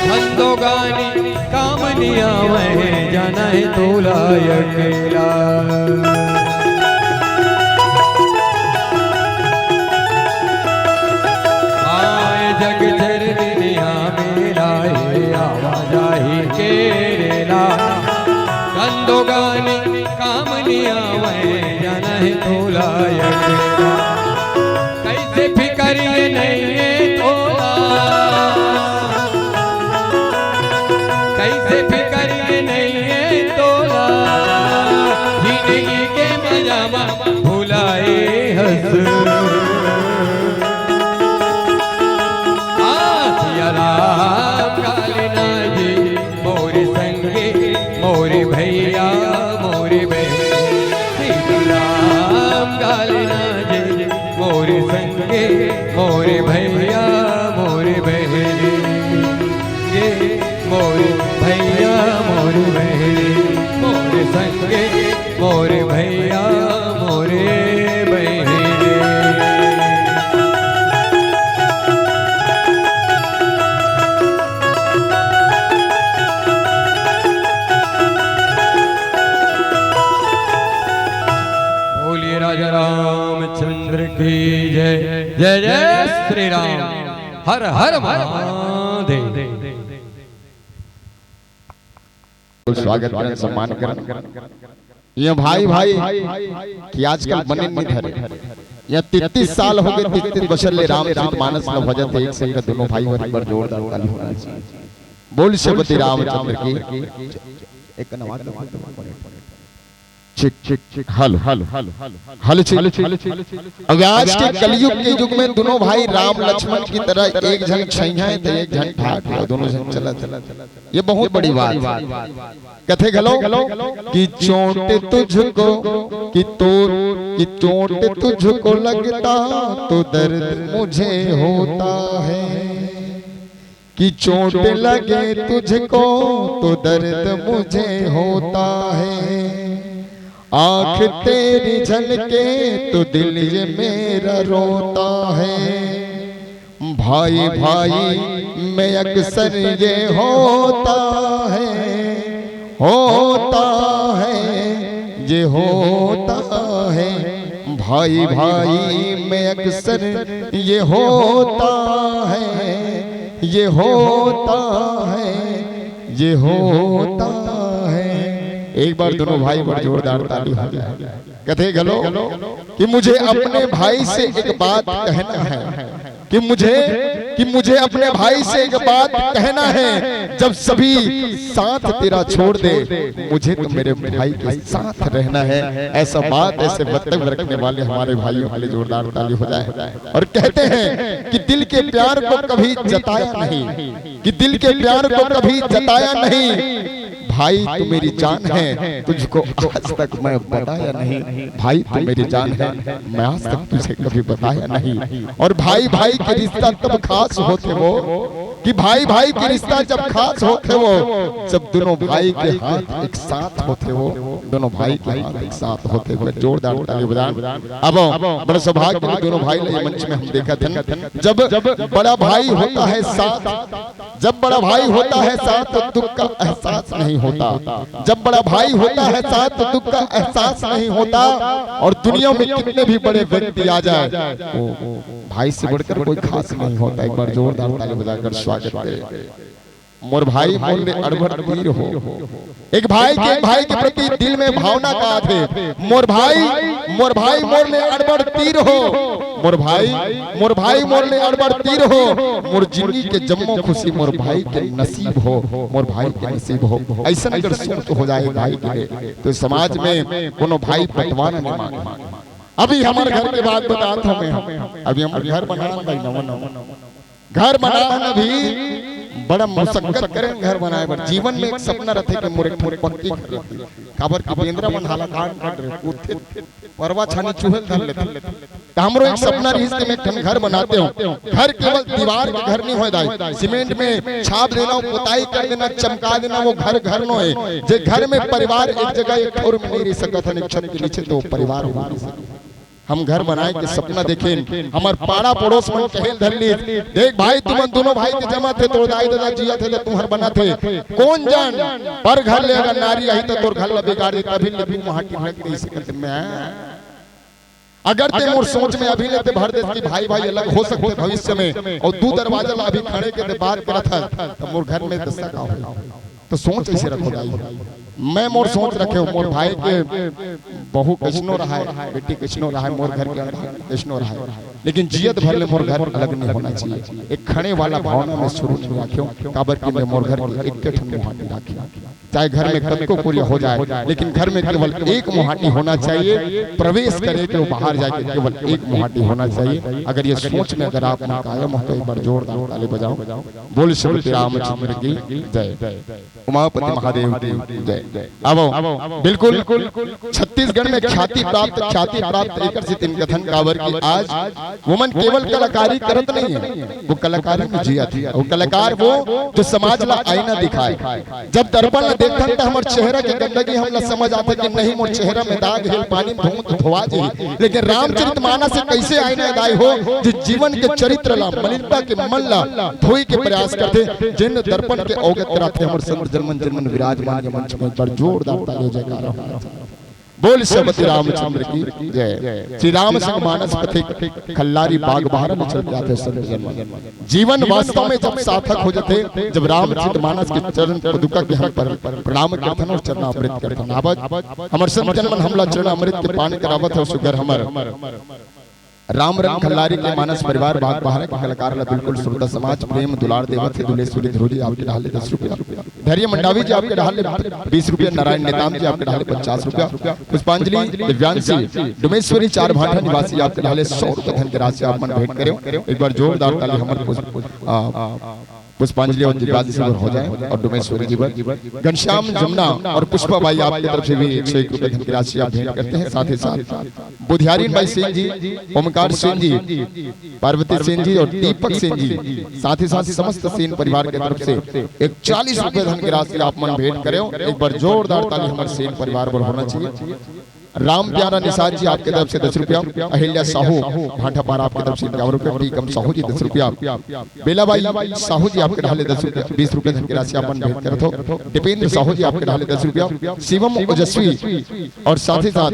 धंधो गानी काम निया वह, जाना हे तोला अकेला। आए जग चर दिनिया मेला हे, आवाजाही के रेला। धंधो गानी काम निया वह, जाना हे तोला अकेला। कैसे फिकर ये नहीं है तोला, कैसे फिकर ये नहीं है तोला, जिंदगी के मजा मा भुलाए हस। आ, सिया राम गालना जी मोरे संगे, मोरे भैया, मोरे बहन। सीताराम गालना जी मोरे संगे, मोरे भैया, मोरे बहन। ये मोरे भैया, मोरे बहन, मोरे संगे, मोरे भैया, मोरे बहने। बोलिए राजा रामचंद्र की जय। जय जय श्री राम। हर हर महादेव। स्वागत करन, सम्मान करन। ये भाई, भाई कि आजकल बने नहीं धरे, या तैंतीस साल हो गए, तैंतीस बछर ले रामचरित मानस ल भजत हे एक संग दूनों भाई। हर एक बार जोरदार ताली होना चाहिए। बोल श्रीमती रामचंद्र की। एक नवाज। चिक, चिक, चिक, हल, हल, हल, हल, चिक। अब आज के कलयुग के युग में दूनों भाई राम लक्ष्मण की तरह एक झन छैया हे तो एक झन ठाठ हे, दूनों झन चलत हे। ये बहुत बड़ी बात हे। कथे घलो कि चोट तुझको, कि तो, कि चोट तुझको लगता तो दर्द मुझे होता है, कि चोट लगे तुझको तो दर्द मुझे होता है, आंख तेरी झलके तो दिल ये मेरा रोता है। भाई भाई में अक्सर ये होता है, होता है, ये होता है। भाई भाई में अक्सर ये होता है, ये होता है, ये होता है। एक बार दूनों भाई बर जोरदार ताली हो जाए। कथे घलो कि मुझे अपने भाई से एक बात कहना है, कि मुझे, कि मुझे अपने भाई से एक बात कहना है, जब सभी साथ तेरा छोड़ दे, मुझे तो मेरे भाई के साथ रहना है। ऐसा बात, ऐसे वक्तव्य रखने वाले हमारे भाइयों के लिए जोरदार ताली हो जाए। और कहते हैं कि दिल के प्यार को कभी जताया नहीं, कि दिल के प्यार को कभी जताया नहीं। भाई तू मेरी जान है, तुझको आज तक मैं बताया नहीं। भाई तू मेरी जान है, मैं आज तक तुझे कभी बताया नहीं। और भाई भाई के रिश्ता तब खास होथे वो, कि भाई भाई के रिश्ता जब खास होथे वो, जब दूनों भाई के हाथ एक साथ होथे वो, दूनों भाई के हाथ एक साथ होथे वो। जोरदार ताली बजान। अब बड़ा सौभाग्य हे, दूनों भाई ल ये मंच में हम देखत हन। जब बड़ा भाई होता है साथ, जब बड़ा भाई होता है साथ तो दुख का एहसास नहीं होता। जब बड़ा भाई होता है साथ तो दुख का एहसास नहीं होता। और दुनिया में कितने भी बड़े व्यक्ति आ जाए, वो भाई से बढ़कर कोई खास नहीं होता। एक बार जोरदार ताली बजाकर स्वागत करें। मोर भाई मोर ले अड़बड़ तीर हो। एक भाई के, एक भाई के प्रति दिल में भावना का आथे, मोर भाई, मोर भाई मोर ले अड़बड़ तीर हो। मोर भाई, मोर भाई मोर ले अड़बड़ तीर हो। मोर जिंदगी के जम्मो खुशी मोर भाई के नसीब हो, मोर भाई के नसीब हो। अइसन अगर सोच हो जाए भाई के लिए, तो समाज में कोनो भाई बंटवारा नहीं मांगे। अभी हमर घर के बात बतात हँव मैं, अभी हमर घर बनान भाई नवा नवा। घर बनान अभी बड़ा मुसक्कत करेन घर बनाए बर। जीवन में एक सपना रथे कि मोर एक ठन पक्की घर रथे। काबर कि बेंदरा मन हालाकान कर रहे, उठे परवा छानी चुहेल धर लेथे। त हमरो एक सपना रहिस कि मैं एक ठन घर बनाते हँव। घर केवल दीवार के घर नहीं होय दाई, सीमेंट में छाप देना, पोताई कर देना, चमका देना, वो घर घर नो हे। जे घर में परिवार एक जगह एक ठउर में नहीं रह सकत हे, एक छत के नीचे तो परिवार हो नहीं सकत। हम घर बनाए के सपना देखेन, हमर पाड़ा पड़ोस मन कहेल धर लीस, "देख भाई, तुमन दूनों भाई के जमा थे, तोर दाई ददा जिया थे, त तुहर बना थे। कोन जान, पर घर ले अगर नारी आही, त तोर घर ला बिगाड़ दे, तभी ले तू माटी फेंक दे।" इसे कहते मैं, अगर ते मोर सोच में अभी ले ते भर देस कि भाई भाई अलग हो सकथे भविष्य में, अउ दू दरवाजा ला अभी खड़े के ते बात करत हस, त मोर घर में दशा का होही? तो सोच ऐसे रखो दाई। मैं मोर सोच रखे हँव, मोर भाई के बहू कइसनो रहय, बेटी कइसनो रहय, मोर घर के अंदर कइसनो रहय, लेकिन जियत भर ले मोर घर अलग नहीं होना चाहिए। एक खड़े वाला भावना में शुरू नहीं राखे हँव, काबर कि मैं मोर घर के एक ठन मुहाटी राखे हँव। चाहे घर में कतको कुरिया हो जाए, लेकिन घर में केवल एक मुहाटी होना चाहिए। प्रवेश करे के बाहर जाके केवल एक मुहाटी होना चाहिए। अगर ये सोच में अगर आप कायम हो तो एक बार जोरदार ताली बजाओ। बोल श्रीमती रामचंद्र की जय, उमापति महादेव की जय। आवो, बिल्कुल, छत्तीसगढ़ में ख्याति प्राप्त, ख्याति प्राप्त एकर से तीन कथन काबर कि आज वो मन केवल कलाकारी करत नहीं हे, वो कलाकारी में जियत हे। वो कलाकार वो जो समाज ला आईना दिखाए। जब दर्पण ला देखथन त हमर चेहरा के गंदगी हमला समझ आथे कि नहीं, मोर चेहरा में दाग हे, पानी में धोऊं तो धोवा जाही। लेकिन रामचरित मानस से कइसे आईना दाई हो, जे जीवन के चरित्र ला, मलिनता के मन ला धोई के प्रयास करथे, जेन दर्पण के अवगत कराथे हमर संत जन मन, जन मन विराजमान हे मंच में, एक बार जोरदार ताली जयकारा हो। बोल श्रीमती रामचंद्र की जय। श्री राम संग मानस पथिक खल्लारी बाग बहार ले चल के आथे संत जन मन। जीवन वास्तव में जब सार्थक हो जाथे, जब रामचरित मानस के चरण पदुका के हम पर प्रणाम करथन अउ चरणामृत करथन। आवत हमर संत जन मन हमला चरणामृत के पान करावत हे, सुघर हमर राम रंग खल्लारी के मानस परिवार बागबाहरा के कलाकार ला बिल्कुल श्रोता समाज प्रेम दुलार देवत हे। दुलेश्वरी ध्रुव जी आपके डाले दस रुपया, धैर्य मंडावी जी आपके डाले बीस रुपया, नारायण नेताम जी आपके डाले पचास रुपया, पुष्पांजलि दिव्यांशी डुमेश्वरी चार भाटा निवासी आपके डाले सौ रुपया धन के राशि आप मन भेंट करे। एक बार जोरदार ताली हमर पुष्प-, आ, पुष्पांजलि और दिव्यांशी बर हो जाए और डुमेश्वरी जी बर घनश्याम जमुना और पुष्पा बाई आपके तरफ से भी एक सौ एक रुपया धन की राशि आप भेंट करते हैं। साथ ही साथ बुधियारिन बाई सिंह जी, ओमकार सिंह जी, पार्वती सिंह जी और दीपक सिंह जी, साथ ही साथ समस्त सेन परिवार के तरफ से एक चालीस रुपया धन की राशि आप मन भेंट करे। एक बार जोरदार ताली हमर सेन परिवार बर होना चाहिए। राम प्यारा निषाद जी आपके तरफ से दस रुपया, अहिल्या साहू भाटापारा आपके तरफ से इक्यावन रुपया, टीकम साहू जी दस रुपया, बेलाबाई साहू जी आपके डाले दस रुपया, बीस रुपया धन की राशि आप मन भेंट करत हो। दीपेंद्र साहू जी आपके डाले दस रुपया, शिवम ओजस्वी और साथ ही साथ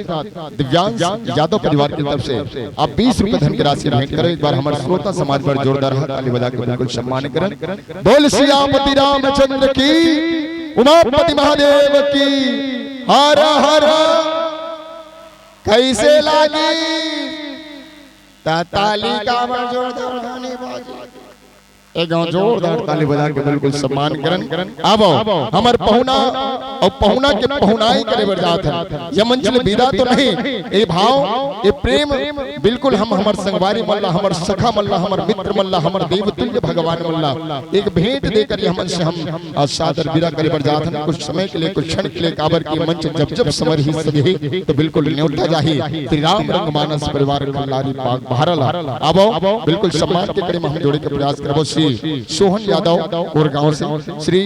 दिव्यांश यादव परिवार की तरफ से आप बीस रुपया धन की राशि भेंट करो। एक बार हमर श्रोता समाज बर जोरदार ताली बजा के बिल्कुल सम्मान करें। बोल सियापति रामचंद्र की, उमापति महादेव की, हर हर। कैसे लागी? त ताली का बर जोरदार ताली बाजी। एक गांव जोरदार ताली बजा के बिल्कुल सम्मान करन। अब हमर पहुना और पहुना के पहुनाई करे बर जात हे। ये मंच ले विदा तो नहीं, ये भाव, ये प्रेम बिल्कुल हम हमर संगवारी मन ला, हमर सखा मन ला, हमर मित्र मन ला, हमर देवतुल्य भगवान मन ला एक भेंट देकर ये हमन से हम आज सादर विदा करे बर जात हन। कुछ समय के लिए, कुछ क्षण के लिए, काबर के मंच जब जब समरही सजही तो बिल्कुल न्योता जाही श्री राम रंग मानस परिवार खल्लारी बागबाहरा ला। आवो, बिल्कुल सम्मान के कड़ी में हम जोड़े के प्रयास करबो श्री सोहन यादव कोरगांव से, श्री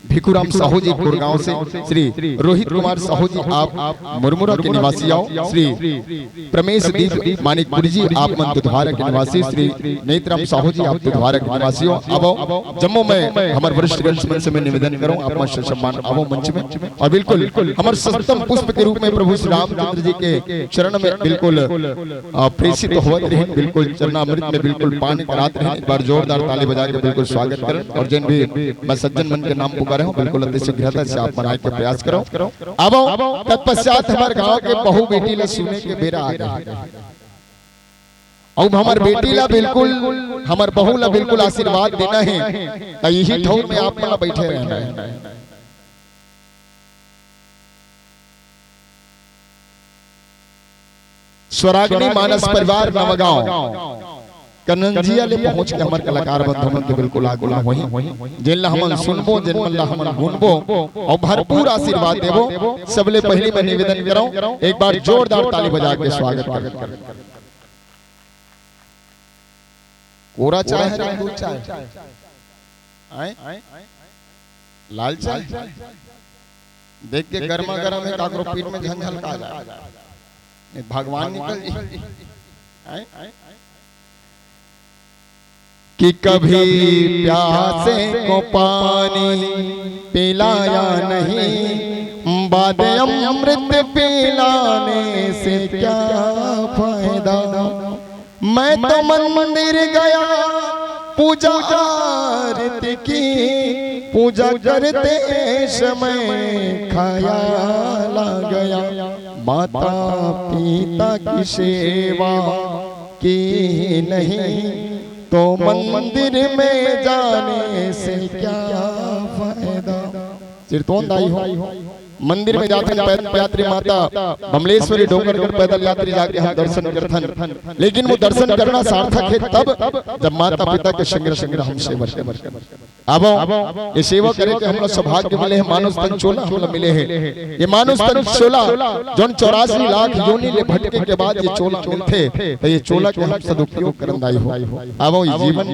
भिखुराम साहू जी कोरगांव से, श्री रोहित कुमार साहू जी आप मुरमुरा के निवासी आओ, श्री प्रमेश दीप मानिकपुरी जी आप मन दुधवारा के निवासी, श्री नेतराम साहू जी आप दुधवारा के निवासी हो। आवो जम्मो मैं हमर वरिष्ठ गण मन से मैं निवेदन करूं, आप मन से सम्मान आवो मंच में। और बिल्कुल हमर सत्तम पुष्प के रूप में प्रभु श्री रामचंद्र जी के चरण में बिल्कुल, अ, प्रेषित होवत रहे, बिल्कुल चरणामृत में बिल्कुल पान करात रहे। एक बार जोरदार ताली बजा के बिल्कुल स्वागत करें। और जिन भी मैं सज्जन मन के नाम पुकारे हूं, बिल्कुल अति शीघ्रता से आप मन आए के प्रयास करो। आवो, तत्पश्चात हमर गांव के बहू बेटी ला सुने के बेरा आ गे। अब हमर बेटी ला बिल्कुल, हमर बहू ला बिल्कुल आशीर्वाद देना हे, त यही ठौर में आप मन ला बैठे रहना हे। स्वरागिनी मानस परिवार नवगांव कनंजिया ले पहुंच के हमर कलाकार बंधु मन के बिल्कुल आगू होही, जेन ला हमन सुनबो, जेन मन ला हमन गुनबो और भरपूर आशीर्वाद देबो। सबले पहली मैं निवेदन करौं, एक बार जोरदार ताली बजा के स्वागत करें। कोरा चाय हे, दूध चाय? आय? लाल चाय? देख के गर्मा गर्म हे, काकरो पीठ में झंझलका जाए। नहीं, भगवान निकल जी। आय? कि कभी प्यासे को पानी पिलाया नहीं, बाद अमृत पिलाने से क्या फायदा। मैं तो मंदिर गया, पूजा आरती की, पूजा करते समय खाया ला गया, माता पिता की सेवा की नहीं, तो मंदिर में जाने से क्या फायदा। चिरतोन दाई हो, मंदिर में जाथन पैदल यात्री माता बमलेश्वरी डोंगरगढ़ पैदल यात्री जाके हम दर्शन करथन, लेकिन वो दर्शन करना सार्थक हे तब जब माता पिता के संग संग हम सेवा करथन। आवो, ये सेवा करे के हमला सौभाग्य मिले हे, मानुष तन चोला हमला मिले हे। ये मानुष तन चोला, जौन चौरासी लाख योनि ले भटके के बाद ये चोला मिलथे, त ये चोला के हम सदुपयोग करन दाई हो। आवो, ये जीवन,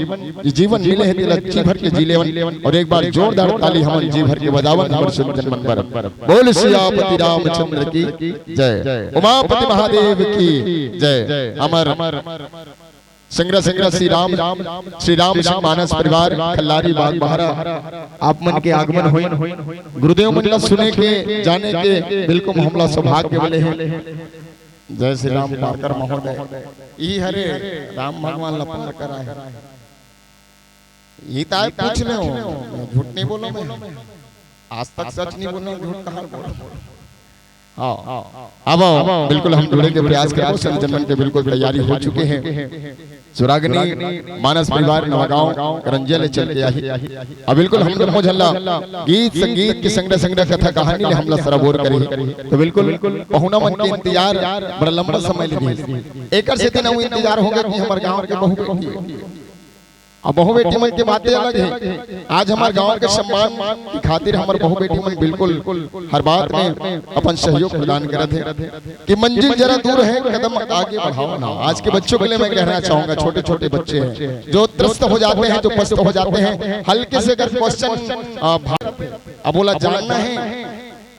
ये जीवन मिले हे, तेला जी भर के जी लेवन। और एक बार जोरदार ताली हमन जी भर के बजावन, हमर सुनजन मन बर। बोल सियापति रामचंद्र की जय, उमापति महादेव की जय। हमर संग्रह, संग्रह श्री राम, श्री राम सिंह मानस परिवार खल्लारी बागबाहरा, आप मन के आगमन होई। गुरुदेव मन ला सुने के, जाने के बिल्कुल हमला सौभाग्य मिले हे। जय श्री राम पारकर महोदय। ई हरे राम भगवान ला पार कराए। ई ताय पूछ ले हो, मैं झूठ नहीं बोलो मैं। आज तक सच नहीं बोलो, झूठ कहाँ बोलो? हाँ, अब बिल्कुल हम जुड़े के प्रयास करबो। संत जनमन के बिल्कुल तैयारी हो चुके हे। सुरागनी मानस परिवार नवागांव करंजिया ले चल के आही। अब बिल्कुल हम दोनों झन ला गीत संगीत के संग संग कथा कहानी ले हमला सराबोर करही। तो बिल्कुल पहुना मन के इंतजार बड़ा लंबा समय ले रहिस। एकर सेती ना वो इंतजार होगे कि हमर गांव के बहू बेटी हे। अब बहू बेटी मन के बातें अलग हे। आज हमर गांव के सम्मान के खातिर हमर बहू बेटी मन बिल्कुल हर बात में अपन सहयोग प्रदान करत हे कि मंजिल जरा दूर है, कदम आगे बढ़ाओ ना। आज के बच्चों के लिए मैं कहना चाहूंगा, छोटे छोटे बच्चे हैं जो त्रस्त हो जाते हैं, जो पस्त हो जाते हैं, हल्के से अगर क्वेश्चन अब बोला जानना है,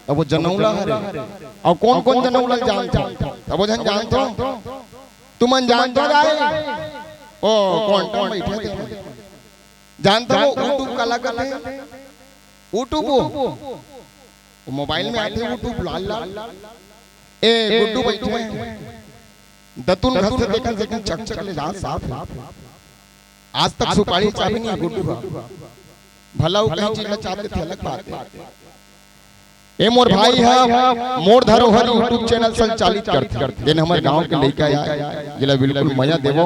तब वो जनौला हरे। अउ कोन कोन जनौला जानथो? तब वो झन जानथो। तुमन जानथो जाए? ओ, कोन कोन बैठे थे? जानथो वो YouTube काला कथे? YouTube वो? वो मोबाइल में आथे YouTube लाल लाल। ए, गुड्डू बैठे हैं। दतुन घर से देखन, देखन चक चक ले जात साफ हे। आज तक सुपारी चाबी नहीं गुड्डू का। भला वो कहीं चीज ला चाहते थे, अलग बात है। ए मोर भाई हा, मोर धरोहर YouTube चैनल संचालित करथे, जेन हमर गांव के लइका आय, जेला बिल्कुल मया देवो।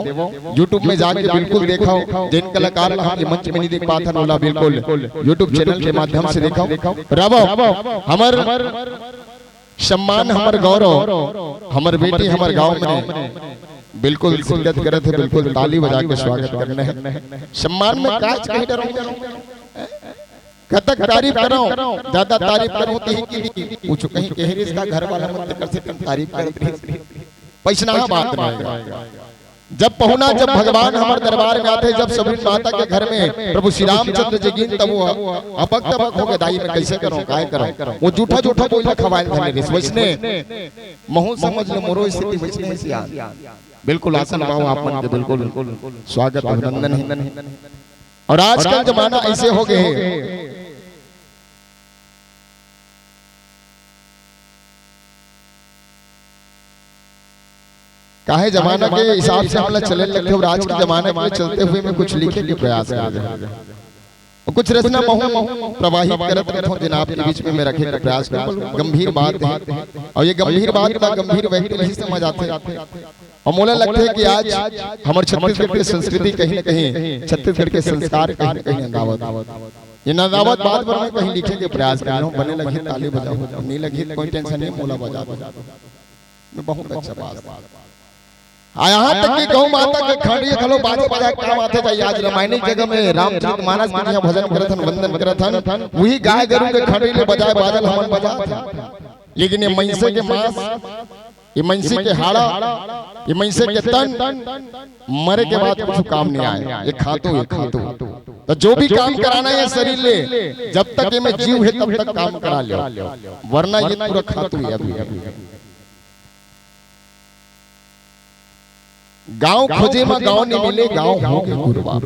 YouTube में जाके बिल्कुल देखो, जेन कलाकार ला हम ये मंच में नहीं देख पाथन, ओला बिल्कुल YouTube चैनल के माध्यम से देखो। रवो, हमर सम्मान, हमर गौरव, हमर बेटी, हमर गांव में बिल्कुल शिरकत करत हे, बिल्कुल ताली बजा के स्वागत करना है। सम्मान में काच कहीं डरो, कतक तारीफ करो, ज्यादा तारीफ करो तो ही की कुछ कहीं कह रही इसका घर वाला मन कर से कम तारीफ कर रही। पैसा ना बात नहीं। जब पहुना, जब भगवान हमर दरबार में आथे, जब सभी माता के घर में प्रभु श्री रामचंद्र जी गिन, तब वो अबक तबक हो गए, दाई मैं कैसे करूं, काय करूं? वो जूठा जूठा बोला खवाए धने रिस। वैसने महू समझ लो, मोरो स्थिति वैसने, वैसे आ। बिल्कुल आसन भाव आप मन के बिल्कुल स्वागत, अभिनंदन है। और आजकल जमाना ऐसे हो गए हे, काहे जमाना के हिसाब से हमला चले लगथे, और आज के जमाना में चलते हुए मैं कुछ लिखे के प्रयास कर रहे हैं। और कुछ रचना महू प्रवाहित करत रहथों, जिन आपके बीच में मैं रखे के प्रयास करथों। गंभीर बात है, और ये गंभीर बात ला गंभीर व्यक्ति नहीं समझ आथे। और मोला लगथे कि आज हमर छत्तीसगढ़ के संस्कृति कहीं ना कहीं, छत्तीसगढ़ के संस्कार कहीं ना कहीं नंदावत। ये नंदावत बात पर मैं कहीं लिखे के प्रयास कर रहा हूँ। बने लगी ताली बजाओ, नहीं लगी कोई टेंशन नहीं, मोला बजा दो। मैं बहुत अच्छा बात। आ, यहाँ तक कि गौ माता के खंडरी घलो बाजे बजाए काम आथे जाई। आज रामायणी जगह में रामचरित मानस के यहाँ भजन करत हन, वंदन करत हन, वही गाय गरु के खंडरी ले बजाए बाजल हमन बजात हन। लेकिन ये मइनसे के मांस, ये मइनसे के हाड़ा, ये मइनसे के तन मरे के बाद कुछ काम नहीं आए। ये खातू, ये खातू। तो जो भी काम कराना है शरीर ले, जब तक ये में जीव है तब तक काम करा लो, वरना ये पूरा खातू है अभी। गांव खोजे म गांव नहीं मिले, गांव हो गे कुरवा।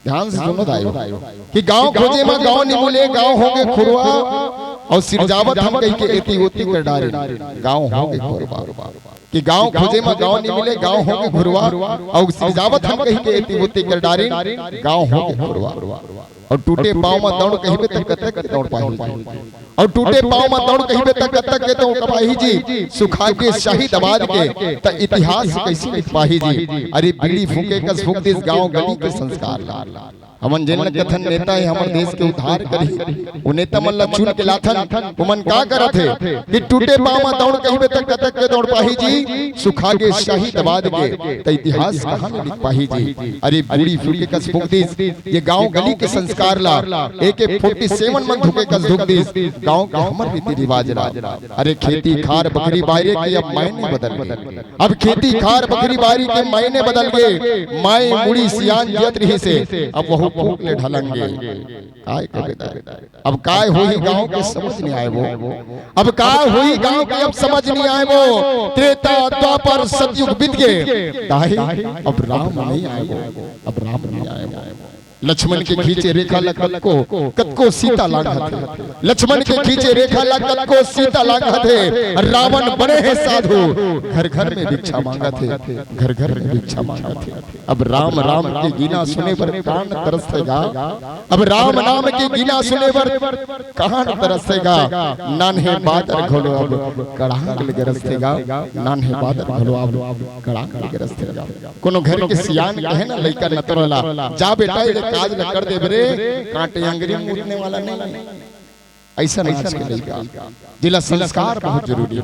ध्यान से सुनो दाई हो कि गांव खोजे म गांव नहीं मिले, गांव हो गे कुरवा। और सिरजावत हम कहीं के एती ओती कर डारे, गांव हो गे कुरवा। कि गांव खोजे म गांव नहीं मिले, गांव हो गे कुरवा। और सिरजावत हम कहीं के एती ओती कर डारे, गांव हो गे कुरवा। और टूटे पांव म दौड़ कहिबे त कतक के दौड़ पाही जी। और टूटे पांव म दौड़ कहिबे त कतक के दौड़ पाही जी। सुखा के शाही दबाद के त इतिहास कैसे लिख पाही जी। अरे बीड़ी फूके कस फूक दिस गांव गली के संस्कार ला। हमन जेन ल कथन नेता हे हमर देश के उद्धार करही, वो नेता मन ला चुन के लाथन, वो मन का करत हे कि टूटे पांव म दौड़ कहिबे त कतक के दौड़ पाही जी। सुखा के शाही दबाद के त इतिहास कहां में लिख पाही जी। अरे बीड़ी फूके कस फूक दिस ये गांव गली के संस्कार ला, एके फोर्टी सेवन मन धुके कस धुक दिस गांव के हमर रीति रिवाज ला। अरे खेती खार बखरी बायरे के अब मायने बदल गे। अब खेती खार बखरी बायरे के मायने बदल गे। माय मुड़ी सियान जियत रहिसे, अब वहू फूक ले ढलंगे। काय कबे दाई? अब काय होही गांव के समझ नहीं आए वो। अब काय होही गांव के अब समझ नहीं आए वो। त्रेता द्वापर सतयुग बीत गे। दाई, अब राम नहीं आए वो। अब राम नहीं आए वो। लक्ष्मण के खींचे रेखा ला कतको, कतको सीता लांघत हे। लक्ष्मण के खींचे रेखा ला कतको सीता लांघत हे। रावण बने हे साधु, घर घर में भिक्षा मांगत हे, घर घर में भिक्षा मांगत हे। अब राम राम के गीना सुने बर कान तरसेगा, अब राम नाम के गीना सुने बर कान तरसेगा। नान्हे बादर घलो अब कड़ाक ले गरजथे गा, नान्हे बादर घलो अब कड़ाक ले गरजथे गा। कोनो घर के सियान कहे ना लइका नतोरा ला, "जा बेटा, ये काज ल कर देबे रे, कांटे अंगरी मूतने वाला नहीं है।" अइसन आज के लइका, जेला संस्कार बहुत जरूरी हे।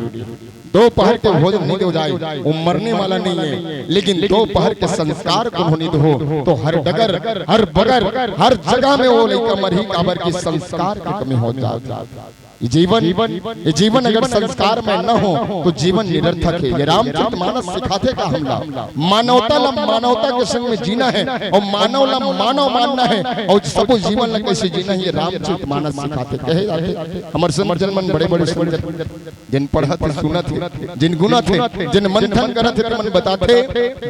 दोपहर के भोजन नहीं दो जाए, वो मरने वाला नहीं है, लेकिन दोपहर के संस्कार कोनो नहीं दो, तो हर डगर, हर बगर, हर जगह में वो लइका मरही, काबर की संस्कार के कमी हो जात हे। ये जीवन, ये जीवन अगर संस्कार में न हो, तो जीवन निरर्थक हे। ये रामचरित मानस सिखाथे का हमला? मानवता ला मानवता के संग में जीना हे, और मानव ला मानव मानना हे, और सबो जीवन ला कैसे जीना हे, ये रामचरित मानस सिखाथे। कहे जाथे, हमर संत जन मन बड़े बड़े संत, जिन पढ़त हे, सुनत हे, जिन गुनत हे, जिन मंथन करत हे, तेमन बताथे,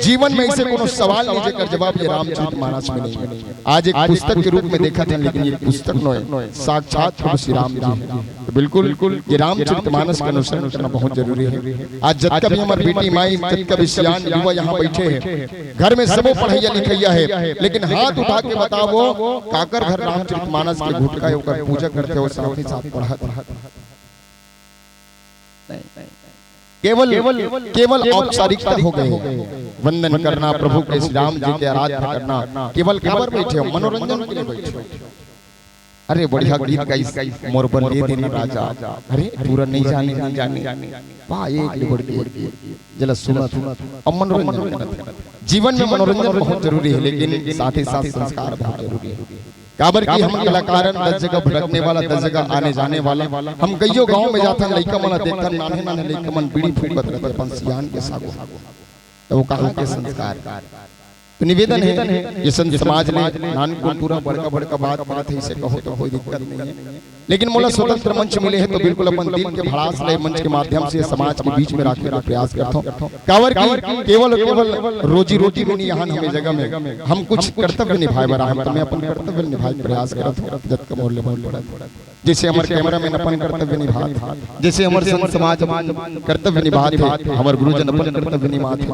जीवन में ऐसे कोनो सवाल नहीं जेकर जवाब ये रामचरित मानस में नहीं हे। आज एक पुस्तक के रूप में देखत हे, लेकिन ये पुस्तक नोहे, साक्षात प्रभु श्री राम जी हे। तो बिल्कुल ये रामचरित मानस के अनुसरण करना बहुत जरूरी हे। आज जतका भी हमर बेटी माई, जतका भी सियान युवा यहाँ बैठे हे, घर में सबो पढ़ैया लिखैया हे, लेकिन हाथ उठा के बताओ, काकर घर रामचरित मानस के गुटका हे, ओकर पूजा करथे, वो साथ ही साथ पढ़त हे। केवल, केवल औपचारिकता हो गए। वंदन करना, प्रभु के, श्री राम जी के आराधना करना, केवल काबर बैठे हो? मनोरंजन के लिए बैठे हो। अरे बढ़िया गीत गाइस, मोर बर दे देना राजा। अरे पूरा नहीं जाने, नहीं जाने। वाह, एक ले बढ़ के एक गीत। जेला सुनत, अब मनोरंजन करत। जीवन में मनोरंजन बहुत जरूरी हे, लेकिन साथ ही साथ संस्कार बहुत जरूरी हे। काबर कि हम कलाकार हन, दस जगह भटकने वाला, दस जगह आने जाने वाला। हम कइयो गांव में जाथन, लइका मन ला देखथन, नान्हे नान्हे लइका मन बीड़ी फूंकत रहिथे अपन सियान के सागो। तो वो कहाँ के संस्कार? तो निवेदन हे, ये संत समाज ले नानकुन टूरा बड़का बड़का बात करत हे, इसे कहो तो कोई दिक्कत नहीं हे, लेकिन मोला स्वतंत्र मंच मिले हे, तो बिल्कुल अपन दिल के भड़ास ले मंच के माध्यम से समाज के बीच में राखे के प्रयास करथों। काबर कि केवल, केवल रोजी रोटी में नहीं आहन हम ए जगह में, हम कुछ कर्तव्य निभाए बर आहन, तो मैं अपन कर्तव्य निभाए के प्रयास करत हूँ, जतका मोर ले बन पड़त। जैसे हमर कैमरामैन अपन कर्तव्य निभात, जैसे हमर संत समाज अपन कर्तव्य निभात हे, हमर गुरुजन अपन कर्तव्य निभात हे,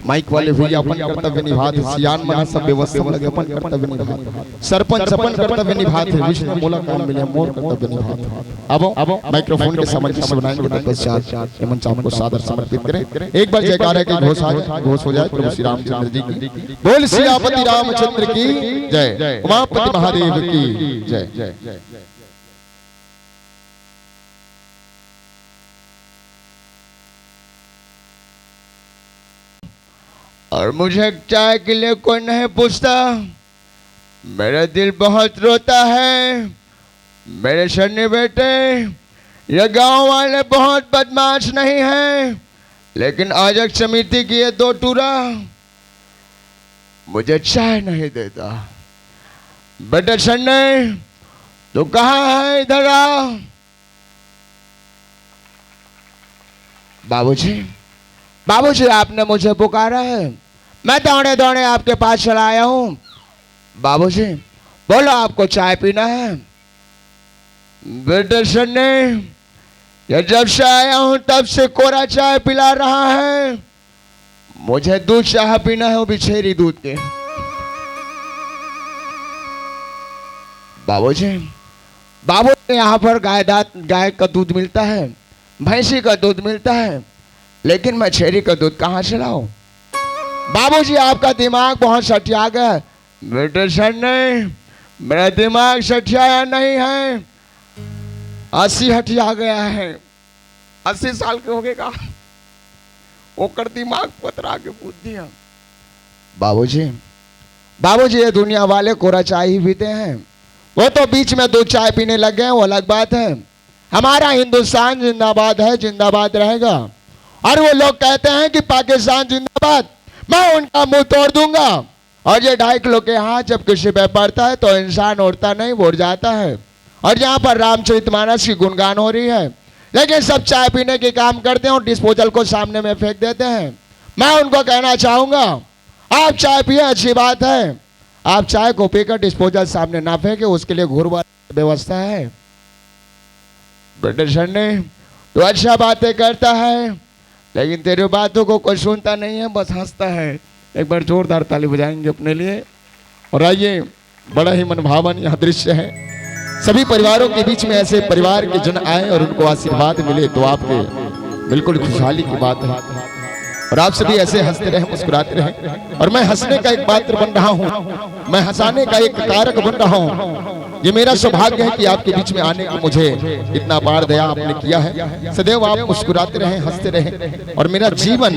माइक वाले भैया अपन कर्तव्य निभात हे, सियान मन सब व्यवस्था लगे अपन कर्तव्य निभात हे, सरपंच अपन कर्तव्य निभात हे, विष्णु मोला काम मिले मोर कर्तव्य निभात हे। अब, अब माइक्रोफोन के समझ से बनाएंगे, तब पश्चात ये मंच आपको सादर समर्पित करें। एक बार जयकारा के घोष आ, घोष हो जाए प्रभु श्री रामचंद्र जी की। बोल सियापति रामचंद्र की जय, उमापति महादेव की जय। और मुझे चाय के लिए कोई नहीं पूछता। मेरा दिल बहुत रोता है। मेरे शनि बेटे, ये गांव वाले बहुत बदमाश नहीं हैं, लेकिन आयोजक समिति की ये दो टूरा मुझे चाय नहीं देता। बेटे शनि, तू कहाँ है? इधर आ। बाबूजी, बाबूजी, आपने मुझे पुकारा है, मैं दौड़े दौड़े आपके पास चला आया हूँ। बाबूजी, बोलो, आपको चाय पीना है? बेटे शनि, ये जब से आया हूँ तब से कोरा चाय पिला रहा है। मुझे दूध चाह पीना है, वो भी छेरी दूध के। बाबूजी, बाबूजी, यहाँ पर गाय दात, गाय का दूध मिलता है, भैंसी का दूध मिलता है, लेकिन मैं छेरी का दूध कहाँ से लाऊं? बाबूजी, आपका दिमाग बहुत सठिया गया है। बेटे शनि, मेरा दिमाग सठियाया नहीं है, अस्सी हठिया गया है। अस्सी साल के हो गए का? ओकर दिमाग पतरा के बुद्धि है। बाबूजी, बाबूजी, ये दुनिया वाले कोरा चाय ही पीते हैं, वो तो बीच में दूध चाय पीने लग गए हैं, वो अलग बात है। हमारा हिंदुस्तान जिंदाबाद है, जिंदाबाद रहेगा। और वो लोग कहते हैं कि पाकिस्तान जिंदाबाद, मैं उनका मुंह तोड़ दूंगा। और ये ढाई किलो के हाथ जब किसी पे पड़ता है तो इंसान उड़ता नहीं, उड़ जाता है। और यहाँ पर रामचरितमानस की गुणगान हो रही है, लेकिन सब चाय पीने के काम करते हैं और डिस्पोजल को सामने में फेंक देते हैं। मैं उनको कहना चाहूंगा, आप चाय पिए, अच्छी बात है, आप चाय को पीकर डिस्पोजल सामने ना फेंके, उसके लिए घूर वाली व्यवस्था है। ब्रिटिशर ने तो अच्छा बातें करता है, लेकिन तेरी बातों को कोई सुनता नहीं है, बस हंसता है। एक बार जोरदार ताली बजाएंगे अपने लिए। और आइए, बड़ा ही मनभावन यह दृश्य है। सभी परिवारों के बीच में ऐसे परिवार के जन आए और उनको आशीर्वाद मिले तो आपके बिल्कुल खुशहाली की बात है। और आप सभी ऐसे हंसते रहें, मुस्कुराते रहें। और मैं हंसने का एक पात्र बन रहा हूँ, मैं हंसाने का एक कारक बन रहा हूँ। ये मेरा सौभाग्य है कि आपके बीच में आने का मुझे इतना अपार दया आपने किया है। सदैव आप मुस्कुराते रहें, हंसते रहें, और मेरा जीवन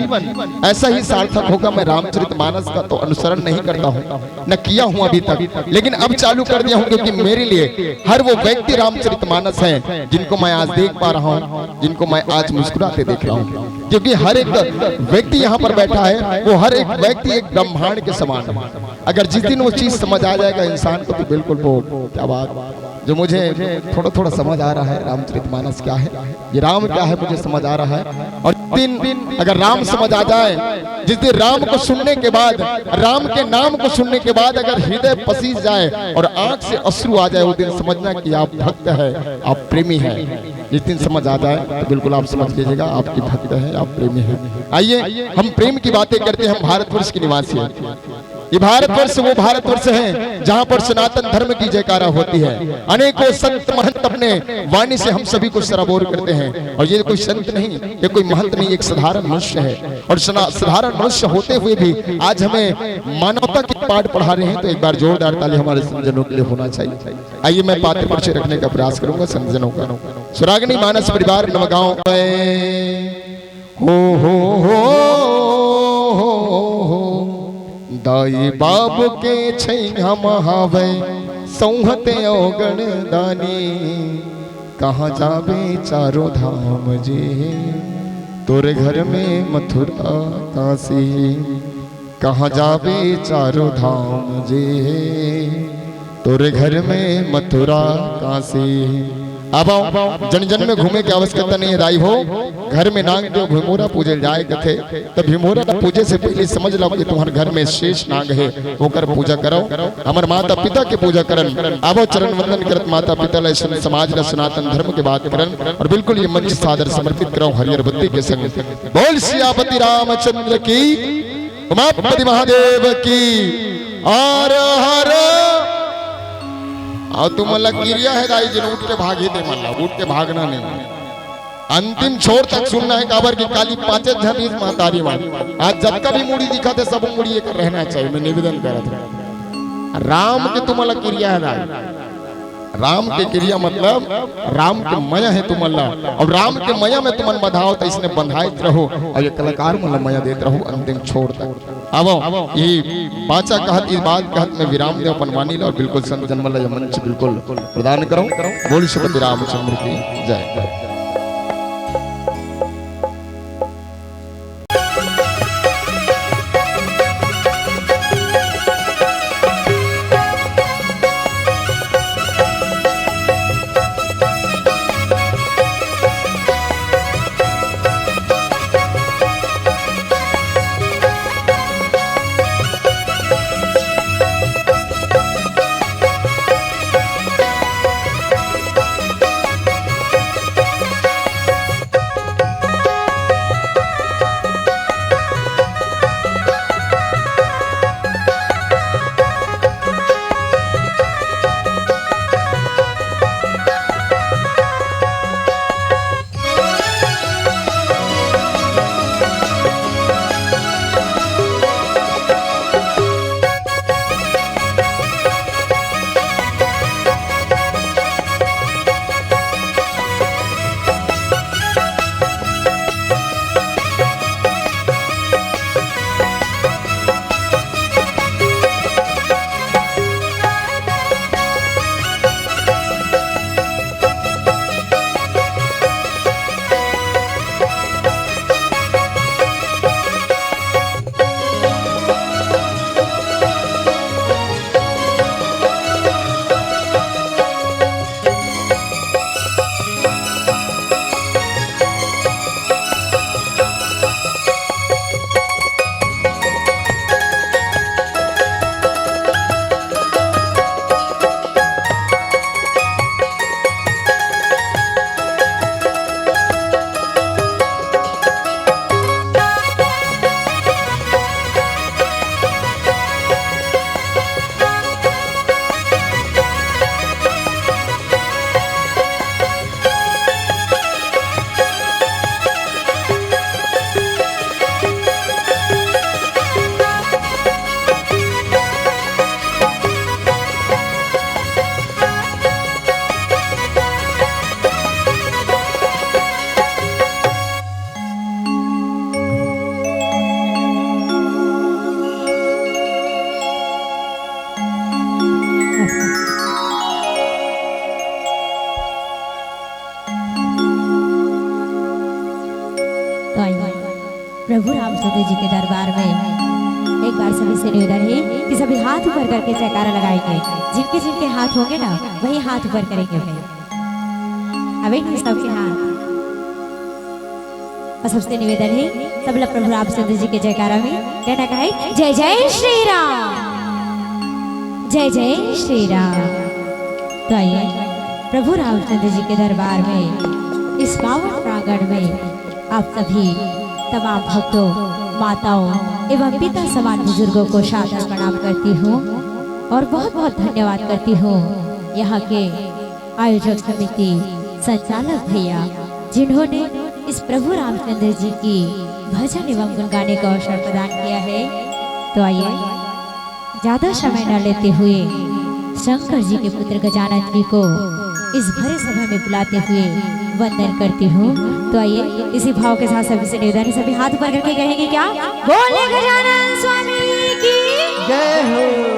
ऐसा ही सार्थक होगा। मैं रामचरित मानस का तो अनुसरण नहीं करता हूँ, न किया हूँ अभी तक, लेकिन अब चालू कर दिया हूँ, क्योंकि मेरे लिए हर वो व्यक्ति रामचरित मानस है जिनको मैं आज देख पा रहा हूँ, जिनको मैं आज मुस्कुराते देख रहा हूँ, क्योंकि हर एक व्यक्ति यहाँ पर बैठा है, वो हर एक व्यक्ति एक ब्रह्मांड के समान है। अगर जिस दिन वो चीज समझ आ जाएगा इंसान को, तो बिल्कुल वो, क्या बात, जो मुझे थोड़ा थोड़ा समझ आ रहा है रामचरित मानस क्या है, ये राम क्या है, मुझे समझ आ रहा है। और जिस दिन अगर राम समझ आ जाए, जिस दिन राम को सुनने के बाद, राम के नाम को सुनने के बाद अगर हृदय पसीज जाए और आंख से अश्रु आ जाए, वो दिन समझना कि आप भक्त है, आप प्रेमी है। जिस दिन समझ आ जाए तो बिल्कुल आप समझ लीजिएगा, आपकी भक्त है, आप प्रेमी है। आइए, हम प्रेम की बातें करते हैं, हम भारतवर्ष के निवासी हैं। ये भारतवर्ष वो भारतवर्ष है जहाँ पर सनातन धर्म की जयकारा होती है। अनेकों संत महंत अपने वाणी से हम सभी को सराबोर करते हैं। और ये कोई संत नहीं, ये कोई महंत नहीं, एक साधारण मनुष्य है। और सना-, साधारण मनुष्य होते हुए भी आज हमें मानवता के पाठ पढ़ा रहे हैं, तो एक बार जोरदार ताली हमारे संतजनों के लिए होना चाहिए। आइए, मैं पात्र परिचय रखने का प्रयास करूंगा संतजनों का। स्वरागिनी मानस परिवार नवगांव। हो, हो, हो, हो, हो। दाई बाबू के छैया म हावय, सौंहते अवगण दानी। कहाँ जाबे चारों धाम जी, तोरे घर में मथुरा काशी। कहाँ जाबे चारों धाम जी, तोरे घर में मथुरा काशी। अब आओ, जन जन में घूमे के आवश्यकता नहीं है दाई हो, घर में नांग के भीमोरा पूजे जाए कथे, तो भीमोरा पूजे से पहले समझ लो कि तुम्हारे घर में शेष नाग है, ओकर पूजा करो। हमर माता पिता के पूजा करन, आवो चरण वंदन करत माता पिता ला, सन समाज ला, सनातन धर्म के बात करन, और बिल्कुल ये मंच सादर समर्पित कराओ हरियर बत्ती के संग। बोल सियापति रामचंद्र की, उमापति महादेव की। हर हर। अउ तुमन ला किरिया हे दाई, जेन उठ के भागही ते मन ला, उठ के भागना नहीं। अंतिम छोर तक सुनना है, काबर कि काली पांचे झन इस महतारी मन। आज जतका भी मुड़ी दिखत हे, सब मुड़ी एक रहना चाहिए, मैं निवेदन करत हूँ। राम के तुमन ला किरिया हे दाई। राम के किरिया मतलब राम के मया हे तुमन ला, अउ राम के मया में तुमन बंधाव, त इसने बंधाइत रहो। अउ ये कलाकार मन ला मया देत रहो अंतिम छोर तक। आवो, ये बाचा कहत, ये बात कहत मैं विराम देव अपन वाणी ला, अउ बिल्कुल संत जन मन ला ये मंच बिल्कुल प्रदान करो। बोल सियापति रामचंद्र की जय। जी के दरबार में एक बार सभी से निवेदन है कि सभी हाथ ऊपर करके जयकारा लगाएंगे। जिनके जिनके हाथ होंगे ना, वही हाथ ऊपर करेंगे भाई। अबे नहीं, सबके हाथ। और सबसे निवेदन है, सब लोग प्रभु रामचंद्र जी के जयकारा में कहना का है, जय जय श्री राम, जय जय श्री राम। तो आइए, प्रभु रामचंद्र जी के दरबार में, इस पावन प्रांगण में आप सभी तमाम भक्तों, माताओं एवं पिता समान बुजुर्गों को सादर प्रणाम करती हूँ और बहुत बहुत धन्यवाद करती हूँ यहाँ के आयोजक समिति, संचालक भैया, जिन्होंने इस प्रभु रामचंद्र जी की भजन एवं गुण गाने का अवसर प्रदान किया है। तो आइए, ज्यादा समय न लेते हुए शंकर जी के पुत्र गजानन जी को इस भरे सभा में बुलाते हुए वंदन करती हूँ। तो आइए, इसी भाव के साथ सभी से निवेदन है, सभी हाथ ऊपर करके कहेंगे क्या? बोले गजानन स्वामी की। जय हो।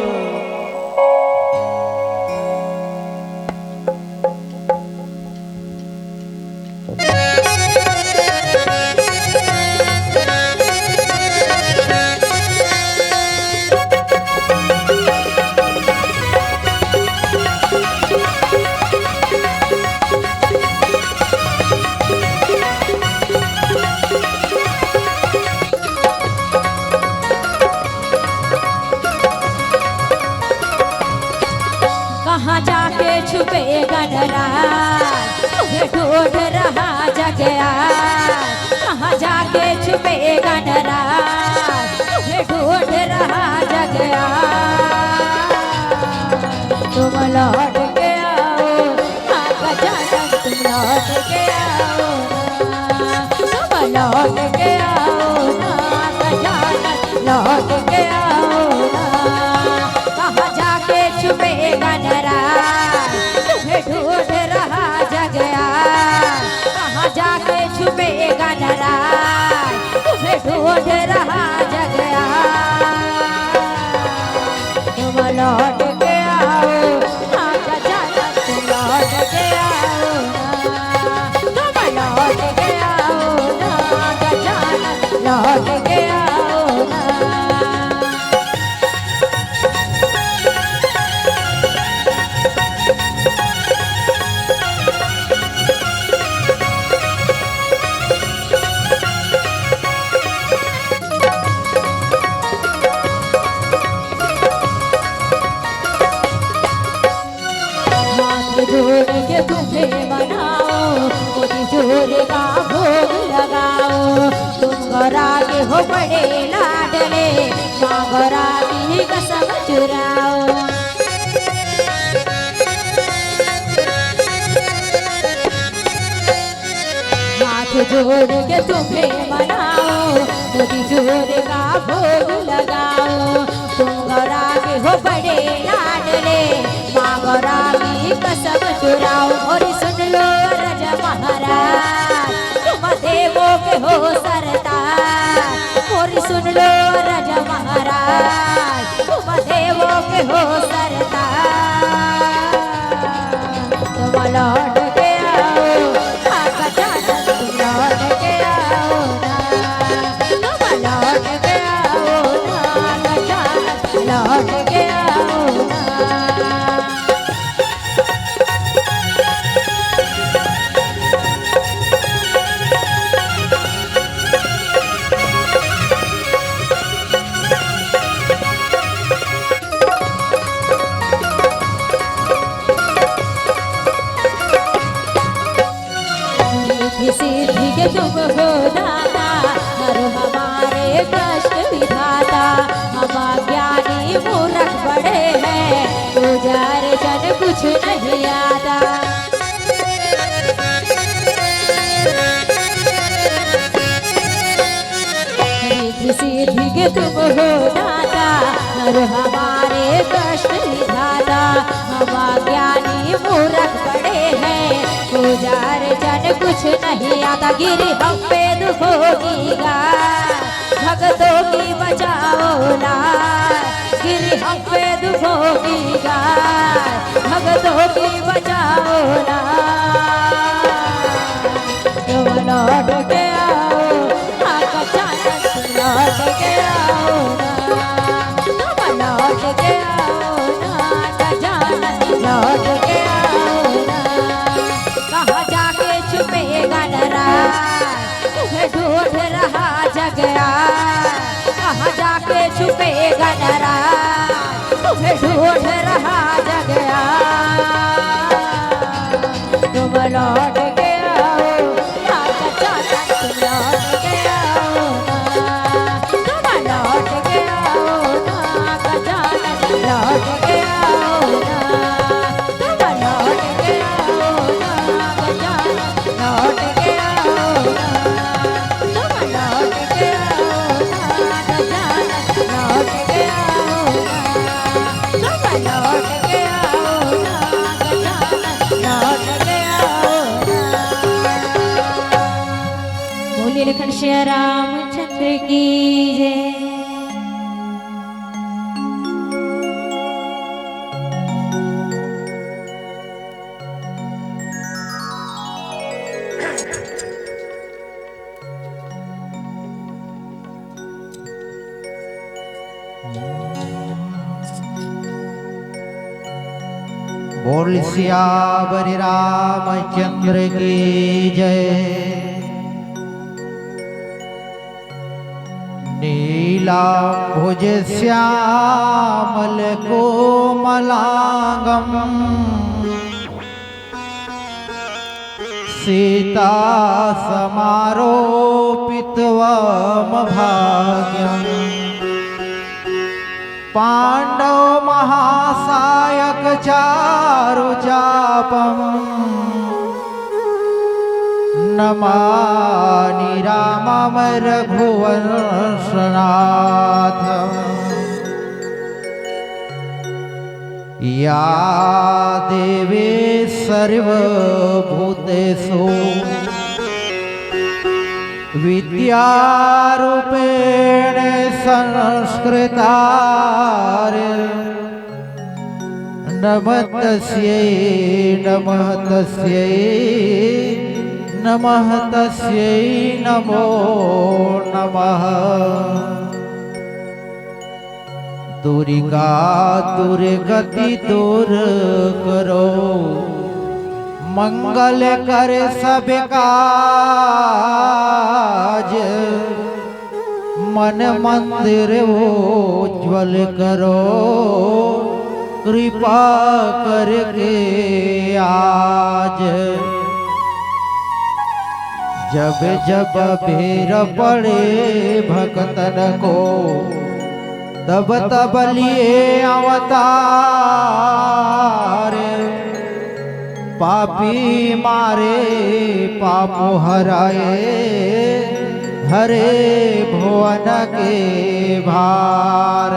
कहाँ जाके छुपे गणराज, तुझे ढूंढ रहा जग आज। कहाँ जाके छुपे गणराज, तुझे ढूंढ रहा जग आज। तुम लौट के आओ, हाँ गजानन तुम लौट के आओ ना, तुम लौट के आओ ना, गजानन लौट के आओ ना। कहाँ जाके छुपे गणराज, तुम्हें ढूंढ रहा जग आज। कहाँ जाके छुपे गणराज, तुम्हें ढूंढ रहा जग आज। तुम लौट के आओ, हाँ गजानन तुम लौट के आओ ना, तुम लौट के आओ ना, गजानन लौट के आओ ना। हाथ जोड़ के तुम्हें मनाओ, मोती चूर का भोग लगाओ। तुम गौरा के हो बड़े लाडले, माँ गौरा की कसम चुराओ। हाथ जोड़ के तुम्हें मनाओ, मोती चूर का भोग लगाओ। तुम गौरा के हो बड़े लाडले, माँ गौरा की कसम चुराओ। और सुन लो रज महाराज, तुम देवों के हो सरदार। और सुन लो रज महाराज, तुम देवों के हो सरदार। तुम लौट के आओ, हाँ गजानन तुम लौट के आओ ना। तुम लौट के आओ ना, गजानन लौट के आओ ना। रिद्धि सिद्धि के तुम हो दाता, हरो हमारे कष्ट विधाता। हम अज्ञानी मूर्ख पड़े हैं, पूजा अर्चन कुछ नहीं आता। रिद्धि सिद्धि के तुम हो दाता, हरो हमारे कष्ट विधाता। हम अज्ञानी मूर्ख पड़े हैं, पूजा अर्चन कुछ नहीं आता। गिरी हम पे दुखों की गाय, भक्तों की बचाओ लाज। गिरी हम पे दुखों की गाय, भक्तों की बचाओ लाज। तुम लौट के आओ, हाँ गजानन तुम लौट के आओ ना, तुम लौट के आओ ना, गजानन लौट के आओ ना। कहाँ जाके छुपे गणराज, तुम्हें ढूंढ रहा जग आज। कहाँ जाके छुपे गणराज, तुम्हें ढूंढ रहा जग आज। तुम लौट के आओ, राजा चाचा, तुम लौट के आओ ना। तुम लौट के आओ ना, राजा चाचा, लौट के आओ ना। तुम लौट के आओ ना, राजा चाचा, लौट के आओ ना। तुम लौट के आओ ना, राजा चाचा, लौट के आओ ना। तुम लौट के आओ ना, राजा चाचा, लौट के आओ ना। बोलिए लखन सिया रामचंद्र की जय। बोल सियावर रामचंद्र की जय। नीलांबुज श्यामल कोमलांगम सीता समारोपितवम भाग्यम। पांडव महासायक चारु चापम। नमानि रामम रघुवंशनाथम। या देवी सर्वभूतेषु विद्यारूपेण संस्कृतार। नमः तस्यै, नमः तस्यै, नमः तस्यै, नमो नमः। दुर्गा दुर्गति दूर करो, मंगल कर सब काज। मन मंदिर उज्ज्वल करो, कृपा करके आज। जब जब बेर पड़े भक्तन को, तब तब लिए अवतार। पापी मारे पाप हराए, हरे भुवन के भार।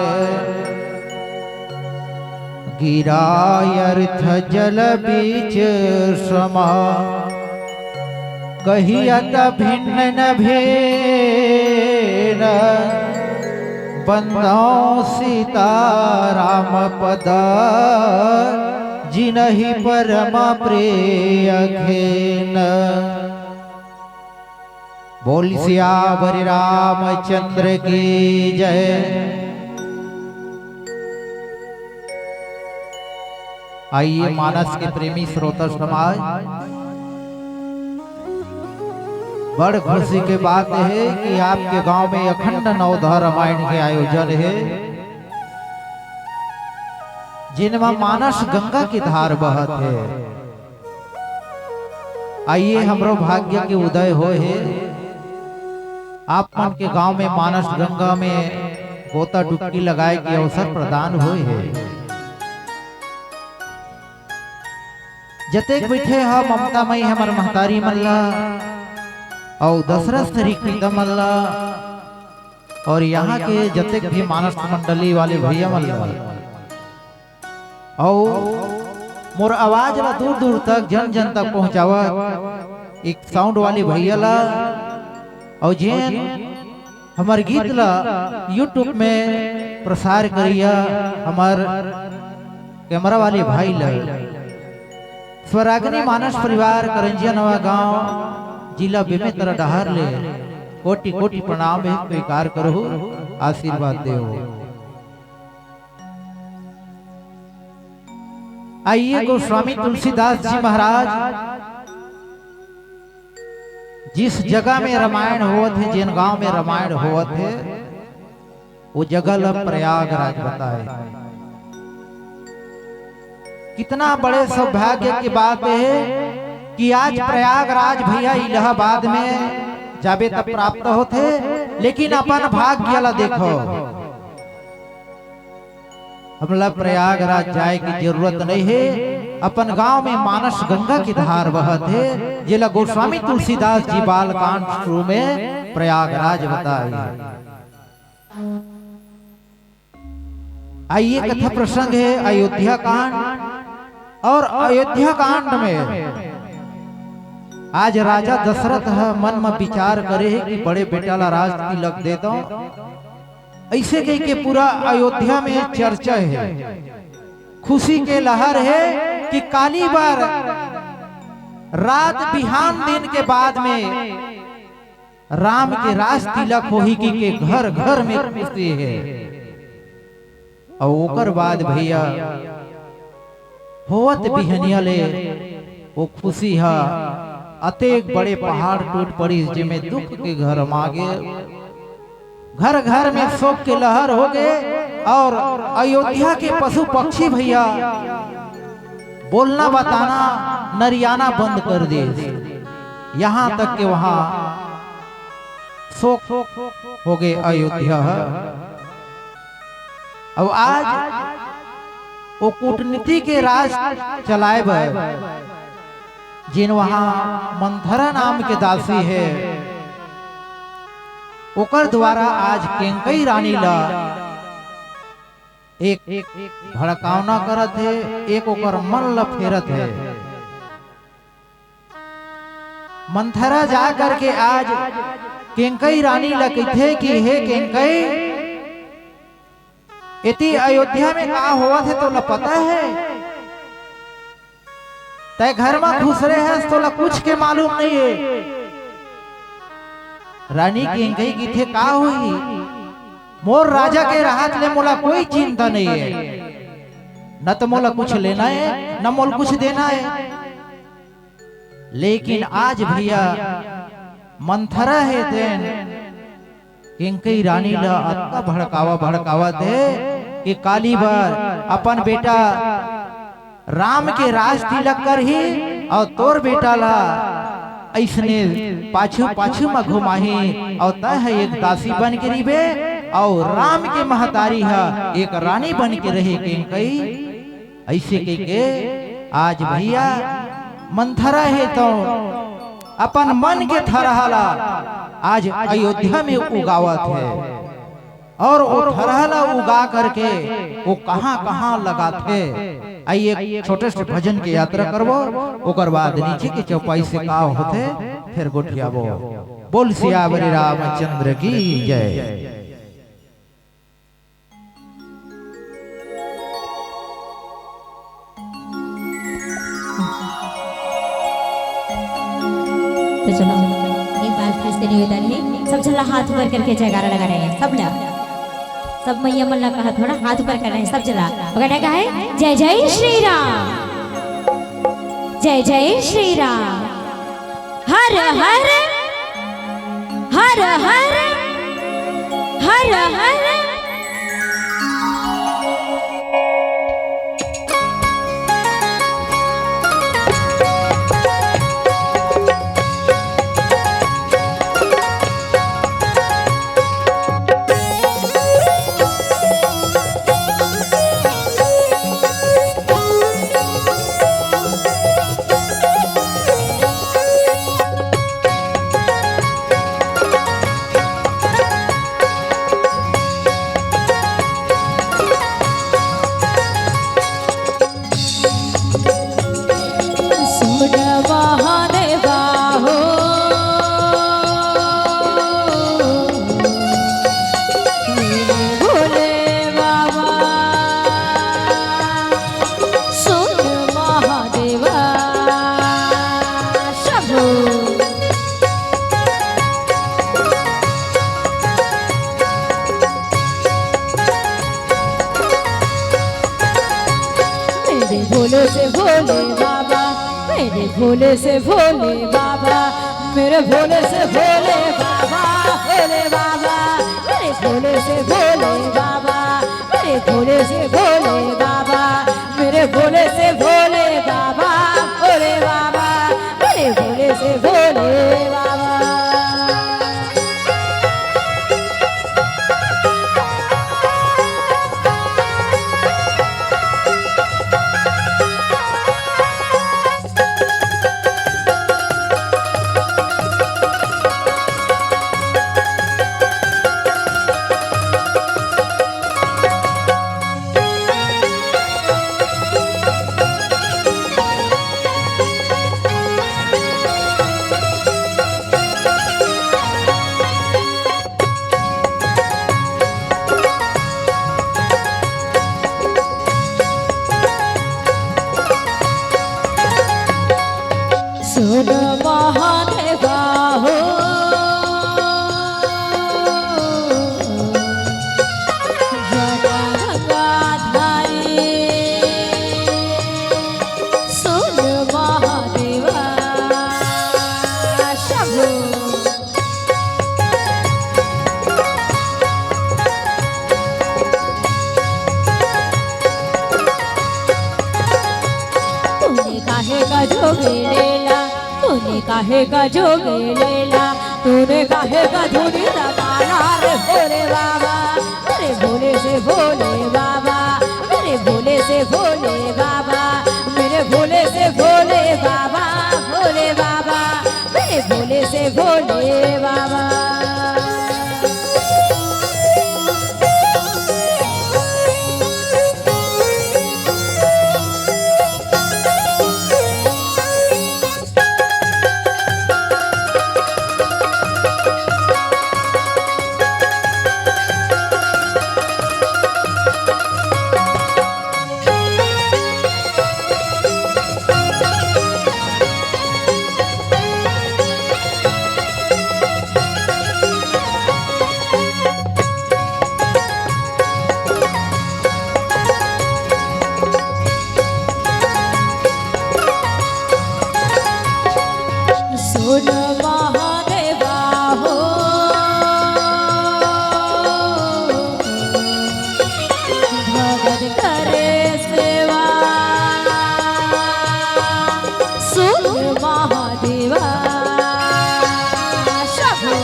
गिरा व्यर्थ जल बीच सम, कहियत भिन्न न भेन। बंदौ सीता राम पद, जिनहि परम प्रिय घेन। बोल सियावर रामचंद्र की जय। आइए मानस के प्रेमी श्रोता समाज, बड़ खुशी के बात हे कि आपके गांव में अखंड नवधा रामायण के आयोजन हे, जिन म मानस गंगा के धार बहत हे। आइए, हमरो भाग्य के उदय होय हे। आप मन के गांव में मानस गंगा में गोता डुबकी लगाए के अवसर प्रदान होय हे। जतेक बइठे ह ममता मई हमर महतारी मन ला, अउ दशरथ श्री प्रीतम मन ला, अउ यहाँ के जतेक भी मानस मंडली वाले भैया मन ला, अउ मोर आवाज ला दूर दूर तक, जन जन तक पहुँचावत एक साउंड वाले भैया ला, अउ जेन हमर गीत ला YouTube में प्रसार करिया हमर कैमरा वाले भाई ला। स्वरागिनी मानस परिवार, करंजिया नवा गांव, जिला बेमेतरा डहार ले कोटि कोटि प्रणाम हे, स्वीकार करहु। आशीर्वाद देव। आइए गोस्वामी तुलसीदास जी महाराज, जिस जगह में रामायण होवत हे, जेन गांव में रामायण होवत हे, वो जगह ला प्रयागराज बताए। कितना बड़े सौभाग्य की बात हे कि आज प्रयागराज भैया इलाहाबाद में जाबे तब प्राप्त होथे, लेकिन अपन भाग्य ला देखो, हमला प्रयागराज जाए की जरूरत नहीं हे। अपन गांव में मानस गंगा की धार बहत हे, जेला गोस्वामी तुलसीदास जी बालकांड शुरू में प्रयागराज बताए। आइए, कथा प्रसंग हे अयोध्या कांड। और अयोध्या कांड में आज राजा दशरथ ह मन म विचार करे हे कि बड़े बेटा ला राज तिलक दे दो। ऐसे कह के पूरा अयोध्या में चर्चा हे, खुशी के लहर हे कि काली बार रात बिहान दिन के बाद में राम के राज तिलक होही कि के घर घर में खुशी हे। अउ ओकर बाद भैया होवत बिहनिया ले वो खुशी ह अतेक बड़े पहाड़ टूट पड़िस, जेमे दुख के घर मागे। घर घर में शोक के लहर हो गए और अयोध्या के पशु पक्षी भैया बोलना बताना नरियाना बंद कर दिस। यहाँ तक के वहाँ शोक हो गए अयोध्या ह। अब आज वो कूटनीति के राज चलाए बर जेन वहाँ मंथरा नाम के दासी हे, ओकर द्वारा आज केंकई रानी ला एक भड़कावना करत हे, एक ओकर मन ला फेरत हे। मंथरा जा करके आज केंकई रानी ला कहिथे कि हे केंकई, एती अयोध्या में का होवत हे तोला पता हे? तै घर में खुसरे हस, तोला कुछ के मालूम नहीं हे। रानी केंकई कहिथे का होही, मोर राजा के रहत ले मोला कोई चिंता नहीं हे, न तो मोला कुछ लेना हे न मोला कुछ देना हे। लेकिन आज भैया मंथरा हे तेन केंकई रानी ला अतका भड़कावा भड़कावत हे कि काली बर अपन बेटा राम के राज तिलक करही अउ तोर बेटा ला अइसने पाछू पाछू म घुमाही अउ तै ह एक दासी बन के रहिबे अउ राम के महतारी ह एक रानी बन के रहे केंकई। ऐसे कह के आज भैया मंथरा हे तो अपन मन के थरहा ला आज अयोध्या में उगावत हे और वो थरहा ला उगा करके वो कहाँ कहाँ लगाथे। आइए एक छोटे से भजन के यात्रा करबो, ओकर बाद नीचे के चौपाई से का होथे फिर गोठियाबो। बोल सियावर रामचंद्र की जय। तो चलो, एक बार फिर से निवेदन है, सब झन ला हाथ ऊपर करके जयकारा लगा रहे हैं, सब ला, सब मैया मन ला कहा थोड़ा हाथ ऊपर कर रहे हैं, सब झन ला। अगर कहा है, जय जय श्री राम, जय जय श्री राम। हर हर, हर हर, हर हर। मेरे भोले से भोले बाबा, मेरे भोले से भोले बाबा, भोले बाबा, मेरे भोले से भोले बाबा, मेरे भोले से भोले बाबा, मेरे भोले से भोले बाबा, भोले बाबा, मेरे भोले से भोले बाबा। सुन महादेवा हो, जटाधारी, सुन महादेवा। शंभो। तूने काहे का जोगे लेला, तूने काहे का जोगे लेला, तूने काहे का धुनी रमाला रे भोले बाबा, मेरे भोले से भोले बाबा, मेरे भोले से भोले बाबा, मेरे भोले से भोले बाबा, भोले बाबा, मेरे भोले से भोले बाबा। सुन महादेवा हो, भगत करे सेवा। सुन महादेवा। शंभो।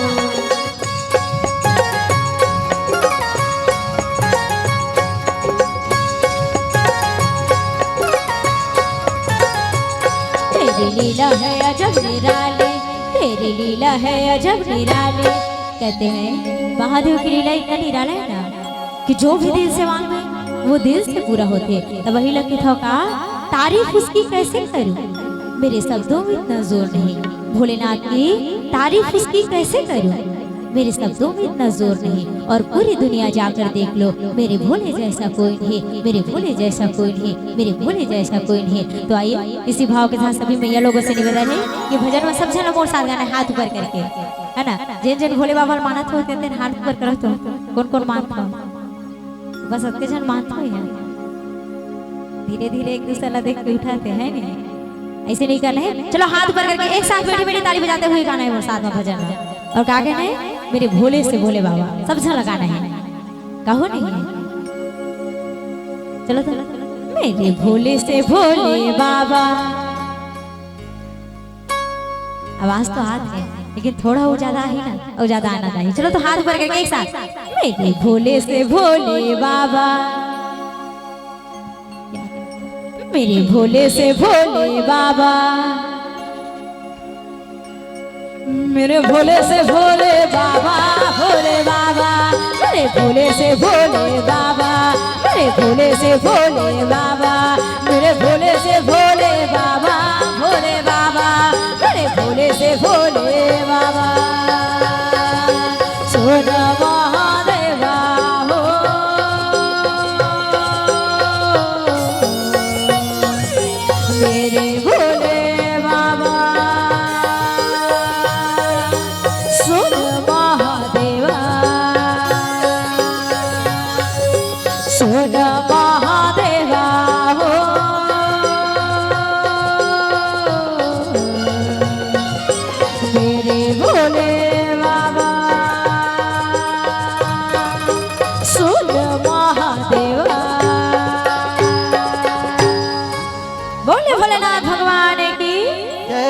तेरी लीला है अजब निराली, तेरी लीला है अजब निराली। कहते हैं महादेव की लीला इतना निराला है ना कि जो भी दिल से मांगे वो दिल से पूरा होथे। तो वही लग के थोका तारीफ उसकी कैसे करूं, मेरे शब्दों में इतना जोर नहीं। भोलेनाथ की तारीफ उसकी कैसे करूं, मेरे शब्दों में इतना जोर नहीं। और पूरी दुनिया जाकर देख लो, मेरे भोले जैसा कोई नहीं, मेरे भोले जैसा कोई नहीं, मेरे भोले जैसा कोई नहीं। तो आइए, इसी भाव के साथ सभी मैया लोगों से निवेदन है कि भजन में सब झन मोर साथ गाना, हाथ ऊपर करके, है ना? जेन जेन भोले बाबा ल मानत हो, तेन तेन हाथ ऊपर करो। तो कौन कौन मानत हो? बस अतके झन मानत हो यार। धीरे धीरे एक दूसरे ला देख के उठाते हैं, नहीं? ऐसे नहीं करना है। चलो, हाथ ऊपर करके एक साथ मीठी मीठी ताली बजाते हुए गाना है वो साथ में भजन में। और का कहना है? मेरे भोले से भोले बाबा, सब झन लगाना है। कहो नहीं? चलो तो। मेरे भोले से भोले बाबा। आवाज तो आत है, लेकिन थोड़ा और ज्यादा ही ना, और ज्यादा आना चाहिए। चलो तो हाथ ऊपर करके एक साथ। मेरे भोले से भोले बाबा, मेरे भोले से भोले बाबा, मेरे भोले से भोले बाबा, भोले बाबा, मेरे भोले से भोले बाबा, मेरे भोले से भोले बाबा, मेरे भोले से भोले बाबा, भोले बाबा, मेरे भोले से भोले बाबा। सुन महादेवा हो, मेरे भोले बाबा, सुन महादेवा, सुन महादेवा हो।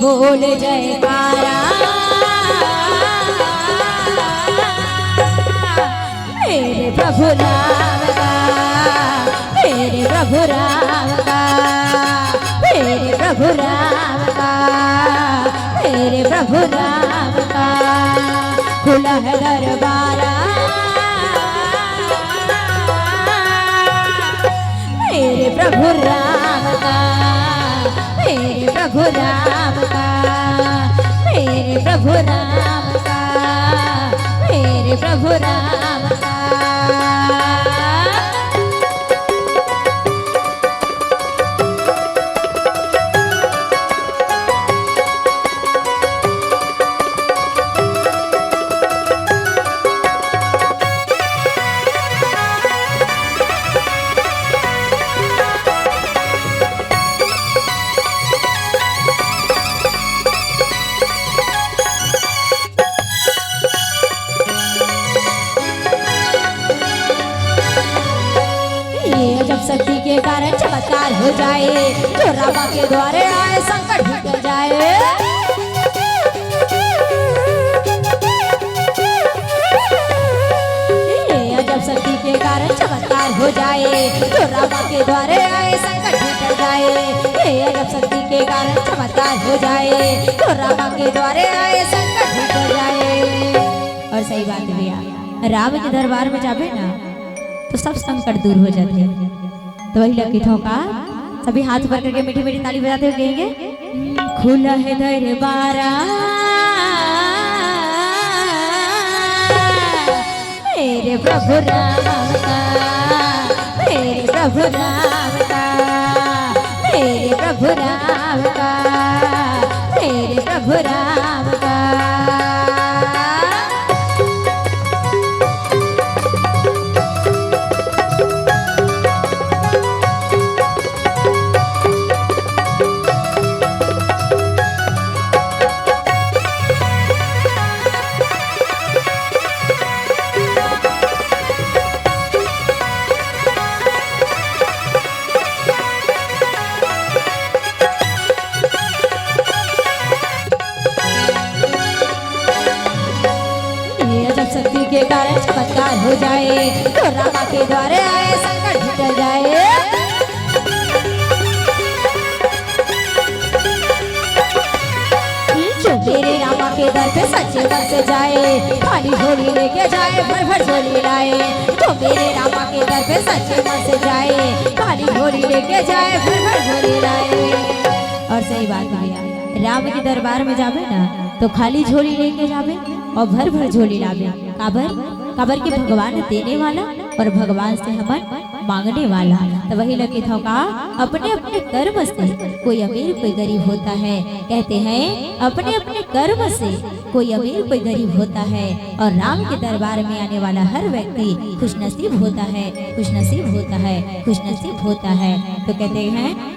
बोल जयकारा। मेरे प्रभु राम का, मेरे प्रभु राम का, मेरे प्रभु राम का, मेरे प्रभु राम का खुला है दरबारा। मेरे प्रभु राम का, मेरे प्रभु राम का, मेरे प्रभु राम का, मेरे प्रभु राम का। ये अजब शक्ति के कारण चमत्कार हो जाए, जो रामा के द्वारे आए संकट मिट जाए। ये अजब शक्ति के कारण चमत्कार हो जाए, जो रामा के द्वारे आए संकट मिट जाए। ये अजब शक्ति के कारण चमत्कार हो जाए, जो रामा के द्वारे आए संकट मिट जाए। और सही बात है भैया, राम के दरबार में जाबे ना तो सब संकट दूर हो जाथे। तो वही लकी थोका सभी हाथ ऊपर करके मीठी मीठी ताली बजाते हुए कहेंगे, खुला है दरबारा मेरे प्रभु राम का, मेरे प्रभु राम का, मेरे प्रभु राम का, मेरे प्रभु राम का। ये अजब शक्ति के कारण चमत्कार हो जाए, जो रामा के द्वारे आए संकट मिट जाए। जो मेरे रामा के दर पे सच्चे मन से जाए, खाली झोली लेके जाए, भर भर झोली लाए। जो मेरे रामा के दर पे सच्चे मन से जाए, खाली झोली लेके जाए, भर भर झोली लाए। और सही बात है भैया, राम के दरबार में जाबे ना तो खाली झोली लेके जाबे और भर भर झोली लाबे। काबर? काबर के भगवान देने वाला और भगवान से हमन मांगने वाला। तो वही लगे थोका, अपने अपने कर्म से कोई अमीर कोई गरीब होता है। कहते हैं अपने अपने कर्म से कोई अमीर कोई गरीब होता है। और राम के दरबार में आने वाला हर व्यक्ति खुशनसीब होता है, खुशनसीब होता है, खुशनसीब होता है। तो कहते हैं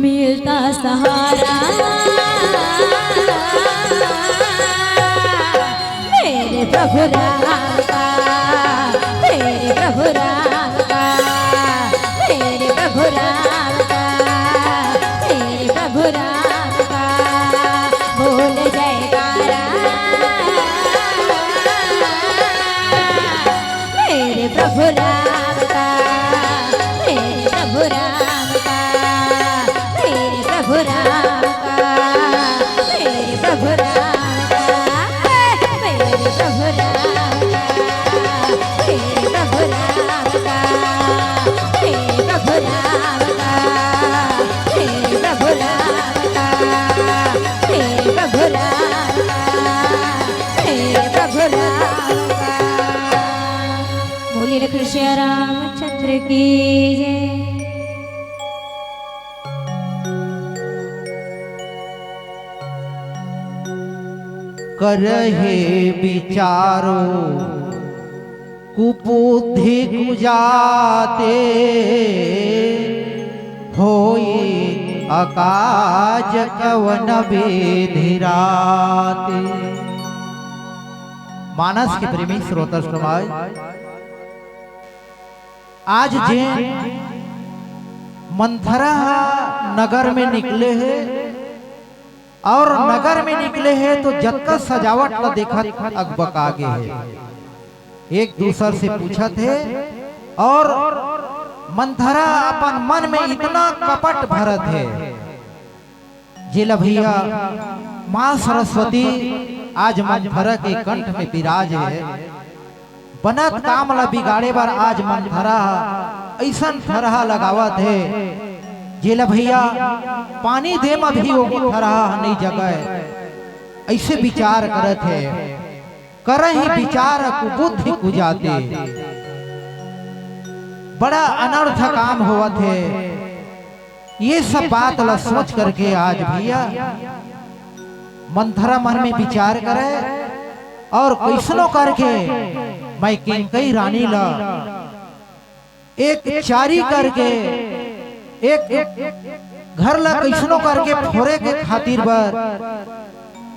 मिलता सहारा मेरे प्रभु राम का, मेरे प्रभु राम का, मेरे प्रभु राम का, मेरे प्रभु राम का। बोल जयकारा मेरे प्रभु राम का, मेरे प्रभु राम का, मेरे प्रभु राम का, मेरे प्रभु राम का, मेरे प्रभु राम का, मेरे प्रभु राम का, मेरे प्रभु राम का, मेरे प्रभु राम का, मेरे प्रभु राम का, मेरे प्रभु राम का। बोलिए लखन श्री रामचंद्र की जय। करहे विचारो कुबुद्धि कुजाते, होई अकाज कवन विधि राते। मानस के प्रेमी श्रोता समाज, आज जेन मंथरा ह नगर में निकले हे और नगर में निकले हे तो जतका सजावट ल देखत अकबका गे हे, एक दूसर से पूछत हे और मंथरा अपन मन में इतना कपट भरत हे, जेला भैया माँ सरस्वती आज मंथरा के कंठ में विराज हे। बनत काम ला बिगाड़े बर आज मंथरा ह अइसन थरहा लगावत हे, जेला भैया पानी दे म भी वो थरहा ह नइ जगय। अइसे विचार करत हे, करही विचार कुबुद्धि कुजाते। बड़ा अनर्थ काम होवत हे। ये सब बात ला सोच करके आज भैया मंथरा मन में विचार करे और कइसनो करके मैं केंकई रानी ला एक चारी करके एक घर ला कइसनो करके फोरे के खातिर बर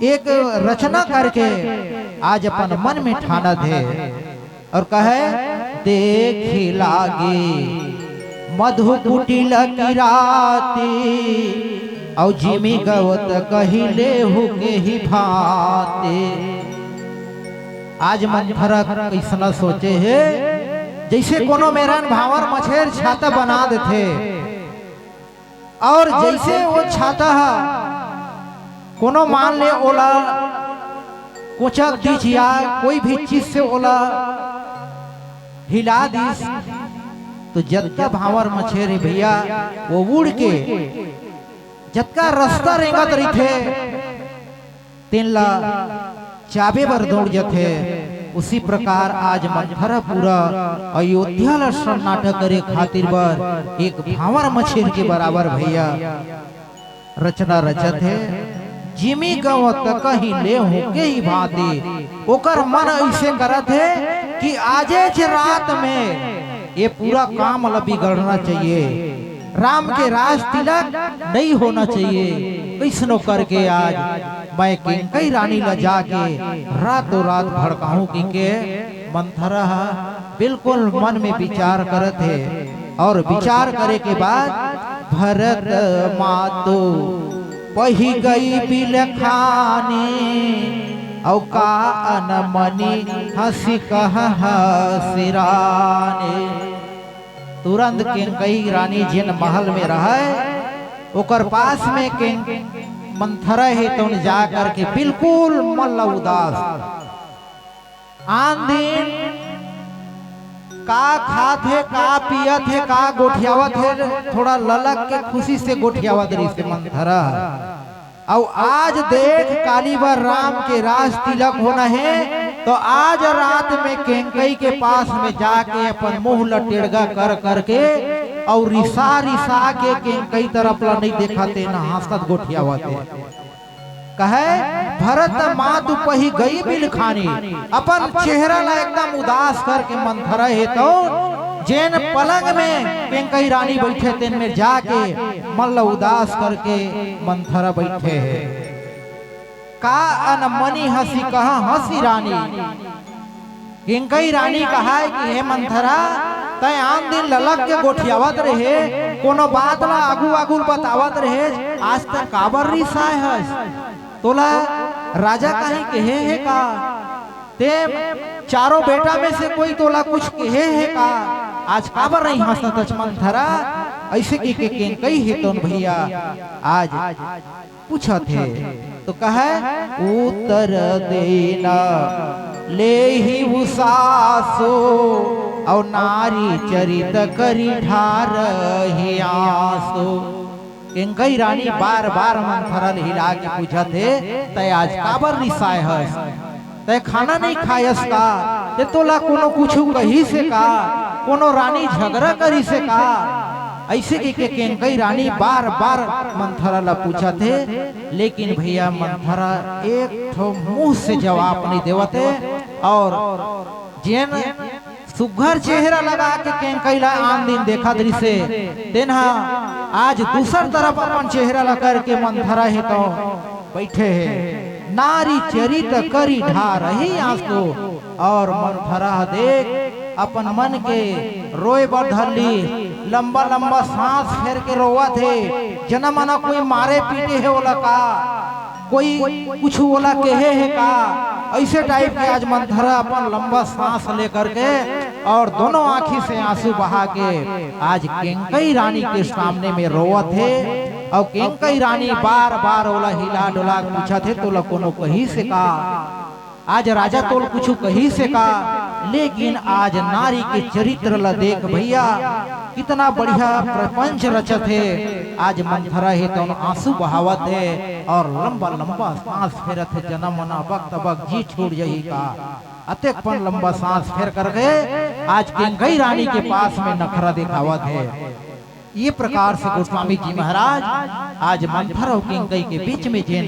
एक रचना करके आज अपन मन में ठानत हे और कहे, "देख लागे मधु कुटिल किराती, अउ जिमी गवत कहिले हुके ही भाते।" आज मंथरा कइसना सोचे हे, जइसे कोनो मेरन भांवर मछेर छाता बना देथे और जइसे वो छाता ह कोनो मान ले ओला कोचक दिस या कोई भी चीज से ओला हिला दिस, तो जतका भांवर मछेर हे भैया, वो उड़ के जतका रस्ता रेंगत रहिथे, तेन ला चाबे बर दौड़ जथे। उसी प्रकार आज मंथरा पूरा अयोध्या ला सन्नाटा करे खातिर बर एक भांवर मछेर के बराबर भैया रचना रचत हे। जिमी गंव त कहीं ले होके ही भांति, ओकर मन अइसे करत हे कि आजेच रात में ये पूरा काम ला बिगड़ना चाहिए, राम के राज तिलक नहीं होना चाहिए। कइसनो करके आज मैं केंकई रानी ला जाके रातों रात भड़काहूं, कहिके मंथरा ह बिल्कुल मन में विचार करत हे और विचार करे के बाद भरत मातु पही गई बिलखानी, अउ का अनमनी हंसी कह हंसी रानी। तुरंत केंकई रानी जेन महल में रहय, ओकर पास में कें-, मंथरा हे, तउन जा करके बिल्कुल मन ला उदास। आन दिन का खात हे, का पियत हे, का गोठियावत हे, थोड़ा ललक के खुशी से गोठियावत रहिस हे मंथरा। अउ आज देख, काली बर राम के राज तिलक होना हे, तो आज रात में केंकई के पास में जाके अपन मुंह ल टेड़गा कर करके अउ रिसा रिसा के केंकई तरफ ल नइ देखत हे, न हंसत गोठियावत हे। कहे, भरत मातु पही गई बिलखानी, अपन चेहरा ला एकदम उदास करके मंथरा हे, तो जेन पलंग में केंकई रानी बइठे तेन में जाके मन ला उदास करके मंथरा बइठे हे। का अनमनी हंसी कहा हंसी रानी। केंकई रानी कहाय कि हे मंथरा, तैं आन दिन ललक के गोठियावत रहे, कोनो बात ला आगू आगू बतावत रहे, आज तैं काबर रिसाय हस? तोला राजा कहीं कहे हे का? ते चारों बेटा में से कोई तोला कुछ कहे हे का? आज काबर नहीं हंसत हस मंथरा? अइसे कहिके केंकई हे तउन भैया आज पूछत हे, तो कहे, उत्तर देना लेहि उसासो, अउ नारी चरित करि ढारहि आंसू। केंकई रानी बार बार मंथरा ल हिला के पूछत हे, तैं आज काबर रिसाय हस? तैं खाना नहीं खायस का? ते तोला कोनो कुछु कहिस हे का? कोनो रानी झगड़ा करिस हे का? अइसे कहिके केंकई रानी बार बार मंथरा ला पूछत हे, लेकिन भैया मंथरा एक ठो मुंह से जवाब नहीं देवत हे। और जेन सुघर चेहरा लगा के केंकई ला आन दिन देखत रिसे, तेन ह आज दूसर तरफ अपन चेहरा ला करके मंथरा हे तो बइठे हे। नारी चरित करि ढारहि आंसू। और मंथरा ह देख अपन मन के रोए बर धर ली, लंबा लंबा सांस फेर के रोवत हे। जना मना कोई मारे पीटे हे ओला का, कोई कुछ ओला कहे हे का, ऐसे टाइप के आज मंथरा अपन लंबा सांस लेकर के और दोनों आंखी से आंसू बहा के आज केंकई रानी के सामने में रोवत हे। और केंकई रानी बार बार ओला हिला डुला के पूछत हे, "तोला कोनो कहिस हे का? आज राजा तोला कुछु कहिस हे का?" लेकिन आज नारी के चरित्र ला देख भैया, कितना बढ़िया प्रपंच रचत हे। आज मंथरा हे तौन आंसू बहावत हे और लंबा लंबा सांस फेरत हे, "जनम मना बक तबक जी छूट जही का।" अतेक पन लंबा सांस फेर करके आज केंकई रानी के पास में नखरा दिखावत हे। ये प्रकार से गोस्वामी जी महाराज आज मंथर और केंकई के बीच में जेन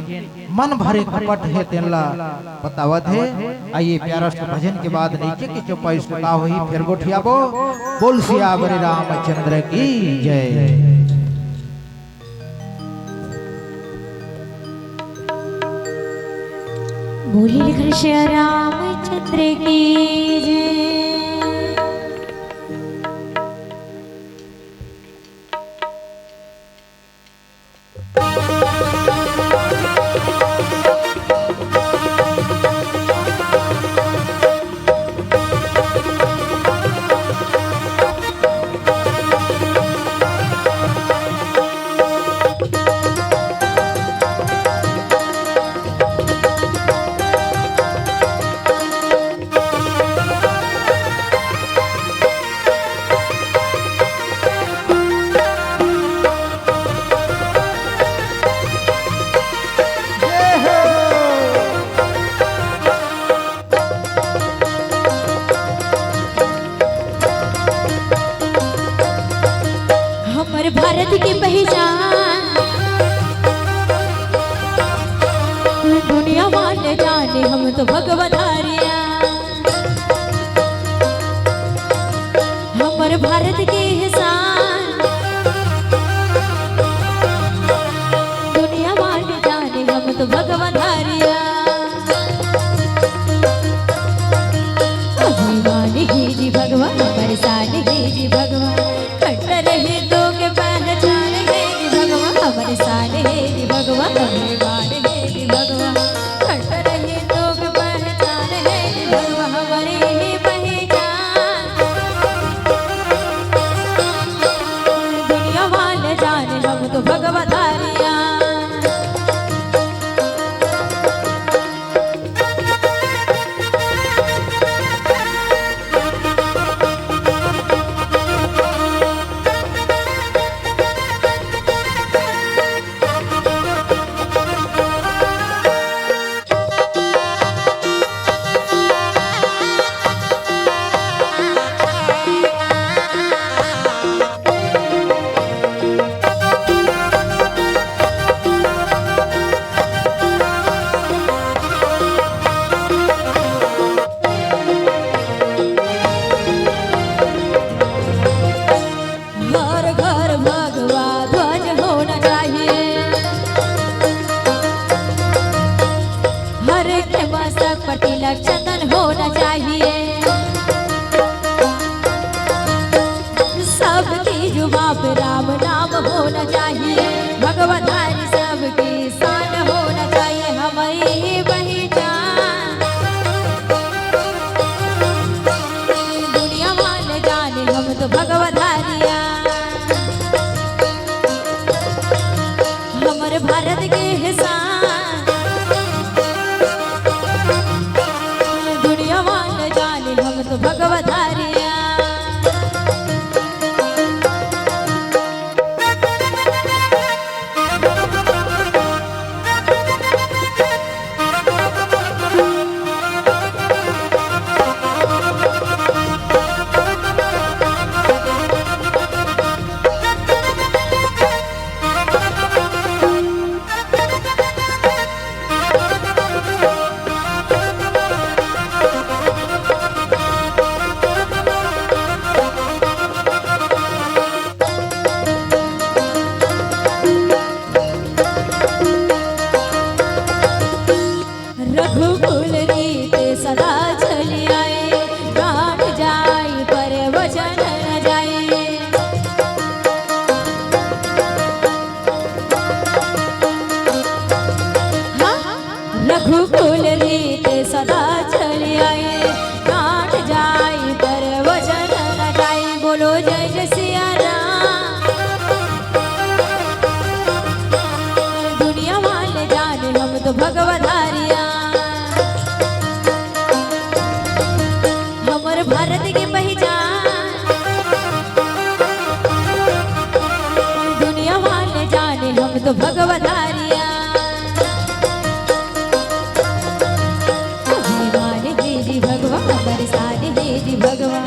मन भरे कपट हे तेन ला बतावत हे। आइए प्यारा से भजन के बाद नीचे के चौपाई से का होही, फिर गोठियाबो। बोल सियावर रामचंद्र की जय। बोलिल कृष्ण रामचंद्र की जय। हमर भारत के पहचान दुनिया वाले जाने, हम तो भगवधारिया। हमर भारत के एहसान दुनिया वाले जाने, हम तो भगवधारिया। अभिमान हे जी भगवा, हमर शान हे जी भगवा। खट्टर हे तो के पहचान हे जी भगवा, हमर शान हे जी भगवा, अभिमान हे जी भगवा। खट्टर हे तो के पहचान हे जी भगवा, हमरे हे पहचान। दुनिया वाले जाने, हम तो भगवधारिया। तो भगवधारिया। अभिमान हे जी भगवा, बरसात हे जी भगवा,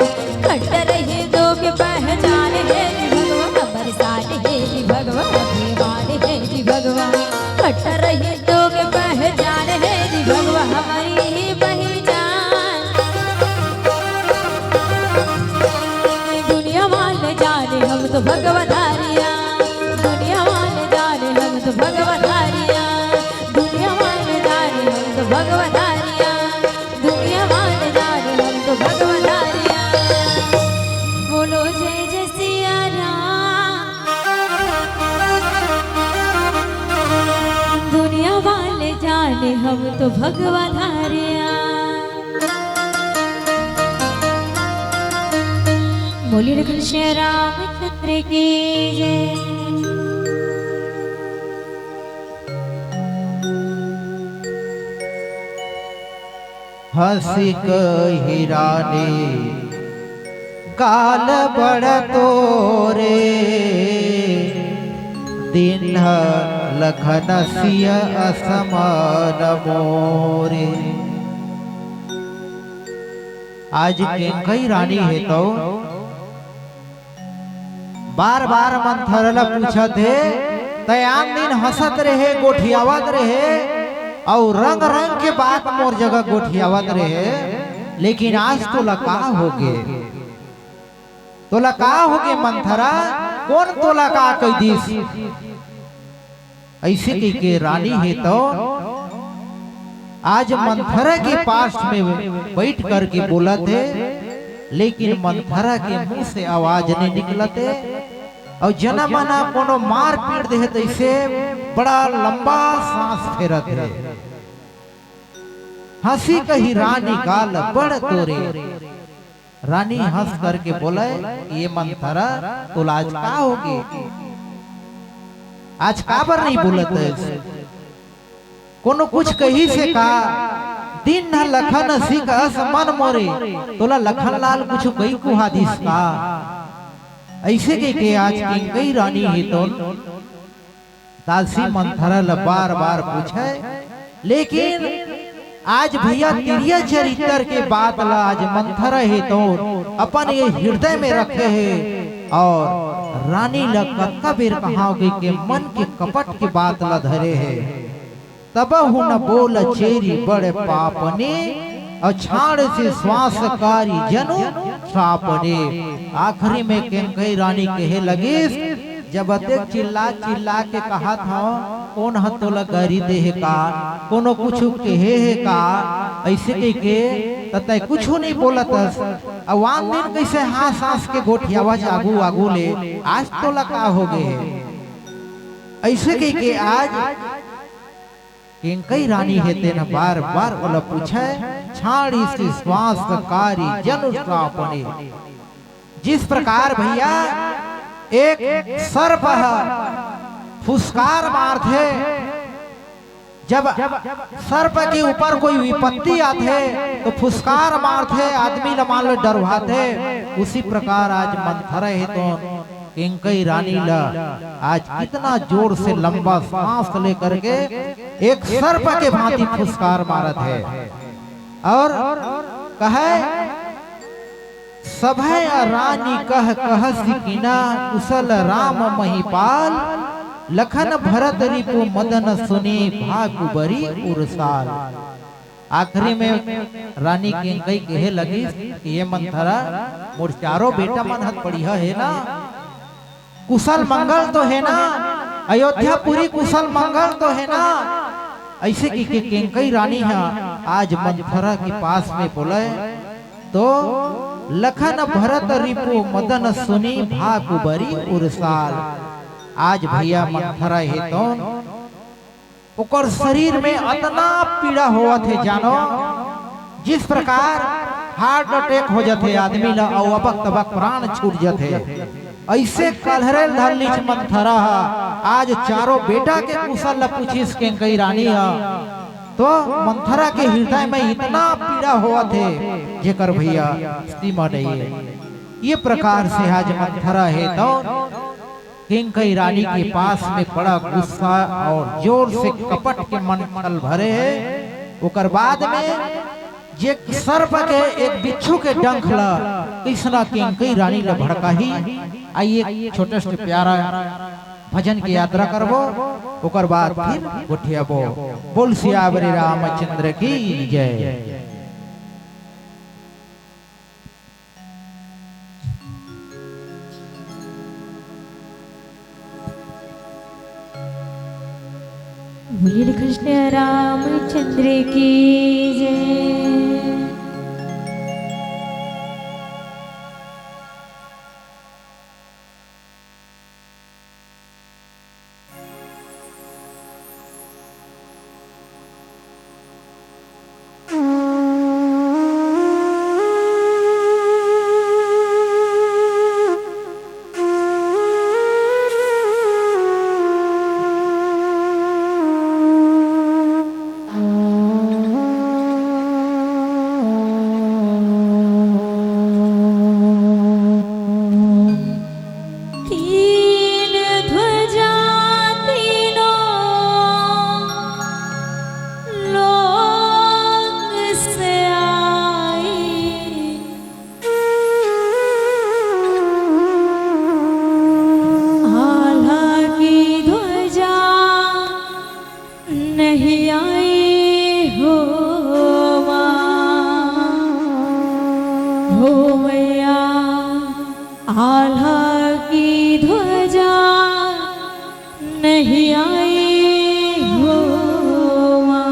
खट्टर हे तो के पहचान हे जी भगवा, बरसात हे जी भगवा, अभिमान हे जी भगवा, खट्टर हे तो के पहचान हे जी भगवा, हमारी ही पहचान। दुनिया वाले जाने हम तो भगवधारिया, दुनिया वाले जाने हम तो भगवधारिया, दुनिया वाले जाने हम तो भगवधारिया, दुनिया वाले जाने हम तो भगवधारिया। बोलो जय जय सिया राम। दुनिया वाले जाने हम तो भगवधारिया। बोलिए लखन श्री रामचंद्र की जय। हंसी कही रानी काल बड़ तोरे, दिन लखन सिय असमान मोरे। आज केंकई रानी हे तो बार-बार मंथरा ल पूछत हे, तैं आन दिन हंसत रहे, गोठियावत रहे, अउ रंग-रंग के बात मोर जगह गोठियावत रहे, लेकिन आज तोला का होगे? तोला का होगे मंथरा? कोन तोला का कहि दिस? अइसे कहिके रानी हे तो आज मंथरा के पास में बइठ करके बोलत हे, लेकिन मंथरा के मुंह से आवाज नइ निकलत हे। अउ जना मना कोनो मार पीट देहे तइसे बड़ा लंबा सांस फेरत हे। हंसी कही रानी काल बड़ तोरे। रानी हंस करके बोले, "ये मंथरा, तोला आज का होगे? आज काबर नइ बोलत हस? कोनो कुछ कहिस हे का? दिन ह लखन सिख अस मन मोरे, तोला लखन लाल कुछु कहि कुहा दिस का?" अइसे कहिके आज केंकई रानी हे तो दासी मंथरा ल बार-बार पूछे, लेकिन आज भैया तिरिया चरित्र के बात ल आज मंथरा हे तो अपन ये हृदय में रखे हे अउ रानी ल कतका बेर कहांव कहिके मन के कपट के बात ल धरे हे। तबहु न बोल चेरी बड़ पापने, अउ छाड़ से श्वास कारी जनु श्रापने। आखिरी में केंकई रानी कहे लगिस, जब अतेक चिल्ला चिल्ला के कहत हंव, कोन ह तोला गारी दे हे का, कोनो कुछु कहे हे का, अइसे कहिके त तैं कुछु नइ बोलत हस। अउ आन दिन कइसे हंस हंस के गोठियावस आगू आगू ले, आज तोला का होगे हे? अइसे कहिके आज केंकई रानी हे तेन बार बार ओला पूछे, छाड़ी से श्वास कारी जनु श्रापने। जिस प्रकार भैया एक सर्प ह फुसकार मारथे, जब सर्प के ऊपर कोई विपत्ति आथे तो फुसकार मारथे, आदमी ल मान लो डरवाथे, उसी प्रकार आज मंथरा हे तो केंकई रानी ल आज कितना जोर से लंबा सांस लेकर के एक सर्प के भांति फुसकार मारत हे। अउ कहे, सभय रानी कह कहसि किना, कुसल राम महिपाल, लखन भरत रिपु मदन सुनी, भा कुबरी उरसाल। आखिरी में रानी केंकई कहे लगिस कि ये मंथरा, मोर चारों बेटा मन ह बढ़िया हे ना, कुशल मंगल तो हे ना, अयोध्यापुरी कुशल मंगल तो हे ना। अइसे कहिके केंकई रानी ह आज मंथरा के पास में बोले तो लखन भरत रिपु मदन सुनी, भा कुबरी उरसाल। आज भैया मंथरा हे तो ओकर शरीर में अतना पीड़ा होवत हे जानो, जिस प्रकार heart attack हो जाथे आदमी ला अउ अबक तबक प्राण छूट जाथे। अइसे कलहरे धर लिस मंथरा ह। आज चारों बेटा के कुशल ला पूछिस केंकई रानी ह, तो मंथरा के हृदय में इतना पीड़ा होवत हे जेकर भैया सीमा नइ हे। ये प्रकार से आज मंथरा हे तो केंकई रानी के पास में बड़ा गुस्सा और जोर से कपट के मन छल भरे हे। ओकर बाद में जे सर्प के, एक बिच्छू के डंख ला कइसना केंकई रानी ला भड़काही। आइए, छोटे से प्यारा भजन के यात्रा करबो, ओकर बाद फिर गोठियाबो। बोल सियावर रामचंद्र की जय। बोलिए कृष्ण रामचंद्र की जय। तीन ध्वजा तीनों लोक से आई, आल्हा की ध्वजा नहीं आई हो माँ, हो मैया, आल्हा की ध्वजा नहीं आई हो माँ।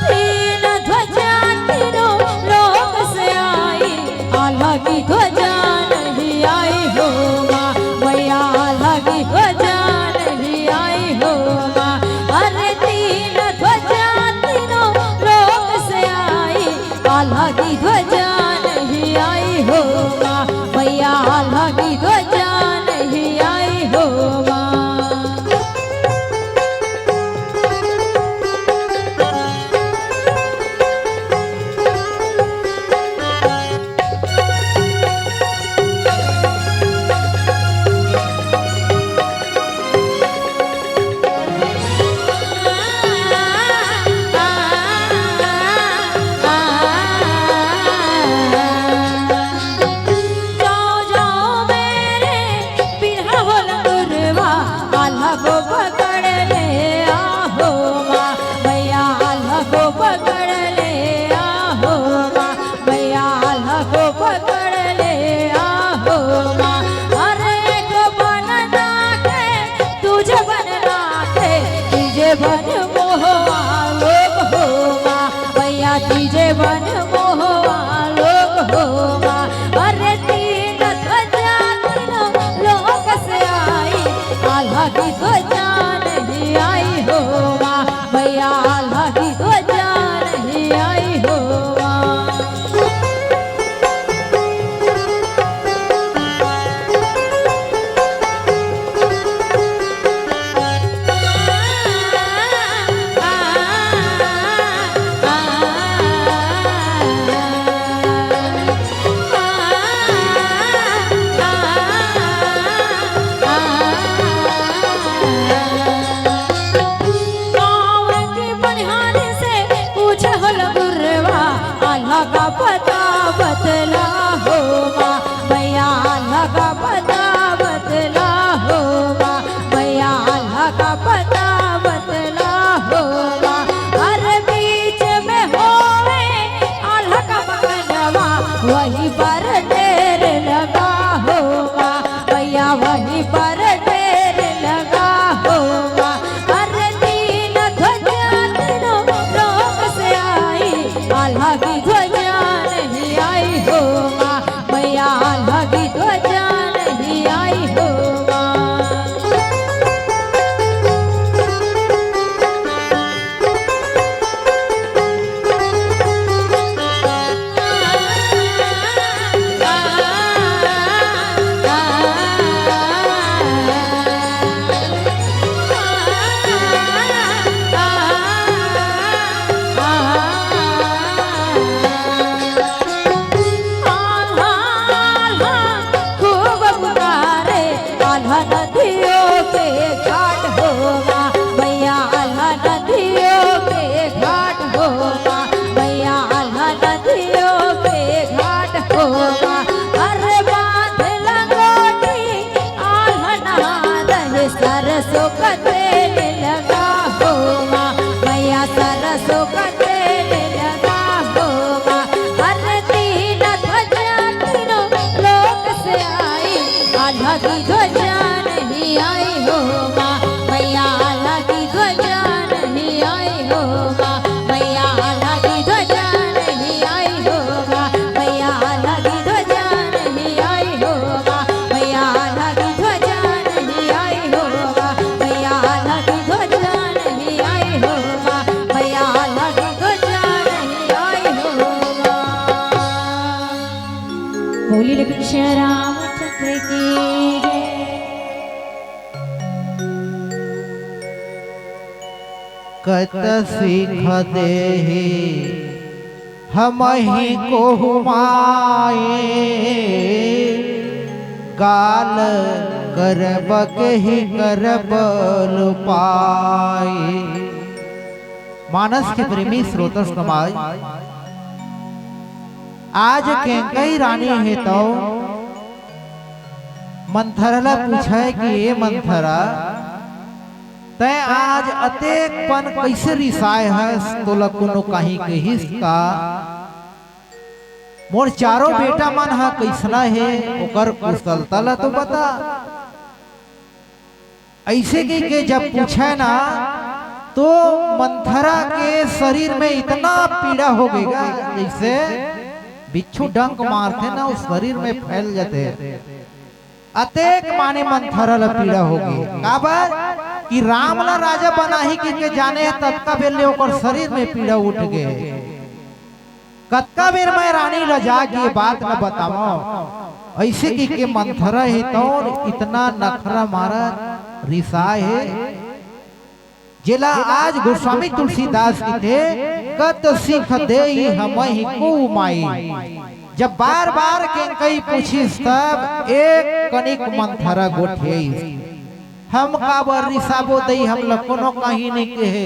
तीन ध्वजा तीनों लोक से आई, आल्हा की ध्वजा नहीं आई हो माँ, मैया आल्हा की ध्वजा नहीं आई हो माँ। अरे तीन ध्वजा तीनों लोक से आई, आल्हा की ध्वजा नहीं आई हो माँ, मैया आल्हा की ध्वजा नहीं आई हो माँ। जाओ, जाओ मेरे बिरहा हो लंगुरवा, आल्हा को पकड़ ले आहो माँ, मैया आल्हा को पकड़ ले आहो माँ, मैया आल्हा को पकड़ ले आहो माँ। अरे एक बन नाके, दूजे बन नाके, तीजे बन मोहवा लोग हो माँ, मैया तीजे बन मोहवा लोग हो माँ। अरे तीन ध्वजा तीनों लोक से आई, आल्हा की ध्वजा नहीं आई हो माँ, मैया आल्हा की ध्वजा नहीं आई हो माँ। गाँव के बनिहार से पूछे हो लंगुरवा, आल्हा का पता बतला हो माँ, मैया आल्हा का पता बतला हो माँ, मैया आल्हा का पता बतला हो माँ। हर बीच में होवे आल्हा का मगनवा, वही पर ढेर लगा हो माँ, भैया वही पर ढेर लगा हो माँ। अरे तीन ध्वजा तीनों लोक से आई, आल्हा की ध्वजा नहीं आई हो माँ, भैया आल्हा की ध्वजा नहीं आई हो माँ। खूब पुकारे आल्हा नदियों के घाट हो माँ, मैया आल्हा नदियों के घाट हो माँ, मैया आल्हा नदियों के घाट हो माँ। अरे बांध लंगोटी आल्हा नहा रहे, सरसों का तेल लगा हो माँ, मैया सरसों का तेल लगा हो माँ। अरे तीन ध्वजा तीनों लोक से आई, आल्हा की ध्वजा नहीं आई हो माँ, मैया आल्हा की ध्वजा नहीं आई हो माँ, मैया आल्हा की ध्वजा नहीं आई हो माँ, मैया आल्हा की ध्वजा नहीं आई हो माँ, मैया आल्हा की ध्वजा नहीं आई हो माँ, मैया आल्हा की ध्वजा नहीं आई हो माँ, मैया आल्हा की ध्वजा नहीं आई हो माँ। बोली लक्ष्मण रामचंद्र की जय। कत सीख देही हमही को माई, गाल करब के ही करब लुपाई। मानस के प्रेमी श्रोता समाज, आज केंकई रानी हे तौ मंथरा ला पूछय कि ए मंथरा, तैं आज अतेक पन कइसे रिसाय हस? तोला कोनो काहीं कहिस का? मोर चारों बेटा मन ह कइसना हे, ओकर कुशलता ला तो बता। अइसे कहिके जब पूछय ना, तो मंथरा के शरीर में इतना पीड़ा हो गे गा, जइसे बिच्छू डंक मारथे ना, ओ शरीर में फैल जाथे। अतेक माने मंथरा ल पीड़ा हो गे। काबर कि राम ल राजा बनाही कहिके जाने हे, ततका बेर ले ओकर शरीर में पीड़ा उठ गे। कतका बेर मैं रानी ल जाके ये बात ल बतावंव, अइसे कहिके मंथरा हे तौन इतना नखरा मारत रिसाय हे, जेला आज गोस्वामी तुलसीदास कहिथे, "कत सीख देई हमही को माई।" जब बार-बार केंकई पूछिस, तब एक कनिक मंथरा गोठियाइस, "हम काबर रिसाबो दई, हमला कोनो काहीं नइ कहे।"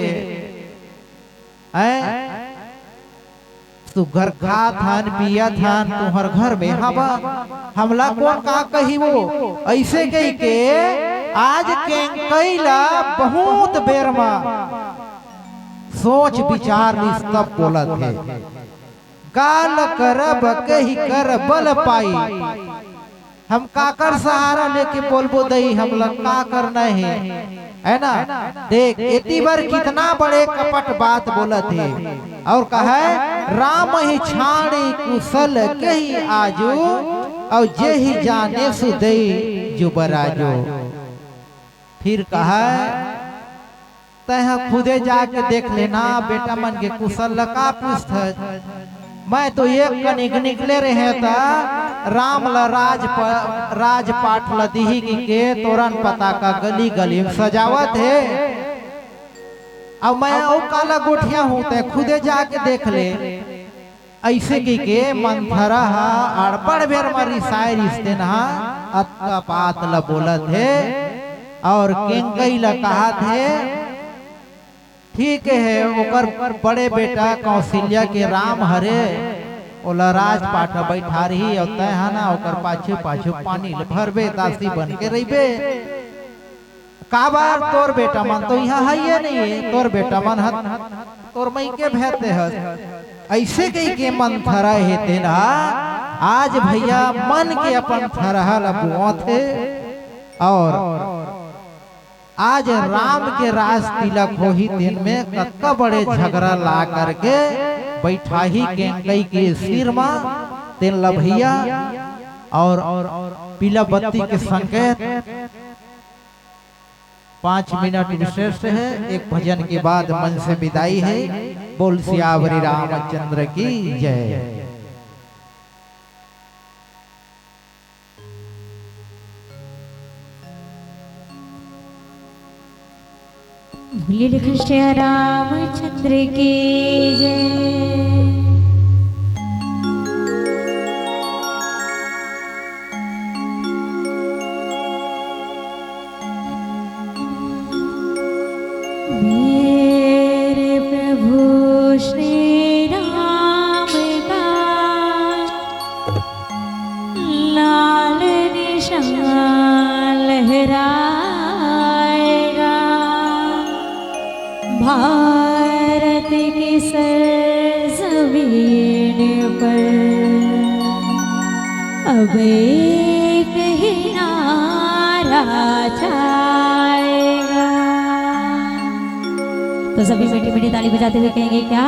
हैं? सुग्घर खात हन, पियत हन, तुंहर घर में हवा, हमला कोन का कही वो? अइसे कहिके आज केंकई ला बहुत बेर म सोच विचार लिस तब बोलत हे। गाल करब कहि कर बल पाई। हम काकर सहारा लेके बोलबो दई, हमला का करना हे, है ना? देख, एती बर कितना बड़े कपट बात बोलत हे। अउ कहय, "राम ही छाड़ी कुशल कहि आजु, अउ जेहि जानेसु दई जुबराजु।" फिर कहय, "तैं ह खुदे जाके देख लेना, बेटा मन के कुशल ल का पूछथस? मैं तो एक कनिक निकले रहेंव त राम ल राज प-, राजपाट ल दिही कहिके तोरन पताका गली गली म सजावत हे। अब मैं अउ काला गोठियाहूं, तैं खुदे जाके देख ले।" अइसे कहिके मंथरा ह अड़बड़ बेर म रिसाय रिहिस तेन ह अतका बात ल बोलत हे अउ केंकई ल कहत हे, "ठीक हे, ओकर बड़े बेटा कौशल्या के राम हरे, ओला राजपाट म बइठारही अउ तैं ह ना ओकर पाछू पाछू पानी ल भरबे, दासी बन के रहिबे।" काबर तोर बेटा मन तो इहां हइये नइये, तोर बेटा मन ह तोर मइके भेज दे हस। अइसे कहिके मन थरहा हे तेन ह, आज भइया मन के अपन थरहा ल बोवत हे। अउ आज राम के रास तिलक होही, तेन में कतका बड़े झगरा ला करके बइठाही केंकई के सिर म, तेन ल भइया अउ पीला बत्ती के संकेत। पाँच मिनट विशेष हे, एक भजन के बाद मंच से विदाई हे। बोल सियावरी रामचंद्र की जय। बोलिए कृष्ण रामचंद्र की जय। मेरे प्रभु श्री राम का लाल निशान लहराएगा। भारत की सरजमीन पर अब एक ही नारा जाएगा। तो सभी मीठी मीठी ताली बजाते हुए कहेंगे क्या?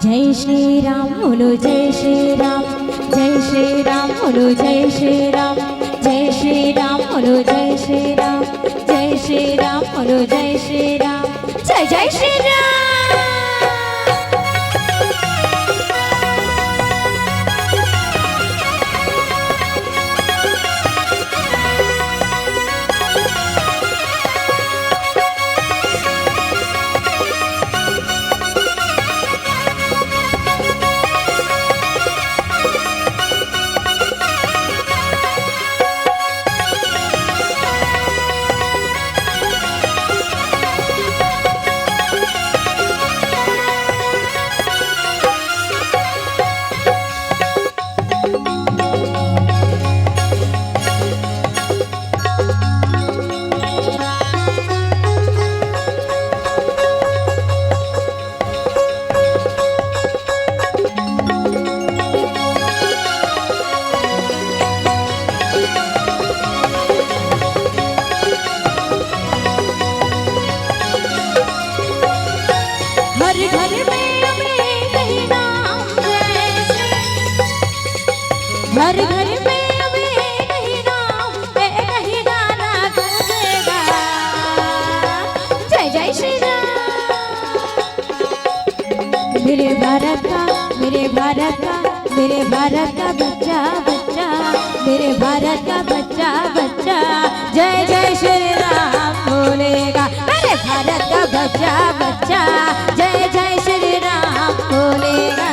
जय श्री राम बोलो, जय श्री राम, जय श्री राम बोलो, जय श्री राम, जय श्री राम बोलो, जय श्री राम, जय श्री राम बोलो, जय श्री राम, जय जय श्री राम। हर घर में अब एक ही नाम जय श्री, हर घर में अब एक ही नाम, एक ही गाना गूंजेगा। जय जय श्री राम। मेरे भारत का, मेरे भारत का, मेरे भारत का बच्चा, बच्चा, मेरे भारत का बच्चा, बच्चा, जय जय श्री राम बोलेगा। मेरे भारत का बच्चा, बच्चा, जय जय श्री राम बोलेगा।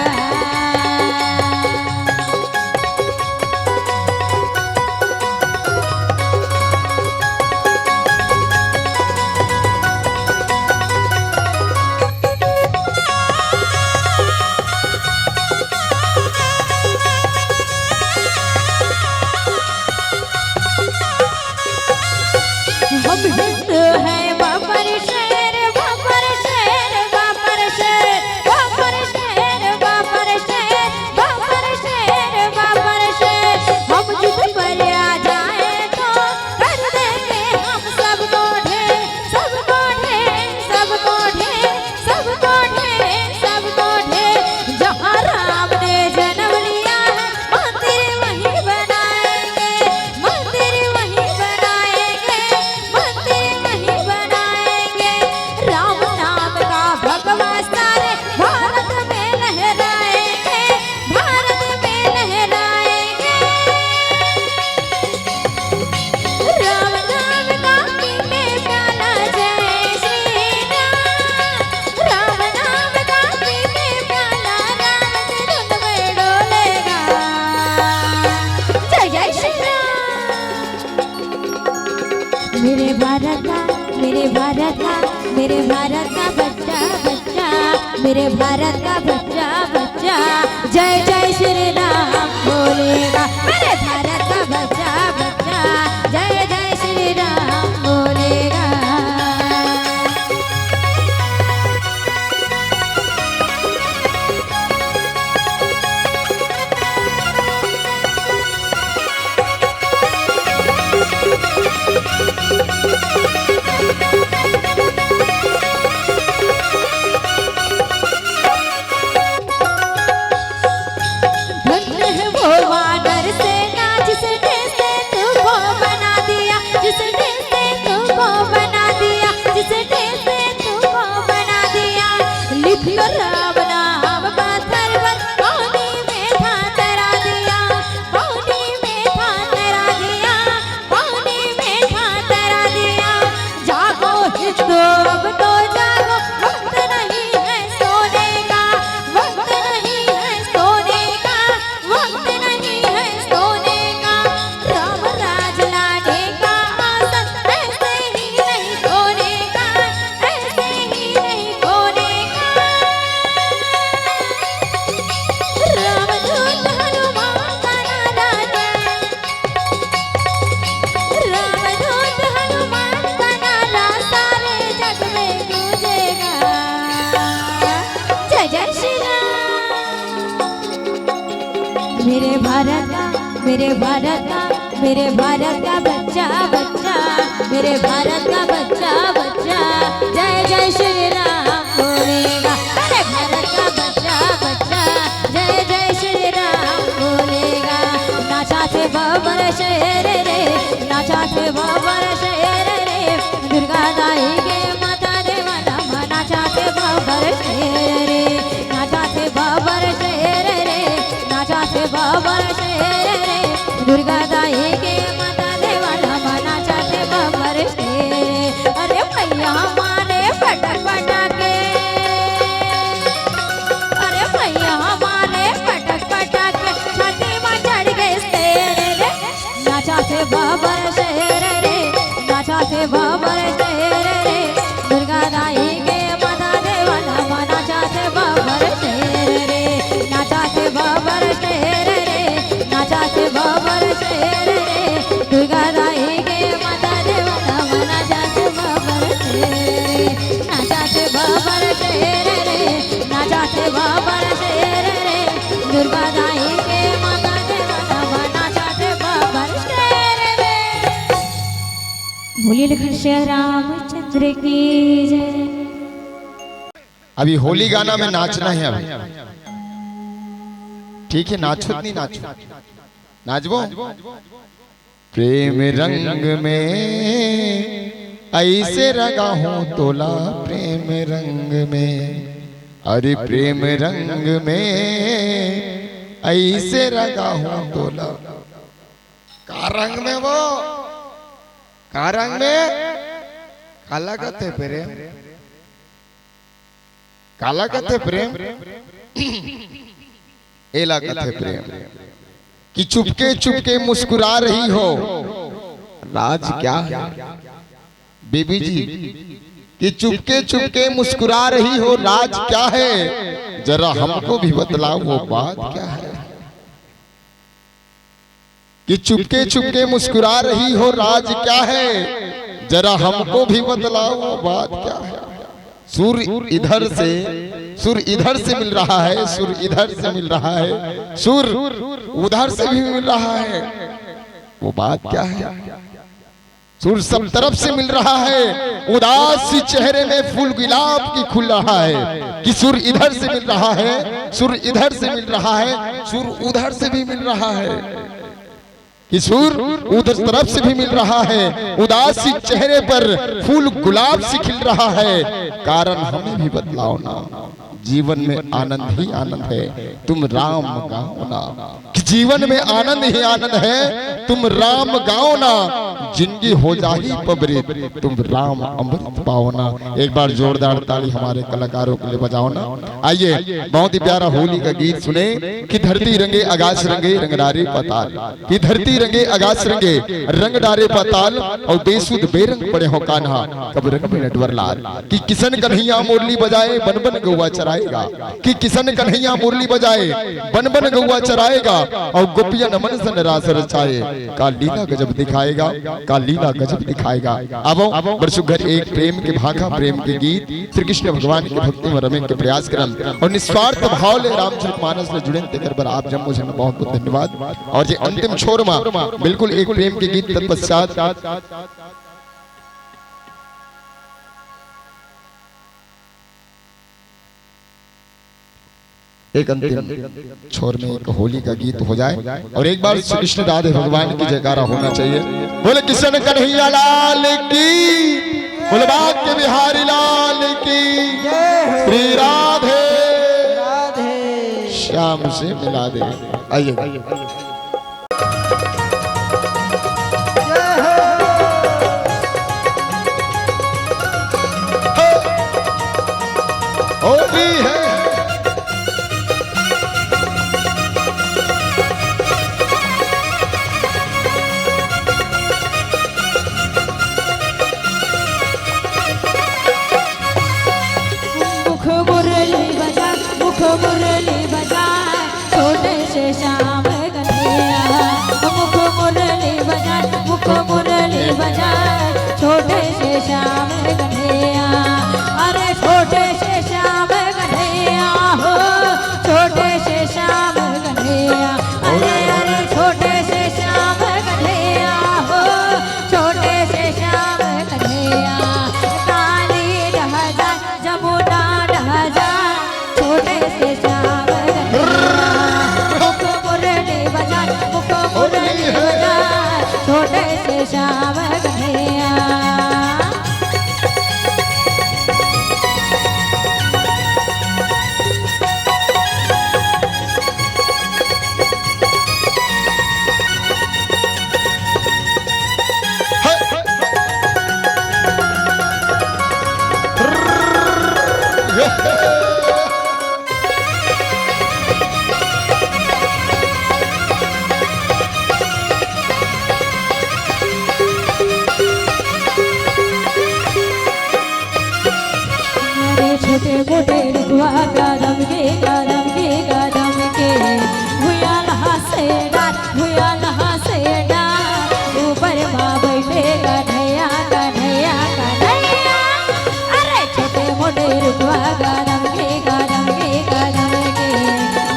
हम हिंदू हैं, बाबर शेर, बाबर शेर, बाबर शेर, बाबर शेर, बाबर शेर, बाबर शेर, बाबर शेर। हम जिद पर आ जाए तो कर देंगे हम सबको ढेर, सबको ढेर, सबको ढेर, सबको ढेर, सबको ढेर। जहाँ राम ने जन्म लिया है, मंदिर वहीं बनाएंगे, मंदिर वहीं बनाएंगे, मंदिर वहीं बनाएंगे। राम नाम का भगवा सारे भारत में लहराएंगे, भारत में लहराएंगे। राम नाम का पीने प्याला, जय श्री राम। राम नाम का पीने प्याला, राम की धुन में डोलेगा। जय जय श्री राम। मेरे भारत का, मेरे भारत का, मेरे भारत का बच्चा, बच्चा, मेरे भारत का बच्चा, बच्चा, जय जय श्री राम बोलेगा। मेरे भारत का बच्चा, बच्चा, जय जय श्री राम बोलेगा। मेरे भारत का, मेरे भारत का, मेरे भारत का बच्चा, बच्चा, मेरे भारत का बच्चा, बच्चा, जय जय श्री राम बोलेगा। मेरे भारत का बच्चा, बच्चा, जय जय श्री राम बोलेगा। नाचा थे बाबर शेर रे, नाचा थे बाबर शेर रे, दुर्गा दाई के माता देवा नामा। नाचा थे बाबर शेर रे, नाचा थे बाबर शेर रे, नाचा थे बाबर शेर रे, दुर्गा दाई के माता देवा नामा। नाचा थे बाबर शेर रे। अरे भैया हमारे पटक पटक के, अरे भैया हमारे पटक पटक के छाती में चढ़ गए शेर रे। नाचा थे बाबर शेर रे, नाचा थे बाबर शेर रे, दुर्गा दाई के माता देवा नामा। नाचा थे बाबर शेर रे, नाचा थे बाबर शेर रे, नाचा थे बाबर शेर रे, दुर्गा दाई के माता देवा नामा। नाचा थे बाबर शेर रे, नाचा थे बाबर शेर रे, नाचा थे बाबर शेर रे, दुर्गा दाई के माता देवा नामा। नाचा थे बाबर शेर रे। बोलिए लखन सिया रामचंद्र की जय। अभी होली गाना में नाचना है अभी। ठीक है, नाचो नहीं नाचो? नाचबो। प्रेम रंग में ऐसे रंगा हूँ तोला, प्रेम रंग में, अरे प्रेम रंग में ऐसे रंगा हूँ तोला। का रंग में वो? का रंग में? काला कथे प्रेम? काला कथे प्रेम? एला कथे प्रेम। कि चुपके चुपके मुस्कुरा रही हो, राज क्या है? बेबी जी, कि चुपके चुपके मुस्कुरा रही हो, राज क्या है? जरा हमको भी बतलाओ, वो बात क्या है? कि चुपके चुपके मुस्कुरा रही हो, राज क्या है? जरा हमको भी बतलाओ, वो बात क्या है? सुर इधर से, सुर इधर से मिल रहा है, सुर इधर से मिल रहा है, सुर उधर से भी मिल रहा है, वो बात क्या है? सुर सब तरफ से मिल रहा है, उदास सी चेहरे में फूल गुलाब की खुल रहा है। कि सुर इधर से मिल रहा है, सुर इधर से मिल रहा है, सुर उधर से भी मिल रहा है। कि सुर उधर तरफ से भी मिल रहा है, उदास सी चेहरे पर फूल गुलाब सी खिल रहा है। कारण हमें भी बतलाओ ना, जीवन में आनंद ही आनंद है, तुम राम गाओ ना। कि जीवन में आनंद ही आनंद है, तुम राम गाओ ना। जिंदगी हो जाही पबरित, तुम राम अमृत पाओ ना। एक बार जोरदार ताली हमारे कलाकारों के लिए बजाओ ना। आइए, बहुत ही प्यारा होली का गीत सुने। कि धरती रंगे आकाश रंगे रंग डारे पाताल, कि धरती रंगे आकाश रंगे रंग डारे पाताल, अउ बेसुध बेरंग पड़े हो कान्हा, कब रंग में नटवर लाल। कि किसन कन्हैया मुरली बजाए, बन बन गौवा चराएगा। कि किसन कन्हैया मुरली बजाए, बन बन गौवा चराएगा, अउ गोपियन मन सन रास रचाए। का लीला गजब दिखाएगा, का लीला गजब दिखाएगा। आवो, बड़ सुघर एक प्रेम के भाखा, प्रेम के गीत, श्री कृष्ण भगवान के भक्ति में रमे के प्रयास करन अउ निस्वार्थ भाव ले रामचरित मानस ले जुड़ेन, तेकर बर आप जम्मो झन बहुत बहुत धन्यवाद। अउ जे अंतिम छोर मा बिल्कुल एक प्रेम के गीत तत्पश्चात एक अंतिम छोर में एक होली का गीत हो जाए अउ एक बार श्री कृष्ण राधे भगवान की जयकारा होना चाहिए। बोले किशन कन्हैया लाल की, बोले बांके बिहारी लाल की, श्री राधे श्याम से मिला दे। आइए। होली है। मुख मुरली बजा, मुख मुरली बजा, छोटे से श्याम कन्हैया। मोटे रुखवा कदम के, कदम के, कदम के, भुइयां ल हंसे डार, भुइयां ल हंसे डार, ऊपर मा बइठे कन्हैया, कन्हैया, कन्हैया। अरे छोटे मोटे रुखवा कदम के, कदम के, कदम के,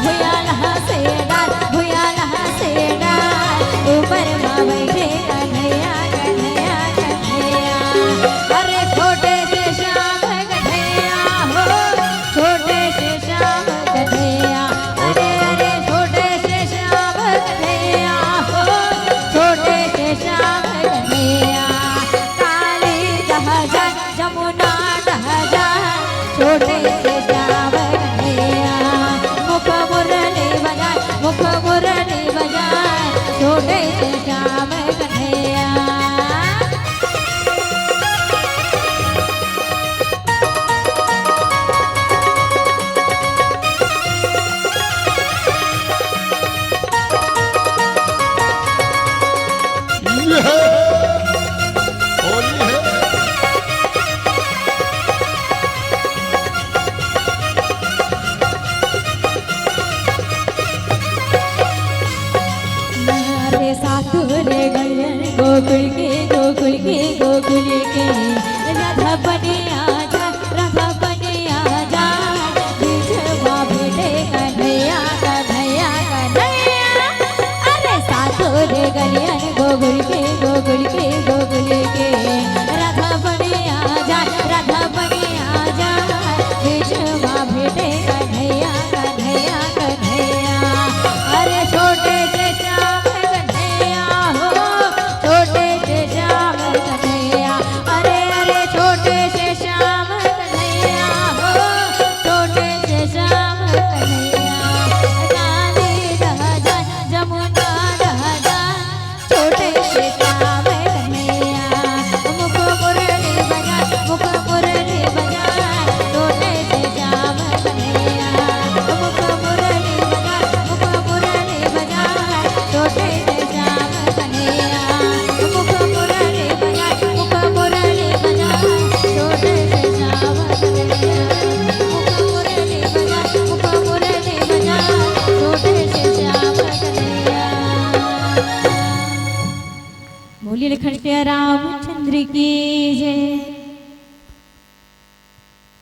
भुइयां ल हंसे डार, भुइयां ल हंसे डार, ऊपर मा बइठे कन्हैया, कन्हैया, कन्हैया। अरे छोटे से श्याम कन्हैया हो, छोटे से श्याम कन्हैया। अरे, अरे, छोटे से श्याम कन्हैया हो, छोटे से श्याम कन्हैया। काली दह जाए, जमुना दह जाए, छोटे से श्याम कन्हैया। मुख मुरली बजाए, मुख मुरली बजाए, छोटे से श्याम कन्हैया। ये है, होली है। अरे सासुर गलन गोकुल के, गोकुल के, गोकुल के, राधा बने आजा, राधा बने आजा, बीच मा भेटे कन्हैया, कन्हैया, कन्हैया। अरे सासुर गलियन गोकुल के, गोकुल के, गोकुल के, राधा बने आजा, राधा बने आजा, बीच मा भेटे कन्हैया, कन्हैया, कन्हैया। अरे छोटे से श्याम कन्हैया हो, छोटे से श्याम कन्हैया। अरे, अरे, छोटे से श्याम कन्हैया हो, छोटे से श्याम कन्हैया। काली दह जाए, जमुना दह जाए, छोटे से श्याम कन्हैया। मुख मुरली बजाए, मुख मुरली बजाए, छोटे से श्याम कन्हैया। मुख मुरली बजाए, मुख मुरली बजाए, छोटे से श्याम कन्हैया। मुख मुरली बजाए, मुख मुरली बजाए, छोटे से श्याम कन्हैया। मुख मुरली बजाए, मुख मुरली बजाए, छोटे से श्याम कन्हैया। बोलिए लखन सिया रामचंद्र की जय।